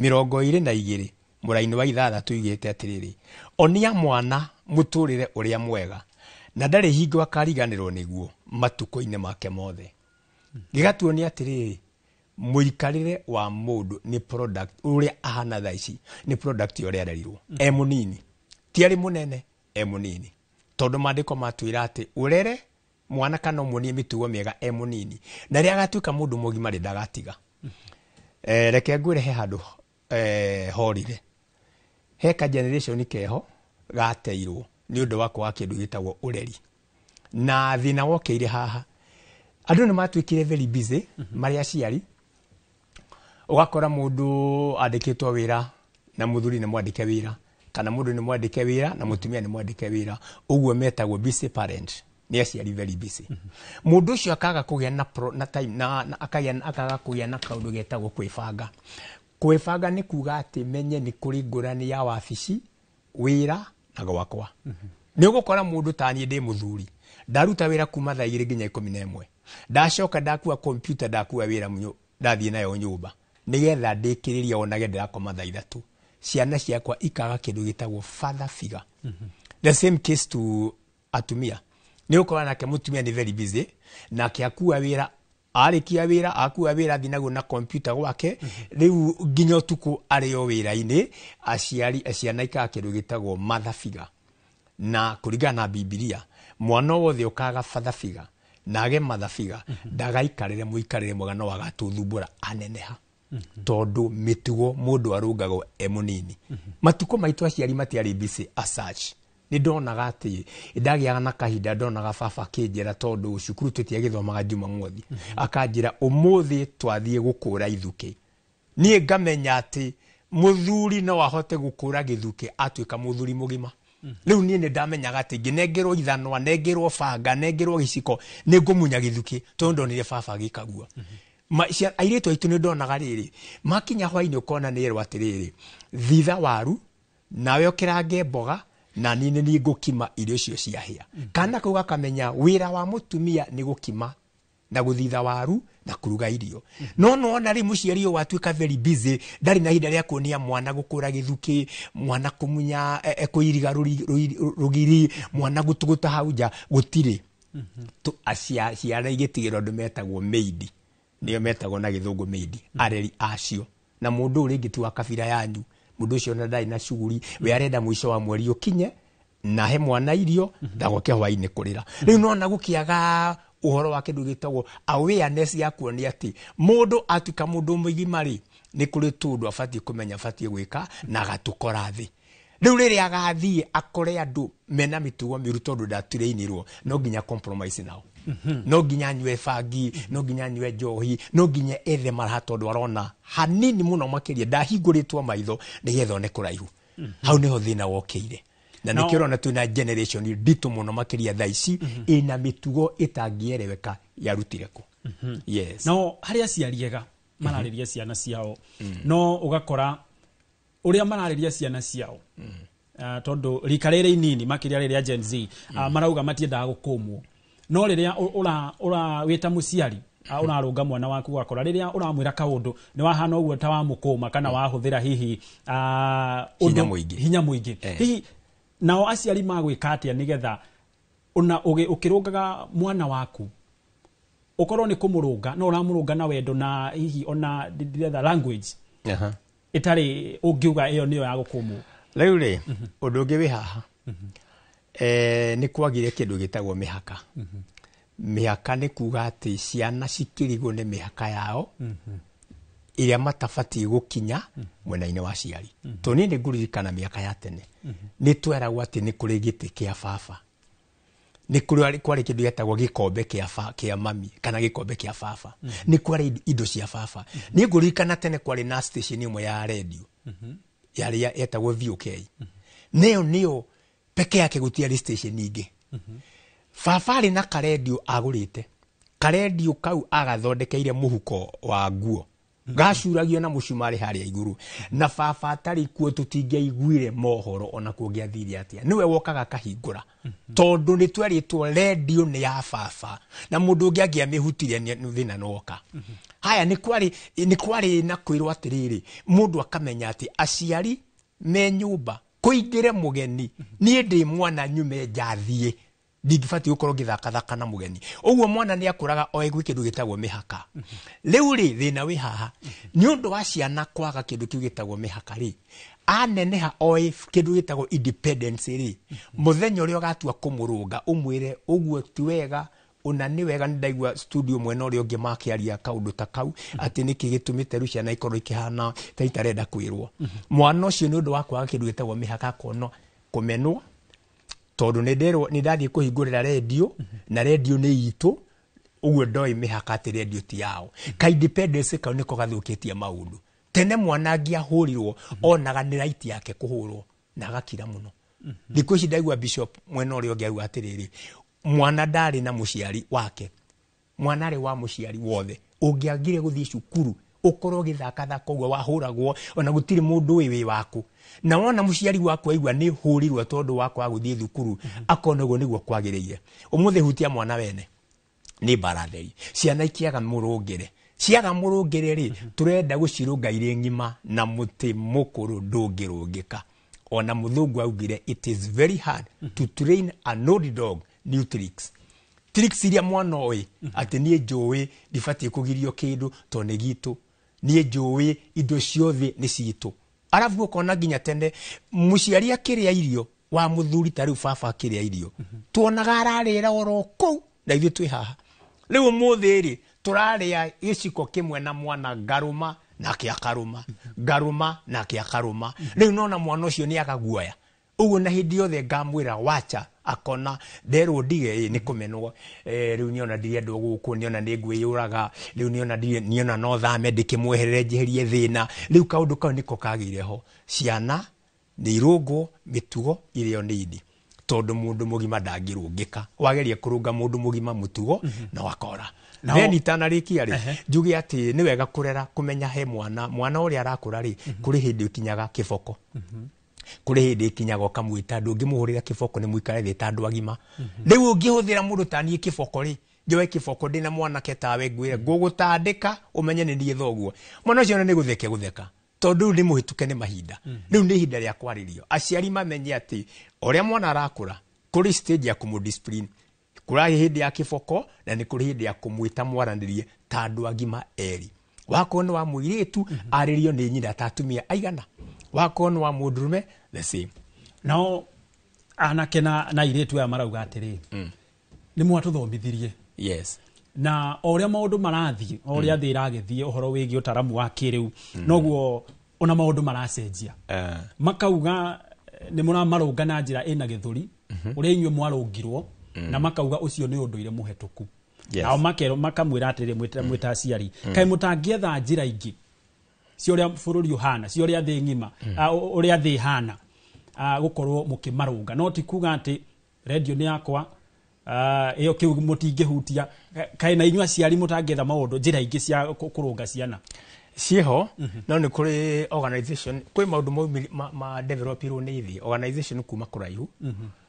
22 mũraini wa 6 ugĩte atĩrĩrĩ, onia mwana mũtũrĩre ũrĩa mwega, na ndarĩ hingo akariganĩrwo nĩguo matukũ-inĩ make mothe. Gĩgatuonia atĩrĩrĩ, mũikarĩre wa mũndũ nĩ product, ũrĩa ahana thaa ici nĩ product ya ũrĩa arerirwo e mũnini, ti arĩ mũnene, e mũnini. Tondũ maandĩko matwĩra atĩ ũrere mwana kana ũmuonie mĩtugo mĩega e mũnini, na rĩrĩa agatuĩka mũndũ mũgima rĩ, ndagatiga. Reke ngwĩre he handũ horire, he ka generation keho gateirwo nĩ ũndũ wa kwaga kĩndũ gĩtagwo ũreri. Na thĩna wokĩire haha, andũ nĩ matuĩkire very busy marĩ aciari, ũgakora mũndũ andĩkĩtwo wĩra na mũthuri nĩ mwandĩke wĩra, kana mũndũ nĩ mwandĩke wĩra na mũtumia nĩ mwandĩke wĩra, ũguo metagwo busy parent, nĩ aciari very busy. Mũndũ ũcio akaga kũgĩa na, pro, na time na akagĩa, akaga kũgĩa na kaũndũ getagwo kwĩbanga. Kwĩbanga nĩ kuga atĩ menye nĩ kũrĩ ngũrani ya wabici, wĩra na gwakwa. Nĩ ũgũkora mũndũ ta niĩ ndĩ mũthuri, ndaruta wĩra kuma thaa 2 nginya 11, ndacoka ndakua kompyuta, ndakua wĩra ndathiĩ nayo nyũmba nĩgetha ndĩkĩrĩrie onage ndĩrakoma thaa 3. Ciana ciakwa ikaga kĩndũ gĩtagwo father figure. The same case to atumia. Nĩ ũkora nake mũtumia nĩ very busy, nake akua wĩra, arĩkia wĩra, akua wĩra athiĩ naguo na kompyuta gwake, rĩu nginya ũtukũ arĩ o wĩra-inĩ. Aciari ciana ikaga kĩndũ gĩtagwo mother figure. Na kũringana na Bibilia, mwana wothe ũkaga father figure na age mother figure, ndagaikarĩre mũikarĩre mwega, no agatũthumbũra aneneha. Tondũ mĩtugo mũndũ arũngagwo e mũnini. Matukũ maitũ aciari matiarĩ busy as such. Nĩ ndonaga atĩ ndagĩaga na kahinda, ndonaga baba akĩnjĩra, tondũ cukuru tũtiagĩthomaga Jumamothi, akanjĩra ũmũthĩ twathiĩ gũkũra ithukĩ. Niĩ ngamenya atĩ mũthuri no ahote gũkũra gĩthukĩ atuĩka mũthuri mũgima. Rĩu niĩ nĩ ndamenyaga atĩ ngĩnengerwo ithanwa, nengerwo banga, nengerwo gĩciko, nĩ ngũmunya gĩthukĩ, tondũ ndonire baba agĩka guo. Airĩtu aitũ nĩ ndonaga rĩrĩ, makinya hwainĩ ũkona nĩ erwo atĩrĩrĩ, thitha waru nawe ũkĩrange mboga, na niĩ nĩ niĩ ngũkima irio icio ciahĩa. Kana kau gakamenya wĩra wa mũtumia nĩ gũkima na gũthitha waru na kũruga irio. No nona rĩ, mũciari ũyũ watuĩka very busy, ndarĩ na ihinda rĩa kuonia mwana gũkũra gĩthukĩ, mwana kũmunya kũiriga rũgiri, mwana gũtũgũta hau nja, gũtirĩ. Ciana igĩtigĩrwo andũ metagwo maid, nĩo metagwo na gĩthũngũ maid, areri acio. Na mũndũ ũyũ rĩngĩ ti wa kabira yanyu, mũndũ ũcio ona ndarĩ na cuguri, we arenda mũico wa mweri ũkinye na he mwana irio, ndagoke hwainĩ kũrĩra. Rĩu nona gũkĩaga ũhoro wa kĩndũ gĩtagwo awareness ya kuonia atĩ mũndũ atuĩka mũndũ mũgima rĩ, nĩ kũrĩ tũndũ abatiĩ kũmenya, abatiĩ gwĩka na agatũkora thĩ. Rĩu rĩrĩa agathiĩ akore andũ mena mĩtugo mĩũru tondũ ndaturĩinirwo, no nginya compromise nao. No nginya anyue bangi, no nginya anyue njohi, no nginya ethe maraha, tondũ arona hanini mũno makĩria ndahingũrĩtwo maitho nĩgetha one kũraihu. Hau nĩho thĩna wokĩire. Na nĩkĩo ũrona twĩna generation nditũ mũno makĩria thaa ici, ĩna mĩtugo ĩtangĩereweka yarutire kũ. Yes. No harĩ aciari ega mararĩria ciana ciao, no ũgakora ũrĩa mararĩria ciana ciao, tondũ rika rĩrĩ inini makĩria rĩrĩa Gen Z, marauga matiendaga gũkũmwo. No rĩrĩa ũra wĩta mũciari, ũrarũnga mwana waku, ũgakora rĩrĩa ũramwĩra kaũndũ nĩ wahana ũguo ta wamũkũma kana wahũthĩra hihi hinya mũingĩ. Hinya mũingĩ. Hihi nao aciari magwĩka atĩa nĩgetha ona ũkĩrũngaga mwana waku ũkorwo nĩ kũmũrũnga, no ũramũrũnga na wendo na hihi ona ndĩretha language ĩtarĩ ũngiuga ĩyo nĩyo ya gũkũmwo? Rĩu rĩ, ũndũ ũngĩ wĩ haha, nĩ kwagire kĩndũ gĩtagwo mĩhaka. Mĩhaka nĩ kuga atĩ ciana cikĩrigwo nĩ mĩhaka yao ĩrĩa matabatiĩ gũkinya mwena-inĩ wa aciari. Tondũ niĩ nĩ ngũririkana mĩaka ya tene, nĩ tweragwo atĩ nĩ kũrĩ gĩtĩ kĩa baba, nĩ kũrĩ kwarĩ kĩndũ gĩetagwo gĩkombe kĩa mami kana gĩkombe kĩa baba, nĩ kwarĩ indo cia baba. Niĩ ngũririkana tene kwarĩ na station ĩmwe ya redio yarĩ yetagwo VOK, nĩyo peke yake, gũtiarĩ station ingĩ. Baba arĩ na karendio agũrĩte, karendio kau agathondekeire mũhuko wa nguo gacuragio na mũcumarĩ harĩa igũrũ, na baba atarĩ kuo tũtingĩaiguire mohoro ona kũngĩathire atĩa, nĩwe wokaga akahingũra, tondũ nĩ twerĩtwo rendio nĩ ya baba na mũndũ ũngĩ angĩamĩhutirie thĩna nĩwoka. Haya, nĩ kwarĩ na kwĩrwo atĩrĩrĩ, mũndũ akamenya atĩ aciari me nyũmba kũingĩre mũgeni, niĩ ndĩ mwana nyume nja thiĩ, ndingĩbatiĩ gũkorwo ngĩthakathaka na mũgeni. Ũguo mwana nĩ akũraga oĩ gwĩ kĩndũ gĩtagwo mĩhaka. Rĩu rĩ, thĩna wĩ haha nĩ ũndũ wa ciana kwaga kĩndũ kĩu gĩtagwo mĩhaka rĩ, aneneha oĩ kĩndũ gĩtagwo independence rĩ, mũthenya ũrĩa ũgatua kũmũrũnga ũmwĩre ũguo ti wega, ona nĩ wega. Nĩ ndaigua studio mwena ũrĩa ũngĩ makĩaria kaũndũ ta kau atĩ nĩkĩ gĩtũmĩte rĩu ciana ikorwo ikĩhana ta itarenda kwĩrwo. Mwana ũcio nĩ ũndũ wa kwaga kĩndũ gĩtagwo mĩhaka akona kũmenwo, tondũ nĩ ndathiĩ kũhingũrĩra rendio na rendio nĩ itũ, ũguo ndoĩ mĩhaka atĩ rendio ti yao. Ka independence kau nĩko gathũkĩtie maũndũ. Tene mwana angĩahũrirwo onaga nĩ right yake kũhũrwo na agakira mũno. Thikũ ici ndaigua bishop mwena ũrĩa ũngĩ auga atĩrĩrĩ, mwana ndarĩ na mũciari wake, mwana arĩ wa mũciari wothe. Ũngĩagire gũthiĩ cukuru ũkorwo ũgĩthakathaka ũguo wahũragwo, ona gũtirĩ mũndũ ũĩ wĩ waku, na wona mũciari waku aigua nĩ hũrirwo tondũ wa kwaga gũthiĩ thukuru, akona ũguo nĩguo kwagĩrĩire. Ũmũthĩ hutia mwana wene nĩ mbara theri, ciana ikĩaga mũrũngĩre, ciaga mũrũngĩre rĩ, tũrenda gũcirũnga irĩ ng'ima na mũtĩ mũkũrũ ndũngĩrũngĩka. Ona mũthũngũ augire it is very hard to train an old dog new tricks. Tricks iria mwana oĩ atĩ niĩ njũĩ ndibatiĩ kũgirio kĩndũ tondũ nĩ gitũ, niĩ njũĩ indo ciothe nĩ citũ. Arabu ũkona nginya tene mũciari akĩrĩa irio wa mũthuri ta rĩu baba akĩrĩa irio tuonaga ararĩra oro kũu na ithuĩ twĩ haha. Rĩu ũmũthĩ rĩ, tũrarĩa gĩciko kĩmwe na mwana ngarũma nake akarũma, ngarũma nake akarũma. Rĩu nona mwana ũcio nĩ agaguoya ũguo, na hĩndĩ yothe ngamwĩra wacha akona nderwo ndige nĩ kũmenwo. Rĩu nĩona ndirendwo gũkũ, nĩona nĩ ngwĩyũraga, rĩu nĩona nĩona no thame ndĩkĩmweherere njeherie thĩna. Rĩu kaũndũ kau nĩko kagĩire ho. Ciana nĩ irũngwo mĩtugo irĩo nĩ indi, tondũ mũndũ mũgima ndangĩrũngĩka. Wageria kũrũnga mũndũ mũgima mũtugo na wakora. Then itanarĩkia rĩ, njuge atĩ nĩ wega kũrera kũmenya he mwana, mwana ũrĩa arakũra rĩ, kũrĩ hĩndĩ ũkinyaga kĩboko, kũrĩ hĩndĩ ĩkinyaga ũkamwĩta, ndũngĩmũhũrĩra kĩboko nĩ mũikare thĩ ta andũ agima. Rĩu ũngĩhũthĩra mũndũ ta niĩ kĩboko rĩ, njoe kĩboko ndĩna mwanake tawe ngwĩre ngũgũtandĩka ũmenye nĩ niĩ thoguo, mwana ũcio nĩ gũtheke gũtheka, tondũ rĩu nĩ mũhĩtũke nĩ mahinda. Rĩu nĩ ihinda rĩa kwarĩrio aciari mamenye atĩ ũrĩa mwana arakũra kũrĩ stage ya kũmũ-discipline, kũrĩ hĩndĩ ya kĩboko na nĩ kũrĩ hĩndĩ ya kũmwĩta mwaranĩrie ta andũ agima erĩ. Wakorwo nĩ wa mũirĩtu arĩrio nĩ nyina ta atumia aigana, wakorwo nĩ wa mũndũrũme the same. Nao anake na airĩtu aya marauga atĩrĩ, nĩ mwatũthomithirie. Yes. Na o ũrĩa maũndũ marathiĩ, o ũrĩa thĩ ĩragĩthiĩ ũhoro wĩgiĩ ũtaramu wa kĩrĩu, noguo ona maũndũ maracenjia. Makauga nĩ mũramarũnga na njĩra ĩna gĩthũri, ũrĩa inyuĩ mwarũngirwo, na makauga ũcio nĩ ũndũire mũhetũku. Nao makerwo makamwĩra atĩrĩ, mwĩta aciari, kaĩ mũtangĩetha njĩra ingĩ cia ũrĩa bũrũri ũhana, cia ũrĩa thĩ ng'ima, ũrĩa thĩ ĩhana, gũkorwo mũkĩmarũnga. No ti kuga atĩ rendio nĩ yakwa, ĩyo kĩu mũtingĩhutia. Kaĩ na inyuĩ aciari mũtangĩetha maũndũ njĩra ingĩ cia kũrũnga ciana? Ciĩho, no nĩ kũrĩ organization, kwĩ maũndũ ma developirwo nĩ thĩ, organization kuma kũraihu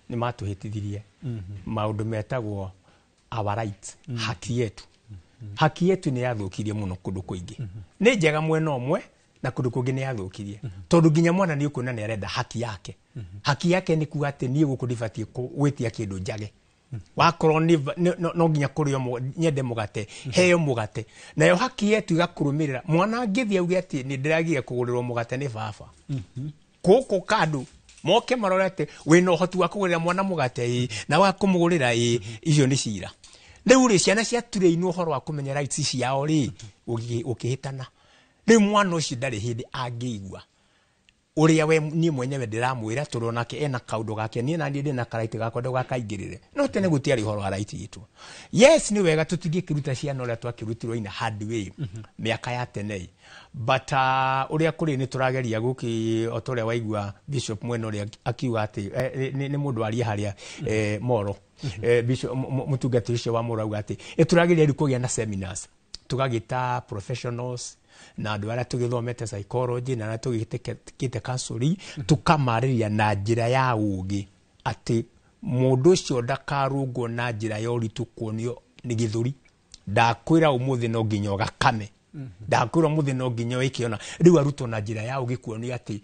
nĩ matũhĩtithirie maũndũ metagwo our rights, haki yetu. Haki yetu nĩ yathũkirie mũno kũndũ kũingĩ. Nĩ njega mwena ũmwe na kũndũ kũngĩ nĩ yathũkirie, tondũ nginya mwana nĩ ũkuona nĩ arenda haki yake. Haki yake nĩ kuga atĩ niĩ gũkũ ndibatiĩ gwĩtia kĩndũ njage. Wakorwo no nginya kũrĩo nyende mũgate, heo mũgate. Nayo haki yetu ĩgakũrũmĩrĩra. Mwana angĩthiĩ auge atĩ nĩ ndĩragire kũgũrĩrwo mũgate nĩ baba, gũkũ kandũ moke marore atĩ wĩna ũhoti wa kũgũrĩra mwana mũgate ĩ, na wa kũmũgũrĩra ĩ, icio nĩ cira. Rĩu rĩ, ciana ciaturĩinwo ũhoro wa kũmenya rights ciao rĩ, ũkĩhĩtana. Rĩu mwana ũcio ndarĩ hĩndĩ angĩigua ũrĩa we niĩ mwenyewe ndĩramwĩra, tondũ onake ena kaũndũ gake, niĩ naniĩ ndĩna karaiti gakwa ndũgakaingĩrĩre. No tene gũtiarĩ ũhoro wa right itũ. Yes, nĩ wega tũtingĩkĩruta ciana ũrĩa twakĩrutirwo in a hard way mĩaka ya tene, but ũrĩa kũrĩ nĩ tũrageria gũkĩ, o ta ũrĩa waigua bishop mwena ũrĩa akiuga atĩ nĩ mũndũ arie harĩa Moro. Mũtungatĩri ũcio wa mũrauga atĩ ĩtũragĩrĩria rĩu kũgĩa na seminars, tũgagĩta professionals na andũ arĩa tũgĩthomete psychology na arĩa tũgĩtĩkĩte counseling, tũkamarĩria na njĩra ya ũgĩ atĩ mũndũ ũcio ndakarũngwo na njĩra ya ũritũ kuonio nĩ gĩthũri. Ndakwĩra ũmũthĩ no nginya ũgakame, ndakwĩra ũmũthĩ no nginya wĩkĩona. Rĩu arutwo na njĩra ya ũgĩ kuonio atĩ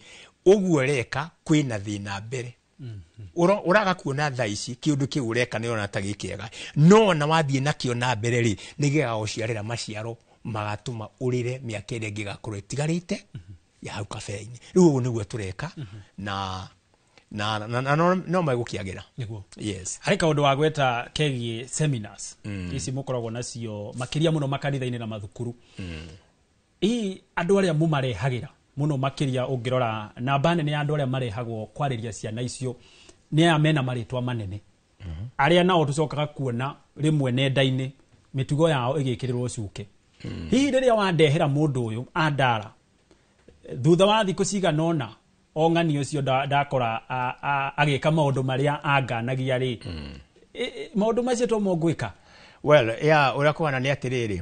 ũguo ũreka kwĩna thĩna mbere. Ũraga kuona thaa ici kĩũndũ kĩu ũreka nĩ ũrona ta gĩ kĩega, no ona wathiĩ nakĩo na mbere rĩ, nĩ gĩgagũciarĩra maciaro magatũma ũrĩre mĩaka ĩrĩa ĩngĩ ĩgakorwo ĩtigarĩte ya hau kabere-inĩ. Rĩu ũguo nĩguo tũreka na no megũkĩagĩra. Nĩguo. Yes. Harĩ kaũndũ wa gweta kegiĩ seminars ici mũkoragwo nacio makĩria mũno makanitha-inĩ na mathukuru. Hihi andũ arĩa mũmarehagĩra mũno makĩria, ũngĩrora namba nene ya andũ arĩa marehagwo kwarĩria ciana icio nĩ aya mena marĩtwa manene, arĩa nao tũcokaga kuona rĩmwe nenda-inĩ mĩtugo yao ĩgĩkĩrĩrwo cuke. Hihi rĩrĩa wandehera mũndũ ũyũ andara, thutha wa thikũ cigana ũna o ng'ani ũcio ndakora agĩka maũndũ marĩa anganagia rĩ, maũndũ macio to mo ngwĩka? Well, ya ũrĩa kũhana nĩ atĩrĩrĩ,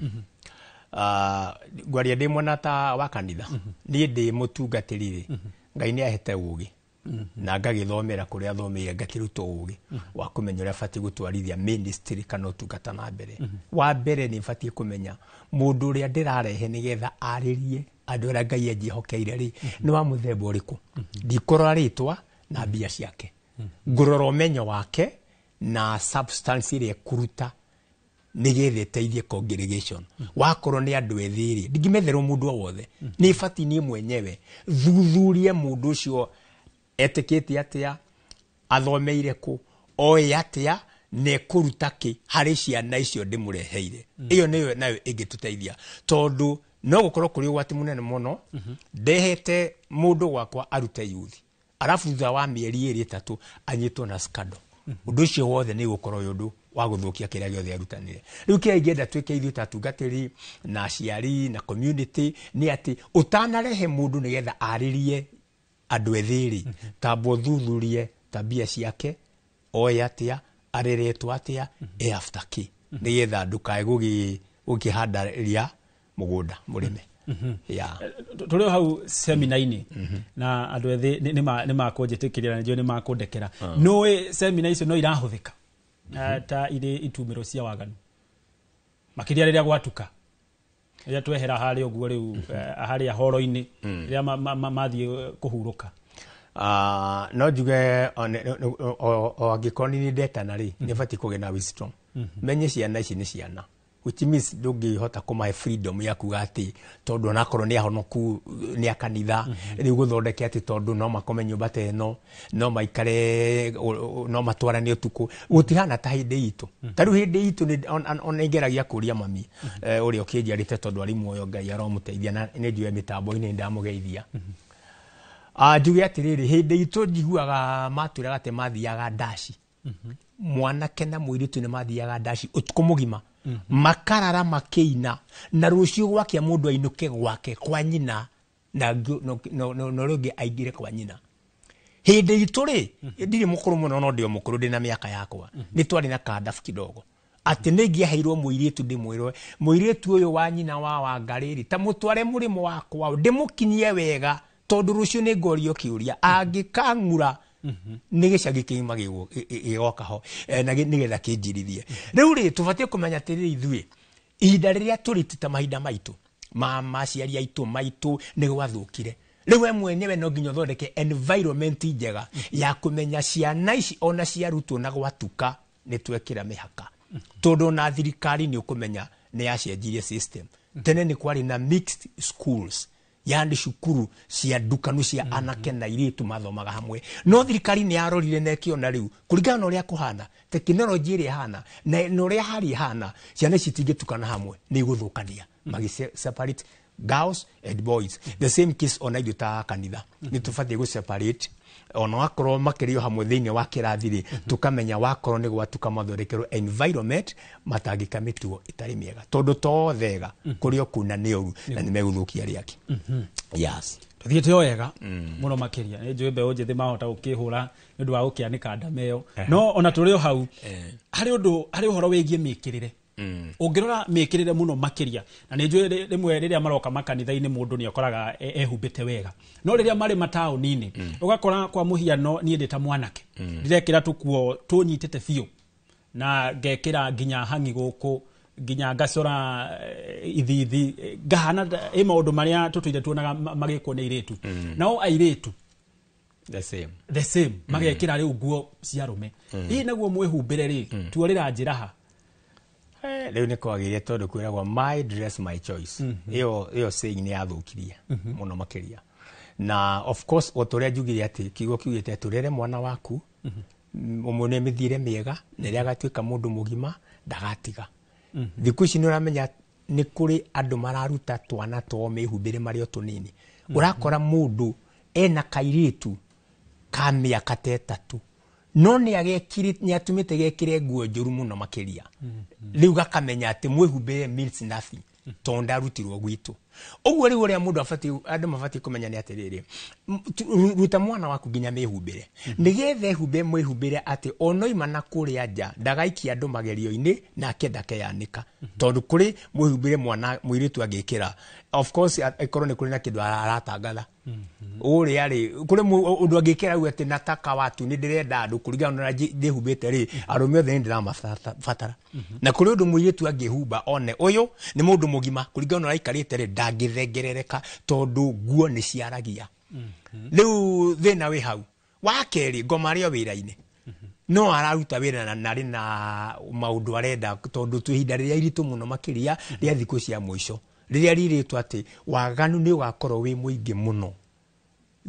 ngwaria ndĩ mwena ta wa kanitha, niĩ ndĩ mũtungatĩri rĩ, Ngai nĩ ahete ũgĩ na ngagĩthomera kũrĩa thomeire, ngakĩrutwo ũgĩ wa kũmenya ũrĩa batiĩ gũtwarithia ministry kana ũtungata na mbere. Wa mbere nĩ batiĩ kũmenya mũndũ ũrĩa ndĩrarehe nĩgetha arĩrie andũ arĩa Ngai anjĩhokeire rĩ, nĩ wa mũthemba ũrĩkũ. Ndikũrora rĩtwa na mbia ciake, ngũrora ũmenyo wake na substance ĩrĩa ĩkũruta nĩgetha ĩteithie congregation. Wakorwo nĩ andũ ethĩ rĩ, ndingĩmetherwo mũndũ o wothe, nĩ batiĩ niĩ mwenyewe thuthurie mũndũ ũcio etĩkĩtie atĩa, athomeire kũ, oĩ atĩa, na ekũruta kĩ harĩ ciana icio ndĩmũreheire. Ĩyo nĩyo nayo ĩngĩtũteithia, tondũ no gũkorwo kũrĩ ũgwati mũnene mũno ndehete mũndũ gwakwa arute youth, arabu thutha wa mĩeri 2 3 anyitwo na scandal. Ũndũ ũcio wothe nĩ gũkorwo wĩ ũndũ wa gũthũkia kĩrĩa gĩothe arutanire. Rĩu kĩrĩa ingĩenda twĩke ithuĩ ta atungatĩri na aciari na community nĩ atĩ ũtanarehe mũndũ nĩgetha arĩrie andũ ethĩ rĩ, tamba ũthuthurie tabia ciake, oĩ atĩa, areretwo atĩa, e after kĩ, nĩgetha ndũkae gũkĩhanda ria mũgũnda mũrĩme. Yeah. Tũrĩ o hau semina-inĩ na andũ ethĩ nĩ makũnjĩtĩkĩria na njũĩ nĩ makũndekera. Nũĩ semina icio no irahũthĩka ta irĩ itumĩro cia waganu, makĩria rĩrĩa gwatuka, rĩrĩa twehera harĩa ũguo rĩu harĩa horo-inĩ, rĩrĩa mathiĩ kũhurũka? No njuge o angĩkorwo nĩ ndetana rĩ, nĩ batiĩ kũgĩa na wisdom, menye ciana ici nĩ ciana, which means ndũngĩhota kũmahe freedom ya kuga atĩ tondũ onakorwo nĩ ahonoku, nĩ a kanitha, rĩu gũthondeke atĩ tondũ no makome nyũmba ta ĩno, no maikare, no matwarane ũtukũ. Gũtihana ta hĩndĩ itũ. Ta rĩu hĩndĩ itũ ona ingeragia kũria mami ũrĩa ũkĩnjiarĩte, tondũ arĩ muoyo, Ngai aromũteithia, na nĩ njũĩ mĩtambo-inĩ ndamũgeithia. Njuge atĩrĩrĩ, hĩndĩ itũ njiguaga matwĩraga atĩ mathiaga ndaci, mwanake na mũirĩtu nĩ mathiaga ndaci ũtukũ mũgima, makarara makĩina, na rũciũ gwakĩa mũndũ ainũke gwake kwa nyina na ũrĩa ũngĩ aingĩre kwa nyina. Hĩndĩ itũ rĩ, ndirĩ mũkũrũ mũno, no ndĩ o mũkũrũ, ndĩ na mĩaka yakwa, nĩ twarĩ na kandabu kidogo atĩ nĩ ingĩaheirwo mũirĩtu, ndĩmwĩrwo mũirĩtu ũyũ wa nyina wa Wangarĩ rĩ, ta mũtware mũrĩmo wa kwao, ndĩmũkinyie wega, tondũ rũciũ nĩ ngorio kĩũria angĩkang'ura nĩ gĩcagi kĩgima gĩgoka ho na nĩgetha kĩnjirithie. Rĩu rĩ, tũbatiĩ kũmenya atĩrĩrĩ, ithuĩ ihinda rĩrĩa tũrĩ ti ta mahinda maitũ ma maciari aitũ maitũ, nĩ gwathũkire. Rĩu we mwenyewe no nginya ũthondeke environment njega ya kũmenya ciana ici ona ciarutwo na gwatuka nĩ twekĩra mĩhaka, tondũ ona thirikari nĩ ũkũmenya nĩ yacenjirie system. Tene nĩ kwarĩ na mixed schools, yani cukuru cia ndukanu cia anake na airĩtu mathomaga hamwe, no thirikari nĩ yarorire na ĩkĩona rĩu kũringana na ũrĩa kũhana, tekinoronjĩ ĩrĩa ĩhana na ũrĩa hali ĩhana, ciana ici itingĩtukana hamwe, nĩ igũthũkania. Magĩ separate girls and boys. The same case ona ithuĩ ta kanitha nĩ tũbatiĩ gũ separate, ona wakorwo makĩrĩ o hamwe thĩinĩ wa kĩrathi rĩ, tũkamenya wakorwo nĩ gwatuka mathondekerwo environment matangĩka mĩtugo ĩtarĩ mĩega, tondũ to thega kũrĩ o kuna nĩ ũru na nĩ megũthũkia arĩa angĩ. Yes. Tuthiĩte o wega mũno makĩria. Nĩ njũĩ mbeũ njĩthĩ mahota gũkĩhũra nĩ ũndũ wa gũkĩanĩka ndama ĩyo. No ona tũrĩ o hau, harĩ ũndũ, harĩ ũhoro wĩgiĩ mĩkĩrĩre. Ũngĩrora mĩkĩrĩre mũno makĩria, na nĩ njũĩ rĩmwe rĩrĩa maroka makanitha-inĩ mũndũ nĩ akoraga ehumbĩte wega, no rĩrĩa marĩ mataũni-inĩ ũgakora kwa mũhiano niĩ ndĩ ta mwanake ndirekĩra tũkuo tũnyitĩte biũ, na ngekĩra nginya hangi gũkũ, nginya ngacora ithithi, ngahana ĩ maũndũ marĩa tũtũire tuonaga magĩkwo nĩ airĩtu. Nao airĩtu the same, the same, magekĩra rĩu nguo cia arũme. Hihi naguo mwĩhumbĩre rĩ, tuorĩra njĩra ha? Rĩu nĩ kwagĩrĩire tondũ kwĩragwo my dress my choice. Ĩyo saying nĩ yathũkirie mũno makĩria. Na of course o ta ũrĩa njugire atĩ kiugo kiugĩte tũrere mwana waku ũmuonie mĩthiĩre mĩega, na rĩrĩa agatuĩka mũndũ mũgima ndagatiga. Thikũ ici nĩ ũramenya nĩ kũrĩ andũ mararuta twana twao mĩhumbĩre marĩ o tũnini. Ũrakora mũndũ ena kairĩtu ka mĩaka ta 3, no nĩ atũmĩte gekĩre nguo njũru mũno makĩria. Rĩu gakamenya atĩ mwĩhumbĩre means nothing, tondũ ndarutirwo gwitũ. Ũguo rĩu ũrĩa mũndũ abatiĩ, andũ mabatiĩ kũmenya nĩ atĩrĩrĩ, ruta mwana waku nginya mĩhumbĩre, nĩgetha ehumbe mwĩhumbĩre atĩ onoima na kũrĩa nja ndagaikia andũ magerio-inĩ nake ndakeyanĩka. Tondũ kũrĩ mwĩhumbĩre mwana mũirĩtu angĩkĩra, of course ĩkorwo nĩ kũrĩ na kĩndũ aratangatha ũrĩa rĩ, kũrĩ ũndũ angĩkĩra auge atĩ nataka watu, nĩ ndĩrenda andũ kũringana na ũrĩa ndĩhumbĩte rĩ, arũme othe nĩ ndĩramabatara. Na kũrĩ ũndũ mũirĩtu angĩhumba one ũyũ nĩ mũndũ mũgima kũringana na ũrĩa aikarĩte rĩ, ndangĩthengerereka tondũ nguo nĩ ciaragia. Rĩu thĩna wĩ hau. Wa kerĩ, ngoma arĩ o wĩra-inĩ, no araruta wĩra na arĩ na maũndũ arenda, tondũ twĩ ihinda rĩrĩa iritũ mũno makĩria rĩa thikũ cia mũico, rĩrĩa rirĩtwo atĩ waganu nĩ ũgakorwo wĩ mũingĩ mũno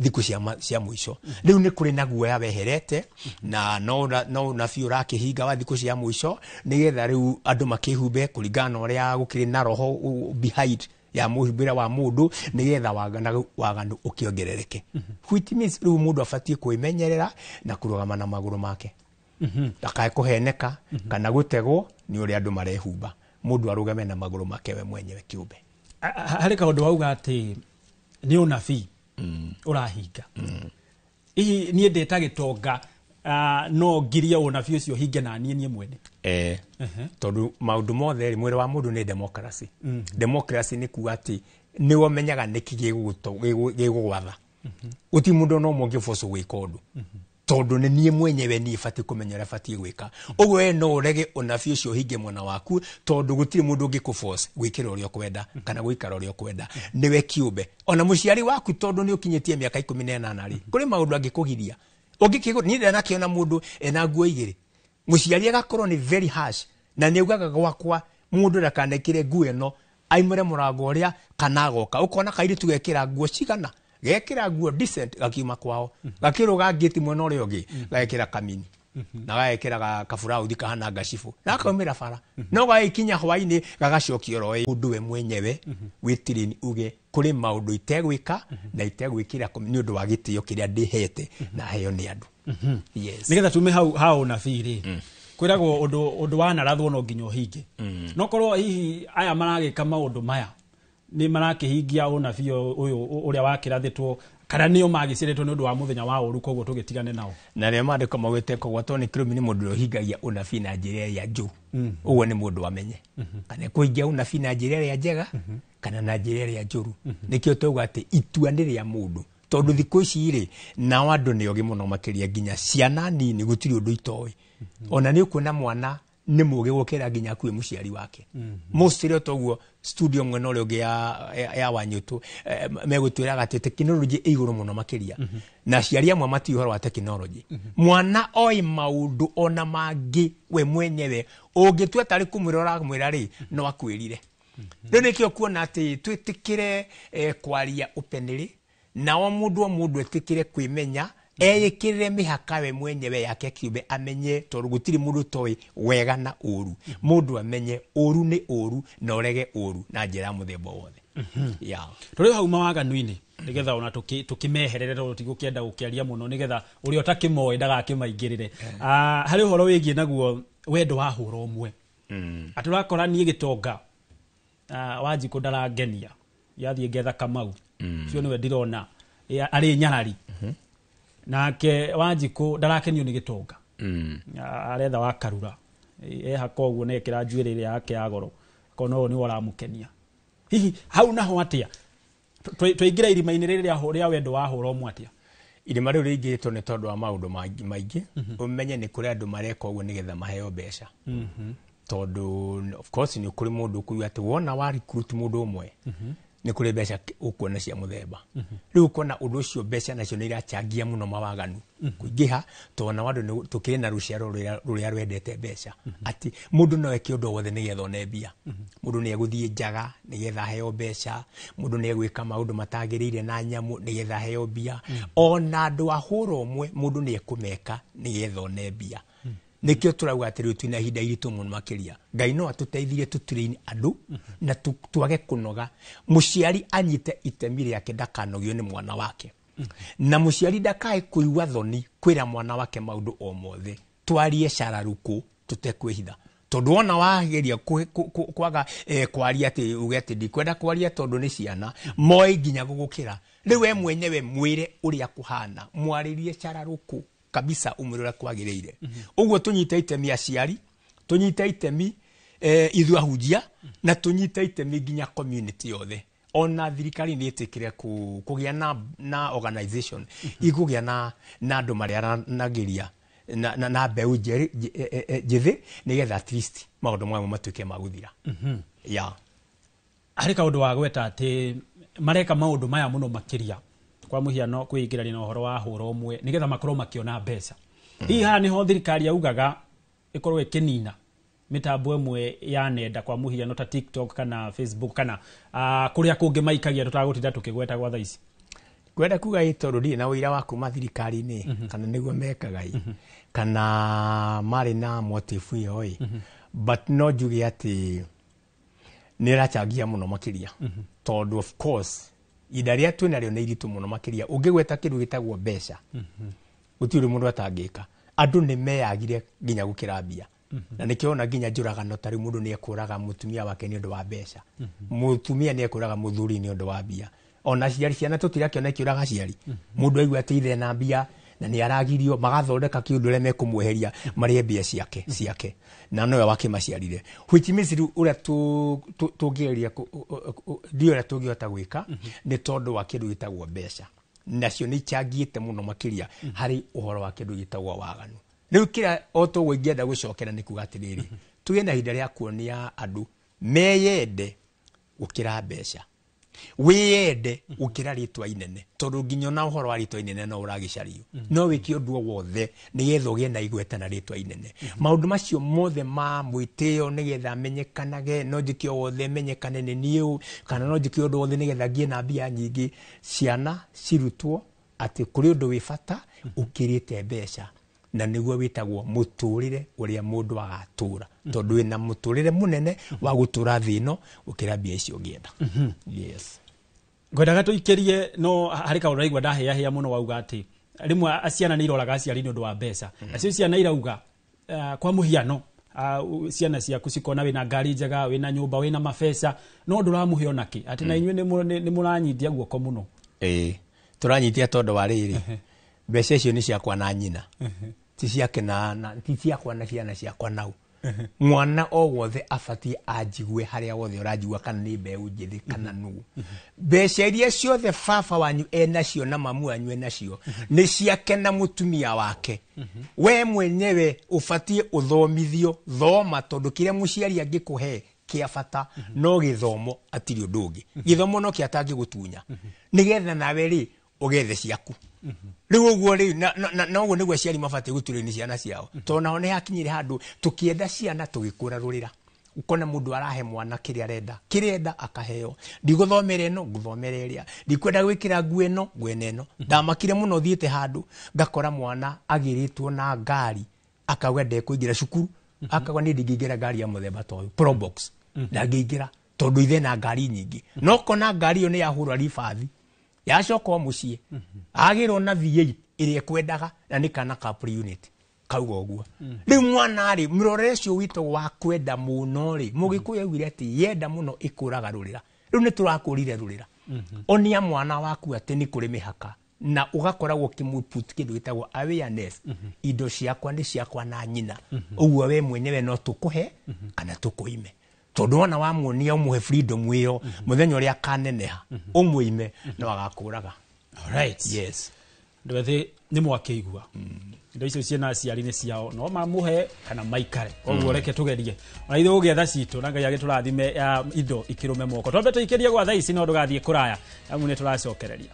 thikũ cia mũico. Rĩu nĩ kũrĩ na guoya weherete, na no ũnabii ũrakĩhinga wa thikũ cia mũico, nĩgetha rĩu andũ makĩhumbe kũringana na ũrĩa gũkĩrĩ na roho behind ya mũhumbĩre wa mũndũ, nĩgetha waganu ũkĩongerereke. Which means rĩu mũndũ abatiĩ kwĩmenyerera na kũrũgama na magũrũ make, ndakae kũheneka kana gũtegwo nĩ ũrĩa andũ marehumba. Mũndũ arũgame na magũrũ make we mwenyewe kĩũmbe. Harĩ kaũndũ wauga atĩ nĩ ũnabii ũrahinga. Hihi niĩ ndĩ ta gĩtonga, no ngirie ũnabii ũcio ũhinge na niĩ mwene? Tondũ maũndũ mothe rĩ, mwĩrĩ wa mũndũ nĩ democracy. Democracy nĩ kuga atĩ nĩwe ũmenyaga nĩkĩ gĩgũgwatha. Gũtirĩ mũndũ ona ũmwe ũngĩforce gwĩka ũndũ, tondũ nĩ niĩ mwenyewe niĩ batiĩ kũmenya ũrĩa batiĩ gwĩka. Ũguo we no ũrege ũnabii ũcio ũhinge mwena waku, tondũ gũtirĩ mũndũ ũngĩkũforce gwĩkĩra ũrĩa ũkwenda kana gũikara ũrĩa ũkwenda. Nĩwe kĩũmbe. Ona mũciari waku tondũ nĩ ũkinyĩtie mĩaka 18 rĩ, kũrĩ maũndũ angĩkũgiria. Ũngĩkĩgũ, niĩ ndanakĩona mũndũ ena nguo igĩrĩ, mũciari agakorwo nĩ very harsh, na nĩ augaga gwakwa mũndũ ndakanekĩre nguo ĩno, aimũre mũrango ũrĩa kana agoka. Ũkona kairĩtu gekĩra nguo cigana, gekĩra nguo decent gakiuma kwao, gakĩrũga ngĩti mwena ũrĩa ũngĩ, gagekĩra kamini na gagekĩra kaburauthi kahana ngacibũ, na gakaumĩra bara, no gagĩkinya hwainĩ gagacokia oro ũndũ we mwenyewe wĩtirĩni uge kũrĩ maũndũ itegwĩka na itegwĩkĩra nĩ ũndũ wa gĩtĩo kĩrĩa ndĩhete na heo nĩ andũ. Yes. Nĩgetha tume hau ha ũnabii rĩ, kwĩragwo ũndũ wanarathwo no nginya ũhinge. No korwo hihi aya maragĩka maũndũ maya nĩ marakĩhingia ũnabii ũyũ ũrĩa wakĩrathĩtwo, kana nĩo magĩciarĩtwo nĩ ũndũ wa mũthenya wa ũru, koguo tũgĩtigane nao. Na rĩrĩa maandĩko maugĩte kũgwatwo nĩ kĩrumi nĩ mũndũ ũrĩa ũhingagia ũnabii na njĩra ĩrĩa njũru. Ũguo nĩ mũndũ amenye kana kũhingia ũnabii na njĩra ĩrĩa njega kana na njĩra ĩrĩa njũru. Nĩkĩo twauga atĩ itua nĩ rĩa mũndũ, tondũ thikũ ici rĩ, nao andũ nĩ ogĩ mũno makĩria, nginya ciana nini gũtirĩ ũndũ itoĩ. Ona nĩ ũkuona mwana nĩ mũgĩ gũkĩra nginya akuĩ mũciari wake. Mostly toguo studio mwena ũrĩa ũngĩ ya Wanyũtũ, megũtwĩraga atĩ tekinoronjĩ ĩ igũrũ mũno makĩria. Na aciari amwe matiũĩ ũhoro wa tekinoronjĩ. Mwana oĩ maũndũ ona mangĩ we mwenyewe, ũngĩtua tarĩ kũmwĩra ũramwĩra rĩ, no akwĩrire. Rĩu nĩkĩo kuona atĩ twĩtĩkĩre kwaria openly, nao mũndũ o mũndũ etĩkĩre kwĩmenya, eyĩkĩrĩre mĩhaka we mwenyewe yake kĩũmbe, amenye tondũ gũtirĩ mũndũ ũtoĩ wega na ũru. Mũndũ amenye ũru nĩ ũru na ũrege ũru na njĩra ya mũthemba wothe. Tũrĩ hau mawaganu-inĩ, nĩgetha ona tũkĩmeherere tondũ tigũkĩenda gũkĩaria mũno, nĩgetha ũrĩa ũtakĩmoĩ ndagakĩmaingĩrĩre. Harĩ ũhoro wĩgiĩ naguo wendo wa hũra ũmwe. Atĩ ũrakora niĩ gĩtonga, Wanjikũ ndarangenia, yathiĩ ngetha Kamau, ũcio nĩwe ndĩrona. Arĩ nyarari nake Wanjikũ ndarakenio nĩ gĩtonga. Aretha wa Karura ehaka ũguo na ekĩra njuĩrĩ ĩrĩa yake ya goro akona ũyũ nĩwe ũramũkenia. Hihi hau naho atĩa twaingĩra irima-inĩ rĩrĩ rĩa wendo wa hũra ũmwe atĩa? Irima rĩu rĩingĩrĩtwo nĩ tondũ wa maũndũ maingĩ. Ũmenye nĩ kũrĩ andũ mareka ũguo nĩgetha maheo mbeca. Tondũ of course nĩ kũrĩ mũndũ ũkũigua atĩ wona wa recruit mũndũ ũmwe nĩ kũrĩ mbeca ũkuona cia mũthemba. Rĩu ũkona ũndũ ũcio mbeca nacio nĩ irachangia mũno mawaganu kũingĩha, tondũ nao andũ tũkĩrĩ na rũciaro rũrĩa rwendete mbeca. Atĩ mũndũ no eke ũndũ o wothe nĩgetha one mbia. Mũndũ nĩ egũthiĩ njaga nĩgetha aheo mbeca, mũndũ nĩ egwĩka maũndũ matagĩrĩire na nyamũ nĩgetha aheo mbia. Ona andũ a hũra ũmwe mũndũ nĩ ekũmeka nĩgetha one mbia. Nĩkĩo tũrauga atĩ rĩu twĩna ihinda iritũ mũno makĩria. Ngai no atũteithie tũtrain andũ na twage kũnoga. Mũciari anyite itemi rĩake ndakanogio nĩ mwana wake. Na mũciari ndakae kũigua thoni kwĩra mwana wake maũndũ o mothe. Twarie cararũkũ tũtekwĩhitha. Tondũ wona wageria kwaga kwaria atĩ uge atĩ ndikwenda kwaria tondũ nĩ ciana, moĩ nginya gũgũkĩra. Rĩu we mwenyewe mwĩre ũrĩa kũhana, mwarĩrie cararũkũ kabisa umwĩre ũrĩa kwagĩrĩire. Ũguo tũnyite itemi aciari, tũnyite itemi ithuĩ ahunjia, na tũnyite itemi nginya community yothe. Ona thirikari nĩ ĩtĩkĩre kũgĩa na organization ikũgĩa na andũ marĩaranagĩria na mbeũ njĩthĩ nĩgetha at least maũndũ mamwe matuĩke ma gũthira. Yeah. Harĩ kaũndũ wa gweta atĩ mareka maũndũ maya mũno makĩria kwa mũhiano kwĩingĩrania na ũhoro wa hũra ũmwe nĩgetha makorwo makĩona mbeca. Hihi haha nĩho thirikari yaugaga ĩkorwo ĩkĩnina mĩtambo ĩmwe ya nenda kwa mũhiano ta TikTok kana Facebook kana kũrĩa kũngĩ maikagia tũtagũtinda tũkĩgweta gwa thaa ici? Ngwenda kuga ĩ tondũ ndirĩ na ũira wa kuma thirikari-inĩ kana nĩguo mekaga ĩ kana marĩ na motive ĩyo ĩ, but no njuge atĩ nĩ ĩrachangia mũno makĩria. Tondũ of course ihinda rĩrĩa twĩnarĩo nĩ iritũ mũno makĩria. Ũngĩgweta kĩndũ gĩtagwo mbeca gũtirĩ mũndũ atangĩka. Andũ nĩ meyagire nginya gũkĩra mbia. Na nĩkĩo ona nginya njũragano ta rĩu mũndũ nĩ ekũraga mũtumia wake nĩ ũndũ wa mbeca. Mũtumia nĩ ekũraga mũthuri nĩ ũndũ wa mbia. Ona aciari ciana tũtirakĩona ikĩũraga aciari. Mũndũ aigua atĩ ithe ena mbia na nĩ aragirio, magathondeka kĩũndũ ũrĩa mekũmweheria marĩe mbia ciake na nowe wakĩmaciarire. Which means rĩu ũrĩa tũngĩgeria ndiũĩ ũrĩa tũngĩhota gwĩka nĩ tondũ wa kĩndũ gĩtagwo mbeca. Nacio nĩ icangĩte mũno makĩria harĩ ũhoro wa kĩndũ gĩtagwo waganu. Rĩu kĩrĩa o toguo ingĩenda gũcokera nĩ kuga atĩrĩrĩ, tũgĩe na ihinda rĩa kuonia andũ meyende gũkĩra mbeca, wĩyende gũkĩra rĩtwa inene, tondũ nginya ona ũhoro wa rĩtwa inene no ũragĩcario. No wĩke ũndũ o wothe nĩgetha ũgĩe na igweta na rĩtwa inene. Maũndũ macio mothe ma mwĩtĩo nĩgetha menyekanage, no njĩke o wothe menyekane nĩ niĩ ũ, kana no njĩke ũndũ wothe nĩgetha ngĩe na mbia nyingĩ. Ciana cirutwo atĩ kũrĩ ũndũ wĩ bata ũkĩrĩte mbeca, na nĩguo wĩtagwo mũtũrĩre ũrĩa mũndũ agatũra, tondũ wĩna mũtũrĩre mũnene wa gũtũra thĩ ĩno gũkĩra mbia icio ũngĩenda. Yes. Ngwendaga tũikĩrie no harĩ kaũndũ ndaigua ndahĩahĩa mũno wauga atĩ rĩmwe ciana nĩ iroraga aciari nĩ ũndũ wa mbeca. Nacio ciana irauga kwa mũhiano ciana ciaku cikona wĩna ngari njega, wĩna nyũmba, wĩna mabeca, no ndũramũhe ona kĩ, atĩ na inyuĩ nĩ mũranyitia guoko mũno. Ĩĩ, tũranyitia tondũ wa rĩrĩ, mbeca icio nĩ ciakwa na nyina, ti ciake na ti ciakwa na ciana ciakwa nau. Mwana o wothe abatiĩ anjigue harĩa wothe ũranjigua, kana nĩ mbeũ njĩthĩ kana nũ. Mbeca iria ciothe baba wanyu enacio na mamu wanyu enacio nĩ ciake na mũtumia wake. We mwenyewe ũbatiĩ ũthomithio, thoma, tondũ kĩrĩa mũciari angĩkũhe kĩa bata no gĩthomo, atirĩ ũndũ ũngĩ. Gĩthomo no kĩa atangĩgũtunya nĩgetha nawe rĩ ũgethe ciaku. Rĩu ũguo rĩu na ũguo nĩguo aciari mabatiĩ gũturĩria ciana ciao, tondũ nao nĩ hakinyire handũ tũkĩenda ciana tũgĩkũra rũrĩra. Ũkona mũndũ arahe mwana kĩrĩa arenda, kĩrĩa enda akaheo. Ndigũthomera ĩno, ngũthomera ĩrĩa, ndikwenda gwĩkĩra nguo ĩno, ngwenda ĩno. Ndamakire mũno thiĩte handũ ngakora mwana agĩrĩtwo na ngari akauga ndekũingĩra cukuru, akauga niĩ ndingĩingĩra ngari ya mũthemba ta ũyũ Probox, ndangĩingĩra tondũ ithe na ngari nyingĩ. No kona ngari ĩyo nĩ yahũrwa ribathi, yacoka o mũciĩ agĩrwo na V8 ĩrĩa ekwendaga, na nĩ kana ka pre-unit kauga ũguo. Rĩu mwana rĩ, mũrorere ũcio witũ wa kwenda mũno rĩ, Mũgĩkũyũ augire atĩ yenda mũno ĩkũraga rũrĩra. Rĩu nĩ tũrakũrire rũrĩra. Onia mwana waku atĩ nĩ kũrĩ mĩhaka na ũgakoragwo ũkĩmũput kĩndũ gĩtagwo awareness. Indo ciakwa nĩ ciakwa na nyina, ũguo we mwenyewe no tũkũhe kana tũkũime, tondũ wona wamuonia ũmũhe freedom ĩyo, mũthenya ũrĩa akaneneha ũmũime no agakũraga. Alright. Yes. Andũ ethĩ nĩ mwakĩigua indo icio ciĩna aciari nĩ ciao, no mamũhe kana maikare. Koguo reke tũgerie ona ithuĩ gũgĩetha citũ na Ngai agĩtũrathime ya indo ikĩrũme moko. Twambe tũikĩrie gwa thaa ici, no ndũgathiĩ kũraya amu nĩ tũracokereria.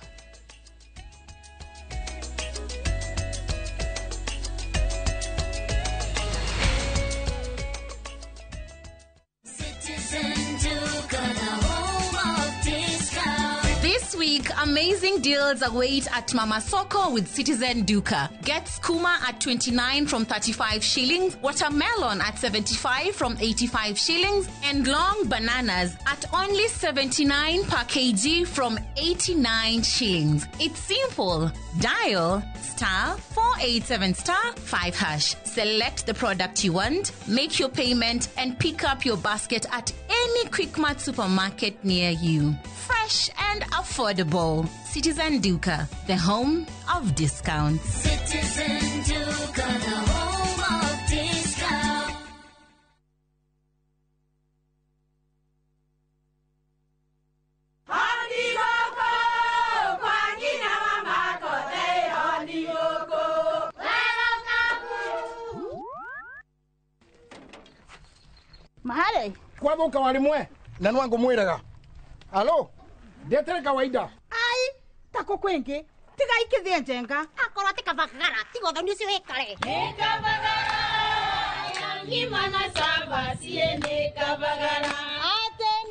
This week, amazing deals await at Mama Soko with Citizen Duka. Get skuma at 29 from 35 shillings, watermelon at 75 from 85 shillings, and long bananas at only 79 per kg from 89 shillings. It's simple. Dial star 487 star 5 hash. Select the product you want, make your payment, and pick up your basket at any Quickmart supermarket near you. Fresh and affordable. Citizen Duka, the home of discounts. Citizen Duka, the home of discount. Mahale kwathuka warimwe na nwangu mwiraga alo ndetere kawaida. Ai tako kwingi tiga ikithie njenga akorwo ti kabagara tiga ũthoni ũcio wĩkare.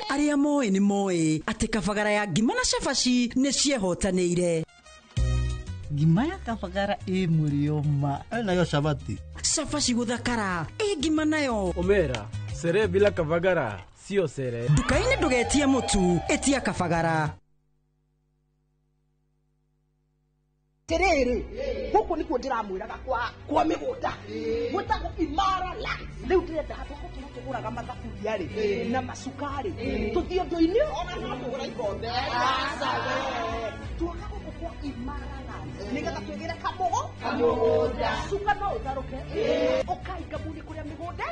Arĩa moĩ nĩ moĩ atĩ kabagara ya ngima na cabaci nĩ ciehotanĩire. Ngima ya kabagara ĩ mũrĩo ma nayo cabati cabaci gũthakara ĩ ngima nayo Omera, sere bila kabagara sio sere. Nduka-inĩ ndũgetie mũtu, ĩtia kabagara. Tiriri guku nikuo ndiramwiraga kwa migunda gwitagwo Imara Lands. Riu ndirenda handu gũtũra tũgũraga mathaburia rĩ na macukari tũthiĩ ũndũ-inĩ ona no tũgũra ikombe. Aca we tuoka gũkũ kwa Imara Lands nĩgetha twĩgĩre kamũgũnda cuka no ũtharũke ũkainga mũni kũrĩa mĩgũnda.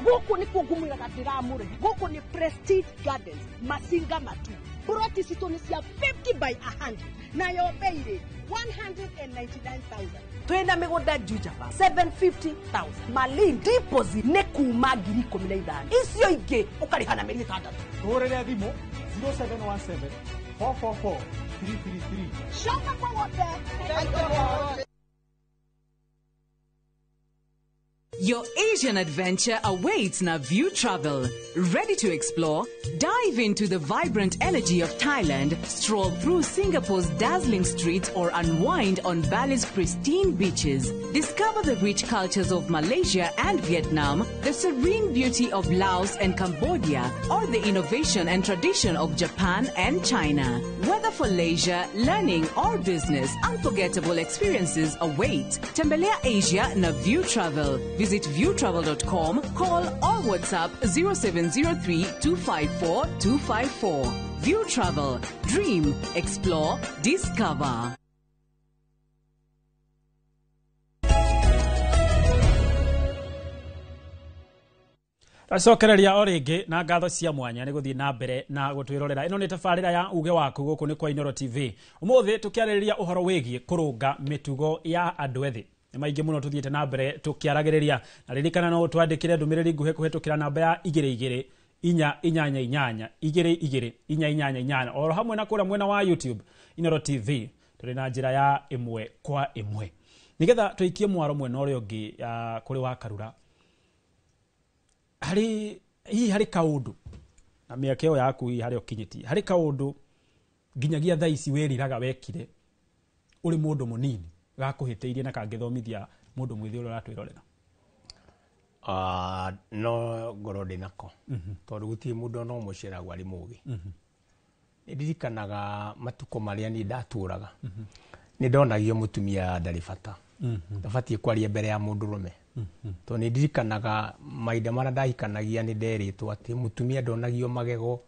Gũkũ nĩkuo ngũmwĩraga ndĩramũrĩhe. Gũkũ nĩ Prestige Gardens Masinga Matu. Ploti citũ nĩ cia 50 by 100 nayo bei rĩ 199,000. Twĩna mĩgũnda Juja 750,000. Malindi deposit nĩ kuma 15,000, icio ingĩ ũkarĩha na mĩeri 6. Tũhũrĩre thimũ 0717 444 333. Coka kwa wothe. Your Asian adventure awaits na View Travel. Ready to explore? Dive into the vibrant energy of Thailand, stroll through Singapore's dazzling streets, or unwind on Bali's pristine beaches. Discover the rich cultures of Malaysia and Vietnam, the serene beauty of Laos and Cambodia, or the innovation and tradition of Japan and China. Whether for leisure, learning, or business, unforgettable experiences await. Tembelea Asia na View Travel. Visit viewtravel.com, call or WhatsApp 0703 254 254. View Travel. Dream, explore, discover. Acokereria o rĩngĩ na ngatho cia mwanya nĩ gũthiĩ na mbere na gũtwĩrorera. Ĩno nĩ tabarĩra ya uge waku gũkũ nĩ kwa Inooro TV. Ũmũthĩ tũkĩarĩrĩria ũhoro wĩgiĩ kũrũnga mĩtugo ya andũ ethĩ. Nĩ maingĩ mũno tũthiĩte na mbere tũkĩaragĩrĩria, na ririkana no ũtwandĩkĩre ndũmĩrĩri nguhĩ kũhĩtũkĩra namba ya 22 488 22 488 oro hamwe na kũrĩa mwena wa YouTube Inooro TV tũrĩ na njĩra ya ĩmwe kwa ĩmwe nĩgetha tũikie mwaro mwena ũrĩa ũngĩ kũrĩ wa Karura. Harĩ hihi harĩ kaũndũ na mĩaka ĩyo yaku hihi harĩa ũkinyĩtie, harĩ kaũndũ nginyagia thaa ici wĩriraga wekire ũrĩ mũndũ mũnini gakũhĩtĩirie na kangĩthomithia mũndũ mwĩthĩ ũrĩa ũratwĩrorera? No ngorwo ndĩ nako tondũ gũtirĩ mũndũ ona ũmwe ũciaragwo arĩ mũgĩ. Nĩ ndirikanaga matukũ marĩa niĩ ndatũraga, nĩ ndonagio mũtumia ndarĩ bata, ndabatiĩ kwaria mbere ya mũndũrũme. Tondũ nĩ ndirikanaga mahinda marĩa ndahikanagia nĩ nderĩtwo atĩ mũtumia ndonagio magego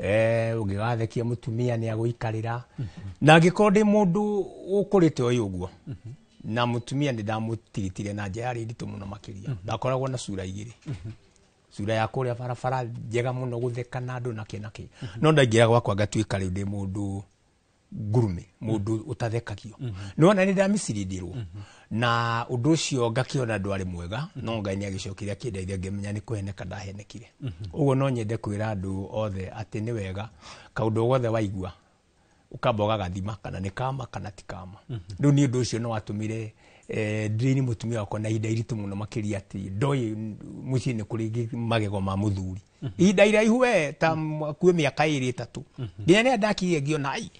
Ũngĩgathekia mũtumia nĩ agũikarĩra. Na angĩkorwo ndĩ mũndũ ũkũrĩte ũyũ ũguo, na mũtumia nĩ ndamũtiritire na njĩra yarĩ nditũ mũno makĩria. Ndakoragwo na cura igĩrĩ. Cura ya kũrĩa barabara njega mũno gũtheka na andũ na kĩ na kĩ. No ndaingĩra gwakwa ngatuĩka rĩu ndĩ mũndũ ngurume, mũndũ ũtathekagio. Nĩwona nĩ ndamicirindirwo. Na ũndũ ũcio ngakĩona ndwarĩ mwega, no Ngai nĩ agĩcokire akĩndeithia ngĩmenya nĩ kũheneka ndahenekire. Ũguo no nyende kwĩra andũ othe atĩ nĩ wega kaũndũ gothe waigua ũkamba ũgagathima kana nĩ kama kana ti kama. Rĩu nĩ ũndũ ũcio nĩ watũmire ndĩrĩ mũtumia wakwa na ihinda iritũ mũno makĩria atĩ ndoĩ mũciĩ nĩ kũrĩ magego ma mũthuri. Ihinda iraihu we ta hakuhĩ mĩaka ĩrĩ ĩtatũ. Nginya rĩrĩa ndakirie ngĩona ai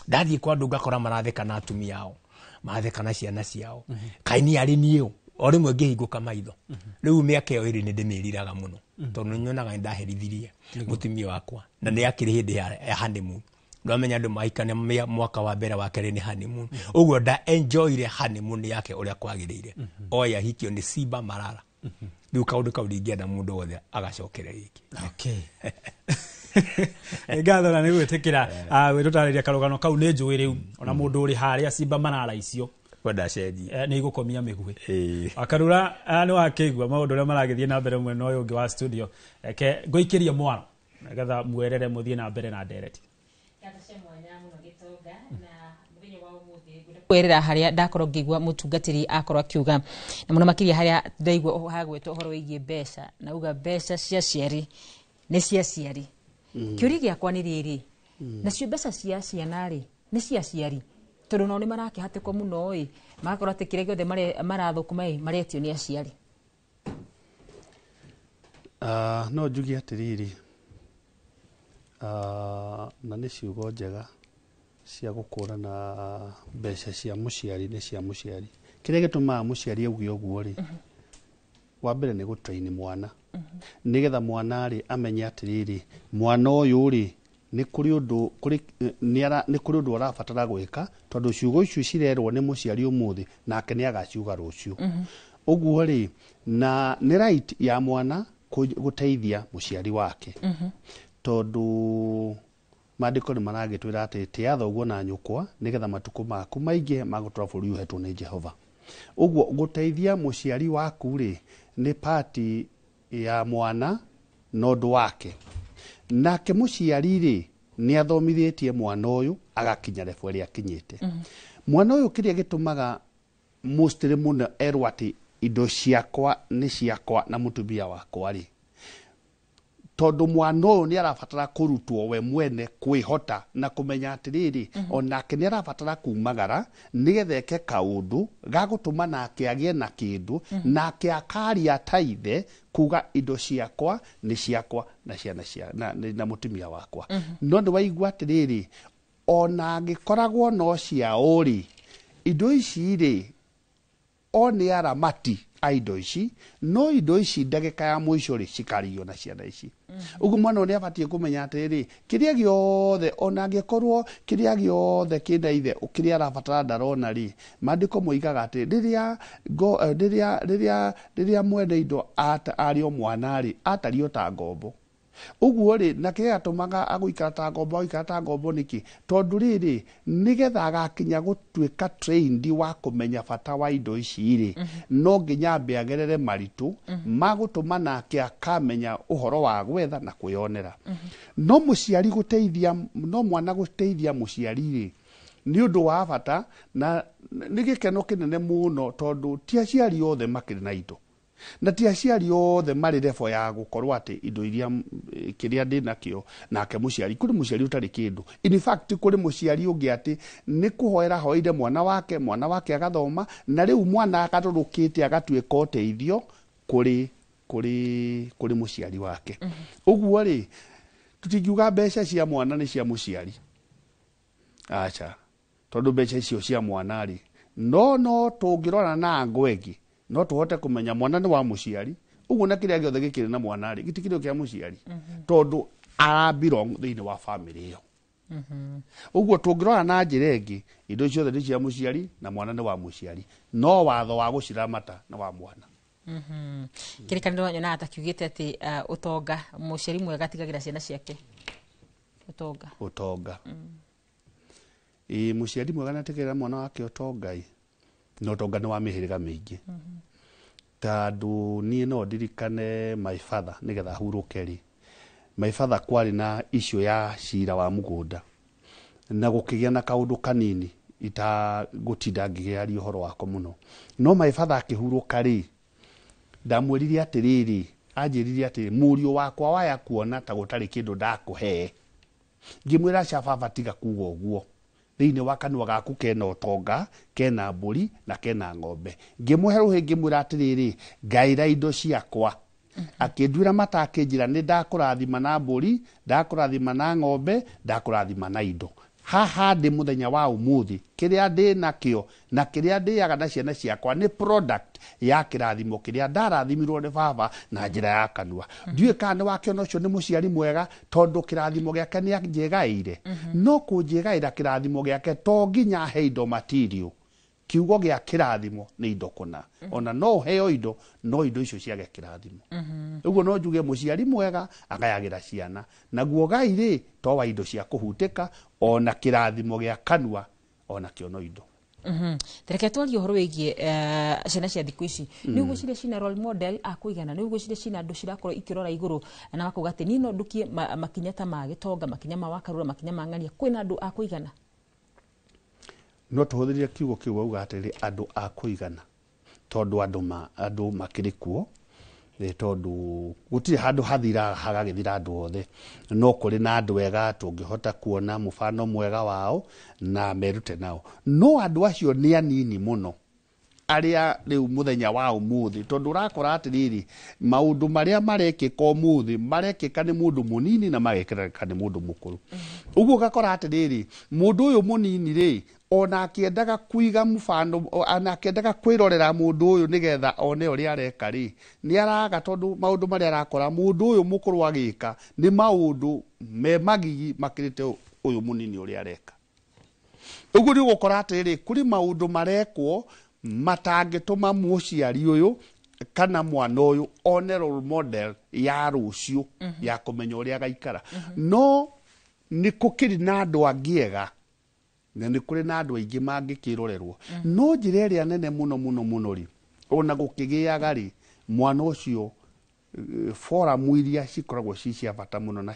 ndathiĩ kwa andũ ngakora maratheka na atumia ao, maratheka na ciana ciao. Kaĩ niĩ arĩ niĩ ũ? O rĩmwe ngĩhingũka maitho. Rĩu mĩaka ĩyo ĩrĩ nĩ ndĩmĩriraga mũno tondũ nyonaga nĩ ndaherithirie mũtumia wakwa na nĩ akĩrĩ hĩndĩ ya honeymoon. Ndwamenya andũ mahikania mwaka wa mbere wa kerĩ nĩ honeymoon. Ũguo nda enjoyire honeymoon yake ũrĩa kwagĩrĩire. Oya ahikio nĩ Simba Marara. Rĩu kaũndũ kau ndingĩenda mũndũ wothe agacokere rĩngĩ. Okay. Ngatho na nĩ gwĩtĩkĩra gwĩtũtarĩria karũgano kau nĩ njũĩ rĩu ona mũndũ ũrĩ harĩa Simba Marara icio kwenda cenjie nĩ igũkomia mĩguĩ. Akarura nĩ wakĩigua maũndũ ũrĩa maragĩthiĩ na mbere mwena ũyũ ũngĩ wa studio. Reke ngũikĩrie mwaro nĩgetha mwerere mũthiĩ na mbere na ndereti. Kwerera haria ndakorwo ngĩigua mũtungatĩri akorwo akiuga na mũno makĩria haria ndaigua hagwetwo ũhoro wĩgiĩ mbeca na uga mbeca cia aciari nĩ cia aciari. Kĩũria gĩakwa nĩ rĩrĩ, nacio mbeca cia ciana rĩ nĩ cia aciari tondũ nao nĩ marakĩhatĩkwo mũno ĩ magakorwo atĩ kĩrĩa gĩothe marathũkũma ĩ maretio nĩ aciari. No njuge atĩrĩrĩ, na nĩ ciugo njega cia gũkũrana mbeca cia mũciari nĩ cia mũciari. Kĩrĩa gĩtũmaga mũciari auge ũguo rĩ, wa mbere nĩ gũtrain mwana nĩgetha mwana rĩ amenye atĩrĩrĩ, mwana ũyũ rĩ nĩ kũrĩ ũndũ nĩ kũrĩ ũndũ arabatara gwĩka tondũ ciugo icio cirerwo nĩ mũciari ũmũthĩ nake nĩ agaciuga rũciũ. Ũguo rĩ na nĩ right ya mwana gũteithia mũciari wake tondũ maandĩko nĩ maragĩtwĩra atĩ tĩa thoguo na nyũkwa nĩgetha matukũ maku maingĩ magũtũra bũrũri ũhetwo nĩ Jehova. Ũguo gũteithia mũciari waku rĩ nĩ pati ya mwana na ũndũ wake. Nake mũciari rĩ nĩ athomithĩtie mwana ũyũ agakinya level ĩrĩa akinyĩte. Mwana ũyũ kĩrĩa gĩtũmaga mostly mũno erwo atĩ indo ciakwa nĩ ciakwa na mũtumia wakwa rĩ, tondũ mwana ũyũ nĩ arabatara kũrutwo we mwene kwĩhota na kũmenya atĩrĩrĩ, onake nĩ arabatara kumagara nĩgetha eke kaũndũ ga gũtũma nake agĩe na kĩndũ, nake akaria ta ithe kuga indo ciakwa nĩ ciakwa na ciana cia na mũtumia wakwa. No nĩ waigua atĩrĩrĩ, ona angĩkoragwo no ciao rĩ, indo ici rĩ o nĩ aramati a indo ici, no indo ici ndagĩka ya mũico rĩ cikario na ciana ici. Ũguo mwana ũyũ nĩ abatiĩ kũmenya atĩrĩrĩ, kĩrĩa gĩothe ona angĩkorwo kĩrĩa gĩothe kĩna ithe kĩrĩa arabatara ndarona rĩ, maandĩko moigaga atĩ rĩrĩa mwene indo arĩ o mwana rĩ atario ta ngombo. Ũguo rĩ na kĩrĩa gĩatũmaga agũikara ta ngombo agũikara ta ngombo nĩkĩ? Tondũ rĩrĩ nĩgetha agakinya gũtuĩka trained wa kũmenya bata wa indo ici rĩ, no nginya ambe agerere maritũ ma gũtũma nake akamenya ũhoro wa gwetha na kwĩyonera. No mũciari gũteithia, no mwana gũteithia mũciari rĩ nĩ ũndũ wa bata na nĩ gĩkeno kĩnene mũno tondũ ti aciari othe makĩrĩ na indo. Na ti aciari othe marĩ level ya gũkorwo atĩ indo iria kĩrĩa ndĩ nakĩo nake mũciari, kũrĩ mũciari ũtarĩ kĩndũ. In fact kũrĩ mũciari ũngĩ atĩ nĩ kũhoera hoeire mwana wake agathoma na rĩu mwana agarũrũkĩte agatuĩka ũteithio kũrĩ kũrĩ mũciari wake. Ũguo rĩ tũtingiuga mbeca cia mwana nĩ cia mũciari, aca, tondũ mbeca icio cia mwana rĩ no tũngĩrora na ango ĩngĩ no tũhote kũmenya mwana nĩ wa mũciari. Ũguo na kĩrĩa gĩothe gĩkĩrĩ na mwana rĩ gĩtikĩrĩ kĩa mũciari tondũ ara belong thĩinĩ wa family ĩyo. Ũguo tũngĩrora na njĩra ĩngĩ indo ciothe nĩ cia mũciari na mwana nĩ wa mũciari, no watho wa gũciramata nĩ wa mwana. Kĩrĩkanĩro nyonaga ta kiugĩte atĩ ũtonga mũciari mwega atigagĩra ciana ciake. Ũtonga. Ũtonga. Ĩĩ, mũciari mwega nĩatigagĩrĩra mwana wake ũtonga ĩ, na ũtonga nĩ wa mĩhĩrĩga mĩingĩ. Tondũ niĩ no ndirikane my father, nĩgetha hurũke rĩ, my father kwarĩ na issue ya cira wa mũgũnda na gũkĩgĩa na kaũndũ kanini itagũtinda ngĩaria ũhoro wako mũno, no my father akĩhurũka rĩ, ndamwĩrire atĩrĩrĩ, anjĩrire atĩrĩ, mũriũ wakwa waya kuona ta gũtarĩ kĩndũ ndakũhe. Ngĩmwĩra aca baba, tiga kuga ũguo, thĩinĩ wa kanua gaku kena ũtonga, kena mbũri na kena ng'ombe. Ngĩmũhe rũhĩ, ngĩmwĩra atĩrĩrĩ, ngaĩra indo ciakwa. Akĩnduĩra mata, akĩnjĩra nĩ ndakũrathima na mbũri, ndakũrathima na ng'ombe, ndakũrathima na indo. Haha ndĩ mũthenya wa ũmũthĩ, kĩrĩa ndĩ nakĩo na kĩrĩa ndĩaga na ciana ciakwa nĩ product ya kĩrathimo kĩrĩa ndarathimirwo nĩ baba na njĩra ya kanua. Ndiũĩ kana nĩ wakĩona ũcio nĩ mũciari mwega, tondũ kĩrathimo gĩake nĩ anjĩgaĩire. No kũnjĩgaĩra kĩrathimo gĩake to nginya he indo material. Kiugo gĩa kĩrathimo nĩ indo kũna. Ona no ũheo indo, no indo icio ciage kĩrathimo. Ũguo no njuge mũciari mwega agayagĩra ciana. Naguo gai rĩ, to wa indo cia kũhutĩka, ona kĩrathimo gĩa kanua ona kĩo no indo. Reke twarie ũhoro wĩgiĩ ciana cia thikũ ici. Nĩ ũgwĩciria cina role model a kũigana? Nĩ ũgwĩciria cina andũ cirakorwo ikĩrora igũrũ na makauga atĩ niĩ no ndukie makinya ta ma Gĩtonga, makinya ma Wakarura, makinya ma Ng'ania? Kwĩna andũ a kũigana? No tũhũthĩrire kiugo kĩu wauga atĩrĩ, andũ a kũigana, tondũ andũ makĩrĩ kuo, tondũ gũtirĩ handũ hathiraga hagagĩthira andũ othe, no kũrĩ na andũ ega tũngĩhota kuona mũbano mwega wao na merute nao, no andũ acio nĩ anini mũno arĩa rĩu mũthenya wa ũmũthĩ, tondũ ũrakora atĩrĩrĩ, maũndũ marĩa marekĩka ũmũthĩ marekĩka nĩ mũndũ mũnini na magekĩka nĩ mũndũ mũkũrũ. Ũguo ũgakora atĩrĩrĩ, mũndũ ũyũ mũnini rĩ, ona akĩendaga kũiga mũbano, ona akĩendaga kwĩrorera mũndũ ũyũ nĩgetha one ũrĩa areka rĩ, nĩ araga, tondũ maũndũ marĩa arakora mũndũ ũyũ mũkũrũ agĩka nĩ maũndũ me magigi makĩrĩte ũyũ mũnini ũrĩa areka. Ũguo nĩ ũgũkora atĩrĩrĩ, kũrĩ maũndũ marekwo matangĩtũma mũciari ũyũ kana mwana ũyũ one role model ya rũciũ ya kũmenya ũrĩa agaikara. No nĩ kũkĩrĩ na andũ angĩ ega na nĩ kũrĩ na andũ aingĩ mangĩkĩrorerwo, no njĩra ĩrĩa nene mũno mũno mũno rĩ, ona gũkĩgĩaga rĩ, mwana ũcio, forum iria cikoragwo ci cia bata mũno na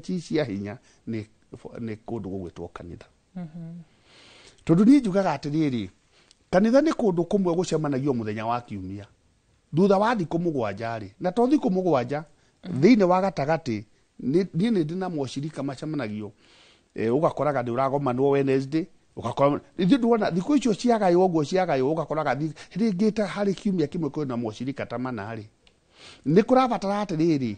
ci cia hinya nĩ kũndũ gũgwĩtwo kanitha. Tondũ niĩ njugaga atĩrĩrĩ, kanitha nĩ kũndũ kũmwe gũcemanagio mũthenya wa kiumia thutha wa thikũ 7 rĩ, na to thikũ 7, thĩinĩ wa gatagatĩ niĩ nĩ ndĩ na moshirika macemanagio, ũgakoraga nĩ ũragomanwo Wednesday, ũgakora ithuĩ ndwona thikũ icio ciagaywo ũguo ciagaywo, ũgakoraga rĩngĩ ta harĩ kiumia kĩmwe kwĩna moshirika ta mana rĩ. Nĩ kũrabatara atĩrĩrĩ,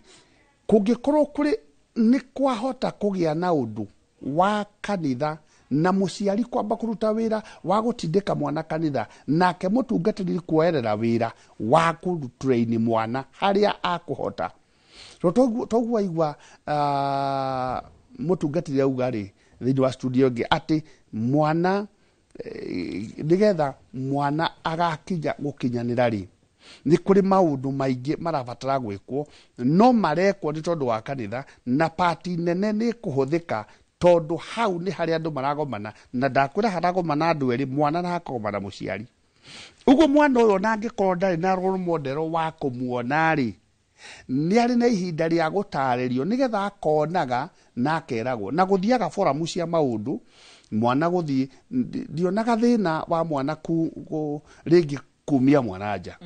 kũngĩkorwo kũrĩ nĩ kwahota kũgĩa na ũndũ wa kanitha na mũciari kwamba kũruta wĩra wa gũtindĩka mwana kanitha, nake mũtungatĩri kuoerera wĩra wa kũtrain mwana harĩa akũhota. Toguo aigua mũtungatĩri auga rĩ thĩinĩ wa studio ĩngĩ atĩ mwana, nĩgetha mwana agakinya gũkinyanĩra rĩ, nĩ kũrĩ maũndũ maingĩ marabatara gwĩkwo, no marekwo nĩ tondũ wa kanitha, na pati nene nĩ kũhũthĩka, tondũ hau nĩ harĩa andũ maragomana, na ndakwĩra haragomana andũ erĩ, mwana na hakagomana mũciari. Ũguo mwana ũyũ ona angĩkorwo ndarĩ na role model wa kũmuona rĩ, nĩ arĩ na ihinda rĩa gũtarĩrio nĩgetha akonaga na akeragwo na gũthiaga foramu cia maũndũ. Mwana gũthiĩ, ndionaga thĩna wa mwana rĩngĩ kumia mwana nja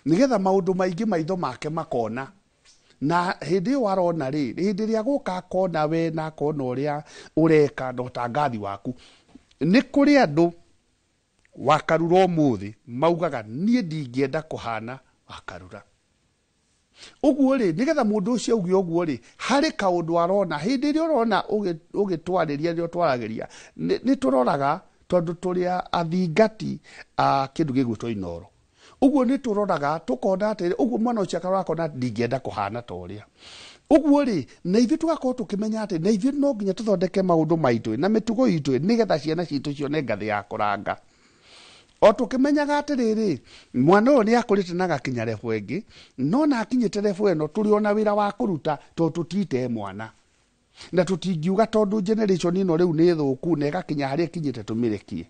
nĩgetha maũndũ maingĩ maitho make makona, na hĩndĩ ĩyo arona rĩ, hĩndĩ ĩrĩa gũka akona we na akona ũrĩa ũreka na ũtangathi waku. Nĩ kũrĩ andũ Wakarura ũmũthĩ maugaga niĩ ndingĩenda kũhana Wakarura. Ũguo rĩ, nĩgetha mũndũ ũcio auge ũguo rĩ, harĩ kaũndũ arona. Hĩndĩ ĩrĩa ũrona ũgĩtwarĩria, rĩrĩa ũtwaragĩria, nĩ tũroraga, tondũ tũrĩ athingati a kĩndũ gĩgwĩtwo Inooro. Ũguo nĩ tũroraga tũkona atĩrĩ, ũguo mwana ũcio akarora akona ndingĩenda kũhana ta ũrĩa. Ũguo rĩ, na ithuĩ tũgakorwo tũkĩmenya atĩ na ithuĩ no nginya tũthondeke maũndũ maitũ na mĩtugo itũ nĩgetha ciana citũ cione ngathĩ ya kũranga. O tũkĩmenyaga atĩrĩrĩ, mwana ũyũ nĩ akũrĩte na agakinya level ĩngĩ, no na akinyĩte level ĩno tũrĩ ona wĩra wa kũruta, tondũ tũtite mwana. Na tũtingiuga tondũ generation ĩno rĩu nĩ thũku na ĩgakinya harĩa ĩkinyĩte tũmĩrekie.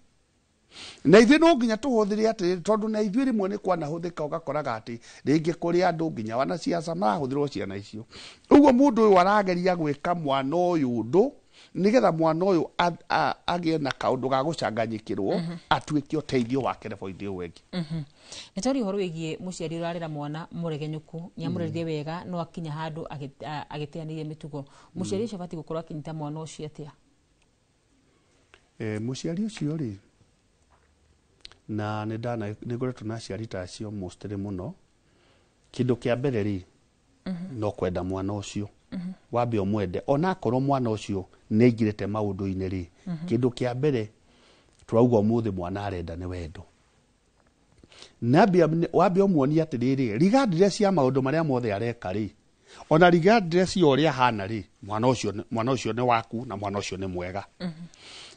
Na ithuĩ no nginya tũhũthĩre atĩrĩrĩ, tondũ na ithuĩ rĩmwe nĩ kwanahũthĩka ũgakoraga atĩ rĩngĩ kũrĩ andũ nginya wanasiasa marahũthĩrwo ciana icio. Ũguo mũndũ ũyũ arageria gwĩka mwana ũyũ ũndũ nĩgetha mwana ũyũ agĩe na kaũndũ ga gũcanganyĩkĩrwo, atuĩke ũteithio wake level-inĩ ĩyo ĩngĩ. Nĩ twaria ũhoro wĩgiĩ mũciari ũrarera mwana mũregenyũku, nĩ amũrerire wega no akinya handũ agĩteanĩria mĩtugo. Mũciari ũcio abatiĩ gũkorwo akĩnyita mwana ũcio atĩa? Mũciari ũcio rĩ, na nĩ ndana nĩ ngoretwo na aciari ta acio mostly mũno. Kĩndũ kĩa mbere rĩ, no kwenda mwana ũcio. Wambe ũmwende onakorwo mwana ũcio nĩ aingĩrĩte maũndũ-inĩ rĩ. Kĩndũ kĩa mbere tũrauga ũmũthĩ mwana arenda nĩ wendo. Wambe ũmuonie atĩrĩrĩ, regardless ya maũndũ marĩa mothe areka rĩ, ona regardless ya ũrĩa ahana rĩ, mwana ũcio nĩ waku na mwana ũcio nĩ mwega.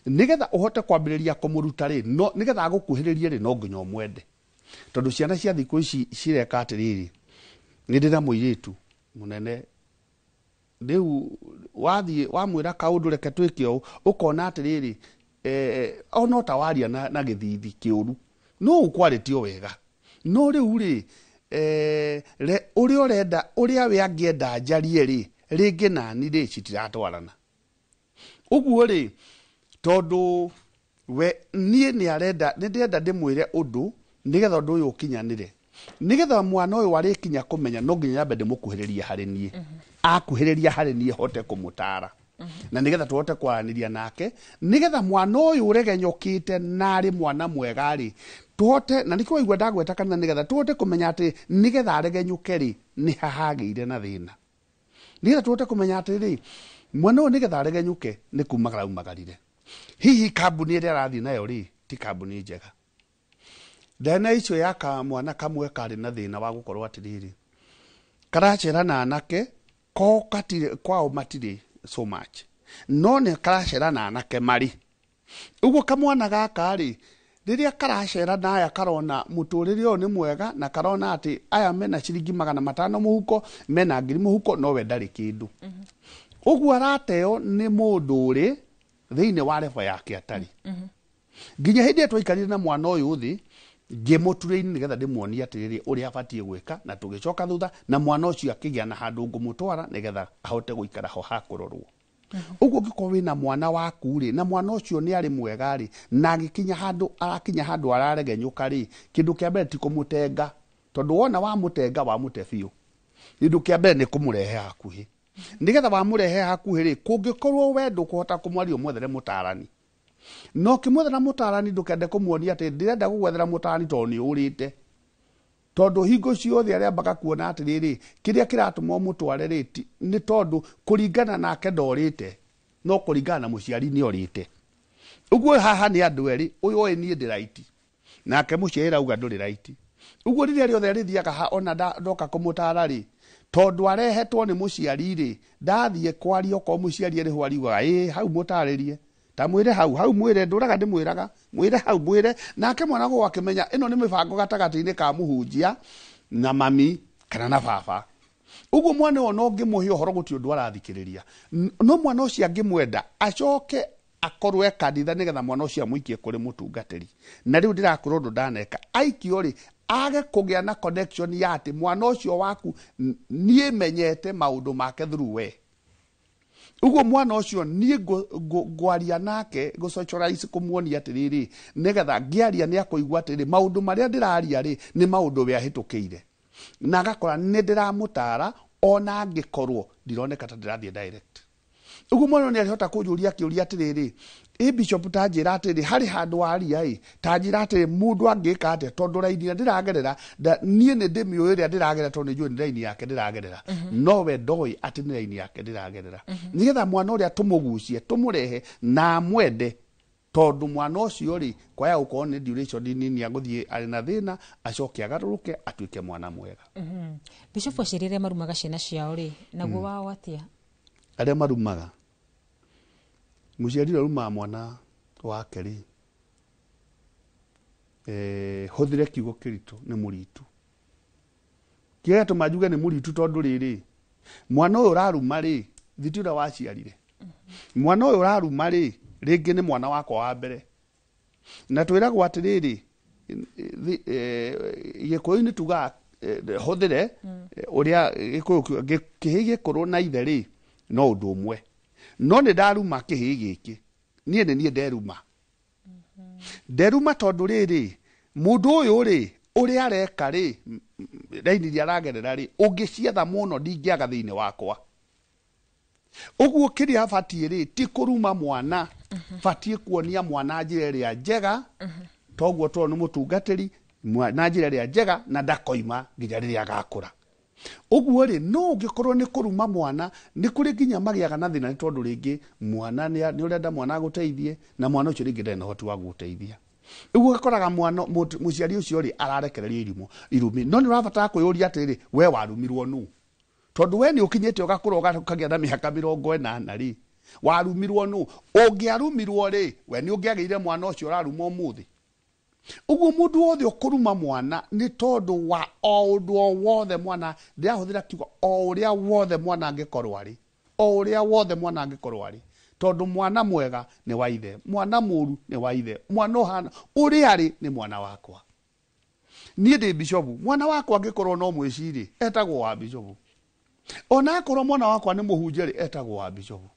Nĩgetha ũhote kwambĩrĩria kũmũruta rĩ, no nĩgetha agũkuhĩrĩrie rĩ, no nginya ũmwende, tondũ ciana cia thikũ ici cireka atĩrĩrĩ, nĩ ndĩ na mũirĩtu mũnene rĩu wathiĩ wamwĩra kaũndũ reke twĩke ũũ, ũkona atĩrĩrĩ, ona ta waria na gĩthithi kĩũru no ũkwarĩtio wega, no rĩu rĩ, ũrĩa ũrenda ũrĩa we angĩenda njarie rĩ, rĩngĩ nani rĩ citiratwarana. Ũguo rĩ, tondũ we niĩ nĩ arenda nĩ ndĩrenda ndĩmwĩre ũndũ nĩgetha ũndũ ũyũ ũkinyanĩre, nĩgetha mwana ũyũ arĩkinya kũmenya no nginya nyambe ndĩmũkuhĩrĩrie harĩ niĩ. Akuhĩrĩria harĩ niĩ hote kũmũtara na nĩgetha tũhote kwaranĩria nake, nĩgetha mwana ũyũ ũregenyũkĩte na arĩ mwana mwega rĩ, tũhote na nĩkĩo waigua ndagweta kanitha, nĩgetha tũhote kũmenya atĩ nĩgetha aregenyũke rĩ, nĩ hahagĩire na thĩna, nĩgetha tũhote kũmenya atĩrĩrĩ, mwana ũyũ nĩgetha aregenyũke nĩ kumagara umagarire, hihi kambuni ĩrĩa arathiĩ nayo rĩ ti kambuni njega. Ndana icio ya kamwana kamwe karĩ na thĩna wa gũkorwo atĩrĩrĩ, karacera na anake ko katirĩ kwao matirĩ so much, no nĩ karacera na anake marĩ ũguo. Kamwana gaka rĩ, rĩrĩa karacera na aya karona mũtũrĩre ũyũ nĩ mwega, na karona atĩ aya mena ciringi 500 mũhuko, mena 1000 mũhuko, no we ndarĩ kĩndũ. Ũguo arateo nĩ mũndũ ũrĩ thĩinĩ wa level yake atarĩ. Nginya hĩndĩ ĩrĩa twaikarire na mwana ũyũ thĩ ngĩmũturĩini nĩgetha ndĩmuonie atĩrĩrĩ ũrĩa abatiĩ gwĩka, na tũgĩcoka thutha na mwana ũcio akĩgĩa na handũ ngũmũtwara nĩgetha ahote gũikara ho hakũrorwo. Ũguo ũngĩkorwo wĩna mwana waku rĩ, na mwana ũcio nĩ arĩ mwega rĩ, na agĩkinya handũ arakinya handũ araregenyũka rĩ, kĩndũ kĩa mbere ti kũmũtenga, tondũ wona wamũtenga wamũte biũ. Kĩndũ kĩa mbere nĩ kũmũrehe hakuhĩ, nĩgetha wamũrehe hakuhĩ rĩ, kũngĩkorwo we ndũkũhota kũmwaria ũmwethere mũtarani, no ũkĩmwethera mũtarani ndũkende kũmuonia atĩ ndĩrenda gũgwethera mũtarani tondũ nĩ ũrĩte, tondũ hingo ciothe arĩambaga kuona atĩrĩrĩ, kĩrĩa kĩratũma ũmũtware rĩ nĩ tondũ kũringana nake ndorĩte, no kũringana na mũciari nĩ orĩte. Ũguo haha nĩ andũ erĩ, ũyũ oĩ niĩ ndĩ right, nake mũciari arauga ndũrĩ right. Ũguo rĩrĩa rĩothe arĩthiaga ha ona ndoka kũmũtara rĩ, tondũ arehetwo nĩ mũciari rĩ, ndathiĩ kwaria okorwo mũciari arĩ ho ariugaga ĩĩ hau mũtarĩrie, ta mwĩre hau hau mwĩre, ndũraga ndĩmwĩraga mwĩre hau mwĩre, nake mwana gũgũ akĩmenya ĩno nĩ mĩbango gatagatĩ-inĩ ka mũhunjia na mami kana na baba. Ũguo mwana ũyũ ona ũngĩmũhe ũhoro gũtirĩ ũndũ arathikĩrĩria, no mwana ũcio angĩmwenda acoke akorwo e kanitha nĩgetha mwana ũcio amũikie kũrĩ mũtungatĩri. Na rĩu ndĩrakwĩra ũndũ ndaneka, aikio rĩ age kũgĩa na connection ya atĩ mwana ũcio waku niĩ menyete maũndũ make through we. Ũguo mwana ũcio niĩ ngwaria nake gũ-socialize kũmuonia atĩrĩrĩ, nĩgetha ngĩaria nĩ akũigua atĩrĩrĩ maũndũ marĩa ndĩraria rĩ nĩ maũndũ we ahĩtũkĩire, na agakora nĩ ndĩramũtara ona angĩkorwo ndironeka ta ndĩrathiĩ direct. Ũguo mwana ũyũ nĩ arĩhota kũnjũria kĩũria atĩrĩrĩ, ĩ bishop ta njĩra atĩrĩrĩ, harĩ handũ waria ĩ, ta njĩra atĩrĩrĩ mũndũ angĩka atĩa, tondũ raini ĩrĩa ndĩragerera niĩ nĩ ndĩmĩũĩ ĩrĩa ndĩragerera tondũ nĩ njũĩ nĩ raini yake ndĩragerera, no we ndoĩ atĩ nĩ raini yake ndĩragerera. Nĩgetha mwana ũrĩa tũmũgucie tũmũrehe na amwende, tondũ mwana ũcio rĩ kwaya gũkorwo nĩ duration nini agũthiĩ arĩ na thĩna acoke agarũrũke atuĩke mwana mwega. Bishop, aciari arĩa marumaga ciana ciao rĩ, naguo wao atĩa? Arĩa marumaga, mũciari ũrĩa ũrumaga mwana wake rĩ, hũthĩre kiugo kĩritũ, nĩ mũritu. Kĩrĩa gĩatũma njuge nĩ mũritu tondũ rĩrĩ, mwana ũyũ ũraruma rĩ, Thiti ũrĩa waciarire mwana ũyũ ũraruma rĩ, rĩngĩ nĩ mwana wakwa wa mbere. Na twĩragwo atĩrĩrĩ, Gĩkũyũ-inĩ tugaga, hũthĩre ũrĩa Gĩkũyũ kiuga, kĩhĩĩ gĩkũrũ na ithe rĩ no ũndũ ũmwe. No nĩ ndaruma kĩhĩĩ gĩkĩ, niĩ nĩ niĩ nderuma. Nderuma tondũ rĩrĩ, mũndũ ũyũ rĩ, ũrĩa areka rĩ, raini iria aragerera rĩ, ũngĩcietha mũno ndingĩaga thĩinĩ wakwa. Ũguo kĩrĩa batiĩ rĩ, ti kũruma mwana, batiĩ kuonia mwana njĩra ĩrĩa njega, toguo tondũ nĩ mũtungatĩri, na njĩra ĩrĩa njega, na ndakoima nginya rĩrĩa agakũra. Ũguo rĩ, no ũngĩkorwo nĩ kũruma mwana, nĩ kũrĩ nginya magĩaga na thĩna nĩ tondũ rĩngĩ mwana nĩ ũrenda mwana agũteithie, na mwana ũcio rĩngĩ ndarĩ na ũhoti wa gũgũteithia. Ũguo ũgakoraga mwana, mũciari ũcio rĩ, ararekererio irumi. No nĩ ũrabatara kwĩyũria atĩrĩrĩ, we warumirwo nũ? Tondũ we nĩ ũkinyĩte ũgakũra ũkagĩa na mĩaka 80 rĩ, warumirwo nũ? Ũngĩarumirwo rĩ, we nĩ ũngĩagĩire mwana ũcio ũraruma ũmũthĩ. Ũguo mũndũ wothe ũkũruma mwana nĩ tondũ wa o ũndũ o wothe mwana, ndĩrahũthĩra kiugo o ũrĩa wothe mwana angĩkorwo arĩ, o ũrĩa wothe mwana angĩkorwo arĩ, tondũ mwana mwega nĩ wa ithe, mwana mũru nĩ wa ithe, mwana ũhana ũrĩa arĩ nĩ mwana wakwa. Niĩ ndĩ bishopu, mwana wakwa angĩkorwo no mwĩcirĩ, etagwo wa bishopu. Ona akorwo mwana wakwa nĩ mũhunjia rĩ, etagwo wa bishopu.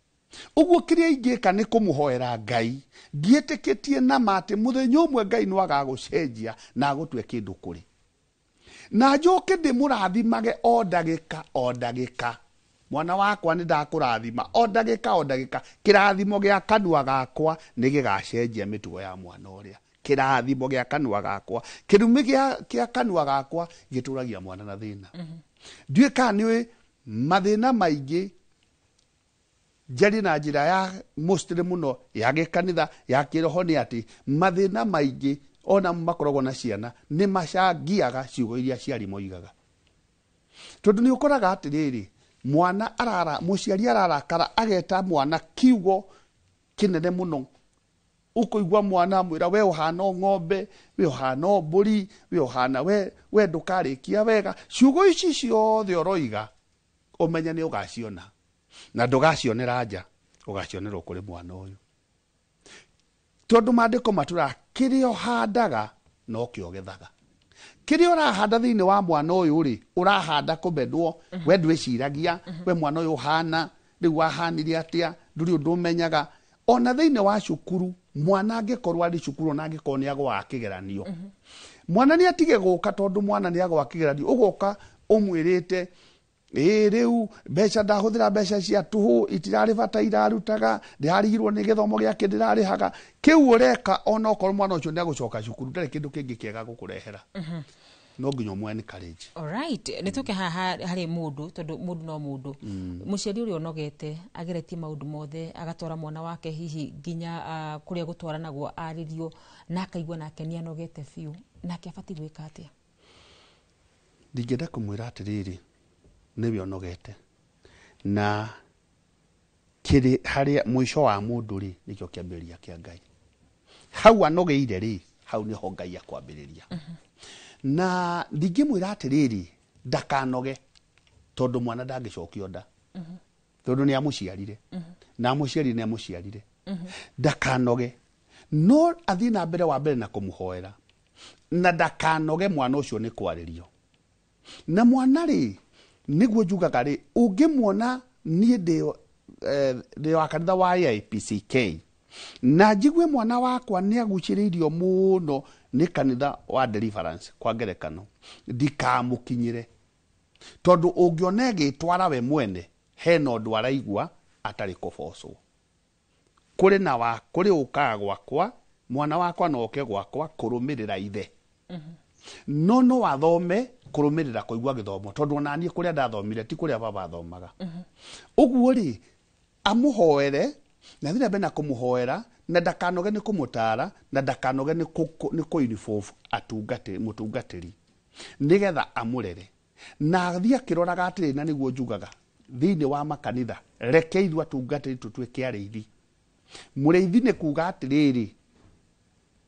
Ũguo kĩrĩa ingĩka nĩ kũmũhoera Ngai, ngĩĩtĩkĩtie na ma atĩ mũthenya ũmwe Ngai no agagũcenjia na agũtue kĩndũ kũrĩ. Na njoke ndĩmũrathimage o ndagĩka o ndagĩka. Mwana wakwa nĩ ndakũrathima o ndagĩka o ndagĩka. Kĩrathimo gĩa kanua gakwa nĩ gĩgacenjia mĩtugo ya mwana ũrĩa. Kĩrathimo gĩa kanua gakwa, kĩrumi kĩa kanua gakwa gĩtũragia mwana na thĩna. Ndiũĩ kana nĩũĩ mathĩna maingĩ njarie na njĩra ya mostly mũno ya gĩkanitha ya kĩroho nĩ atĩ mathĩna maingĩ ona makoragwo na ciana nĩ macangiaga ciugo iria aciari moigaga. Tondũ nĩ ũkoraga atĩrĩrĩ, mwana arara, mũciari ararakara ageta mwana kiugo kĩnene mũno. Ũkũigua mwana amwĩra we ũhana o ng'ombe, we ũhana o mbũri, we ũhana we ndũkarĩkia wega. Ciugo ici ciothe ũroiga ũmenye nĩ ũgaciona. Na ndũgacionera nja, ũgacionerwo kũrĩ mwana ũyũ. Tondũ maandĩko matũraga kĩrĩa ũhandaga nokĩo ũgethaga. Kĩrĩa ũrahanda thĩinĩ wa mwana ũyũ rĩ, ũrahanda kũmenwo, we ndwĩciragia, we mwana ũyũ ũhana, rĩu wahanire atĩa, ndũrĩ ũndũ ũmenyaga. Ona thĩinĩ wa cukuru, mwana angĩkorwo arĩ cukuru, ona angĩkorwo nĩ agũaga kĩgeranio. Mwana nĩ atige gũka tondũ mwana nĩ agũaga kĩgeranio, ũgoka ũmwĩrĩte, ĩĩ rĩu mbeca ndahũthĩra mbeca cia tũhũ, itirarĩ bata irarutaga, ndĩrarigirwo nĩ gĩthomo gĩake ndĩrarĩhaga. Kĩu ũreka ona okorwo mwana ũcio nĩagũcoka cukuru, ndarĩ kĩndũ kĩngĩ kĩega gũkũrehera. No nginya ũmũ encourage. Alright, nĩ tũke haha harĩ mũndũ, tondũ mũndũ no mũndũ. Mũciari ũrĩa ũnogete, ageretie maũndũ mothe, agatwara mwana wake hihi nginya kũrĩa gũtwaranagwo arĩrio, na akaigua nake nĩ anogete biũ, nake abatiĩ gwĩka atĩa? Ndingĩenda kũmwĩra atĩrĩrĩ, nĩwe ũnogete. Na kĩrĩ harĩa mũico wa mũndũ rĩ, nĩkĩo kĩambĩrĩria kĩa Ngai. Hau anogeire rĩ, hau nĩho Ngai akwambĩrĩria. Na ndingĩmwĩra atĩrĩrĩ, ndakanoge, tondũ mwana ndangĩcokio nda. Tondũ nĩ amũciarire. Na amũciarire nĩ amũciarire. Ndakanoge. No athiĩ na mbere wa mbere na kũmũhoera. Na ndakanoge mwana ũcio nĩ kwarĩrio. Na mwana rĩ, nĩguo njugaga rĩ, ũngĩmuona niĩ ndĩ wa kanitha wa AIPCK, na njigue mwana wakwa nĩ agucĩrĩirio mũno nĩ kanitha wa Deliverance kwa ngerekano, ndikamũkinyĩre. Tondũ ũngĩona ĩgĩtwara we mwene, hena ũndũ araigua atarĩ kũbocwo. Kũrĩ na wa, kũrĩ ũkaga gwakwa, mwana wakwa no oke gwakwa kũrũmĩrĩra ithe. No no athome kũrũmĩrĩra kũigua gĩthomo, tondũ ona niĩ kũrĩa ndathomire ti kũrĩa baba athomaga. Ũguo rĩ, amũhoere, na athiĩ na mbere na kũmũhoera, na ndakanoge nĩ kũmũtara, na ndakanoge nĩ kũ-involve mũtungatĩri, nĩgetha amũrere. Na athiĩ akĩroraga atĩrĩ, na nĩguo njugaga, thĩinĩ wa makanitha, reke ithuĩ atungatĩri tũtuĩke arĩithi. Mũrĩithi nĩ kuga atĩrĩrĩ,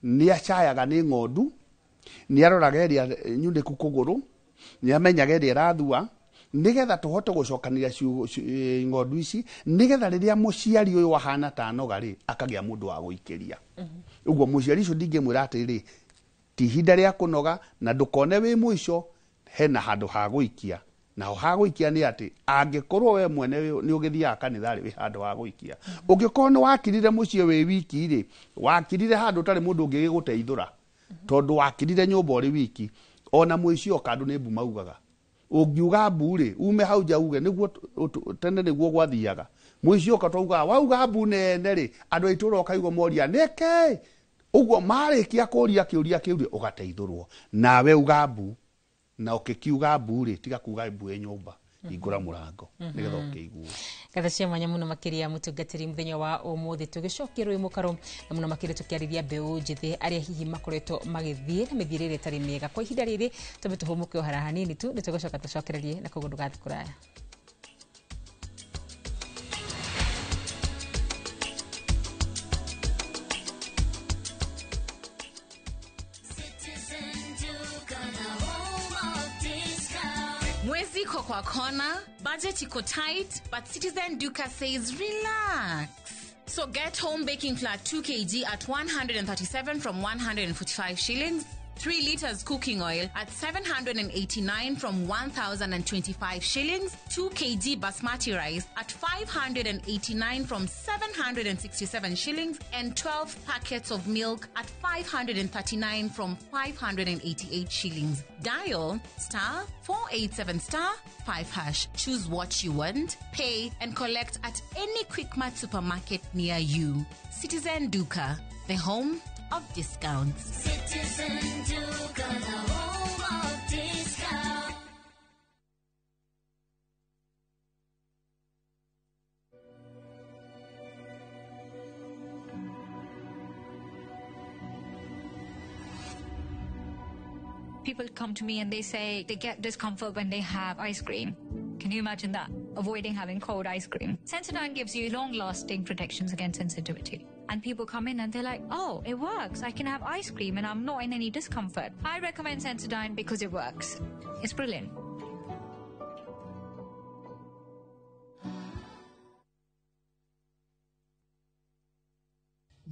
nĩ acayaga nĩ ng'ondu, nĩ aroraga ĩrĩa nyunĩku kũgũrũ, nĩ amenyaga ĩrĩa ĩrathua, Nĩgetha tũhote gũcokanĩria ng'ondu ici, nĩgetha rĩrĩa mũciari ũyũ ahana ta anoga rĩ, akagĩa mũndũ wa gũikĩria. Ũguo mũciari ũcio ndingĩmwĩra atĩrĩrĩ, ti ihinda rĩa kũnoga na ndũkone wĩ mũico, hena handũ ha gũikia. Naho ha gũikia nĩ atĩ angĩkorwo we mwene nĩ ũgĩthiaga kanitha rĩ, wĩ handũ ha gũikia. Ũngĩkorwo nĩ wakirire mũciĩ wĩ wiki rĩ, wakirire handũ ũtarĩ mũndũ ũngĩgĩgũteithũra, tondũ wakirire nyũmba ũrĩ wiki, ona mũici oka andũ nĩ mbu maugaga. Ũngiuga mbu rĩ, ume hau nja uge nĩguo tene nĩguo gwathiaga. Mũici oka twaugaga wauga mbu nene rĩ, andũ a itũũra ũkaigua moria nĩkĩ? Ũguo marĩkia kũria kĩũria kĩu rĩ, ũgateithũrwo. Nawe uga mbu, na ũkĩkiuga mbu rĩ, tiga kuga mbu ĩ nyũmba, hingũra mũrango nĩgetha ũkĩigue. Ngatho cia mwanya mũno makĩria mũtungatĩri mũthenya wa ũmũthĩ tũgĩcokia rũĩ mũkaro na mũno makĩria tũkĩarĩria mbeũ njĩthĩ arĩa hihi makoretwo magĩthiĩ na mĩthiĩre ĩrĩa ĩtarĩ mĩega kwa ihinda rĩrĩ. Twambe tũhũmũke o hara hanini tu, nĩ tũgũcoka tũcokererie na koguo ndũgathiĩ kũraya. Citizen Duka, the home of discount. Mwezi iko kwa kona, budget iko tight, but Citizen Duka says relax. So get home baking flour 2 kg at 137 from 145 shillings, 3 liters cooking oil at 789 from 1,025 shillings, 2 kg basmati rice at 589 from 767 shillings, and 12 packets of milk at 539 from 588 shillings. Dial star 487 star 5 hash. Choose what you want, pay, and collect at any Quickmart supermarket near you. Citizen Duka, the home of discounts. Citizen Duka, the home of discount. People come to me and they say they get discomfort when they have ice cream. Can you imagine that? Avoiding having cold ice cream. Sensodyne gives you long-lasting protections against sensitivity. And people come in and they're like, oh, it works. I can have ice cream and I'm not in any discomfort. I recommend Sensodyne because it works. It's brilliant.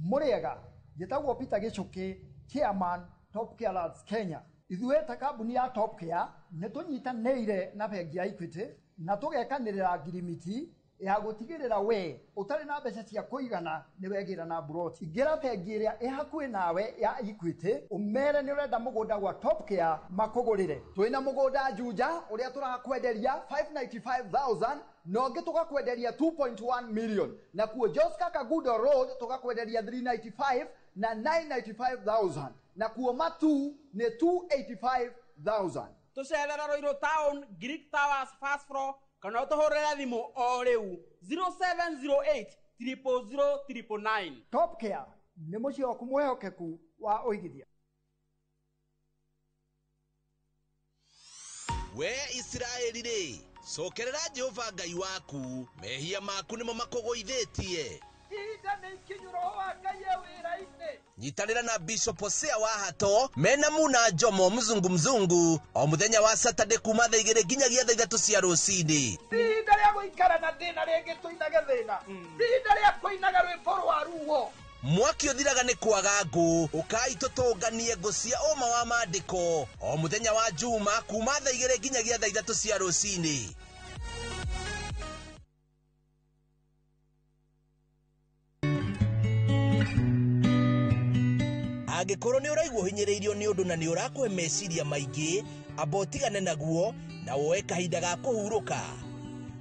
Mũrĩega, njĩtagwo Peter Gĩchũkĩ, chairman Top Care Lads Kenya. Ithuĩ ta kambuni ya Top Care nĩ tũnyitanĩire na bengi ya Equity na tũgekanĩrĩra ngirimiti ya gũtigĩrĩra we ũtarĩ na mbeca cia kũigana nĩ wegĩra na mburoti. Ingĩra bengi ĩrĩa ĩ hakuhĩ nawe ya Equity ũmere nĩ ũrenda mũgũnda gwa Top Care makũgũrĩre. Twĩna mũgũnda Juja ũrĩa tũrakwenderia 595,000 na ũngĩ tũgakwenderia 2.1 million, na kuo Joska Kagudo Road tũgakwenderia 395 na 995,000, na kuo Matu nĩ 285,000. Tũcerera Ruiru Town, Greek Towers first floor, kana ũtũhũrĩre thimũ o rĩu 0708 000 999. Top Care nĩ mũciĩ waku mwĩhokeku wa ũigithia. We Isiraeli rĩ, cokerera Jehova Ngai waku, mehia maku nĩmo makũgũithĩtie. Ihinda nĩ ikinyu roho wa Ngai e wĩra-inĩ. Nyitanĩra na Bishop Hosea wa Hato mena Muna Njomo mzungu mzungu o muthenya wa Saturday kuma thaa igĩrĩ nginyagia thaa ithatũ cia rũcinĩ. Ti ihinda rĩa gũikara na thĩna rĩngĩ tũinage thĩna. Ti ihinda rĩa kũinaga rwĩmbo rwa ruo. Mwaki ũthiraga nĩ kwaga ngũ, ũkai tũtũnganie ngũ cia ũma wa maandĩko o muthenya wa Juma kuma thaa igĩrĩ nginyagia thaa ithatũ cia rũcinĩ. Angĩkorwo nĩ ũraigua ũhinyĩrĩirio nĩ ũndũ na nĩ ũrakũhe meciria maingĩ, amba ũtigane naguo na woe kahinda ga kũhurũka.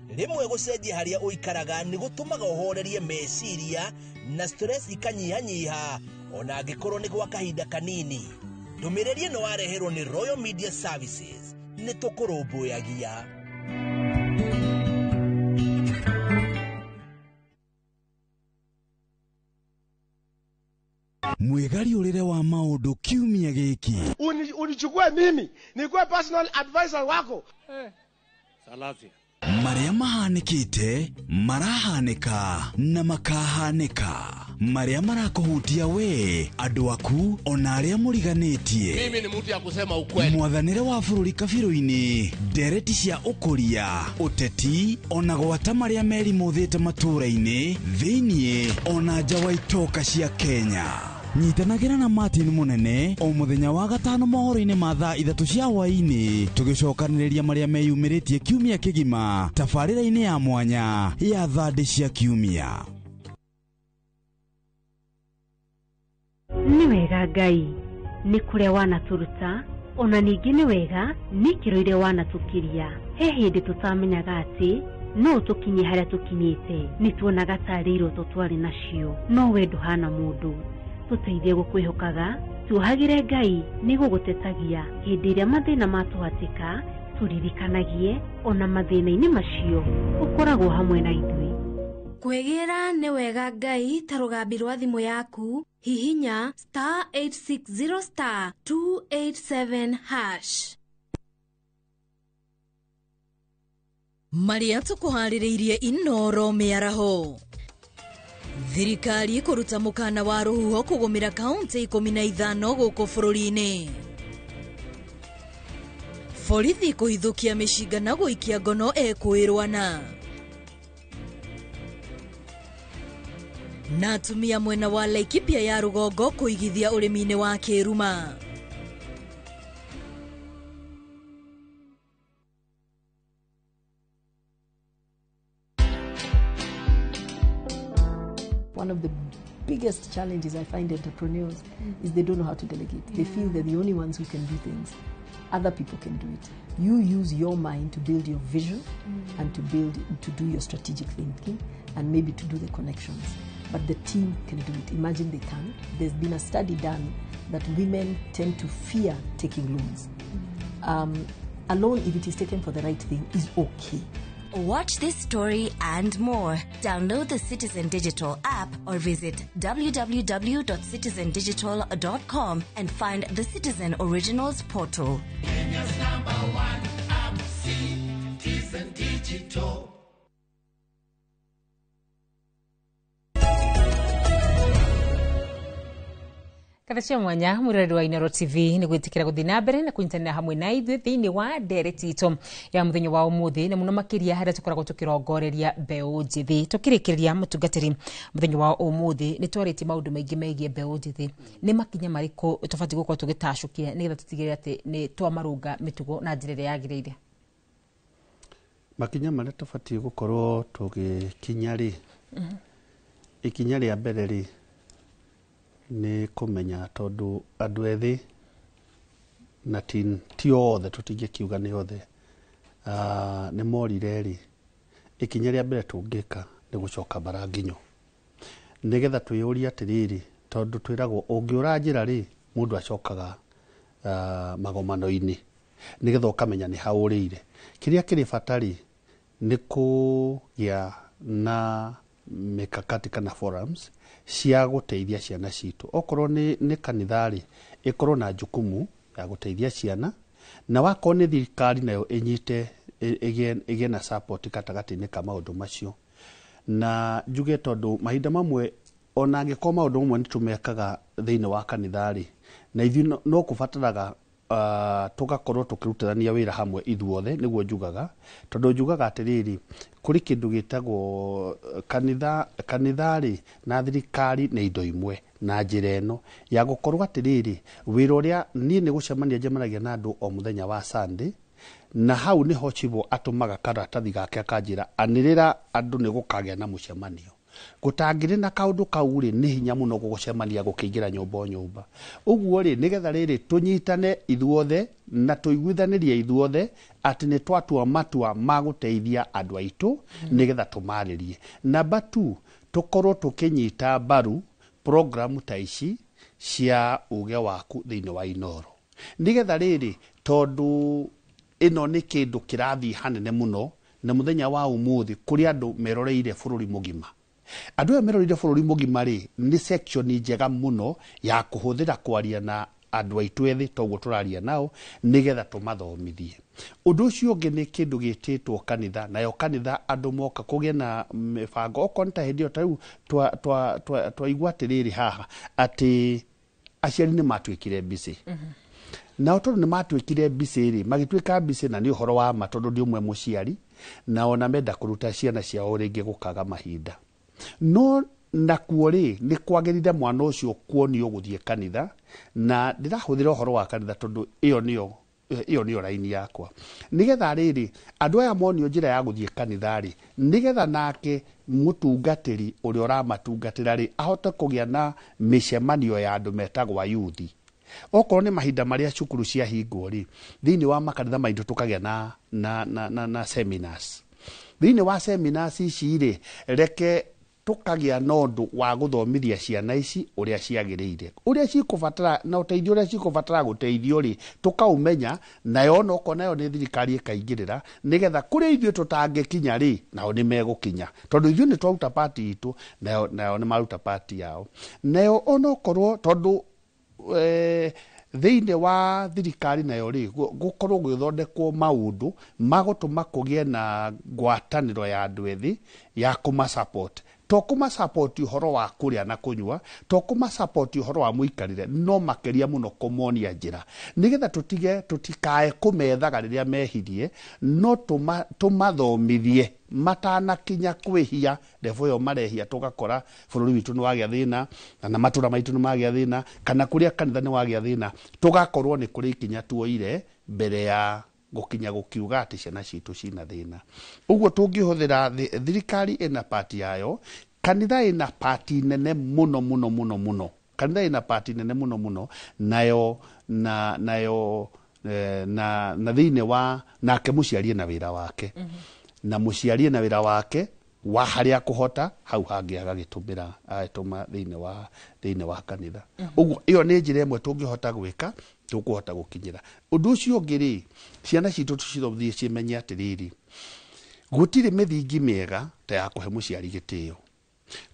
Rĩmwe gũcenjia harĩa ũikaraga nĩ gũtũmaga ũhorerie meciria na stress ikanyihanyiha ona angĩkorwo nĩ gwa kahinda kanini. Ndũmĩrĩri ĩno wareherwo nĩ Royal Media Services. Nĩ tũkũrũmbũyagia. Mwĩgariũrĩre wa maũndũ kiumia gĩkĩ. Unichukue mimi nikuwe personal advisor wako. Salasia. Marĩa mahanĩkĩte, marahanĩka na makahanĩka, marĩa marakũhutia we, andũ aku, ona arĩa mũriganĩtie. Mimi ni mtu ya kusema ukweli. Mwathanĩre wa bũrũri kabirũ-inĩ, ndereti cia ũkũria, ũteti, ona gwata marĩa merimũthĩte matũũra-inĩ, thĩiniĩ ona nja wa itoka cia Kenya. Nyitanagĩra na Martin Mũnene o mũthenya wa gatano mohoro-inĩ ma thaa 3 cia hwaĩ-inĩ, tũgĩcokanĩrĩria marĩa meyumĩrĩtie kiumia kĩgima tabarĩra-inĩ ya mwanya ya thandĩ cia kiumia. Nĩ wega Ngai nĩ kũrĩa wanatũruta, ona ningĩ nĩ wega nĩ ikĩro iria wanatũkiria. He hĩndĩ tũtamenyaga atĩ no tũkinye harĩa tũkinyĩte, nĩ tuonaga tarĩ iroto twarĩ nacio, no we ndũhana mũndũ. Tũteithie gũkwĩhokaga, tuohagĩre Ngai nĩ gũgũtetagia hĩndĩ ĩrĩa mathĩna matũhatĩka, tũririkanagie ona mathĩna-inĩ macio ũkoragwo hamwe na ithuĩ. Kwĩgĩra nĩ wega Ngai ta rũgambi rwa thimũ yaku, hihinya star 860 star 287 hash. Marĩa tũkũharĩrĩirie Inoro mĩaraho. Thirikari kũruta mũkana wa rũhuho kũgũmĩra kaunti 15 gũkũ bũrũri-inĩ. Borithi kũhithũkia mĩcinga na gũikia ngono ekũĩrwana. Na atumia mwena wa Laikipia ya rũgongo kũigithia ũrĩmi-inĩ wa kĩruma. One of the biggest challenges I find entrepreneurs is they don't know how to delegate. They feel they're the only ones who can do things. Other people can do it. You use your mind to build your vision and to do your strategic thinking and maybe to do the connections. But the team can do it. Imagine they can. There's been a study done that women tend to fear taking loans. A loan, if it is taken for the right thing, is okay. Watch this story and more. Download the Citizen Digital app or visit www.citizendigital.com and find the Citizen Originals portal. Kenya's number one app, Citizen Digital. Kathacia mwanya mwiroreri wa Inoro TV nĩ gwĩtĩkĩra gũthiĩ na mbere na kũnyitanĩra hamwe na ithuĩ thĩinĩ wa ndereti itũ ya mũthenya wa ũmũthĩ, na mũno makĩria harĩa tũkoragwo tũkĩrongoreria mbeũ njĩthĩ. Tũkĩrĩkĩrĩria mũtungatĩri, mũthenya wa ũmũthĩ nĩ twarĩtie maũndũ maingĩ megiĩ mbeũ njĩthĩ. Nĩ makinya marĩkũ tũbatiĩ gũkorwo tũgĩtacũkia nĩgetha tũtigĩrĩre atĩ nĩ twamarũnga mĩtugo na njĩra ĩrĩa yagĩrĩire? Makinya marĩa tũbatiĩ gũkorwo tũgĩkinya rĩ, ikinya rĩa mbere rĩ nĩ kũmenya tondũ andũ ethĩ na ti othe, tũtingĩkiuga nĩ othe, nĩ morire rĩ, ikinya rĩa mbere tũngĩka nĩ gũcoka bara nginyo nĩgetha twĩyũrie atĩrĩrĩ, tondũ twĩragwo ũngĩũra njĩra rĩ, mũndũ acokaga magomano-inĩ nĩgetha ũkamenya nĩ haũrĩire. Kĩrĩa kĩrĩ bata rĩ nĩ kũgĩa na mikakati kana forums cia gũteithia ciana citũ. Okorwo nĩ kanitha rĩ, ĩkorwo na jukumu ya gũteithia ciana, na wakorwo nĩ thirikari nayo ĩnyite ĩgĩe na support gatagatĩ-inĩ ka maũndũ macio. Na njuge tondũ mahinda mamwe ona angĩkorwo maũndũ mamwe nĩ tũmekaga thĩinĩ wa kanitha rĩ, na ithuĩ no kũbataraga tũgakorwo tũkĩrutithania wĩra hamwe ithuothe, nĩguo njugaga, tondũ njugaga atĩrĩrĩ, kũrĩ kĩndũ gĩtagwo kanitha rĩ na thirikari nĩ indo imwe, na njĩra ĩno ya gũkorwo atĩrĩrĩ, wĩra ũrĩa niĩ nĩ gũcemania njemanagia na andũ o mũthenya wa Sunday, na hau nĩho Chibo atũmaga karatathi gake akanjĩra anĩrĩra andũ nĩ gũkagĩa na mũcemanio. Gũtangĩrĩ na kaũndũ kau rĩ, nĩ hinya mũno gũgũcemania gũkĩingĩra nyũmba o nyũmba. Ũguo rĩ, nĩgetha rĩrĩ tũnyitane ithuothe na tũiguithanĩrie ithuothe atĩ nĩ twatua matua ma gũteithia andũ aitũ nĩgetha tũmarĩrie. Namba 2, tũkorwo tũkĩnyita mbaru programu ta ici cia uge waku thĩinĩ wa Inoro, nĩgetha rĩrĩ, tondũ ĩno nĩ kĩndũ kĩrathiĩ hanene mũno, na mũthenya wa ũmũthĩ kũrĩ andũ meroreire bũrũri mũgima. Andũ aya meroreire bũrũri mũgima rĩ, nĩ section njega mũno ya kũhũthĩra kwaria na Andũ aitũ ethĩ toguo tũraria nao nĩgetha tũmathomithie. Ũndũ ũcio ũngĩ nĩ kĩndũ gĩtĩtwo kanitha, nayo kanitha andũ moka kũgĩe na mĩbango, okorwo nĩ ta hĩndĩ ĩyo ta rĩu twaigua atĩrĩrĩ haha atĩ aciari nĩ matuĩkire busy. Nao tondũ nĩ matuĩkire busy rĩ, magĩtuĩka busy, na nĩ ũhoro wa ma tondũ ndi ũmwe mũciari, na ona menda kũruta ciana ciao rĩngĩ gũkaga mahinda, no nakuo rĩ nĩ kwagĩrĩire mwana ũcio kuonio gũthiĩ kanitha. Na ndĩrahũthĩra ũhoro wa kanitha tondũ ĩyo nĩyo raini yakwa, nĩgetha rĩrĩ andũ aya monio njĩra ya gũthiĩ kanitha rĩ, nĩgetha nake mũtungatĩri ũrĩa ũramatungatĩra rĩ ahote kũgĩa na mĩcemanio ya andũ metagwo ayuthi, okorwo nĩ mahinda marĩa cukuru ciahingwo rĩ, thĩinĩ wa makanitha maitũ tũkagĩa na seminars. Thĩinĩ wa seminars ici rĩ, reke tũkagĩa na ũndũ wa gũthomithia ciana ici ũrĩa ciagĩrĩire, ũrĩa cikũbatara, na ũteithio ũrĩa cikũbatara gũteithio rĩ, tũkaũmenya. Nayo onokorwo nayo nĩ thirikari ĩkaingĩrĩra, nĩgetha kũrĩa ithuĩ tũtangĩkinya rĩ, nao nĩ megũkinya, tondũ ithuĩ nĩ twaruta part itũ, nayo nĩ maruta part yao. Nayo onokorwo tondũ thĩinĩ wa thirikari nayo rĩ, gũkorwo gũgĩthondekwo maũndũ ma gũtũma kũgĩe na ngwatanĩro ya andũ ethĩ ya kũma support, to kũma support ũhoro wa kũrĩa na kũnyua, to kũma support ũhoro wa mũikarĩre, no makĩria mũno kũmonia njĩra, nĩgetha tũtige tũtikae kũmethaga rĩrĩa mehirie, no tũmathomithie matanakinya kwĩhia level ĩyo marehia, tũgakora bũrũri witũ nĩ wagĩa thĩna, na matũra maitũ nĩ magĩa thĩna, kana kũrĩa kanitha nĩ wagĩa thĩna, tũgakorwo nĩ kũrĩ ikinya tuoire mbere ya gũkinya gũkiuga atĩ ciana citũ cina thĩna. Ũguo tũngĩhũthĩra thirikari ĩna part yayo, kanitha ĩna part nene mũno mũno mũno mũno, kanitha ĩna part nene mũno mũno nayo, na nayo na thĩinĩ wa nake mũciari ena wĩra wake, na mũciari ena wĩra wake wa harĩa kũhota hau hangĩ agagĩtũmĩra agagĩtũma thĩinĩ wa kanitha. Ũguo ĩyo nĩ njĩra ĩmwe tũngĩhota gwĩka, tũkũhota gũkinyĩra. Ũndũ ũcio ũngĩ rĩ, ciana citũ tũcithomithie cimenye atĩrĩrĩ, gũtirĩ mĩthingi mĩega ta ya kũhe mũciari gĩtĩo,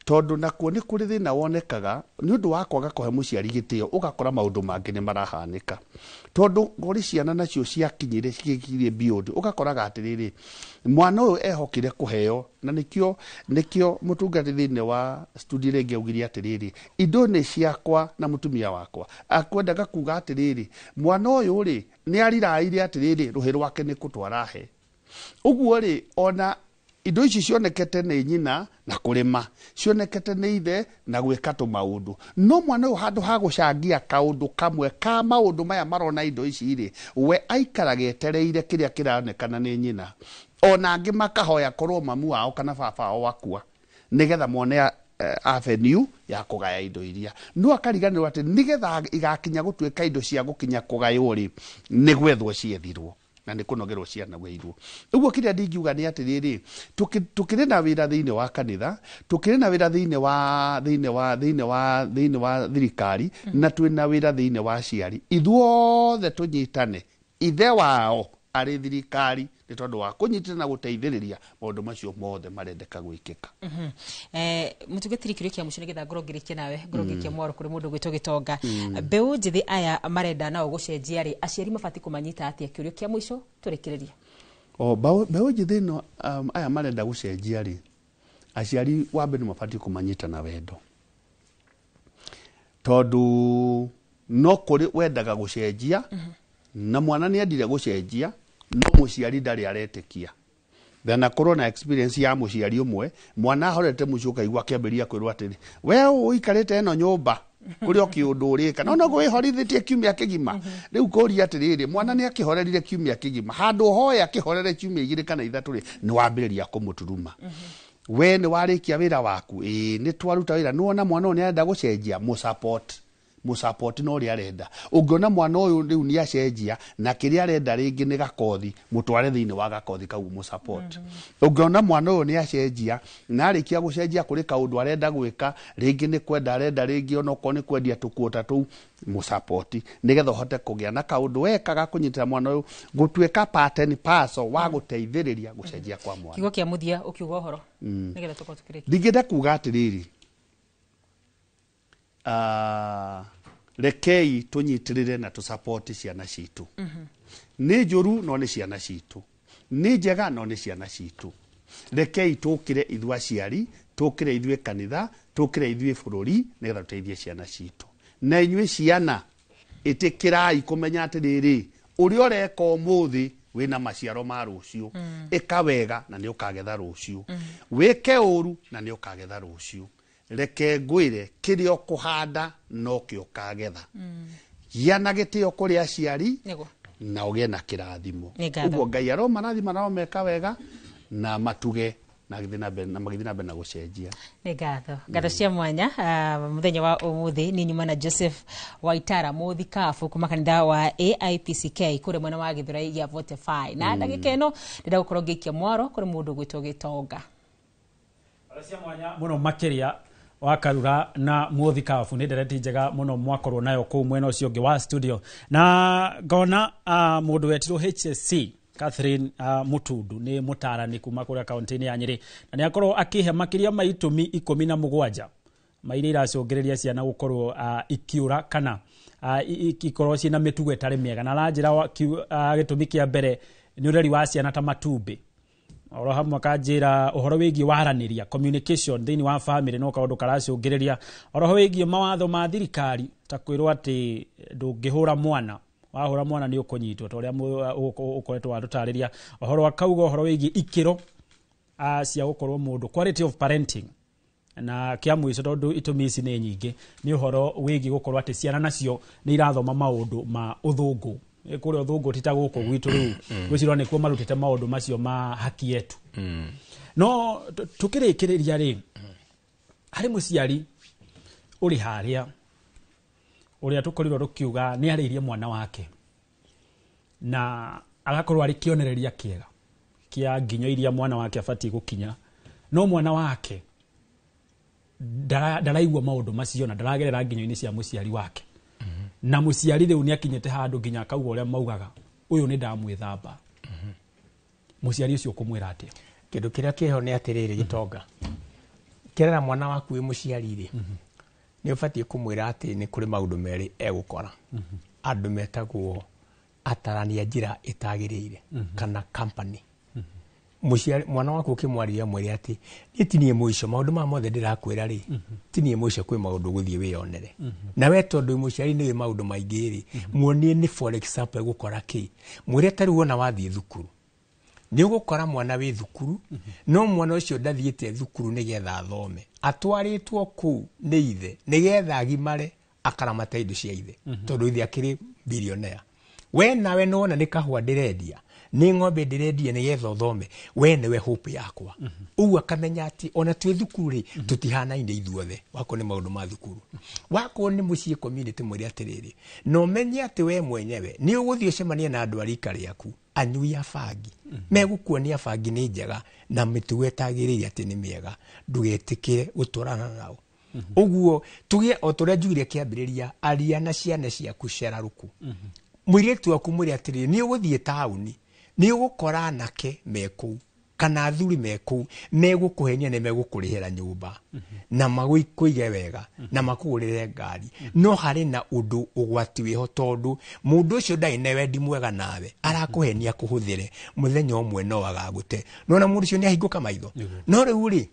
tondũ nakuo nĩ kũrĩ thĩna wonekaga nĩ ũndũ wa kwaga kũhe mũciari gĩtĩo, ũgakora maũndũ mangĩ nĩ marahanĩka, tondũ kũrĩ ciana nacio ciakinyire cikinyire beyond, ũgakoraga atĩrĩrĩ, mwana ũyũ ehokire kũheo, na nĩkĩo mũtungati thĩinĩ wa studio rĩngĩ augire atĩrĩrĩ, indo nĩ ciakwa na mũtumia wakwa. Akwendaga kuga atĩrĩrĩ, mwana ũyũ rĩ nĩ ariraire atĩrĩrĩ, rũhĩ rwake nĩ kũtwara he ũguo rĩ, ona indo ici cionekete nĩ nyina na kũrĩma, cionekete nĩ ithe na gwĩka tũmaũndũ, no mwana ũyũ handũ ha gũcangia kaũndũ kamwe ka maũndũ maya marona indo ici rĩ, we aikaraga etereire kĩrĩa kĩronekana nĩ nyina. Ona angĩ makahoya korwo mamu wao kana baba wao wakua, nĩgetha mone avenue ya kũgaya indo iria, no akariganĩrwo atĩ nĩgetha igakinya gũtuĩka indo cia gũkinya kũgaywo rĩ, nĩ gwethwo ciethirwo na nĩ kũnogerwo cianogeirwo. Ũguo kĩrĩa ndingiuga nĩ atĩrĩrĩ, tũkĩrĩ na wĩra thĩinĩ wa kanitha, tũkĩrĩ na wĩra thĩinĩ wa thirikari, na twĩna wĩra thĩinĩ wa aciari. Ithuothe tũnyitane, ithe wao arĩ thirikari, nĩ tondũ wa kũnyitana na gũteithĩrĩria maũndũ macio mothe marendeka gwĩkĩka. Mũtungatĩri, kĩũria kĩa mũico nĩgetha ngorwo ngĩrĩkia nawe, ngorwo ngĩkia mwaro kũrĩ mũndũ gwĩtwo gĩtonga. Mbeũ njĩthĩ aya marenda nao gũcenjia rĩ, aciari mabatiĩ kũmanyita atĩa? Kĩũria kĩa mũico tũrĩkĩrĩrie. O mbeũ njĩthĩ ĩno, aya marenda gũcenjia rĩ, aciari wa mbere mabatiĩ kũmanyita na wendo, tondũ no kũrĩ wendaga gũcenjia na mwana nĩ endire gũcenjia, no mũciari ndarĩ aretĩkia. Then akorwo na experience ya mũciari ũmwe, mwana ahorete mũciĩ, ũkaigua akĩambĩrĩria kwĩrwo atĩrĩ, we ũikarĩte ĩno nyũmba kũrĩ o kĩũndũ ũrĩka, no noguo wĩhorithĩtie kiumia kĩgima. Rĩu kũria atĩrĩrĩ, mwana nĩ akĩhorerire kiumia kĩgima, handũ hoya akĩhorere kiumia 2 kana 3 rĩ, nĩ wambĩrĩria kũmũturuma. We nĩ warĩkia wĩra waku? Ĩĩ, nĩ twaruta wĩra. Nĩ wona mwana ũyũ nĩ arenda gũcenjia, mũsupport, mũsupport na ũrĩa arenda. Ũngĩona mwana ũyũ rĩu nĩ acenjia na kĩrĩa arenda rĩngĩ nĩ gakothi, mũtware thĩinĩ wa gakothi kau, mũsupport. Ũngĩona mwana ũyũ nĩ acenjia na arĩkia gũcenjia kũrĩ kaũndũ arenda gwĩka, rĩngĩ nĩ kwenda arenda, rĩngĩ onokorwo nĩ kwendia tũkuo ta tũu, mũsupport, nĩgetha ũhote kũgĩa na kaũndũ weka ga kũnyitĩra mwana ũyũ gũtuĩka part and parcel wa gũteithĩrĩria gũcenjia kwa mwana. Kiugo kĩa mũthia ũkiuga ũhoro nĩgetha tũkorwo tũkĩrĩkia. Ndingĩenda kuga atĩrĩrĩ, Rekei tũnyitĩrĩre na tũsapoti ciana citũ. Nĩ njũru no nĩ ciana citũ, nĩ njega no nĩ ciana citũ. Rekei tũkĩre ithuĩ aciari, tũkĩre ithuĩ kanitha, tũkĩre ithuĩ bũrũri, nĩgetha tũteithie ciana citũ. Na inyuĩ ciana, ĩtĩkĩrai kũmenya atĩrĩrĩ, ũrĩa ũreka ũmũthĩ wĩna maciaro ma rũciũ. Ĩka wega na nĩ ũkagetha rũciũ, wĩke ũru na nĩ ũkagetha rũciũ. Reke ngwĩre, kĩrĩa ũkũhanda nokĩo ũkagetha. Gĩa na gĩtĩo kũrĩ aciari na ũgĩe na kĩrathimo. Nĩ ngatho. Ũguo Ngai aromarathima na aromeka wega na matuge na gĩthiĩ na mbere na magĩthiĩ na mbere na gũcenjia. Nĩ ngatho, ngatho cia mwanya. Mũthenya wa ũmũthĩ nĩ nyuma na Joseph Waitara, mũthikabu kuma kanitha wa AIPCK kũrĩa mwena wa Gĩthũrai gĩa 45. Na ndagĩka ĩno ndĩrenda gũkorwo ngĩikia mwaro kũrĩ mũndũ ũgwĩtwo Gĩtonga. Mũno makĩria wa Karura na mũthikabu, nĩ ndereti njega mũno mwakorwo nayo kũu mwena ũcio ũngĩ wa studio. Na ngona mũndũ wetirwo HSC Catherine Mutundu, nĩ mũtarani kuma kũrĩa kaunti-inĩ ya Nyĩrĩ, na nĩ akorwo akĩhe makĩria ma itũmi 17 ma iria iracũngĩrĩria ciana gũkorwo ikiũra kana ikorwo ciĩna mĩtugo ĩtarĩ mĩega. Na aranjĩra gĩtũmi kĩa mbere nĩ ũreri wa ciana ta matumbĩ. Oro hamwe akanjĩra ũhoro wĩgiĩ waranĩria, communication thĩinĩ wa family, no kaũndũ karacũngĩrĩria. Oro ho wĩgiĩ mawatho ma thirikari, ta kwĩrwo atĩ ndũngĩhũra mwana, wahũra mwana nĩ ũkũnyitwo, ta ũrĩa ũkoretwo watũtarĩria. Ũhoro akauga ũhoro wĩgiĩ ikĩro cia gũkorwo mũndũ, quality of parenting. Na kĩa mũico, tondũ itũmi ici nĩ nyingĩ, nĩ ũhoro wĩgiĩ gũkorwo atĩ ciana nacio nĩ irathoma maũndũ ma ũthũngũ. Kũrĩa ũthũngũ ti ta gũkũ gwitũ rĩu, gwĩciria nĩkuo marutĩte maũndũ macio ma haki yetu. No tũkĩrĩkĩrĩria rĩ, harĩ mũciari ũrĩ harĩa ũrĩa tũkorirwo tũkiuga nĩ arĩirie mwana wake na agakorwo arĩ kĩonereria kĩega kĩa nginyo iria mwana wake abatiĩ gũkinya, no mwana wake ndaraigua maũndũ macio na ndaragerera nginyo-inĩ cia mũciari wake. Na mũciari rĩu nĩ akinyĩte handũ nginya akauga ũrĩa maugaga, ũyũ nĩ ndamwĩthamba. Mũciari ũcio ũkũmwĩra atĩa? Kĩndũ kĩrĩa kĩho nĩ atĩrĩrĩ, Gĩtonga, kĩrera mwana waku wĩ mũciari rĩ, nĩ ũbatiĩ kũmwĩra atĩ nĩ kũrĩ maũndũ merĩ egũkora. Andũ metagwo atarania njĩra ĩtagĩrĩire kana company. Mũciari, mwana waku ũkĩmwarĩria, mwĩre atĩ niĩ ti niĩ mũico, maũndũ maya mothe ndĩrakwĩra rĩ, ti niĩ mũico, kwĩ maũndũ ũgũthiĩ wĩyonere. Na we tondũ wĩ mũciari nĩ wĩ maũndũ maingĩ rĩ, muonie nĩ for example egũkora kĩ. Mwĩre ta rĩu wona wathiĩ thukuru, nĩ ũgũkora mwana wĩ thukuru, no mwana ũcio ndathiĩte thukuru nĩgetha athome, atwarĩtwo kũu nĩ ithe nĩgetha agimare akaramata indo cia ithe, tondũ ithe akĩrĩ billionaire. We nawe nĩwona nĩ kahũa ndĩrendia, nĩ ng'ombe ndĩrendia nĩgetha ũthome, we nĩwe hope yakwa. Ũguo akamenya atĩ ona twĩ thukuru rĩ, tũtihanaine ithuothe. Wakorwo nĩ maũndũ ma thukuru, wakorwo nĩ mũciĩ, community, mwĩre atĩrĩrĩ, na ũmenye atĩ we mwenyewe nĩ ũgũthiĩ ũcemanie na andũ a rika rĩaku anyui a bangi, megũkuonia bangi nĩ njega na mĩtugo ĩtagĩrĩire atĩ nĩ mĩega, ndũgetĩkĩre gũtwarana nao. Ũguo tuge o tũrĩa njugire kĩambĩrĩria, aria na ciana ciaku ceraruku. Mũirĩtu waku mwĩre atĩrĩrĩ, nĩ ũgũthiĩ taũni, nĩ ũgũkora anake me kũu kana athuri me kũu megũkũhenia, nĩ megũkũrĩhĩra nyũmba na magũkũige wega na makũgũrĩre ngari, no harĩ na ũndũ ũgwati wĩho, tondũ mũndũ ũcio ndarĩ na wendi mwega nawe, arakũhenia kũhũthĩre, mũthenya ũmwe no agagũte. Nona mũndũ ũcio nĩ ahingũka maitho. No rĩu rĩ,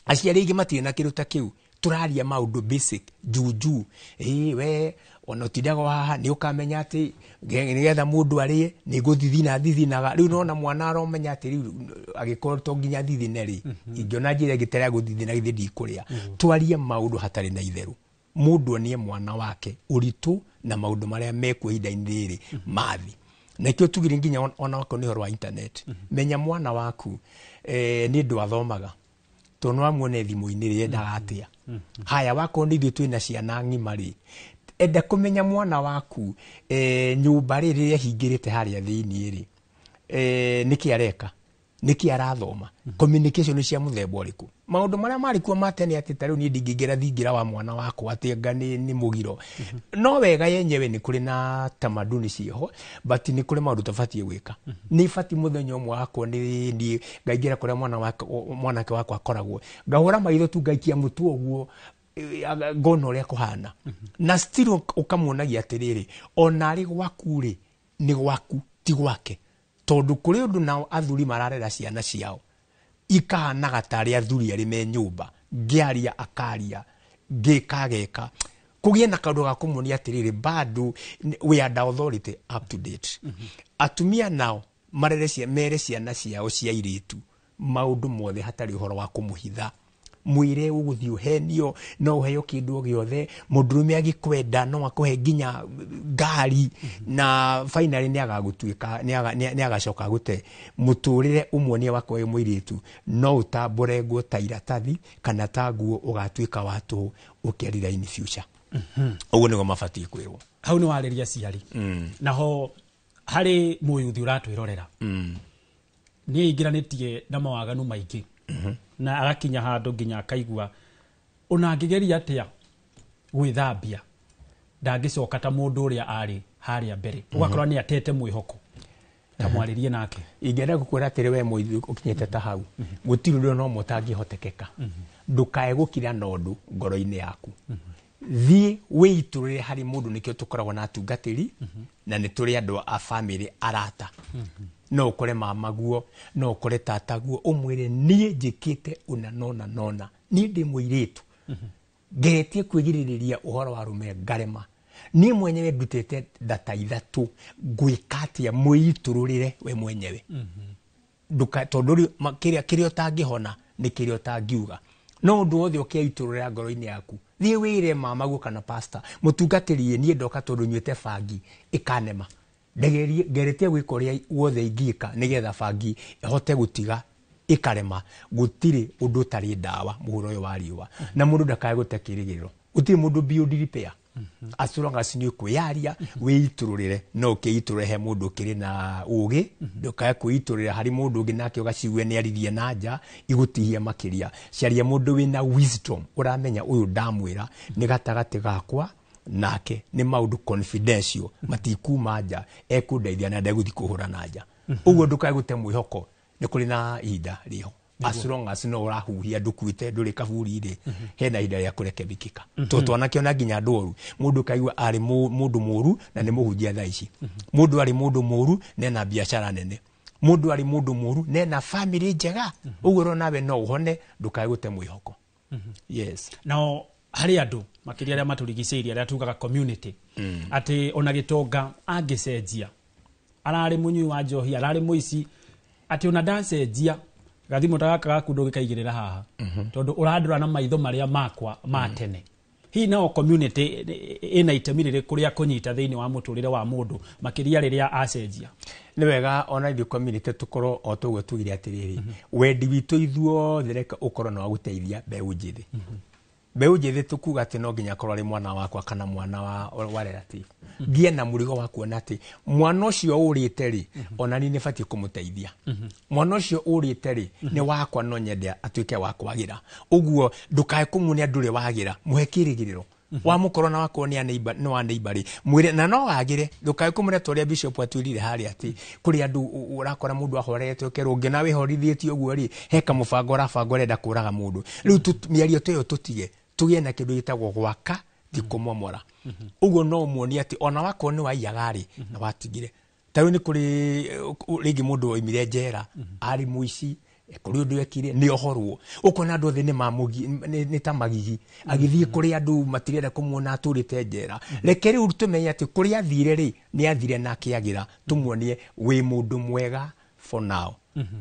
aciari aingĩ matirĩ na kĩndũ ta kĩu. Tũraria maũndũ basic juujuu. Ĩĩ, we ona ũtindaga o haha, nĩ ũkamenya atĩ nĩgetha mũndũ arĩe nĩ gũthithina thithinaga. Rĩu nona mwana aromenya atĩ rĩu agĩkorwo to nginya thithine rĩ, ingĩona njĩra ĩngĩ ta ya gũthithina, githĩ ndikũrĩa? Twarie maũndũ hatarĩ na itherũ, mũndũ onie mwana wake ũritũ na maũndũ marĩa mekuo ihinda-inĩ rĩrĩ mathi. Na ikĩo tugire nginya ona wakorwo nĩ ũhoro wa internet, menya mwana waku nĩ ndũ athomaga, tondũ nĩ wamuone thimũ-inĩ rĩ, endaga atĩa. Haya, wakorwo nĩ ithuĩ twĩna ciana ng'ima rĩ, enda kũmenya mwana waku nyũmba rĩ, rĩrĩa ehingĩrĩte harĩa thĩiniĩ rĩ, nĩkĩ areka, nĩkĩ arathoma, communication cia mũthemba ũrĩkũ. Maũndũ marĩa marĩ kuo ma tene, atĩ ta rĩu niĩ ndingĩingĩra thingira wa mwana wakwa atĩ anga nĩ mũgiro. No wega yenyewe nĩ kũrĩ na tamaduni ciĩho, but nĩ kũrĩ maũndũ tũbatiĩ gwĩka. Nĩ batiĩ mũthenya ũmwe wakwa nĩ niĩ ngaingĩra kũrĩa mwana wake, mwanake wakwa akoragwo, ngahũra maitho tu, ngaikia mũtwe ũguo. Ngona ũrĩa kũhana na still ũkamuonagia atĩrĩrĩ, ona arĩ gwaku rĩ, nĩ gwaku ti gwake, tondũ kũrĩ ũndũ nao athuri mararera ciana ciao ikahanaga tarĩ athuri arĩ me nyũmba, ngĩaria akaria, ngĩka ageka, kũgĩe na kaũndũ ga kũmuonia atĩrĩrĩ, bado we are the authority up to date. Atumia nao marere mere ciana ciao cia irĩtu maũndũ mothe hatarĩ ũhoro wa kũmũhitha. Mwĩre ũgũthiĩ ũhenio, no ũheo kĩndũ o gĩothe, mũndũrũme agĩkwenda no akũhe nginya ngari, na finally nĩ agagũtuĩka nĩ agacoka gũte mũtũrĩre. Ũmuonie wakwa wĩ mũirĩtu no ũtambũrengwo ta iratathi kana ta nguo, ũgatuĩka wa tũhũ ũkĩarira in future. Ũguo nĩguo mabatiĩ kwĩrwo. Hau nĩ warĩria ciari. Naho harĩ mũyuthi ũratwĩrorera, nĩ aingĩranĩtie na mawaganu maingĩ na agakinya handũ nginya akaigua ona angĩgeria atĩa gwĩthambia ndangĩcoka ta mũndũ ũrĩa arĩ harĩa mbere, ũgakora nĩ atete mwĩhoko, tamwarĩrie nake. Ingĩenda gũkwĩra atĩrĩ, we mũithu ũkinyĩte ta hau, gũtirĩ ũndũ no mũtangĩhotekeka. Ndũkae gũkira na ũndũ ngoro-inĩ yaku, thiĩ wĩitũrũre harĩ mũndũ. Nĩkĩo tũkoragwo na atungatĩri na nĩ tũrĩ andũ a famĩlĩ, arata. No ũkore mamaguo, no ũkore tataguo, ũmwĩre niĩ njĩkĩte ũna nona nona, niĩ ndĩ mũirĩtu ngeretie kwĩgirĩrĩria ũhoro wa rũme ngarema, niĩ mwenyewe ndutĩte ndata 3, ngwĩka atĩa? Mwĩitũrũrĩre we mwenyewe. Nduka tondũ rĩu kĩrĩa ũtangĩhona nĩ kĩrĩa ũtangiuga, no ũndũ wothe ũkĩaitũrũra ngoro-inĩ yaku, thiĩ wĩre mamaguo kana pastor mũtungatĩri, niĩ ndoka tondũ nyuĩte bangi ĩkanema, ndegerie ngeretie gwĩka ũrĩa wothe ingĩka nĩgetha bangi ĩhote gũtiga ĩkarema. Gũtirĩ ũndũ ũtarĩ ndawa mũhuro ũyũ wa riũa, na mũndũ ndakae gũte kĩrĩgĩrĩro. Gũtirĩ mũndũ beyond repair as long as nĩ ũkwĩyaria wĩitũrũrĩre. No ũkĩitũrũre he mũndũ ũkĩrĩ na ũgĩ, ndũkae kwĩitũrũrĩra harĩ mũndũ ũngĩ nake ũgacigue nĩ aririe na nja igũtihia makĩria. Caria mũndũ wĩna wisdom, ũramenya ũyũ ndamwĩra nĩ gatagatĩ gakwa nake, nĩ maũndũ confidential, matikuma nja, ekũndeithia na ndegũthiĩ kũhũra na nja. Ũguo ndũkae gũte mwĩhoko, nĩ kũrĩ na ihinda rĩho. As long as no ũrahuhia, ndũkuĩte, ndũrĩ kaburi-rĩ, hena ihinda rĩa kũrekebikĩka. To twanakĩona nginya andũ oru, mũndũ kaigua arĩ mũndũ mũru na nĩ mũhunjia thaa ici, mũndũ arĩ mũndũ mũru nena biacara nene, mũndũ arĩ mũndũ mũru nena family njega. Ũguo rwo nawe no ũhone, ndũkae gũte mwĩhoko. Yes. Nao harĩ andũ makĩria arĩa matũrigicĩirie, arĩa tugaga community, atĩ ona gĩtonga angĩcenjia, ararĩ mũnyui wa njohi, ararĩ mũici, atĩ ona ndacenjia, gathimũ ta gaka gaku ndũgĩkaigĩrĩra haha tondũ ũrandora na maitho marĩa makwa ma tene. Hihi nao community ĩna itemi rĩrĩkũ rĩa kũnyita thĩinĩ wa mũtũrĩre wa mũndũ, makĩria rĩrĩa acenjia? Nĩ wega ona ithuĩ community tũkorwo o toguo tugire atĩrĩrĩ, wendi witũ ithuothe reke ũkorwo nĩ wa gũteithia mbeũ njĩthĩ. Mbeũ njĩthĩ tũkuga atĩ no nginya akorwo arĩ mwana wakwa kana mwana wa relative, ngĩe na mũrigo wa kuona atĩ mwana ũcio ũrĩte rĩ, ona niĩ nĩ batiĩ kũmũteithia. Mwana ũcio ũrĩte rĩ, nĩ wakwa, no nyende atuĩke wa kwagĩra. Ũguo ndũkae kũmuonia ndũrĩ wagĩra, mũhe kĩrĩgĩrĩro. Wamũkorwo na wakorwo nĩ nĩ wa neighbor rĩ, mwĩre na no wagĩre. Ndũkae kũmwĩra ta ũrĩa bishop atwĩrire harĩa atĩ kũrĩ andũ ũrakora mũndũ ahorete, ũkerwo ũngĩ na wĩhorithĩtie ũguo rĩ, he kamũbango ũrabanga ũrenda kũraga mũndũ. Rĩu mĩario ta ĩyo tũtige, tũgĩe na kĩndũ gĩtagwo gwaka, ti kũmomora. Ũguo no ũmuonie atĩ ona wakorwo nĩ waiyaga rĩ na watigire, ta rĩu nĩ kũrĩ rĩngĩ mũndũ oimire njera arĩ mũici, kũrĩ ũndũ ekire nĩ ohorwo, ũkona andũ othe nĩ ta magigi, agĩthiĩ kũrĩ andũ matirenda kũmuona atũrĩte njera. Reke rĩu tũmenye atĩ kũrĩa athire rĩ, nĩ athire na akĩagĩra. Tũmuonie wĩ mũndũ mwega for now,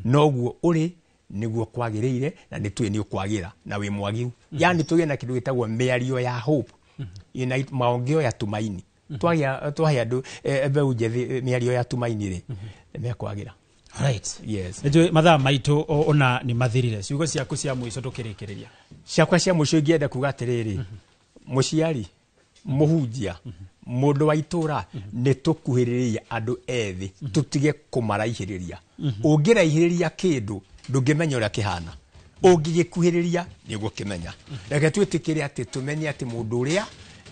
noguo ũrĩ nĩguo kwagĩrĩire, na nĩ tũĩ nĩ ũkwagĩra na wĩ mwagiru. Yani tũgĩe na kĩndũ gĩtagwo mĩario ya hope, ina maongeo ya tumaini. Twagĩa twahe andũ mbeũ njĩthĩ mĩario ya tumaini rĩ, nĩ mekwagĩra. Right. Yes. Nĩnjũĩ mathaa maitũ ona nĩ mathirire. Ciugo ciaku cia mũico tũkĩrĩkĩrĩria. Ciakwa cia mũico ingĩenda kuga atĩrĩrĩ, mũciari, mũhunjia, mũndũ wa itũra, nĩ tũkuhĩrĩria andũ ethĩ, tũtige kũmaraihĩrĩria. Ũngĩraihĩrĩria kĩndũ ndũngĩmenya ũrĩa kĩhana, ũngĩgĩkuhĩrĩria nĩ ũgũkĩmenya. Reke twĩtĩkĩre atĩ tũmenye atĩ mũndũ ũrĩa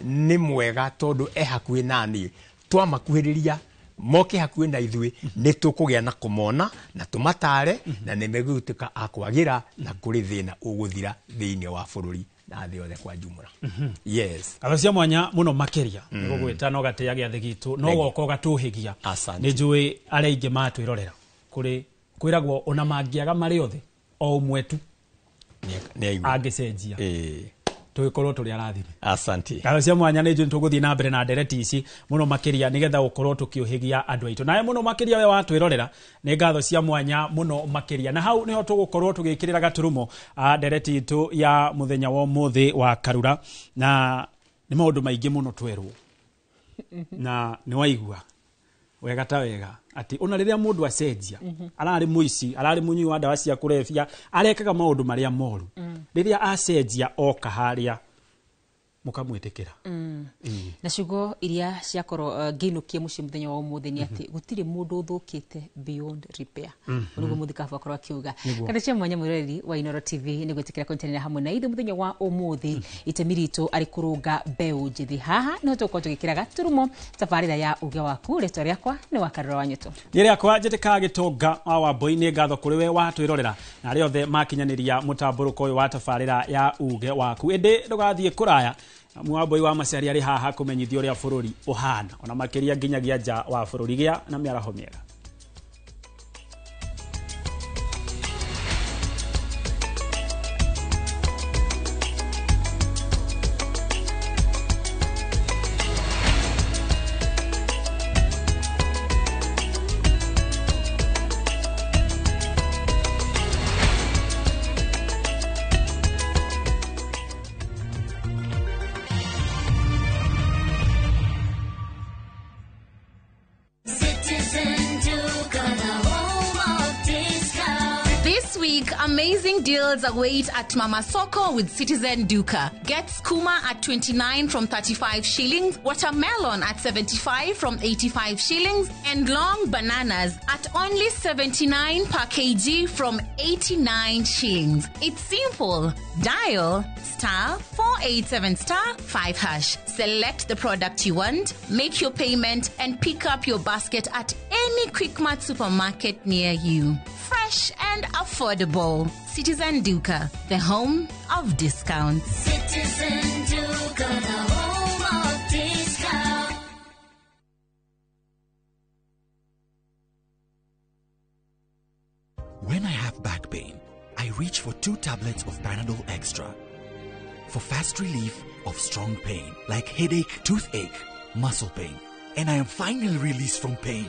nĩ mwega tondũ e hakuhĩ naniĩ, twamakuhĩrĩria moke hakuhĩ na ithuĩ, nĩ tũkũgĩa na kũmona na tũmatare na nĩ megũtuĩka a kwagĩra, na kũrĩ thĩna ũgũthira thĩinĩ wa bũrũri. Na thĩ yothe kwa jumla. Yes. Ngatho cia mwanya mũno makĩria nĩ gũgwĩta no gatĩa gĩathĩ gitũ no goka ũgatũhĩgia. Nĩ njũĩ arĩa aingĩ matwĩrorera kũrĩ kwĩragwo ona mangĩaga marĩ othe o ũmwe tu angĩcenjia tũgĩkorwo tũrĩ arathime. Asante. Ngatho cia mwanya nĩ njũĩ tũgũthiĩ na mbere na ndereti ici mũno makĩria nĩgetha gũkorwo tũkĩũhĩgia andũ aitũ. Nawe mũno makĩria we watwĩrorera nĩ ngatho cia mwanya mũno makĩria. Na hau nĩho tũgũkorwo tũgĩkĩrĩra gaturumo ndereti itũ ya mũthenya wa ũmũthĩ wa Karura, na nĩ maũndũ maingĩ mũno twerwo na nĩ waigua wega ta wega atĩ ona rĩrĩa mũndũ acenjia ararĩ mũici, ararĩ mũnyui wa ndawa cia kũrebia, arekaga maũndũ marĩa moru, rĩrĩa acenjia oka harĩa mũkamwĩtĩkĩra. Na ciugo iria ciakorwo ngĩinũkia mũciĩ mũthenya wa ũmũthĩ nĩ atĩ gũtirĩ mũndũ ũthũkĩte beyond repair. Ũguo mũthikabu akorwo akiuga. Kana cia mwanya mwĩroreri wa Inooro TV nĩ gwĩtĩkĩra kũnyitanĩra hamwe na ithuĩ mũthenya wa ũmũthĩ. Itemi ritũ arĩ kũrũnga mbeũ njĩthĩ. Haha nĩho tũgũkorwo tũgĩkĩra gaturumo tabarĩra ya uge waku. Rĩtwa rĩakwa nĩ Wakarura wa Nyũtũ. Niĩ rĩakwa njĩtĩkaga Gĩtonga wa Wambũi. Nĩ ngatho kũrĩ we watwĩrorera na arĩa othe makinyanĩria mũtambũrũko ũyũ wa tabarĩra ya uge waku. Ĩndĩ ndũgathiĩ kũraya, Mwambũi wa Maciari arĩ haha kũmenyithia ũrĩa bũrũri ũhana ona makĩria nginyagia nja wa bũrũri. Gĩa na mĩaraho mĩega. Amazing deals await at Mama Soko with Citizen Duka. Get skuma at 29 from 35 shillings, watermelon at 75 from 85 shillings, and long bananas at only 79 per kg from 89 shillings. It's simple. Dial *487*5#. Select the product you want, make your payment, and pick up your basket at any Quickmart supermarket near you. Fresh and affordable. Citizen Duka, the home of discounts. Citizen Duka, the home of discounts. When I have back pain, I reach for 2 tablets of Panadol Extra for fast relief of strong pain like headache, toothache, muscle pain, and I am finally released from pain.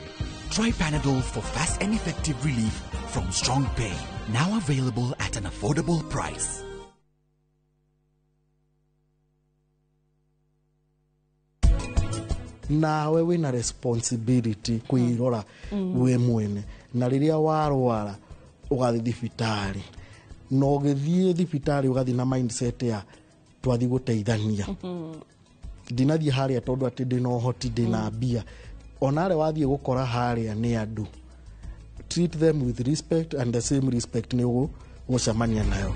Try Panadol for fast and effective relief from strong pain. Now available at an affordable price. Nawe wina responsibility kwirora we mwene, na riria warwara ugathi thibitari, na ũgĩthiĩ thibitarĩ ũgathiĩ na mindset ya twathi gũteithania. Ndinathiĩ harĩa tondũ atĩ ndĩna ũhoti, ndĩna mbia. Ona arĩa wathiĩ gũkora harĩa nĩ andũ, treat them with respect, and the same respect nĩ ũgũcemania nayo.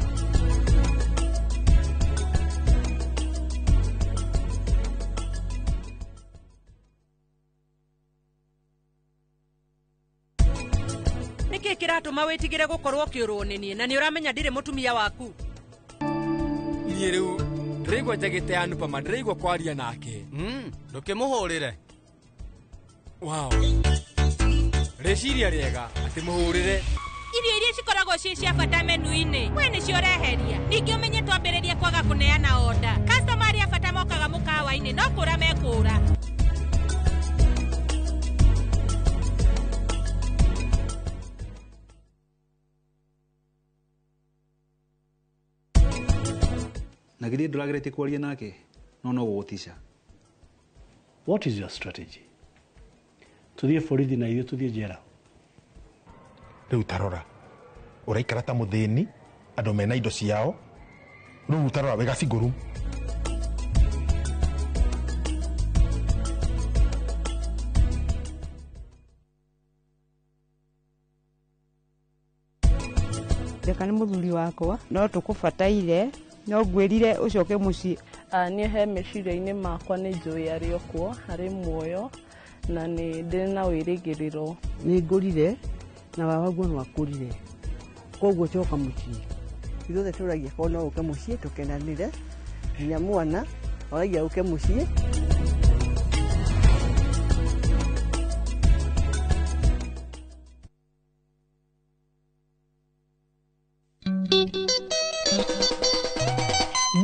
Nĩkĩ kĩratũma wĩtigĩre gũkorwo ũkĩũrwo nĩ niĩ na nĩ ũramenya ndirĩ mũtumia waku? Niĩ rĩu ndĩraigua njagĩte ya Nupama, ndĩraigua kwaria nake. Ndũkĩmũhũrĩre. Wow. Rĩciria rĩega atĩ mũhũrĩre. Irio iria cikoragwo ciĩ cia bata menu-inĩ we nĩcio ũreheria. Ningĩ ũmenye twambĩrĩrie kwaga kũneana order. Customer arĩa bata mokaga mũkawa-inĩ no kũra mekũra. Na githĩ ndũrageretie kwaria nake no no gũgũtica. What is your strategy? Tuthiĩ borithi na ithuĩ tuthiĩ njera. Rĩu tarora ũraikara ta mũthĩni, andũ mena indo ciao, rĩu tarora wĩ gacingũru. Reka nĩ mũthuri wakwa no tũkũbataire, no ngwĩrire ũcoke mũciĩ. Niĩ he meciria-inĩ makwa nĩ njũĩ arĩ o kuo, arĩ muoyo na nĩ ndĩ na wĩrĩgĩrĩro. Nĩ ngũrire na baba guo no akũrire, koguo coka mũciĩ. Ithuothe tũragia korwo no ũke mũciĩ tũkenanĩre, Nginya mwana oragia uke muciĩ.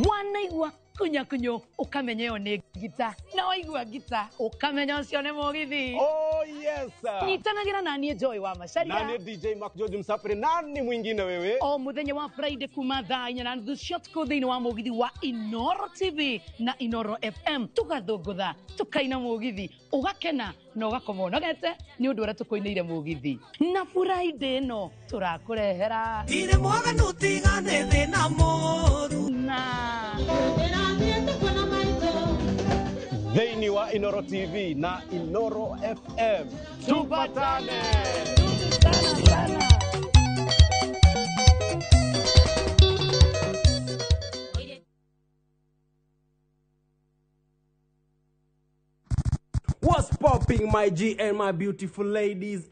Wanaigua kunyakunyo ukamenya ĩyo nĩ ngita, na waigua ngita ukamenya ũcio nĩ mũgithi. Oh yes. Nyitanagĩra na niĩ Joy wa Macharia Nani DJ Mark George Msafiri, nani mwingine wewe? O muthenya wa Friday kuma thaa 4:30 cia ũtukũ thĩinĩ wa mũgithi wa Inoro TV na Inoro FM, tũgathũngũtha tũkaina mũgithi, ũgakena na ũgakoma ũnogete nĩ ũndũ ũrĩa tũkũinĩire mũgithi. Na Friday ĩno tũrakũrehera Ndirĩ mwaganu tiga nĩ thĩna mũru na Thĩinĩ wa Inoro TV na Inoro FM. Tupatane. What's popping, my G and my beautiful ladies?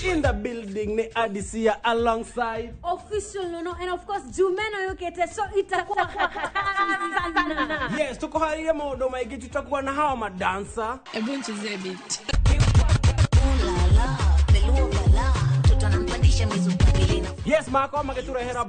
In the building ni Adisia alongside Official Nono and of course Jumeno yukete, so itakuwa sana. Yes, tuko harire maundu maingi, tutakuwa na hawa madansa. Hebu nichezee beat. Yes, mako magiturehera.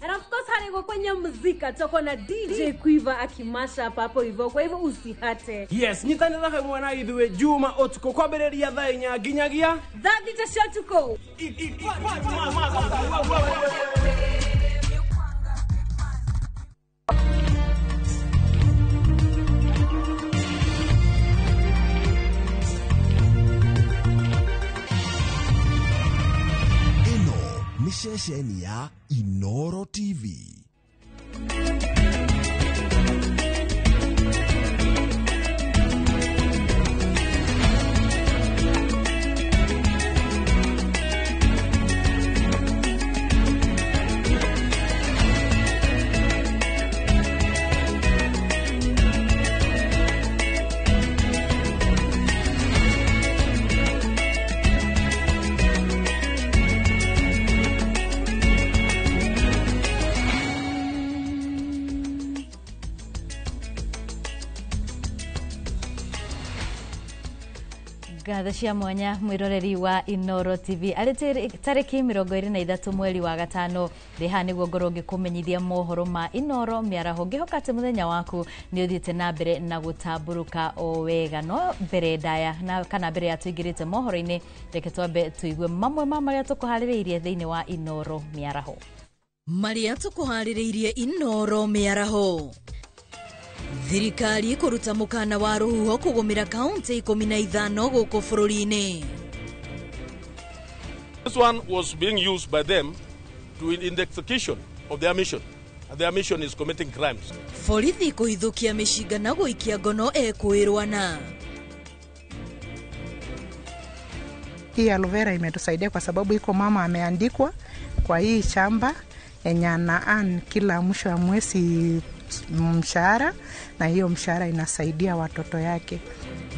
And of course hariko kwenye muzika tutakuwa na DJ Quiver akimasha hapo hivyo, kwa hivyo usihate. Yes, nyitanĩra hamwe na ithuĩ Juma ũtukũ kwambĩrĩria thaa 4 nginyagia thaa 6 cia ũtukũ. Ĩno nĩ ceceni ya Inoro TV. Ngatho cia mwanya mwiroreri wa Inoro TV arĩ tarĩki 23 mweri wa gatano ndĩ haha nĩguo ngorwo ngĩkũmenyithia mohoro ma Inoro mĩaraho. Ngĩhoka atĩ mũthenya waku nĩ ũthiĩte na mbere na gũtambũrũka o wega. No mbere ndaya na kana mbere ya tũingĩrĩte mohoro-inĩ, reke twambe tũigue mamwe ma marĩa tũkũharĩrĩirie thĩinĩ wa Inoro mĩaraho. Marĩa tũkũharĩrĩirie Inoro mĩaraho: thirikari kũruta mũkana wa rũhuho kũgũmĩra kaunti 15 gũkũ bũrũri-inĩ. This one was being used by them to in the execution of their mission. And their mission is committing crimes. Borithi kũhithũkia mĩcinga na gũikia ngono ekũĩrwana. Hii aloe vera imetusaidia kwa sababu iko mama ameandikwa kwa hii shamba yenye ana earn kila mwisho wa mwezi mshahara, na hiyo mshahara inasaidia watoto yake.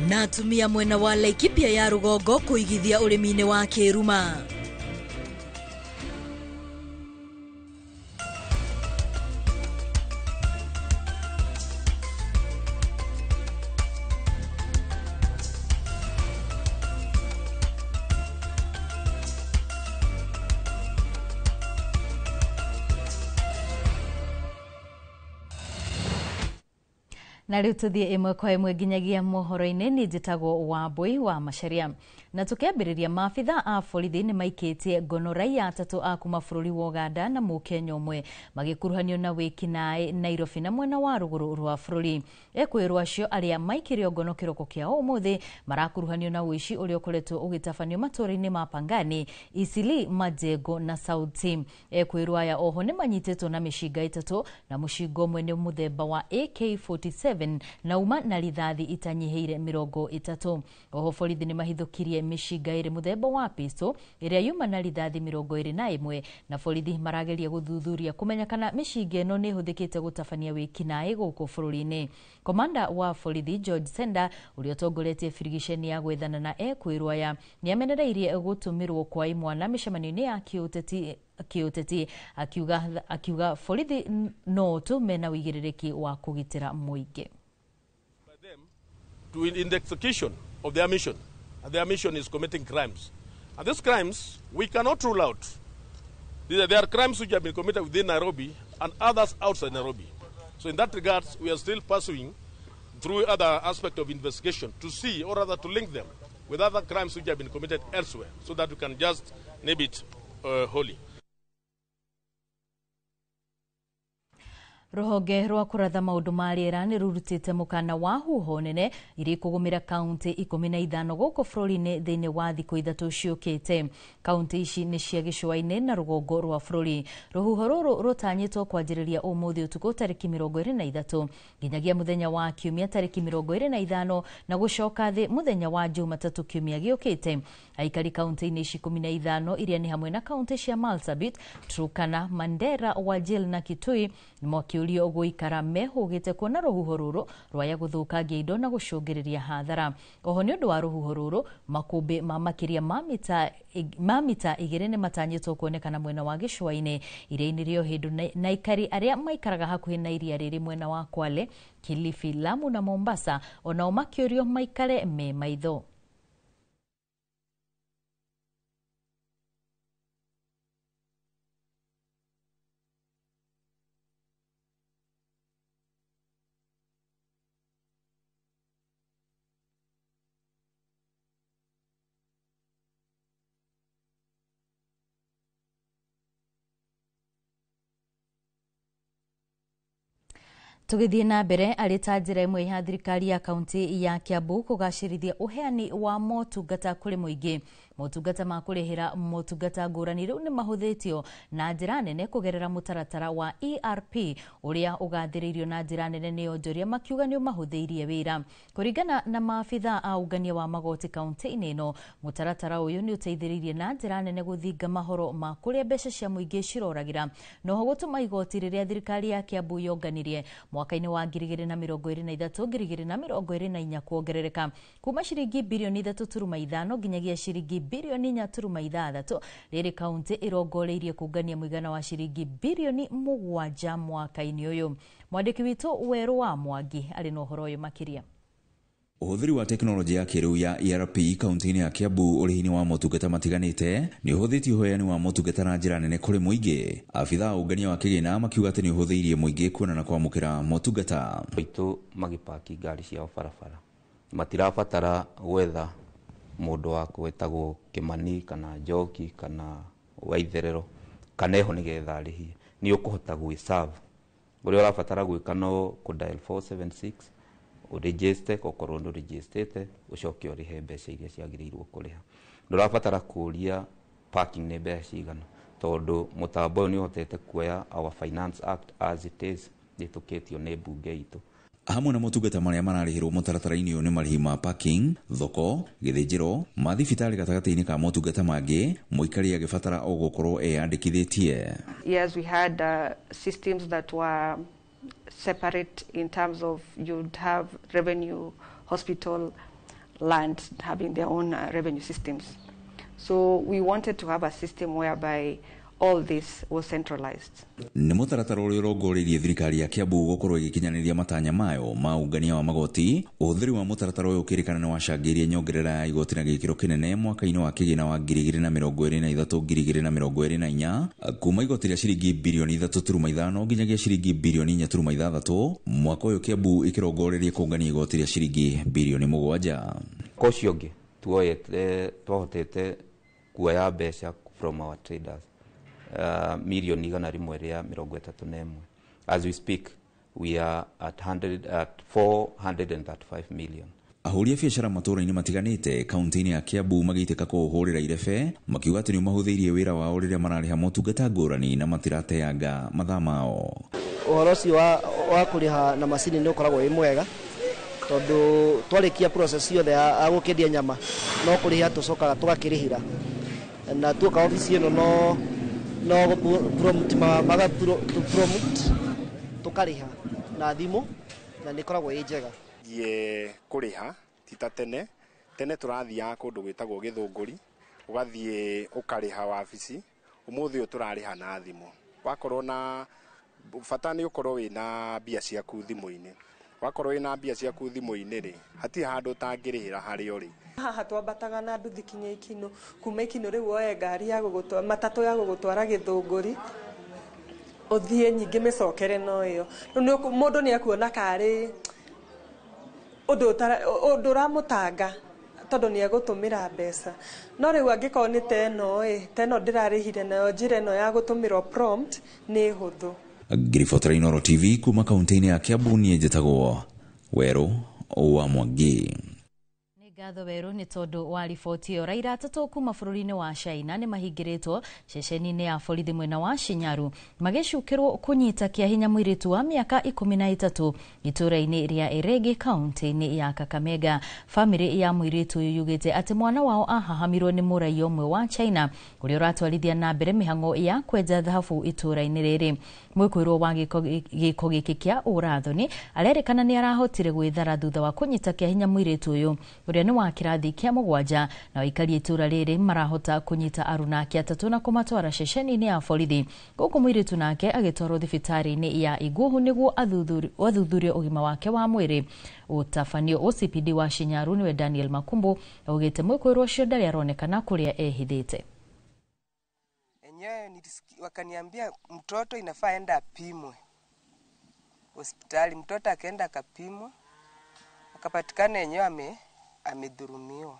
Na atumia mwena wa Laikipia ya rũgongo kũigithia ũrĩmi-inĩ wa kĩruma. Na rĩu tũthiĩ ĩmwe kwa ĩmwe nginyagia mohoro-inĩ. Nĩ njĩtagwo Wambui wa Macharia. Na tũkĩambĩrĩria, maabitha a borithi nĩ maikĩtie ngono raia atatũ a kuma bũrũri wa Uganda na mũkenya ũmwe magĩkuruhanio na wĩkinaĩ Nairobi na mwena wa rũgũrũ rwa bũrũri. Ekũĩrwo acio arĩa maikĩrio ngono kĩroko kĩa ũmũthĩ marakuruhanio na ũici ũrĩa ũkoretwo ũgĩtabanio matũũra-inĩ ma Pangani, Isili, Majengo na Sauti. Ekũĩrwo aya oho nĩ manyitĩtwo na mĩcinga 3 na mũcinga ũmwe nĩ mũthemba wa AK47 na uma na rithathi itanyihĩire 30. Oho borithi nĩ mahithũkirie mĩcinga ĩrĩ mũthemba wa pistol ĩrĩa yuma na rithathi 21 na borithi marageria gũthuthuria kũmenya kana mĩcinga ĩno nĩ ĩhũthĩkĩte gũtabania wĩkinaĩ gũkũ bũrũri-inĩ. Komanda wa borithi George Senda ũrĩa ũtongoretie birigiceni ya gwethana na ekwĩrwo aya nĩamenereirie gũtũmĩrwo kwa imwana mĩcemanio-inĩ ya kĩũteti akiuga borithi no tu mena ũigĩrĩrĩki wa kũgitĩra mũingĩ. In the execution of their mission, and their mission is committing crimes. And these crimes, we cannot rule out. There are crimes which have been committed within Nairobi and others outside Nairobi. So in that regard, we are still pursuing through other aspects of investigation to see, or rather to link them with other crimes which have been committed elsewhere, so that we can just name it wholly. Rũhonge rwa kũratha maũndũ ma rĩera nĩ rũrutĩte mũkana wa huho nene iria ikũgũmĩra kaunti 15 gũkũ bũrũri-inĩ thĩinĩ wa thikũ 3 ciũkĩte. Kaunti ici nĩ cia gĩcũa-inĩ na rũgongo rwa bũrũri. Rũhuho rũrũ rũtanyĩtwo kwanjĩrĩria ũmũthĩ ũtukũ tarĩki 23 nginyagia mũthenya wa kiumia tarĩki 25 na gũcoka thĩ mũthenya wa Jumatatũ kiumia gĩũkĩte. Aikari kaunti-inĩ ici 15 iria nĩ hamwe na kaunti cia Marsabit, Turkana, Mandera, Wajir na Kitui nĩ ũrio gũikara mehũgĩte kuona rũhuho rũrũ rwaya gũthũkangia indo na gũcũngĩrĩria hathara. Oho nĩ ũndũ wa rũhuho rũrũ makũmbĩ ma makĩria ma mita 2 nĩ matanyĩtwo kuonekana mwena wa gĩcũa-inĩ iria-inĩ rĩa Ũhĩndũ na aikari arĩa maikaraga hakuhĩ na iria rĩrĩ mwena wa Kwale, Kilifi, Lamu na Mombasa onao makĩũrio maikare me maitho. Tũgĩthiĩ na mbere arĩ ta njĩra ĩmwe ya thirikari ya kaunti ya Kiambu kũgacĩrithia ũheani wa motungata kũrĩ mũingĩ. Motungata ma kũrĩhĩra motungata ngũrani rĩu nĩ mahũthĩtio na njĩra nene kũgerera mũtaratara wa ERP ũrĩa ũgathĩrĩirio na njĩra nene nĩ onjoria makiuga nĩ ũmahũthĩirie wĩra. Kũringana na maabitha a ũngania wa magoti kaunti-inĩ ĩno, mũtaratara ũyũ nĩ ũteithĩrĩirie na njĩra nene gũthinga mahoro ma kũrĩa mbeca cia mũingĩ ciroragĩra noho gũtũma igoti rĩrĩa thirikari ya Kiambu yonganirie mwaka-inĩ wa 2023 2024 kuongerereka kuma ciringi birioni 3.5 nginyagia ciringi birioni 4.6 rĩrĩ kaunti ĩrongoreirie kũngania mũigana wa ciringi birioni 7 mwaka-inĩ ũyũ. Mwandĩki witũ Werũ wa Mwangi arĩ na ũhoro ũyũ makĩria. Ũhũthĩri wa tekinoronjĩ ya kĩrĩu ya ERP kaunti-inĩ ya Kiambu ũrĩhi-inĩ wa motungata matiganĩte nĩ ũhũthĩtie ũheani wa motungata na njĩra nene kũrĩ mũingĩ. Abithaa a ũngania wa kĩgĩna makiuga atĩ nĩ ũhũthĩirie mũingĩ kuona na kwamũkĩra motungata. Aitũ magĩpaki ngari ciao barabara matirabatara gwetha mũndũ wa gwĩtagwo Kĩmani kana Njoki kana Waitherero kana eho nĩgetha arĩhie. Nĩ ũkũhota gwĩ-serve. Ũrĩa ũrabatara gwĩka no kũ dial 476 ũregister, okorwo ndũregistete ũcoke ũrĩhe mbeca iria ciagĩrĩirwo kũrĩha. Ndũrabatara kũria parking nĩ mbeca cigana tondũ mũtambo ũyũ nĩ ũhotete kuoya our Finance Act as it is ĩtũkĩtio nĩ mbunge itũ. Hamwe na motungata marĩa mararĩhĩrwo mũtaratara-inĩ ũyũ nĩ marĩhi ma parking, thoko, gĩthĩnjĩro, mathibitarĩ gatagatĩ-inĩ ka motungata mangĩ, mũikari agĩbatara o gũkorwo eyandĩkithĩtie. Yes, we had systems that were separate in terms of you'd have revenue, hospital, land having their own revenue systems. So we wanted to have a system whereby all this was centralized. Nĩ mũtaratara ũrĩa ũrongoreirie thirikari ya Kiambu gũkorwo ĩgĩkinyanĩria matanya mayo ma ũngania wa magoti. Ũhũthĩri wa mũtaratara ũyũ ũkĩrĩkana nĩ wacangĩirie nyongerera ya igoti na gĩkĩro kĩnene mwaka-inĩ wa kĩgĩna wa 2023 2024 kuma igoti rĩa ciringi birioni 3.5 nginyagia ciringi birioni 4.6. Mwaka ũyũ Kiambu ĩkĩrongoreria kũngania igoti rĩa ciringi birioni 7. Mwaka ũcio ũngĩ twahotete kuoya mbeca from our traders milioni 131. As we speak, we are at 435 million. Ahũri a biacara matũũra-inĩ matiganĩte kaunti-inĩ ya Kiambu magĩitĩka kũũhũrĩra irebe makiuga atĩ nĩ ũmahũthĩirie wĩra wao rĩrĩa mararĩha motungata ngũrani na matirateanga mathaa mao. Ũhoro ũcio wa kũrĩha na macini nĩ ũkoragwo wĩ mwega Tondu twarikia process yothe ya gukendia nyama no kuriha tucokaga tugakirihira na tuoka ofici ino no prompt maga prompt tukariha na thimu na nä koragwo ä njega. Thiĩ kũrĩha ti ta tene tene tũrathiaga kũndũ gwĩtagwo Gĩthũngũri, ũgathiĩ ũkarĩha wabici. Ũmũthĩ ũyũ tũrarĩha na thimũ. Wakorwo na bata nĩ ũkorwo wĩna mbia ciaku thimũ-inĩ. Wakorwo wĩna mbia ciaku thimũ-inĩ rĩ, hatirĩ handũ ũtangĩrĩhĩra harĩa ũrĩ. Haha twambataga na nduthi kinya Ikinũ, kuma Ikinũ rĩu woe ngari ya gũgũtwara, matatũ ya gũgũtwara Gĩthũngũri, ũthiĩ nyingĩ mĩcokere no ĩyo. Rĩu mũndũ nĩ ekuona karĩ ũndũ ũramũtanga tondũ nĩ egũtũmĩra mbeca. No rĩu angĩkorwo nĩ ta ĩno ĩ, ta ĩno ndĩrarĩhire nayo njĩra ĩno ya gũtũmĩrwo prompt nĩ hũthũ. Ngiribotera Inooro TV kuma kaunti-inĩ ya Kiambu, niĩ njĩtagwo Werũ wa Mwangi. Ngatho Werũ nĩ tondũ wa riboti ĩyo. Raia atatũ kuma bũrũri-inĩ wa China nĩ mahingĩrĩtwo ceceni-inĩ ya borithi mwena wa Shinyaru magĩcukĩrwo kũnyita kĩa hinya mũirĩtu wa mĩaka 13 itũũra-inĩ rĩa Eregi kaunti-inĩ ya Kakamega. Bamĩrĩ ya mũirĩtu ũyũ yugĩte atĩ mwana wao ahahamirwo nĩ mũraiya ũmwe wa China ũrĩa ũratwarithia na mbere mĩhang'o ya kwenja thahabu itũũra-inĩ rĩrĩ. Mwĩkũĩrwo wa gĩko gĩkĩ kĩa ũrathoni arerĩkana nĩ arahotire gwĩthara thutha wa kũnyita kĩa hinya mũirĩtu ũyũ ũrĩa nĩ wa kĩrathi kĩa 7, na aikari itũũra rĩrĩ marahota kũnyita aruna ake atatũ na kũmatwara ceceni-inĩ ya borithi, gũkũ mũirĩtu nake agĩtwarwo thibitarĩ-inĩ ya Iguhu nĩguo athuthurio ũgima wake wa mwĩrĩ. Ũtabanio OCPD wa Shinyaru nĩwe Daniel Makumbu augĩte mwĩkũĩrwo ũcio ndarĩ aronekana kũrĩa ehithĩte. Enyewe wakaniambia mtoto inafaa enda apimwe hospitali. Mtoto akaenda akapimwa, akapatikana enyewe amedhurumiwa.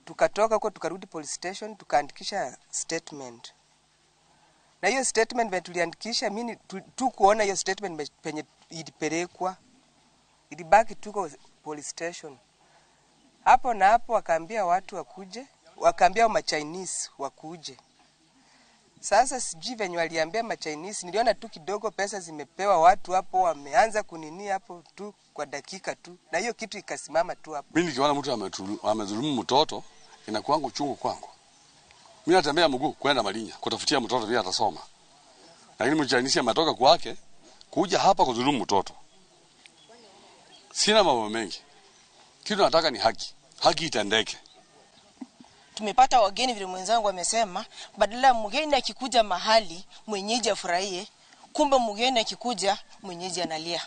Tukatoka huko tukarudi police station tukaandikisha statement. Na hiyo statement venye tuliandikisha, mimi tu kuona hiyo statement penye ilipelekwa, ilibaki tuko police station. Hapo na hapo wakaambia watu wakuje, wakaambia ma Chinese wakuje. Sasa sijui venye waliambia ma Chinese, niliona tu kidogo pesa zimepewa watu hapo, wameanza kunini hapo tu kwa dakika tu, na hiyo kitu ikasimama tu hapo. Mimi nikiona mtu amedhulumu mtoto inakuwa uchungu kwangu. Mimi natembea mguu kwenda Malinya kutafutia mtoto vile atasoma. Lakini mchinese ametoka kwake kuja hapa kudhulumu mtoto. Sina mambo mengi. Kitu nataka ni haki. Haki itendeke. Tumepata wageni vile mwenzangu amesema, badala mgeni akikuja mahali mwenyeji afurahie, kumbe mgeni akikuja mwenyeji analia.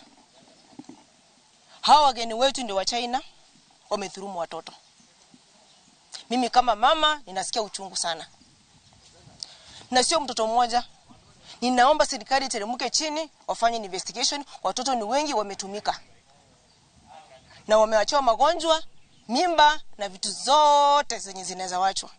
Hawa wageni wetu ndio wa China wamedhulumu watoto. Mimi kama mama ninasikia uchungu sana. Na sio mtoto mmoja. Ninaomba serikali iteremke chini wafanye investigation, watoto ni wengi wametumika. Na wameachiwa magonjwa, mimba na vitu zote zenye zinaweza wachwa.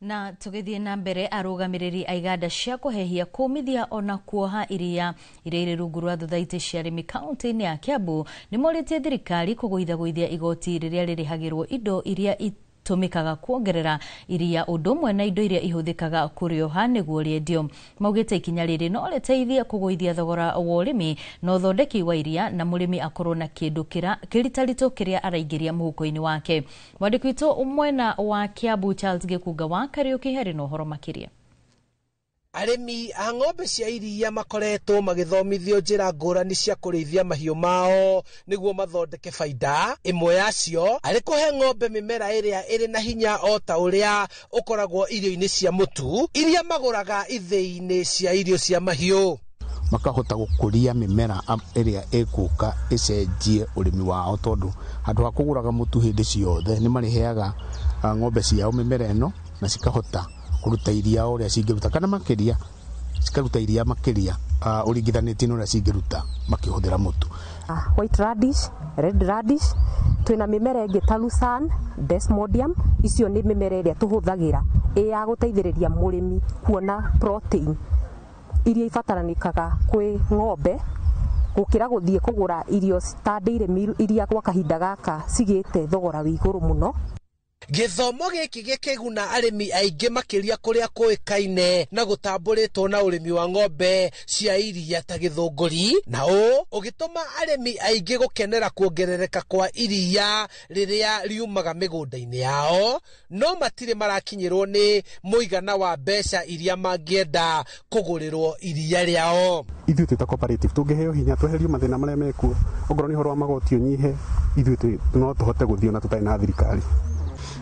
Na tugithie na mbere, arũgamĩrĩri a iganda cia kũhehia, kũmithia ona kuoha iria iria irĩ rungu rwa thothaitĩ cia arĩmi kaunti-inĩ ya Kiambu nĩ morĩtie thirikari kũgũithagũithia igoti rĩrĩa rĩrĩhagĩrwo indo iria itũmĩkaga kuongerera iria ũndũ ũmwe na indo iria ihũthĩkaga kũrĩoha nĩguo rĩendio. Maugĩte ikinya rĩrĩ no rĩteithie kũgũithia thogora wa ũrĩmi na ũthondeki wa iria na mũrĩmi akorwo na kĩndũ kĩritaritũ kĩrĩa araingĩria mũhuko-inĩ wake. Mwandĩki witũ mwena wa Kiambu Charles Gĩkunga wa Kariũki harĩ na ũhoro makĩria. Arĩmi a ng'ombe cia iria makoretwo magĩthomithio njĩra ngũrani cia kũrĩithia mahiũ mao nĩguo mathondeke baida. Ĩmwe yacio arĩ kũhe ng'ombe mĩmera ĩrĩa ĩrĩ na hinya o ta ũrĩa ũkoragwo irio-inĩ cia mũtu iria magũraga ithĩi-inĩ cia irio cia mahiũ. Makahota gũkũria mĩmera ĩrĩa ĩgũka ĩcenjie ũrĩmi wao, tondũ handũ ha kũgũraga mũtu hĩndĩ ciothe nĩ marĩheaga ng'ombe ciao mĩmera ĩno na cikahota kũruta iria ũrĩa cingĩruta kana makĩria, cikaruta iria makĩria ũringithanĩtie na ũrĩa cingĩruta makĩhũthĩra mũtu. White radish, red radish, twĩna mĩmera ĩngĩ ta lucerne, desmodium, icio nĩ mĩmera ĩrĩa tũhũthagĩra ĩ ya gũteithĩrĩria mũrĩmi kuona protein iria ibataranĩkaga kwĩ ng'ombe gũkĩra gũthiĩ kũgũra irio ta dairy meal iria gwa kahinda gaka cigĩte thogora wĩ igũrũ mũno. Gĩthomo gĩkĩ gĩkĩguna arĩmi aingĩ makĩria kũrĩa kũĩkaine na gũtambũrĩtwo na ũrĩmi wa ng'ombe cia iria ta Gĩthũngũri, na ũũ ũgĩtũma arĩmi aingĩ gũkenera kuongerereka kwa iria rĩrĩa riumaga mĩgũnda-inĩ yao, no matirĩ marakinyĩrwo nĩ mũigana wa mbeca iria mangĩenda kũgũrĩrwo iria rĩao. Ithuĩ twĩ ta cooperative tũngĩheo hinya tweherio mathĩna marĩa mekuo, ongorwo nĩ ũhoro wa magoti ũnyihe, ithuĩ no tũhote gũthiĩ ona tũtarĩ na thirikari.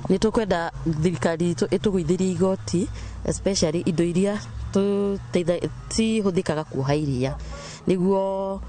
Nĩ tũkwenda thirikari itũ ĩtũgũithĩrie igoti, especially indo iria cihũthĩkaga kuoha iria, nĩguo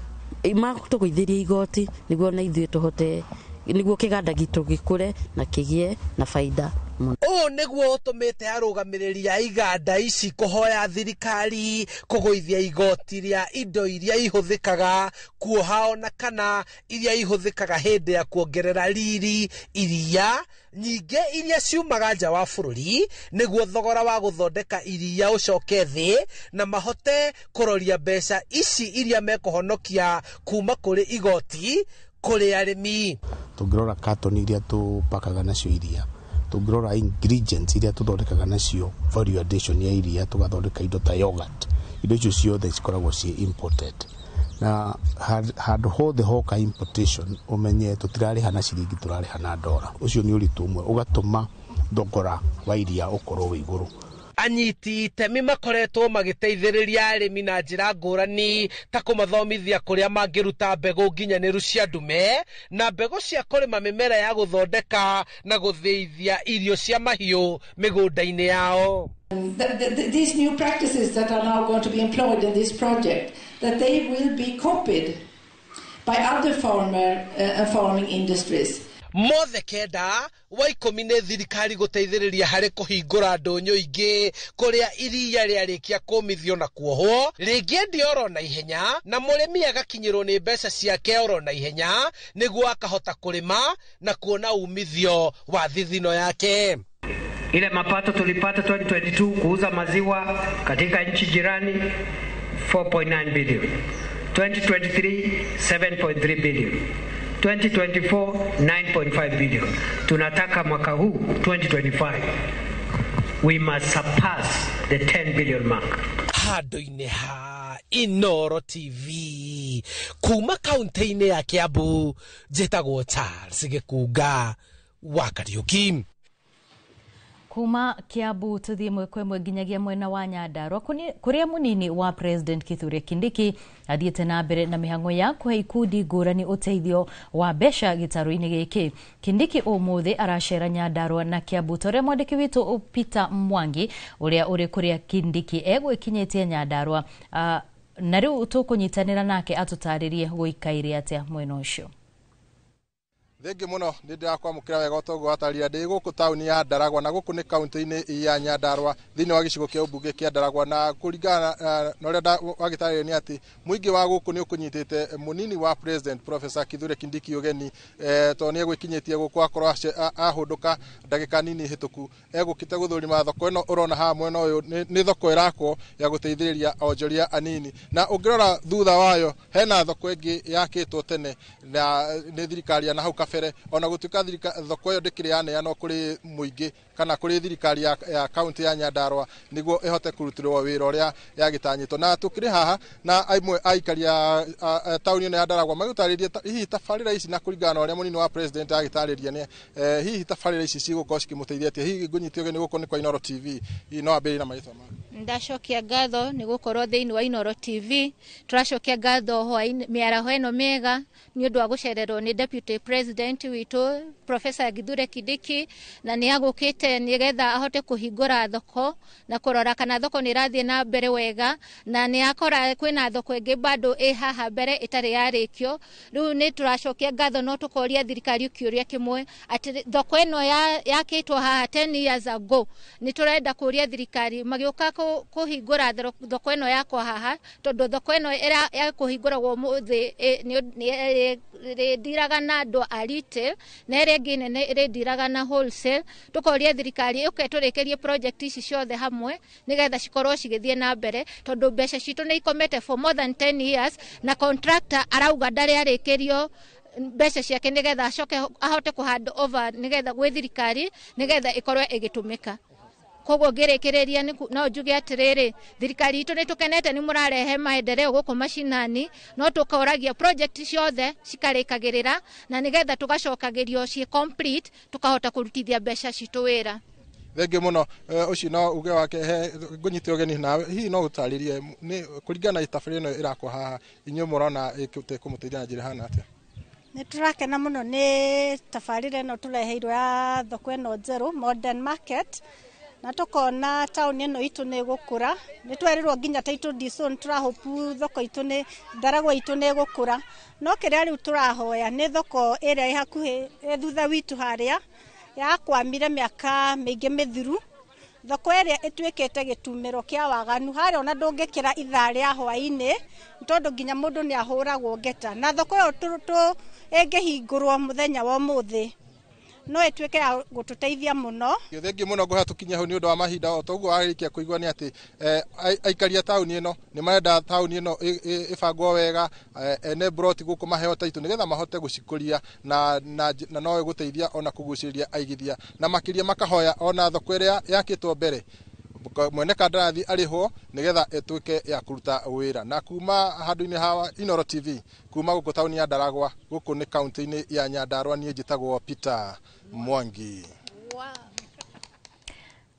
matũgũithĩrie igoti, nĩguo na ithuĩ tũhote, nĩguo kĩganda gitũ gĩkũre na kĩgĩe na baida mũno. Ũũ nĩguo ũtũmĩte arũgamĩrĩri a iganda ici kũhoya thirikari kũgũithia igoti rĩa indo iria ihũthĩkaga kuoha ona kana iria ihũthĩkaga hĩndĩ ya kuongerera riri iria nyingĩ iria ciumaga nja wa bũrũri, nĩguo thogora wa gũthondeka iria ũcoke thĩ na mahote kũroria mbeca ici iria mekũhonokia kuma kũrĩ igoti kũrĩ arĩmi. Tũngĩrora katoni iria tũpakaga nacio iria, tũngĩrora ingredients iria tũthondekaga nacio value addition ya iria, tũgathondeka indo ta yogurt, indo icio ciothe cikoragwo ciĩ imported, na handũ hothe hoka importation ũmenye tũtirarĩha na ciringi, tũrarĩha na ndora. Ũcio nĩ ũritũ ũmwe ũgatũma thogora wa iria ũkorwo wĩ igũrũ. Anyiti itemi makoretwo magĩteithĩrĩria arĩmi na njĩra ngũrani ta kũmathomithia kũrĩa mangĩruta mbegũ nginyanĩru cia ndume na mbegũ cia kũrĩma mĩmera ya gũthondeka na gũthĩithia irio cia mahiũ mĩgũnda-inĩ yao. These new practices that are now going to be employed in this project, that they will be copied by other farmer and farming industries. Mothe kenda wa 10 nĩ thirikari gũteithĩrĩria harĩ kũhingũra ndũnyũ ingĩ kũrĩa iria rĩarĩkia kũmithio na kuohwo rĩngĩendio oro na ihenya, na mũrĩmi agakinyĩrwo nĩ mbeca ciake oro na ihenya nĩguo akahota kũrĩma na kuona umithio wa thithino yake. Ile mapato tulipata 2022 kuuza maziwa katika nchi jirani 4.9 billion, 2023 7.3 billion, 2024 9.5 billion. Tunataka mwaka huu 2025 we must surpass the 10 billion mark. Handũ-inĩ ha Inooro TV kuma kaunti-inĩ ya Kiambu, njĩtagwo Charles Gĩkunga wa Kariũki. Kuma Kiambu tuthie ĩmwe kwa ĩmwe nginyagia mwena wa Nyandarua kuria munini wa President Kithure Kindiki athiĩte na mbere na mĩhang'o ya kũhe ikundi ngũrani ũteithio wa mbeca gĩtarũ-inĩ gĩkĩ. Kindiki ũmũthĩ aracera Nyandarua na Kiambu ta ũrĩa mwandĩki witũ Peter Mwangi ũrĩa ũrĩ kũrĩa Kindiki egwĩkinyĩtie Nyandarua, na rĩu tũkũnyitanĩra nake atũtarĩrie gũikaire atĩa mwena ũcio. Thengi muno nĩ ndĩrakwamũkĩra wega ũtongo wataria ndĩ gũkũ taũni ya Ndaragwa, na gũkũ nĩ kaunti-inĩ ya Nyandarua thĩinĩ wa gĩcigo kĩa ũmbunge kĩa Ndaragwa, na kũringana na ũrĩa wagĩtarĩria nĩ atĩ mũingĩ wa gũkũ nĩ ũkũnyitĩte mũnini wa President Professor Kithure Kindiki ũgeni, tondũ nĩ egwĩkinyĩtie gũkũ akorwo ahũndũka ndagĩka nini hĩtũku, egũkĩte gũthũrima thoko ĩno ũrona haha mwena ũyũ nĩ thoko ĩrakwo ya gũteithĩrĩria onjoria anini, na ũngĩrora thutha wayo hena thoko ĩngĩ yakĩtwo tene na nĩ thirikari ya na hau kabere, ona gũtuĩka thoko ĩyo ndĩkĩrĩ yaneanwo kũrĩ mũingĩ kana kũrĩ thirikari ya kaunti ya Nyandarua nĩguo ĩhote kũrutĩrwo wĩra ũrĩa yagĩtanyĩtwo. Na tũkĩrĩ haha na amwe aikari a taũni ĩno ya Ndaragwa magĩtarĩria hihi tabarĩra ici, na kũringana na ũrĩa mũnini wa President agĩtarĩria nĩ hihi tabarĩra ici cigũkorwo cikĩmũteithia atĩa. Hihi ngũnyite ũgeni gũkũ nĩ kwa Inooro TV, hihi no ambĩrĩrie na marĩtwa maku. Ndacokia ngatho nĩ gũkorwo thĩinĩ wa Inooro TV. Tũracokia ngatho mĩaraho ĩno mĩega nĩ ũndũ wa gũcererwo nĩ Deputy President witũ Professor Kithure Kindiki, na nĩ agũkĩte nĩgetha ahote kũhingũra thoko na kũrora kana thoko nĩ ĩrathiĩ na mbere wega, na nĩ akora kwĩna thoko ĩngĩ bado ĩ haha mbere ĩtarĩ yarĩkio. Rĩu nĩ tũracokia ngatho, no tũkoria thirikari kĩũria kĩmwe atĩ thoko ĩno yakĩtwo haha 10 years ago, nĩ tũrenda kũria thirikari magĩũka kũhingũra thoko ĩno yakwa haha, tondũ thoko ĩno ya kũhingũragwo ũmũthĩ nĩ ĩrĩndiraga na andũ a retail na ĩrĩa ĩngĩ nene ĩrĩndiraga na wholesale. Tũkoria thirikari ĩũke tũrĩkĩrie project ici ciothe hamwe nĩgetha cikorwo cigĩthiĩ na mbere, tondũ mbeca citũ nĩ ikomete for more than 10 years na contractor arauga ndarĩ arĩkĩrio mbeca ciake nigetha acoke ahote kũ hand over nigetha gwĩ thirikari nigetha ĩkorwo ĩgĩtũmĩka. Koguo ngĩrĩkĩrĩria no njuge atĩrĩrĩ, thirikari itũ nĩ tũkenete nĩ mũrarehe maendeleo gũkũ macinani, no tũkoragia project ciothe cikarĩkagĩrĩra na nĩgetha tũgacokagĩrio ciĩ complete tũkahota kũrutithia mbeca citũ wĩra. Thengiũ mũno. Ũcio no uge wake he ngũnyite ũgeni nawe, hihi no ũtarĩrie nĩ kũringana na tabarĩra ĩno ĩrakwo haha, inyuĩ mũrona ĩkũmũteithia na njĩra ĩhana atĩa? Nĩ tũrakena mũno nĩ tabarĩra ĩno tũreheirwo ya thoko ĩno njerũ, Modern Market, na tũkona taũni ĩno itũ nĩ ĩgũkũra. Nĩ twerirwo nginya ta itũ Dison tũrahopu thoko itũ nĩ Ndaragwa itũ nĩ ĩgũkũra, no kĩrĩa rĩu tũrahoya nĩ thoko ĩrĩa ĩ hakuhĩ ĩ thutha witũ harĩa yakwamire mĩaka mĩingĩ mĩthiru, thoko ĩrĩa ĩtuĩkĩte gĩtumĩro kĩa waganu harĩa ona ndũngĩkĩra ithaa rĩa hwaĩ-inĩ tondũ nginya mũndũ nĩ ahũragwo ngeta, na thoko ĩyo ĩngĩhingũrwo mũthenya wa ũmũthĩ no ĩtuĩke ya gũtũteithia mũno. Thengiũ mũno, ngũhea tũkinye hau nĩ ũndũ wa mahinda. O toguo warĩkia kũigua nĩ atĩ aikari a taũni ĩno nĩ marenda taũni ĩno ĩbangwo wega, ene broti gũkũ maheo taitũ nĩgetha mahote gũcikũria na no ĩgũteithia ona kũgucĩrĩria aigithia, na makĩria makahoya ona thoko ĩrĩa yakĩtwo mbere mwene kandarathi arĩhwo nĩgetha ĩtuĩke ya kũruta wĩra. Na kuma handũ-inĩ ha Inooro TV, kuma gũkũ taũni ya Ndaragwa, gũkũ nĩ kaunti-inĩ ya Nyandarua, niĩ njĩtagwo Peter Mwangi.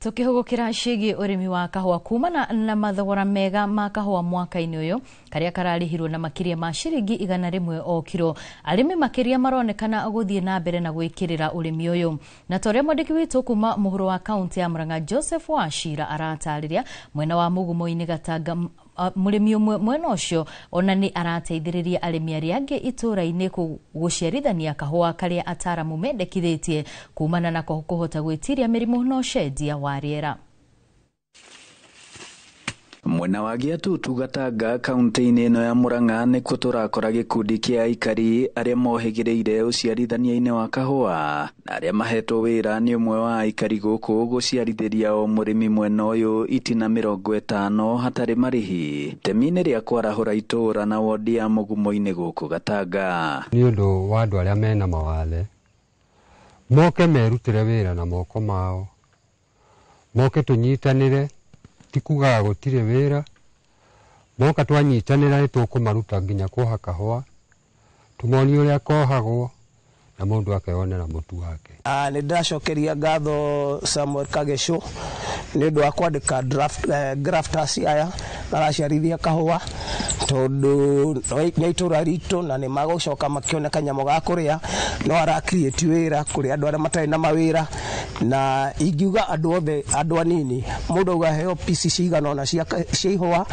Tukihugukira ciĩgiĩ ũrĩmi wa kahũa, kumana na mathogora mega ma kahũa mwaka-inĩ ũyũ karĩa kararĩhirwo na makĩria ma ciringi 100 o kiro, arĩmi makĩria maronekana gũthiĩ na mbere na gwĩkĩrĩra ũrĩmi ũyũ. Na ta ũrĩa mwandĩki witũ kuma mũhuro wa kaunti ya Murang'a Joseph Wachira aratarĩria, mwena wa Mugumo-inĩ Gatanga mũrĩmi ũmwe mwena ũcio ona nĩ arateithĩrĩria arĩmi arĩa angĩ itũũra-inĩ gũciarithania kahũa karĩa ataramu mendekithĩtie kumana na kũhota gwĩtiria mĩrimũ na ũcenjia wa rĩera. Mwena wa Gĩatutu Gatanga kaunti-inĩ ĩno ya Murang'a nĩkuo tũrakora gĩkundi kĩa aikari arĩa mohĩgĩrĩire ũciarithania-inĩ wa kahũa, na arĩa mahetwo wĩra nĩ ũmwe wa aikari gũkũ gũciarithĩria o mũrĩmi mwena ũyũ itina 50 hatarĩ marĩhi itemi-inĩ rĩa kwarahũra itũũra na wondi ya Mugumo-inĩ gũkũ Gatanga. Nĩ ũndũ wa andũ arĩa mena mawathe moke merutĩre wĩra na moko mao, moke tũnyitanĩre, ti kugaga gũtirĩ wĩra, moka twanyitanĩra nĩ tũkũmaruta nginya kuoha kahũa, tũmonie ũrĩa kohagwo na mũndũ akeyonera mũtu wake. Nĩ ndĩracokeria ngatho Samuel Kageco nĩ ũndũ wa kwandĩka grafters aya maraciarithia kahũa, tondũ nĩ itũra ritũ na nĩ magũcoka makĩone kanyamũ ga kũrĩa, no ara create wĩra kũrĩ andũ arĩa matarĩ na mawĩra, na ingiuga andũ othe, andũ anini, mũndũ auga heo pici cigana ũna cia ihũa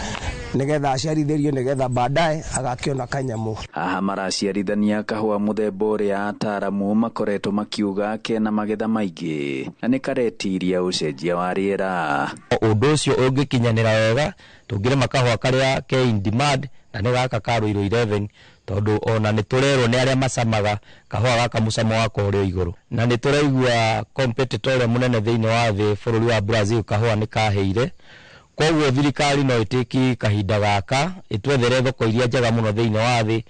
nĩgetha aciarithĩrio nĩgetha baadaye agakĩona kanyamũ. Haha maraciarithania kahũa mũthemba ũrĩa ataramu makoretwo makiuga kena magetha maingĩ na nĩ karetiria ũcenjia wa rĩera. Ũndũ ũcio ũngĩkinyanĩra wega tũngĩrĩma kahũa karĩa ke in demand na nĩ gaka ka Ruiru 11, tondũ ona nĩ tũrerwo nĩ arĩa macamaga kahũa gaka mũcamo wako ũrĩ o igũrũ, na nĩ tũraigua competitor ũrĩa mũnene thĩinĩ wa thĩ bũrũri wa Brazil kahũa nĩ kahĩire. Koguo thirikari no ĩtĩki kahinda gaka ĩtwethere thoko iria njega mũno thĩinĩ wa thĩ,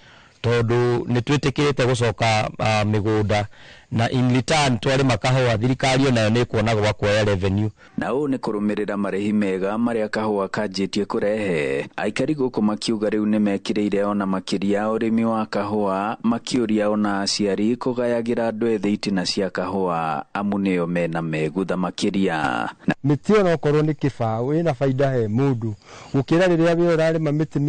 tondũ nĩ twĩtĩkĩrĩte gũcoka mĩgũnda na in return twarĩma kahũa thirikari onayo nĩ ĩkuona gwa kuoya revenue. Na ũũ nĩ kũrũmĩrĩra marĩhi mega marĩa kahũa kanjĩtie kũrehe, aikari gũkũ makiuga rĩu nĩ mekĩrĩire ona makĩria ũrĩmi wa kahũa, makĩũria ona aciari kũgayagĩra andũ ethĩ itina cia kahũa amu nĩo mena megutha makĩria. Mĩtĩ onokorwo nĩ kĩbaũ ĩna baida he mũndũ gũkĩra rĩrĩa we ũrarĩma mĩtĩ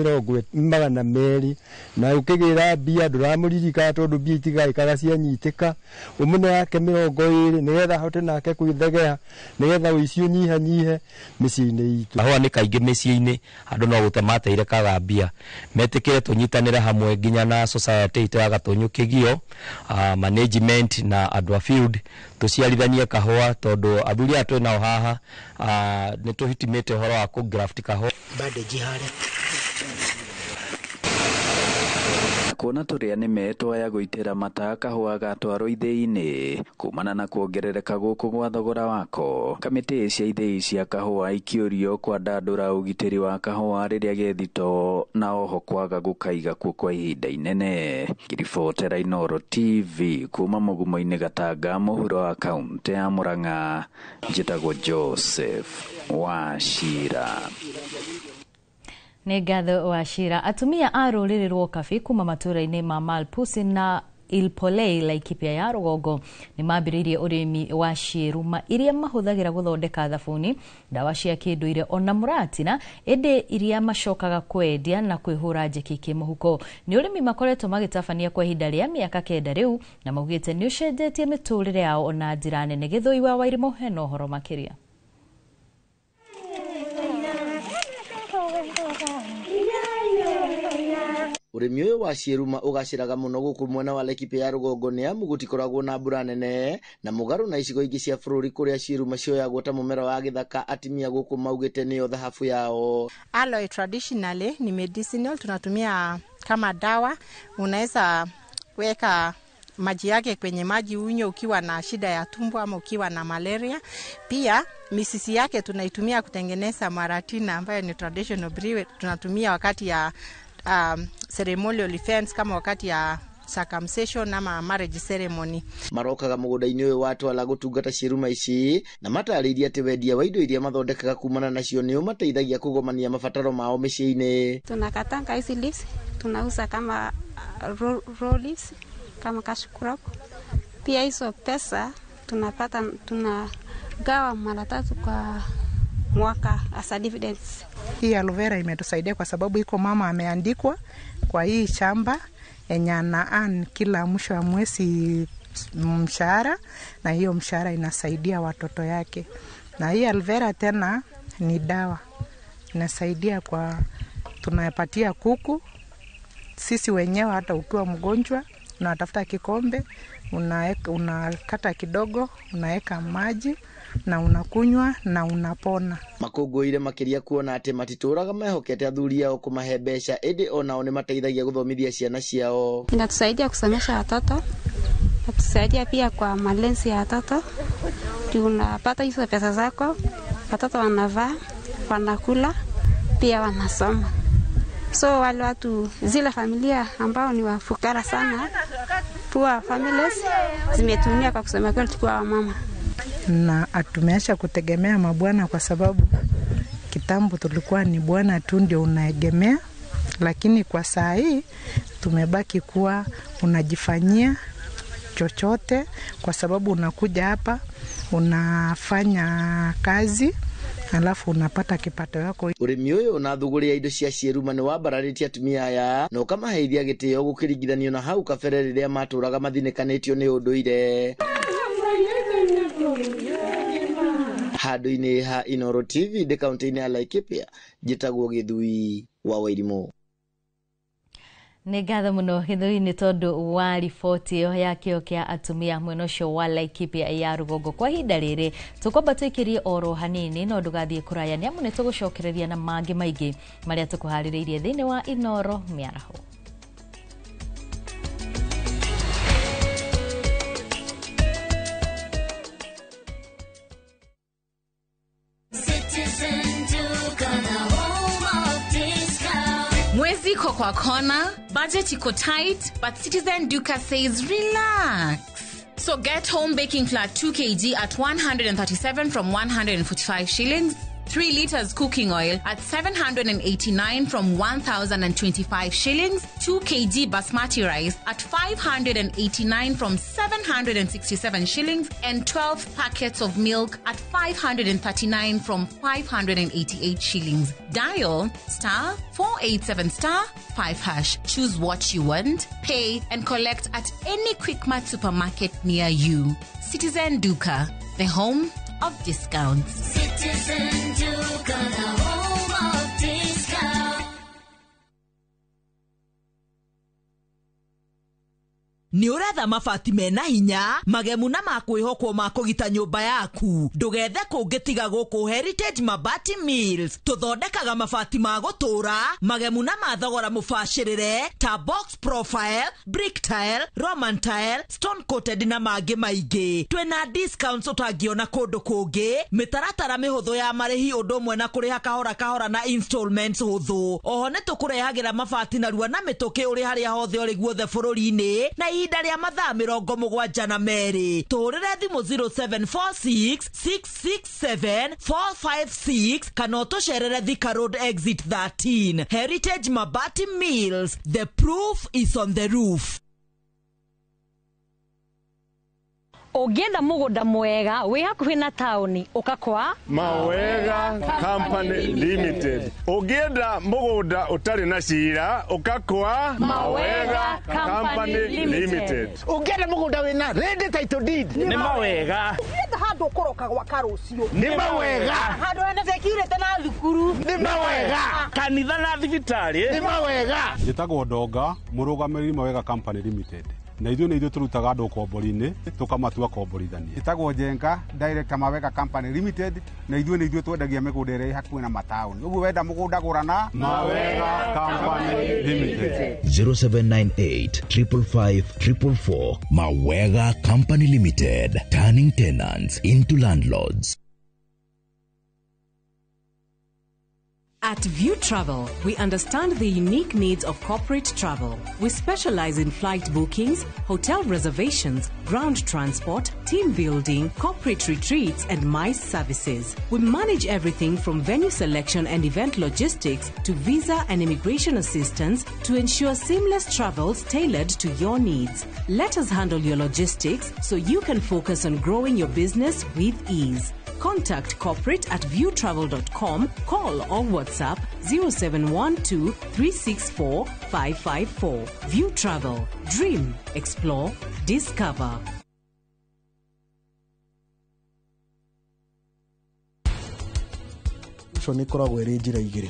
200 na ũkĩgĩra mbia ndũramũririkana tondũ mbia itigaĩkaga cianyitĩka, ũmũne yake 20 nĩgetha ahote nake kwĩthegea nĩgetha ũici ũnyihanyihe mĩciĩ-inĩ itũ. Kahũa nĩ kaingĩ mĩciĩ-inĩ andũ no gũte mateire kaga mbia, metĩkĩre tũnyitanĩre hamwe nginya na society itũ ya Gatũnyũ Kĩgio, management na andũ a field tũciarithanie kahũa, tondũ athuri aya twĩ nao haha nĩ tũhitimĩte ũhoro wa kũ graft kahũa. Bandage harĩa. Kuona tũrĩa nĩme twaya gũitĩra mata kahũa gatwarwo ithĩi-inĩ kumana na kuongerereka gũkũ gwa thogora wako. Kamĩtĩ cia ithĩi cia kahũa ikĩũrio kwandandũra ũgitĩri wa kahũa rĩrĩa ge thito na oho kwaga gũkaiga kuo kwa ihinda inene. Ngĩribotera Inooro TV kuma Mũgumo-inĩ Gatanga mũhuro wa kaũntĩ ya Murang'a, njĩtagwo Joseph Wachira. Nĩ ngatho Wachira. Atumia a rũrĩrĩ rwa Kabi kuma matũũra-inĩ ma Malpusi na Ilpolei Laikipia ya rũgongo nĩ mambĩrĩirie ũrĩmi wa ciĩruma iria mahũthagĩra gũthondeka thabuni, ndawa cia kĩndũire ona mũratina, ĩndĩ iria macokaga kwendia na kwĩhũra njeki kĩmũhuko. Nĩ ũrĩmi makoretwo magĩtabania kwa ihinda rĩa mĩaka 9 rĩu na maugĩte nĩ ũcenjetie mĩtũrĩre yao na njĩra nene. Gĩthũi wa Wairimũ hena ũhoro makĩria. Ũrĩmi ũyũ wa ciĩruma ũgacĩraga mũno gũkũ mwena wa Laikipia ya rũgongo nĩ amu gũtikoragwo na mbura nene na mũgarũ na icigo ingĩ cia bũrũri kũrĩa ciĩruma cioyagwo ta mũmera wa gĩthaka. Atumia gũkũ maugĩte nĩyo thahabu yao. Aloe traditionally ni medicinal, tunatumia kama dawa. Unaweza weka maji yake kwenye maji unywe ukiwa na shida ya tumbo ama ukiwa na malaria. Pia misisi yake tunaitumia kutengeneza maratina ambayo ni traditional brew, tunatumia wakati ya ceremonial events kama wakati ya circumcision ama marriage ceremony. Marokaga mũgũnda-inĩ ũyũ wa Twala gũtungata ciĩruma ici na matarĩirie atĩ wendia wa indo iria mathondekaga kumana nacio nĩ ũmateithagia kũgomania mabataro mao mĩciĩ-inĩ. Tunakatanga hizi leaves, tunauza kama raw leaves, kama cash crop. Pia hizo pesa tunapata, tunagawa mara 3 kwa mwaka as a dividends. Hii aloe vera imetusaidia kwa sababu iko mama ameandikwa kwa hii shamba yenye ana earn kila mwisho wa mwezi mshahara, na hiyo mshahara inasaidia watoto yake. Na hii aloe vera tena ni dawa, inasaidia kwa tunapatia kuku sisi wenyewe. Hata ukiwa mgonjwa unatafuta kikombe, unakata kidogo, unaweka maji na unakunywa na unapona. Makũngũĩire makĩria kuona atĩ matitũraga mehokete athuri ao kũmahe mbeca, ĩndĩ onao nĩ mateithagia gũthomithia ciana ciao. Inatusaidia kusomesha watoto, inatusaidia pia kwa malezi ya watoto. Tunapata hizo pesa zako, watoto wanavaa, wanakula, pia wanasoma. So wale watu zile familia ambao ni wafukara sana, poor families, zimetumia kwa kusema kweli tukiwa wamama. Na atumeacha kutegemea mabwana kwa sababu kitambo tulikuwa ni bwana tu ndio unaegemea, lakini kwa saa hii tumebaki kuwa unajifanyia chochote kwa sababu unakuja hapa unafanya kazi alafu unapata kipato yako. Ũrĩmi ũyũ na thũgũrĩ ya indo cia ciĩruma nĩ wambararĩtie atumia aya na ũkamaheithia gĩtĩo gũkĩringithanio na hau kabere rĩrĩa matũraga mathinĩkanĩtio nĩ ũndũire. Handũ-inĩ ha Inooro TV ndĩ kaũntĩ-inĩ ya Laikipia, njĩtagwo Gĩthui wa Wairimũ. Nĩ ngatho mũno Gĩthui nĩ tondũ wa riboti ĩyo ya kĩo kĩa atumia mwena ũcio wa Laikipia ya rũgongo. Kwa ihinda rĩrĩ tũkwamba tũikĩrie oro hanini, no ndũgathiĩ kũraya nĩ amu nĩ tũgũcokereria na mangĩ maingĩ marĩa tũkũharĩrĩirie thĩinĩ wa Inooro mĩaraho. Mwezi iko kwa kona, budget iko tight, but Citizen Duka says relax. So get home baking flour 2 kg at 137 from 145 shillings, 3 liters cooking oil at 789 from 1,025 shillings, 2 kg basmati rice at 589 from 767 shillings, and 12 packets of milk at 539 from 588 shillings. Dial star 487 star 5 hash. Choose what you want, pay, and collect at any Quickmart supermarket near you. Citizen Duka, the home of discounts. Citizen Duka, the home of discounts. Nĩ ũretha mabati mena hinya, magemu na ma kwĩhokwo ma kũgita nyũmba yaku. Ndũgethe kũngĩ tiga gũkũ Heritage Mabati Mills. Tũthondekaga mabati ma gũtũũra, magemu na ma thogora mũbacĩrĩre ta box profile, brick tile, Roman tile, stone coated na mangĩ maingĩ. Twĩna discounts ũtangĩona kũndũ kũngĩ, mĩtaratara mĩhũthũ ya marĩhi ũndũ ũmwe na kũrĩha kahora kahora na installments hũthũ. Oho nĩ tũkũrehagĩra mabati narua na mĩtũkĩ ũrĩ harĩa hothe ũrĩ guothe bũrũri-inĩ na ihinda rĩa mathaa 72. Tũhũrĩre thimũ 0746 667 456 kana ũtũcerere Thika Road exit 13. Heritage Mabati Mills, the proof is on the roof. Ũngĩenda mũgũnda mwega wĩ hakuhĩ na taũni ũka kwa Mawega Company Limited. Ũngĩenda mũgũnda ũtarĩ na cira ũka kwa Mawega Company Limited. Ũngĩenda mũgũnda wĩna ready title deed Nĩ Mawega. Ũngĩenda handũ ũkũroka gwaka rũciũ Nĩ Mawega. Handũ hena security na thukuru Nĩ Mawega. Kanitha na thibitarĩ Nĩ Mawega. Njĩtagwo Ndonga, mũrũgamĩrĩri Mawega Company Limited. Na ithuĩ nĩ ithuĩ tũrutaga andũ ũkombori-inĩ tũkamatua komborithania. Ĩtagwo Njenga, director Mawega Company Limited, na ithuĩ nĩ ithuĩ twendagia mĩgũnda ĩrĩa ĩ hakuhĩ na mataũni. Ũguo wenda mũgũnda gũra na Mawega Company Limited. 0798 555 444 Mawega Company Limited, turning tenants into landlords. At View Travel, we understand the unique needs of corporate travel. We specialize in flight bookings, hotel reservations, ground transport, team building, corporate retreats, and MICE services. We manage everything from venue selection and event logistics to visa and immigration assistance to ensure seamless travels tailored to your needs. Let us handle your logistics so you can focus on growing your business with ease. Contact corporate at viewtravel.com, call or WhatsApp 0712 364 554. View Travel. Dream, explore, discover. Nĩ ĩkoragwo ĩrĩ njĩra igĩrĩ,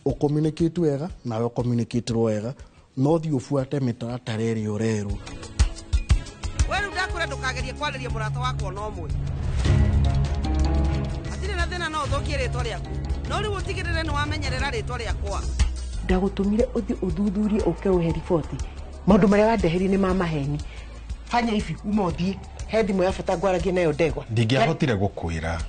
ũcommunicate wega nawe ũcommunicate wega, no thiĩ ũbuate mĩtaratara ĩrĩa ũrerwo. We rĩu ndakwĩra ndũkagerie kwarĩria mũrata wakwa ona ũmwe. Hatirĩ na thĩna no ũthũkie rĩtwa rĩaku, no rĩu ũtigĩrĩre nĩ wamenyerera rĩtwa rĩakwa. Ndagũtũmire ũthiĩ ũthuthurie ũke ũhe riboti. Maũndũ marĩa wandeherie nĩ ma maheni. Fanya hivi, uma ũthiĩ he thimũ ya bata ngwaragie nayo ndegwa. Ndingĩahotire gũkwĩra.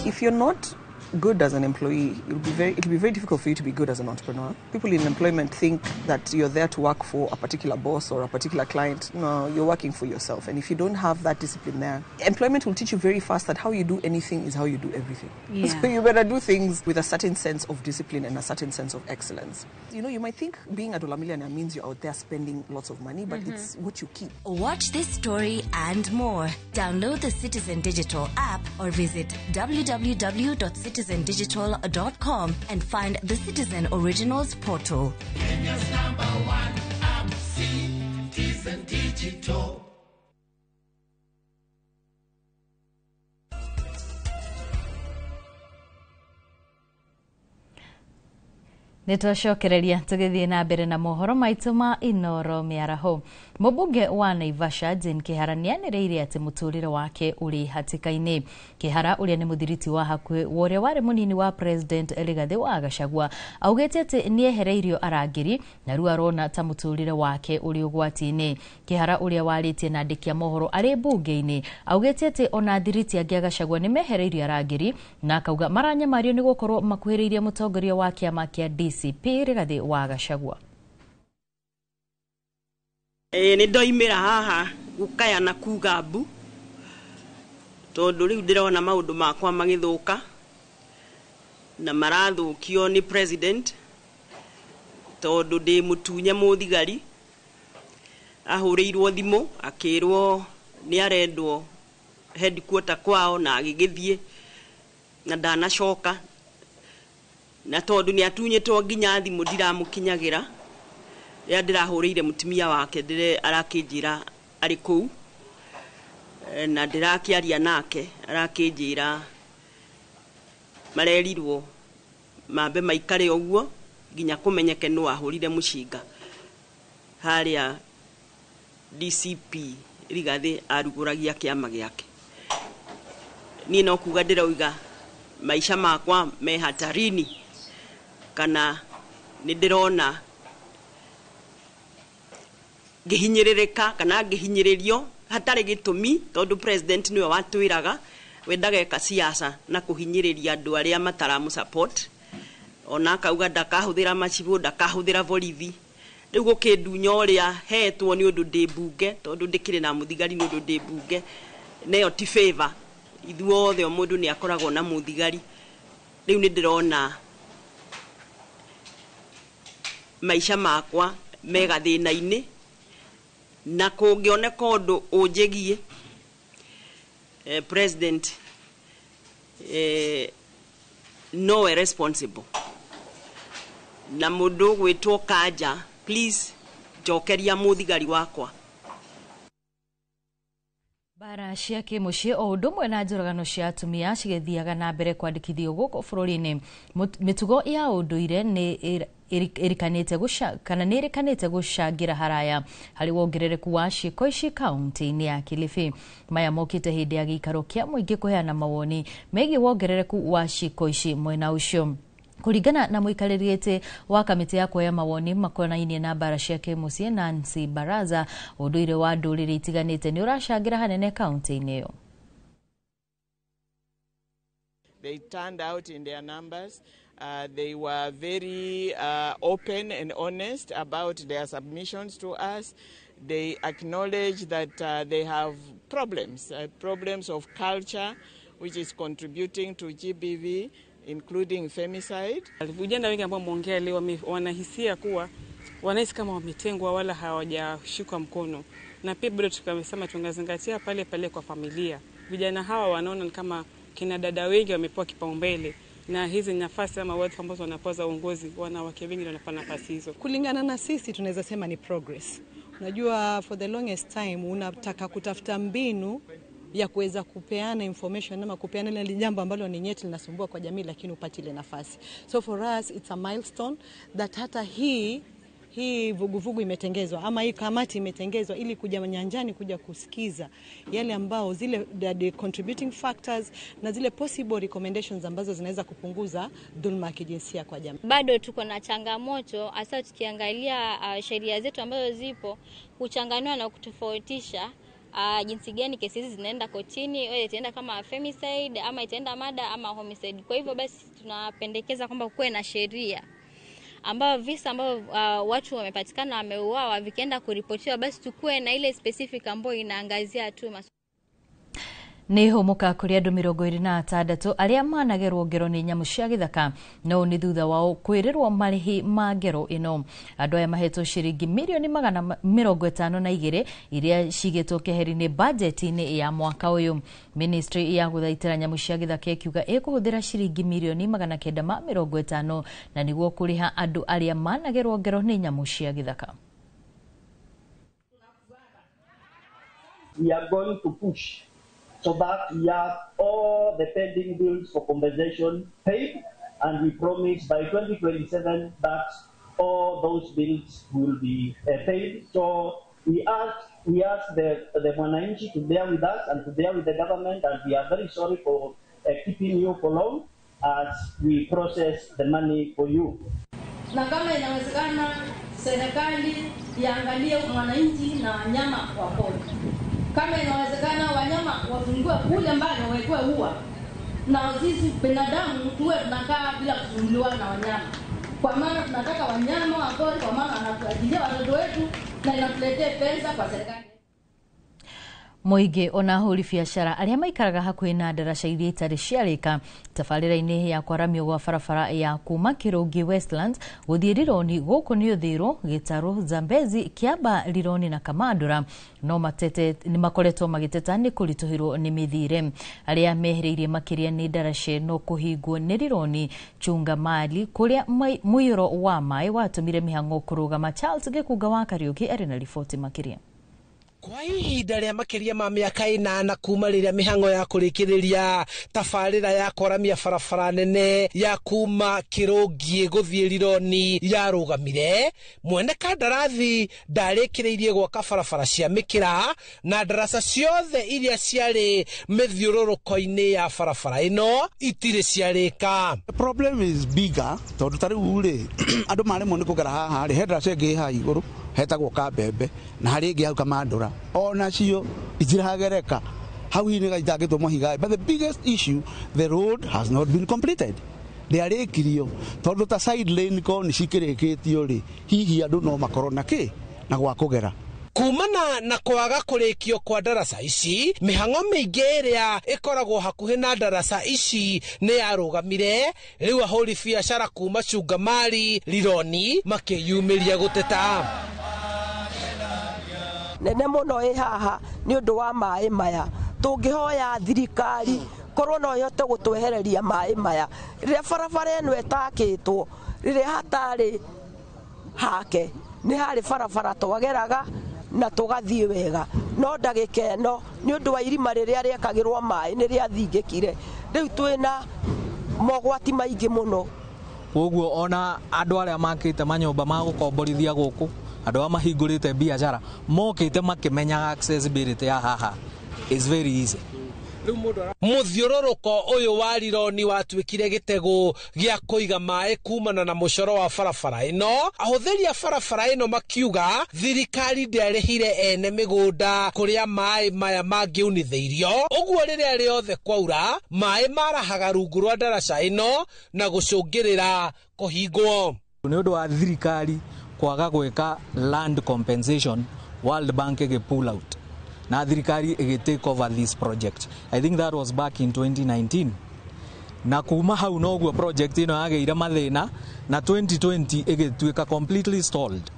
If you're not good as an employee, it'll be very difficult for you to be good as an entrepreneur. People in employment think that you're there to work for a particular boss or a particular client. No, you're working for yourself. And if you don't have that discipline there, employment will teach you very fast that how you do anything is how you do everything. Yeah. So you better do things with a certain sense of discipline and a certain sense of excellence. You know, you might think being a dollar millionaire means you're out there spending lots of money, but it's what you keep. Watch this story and more. Download the Citizen Digital app or visit www.citizendigital.com and find the Citizen Originals portal. Kenya's number one app, Citizen Digital. Nĩ twacokereria tũgĩthiĩ na mbere na mohoro maitũ ma Inoro mĩaraho. Mũmbunge wa Naivasha Jane Kihara nĩanĩrĩire atĩ mũtũrĩre wake ũrĩ hatĩka-inĩ. Kihara ũrĩa nĩ mũthiriti wa hakuhĩ wa ũrĩa warĩ mũnini wa President Rigathĩ wa Gachagua augĩte atĩ nĩehereirio arangĩri na rĩu arona ta mũtũrĩre wake ũrĩ ũgwati-inĩ. Kihara ũrĩa warĩtie na andĩki a mohoro arĩ mbunge-inĩ augĩte atĩ ona thiriti angĩ a Gachagua nĩmehereirio arangĩri na akauga maranyamario nĩ gũkorwo makuhĩrĩirie mũtongoria wa kĩama kĩa DCP Rigathĩ wa Gachagua. Nĩ ndoimĩra haha gũkaya na kuga mbu tondũ rĩu ndĩrona maũndũ makwa magĩthũka na marathũkio nĩ president tondũ ndĩ mũtunye mũthigari ahũrĩirwo thimũ akĩrwo nĩ arendwo headquarter kwao na agĩgĩthiĩ na ndanacoka na tondũ nĩ atunyĩtwo nginya thimũ ndiramũkinyagĩra Rĩrĩa ndĩrahũrĩire mũtumia wake ndĩre arakĩnjĩra arĩ kũu, na ndĩrakĩaria nake arakĩnjĩra marerirwo mambe maikare ũguo nginya kũmenyeke nũ ahũrire mũcinga harĩa DCP Rigathi arugũragia kĩama gĩake. Niĩ no kuga ndĩrauga maisha makwa me hatarini, kana nĩ ndĩrona ngĩhinyĩrĩrĩka kana ngĩhinyĩrĩrio hatarĩ gĩtũmi, tondũ president nĩwe watwĩraga we ndageka siasa na kũhinyĩrĩria andũ arĩa mataramũ support, ona akauga ndakahũthĩra macibũ, ndakahũthĩra borithi. Rĩu gũkĩndunya ũrĩa hetwo nĩ ũndũ ndĩ mbunge, tondũ ndĩkĩrĩ na mũthigari nĩ ũndũ ndĩ mbunge, neyo ti favor. Ithuothe o mũndũ nĩ akoragwo na mũthigari. Rĩu nĩ ndĩrona maica makwa me gathĩna-inĩ, na kũngĩoneka ũndũ ũnjĩgiĩ president nowe responsible. Na mũndũ ũgwĩtwo Kanja, please njokeria mũthigari wakwa. Bara cia kĩmũciĩ o ũndũ ũmwe na njũragano cia atumia cigĩthiaga na mbere kwandĩkithio gũkũ bũrũri-inĩ. Mĩtugo ya ũndũire nĩ ĩrĩkanĩte kana nĩ ĩrĩkanĩte gũcangĩra haraya harĩ wongerereku wa ciĩko ici kaunti-inĩ ya Kilifi. Maya mokĩte hĩndĩ ya gĩikaro kĩa mũingĩ kũheana mawoni megiĩ wongerereku wa ciĩko ici mwena ũcio. Kũringana na mũikarĩri gĩtĩ wa kamĩtĩ ya kuoya mawoni makonainie na mbara cia kĩmũciĩ Nancy Baraza, ũndũire wa ndũrĩrĩ itiganĩte nĩ ũracangĩra hanene kaunti-inĩ ĩyo. They turned out in their numbers. They were very open and honest about their submissions to us. They acknowledge that they have problems, problems of culture, which is contributing to GBV, including femicide. Vijana wengi ambao muongea leo wanahisia kuwa wanahisi kama wametengwa wala hawajashikwa mkono. Na pia bado tukasema tungazingatia pale pale kwa familia. Vijana hawa wanaona kama kina dada wengi wamepewa kipaumbele, na hizi nafasi ama wadhifa ambazo wanapewa za uongozi, wanawake wengi wanapewa nafasi hizo. Kulingana na sisi tunaweza sema ni progress. Unajua, for the longest time unataka kutafuta mbinu ya kuweza kupeana information ama kupeana ile jambo ambalo ni nyeti linasumbua kwa jamii, lakini upati ile nafasi. So for us it's a milestone that hata hii vuguvugu imetengezwa ama hii kamati imetengezwa ili kuja nyanjani kuja kusikiza yale ambao zile the contributing factors na zile possible recommendations ambazo zinaweza kupunguza dhulma ya kijinsia kwa jamii. Bado tuko na changamoto hasa tukiangalia sheria zetu ambazo zipo kuchanganua na kutofautisha jinsi gani kesi hizi zinaenda kotini, wewe itaenda kama femicide ama itaenda mada ama homicide. Kwa hivyo basi tunapendekeza kwamba kuwe na sheria ambao visa ambao watu wamepatikana wameuawa vikienda kuripotiwa, basi tukue na ile specific ambayo inaangazia tu Nĩ hũmũka kũrĩ andũ 26 arĩa managerwo ngero nĩ nyamũ cia gĩthaka, no nĩ thutha wao kwĩrĩrwo marĩhi ma ngero ĩno. Andũ aya mahetwo ciringi mirioni 152 iria cigĩtwo keheri-inĩ bajeti-inĩ ya mwaka ũyũ. Ministry ya gũthaitĩra nyamũ cia gĩthaka ĩkiuga ĩkũhũthĩra ciringi mirioni 950 na nĩguo kũrĩha andũ arĩa managerwo ngero nĩ nyamũ cia gĩthaka. We are going to push so that we have all the pending bills for compensation paid, and we promise by 2027 that all those bills will be paid. So we ask the mwananchi to bear with us and to bear with the government, and we are very sorry for keeping you for long as we process the money for you. Na kama inawezekana serikali iangalie mwananchi na wanyama wa pori. Kama inawezekana wanyama wafungiwe kule mbali wawekwe ua, na sisi binadamu tuwe tunakaa bila kusumbuliwa na wanyama. Kwa maana tunataka wanyama wa pori, kwa maana wanatuajilia watoto wetu na inatuletea pesa kwa serikali. Mũingĩ ona ahũri biacara arĩa maikaraga hakuhĩ na ndaraca iria itarĩ ciarĩka tabarĩra-inĩ ya kwaramio gwa barabara ya kuma Kĩrũngi Westlands gũthiĩ Rironi gũkũ nĩ Ũthĩrũ, Gĩtarũ, Zambezi, Kĩamba, Rironi na Kamandũra no matete nĩ makoretwo magĩteta nĩ kũritũhĩrwo nĩ mĩthiĩre. Arĩa mehereirie makĩria nĩ ndaraca ĩno kũhingwo nĩ Rironi Chunga Mali kũrĩa mũiyũro wa maĩ watũmire mĩhang'o kũrũgama. Charles Gĩkunga wa Kariũki arĩ na riboti makĩria. Kwa ihinda rĩa makĩria ma mĩaka 8 kuma rĩrĩa mĩhang'o ya kũrĩkĩrĩria tabarĩra ya kwaramia barabara nene ya kuma Kĩrũngi gũthiĩ Rironi yarũgamire, mwene kandarathi ndarĩkĩrĩirie gwaka barabara cia mĩkĩra na ndaraca ciothe iria ciarĩ mĩthiũrũrũko-inĩ ya barabara ĩno itirĩ ciarĩka. The problem is bigger tondũ ta rĩu rĩ andũ maremwo nĩ kũgera haha rĩ, he ndaraca ĩngĩ haha igũrũ hetagwo Kambembe na harĩ ĩngĩ hau Kamandũra onacio itiragereka hau hihi nĩ mahiga. But the biggest issue, the road has not been completed, ndĩarĩkirio tondũ ta side lane ko nĩ cikĩrĩkĩtio rĩ, hihi andũ no makorwo na kĩ na gwa kũgera. Kumana na kwaga kũrĩkio kwa ndaraca ici, mĩhang'o mĩingĩ ĩrĩa ĩkoragwo hakuhĩ na ndaraca ici nĩ yarũgamire. Rĩu ahũri biacara kuma Chungamari Rironi makĩyumĩria gũteta. Nene mũno ĩ haha nĩ ũndũ wa maĩ maya, tũngĩhoya thirikari korwo no ĩhote gũtwehereria maĩ maya. Rĩrĩa barabara ĩno ĩtakĩtwo, rĩrĩa hatarĩ hake, nĩ harĩ barabara twageraga na tũgathiĩ wega, no ndagĩka ĩno nĩ ũndũ wa irima rĩrĩa rĩekagĩrwo maĩ nĩ rĩathingĩkire, rĩu twĩna mogwati maingĩ mũno. Koguo ona andũ arĩa makĩte manyũmba ma gũkomborithia gũkũ, andũ arĩa mahingũrĩte biacara mokĩte makĩmenyaga accessibility ya haha is very easy. Mũthiũrũrũko ũyũ wa Rironi watuĩkire gĩtego gĩa kũiga maĩ kumana na mũcoro wa barabara ĩno. Ahũthĩri a barabara ĩno makiuga thirikari ndĩarĩhire ene mĩgũnda kũrĩa maĩ maya mangĩunithĩirio, ũguo rĩrĩa rĩothe kwaura maĩ marahaga rungu rwa ndaraca ĩno na gũcũngĩrĩra kũhingwo. Nĩ ũndũ wa thirikari kwaga gwĩka land compensation, World Bank ĩgĩ pull out na thirikari ĩgĩ take over this project. I think that was back in 2019. Na kuma hau noguo project ĩno yagĩire mathĩna na 2020 ĩgĩtuĩka completely stalled.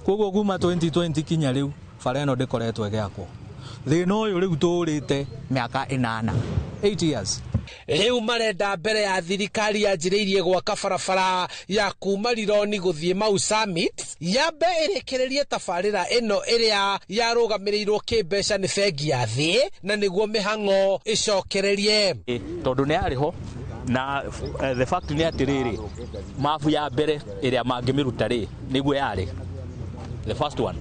Koguo kuma 2020 kinya rĩu bara ĩno ndĩkoretwo ĩgĩakwo. Thĩna ũyũ rĩu tũũrĩte mĩaka 8, 8 years. Rĩu marenda mbere ya thirikari yanjĩrĩirie gwaka barabara ya kuma Rironi gũthiĩ Mau Summit yambe ĩrĩkĩrĩrie tabarĩra ĩno ĩrĩa yarũgamĩrĩirwo kĩmbeca nĩ bengi ya thĩ na nĩguo mĩhang'o ĩcokererie. Tondũ nĩ yarĩ ho na the fact nĩ atĩrĩrĩ, mabu ya mbere ĩrĩa mangĩmĩruta rĩ nĩguo yarĩ the first one,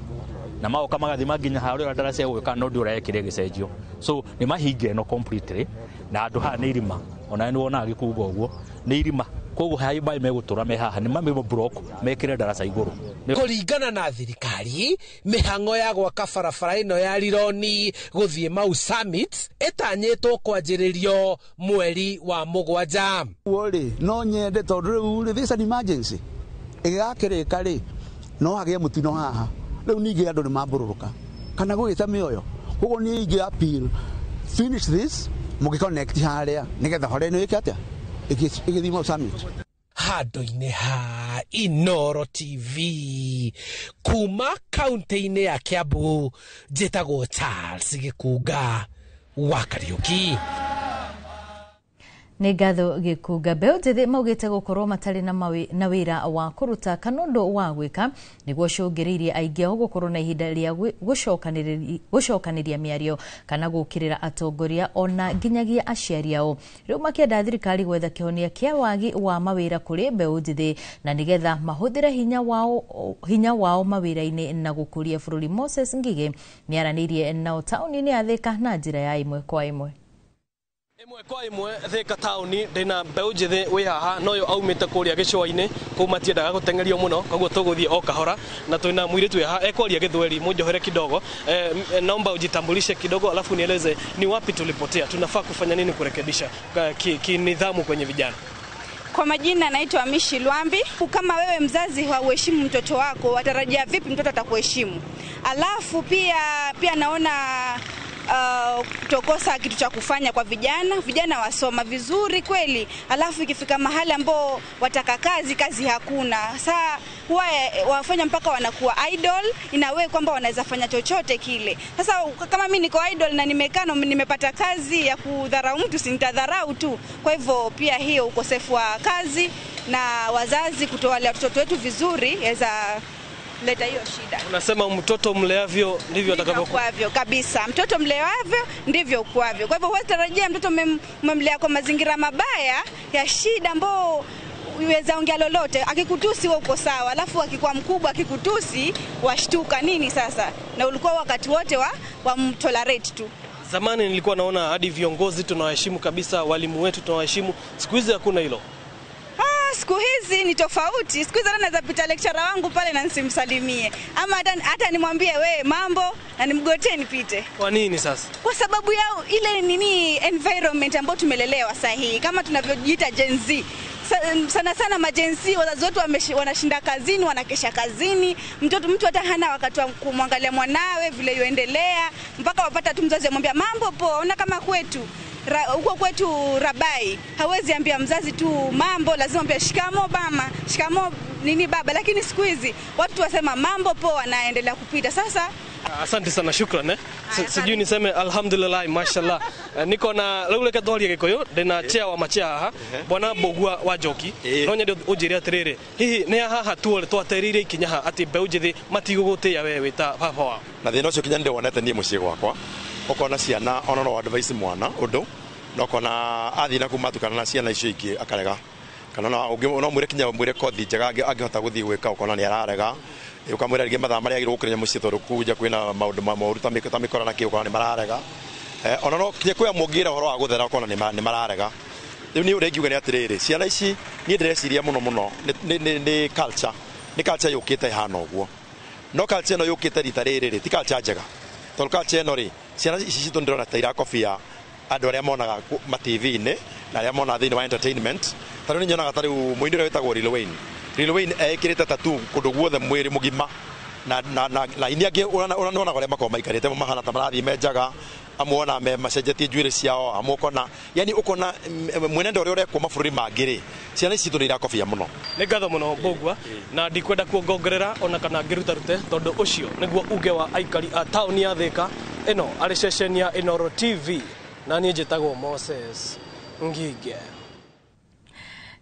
na magoka magathima nginya harĩa ndaraca ĩgũĩka no ndũrekire gĩcenjio, so nĩ mahinge ĩno completely na andũ haha nĩ irima, ona nĩ wonaga gĩkungo ũguo nĩ irima, koguo haha maĩ megũtũra me haha nĩ mamĩ block mekĩre ndaraca igũrũ. Kũringana na thirikari, mĩhang'o ya gwaka barabara ĩno ya Rironi gũthiĩ Mau Summit ĩtanyĩtwo kwanjĩrĩrio mweri wa 7. Rĩ no nyende tondũ rĩu rĩ this an emergency ĩgĩgakĩrĩka rĩ no hagĩe mũtino haha, rĩu ningĩ andũ nĩ mambũrũrũka kana gũgĩta mĩoyo, koguo niĩ ingĩ appeal finish this mũgĩconnect harĩa nĩgetha bara ĩno ĩke atĩa ĩgĩthiĩ Mau Summit. Handũ-inĩ ha Inooro TV kuma kaunti-inĩ ya Kiambu, njĩtagwo Charles Gĩkunga wa Kariũki. Nĩ ngatho Gĩkunga. Mbeũ njĩthĩ maugĩte gũkorwo matarĩ na wĩra wa kũruta kana ũndũ wa gwĩka nĩguo cũngĩrĩirie aingĩ ao gũkorwo na ihinda rĩa gũcokanĩria mĩario kana gũũkĩrĩra atongoria ona nginyagia aciari ao. Rĩu makĩenda thirikari gwetha kĩhonia kĩa wagi wa mawĩra kũrĩ mbeũ njĩthĩ na nĩgetha mahũthĩre hinya wao mawĩra-inĩ na gũkũria bũrũri. Moses Ngigĩ nĩaranĩirie nao taũni-inĩ ya Thĩka na njĩra ya ĩmwe kwa ĩmwe. Ĩmwe kwa ĩmwe Thĩka taũni ndĩna mbeũ njĩthĩ wĩ haha na ũyũ aumĩte kũrĩa gĩcũa-inĩ kũu matiendaga gũteng'erio mũno, koguo tũgũthiĩ o kahora na twĩna mũirĩtu wĩ haha ekwaria Gĩthweri, mũnjohere kidogo. Naomba ujitambulishe kidogo alafu nieleze ni wapi tulipotea, tunafaa kufanya nini kurekebisha kinidhamu kwenye vijana. Kwa majina naitwa Mishi Lwambi. Kama wewe mzazi hauheshimu mtoto wako, watarajia vipi mtoto atakuheshimu? Alafu pia naona Kutokosa kitu cha kufanya kwa vijana. Vijana wasoma vizuri kweli, alafu ikifika mahali ambao wataka kazi, kazi hakuna. Sasa huwa wafanya mpaka wanakuwa idle, inawe kwamba wanaweza fanya chochote kile. Sasa kama mimi niko idle na nimekaa na nimepata kazi ya kudharau mtu, si nitadharau tu. Kwa hivyo pia hiyo ukosefu wa kazi na wazazi kutowalea watoto wetu vizuri yaweza leta hiyo shida. Unasema mtoto mleavyo ndivyo atakavyokuwa. Kabisa, mtoto mleavyo ndivyo ukuavyo. Kwa hivyo huwezi tarajia mtoto umemlea kwa mazingira mabaya ya shida ambao uweza ongea lolote, akikutusi wewe uko sawa, alafu akikuwa mkubwa akikutusi washtuka nini sasa? Na ulikuwa wakati wote wa mtolerate tu. Zamani nilikuwa naona hadi viongozi tunawaheshimu kabisa, walimu wetu tunawaheshimu. Siku hizi hakuna hilo. Siku hizi ni tofauti. Siku hizi hata naweza pita lecturer wangu pale na nisimsalimie, ama hata nimwambie we mambo na nimgotee nipite. Kwa nini sasa? Kwa sababu ya ile nini environment ambayo tumelelewa sahihi, kama tunavyojiita Gen Z. Sana sana ma Gen Z wazazi wetu wanashinda kazini, wanakesha kazini. Mtu hata hana wakati wa kumwangalia mwanawe vile yuendelea, mpaka wapata tu mzazi amwambia mambo poa. Ona kama kwetu huko kwetu Rabai hawezi ambia mzazi tu mambo, lazima ambia shikamo mama, shikamo nini baba. Lakini siku hizi watu wasema mambo poa, wanaendelea kupita. Sasa asante sana, shukran. Sijui niseme alhamdulillah, mashallah. Niko na rĩu reke twarie Gĩkũyũ, ndĩna chair wa machia haha, bwana Mbũgua wa Njoki. No nyende ũnjĩre atĩrĩrĩ, hihi nĩ haha tuore twatereire ikinya ha atĩ mbeũ njĩthĩ matigũgũtĩĩa we wĩ ta baba wao? Na thĩna ũcio kinya nĩndĩwonete niĩ mũciĩ gwakwa, ũkona ciana ona no advice mwana ũndũ, na ũkona athiĩ na kuma matukana na ciana icio ingĩ akarega, kana no mwĩre kinya mwĩre kothi njega angĩhota gũthiĩ gwĩka, ũkona nĩ ararega. Ukamwĩra rĩngĩ mathaa marĩa agĩrĩirwo gũkinya mũciĩ tondũ kũu nja kwĩna maũndũ moru ta mĩkora na kĩ, ũkona nĩ mararega. Ona no kinya kwĩ amwe ũngĩra ũhoro wa gũthera ũkona nĩ mararega. Rĩu niĩ ũrĩa ingiuga nĩ atĩrĩrĩ, ciana ici niĩ ndĩreciria mũno mũno nĩ culture, nĩ culture yũkĩte ĩhana ũguo. No culture ĩno yũkĩte rita rĩrĩ rĩ, ti culture njega, tondũ culture ĩno rĩ, ciana ici citũ ndĩrona ta irakobia andũ arĩa monaga ma TV-inĩ na arĩa monaga thĩinĩ wa entertainment. Ta rĩu nĩ nyonaga ta rĩu mũini ũrĩa wĩtagwo Lil Wayne. Lil Wayne ekĩrĩte tattoo kũndũ guothe mwĩrĩ mũgima, na ini angĩ ũronaga ũrĩa makoragwo maikarĩte mahana ta marathiĩ menjaga, amwe ona macenjetie njuĩrĩ ciao, amwe ũkona yani ũkona mwenendo ũrĩa ũrekwo mabũrũri mangĩ rĩ, ciana ici citũ nĩ irakobia mũno. Nĩ ngatho mũno Mbũgua, na ndikwenda kuongongerera ona kana ngĩrutarute, tondũ ũcio nĩguo uge wa aikari a taũni ya Thĩka ĩno arĩ ceceni ya Inooro TV, na niĩ njĩtagwo Moses Ngige.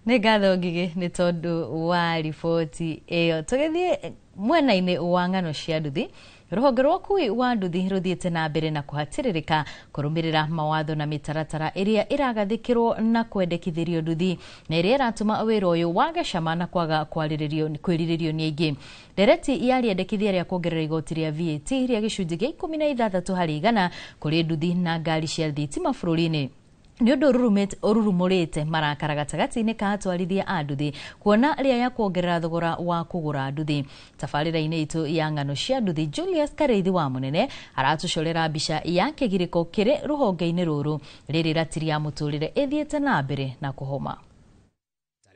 Nĩ ngatho Ngige nĩ tondũ wa riboti ĩyo. Tũgĩthiĩ mwena-inĩ wa ng'ano cia nduthi, rũhonge rwa ũkui wa nduthi rũthiĩte na mbere na kũhatĩrĩrĩka kũrũmĩrĩra mawatho na mĩtaratara ĩrĩa ĩragathĩkĩrwo na kwendekithĩrio nduthi, na ĩrĩa ĩratũma wĩra ũyũ wage cama na kwaga kwĩrirĩrio nĩ aingĩ. Ndereti ya rĩendekithia rĩa kuongerera igoti rĩa VAT rĩa gĩcunjĩ gĩa 16 harĩ igana kũrĩ nduthi na ngari cia thitima bũrũri-inĩ nĩ ũndũ ũrurumũrĩte marakara gatagatĩ-inĩ ka atwarithia a nduthi, kuona rĩa ya kuongerera thogora wa kũgũra nduthi. Tabarĩra-inĩ itũ ya ng'ano cia nduthi, Julius Kareithi wa Mũnene aratũcorera mbica ya kĩgirĩko kĩrĩ rũhonge-inĩ rũrũ rĩrĩ ratiri ya mũtũrĩre ĩthiĩte na mbere na kũhoma.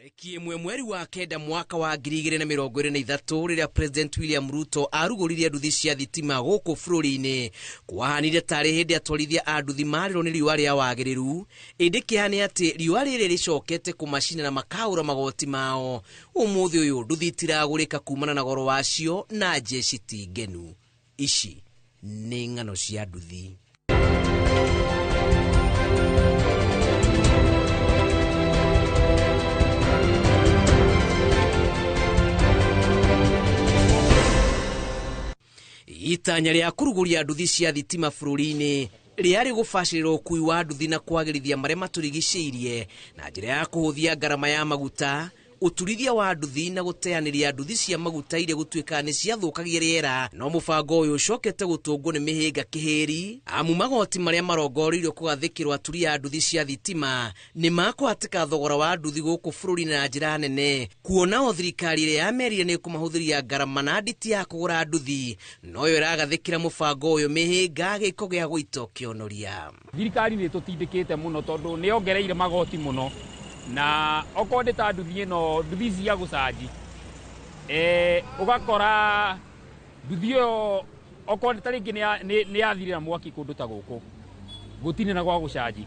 Tarĩki 1 mweri wa 9 mwaka wa 2023 rĩrĩa President William Ruto arugũririe nduthi cia thitima gũkũ bũrũri-inĩ, kwahanire tarĩ hĩndĩ atwarithia a nduthi marĩrwo nĩ riũa rĩa wagĩrĩru, ĩndĩ kĩeha nĩ atĩ riũa rĩrĩ rĩcokete kũmacina na makaũra magoti mao. Ũmũthĩ ũyũ nduthi itiragũrĩka kumana na goro wacio na jeshi ti ngenu. Ici nĩ ng'ano cia nduthi. Itanya rĩa kũrugũria nduthi cia thitima bũrũri-inĩ rĩarĩ gũbacĩrĩra ũkui wa nduthi na kwagĩrithia marĩa matũrigicĩirie na njĩra ya kũhũthia ngarama ya maguta, ũturithia wa nduthi na gũteanĩria nduthi cia maguta iria gũtuĩka nĩ ciathũkagia rĩera. No mũbango ũyũ ũcokete gũtũngwo nĩ mĩhĩnga kĩhĩri, amu magoti marĩa marongoreirio kũgathĩkĩrwo aturi a nduthi cia thitima nĩ makũhatĩka thogora wa nduthi gũkũ bũrũri-inĩ na njĩra nene, kuona o thirikari ĩrĩa yamerire nĩ ĩkũmahũthĩria ngarama na nditi ya kũgũra nduthi noyo ĩragathĩkĩra mũbango ũyũ mĩhĩnga gĩko gĩa gũito kĩonoria. Thirikari nĩ ĩtũtindĩkĩte mũno tondũ nĩ yongereire magoti mũno, na okorwo ndĩ ta nduthi ĩno, nduthi cia gũcanji, ũgakora nduthi ĩyo Okorwo ta rĩngĩ nĩ yathirĩra mwaki kũndũ ta gũkũ, gũtirĩ na gwa gũcanji,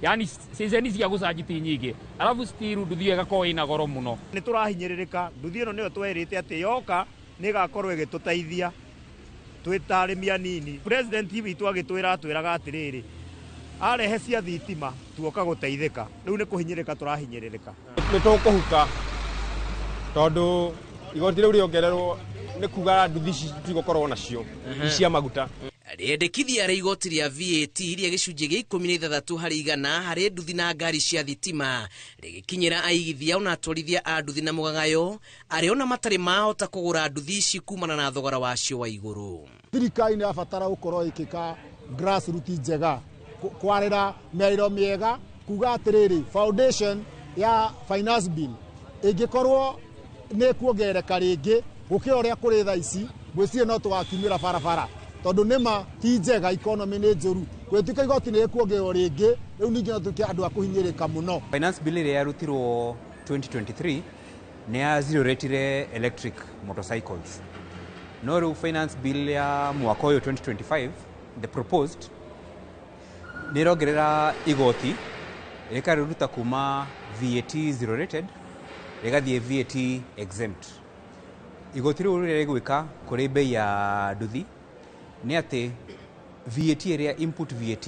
yani ceceni cia gũcanji ti nyingĩ, arabu still nduthi ĩgakorwo ĩna goro mũno. Nĩ tũrahinyĩrĩrĩka. Nduthi ĩno nĩyo twerĩte atĩ yoka nĩ ĩgakorwo ĩgĩtũteithia twĩ ta arĩmi anini. President witũ agĩtwĩra atwĩraga atĩrĩrĩ, arehe cia thitima tuoka gũteithĩka. Rĩu nĩ kũhinyĩrĩka tũrahinyĩrĩrĩka. Nĩ tũkũhuka tondũ igoti rĩu rĩongererwo nĩ kuga nduthi ici tigũkorwo nacio cia maguta. Rĩendekithia rĩa igoti rĩa VAT rĩa gĩcunjĩ gĩa 16 harĩ igana harĩ nduthi na ngari cia thitima rĩgĩkinyĩra aigithia ona atwarithia a nduthi na mũgagayo arĩa ona matarĩ mahota kũgũra nduthi ici kumana na thogora wacio wa igũrũ. Thirikari nĩ yabatara gũkorwo ĩkĩka grassroots njega, kwarĩra mĩarĩro mĩega, kuga atĩrĩrĩ foundation ya finance bill ĩngĩkorwo nĩ kuongerereka rĩngĩ gũkĩra ũrĩa kũrĩ thaa ici, ngwĩciria no tũgakiumĩra barabara tondũ nĩma ti njega, economy nĩ njũru. Gwĩtuĩka igoti nĩ rĩkuongererwo rĩngĩ, rĩu ningĩ no tuĩke andũ a kũhinyĩrĩka mũno. Finance bill ĩrĩa yarutirwo 2023 nĩ ya zero ratire electric motorcycles. No rĩu finance bill ya mwaka ũyũ 2025, the proposed, nĩ ĩrongerera igoti rĩkarĩruta kuma VAT zero rated rĩgathiĩ VAT exempt. Igoti rĩu rĩrĩa rĩgwĩka kũrĩ bei ya nduthi nĩ atĩ VAT ĩrĩa input VAT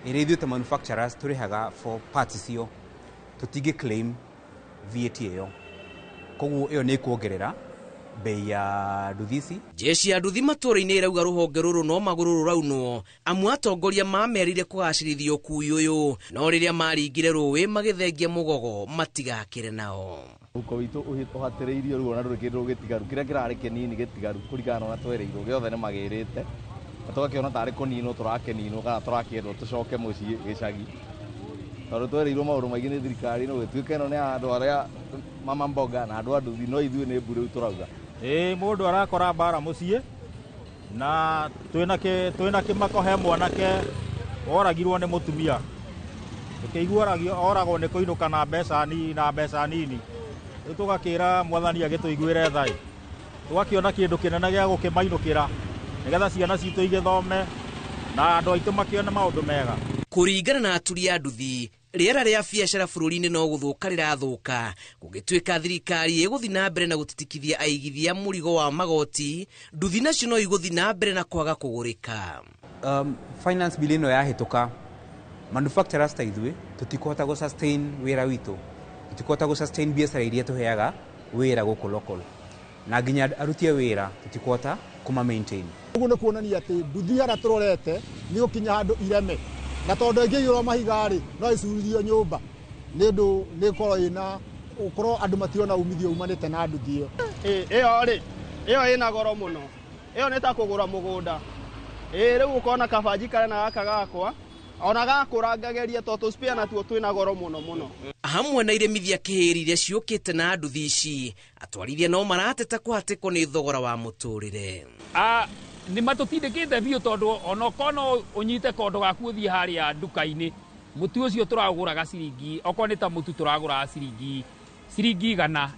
ĩrĩa ithuĩ ta manufacturers tũrĩhaga for parts icio tũtingĩ claim VAT ĩyo, koguo ĩyo nĩ ĩkuongerera bei ya nduthi ici. Jeshi ya nduthi matũũra-inĩ ĩrauga rũhonge rũrũ no magũrũ rũraunwo amu atongoria mamerire kũgacĩrithia ũkui ũyũ, no rĩrĩa maringire rũĩ magĩthengia mũgogo matigakĩre nao. Mũhuko witũ ũhatĩrĩirio rĩu ona ndũrĩ kĩndũ gĩtigaru, kĩrĩa kĩrarĩ kĩnini gĩtigaru kũringana na ũrĩa twerĩirwo gĩothe nĩ magĩrĩte, na tũgakĩona tarĩ kũninwo tũrakĩninwo kana tũrakĩendwo tũcoke mũciĩ gĩcagi, tondũ twerĩirwo maũndũ maingĩ nĩ thirikari no gĩtuĩke ĩno nĩ ya andũ arĩa mama mboga na andũ a nduthi, no ithuĩ nĩ mbu rĩu tũrauga. Ĩĩ mũndũ arakora mbara mũciĩ na twĩna kĩmako he mwanake oragirwo nĩ mũtumia, tũkĩigua oragwo nĩ kũinũka na mbeca nini. Rĩu tũgakĩra mwathani agĩtũiguĩre tha, tũgakĩona kĩndũ kĩnene gĩa gũkĩmainũkĩra nĩgetha ciana citũ igĩthome na andũ aitũ makĩone maũndũ mega. Kũringana na aturi a nduthi, rĩera rĩa biacara bũrũri-inĩ no gũthũka rĩrathũka gũgĩtuĩka thirikari ĩgũthiĩ na mbere na gũtitikithia aigithia mũrigo wa magoti, nduthi nacio no igũthiĩ na mbere na kwaga kũgũrĩka. Finance bill ĩno yahĩtũka, manufacturers ta ithuĩ tũtikũhota gũ sustain wĩra witũ, tũtikũhota gũ sustain biacara iria tũheaga wĩra gũkũ local, na nginya aruti a wĩra tũtikũhota kũma maintain. Ũguo nĩ kuonania atĩ nduthi harĩa tũrorete nĩ gũkinya handũ ireme, na tondũ ĩngĩiyũrwo mahiga rĩ no ĩcuririo nyũmba nĩ ũndũ nĩ ĩkorwo ĩna ũkorwo andũ matirona umithio umanĩte na nduthi ĩyo. Ĩyo rĩ, ĩyo ĩna goro mũno, ĩyo nĩ ta kũgũra mũgũnda. Rĩu ũkona kabanji karĩa na gaka gakwa ona gakũra ngageria tondũ tũspare natuo twĩna goro mũno mũno. Hamwe na iremithia kĩhĩri iria ciũkĩte na nduthi ici, atwarithia no marateta kũhatĩkwo nĩ thogora wa mũtũrĩre. Nĩ matũtindĩkĩte biũ tondũ onokorwo no ũnyite kondo gaku ũthiĩ harĩa nduka-inĩ, mũtu ũcio tũragũraga ciringi, okorwo nĩ ta mũtu tũragũraga ciringi igana,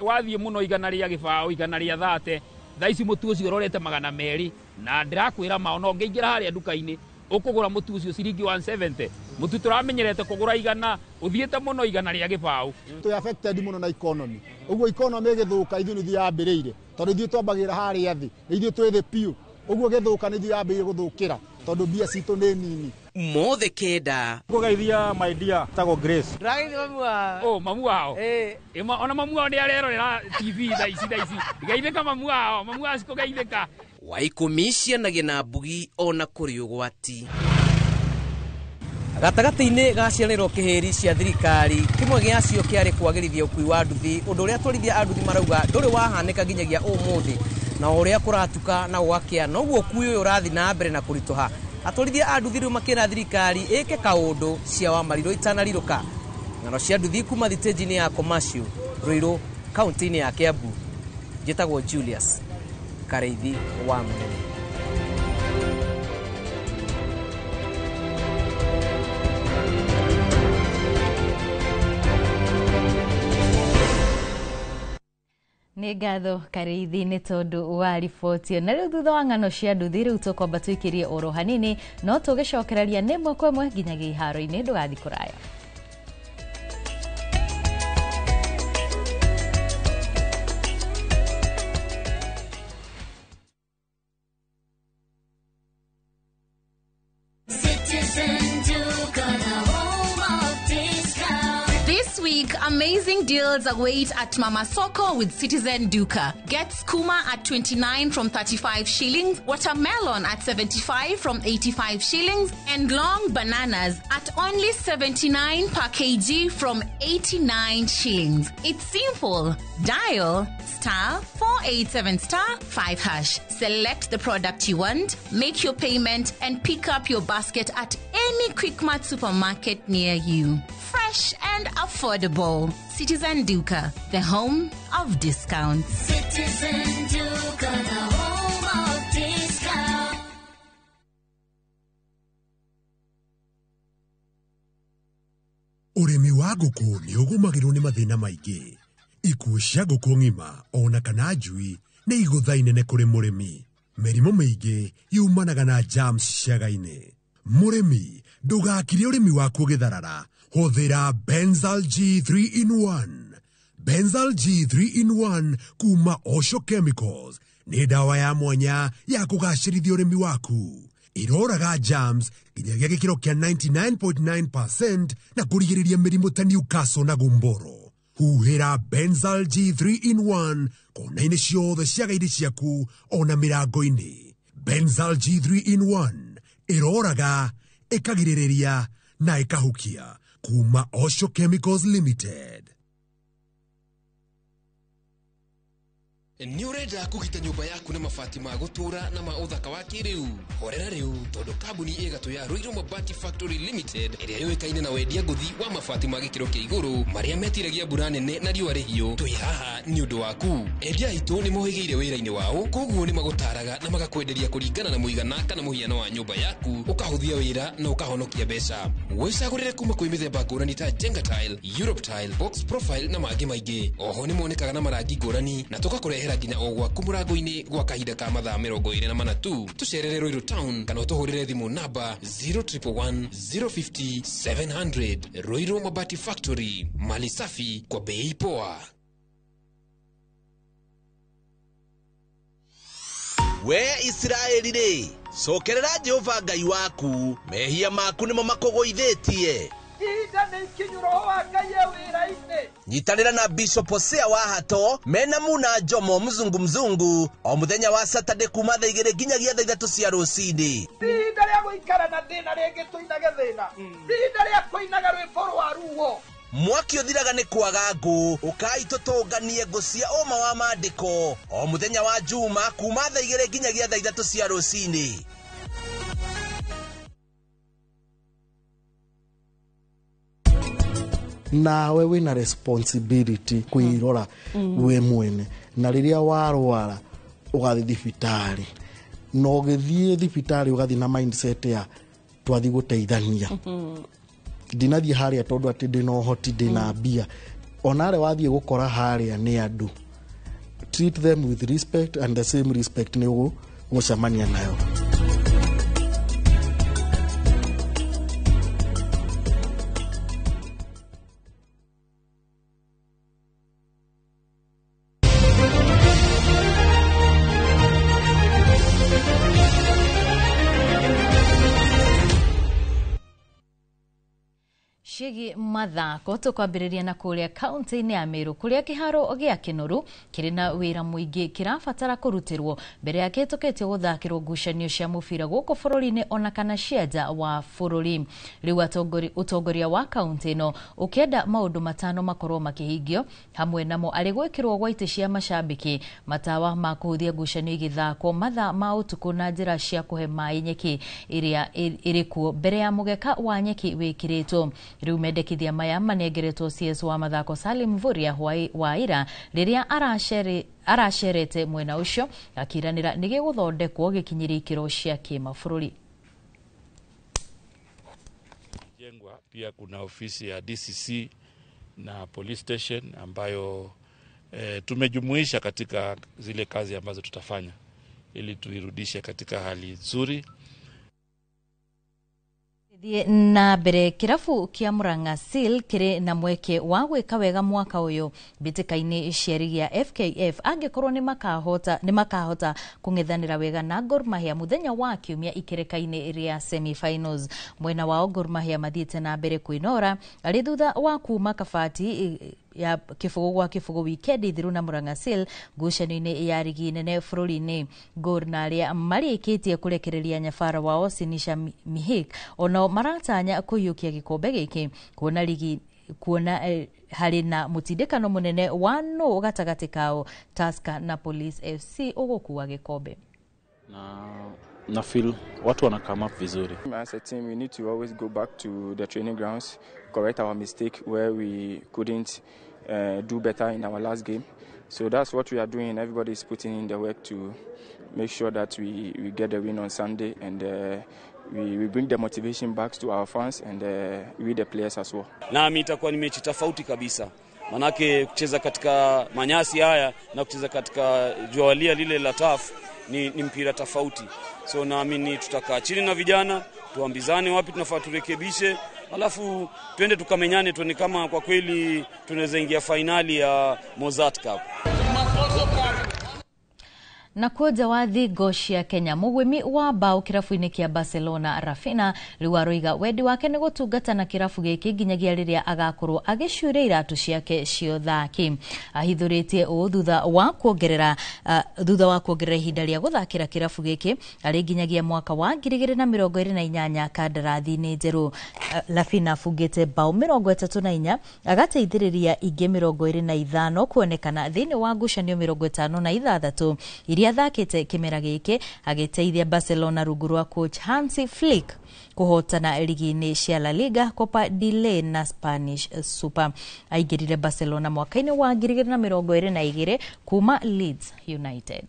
wathiĩ mũno 100 rĩa gĩbaũ, 100 rĩa 30, thaa ici mũtu ũcio ũrorete 200, na ndĩrakwĩra ma ona ũngĩingĩra harĩa nduka-inĩ ũkũgũra mũtu ũcio ciringi 170, mũtu tũramenyerete kũgũra 100, ũthiĩte mũno 100 rĩa gĩbaũ. Twĩ affected mũno na economy, ũguo economy ĩgĩthũka ithuĩ nĩ ithuĩ yambĩrĩire, tondũ ithuĩ twambagĩrĩra harĩa thĩ, nĩ ithuĩ twĩ thĩ biũ, ũguo gĩthũka nĩ ithuĩ yambĩrĩire gũthũkĩra tondũ mbia citũ nĩ nini. Mothe kenda kũgeithia my dear tagwo Grace. Ndĩrageithia mamu wao. Oh, mamu wao. Ona mamu wao nĩ arerorera TV thaa ici. Geithĩka mamu wao, mamu wao cikũgeithĩka. Wa 10 cianagia na mbugi ona kũrĩ ũgwati. Gatagatĩ-inĩ ga cianĩro kĩhĩri cia thirikari, kĩmwe gĩacio kĩarĩ kwagĩrithia ũkui wa nduthi, ũndũ ũrĩa atwarithia a nduthi marauga ndũrĩ wahanĩka nginyagia ũmũthĩ, na ũrĩa kũratuka na gũgakĩa noguo ũkui ũyũ ũrathiĩ na mbere na kũritũha. Atwarithia a nduthi rĩu makĩra thirikari ĩke kaũndũ cia Wamarirũ itanarirũka. Ng'ano cia nduthi kuma thitĩnji-inĩ ya Commercial, Ruiru, kaunti-inĩ ya Kiambu. Njĩtagwo Julius Kareithi wa Mũnene. Nĩ ngatho Karĩithi nĩ tondũ wa riboti ĩyo. Na rĩu thutha wa ng'ano cia nduthi, rĩu tũkwamba tũikĩrie oro hanini, no tũgĩcokereria nĩ ĩmwe kwa ĩmwe nginyagia iharo-inĩ. Ndũgathiĩ kũraya. Citizen Duka, the home of discount. This week, amazing deals await at Mama Soko with Citizen Duka. Get skuma at 29 from 35 shillings, watermelon at 75 from 85 shillings, and long bananas at only 79 per kg from 89 shillings. It's simple. Dial *487*5#. Select the product you want, make your payment, and pick up your basket at any Quickmart supermarket near you. Fresh and affordable. Citizen Duka, the home of discounts. Citizen Duka, the home of discount. Ũrĩmi wa ngũkũ nĩ ũgũmagĩrwo nĩ mathĩna maingĩ. Ikuũ cia ngũkũ ng'ima ona kana njui nĩ igũtha inene kũrĩ mũrĩmi. Mĩrimũ mĩingĩ yumanaga na germs ciaga-inĩ. Mũrĩmi, ndũgakire ũrĩmi waku ũgĩtharara. Hũthĩra Benzal G3 in 1. Benzal G3 in 1 kuma Osho Chemicals nĩ ndawa ya mwanya ya kũgacĩrithia ũrĩmi waku. Iroraga germs nginyagia gĩkĩro kĩa 99.9% na kũrigĩrĩria mĩrimũ ta Newcastle na gumboro. Huhĩra Benzal G3 in 1 kona-inĩ ciothe ciaga-inĩ ciaku ona mĩrango-inĩ. Benzal G3 in 1 ĩroraga, ĩkagirĩrĩria na ĩkahukia kuma Osho Chemicals Limited. Nĩ ũrenda kũgita nyũmba yaku na mabati ma gũtũũra na ma ũthaka wa kĩrĩu? Horera rĩu, tondũ kambuni ĩgatũ ya Ruiru Mabati Factory Limited, ĩrĩa yũĩkaine na wendia ngũthi wa mabati ma gĩkĩro kĩa igũrũ marĩa metiragia mbura nene na riũa rĩhiũ, twĩ haha nĩ ũndũ waku. Endia aitũ nĩ mohĩgĩire wĩra-inĩ wao, koguo nĩ magũtaraga na magakwenderia kũringana na mũigana kana mũhiano wa nyũmba yaku, ũkahũthia wĩra na ũkahonokia mbeca. Wĩcagũrĩre kuma kwĩ mĩthemba ngũrani ta Jenga Tile, Europe Tile, Box Profile na mangĩ maingĩ. Oho nĩ monekaga na marangi ngũrani na tũgakũrehera nginya o gwaku mũrango-inĩ gwa kahinda ka mathaa 24 tu. Tũcerere Ruiru Town kana ũtũhũrĩre thimũ namba 0111 050 700. Ruiru Mabati Factory, mali safi kwa bei poa. We Isiraeli rĩ, cokerera Jehova Ngai waku, mehia maku nĩmo makũgũithĩtie. Ihinda nĩ ikinyu, roho wa Ngai e wĩra-inĩ. Nyitanĩra na Bishop Hosea wa Hato mena Muna Jomo mzungu mzungu o mũthenya wa Saturday kuma thaa 2 nginyagia thaa 3 cia rũcinĩ. Ti ihinda rĩa gũikara na thĩna rĩngĩ tũinage thĩna, ti ihinda rĩa kũinaga rwĩmbo rwa ruo. Mwaki ũthiraga nĩ kwaga ngũ, ũkai tũtũnganie ngũ cia ũma wa maandĩko o mũthenya wa Juma kuma thaa 2 nginyagia thaa 3 cia rũcinĩ. Nawe wina responsibility kwirora we mwene, na riria warwara ugathi thibitari, na ugithie thibitari ugathi na mindset ya twathi guteithania. Ndinathie haria tondu ati ndina uhoti, ndina mbia. Onare wathie gukora haria ni andu, treat them with respect, and the same respect ni ugucemania nayo. Ciĩgiĩ mathako, tũkwambĩrĩria na kũrĩa kaunti-inĩ ya Meru kũrĩa kĩharo gĩa Kĩnoru kĩrĩ na wĩra mũingĩ kĩrabatara kũrutĩrwo mbere ya kĩhĩtũkĩtio gũthakĩrwo ngucanio cia mũbira gũkũ bũrũri-inĩ ona kana cia nja wa bũrũri. Rĩu ũtongoria wa kaunti ĩno ũkĩenda maũndũ matano makorwo makĩhingio, hamwe namo arĩ gwĩkĩrwo gwa itĩ cia macambĩki, matawa ma kũhũthia ngucanio igĩthakwo mathaa ma ũtukũ na njĩra cia kũhe maĩ nyeki ĩrĩa ĩrĩ kuo mbere ya mũgeka wa nyeki wĩkĩrĩtwo. Rĩu mendekithia maya manengeretwo CS wa mathako Salim Mvurya wa ira rĩrĩa aracerete mwena ũcio akiranĩra nĩ gĩgũthondekwo gĩkinyĩrie ikĩro cia kĩmabũrũri. Jengwa pia kuna ofisi ya DCC na police station ambayo Tumejumuisha katika zile kazi ambazo tutafanya ili tuirudishe katika hali nzuri. Na mbere kirabu kia Murang'a Seal kiri na mweke wa gwika wega mwaka uyu mbĩtĩka-inĩ cia rigi ya FKF angĩkorwo nĩ makahota kũng'ethanĩra wega na Gor Mahia mũthenya wa kiumia ikereka-inĩ rĩa semi-finals. Mwena wao Gor Mahia mathiĩte na mbere kwĩnora arĩ thutha wa kuma kabati ya kĩbũgũ gwa kĩbũgũ wikendi thiru na Murang'a Seal ngucanio-inĩ ya rigi nene bũrũri-inĩ. Gor na arĩa marĩkĩtie kũrekereria nyabara wao Sinisha Mihik onao maratanya kũiyũkia gĩkombe gĩkĩ kuona rigi kuona harĩ na mũtindĩkano mũnene wa nũ gatagatĩ kao Tusker na Police FC ũgũkua gĩkombe. Na feel watu wana come up vizuri. As a team we need to always go back to the training grounds, correct our mistake where we couldn't do better in our last game. So that's what we are doing. Everybody is putting in the work to make sure that we get the win on Sunday and we bring the motivation back to our fans and we the players as well. Nami itakuwa ni mechi tofauti kabisa. Manake kucheza katika manyasi haya na kucheza katika jualia lile la turf ni mpira tofauti. So naamini tutakaa chini na vijana, tuambizane wapi tunafaa turekebishe, alafu twende tukamenyane tuone kama kwa kweli tunaweza ingia finali ya Mozart Cup. Na kuo jawathi gocia Kenya mugwimi wa bao kirabu-inĩ kĩa Barcelona Rafinha rĩu aroiga wendi wake nĩ gũtungata na kirabu gĩkĩ nginyagia rĩrĩa agakorwo agĩcuria iratũ ciake cia ũthaki. Ahithũrĩtie ũũ thutha wa kuongerera ihinda rĩa gũthakĩra kirabu gĩkĩ arĩ nginyagia mwaka wa 2028 kandarathi-inĩ njerũ. Rafinha abungĩte bao 34 agateithĩrĩria ingĩ 25 kuonekana thĩinĩ wa ngucanio 56 iria athakĩte kĩmera gĩkĩ agĩteithia Barcelona rungu rwa coach Hansi Flick kũhotana rigi-inĩ cia La Liga, Copa del Rey na Spanish Super. Aingĩrire Barcelona mwaka-inĩ wa 2022 kuma Leeds United.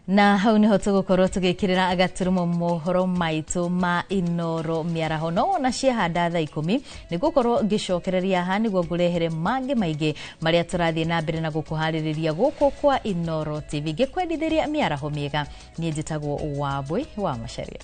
Na hau niho tũgũkorwo tũgĩkĩrĩra gaturumo mohoro maitũ ma Inoro mĩaraho no wona ciahanda thaa 10 nĩgũkorwo ngĩcokereria haha nĩguo ngũrehere mangĩ maingĩ marĩa tũrathiĩ na mbere na gũkũharĩrĩria gũkũ kwa Inoro TV ngĩkwendithĩria mĩaraho mĩega. Niĩ njĩtagwo Wambui wa Macharia.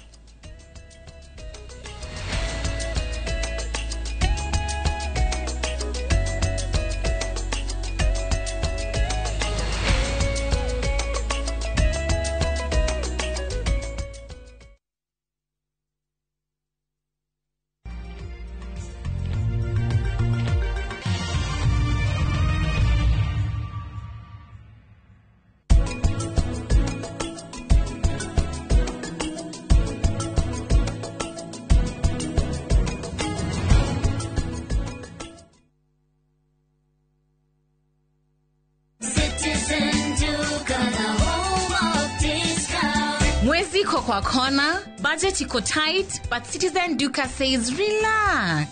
Kwa corner, budget iko tight, but Citizen Duka says relax.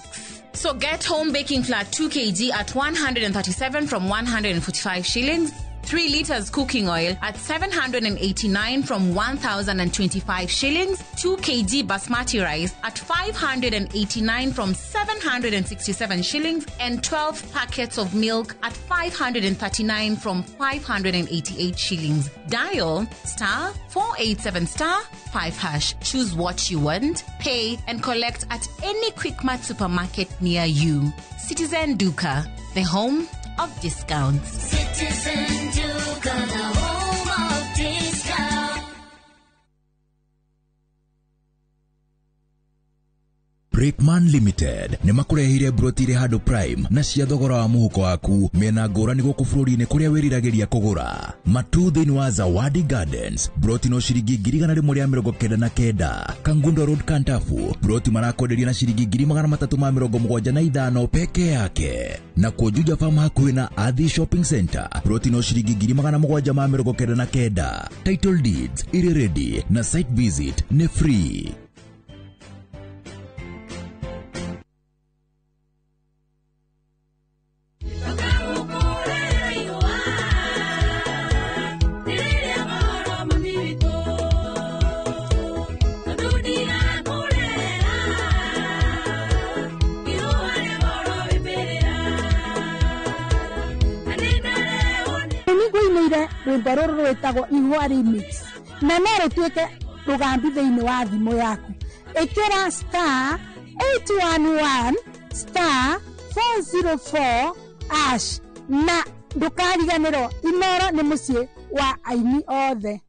So get home baking flour 2 kg at 137 from 145 shillings, 3 liters cooking oil at 789 from 1,025 shillings, 2 kg basmati rice at 589 from 767 shillings, and 12 packets of milk at 539 from 588 shillings. Dial star 487 star 5 #. Choose what you want, pay, and collect at any Quickmart supermarket near you. Citizen Duka, the home of discounts. Citizen Duka, the home of discounts. Brickman Limited nĩ makũrehire broti irĩ handũ prime na cia thogora wa mũhuko waku mĩena ngũrani gũkũ bũrũri-inĩ kũrĩa wĩriragĩria kũgũra. Matu thĩinĩ wa Zawadi Gardens broti no ciringi 199,000. Kangundo Road Kantafu broti marakwenderia na ciringi 375 peke yake. Na Juja Farm hakuhĩ na Athi Shopping Center broti no ciringi 799. Title deeds iri ready na site visit ni free. Ngũigĩire rwĩmbo rũrũ rwĩtagwo Ihũa Remix, na no rũtuĩke rũgambi thĩinĩ wa thimũ yaku. Ĩkĩra star 811 star 404 ash na ndũkariganĩrwo Inoro nĩ mũciĩ wa aini othe.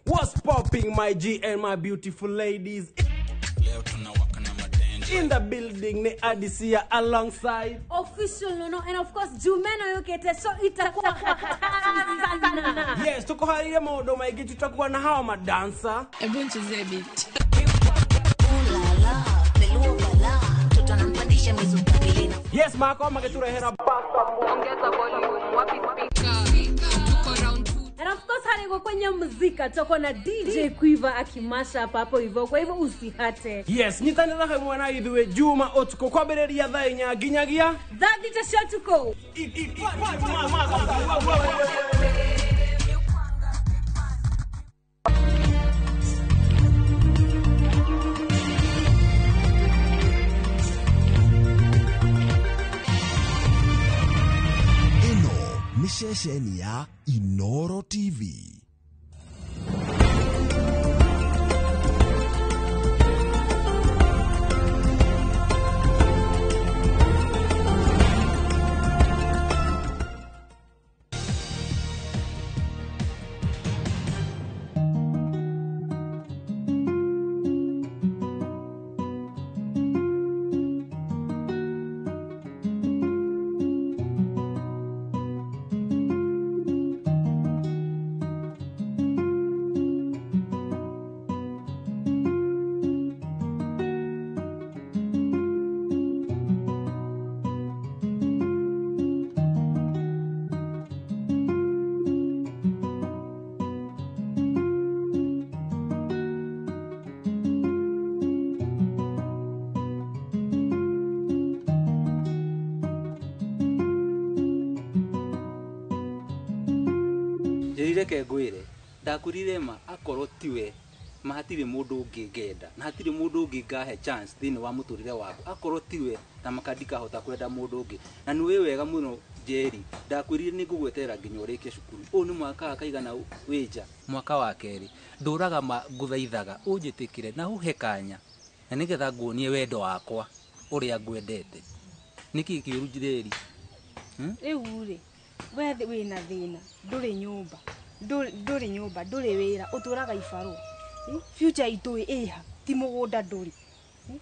What's popping, my G and my beautiful ladies? In the building ni Adisia alongside Official Nono and of course Jumeno yukete, so itakuwa sana. Yes, tuko harire maundu maingi, tutakuwa na hawa madansa. Hebu nichezee beat. Yes, mako magiturehera. And of course hariko kwenye muzika toko na DJ Quiver akimasha hapo hivyo, kwa hivyo usihate. Yes, nyitanĩra hamwe na ithuĩ Juma ũtukũ kwambĩrĩria thaa inya nginyagia thaa thita cia ũtukũ. Ĩno nĩ ceceni ya Inoro TV. Reke ngwire ndakurire ma akorwo tiwe ma hatirĩ mũndũ ũngĩ ngenda na hatirĩ mũndũ ũngĩ ngahe chance thĩinĩ wa mũtũrĩre wakwa akorwo tiwe na makandikahota kwenda mũndũ ũngĩ na nĩ wĩ wega mũno Njeri ndakwĩrire nĩ ngũgweterera nginya ũrĩkie cukuru ũyũ nĩ mwaka wa kaigana wĩ nja mwaka wa kerĩ ndũraga ma ngũthaithaga ũnjĩtĩkĩre na ũhe kanya na nĩgetha nguonie wendo wakwa ũrĩa ngwendete nĩkĩ kĩũru Njeri? Rĩu rĩ we wĩna thĩna ndũrĩ nyũmba ndũrĩ nyũmba ndũrĩ wĩra ũtũraga ibarũa future itũ ĩha ti mũgũnda ndũrĩ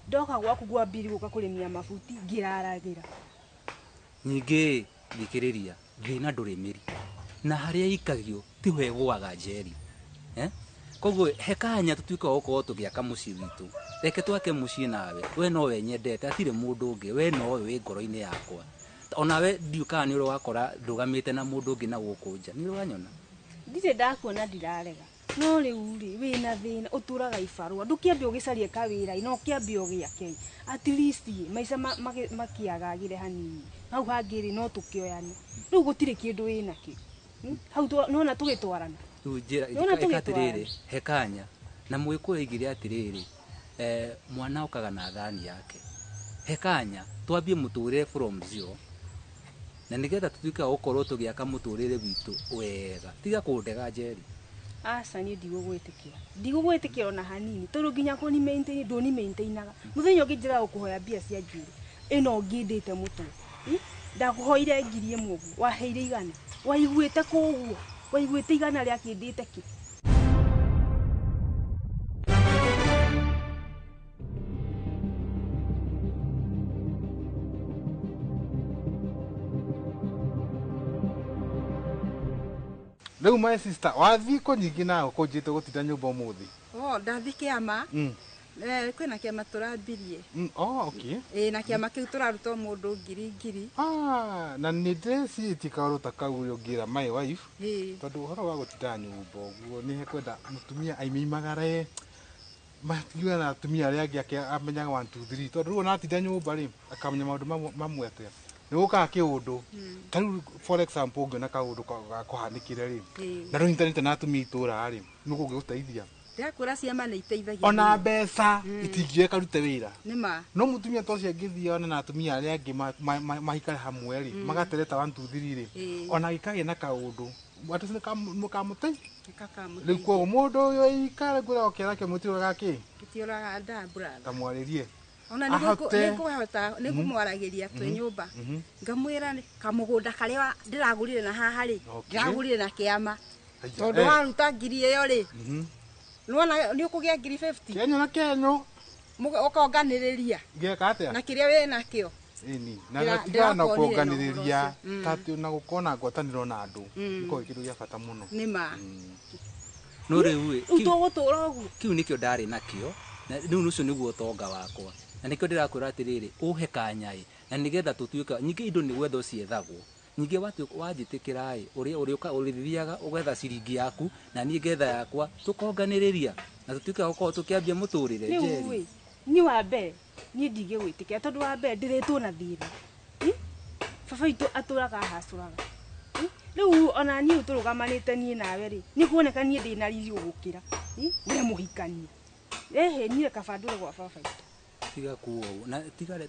ndoka gwaku gwambiri gũka kũrĩmia mabuti ngĩraragĩra. Ningĩ thikĩrĩria thĩna ndũrĩ mĩri na harĩa ikagio tiho ĩgũaga Njeri, koguo he kanya tũtuĩke wa gũkorwo tũgĩaka mũciĩ witũ reke twake mũciĩ nawe we nowe nyendete hatirĩ mũndũ ũngĩ we nowe wĩ ngoro-inĩ yakwa onawe ndiũ kana nĩ ũrĩ wakora ndũgamĩte na mũndũ ũngĩ na gũkũ nja nĩ ũrĩ wanyona. Ndirĩ ndakuona ndirarega no rĩu rĩ wĩna thĩna ũtũraga ibarũa ndũkĩambia ũgĩcarie kawĩra no ũkĩambia ũgĩake at least maica makiagagĩre hanini hau hangĩ rĩ no tũkĩoyane rĩu gũtirĩ kĩndũ wĩnakĩo hau nona tũgĩtwarana rĩu njĩra ĩka atĩrĩrĩ he kanya na mũgĩkũyũ aigire atĩrĩrĩ mwana okaga na thani yake he kanya twambie mũtũrĩre from zero na nĩgetha tũtuĩke wa gũkorwo tũgĩaka mũtũrĩre witũ wega tiga kũndega Njeri. Aca niĩ ndigũgwĩtĩkĩra ndigũgwĩtĩkĩra ona hanini tondũ nginya kũni maintain ndũni maintainaga mũthenya ũngĩ njĩraga gũkũhoya mbia cia njuĩrĩ ĩno ngĩndĩte mũtwe ndakũhoire 1000 ũguo waheire 100 waiguĩte kũguo waiguĩte 100 rĩakĩndĩte kĩ. Rĩu my sister wathiĩ kũ nyingĩ na ũkũnjĩte gũtinda nyũmba ũmũthĩ? Oh, ndathiĩ kĩama. Kwĩna kĩama tũrambirie. Oh, okay. Ĩĩ na kĩama kĩu tũraruta o mũndũ 1000. Ah, na nĩ ndĩrecirĩtie kaũndũ ta kau ũrĩa ũngĩra my wife. Tondũ ũhoro wa gũtinda nyũmba ũguo nĩ hekwenda mũtumia aimimagare matigiwe na atumia arĩa angĩ ake amenyaga 1 2 3 tondũ rĩu ona atinda nyũmba rĩ akamenya maũndũ mamwe atĩa nĩ gũkaga kĩũndũ ta rĩu for example ũngĩona kaũndũ gakũhanĩkire rĩ na ndũnyitanĩte na atumia itũra rĩ nĩ gũngĩgũteithia. Ndĩrakwĩra ciama nĩ iteithagia Ona mbeca itingĩoeka rute wĩra. Nĩ ma. No mũtumia ta ũcio angĩthiĩ one na atumia arĩa angĩ maikare hamwe rĩ, magatereta 1 2 3 rĩ, ona gĩkagĩa na kaũndũ atĩ nĩkamũte rĩu. Koguo mũndũ ũyũ aikare ngwĩra o kĩara kĩmwe mũtiũraga kĩ. Gĩtiũraga nda, brother. Kamwarĩrie. Ona Ahote. nĩngũhota nĩngũmwaragĩria twĩ nyũmba, ngamwĩra kamũgũnda karĩa ndĩragũrire na haha rĩ, ndĩragũrire na kĩama, tondũ waruta ngiri ĩyo rĩ, nĩwona nĩ ũkũgĩa ngiri 50. Kenyo na kenyo. Ũkonganĩrĩria Ngeka atĩa? na kĩrĩa wĩ nakĩo. Ĩni na gatigana na ndĩrakonire na ũhoro kuonganĩrĩria ũcio. Ta atĩ na gũkorwo na ngwatanĩro na andũ gĩkoragwo gĩ kĩndũ gĩa bata mũno. Nĩ ma. No rĩu ĩ, Rĩu tũgũtũra ũguo? Kĩu nĩkĩo ndarĩ nakĩo, na rĩu ũcio nĩguo ũtonga wakwa, na nĩkĩo ndĩrakwĩra atĩrĩrĩ, ũhe kanyaĩ na nĩgetha tũtuĩka nyingĩ. Indo nĩ gwetha ciethagwo nyingĩ, watuĩka wanjĩtĩkĩra ĩ, ũrĩa ũrĩũka ũrĩthiaga ũgetha ciringi yaku na niĩ ngetha yakwa, tũkonganĩrĩria na tũtuĩke gũkorwo tũkĩambia mũtũrĩre. Rĩu Njeri. ĩ, niĩ wa mbere niĩ ndingĩgwĩtĩkĩra, tondũ wa mbere ndĩrĩtwo na thĩna. Baba witũ atũraga ahacũraga. Rĩu ona niĩ tũrũgamanĩte niĩ nawe rĩ, nĩ kuoneka niĩ ndĩna riri gũgũkĩra. We mũhikania ĩhĩ, niĩ kaba ndũre gwa baba witũ. Tiga kuga ũguo na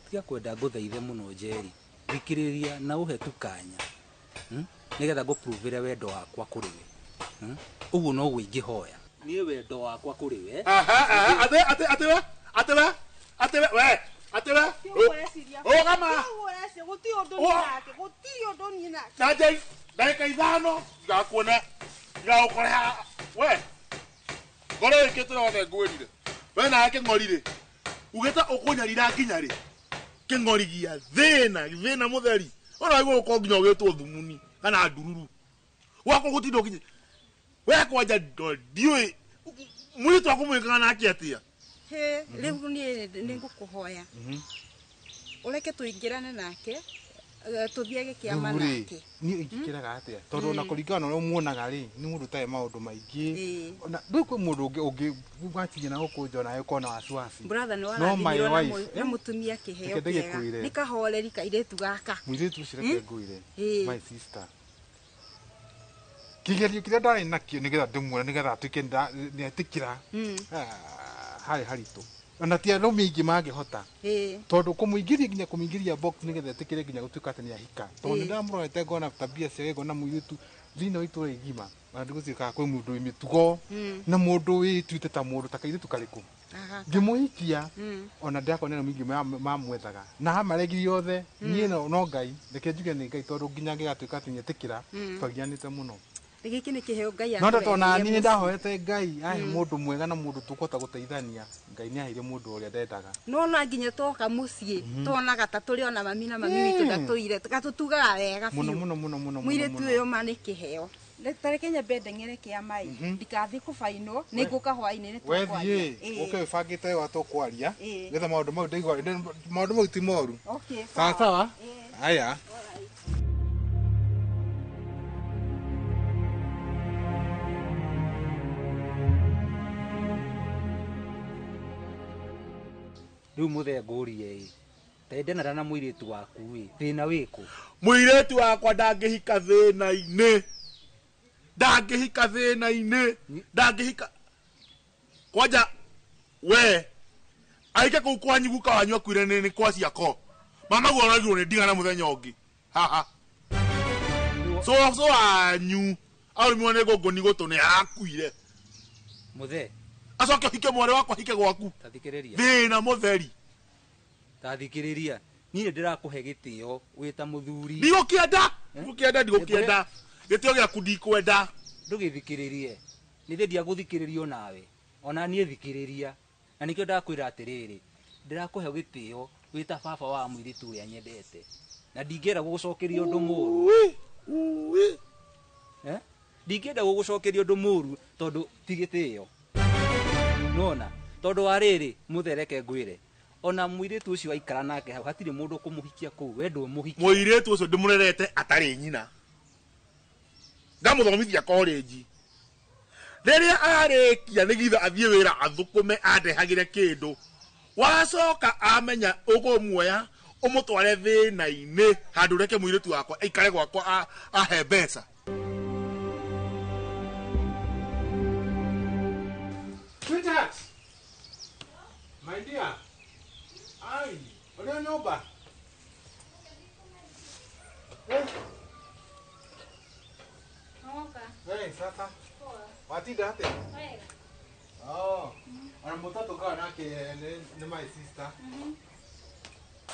tiga kwenda ngũthaithe mũno, Njeri, thikĩrĩria na ũhe tu kanya, Nĩgetha ngũpruvĩre wendo wakwa kũrĩ we, Ũguo noguo ingĩhoya niĩ wendo wakwa kũrĩ we. Aha, ate ate ate we ate we ate we we ate we rũgama. Gũtirĩ ũndũ niĩ nake, gũtirĩ ũndũ niĩ nake. Na njei ndagĩka 5 ngakuona ngagũkore haha we ngoro ĩkĩte yothe ngwĩrire we nawe kĩng'ori rĩ ugĩte ũkũnyarira nginya rĩ kĩng'ori gia thĩna thĩna mũtheri ona waigua gũkorwo nginya ũgĩtwo thumuni kana ndururu gwakwa gũtinda ũkinya we kwanja ndiũĩ mũirĩtu wakũmwĩkaga nake atĩa. Hĩ, rĩu niĩ nĩ ngũkũhoya ũreke tũingĩrane nake, tũthiage kĩama Rĩu rĩ, nake. Niĩ ingĩkĩraga atĩa tondũ ona kũringana na ũrĩa muonaga rĩ, nĩ mũndũ ũtarĩ maũndũ maingĩ. Ona rĩu kwĩ mũndũ ũngĩ ũngĩ wakinya na gũkũ nja onawe ũkorwo na wasiwasi. Brother, nĩ No my warathimirwo na wife, na mũtumia kĩheo reke kĩega. ndĩgĩkwĩre. Nĩ kahoreri kairĩtu gaka. Mũirĩtu ũcio, reke ngwĩre, my sister, kĩgerio kĩrĩa ndarĩ nakĩo nĩgetha ndĩmuone nĩgetha atuĩke nĩetĩkĩra, harĩ haritũ, ona ti arũme aingĩ mangĩhota, tondũ kũmũingĩria nginya kũmũingĩria box nĩgetha etĩkĩre nginya gũtuĩka atĩ nĩahika, tondũ nĩ ndamũrorete ngona tabia ciake, ngona mũirĩtu thĩinĩ wa itũra igima ona ndigũtuĩkaga kwĩ mũndũ wĩ mĩtugo na mũndũ wĩtuĩte ta mũndũ ta kairĩtu karĩkũ. Ngĩmũhikia, ona ndakonera mĩingĩ mamwethaga na amaregire othe. Niĩ no Ngai, reke njuge nĩ Ngai, tondũ nginya ngĩgatuĩka atĩ nĩetĩkĩra, twagianĩte mũno. Gĩkĩ nĩ kĩheo Ngai No ndatona atũreheire niĩ mũciĩ. nĩndahoete Ngai ahe mũndũ mwega na mũndũ tũkũhota gũteithania. Ngai nĩ aheire mũndũ ũrĩa ndendaga. Nona nginya twoka mũciĩ tuonaga ta tũrĩ ona mami na mami witũ ndatũire gatũtugaga wega Mũno. biũ. Mũno mũno mũno mũno. Mũirĩtu Mũno. ũyũ ma nĩ kĩheo. Tareke nyambe ndeng'ere kĩama ĩ, ndikathiĩ kũbainwo, nĩ ngũka hwainĩ nĩ tũkwaria. Wethiĩ ũke wĩbangĩte wega tũkwaria, nĩgetha maũndũ mau ndaigua maũndũ mau ti moru. Okay. Sawa sawa, haya. Rĩu mũthee ngũrie ĩ, ta ndenara na mũirĩtu waku ĩ, thĩna wĩkũ? Mũirĩtu wakwa ndangĩhika thĩna-inĩ, ndangĩhika thĩna-inĩ, ndangĩhika kwanja we aike kũu kwanyu guka wanyu akuire nĩ kwa ciako mama guo oragirwo nĩ ndigana mũthenya ũngĩ haha so wanyu arũmirwo nĩ ngũngũni gũtũ nĩ arakuire. Mũthee. Acoke hike mwarĩ wakwa hike gwaku. Tathikĩrĩria. Thĩna mũtheri. Tathikĩrĩria, niĩ nĩ ndĩrakũhe gĩtĩo wĩ ta mũthuri. Ndigũkĩenda, ndigũkĩenda, ndigũkĩenda gĩtĩo gĩaku, ndikwenda. Ndũgĩthikĩrĩrie, nĩ thĩ ndiagũthikĩrĩrio nawe ona niĩ thikĩrĩria, na nĩkĩo ndakwĩra atĩrĩrĩ, ndĩrakũhe gĩtĩo wĩ ta baba wa mũirĩtu ũrĩa nyendete, na ndingĩenda gũgũcokeria ũndũ mũru. Eh? Ndingĩenda gũgũcokeria ũndũ mũru tondũ ti gĩtĩo nona, tondũ wa rĩrĩ mũthereke ngwĩre, ona mũirĩtu ũcio aikara nake hau hatirĩ mũndũ ũkũmũhikia kũu, we ndũmũhikia. Mũirĩtu ũcio ndĩmũrerete atarĩ nyina, ngamũthomithia college, rĩrĩa arĩkia nĩgetha athiĩ wĩra athũkũme andehagĩre kĩndũ, wacoka amenya ũkũmuoya ũmũtware thĩna-inĩ handũ reke mũirĩtu wakwa aikare gwakwa ahe mbeca. My dear. Ai, ũrĩ o nyũmba? Eh. Hey, sasa. Watinda atĩa? Wega. Oh. Ona mũtatũ kawa nake nĩ my sister.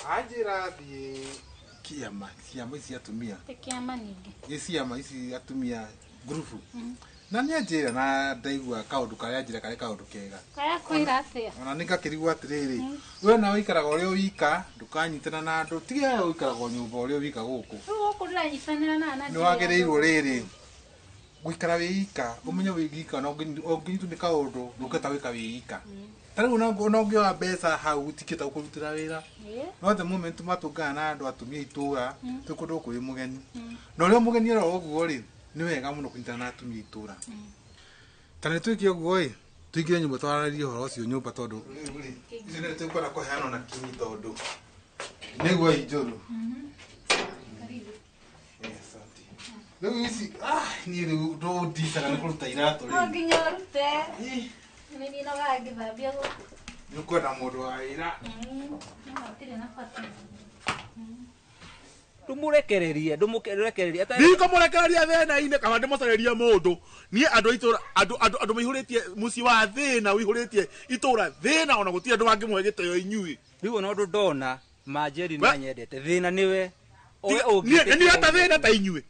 Anjĩra thiĩ kĩama, ciama ici atumia. Ti kĩama ningĩ. Ĩ ciama ici atumia ngurubu. Na nĩ anjĩra na ndaigua kaũndũ karĩa anjĩra karĩ kaũndũ kega. Kaya kwĩra atĩa? Ona nĩ ngakĩrigwo atĩrĩrĩ, we nawe ũikaraga ũrĩ o wika, ndũkanyitana na andũ, tiga we ũikaraga o nyũmba ũrĩ o wika gũkũ. Rĩu gũkũ ndĩranyitanĩra na na Nĩ wagĩrĩirwo rĩrĩ gũikara wĩ ika, ũmenye wĩ ika na ũngĩnyitwo nĩ kaũndũ ndũngĩhota gwĩka wĩ ika. Ta rĩu ona ũngĩoya mbeca hau itingĩhota gũkũrutĩra wĩra. No the moment matũngana na andũ atumia itũra, twĩ kũndũ gũkũ wĩ mũgeni. Na ũrĩa mũgeni oro ũguo rĩ, nĩ wega mũno kũnyitana na atumia itũra. Ta nĩ twĩke ũguo ĩ, tũingĩre nyũmba twarĩrie ũhoro ũcio nyũmba tondũ rĩu rĩ, icio nĩ tũkwenda kũheanwo na kinyi tondũ nĩguo i njũru. Rĩu ici, niĩ rĩu ndũndicaga nĩ kũruta iratũ No rĩu. nginya ũrute. Nĩ niĩ nogaga ngĩthambia gũkũ. Nĩ ũkwenda mũndũ wa wĩra. No hatirĩ na bata. Ndũmũrekererie, ndũmũrekererie. Ndikũmũrekereria thĩna-inĩ kana ndĩmũcarĩrie mũndũ. Niĩ andũ a itũra andũ maihũrĩtie mũciĩ wa thĩna ũihũrĩtie itũra thĩna ona gũtirĩ andũ mangĩmũhe gĩtĩo inyuĩ. Rĩu ona ũndũ ndona Manjeri nĩ anyendete thĩna nĩwe. Niĩ nĩ ta thĩna ta inyuĩ.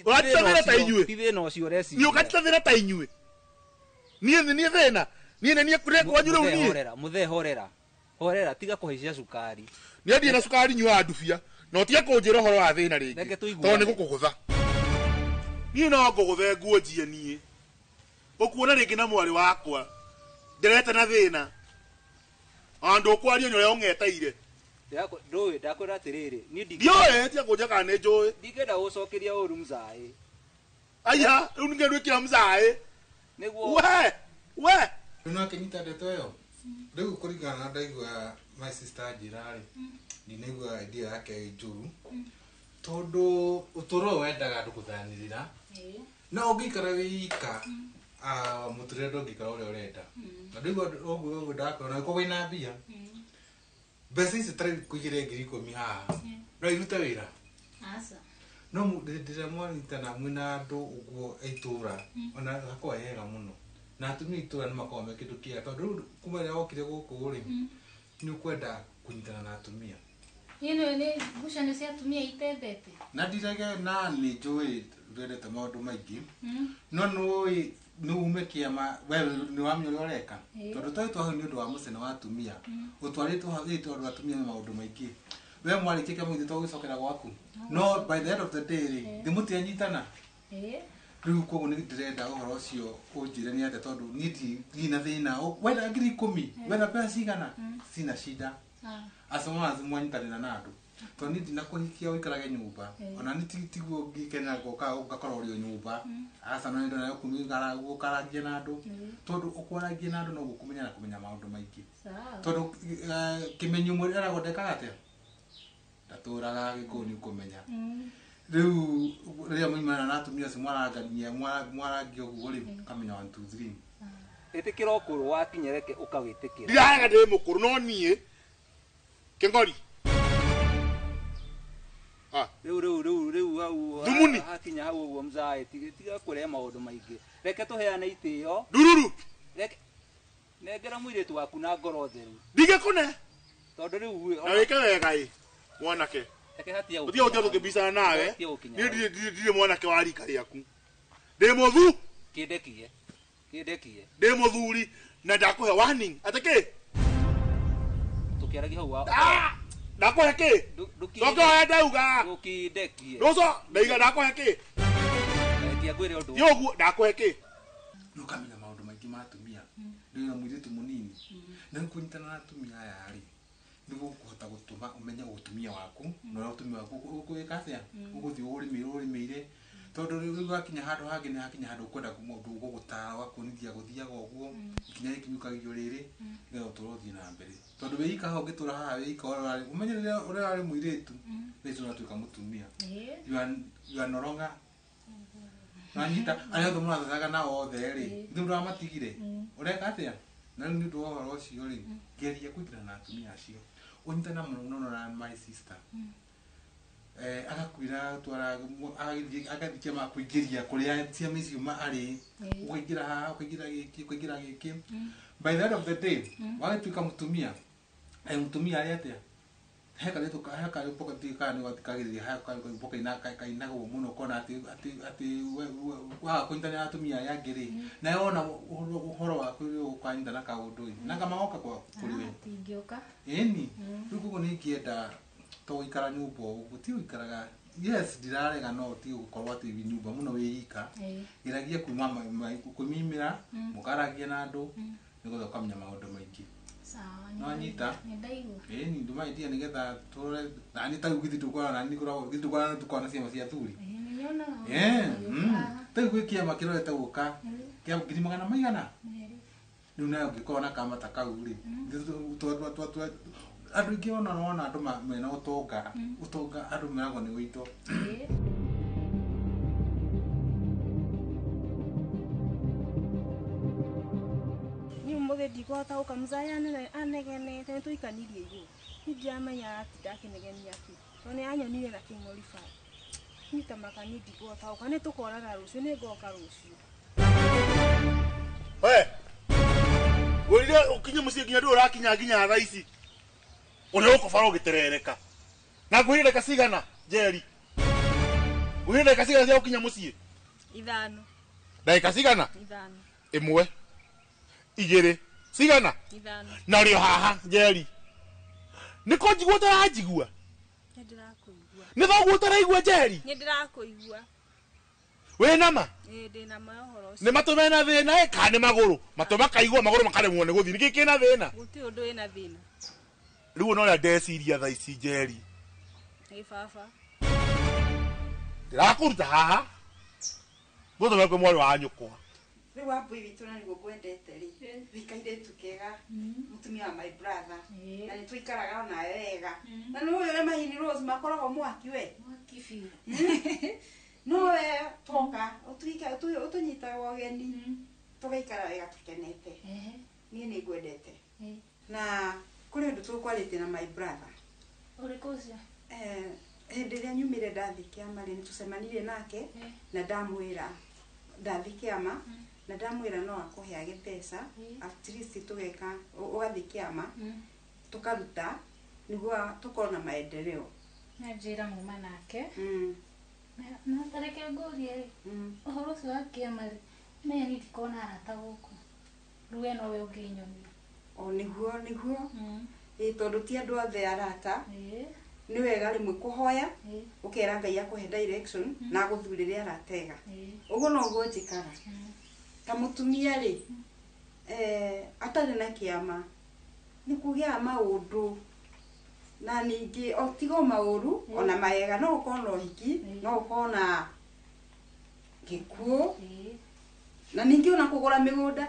Ũratita thĩna ta inyuĩ. Ti thĩna ũcio ũreciria. Niĩ ũgatita thĩna ta inyuĩ. Niĩ nĩ niĩ thĩna. Niĩ nĩ niĩ kũrĩa kwanyu rĩu niĩ. Horera, mũthee horera. Horera, tiga kũhaicia cukari. Niĩ ndirĩ na cukari nyuaga ndubia. Na ũtige kũnjĩra ũhoro wa thĩna rĩngĩ. Tondũ nĩ gũkũgũtha. Niĩ no ngũgũthe nguo njie niĩ. Ũkuona rĩngĩ na mwarĩ wakwa. Ndĩrete na thĩna. Ona ndũkwaria nĩ ũrĩa ũng'eteire. Ndũĩ, ndakwĩra atĩrĩrĩ, niĩ Ndiũĩ, tiga kũnjĩra kana nĩ njũĩ. Ndingĩenda gũcokeria ũru mzaĩ. Aya, rĩu ningĩ ndwĩkĩra mzaĩ. Nĩguo. We, we. Rĩu no akĩnyita ndeto ĩyo. Rĩu kũringana na ndaigua my sister anjĩra rĩ, ndinaigua idea yake ĩ njũru. Tondũ ũtũũro ũyũ wendaga andũ gũthanĩrĩra. Na ũngĩikara wĩ ika, mũtũrĩre ndũngĩikara ũrĩa ũrenda. Na ndaigua ũguo ũguo ndakwĩra, ona ũngĩkorwo wĩna mbia, mbeca icio ta rĩu kũigĩre 10,000 haha, no irute wĩra. Aca. No rĩrĩa mwanyitana mwĩna andũ ũguo a itũra, ona hakoragwo he hega mũno. Na atumia a itũra nĩ makoragwo me kĩndũ kĩega tondũ rĩu kuma rĩrĩa wokire gũkũ rĩ, nĩ ũkwenda kũnyitana na atumia. Niĩ nĩũĩ nĩ ngucanio cia atumia itendete. Na ndirege na nĩ njũĩ ndwendete maũndũ maingĩ, no nĩũĩ nĩ ume kĩama, we nĩ wamenya ũrĩa ũreka. Tondũ twarĩtwo hau nĩ ũndũ wa mũcene wa atumia. Ũtwarĩtwo hau ĩ tondũ atumia nĩ maũndũ maingĩ. We mwarĩkia kĩama githĩ to gũcokera gwaku. No by the end of the day rĩ, thĩ mũtiranyitana. Rĩu koguo nĩ ndĩrenda ũhoro ũcio ũnjĩre nĩ atĩa tondũ niĩ ndirĩ na thĩna. Wenda 10,000, wenda mbeca cigana, cina shida. As long as mwanyitanĩra na andũ. Tondũ niĩ ndinakũhikia ũikarage nyũmba. Ona nĩ tiguo ngĩkenera ngoka ũgakorwo ũrĩ o nyũmba. Aca no nĩndona gũkaragia na andũ. Tondũ ũkwaragia na andũ no gũkũmenya na kũmenya maũndũ maingĩ. Tondũ kĩmenyi ũmwe eragwo ndekaga atĩa? Ndatũraga gĩkũyũ nĩ ũkũmenya. Rĩu rĩrĩa mwaumana na atumia acio mwarangania, mwarangia ũguo rĩ, ũkamenya 1 2 3. Ĩtĩkĩra ũkũrũ wakinya reke ũkawĩtĩkĩra. Ndirarega ndĩ mũkũrũ no niĩ Kĩngori. Rĩu rĩu rĩu rĩu hau Thumuni. Hakinya hau ũguo mzaĩ, tiga kũrehe maũndũ maingĩ. Reke tũheane itĩo. Ndururu. Reke nengera mũirĩtu waku na ngoro theru. Ndigĩkũne. Tondũ rĩu Na wĩke wega ĩ mwanake. Reke hatia Ũtige gũtiga tũkĩmbicana nawe. Hatia gũkinya Niĩ ndirĩ mwanake wa rika rĩaku. Ndĩ mũthu. Kĩndekie. Kĩndekie. Ndĩ mũthuri na ndakũhe warning. Atĩ kĩ? Tũkĩaragia hau wa Ndakũhe kĩ? Coka ũrĩa ndauga. Ndũkĩndekie. Rũco, ndaiga ndakũhe kĩ? Rekia ngwĩre ũndũ. Ti ũguo, ndakũhe kĩ? Nĩ ũkamenya maũndũ maingĩ ma atumia. Ndĩ na mũirĩtu mũnini. Na rĩu kũnyitana na atumia aya rĩ, nĩ gũkũhota gũtũma ũmenye ũtumia waku, na ũrĩa ũtumia waku ũgwĩka atĩa? Ũgũthiĩ ũrĩmĩire. Tondũ rĩu wakinya handũ hangĩ nĩ hakinya handũ ũkwenda mũndũ ũgũgũtara, ũgakuonithia gũthiaga ũguo, ikinya rĩkinyũkagio rĩrĩ, nĩgetha ũtũũro ũthiĩ na mbere. Tondũ wĩ ika hau ũngĩtũra haha wĩ ika ũrĩa ũrarĩ, ũmenye rĩrĩa ũrĩa ũrarĩ mũirĩtu, thaa ici ũratuĩka mũtumia. You are no longer Wanyita, arĩa othe mũrathathaga nao othe rĩ, ithuĩ ndwamatigire. Ũreka atĩa? Na rĩu nĩ ũndũ wa ũhoro ũcio rĩ, geria kũingĩra na atumia acio. Ũnyitana mũno na my sister. Agakwĩra twara agathiĩ kĩama kũingĩria kũrĩa ciama icio arĩ. Ũkaingĩra haha, ũkaingĩra gĩkĩ, ũkaingĩra gĩkĩ. By the end of the day, wagĩtuĩka mũtumia. Mũtumia arĩ atĩa? He karĩtũ he karĩmbo kana nĩ gathikagĩrĩria he karĩmbo kainagwo mũno kona atĩ waga kũnyitanĩra na atumia arĩa angĩ rĩ, nawe wona ũhoro waku ũkanyita na kaũndũ ĩ, na magoka kũrĩ we. Matingĩũka. Ĩni, rĩu koguo nĩ ingĩenda to gũikara nyũmba ũguo, ti gũikaraga, yes ndirarega no ti gũkorwo atĩ wĩ nyũmba mũno wĩ ika. Geragia kuma kwĩmimĩra, mũkaragia na andũ, nĩgetha ũkamenya maũndũ maingĩ. Sawa. No anyita. Nĩ ndaigua. Ĩni ndũmaitia nĩgetha tũrore nani ta rĩu githĩ tũkorana nani githĩ tũkorana tũkorana ciama cia athuri. Nĩ nyonaga. Ta rĩu gwĩ kĩama kĩrorete gũka kĩa ngiri magana maigana. Rĩu nawe ũngĩkorwo na kama ta kau rĩ, andũ aingĩ ona wona andũ mena ũtonga, ũtonga andũ meragwo nĩ wĩito. Niĩ ũmũthĩ ndikũhota gũka mũcaya anegenete nĩ tũikanirie igũrũ. Niĩ ndiramenya atinda akĩnegenia kĩ tondũ nĩ anyonire na kĩng'ori bara. Niĩ ta maka niĩ ndikũhota gũka, nĩ tũkorana rũciũ, nĩ ngoka rũciũ. We ngwĩrire ũkinye mũciĩ nginya ndũĩ ũrakinya nginya thaa ici. Ũrĩa gũkũ bara ũgĩterereka. Na ngwĩrire ndagĩka cigana, Njeri? Ngwĩrire ndagĩka cigana cia gũkinya mũciĩ? 5. Ndagĩka cigana? 5. 1, 2, cigana? 5. Na ũrĩ o haha, Njeri. Nĩ kũnjigua ũtaranjigua? Nĩ ndĩrakũigua. Nĩ thoguo ũtaraigua, Njeri? Nĩ ndĩrakũigua. Wĩ na ma? Ĩĩ ndĩ na ma ũhoro ũcio. Nĩ matũ mena thĩna ĩ kana nĩ magũrũ? Matũ makaigua magũrũ makaremwo nĩ gũthiĩ. Nĩkĩ kĩna thĩna? Gũtirĩ ũndũ wĩna thĩna. Rĩu ona ũrĩa ndeciria thaa ici, Njeri. Ĩ baba. Ndĩrakũruta haha. Ngũtũme kwĩ mwarĩ wa nyũkwa. Rĩu Wambui witũ na nĩguo ngwendete rĩ, wĩ kairĩtu kega, mũtumia wa my brother, na nĩ tũikaraga onawe wega. Na nĩ ũĩ ũrĩa mahini rose makoragwo mwaki we. Mwaki biũ. No we toka, ũtũnyitaga ũgeni, tũgaikara wega tũkenete. Niĩ nĩ ngwendete. Na kũrĩ ũndũ tũkwarĩtie na my brother. Ũrĩkũ ũcio? Hĩndĩ ĩrĩa nyumire ndathiĩ kĩama rĩ, nĩtũcemanirie nake na ndamwĩra ndathiĩ kĩama na ndamwĩra no akũheage mbeca at least tũgeka ũgathiĩ kĩama tũkaruta nĩguo tũkorwo na maendeleo. Na njĩra muma nake. Na tareke ngũrie rĩ, ũhoro ũcio wa kĩama rĩ, menya niĩ ndikoragwo na arata gũkũ. Rĩu we nowe ũngĩnyonia. O nĩguo nĩguo. Ĩ tondũ ti andũ othe arata. Nĩ wega rĩmwe kũhoya, ũkera Ngai akũhe direction na agũthurĩre arata ega. Ũguo noguo njĩkaga. Ta mũtumia rĩ, atarĩ na kĩama nĩ kũgĩaga maũndũ na ningĩ o tiga o maũru ona maega, no gũkorwo na ũhiki, no gũkorwo na gĩkuũ na ningĩ ona kũgũra mĩgũnda.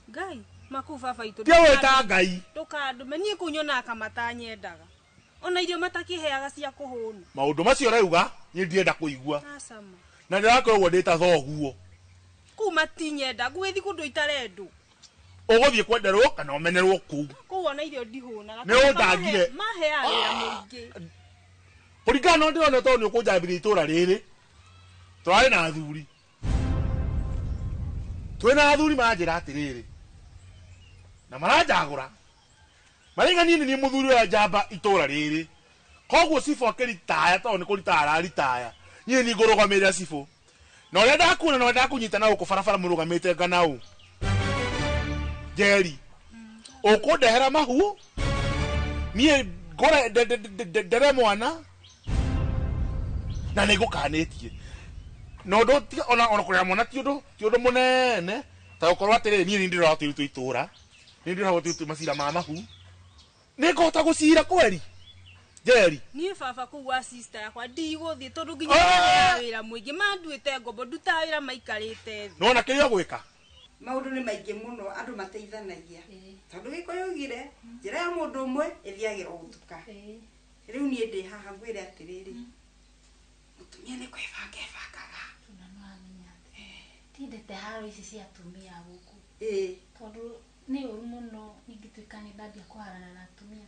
Ngai makuu baba itũ. Tia wĩta Ngai. Ndũkandũme niĩ kũu nyonaga ka matanyendaga. Ona irio matakĩheaga cia kũhũna. Maũndũ macio ũrauga niĩ ndirenda kũigua. Acama. Na ndĩrakorwo ũguo ndĩ ta thoguo. Kũu matinyenda, ngũgĩthiĩ kũndũ itarendwo. Ũgũthiĩ kwenderwo kana ũmenerwo kũu. Kũu ona irio ndihũnaga. Nĩ ũndangire. Maheaga wĩra mũingĩ. Kũringana na ũrĩa ndĩrona tondũ nĩ ũkũnjambĩria itũũra rĩrĩ. Tũrarĩ na athuri. Twĩna athuri maranjĩra atĩrĩrĩ. Na maranjagũra. Maraiga niĩ nĩ niĩ mũthuri ũrĩa njamba itũũra rĩrĩ. Koguo cibũ akĩritaya tondũ nĩ kũritaya araritaya. Niĩ nĩ ngũrũgamĩrĩra cibũ. Na ũrĩa ndakuona na ũrĩa ndakũnyita na gũkũ barabara mũrũgamĩte nganaũ. Njeri, ũkũndehera mahu? Niĩ ngore ndere mwana na nĩ ngũkanĩtie. Na ũndũ ti ona kũrera mwana ti ũndũ mũnene ta gũkorwo atĩrĩrĩ niĩ nĩ ndĩrora tũirĩtu twa itũũra. Nĩ ndĩrora tũirĩtu macira ma mahu. Nĩ ngũhota gũcira kweri? Njeri. Niĩ baba kũu gwa sister yakwa ndigũthiĩ tondũ nginya maheaga wĩra mũingĩ, manduĩte ngombo, ndutaga wĩra maikarĩte thĩ. Nĩwona kĩrĩa ũgwĩka? Maũndũ nĩ maingĩ mũno andũ mateithanagia. Tondũ Gĩkũyũ augire njĩra ya mũndũ ũmwe ĩthiagĩra gũtuka. Rĩu niĩ ndĩ haha ngwĩre atĩrĩrĩ, mũtumia nĩ kwĩbanga ebangaga. Tondũ nĩwamenya atĩ tiendete haro ici cia atumia gũkũ. Tondũ Nĩ ũru mũno ingĩtuĩka nĩ ndambia kũharana na atumia.